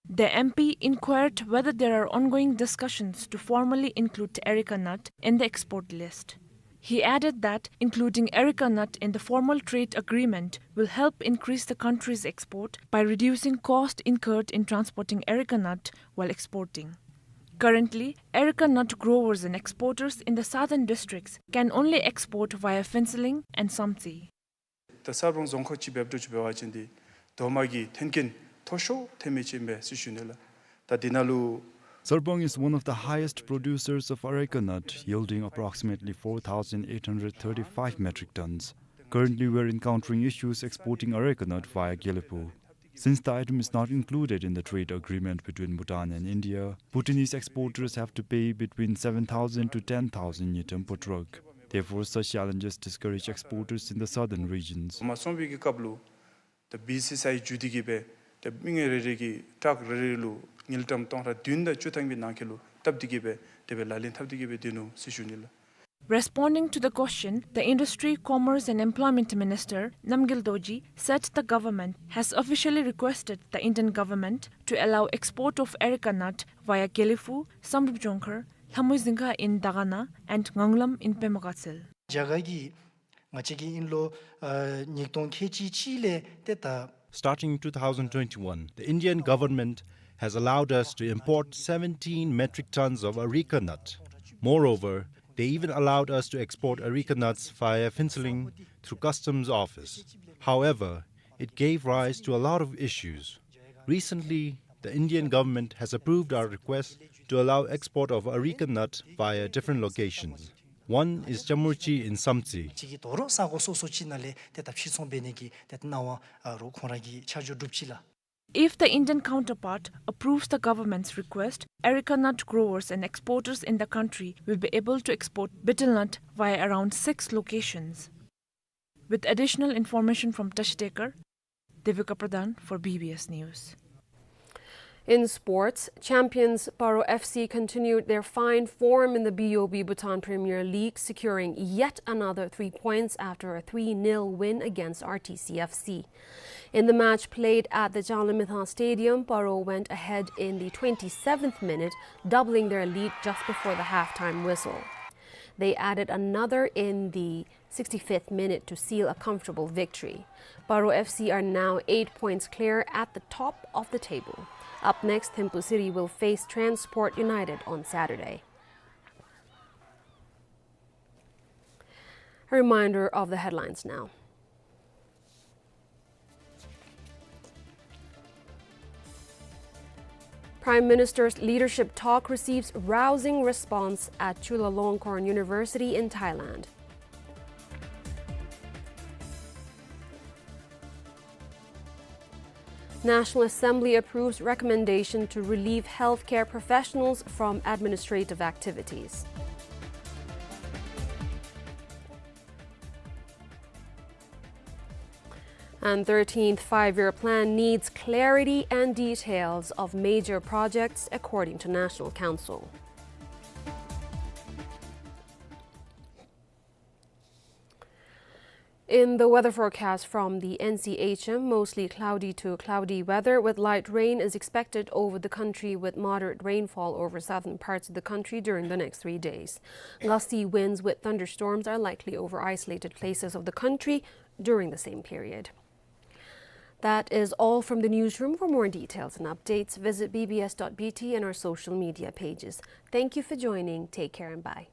The M P inquired whether there are ongoing discussions to formally include areca nut in the export list. He added that including areca nut in the formal trade agreement will help increase the country's export by reducing cost incurred in transporting areca nut while exporting. Currently, areca nut growers and exporters in the southern districts can only export via Phuentsholing and Samtse. ད་གསར་སྤང་རྫོང་ཁག་ཅིག་འབདཝ་ད་ཅིག་འབད་བ་ཅིན་འདི་རྡོག་མ་གི་ཐོན་སྐྱེད་མཐོ་ཤོས་ཐོན་མི་ཅིག་ཨིན་པས་ཟེར་ཞུ་ནི་ལགས། ད་འདི་ནང་ལུ། Sarpang is one of the highest producers of areca nut, yielding approximately four thousand eight hundred thirty-five metric tons. Currently, we are encountering issues exporting areca nut via Gelephu. Since the item is not included in the trade agreement between Bhutan and India, Bhutanese exporters have to pay between seven thousand to ten thousand ngultrum per truck. Therefore, such challenges discourage exporters in the southern regions. མ་སོང་བའི་གི་སྐབས་ལུ་ད་བི་སི་སི་ཨའི་བརྒྱུད་དེ་གིས་སྦེ་ད་མི་ངོ་རེ་རེ་གི་ཊག་རེ་རེ་ལུ་དངུལ་ཀྲམ་སྟོང་ཕྲག་བདུན་དང་བཅུ་ཐམ་གྱི་ནང་འཁོད་ལུ་བཏབ་སྟེ་གིས་སྦེ་དེ་སྦེ་ལག་ལེན་འཐབ་སྟེ་གིས་སྦེ་སྡོད་ནུག་ཟེར་ཞུ་ནི་ལགས། Responding to the question, the Industry, Commerce and Employment Minister, Namgyel Dorji, said the government has officially requested the Indian government to allow export of areca nut via Gelephu, Samdrup Jongkhar, Lhamui Zingkha in Dagana and Nganglam in Pema Gatshel. རྒྱ་གར་གྱི་ང་བཅས་ཀྱི་ཨིན་ལོ་ཨ་ཉིས་སྟོང་ཁལ་གཅིག་གཅིག་ལས་ཏེ་ད། Starting in two thousand twenty-one, the Indian government has allowed us to import seventeen metric tons of areca nut. Moreover, they even allowed us to export areca nuts via Phuentsholing through customs office. However, it gave rise to a lot of issues. Recently, the Indian government has approved our request to allow export of areca nut via different locations. One is Chamurchi in Samtse. ཅིག་གི་དོ་རུང་ས་གོ་སོ་སོ་ཅིག་ནང་ལས་ཏེ་ད་ཕྱིར་ཚོང་འབད་ནི་གི་ཏེ་གནང་བ་ཨ་རུ་ཁོང་ར་གིས་ཆ་འཇོག་གྲུབ་ཅི་ལགས། If the Indian counterpart approves the government's request, areca nut growers and exporters in the country will be able to export betel nut via around six locations. With additional information from Tashi Tekar, Devika Pradhan for B B S News. In sports, champions Paro F C continued their fine form in the B O B Bhutan Premier League, securing yet another three points after a three nil win against R T C F C. In the match played at the Changlimithang Stadium, Paro went ahead in the twenty-seventh minute, doubling their lead just before the halftime whistle. They added another in the sixty-fifth minute to seal a comfortable victory. Paro F C are now eight points clear at the top of the table. Up next, Thimphu City will face Transport United on Saturday. A reminder of the headlines now. Prime Minister's leadership talk receives rousing response at Chulalongkorn University in Thailand. National Assembly approves recommendation to relieve healthcare professionals from administrative activities. And thirteenth Five-Year Plan needs clarity and details of major projects, according to National Council. In the weather forecast from the N C H M, mostly cloudy to cloudy weather with light rain is expected over the country, with moderate rainfall over southern parts of the country during the next three days. Gusty winds with thunderstorms are likely over isolated places of the country during the same period. That is all from the newsroom. For more details and updates, visit B B S dot B T and our social media pages. Thank you for joining. Take care and bye.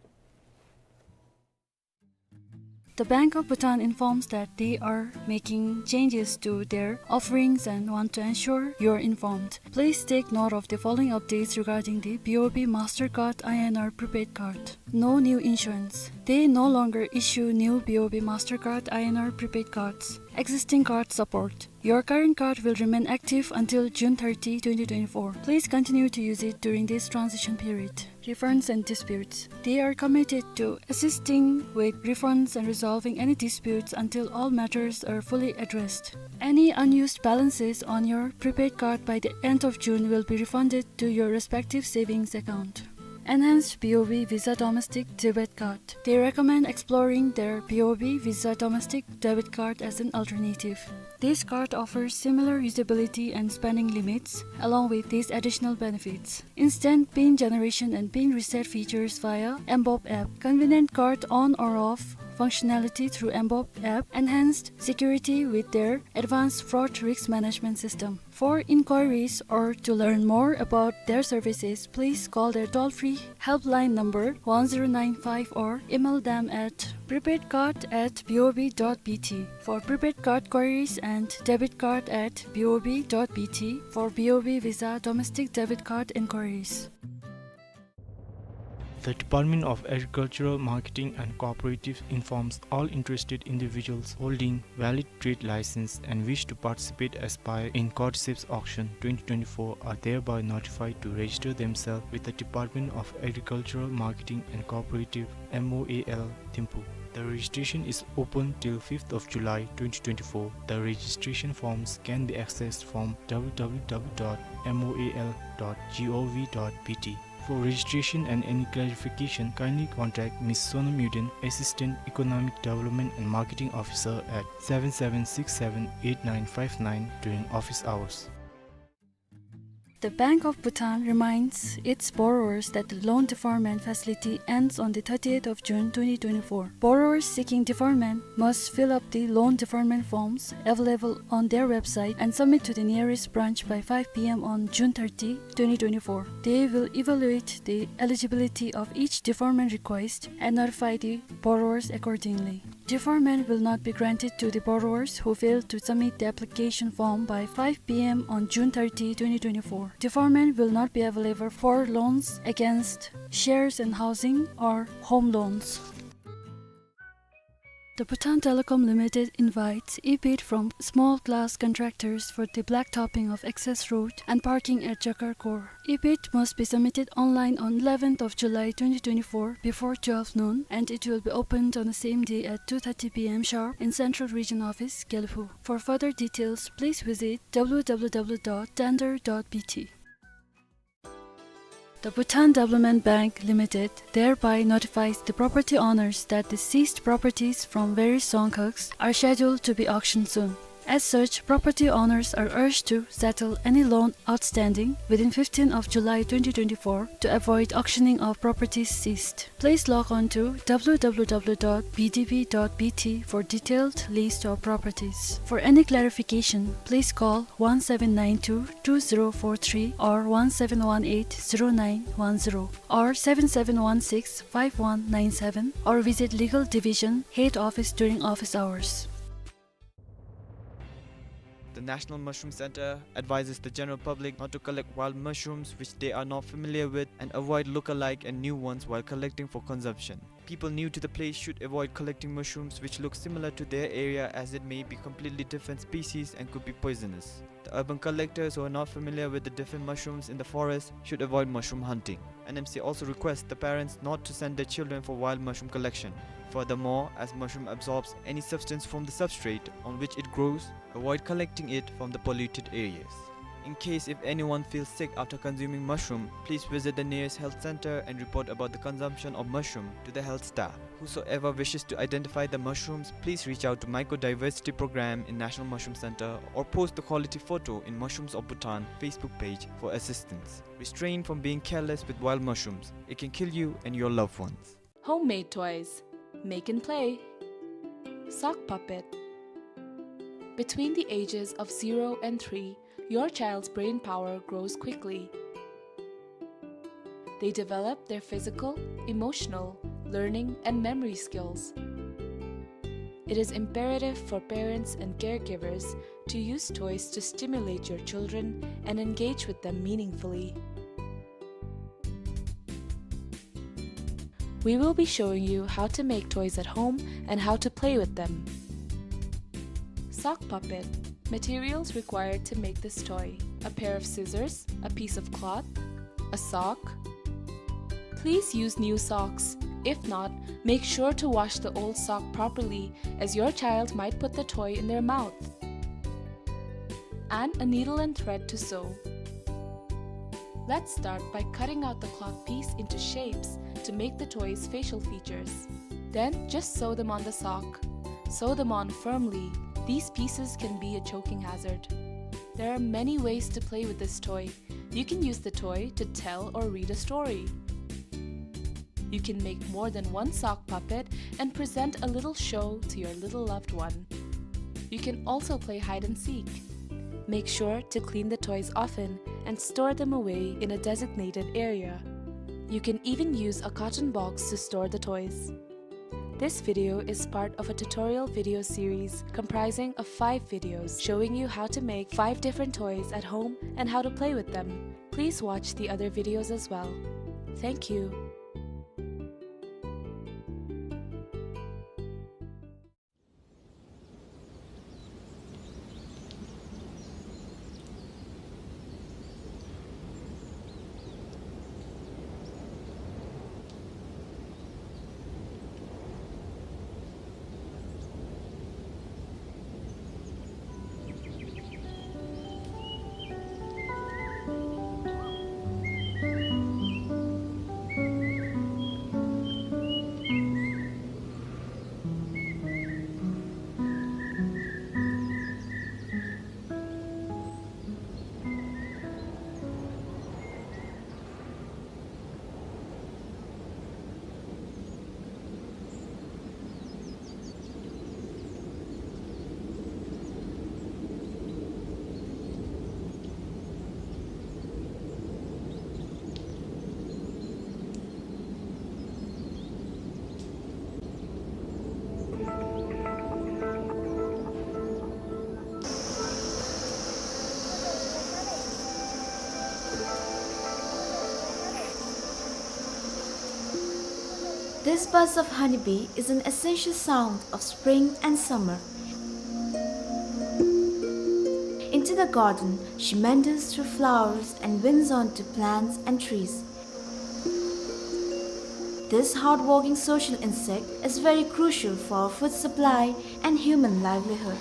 The Bank of Bhutan informs that they are making changes to their offerings and want to ensure you're informed. Please take note of the following updates regarding the B O B Mastercard I N R prepaid card. No new issuance. They no longer issue new B O B Mastercard I N R prepaid cards. Existing card support. Your current card will remain active until June thirty, twenty twenty-four. Please continue to use it during this transition period. Refunds and disputes. They are committed to assisting with refunds and resolving any disputes until all matters are fully addressed. Any unused balances on your prepaid card by the end of June will be refunded to your respective savings account. Enhanced B O B Visa Domestic Debit Card. They recommend exploring their B O B Visa Domestic Debit Card as an alternative. This card offers similar usability and spending limits, along with these additional benefits: instant pin generation and pin reset features via mBoB app, convenient card on or off functionality through mBoB app, enhanced security with their advanced fraud risk management system. For inquiries or to learn more about their services, please call their toll-free helpline number one zero nine five or email them at prepaidcard at B O B dot B T. For prepaid card queries and debit card at B O B dot B T for B O B Visa domestic debit card inquiries. The Department of Agricultural Marketing and Cooperatives informs all interested individuals holding valid trade license and wish to participate as buyer in Cordyceps Auction twenty twenty-four are thereby notified to register themselves with the Department of Agricultural Marketing and Cooperative, M O A L, Thimphu. The registration is open till fifth of July twenty twenty-four. The registration forms can be accessed from W W W dot M O A L dot G O V dot B T. For registration and any clarification, kindly contact Miss Sonam Yuden, Assistant Economic Development and Marketing Officer, at seven seven six seven eight nine five nine during office hours. The Bank of Bhutan reminds its borrowers that the loan deferment facility ends on the thirtieth of June twenty twenty-four. Borrowers seeking deferment must fill up the loan deferment forms available on their website and submit to the nearest branch by five P M on June thirty, twenty twenty-four. They will evaluate the eligibility of each deferment request and notify the borrowers accordingly. Deferment will not be granted to the borrowers who fail to submit the application form by five P M on June thirty, twenty twenty-four. Deferment will not be available for loans against shares and housing or home loans. The Bhutan Telecom Limited invites e-bid from small class contractors for the blacktopping of access road and parking at Jakar Core. E-bid must be submitted online on eleventh of July twenty twenty-four before twelve noon, and it will be opened on the same day at two thirty P M sharp in Central Region Office, Gelephu. For further details, please visit W W W dot tender dot B T. The Bhutan Development Bank Limited thereby notifies the property owners that the seized properties from various Dzongkhags are scheduled to be auctioned soon. As such, property owners are urged to settle any loan outstanding within fifteenth of July twenty twenty-four to avoid auctioning of properties seized. Please log on to W W W dot B D B dot B T for detailed list of properties. For any clarification, please call one seven nine two two zero four three or one seven one eight zero nine one zero or seven seven one six five one nine seven or visit Legal Division Head Office during office hours. The National Mushroom Center advises the general public not to collect wild mushrooms which they are not familiar with and avoid look-alike and new ones while collecting for consumption. People new to the place should avoid collecting mushrooms which look similar to their area, as it may be completely different species and could be poisonous. The urban collectors who are not familiar with the different mushrooms in the forest should avoid mushroom hunting. N M C also requests the parents not to send their children for wild mushroom collection. Furthermore, as mushroom absorbs any substance from the substrate on which it grows, avoid collecting it from the polluted areas. In case if anyone feels sick after consuming mushroom, please visit the nearest health center and report about the consumption of mushroom to the health staff. Whosoever wishes to identify the mushrooms, please reach out to Mycodiversity Program in National Mushroom Center or post the quality photo in Mushrooms of Bhutan Facebook page for assistance. Restrain from being careless with wild mushrooms. It can kill you and your loved ones. Homemade toys. Make and play. Sock puppet. Between the ages of zero and three, your child's brain power grows quickly. They develop their physical, emotional, learning, and memory skills. It is imperative for parents and caregivers to use toys to stimulate your children and engage with them meaningfully. We will be showing you how to make toys at home and how to play with them. Sock puppet. Materials required to make this toy: a pair of scissors, a piece of cloth, a sock. Please use new socks. If not, make sure to wash the old sock properly, as your child might put the toy in their mouth. And a needle and thread to sew. Let's start by cutting out the cloth piece into shapes to make the toy's facial features. Then just sew them on the sock. Sew them on firmly. These pieces can be a choking hazard. There are many ways to play with this toy. You can use the toy to tell or read a story. You can make more than one sock puppet and present a little show to your little loved one. You can also play hide and seek. Make sure to clean the toys often and store them away in a designated area. You can even use a carton box to store the toys. This video is part of a tutorial video series comprising of five videos showing you how to make five different toys at home and how to play with them. Please watch the other videos as well. Thank you. This buzz of honeybee is an essential sound of spring and summer. Into the garden, she meanders through flowers and winds onto plants and trees. This hardworking social insect is very crucial for our food supply and human livelihood.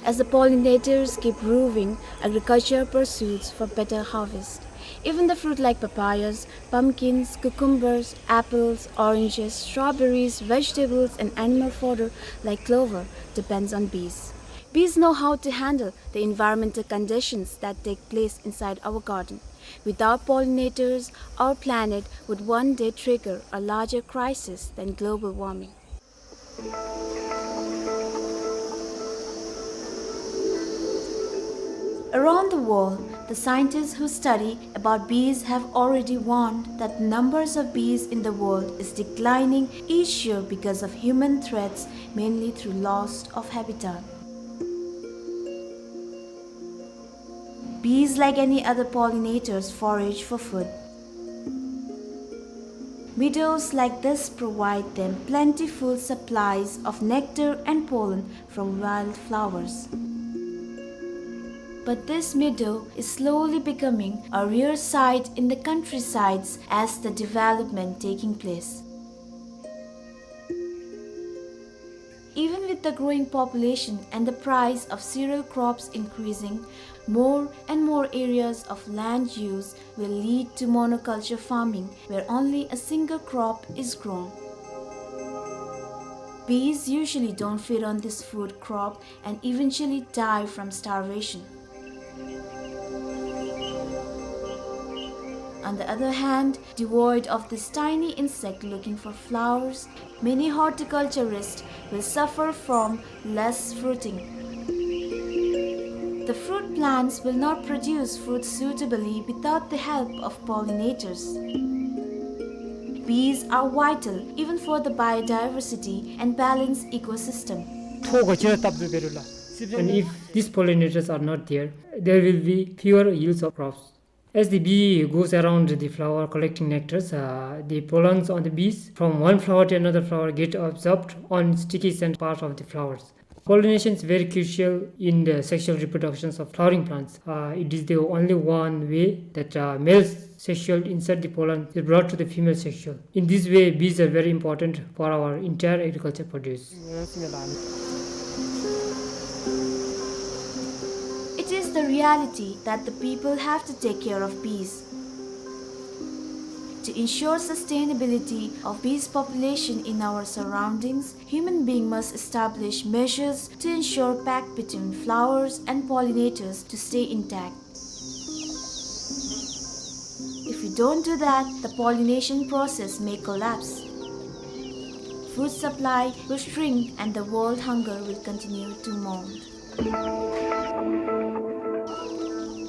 As the pollinators keep roving, agriculture pursues for better harvest. Even the fruit like papayas, pumpkins, cucumbers, apples, oranges, strawberries, vegetables, and animal fodder like clover depends on bees. Bees know how to handle the environmental conditions that take place inside our garden. Without pollinators, our planet would one day trigger a larger crisis than global warming. Around the world, the scientists who study about bees have already warned that the numbers of bees in the world is declining each year because of human threats, mainly through loss of habitat. Bees, like any other pollinators, forage for food. Meadows like this provide them plentiful supplies of nectar and pollen from wildflowers. But this meadow is slowly becoming a rare sight in the countrysides as the development taking place. Even with the growing population and the price of cereal crops increasing, more and more areas of land use will lead to monoculture farming, where only a single crop is grown. Bees usually don't feed on this food crop and eventually die from starvation. On the other hand, devoid of this tiny insect looking for flowers, many horticulturists will suffer from less fruiting. The fruit plants will not produce fruit suitably without the help of pollinators. Bees are vital even for the biodiversity and balanced ecosystem. And if these pollinators are not there, there will be fewer yields of crops. As the bee goes around the flower collecting nectars, uh, the pollens on the bees from one flower to another flower get absorbed on sticky scent part of the flowers. Pollination is very crucial in the sexual reproductions of flowering plants. Uh, it is the only one way that, uh, male sexual insert the pollen is brought to the female sexual. In this way, bees are very important for our entire agriculture produce. It is the reality that the people have to take care of bees. To ensure sustainability of bees population in our surroundings, human being must establish measures to ensure pact between flowers and pollinators to stay intact. If we don't do that, the pollination process may collapse. Food supply will shrink and the world hunger will continue to mount.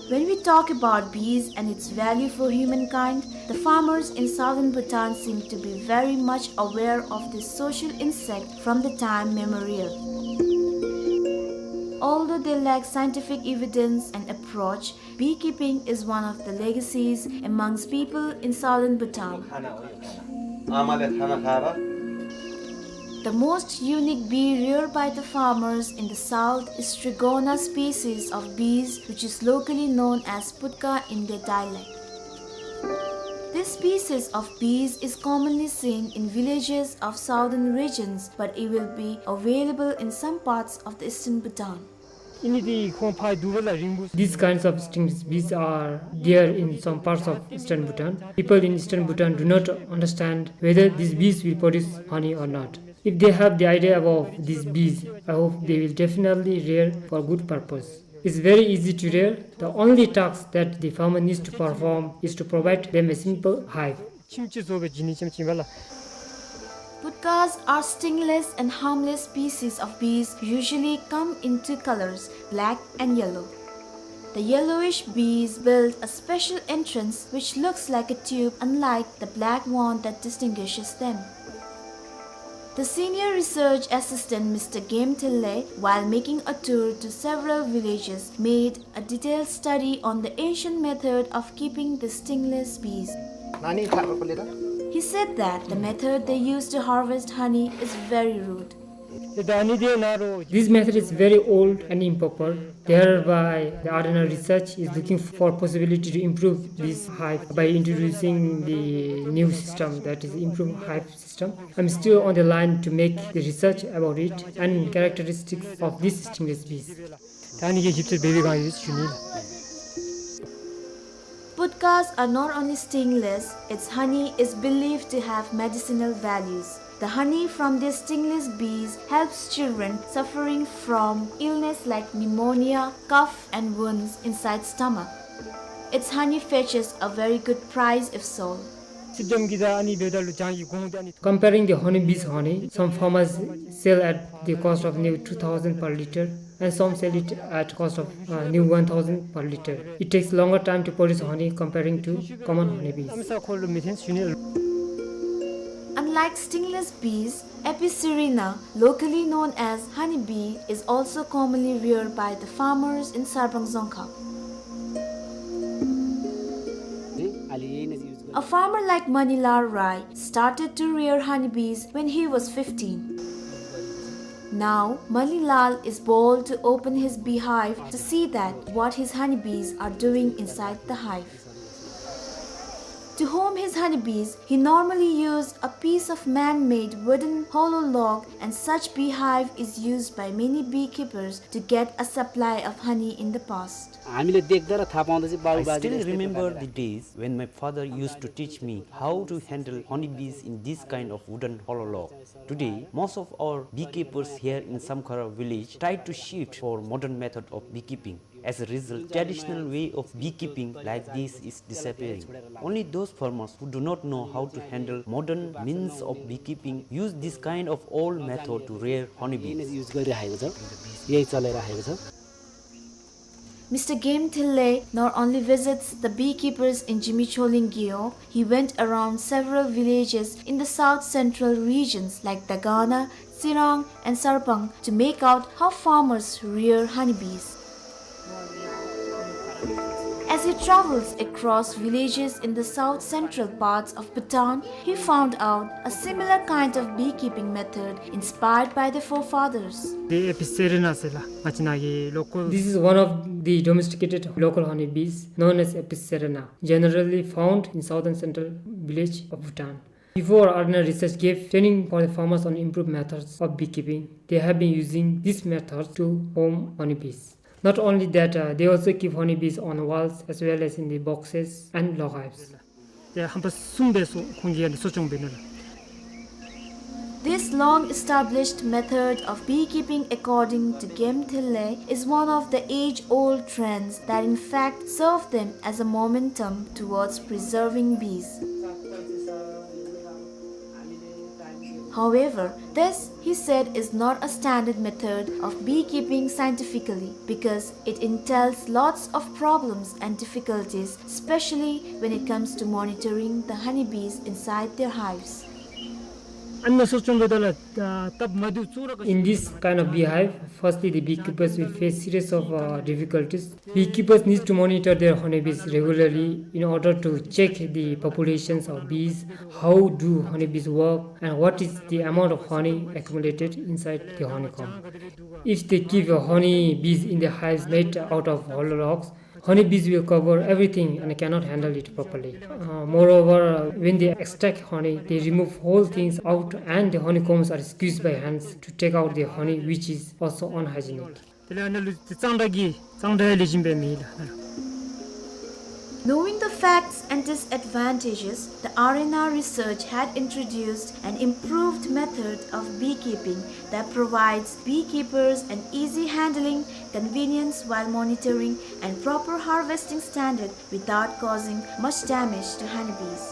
When we talk about bees and its value for humankind, the farmers in southern Bhutan seem to be very much aware of this social insect from the time memorial. Although they lack scientific evidence and approach, beekeeping is one of the legacies amongst people in southern Bhutan. The most unique bee reared by the farmers in the south is Trigona species of bees, which is locally known as putka in their dialect. This species of bees is commonly seen in villages of southern regions, but it will be available in some parts of the eastern Bhutan. These kinds of stingless bees are there in some parts of eastern Bhutan. People in eastern Bhutan do not understand whether these bees will produce honey or not. If they have the idea about these bees, I hope they will definitely rear for good purpose. It's very easy to rear. The only task that the farmer needs to perform is to provide them a simple hive. Putkas are stingless and harmless species of bees, usually come in two colors, black and yellow. The yellowish bees build a special entrance which looks like a tube, unlike the black one that distinguishes them. The senior research assistant, Mister Game Thille, while making a tour to several villages, made a detailed study on the ancient method of keeping the stingless bees. He said that the method they use to harvest honey is very rude. This method is very old and improper. Thereby, the Adana research is looking for possibility to improve this hive by introducing the new system, that is, improve hive system. I'm still on the line to make the research about it and characteristics of these stingless bees. ད་ཨ་ནི་གི་ཞིབ་འཚོལ་འབད་བའི་སྒང་ཡོད་ཞུ་ནི་ལགས། Putkas are not only stingless, its honey is believed to have medicinal values. The honey from these stingless bees helps children suffering from illness like pneumonia, cough, and wounds inside stomach. Its honey fetches a very good price if sold. Comparing the honeybees honey, some farmers sell at the cost of near two thousand per liter, and some sell it at cost of, uh, near one thousand per liter. It takes longer time to produce honey comparing to common honeybees. Unlike stingless bees, Apis cerana, locally known as honeybee, is also commonly reared by the farmers in Sarbang Dzongkhag. A farmer like Manilal Rai started to rear honeybees when he was fifteen. Now, Manilal is bold to open his beehive to see that what his honeybees are doing inside the hive. To home his honeybees, he normally used a piece of man-made wooden hollow log, and such beehive is used by many beekeepers to get a supply of honey in the past. हामीले देख्दा र थाहा पाउँदा चाहिँ बाबु I बाजेले still यस्तै remember प्रकारले the days when my father used to teach me how to handle honeybees in this kind of wooden hollow log. Today, most of our beekeepers here in Samkhara village try to shift for modern method of beekeeping. As a result, traditional way of beekeeping like this is disappearing. Only those farmers who do not know how to handle modern means of beekeeping use this kind of old method to rear honeybees. यही युज गरिराखेको छ, यही चलाइराखेको छ। Mister Game Thille not only visits the beekeepers in Zimichholing Gewog, he went around several villages in the south central regions like Dagana, Tsirang, and Sarbang to make out how farmers rear honeybees. As he travels across villages in the south central parts of Bhutan, he found out a similar kind of beekeeping method inspired by the forefathers. དེ་ཨེ་པི་སེ་རི་ན་ཟེར་ལགས། ང་བཅས་ནཱ་གི་local This is one of the domesticated local honeybees known as Apis cerana, generally found in southern central village of Bhutan. Before, R N R Research gave training for the farmers on improved methods of beekeeping, they have been using this method to home honeybees. Not only that, uh, they also keep honeybees on walls as well as in the boxes and log hives. དེ་ཧམ་པ་གསུམ་སྦེ་སོ་ཁོང་གིས་ཡང་འདི་གསོ་སྐྱོང་འབད་ནུག་ལགས། This long-established method of beekeeping, according to Game Thille, is one of the age-old trends that in fact serve them as a momentum towards preserving bees. However, this, he said, is not a standard method of beekeeping scientifically because it entails lots of problems and difficulties, especially when it comes to monitoring the honeybees inside their hives. In this kind of beehive, firstly the beekeepers will face series of, uh, difficulties. Beekeepers need to monitor their honeybees regularly in order to check the populations of bees, how do honeybees work, and what is the amount of honey accumulated inside the honeycomb. If they keep, uh, honeybees in the hives made out of hollow logs, honeybees will cover everything and cannot handle it properly. Uh, moreover, uh, when they extract honey, they remove whole things out and the honeycombs are squeezed by hands to take out the honey, which is also unhygienic. དེ་ལས་ཨ་ནཱ་ལུ་གཙང་སྦྲ་གི་གཙང་སྦྲ་ལེགས་ཤོམ་སྦེ་མེད་ལགས། Knowing the facts and disadvantages, the R N R Research had introduced an improved method of beekeeping that provides beekeepers an easy handling, convenience while monitoring, and proper harvesting standard without causing much damage to honeybees.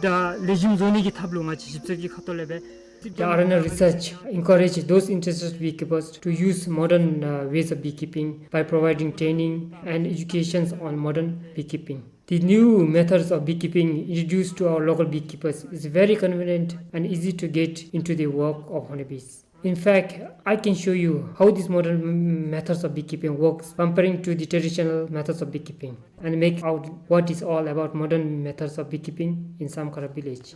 ད་ལེགས་ཤོམ་བཟོ་ནི་གི་ཐབས་ལུ་ང་བཅས་ཞིབ་འཚོལ་གྱི་ཁ་ཐུག་ལས་སྦེ། The R N R Research encourage those interested beekeepers to use modern, uh, ways of beekeeping by providing training and educations on modern beekeeping. The new methods of beekeeping introduced to our local beekeepers is very convenient and easy to get into the work of honeybees. In fact, I can show you how these modern m-, methods of beekeeping works comparing to the traditional methods of beekeeping and make out what is all about modern methods of beekeeping in Samkhara village.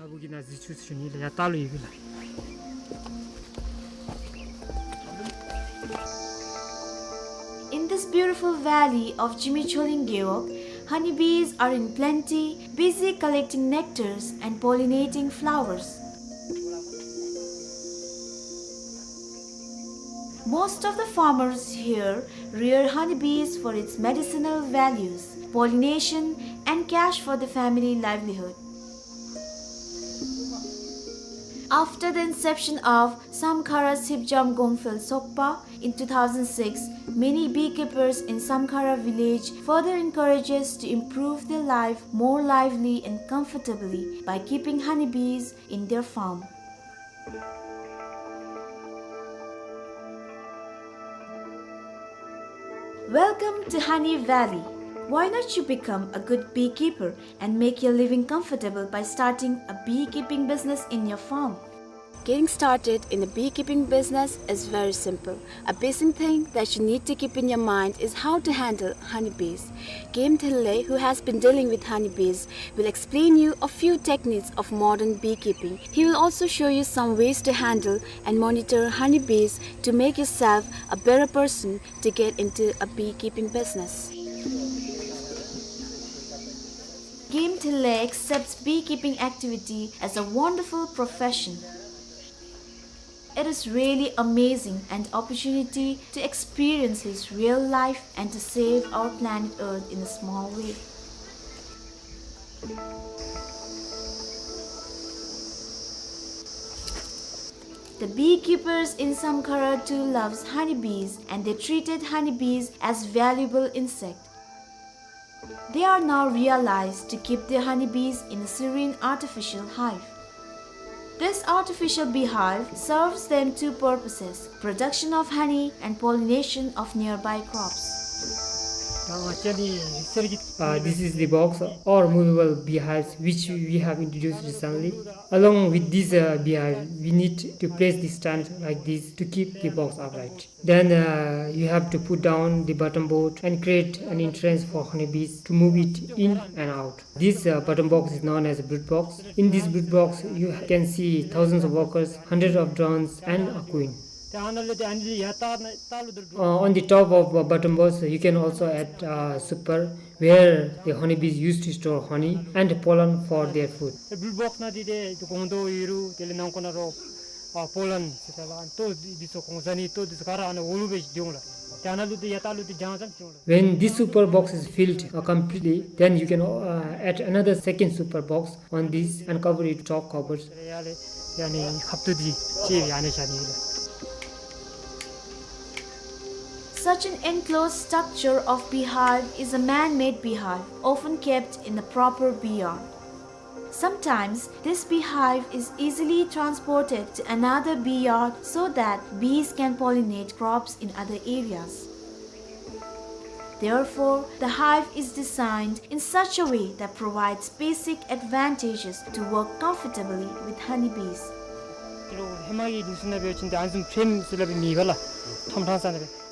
In this beautiful valley of Zimichholing Gewog, honeybees are in plenty, busy collecting nectars and pollinating flowers. Most of the farmers here rear honeybees for its medicinal values. Pollination and cash for the family livelihood. After the inception of Samkhara Sipjam Gongphel Sokpa in two thousand six, many beekeepers in Samkhara village further encourages to improve their life more lively and comfortably by keeping honeybees in their farm. Welcome to Honey Valley. Why not you become a good beekeeper and make your living comfortable by starting a beekeeping business in your farm? Getting started in a beekeeping business is very simple. A basic thing that you need to keep in your mind is how to handle honeybees. Game Thille, who has been dealing with honeybees, will explain you a few techniques of modern beekeeping. He will also show you some ways to handle and monitor honeybees to make yourself a better person to get into a beekeeping business. Game Thille accepts beekeeping activity as a wonderful profession. It is really amazing an opportunity to experience his real life and to save our planet Earth in a small way. The beekeepers in Samkhara too loves honeybees, and they treated honeybees as valuable insect. They are now realized to keep their honeybees in a serene artificial hive. This artificial beehive serves them two purposes, production of honey and pollination of nearby crops. Uh, this is the box or movable beehives which we have introduced recently. Along with these uh, beehives, we need to place the stand like this to keep the box upright. Then uh, you have to put down the bottom board and create an entrance for honeybees to move it in and out. This uh, bottom box is known as a brood box. In this brood box, you can see thousands of workers, hundreds of drones, and a queen. Uh, on the top of uh, bottom box, you can also add uh, super, where the honeybees used to store honey and pollen for their food. ཨ་པོ་ལན་ཟེར་ད་ལ་ཨ་ལྟོ་འདི་ཚུ་གོང་ས་ནི་ལྟོ་འདི་ཚུ་ག་ར་ཨ་ནི་འོག་ལུ་སྦེ་འགྱོ་འོང་ལགས། ཏེ་ཨ་ནཱ་ལུ་ཏེ་ཡ་ཏ་ལུ་ཏེ་ལྗང་ཙམ་འགྱོ་འོང་ལགས། When this super box is filled uh, completely, then you can uh, add another second super box on this and cover it top covers. ཡ་ལས་ཡ་ནི་ཁབ་ཏུ་འདི་ཅིག་ཡ་ནི་བཞག་ནི་ལགས། Such an enclosed structure of beehive is a man-made beehive, often kept in a proper bee yard. Sometimes this beehive is easily transported to another bee yard so that bees can pollinate crops in other areas. Therefore, the hive is designed in such a way that provides basic advantages to work comfortably with honeybees.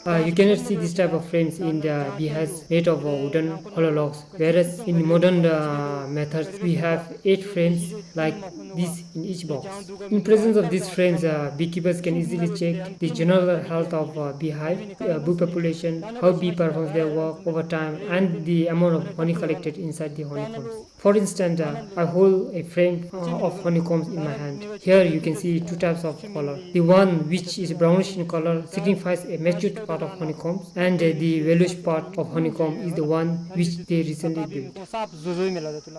Uh, you cannot see this type of frames in the beehives made of uh, wooden hollow logs, whereas in modern uh, methods we have eight frames like this in each box. In presence of these frames, uh, beekeepers can easily check the general health of uh, beehive, uh, bee population, how bee performs their work over time, and the amount of honey collected inside the honeycombs. For instance, uh, I hold a frame uh, of honeycombs in my hand. Here you can see two types of color. The one which is brownish in color signifies a matured part of honeycombs, and uh, the yellowish part of honeycomb is the one which they recently built.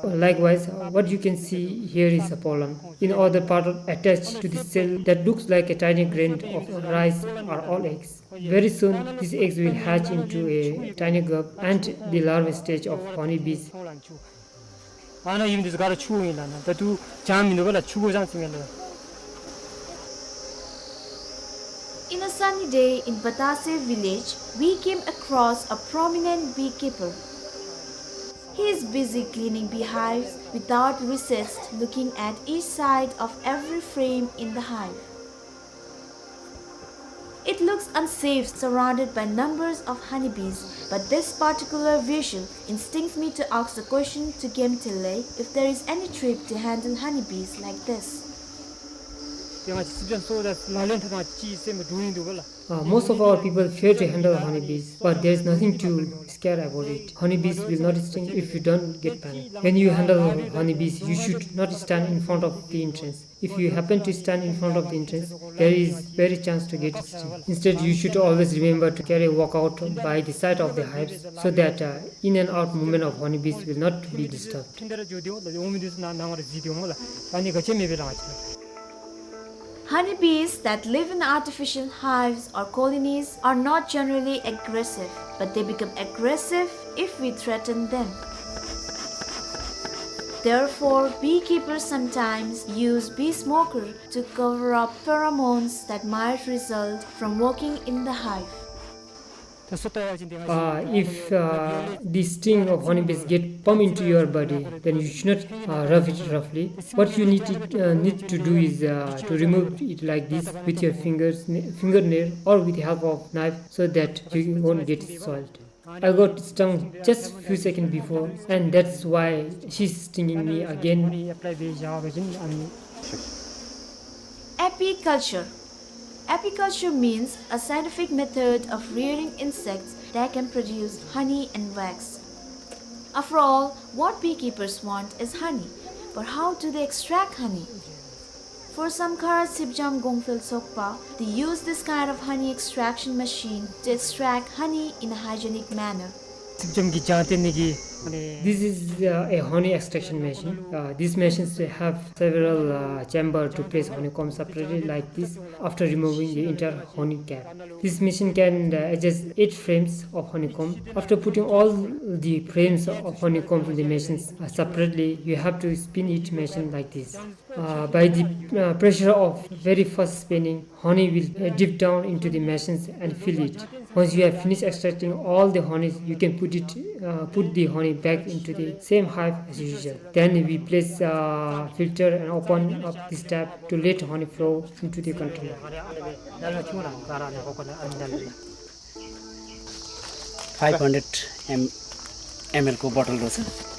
Likewise, uh, what you can see here is a pollen. In other part attached to the cell that looks like a tiny grain of rice are all eggs. Very soon, these eggs will hatch into a tiny grub and the larval stage of honeybees. ཨ་ནཱ་ཡིབ་འདི་ཚུ་ག་ར་ཆུ་བོ་ཨིན་ལགས། ཨ་ནཱ་ད་ལྟོ་ལྗང་མིན་འདུག་པ་ལགས། ཆུ་བོ་ལྗང་ཅིག་ཨིན་ལགས། In a sunny day in Batase village, we came across a prominent beekeeper. He is busy cleaning beehives without recess, looking at each side of every frame in the hive. It looks unsafe surrounded by numbers of honeybees, but this particular visual instincts me to ask the question to Game Thille if there is any trick to handle honeybees like this. ཏེ་ང་བཅས་སི་པན་སོ་ད་ལག་ལེན་འཐབ་ད་ང་བཅས་སེམས་སྡུག་ཨིན་འདུག་པ་ལགས། Uh, most of our people fear to handle honeybees, but there's nothing to scare about it. Honeybees will not sting if you don't get panic. When you handle honeybees, you should not stand in front of the entrance. If you happen to stand in front of the entrance, there is very chance to get stung. Instead, you should always remember to carry a walkout by the side of the hives so that uh, in and out movement of honeybees will not be disturbed. Honeybees that live in artificial hives or colonies are not generally aggressive, but they become aggressive if we threaten them. Therefore, beekeepers sometimes use bee smoker to cover up pheromones that might result from working in the hive. Uh, if uh, the sting of honeybees get pump into your body, then you should not uh, rub it roughly. What you need to, uh, need to do is uh, to remove it like this with your fingers, fingernail, or with the help of knife, so that you won't get soiled. I got stung just few seconds before, and that's why she's stinging me again. Apiculture. Apiculture means a scientific method of rearing insects that can produce honey and wax. After all, what beekeepers want is honey. But how do they extract honey? For Samkhara Sipjam Gongphel Sokpa, they use this kind of honey extraction machine to extract honey in a hygienic manner. Sipjam ki jante niki, mane, this is uh, a honey extraction machine. Uh, these machines have several uh, chamber to place honeycomb separately like this after removing the entire honey cap. This machine can uh, adjust eight frames of honeycomb. After putting all the frames of honeycomb in the machines uh, separately, you have to spin each machine like this. Uh, by the uh, pressure of very fast spinning, honey will uh, dip down into the machines and fill it. Once you have finished extracting all the honey, you can put it, uh, put the honey back into the same hive as usual. Then we place uh, filter and open up this tap to let honey flow into the container. Five hundred ml को bottle रहेछ।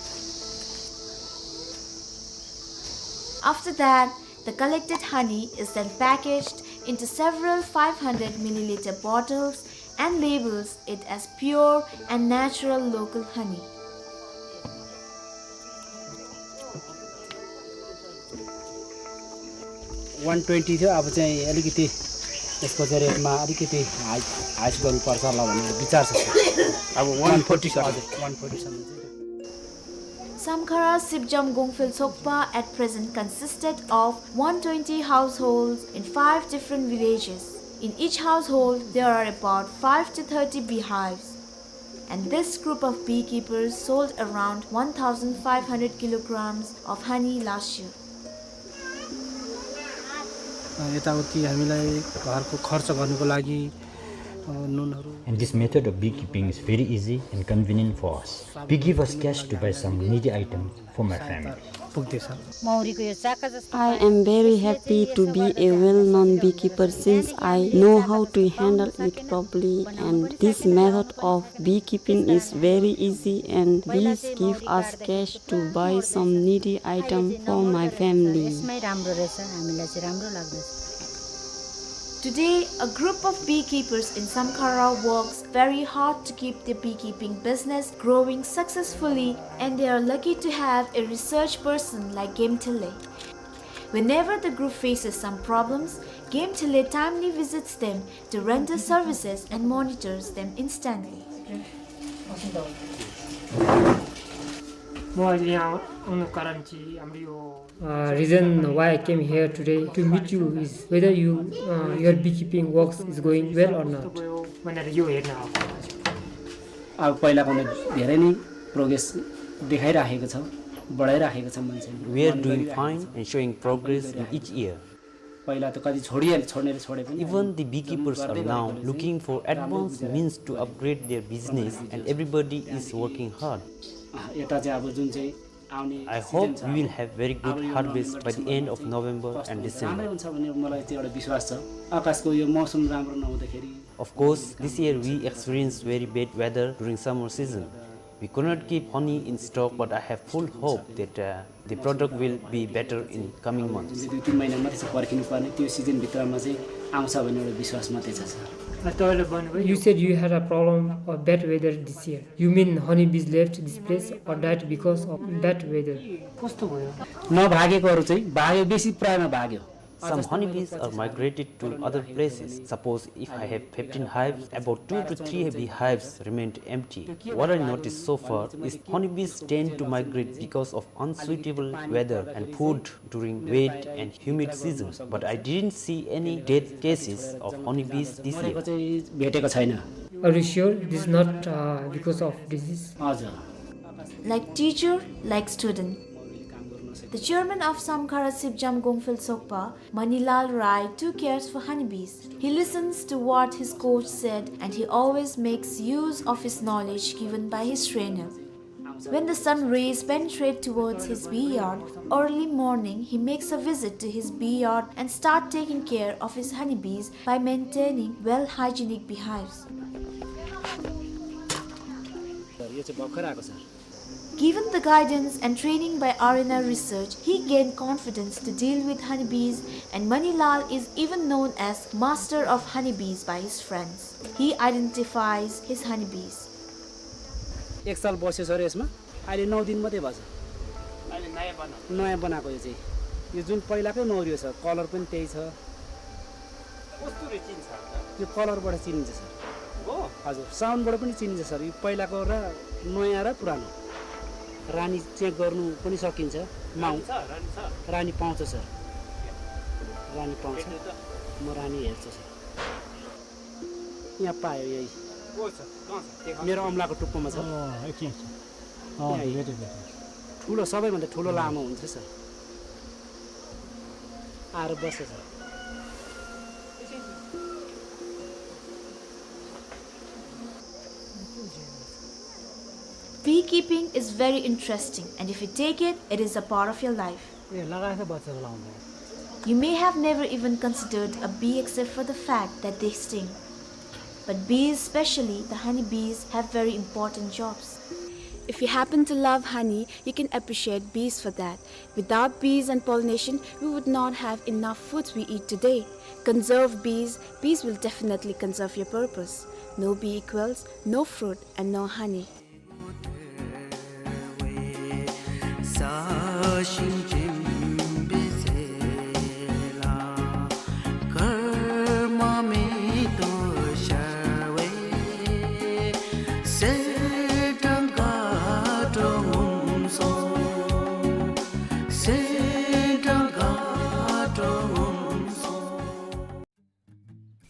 After that, the collected honey is then packaged into several five hundred milliliter bottles and labels it as pure and natural local honey. One twenty थियो, अब चाहिँ अलिकति यसको चाहिँ रेटमा अलिकति हाई, हाई गर्नुपर्छ होला भन्ने विचार छ, सर। अब one forty, सर। हजुर, one forty सम्म चाहिँ। Samkhara Sipjam Gongphel Sokpa at present consisted of one twenty households in five different villages. In each household, there are about five to thirty beehives. And this group of beekeepers sold around one thousand five hundred kilograms of honey last year. अ, यताउति हामीलाई घरको खर्च गर्नको लागि, अ, नुनहरू। And this method of beekeeping is very easy and convenient for us. Bee give us cash to buy some needy items for my family. पुग्दैछ। मौरीको यो चाका जस्तो I am very happy to be a well-known beekeeper since I know how to handle it properly, and this method of beekeeping is very easy and bees give us cash to buy some needy item for my family. यसमै राम्रो रहेछ, हामीलाई चाहिँ राम्रो लाग्दछ। Today, a group of beekeepers in Samkhara works very hard to keep their beekeeping business growing successfully, and they are lucky to have a research person like Game Thele. Whenever the group faces some problems, Game Thele timely visits them to render services and monitors them instantly. म अहिले यहाँ आउनुको कारण चाहिँ हाम्रो यो Uh, reason why I came here today to meet you is whether you, uh, your beekeeping works is going well or not. भनेर यो हेर्न आएको। अब पहिलाको भन्दा धेरै नै प्रोग्रेस देखाइराखेको छ, बढाइराखेको छ मान्छेले। We are doing fine and showing progress in each year. पहिला त कति छोडिहाल्यो, छोड्नेले छोडे पनि। Even the beekeepers are now looking for advanced means to upgrade their business and everybody is working hard. अँ, यता चाहिँ अब जुन चाहिँ आउने I hope we will have very good harvest by the end of November and December. राम्रै हुन्छ भन्ने मलाई त्यो एउटा विश्वास छ। आकाशको यो मौसम राम्रो नहुँदाखेरि Of course, this year we experienced very bad weather during summer season. We could not keep honey in stock, but I have full hope that uh, the product will be better in coming months. जुन चाहिँ दुई तिन महिना मात्रै छ पर्खिनुपर्ने, त्यो सिजनभित्रमा चाहिँ आउँछ भन्ने एउटा विश्वास मात्रै छ, sir. You said you had a problem of bad weather this year. You mean honeybees left this place or died because of bad weather? नभागेकोहरू चाहिँ भाग्यो, बेसी प्रायमा भाग्यो। Some honeybees are migrated to other places. Suppose if I have fifteen hives, about two to three beehives remained empty. What I noticed so far is honeybees tend to migrate because of unsuitable weather and food during wet and humid seasons, but I didn't see any death cases of honeybees this year. चाहिँ भेटेको छैन। Are you sure this is not, uh, because of disease? हजुर। Like teacher, like student. The chairman of Samkhara Sipjam Gongphel Sokpa, Manilal Rai too cares for honeybees. He listens to what his coach said and he always makes use of his knowledge given by his trainer. When the sun rays penetrate towards his bee yard, early morning he makes a visit to his bee yard and start taking care of his honeybees by maintaining well hygienic beehives. Sir, यो चाहिँ भर्खर आएको, sir. Given the guidance and training by R N R Research, he gained confidence to deal with honeybees, and Manilal is even known as master of honeybees by his friends. He identifies his honeybees. एक साल बस्यो सर यसमा, अहिले नौ दिन मात्रै भएको छ। अहिले नयाँ बनाएको। नयाँ बनाएको यो चाहिँ। यो जुन पहिलाकै नौ रियो छ, कलर पनि त्यही छ। कस्तुरी चिन्छ? यो कलरबाट चिनिन्छ सर। हो? हजुर, साउन्डबाट पनि चिनिन्छ सर। यो पहिलाको र नयाँ र पुरानो। रानी चेक गर्नु पनि सकिन्छ। माउ-, रानी छ, रानी छ। रानी पाउँछ सर। रानी पाउँछ। हेर्नु त। म रानी हेर्छु सर। यहाँ पायो यही। को छ? कहाँ छ? देखा। मेरो औँलाको टुप्पोमा छ। अँ, एकछिन, एकछिन। अँ, यहाँ भेटेँ, भेटेँ। ठुलो, सबैभन्दा ठुलो लामो हुन्छ सर। आएर बस्छ sir. Beekeeping is very interesting, and if you take it, it is a part of your life. ए, लगाएछ बच्चाको लाउँदा। You may have never even considered a bee except for the fact that they sting. But bees, especially the honey bees, have very important jobs. If you happen to love honey, you can appreciate bees for that. Without bees and pollination, we would not have enough foods we eat today. Conserve bees, bees will definitely conserve your purpose. No bee equals no fruit and no honey.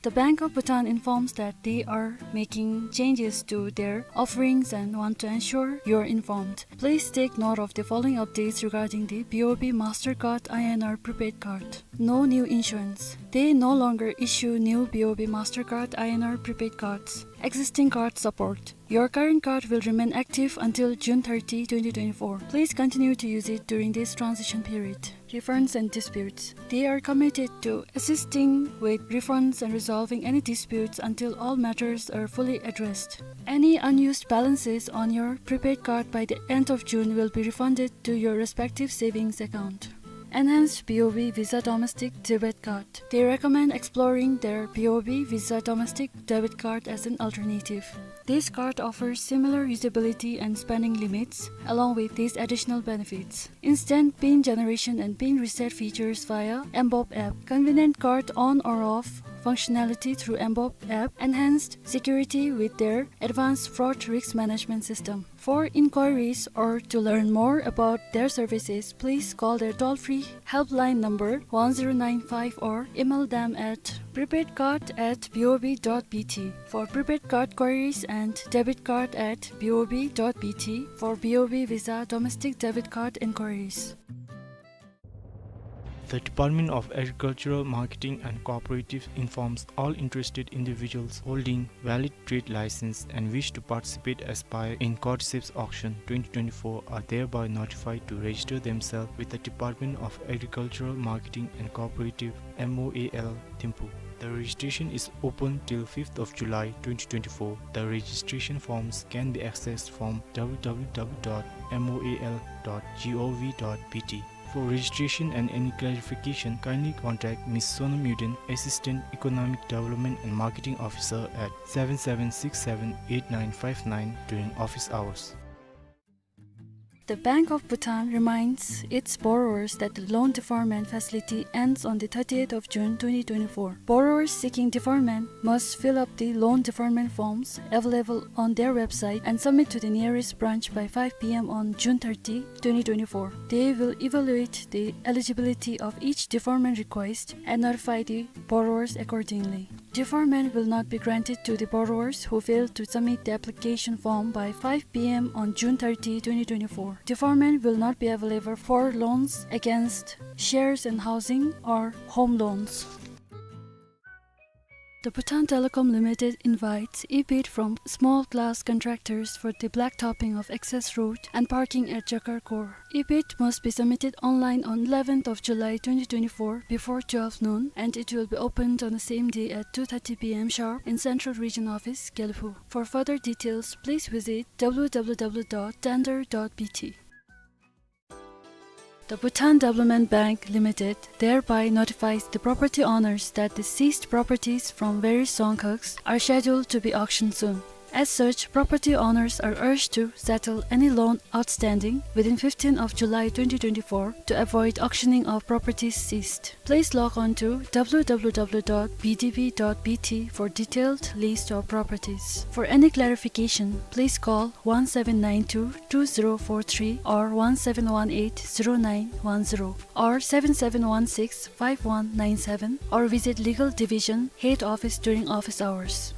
The Bank of Bhutan informs that they are making changes to their offerings and want to ensure you're informed. Please take note of the following updates regarding the B O B Mastercard I N R prepaid card. No new issuance. They no longer issue new B O B Mastercard I N R prepaid cards. Existing card support. Your current card will remain active until June thirty, twenty twenty-four. Please continue to use it during this transition period. Refunds and disputes. They are committed to assisting with refunds and resolving any disputes until all matters are fully addressed. Any unused balances on your prepaid card by the end of June will be refunded to your respective savings account. Enhanced B O B Visa Domestic Debit Card. They recommend exploring their B O B Visa Domestic Debit Card as an alternative. This card offers similar usability and spending limits, along with these additional benefits: instant pin generation and pin reset features via mBoB app, convenient card on or off functionality through mBoB app, enhanced security with their advanced fraud risk management system. For inquiries or to learn more about their services, please call their toll-free helpline number one zero nine five or email them at prepaidcard at B O B dot B T for prepaid card queries and debitcard at B O B dot B T for B O B Visa domestic debit card inquiries. The Department of Agricultural Marketing and Cooperatives informs all interested individuals holding valid trade license and wish to participate aspire in Cordyceps Auction twenty twenty-four are thereby notified to register themselves with the Department of Agricultural Marketing and Cooperative, M O A L, Thimphu. The registration is open till fifth of July twenty twenty-four. The registration forms can be accessed from W W W dot M O A L dot gov dot B T. For registration and any clarification, kindly contact Miss Sonam Yudin, Assistant Economic Development and Marketing Officer, at seven seven six seven eight nine five nine during office hours. The Bank of Bhutan reminds its borrowers that the loan deferment facility ends on the thirtieth of June twenty twenty-four. Borrowers seeking deferment must fill up the loan deferment forms available on their website and submit to the nearest branch by five p m on June thirty, twenty twenty-four. They will evaluate the eligibility of each deferment request and notify the borrowers accordingly. Deferment will not be granted to the borrowers who fail to submit the application form by five p m on June thirty, twenty twenty-four. Deferment will not be available for loans against shares and housing or home loans. The Bhutan Telecom Limited invites e-bid from small glass contractors for the blacktopping of access road and parking at Jakar Core. E-bid must be submitted online on eleventh of July twenty twenty-four before twelve noon, and it will be opened on the same day at two thirty p m sharp in Central Region Office, Gelephu. For further details, please visit w w w dot tender dot b t. The Bhutan Development Bank Limited thereby notifies the property owners that the seized properties from various Songkhaks are scheduled to be auctioned soon. As such, property owners are urged to settle any loan outstanding within fifteenth of July twenty twenty-four to avoid auctioning of properties seized. Please log on to w w w dot b d b dot b t for detailed list of properties. For any clarification, please call one seven nine two two zero four three or one seven one eight zero nine one zero or seven seven one six five one nine seven or visit Legal Division Head Office during office hours.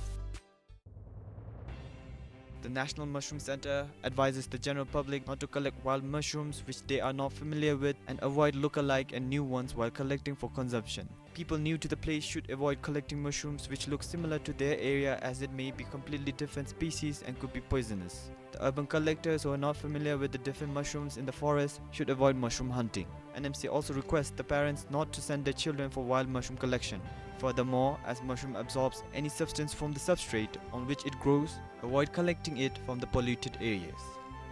The National Mushroom Center advises the general public not to collect wild mushrooms which they are not familiar with and avoid look-alike and new ones while collecting for consumption. People new to the place should avoid collecting mushrooms which look similar to their area, as it may be completely different species and could be poisonous. The urban collectors who are not familiar with the different mushrooms in the forest should avoid mushroom hunting. N M C also requests the parents not to send their children for wild mushroom collection. Furthermore, as mushroom absorbs any substance from the substrate on which it grows, avoid collecting it from the polluted areas.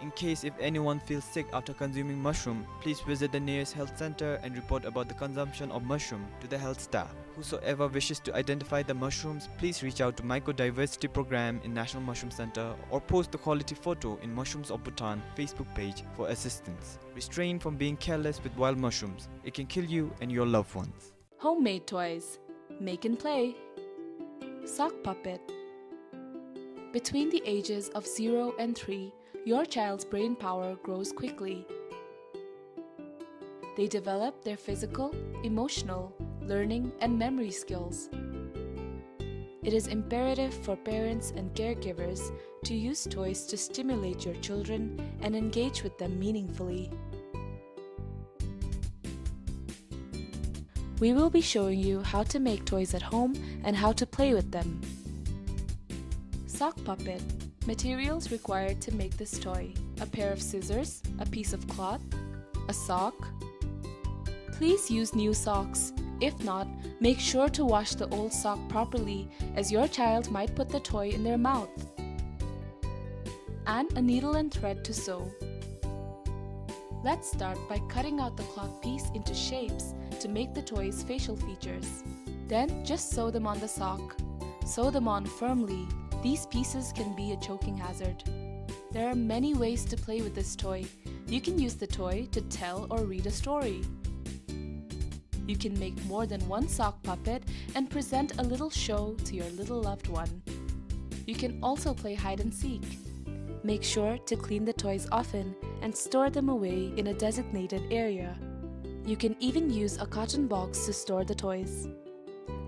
In case if anyone feels sick after consuming mushroom, please visit the nearest health center and report about the consumption of mushroom to the health staff. Whosoever wishes to identify the mushrooms, please reach out to Mycodiversity Program in National Mushroom Center or post the quality photo in Mushrooms of Bhutan Facebook page for assistance. Restrain from being careless with wild mushrooms. It can kill you and your loved ones. Homemade toys. Make and play. Sock puppet. Between the ages of zero and three, your child's brain power grows quickly. They develop their physical, emotional, learning, and memory skills. It is imperative for parents and caregivers to use toys to stimulate your children and engage with them meaningfully. We will be showing you how to make toys at home and how to play with them. Sock puppet. Materials required to make this toy: a pair of scissors, a piece of cloth, a sock. Please use new socks. If not, make sure to wash the old sock properly, as your child might put the toy in their mouth. And a needle and thread to sew. Let's start by cutting out the cloth piece into shapes to make the toy's facial features. Then just sew them on the sock. Sew them on firmly. These pieces can be a choking hazard. There are many ways to play with this toy. You can use the toy to tell or read a story. You can make more than one sock puppet and present a little show to your little loved one. You can also play hide and seek. Make sure to clean the toys often and store them away in a designated area. You can even use a carton box to store the toys.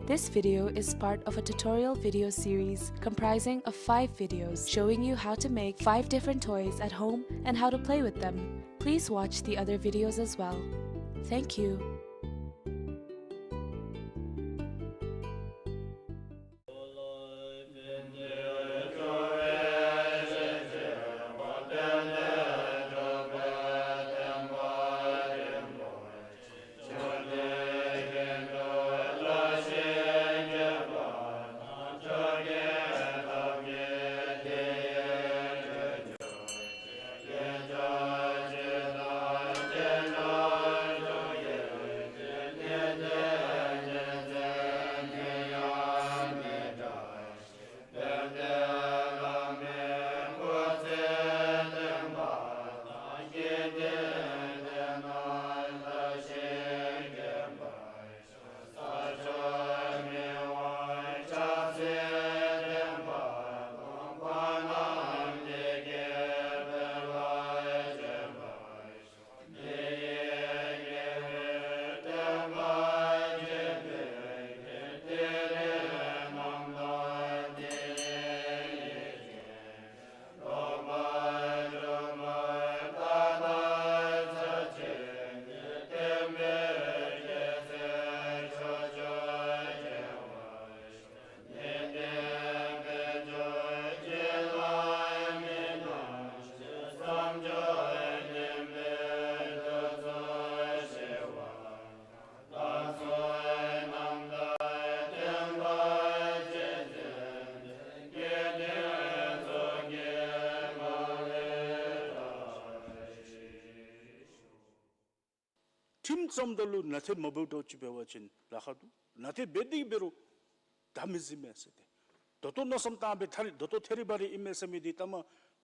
This video is part of a tutorial video series comprising of five videos showing you how to make five different toys at home and how to play with them. Please watch the other videos as well. Thank you. ཁྲིམས་བརྩམ་ད་ལུ་ནན་ཏན་མ་འབད་དོ་ཅིག་འབད་བ་ཅིན་ལཱ་ཁག་འདུག། ནན་ཏན་འབད་དེ་འབད་རུང་ད་མི་བཟུང་མས་ཟེར་ཏེ། ད་ལྟོ་མནོ་བསམ་བཏང་སྦེ་ད་རིས་ད་ལྟོ་ཐད་རི་བ་རི་ཨིན་མས་ཟེར་མི་འདི་ལྟ་མ་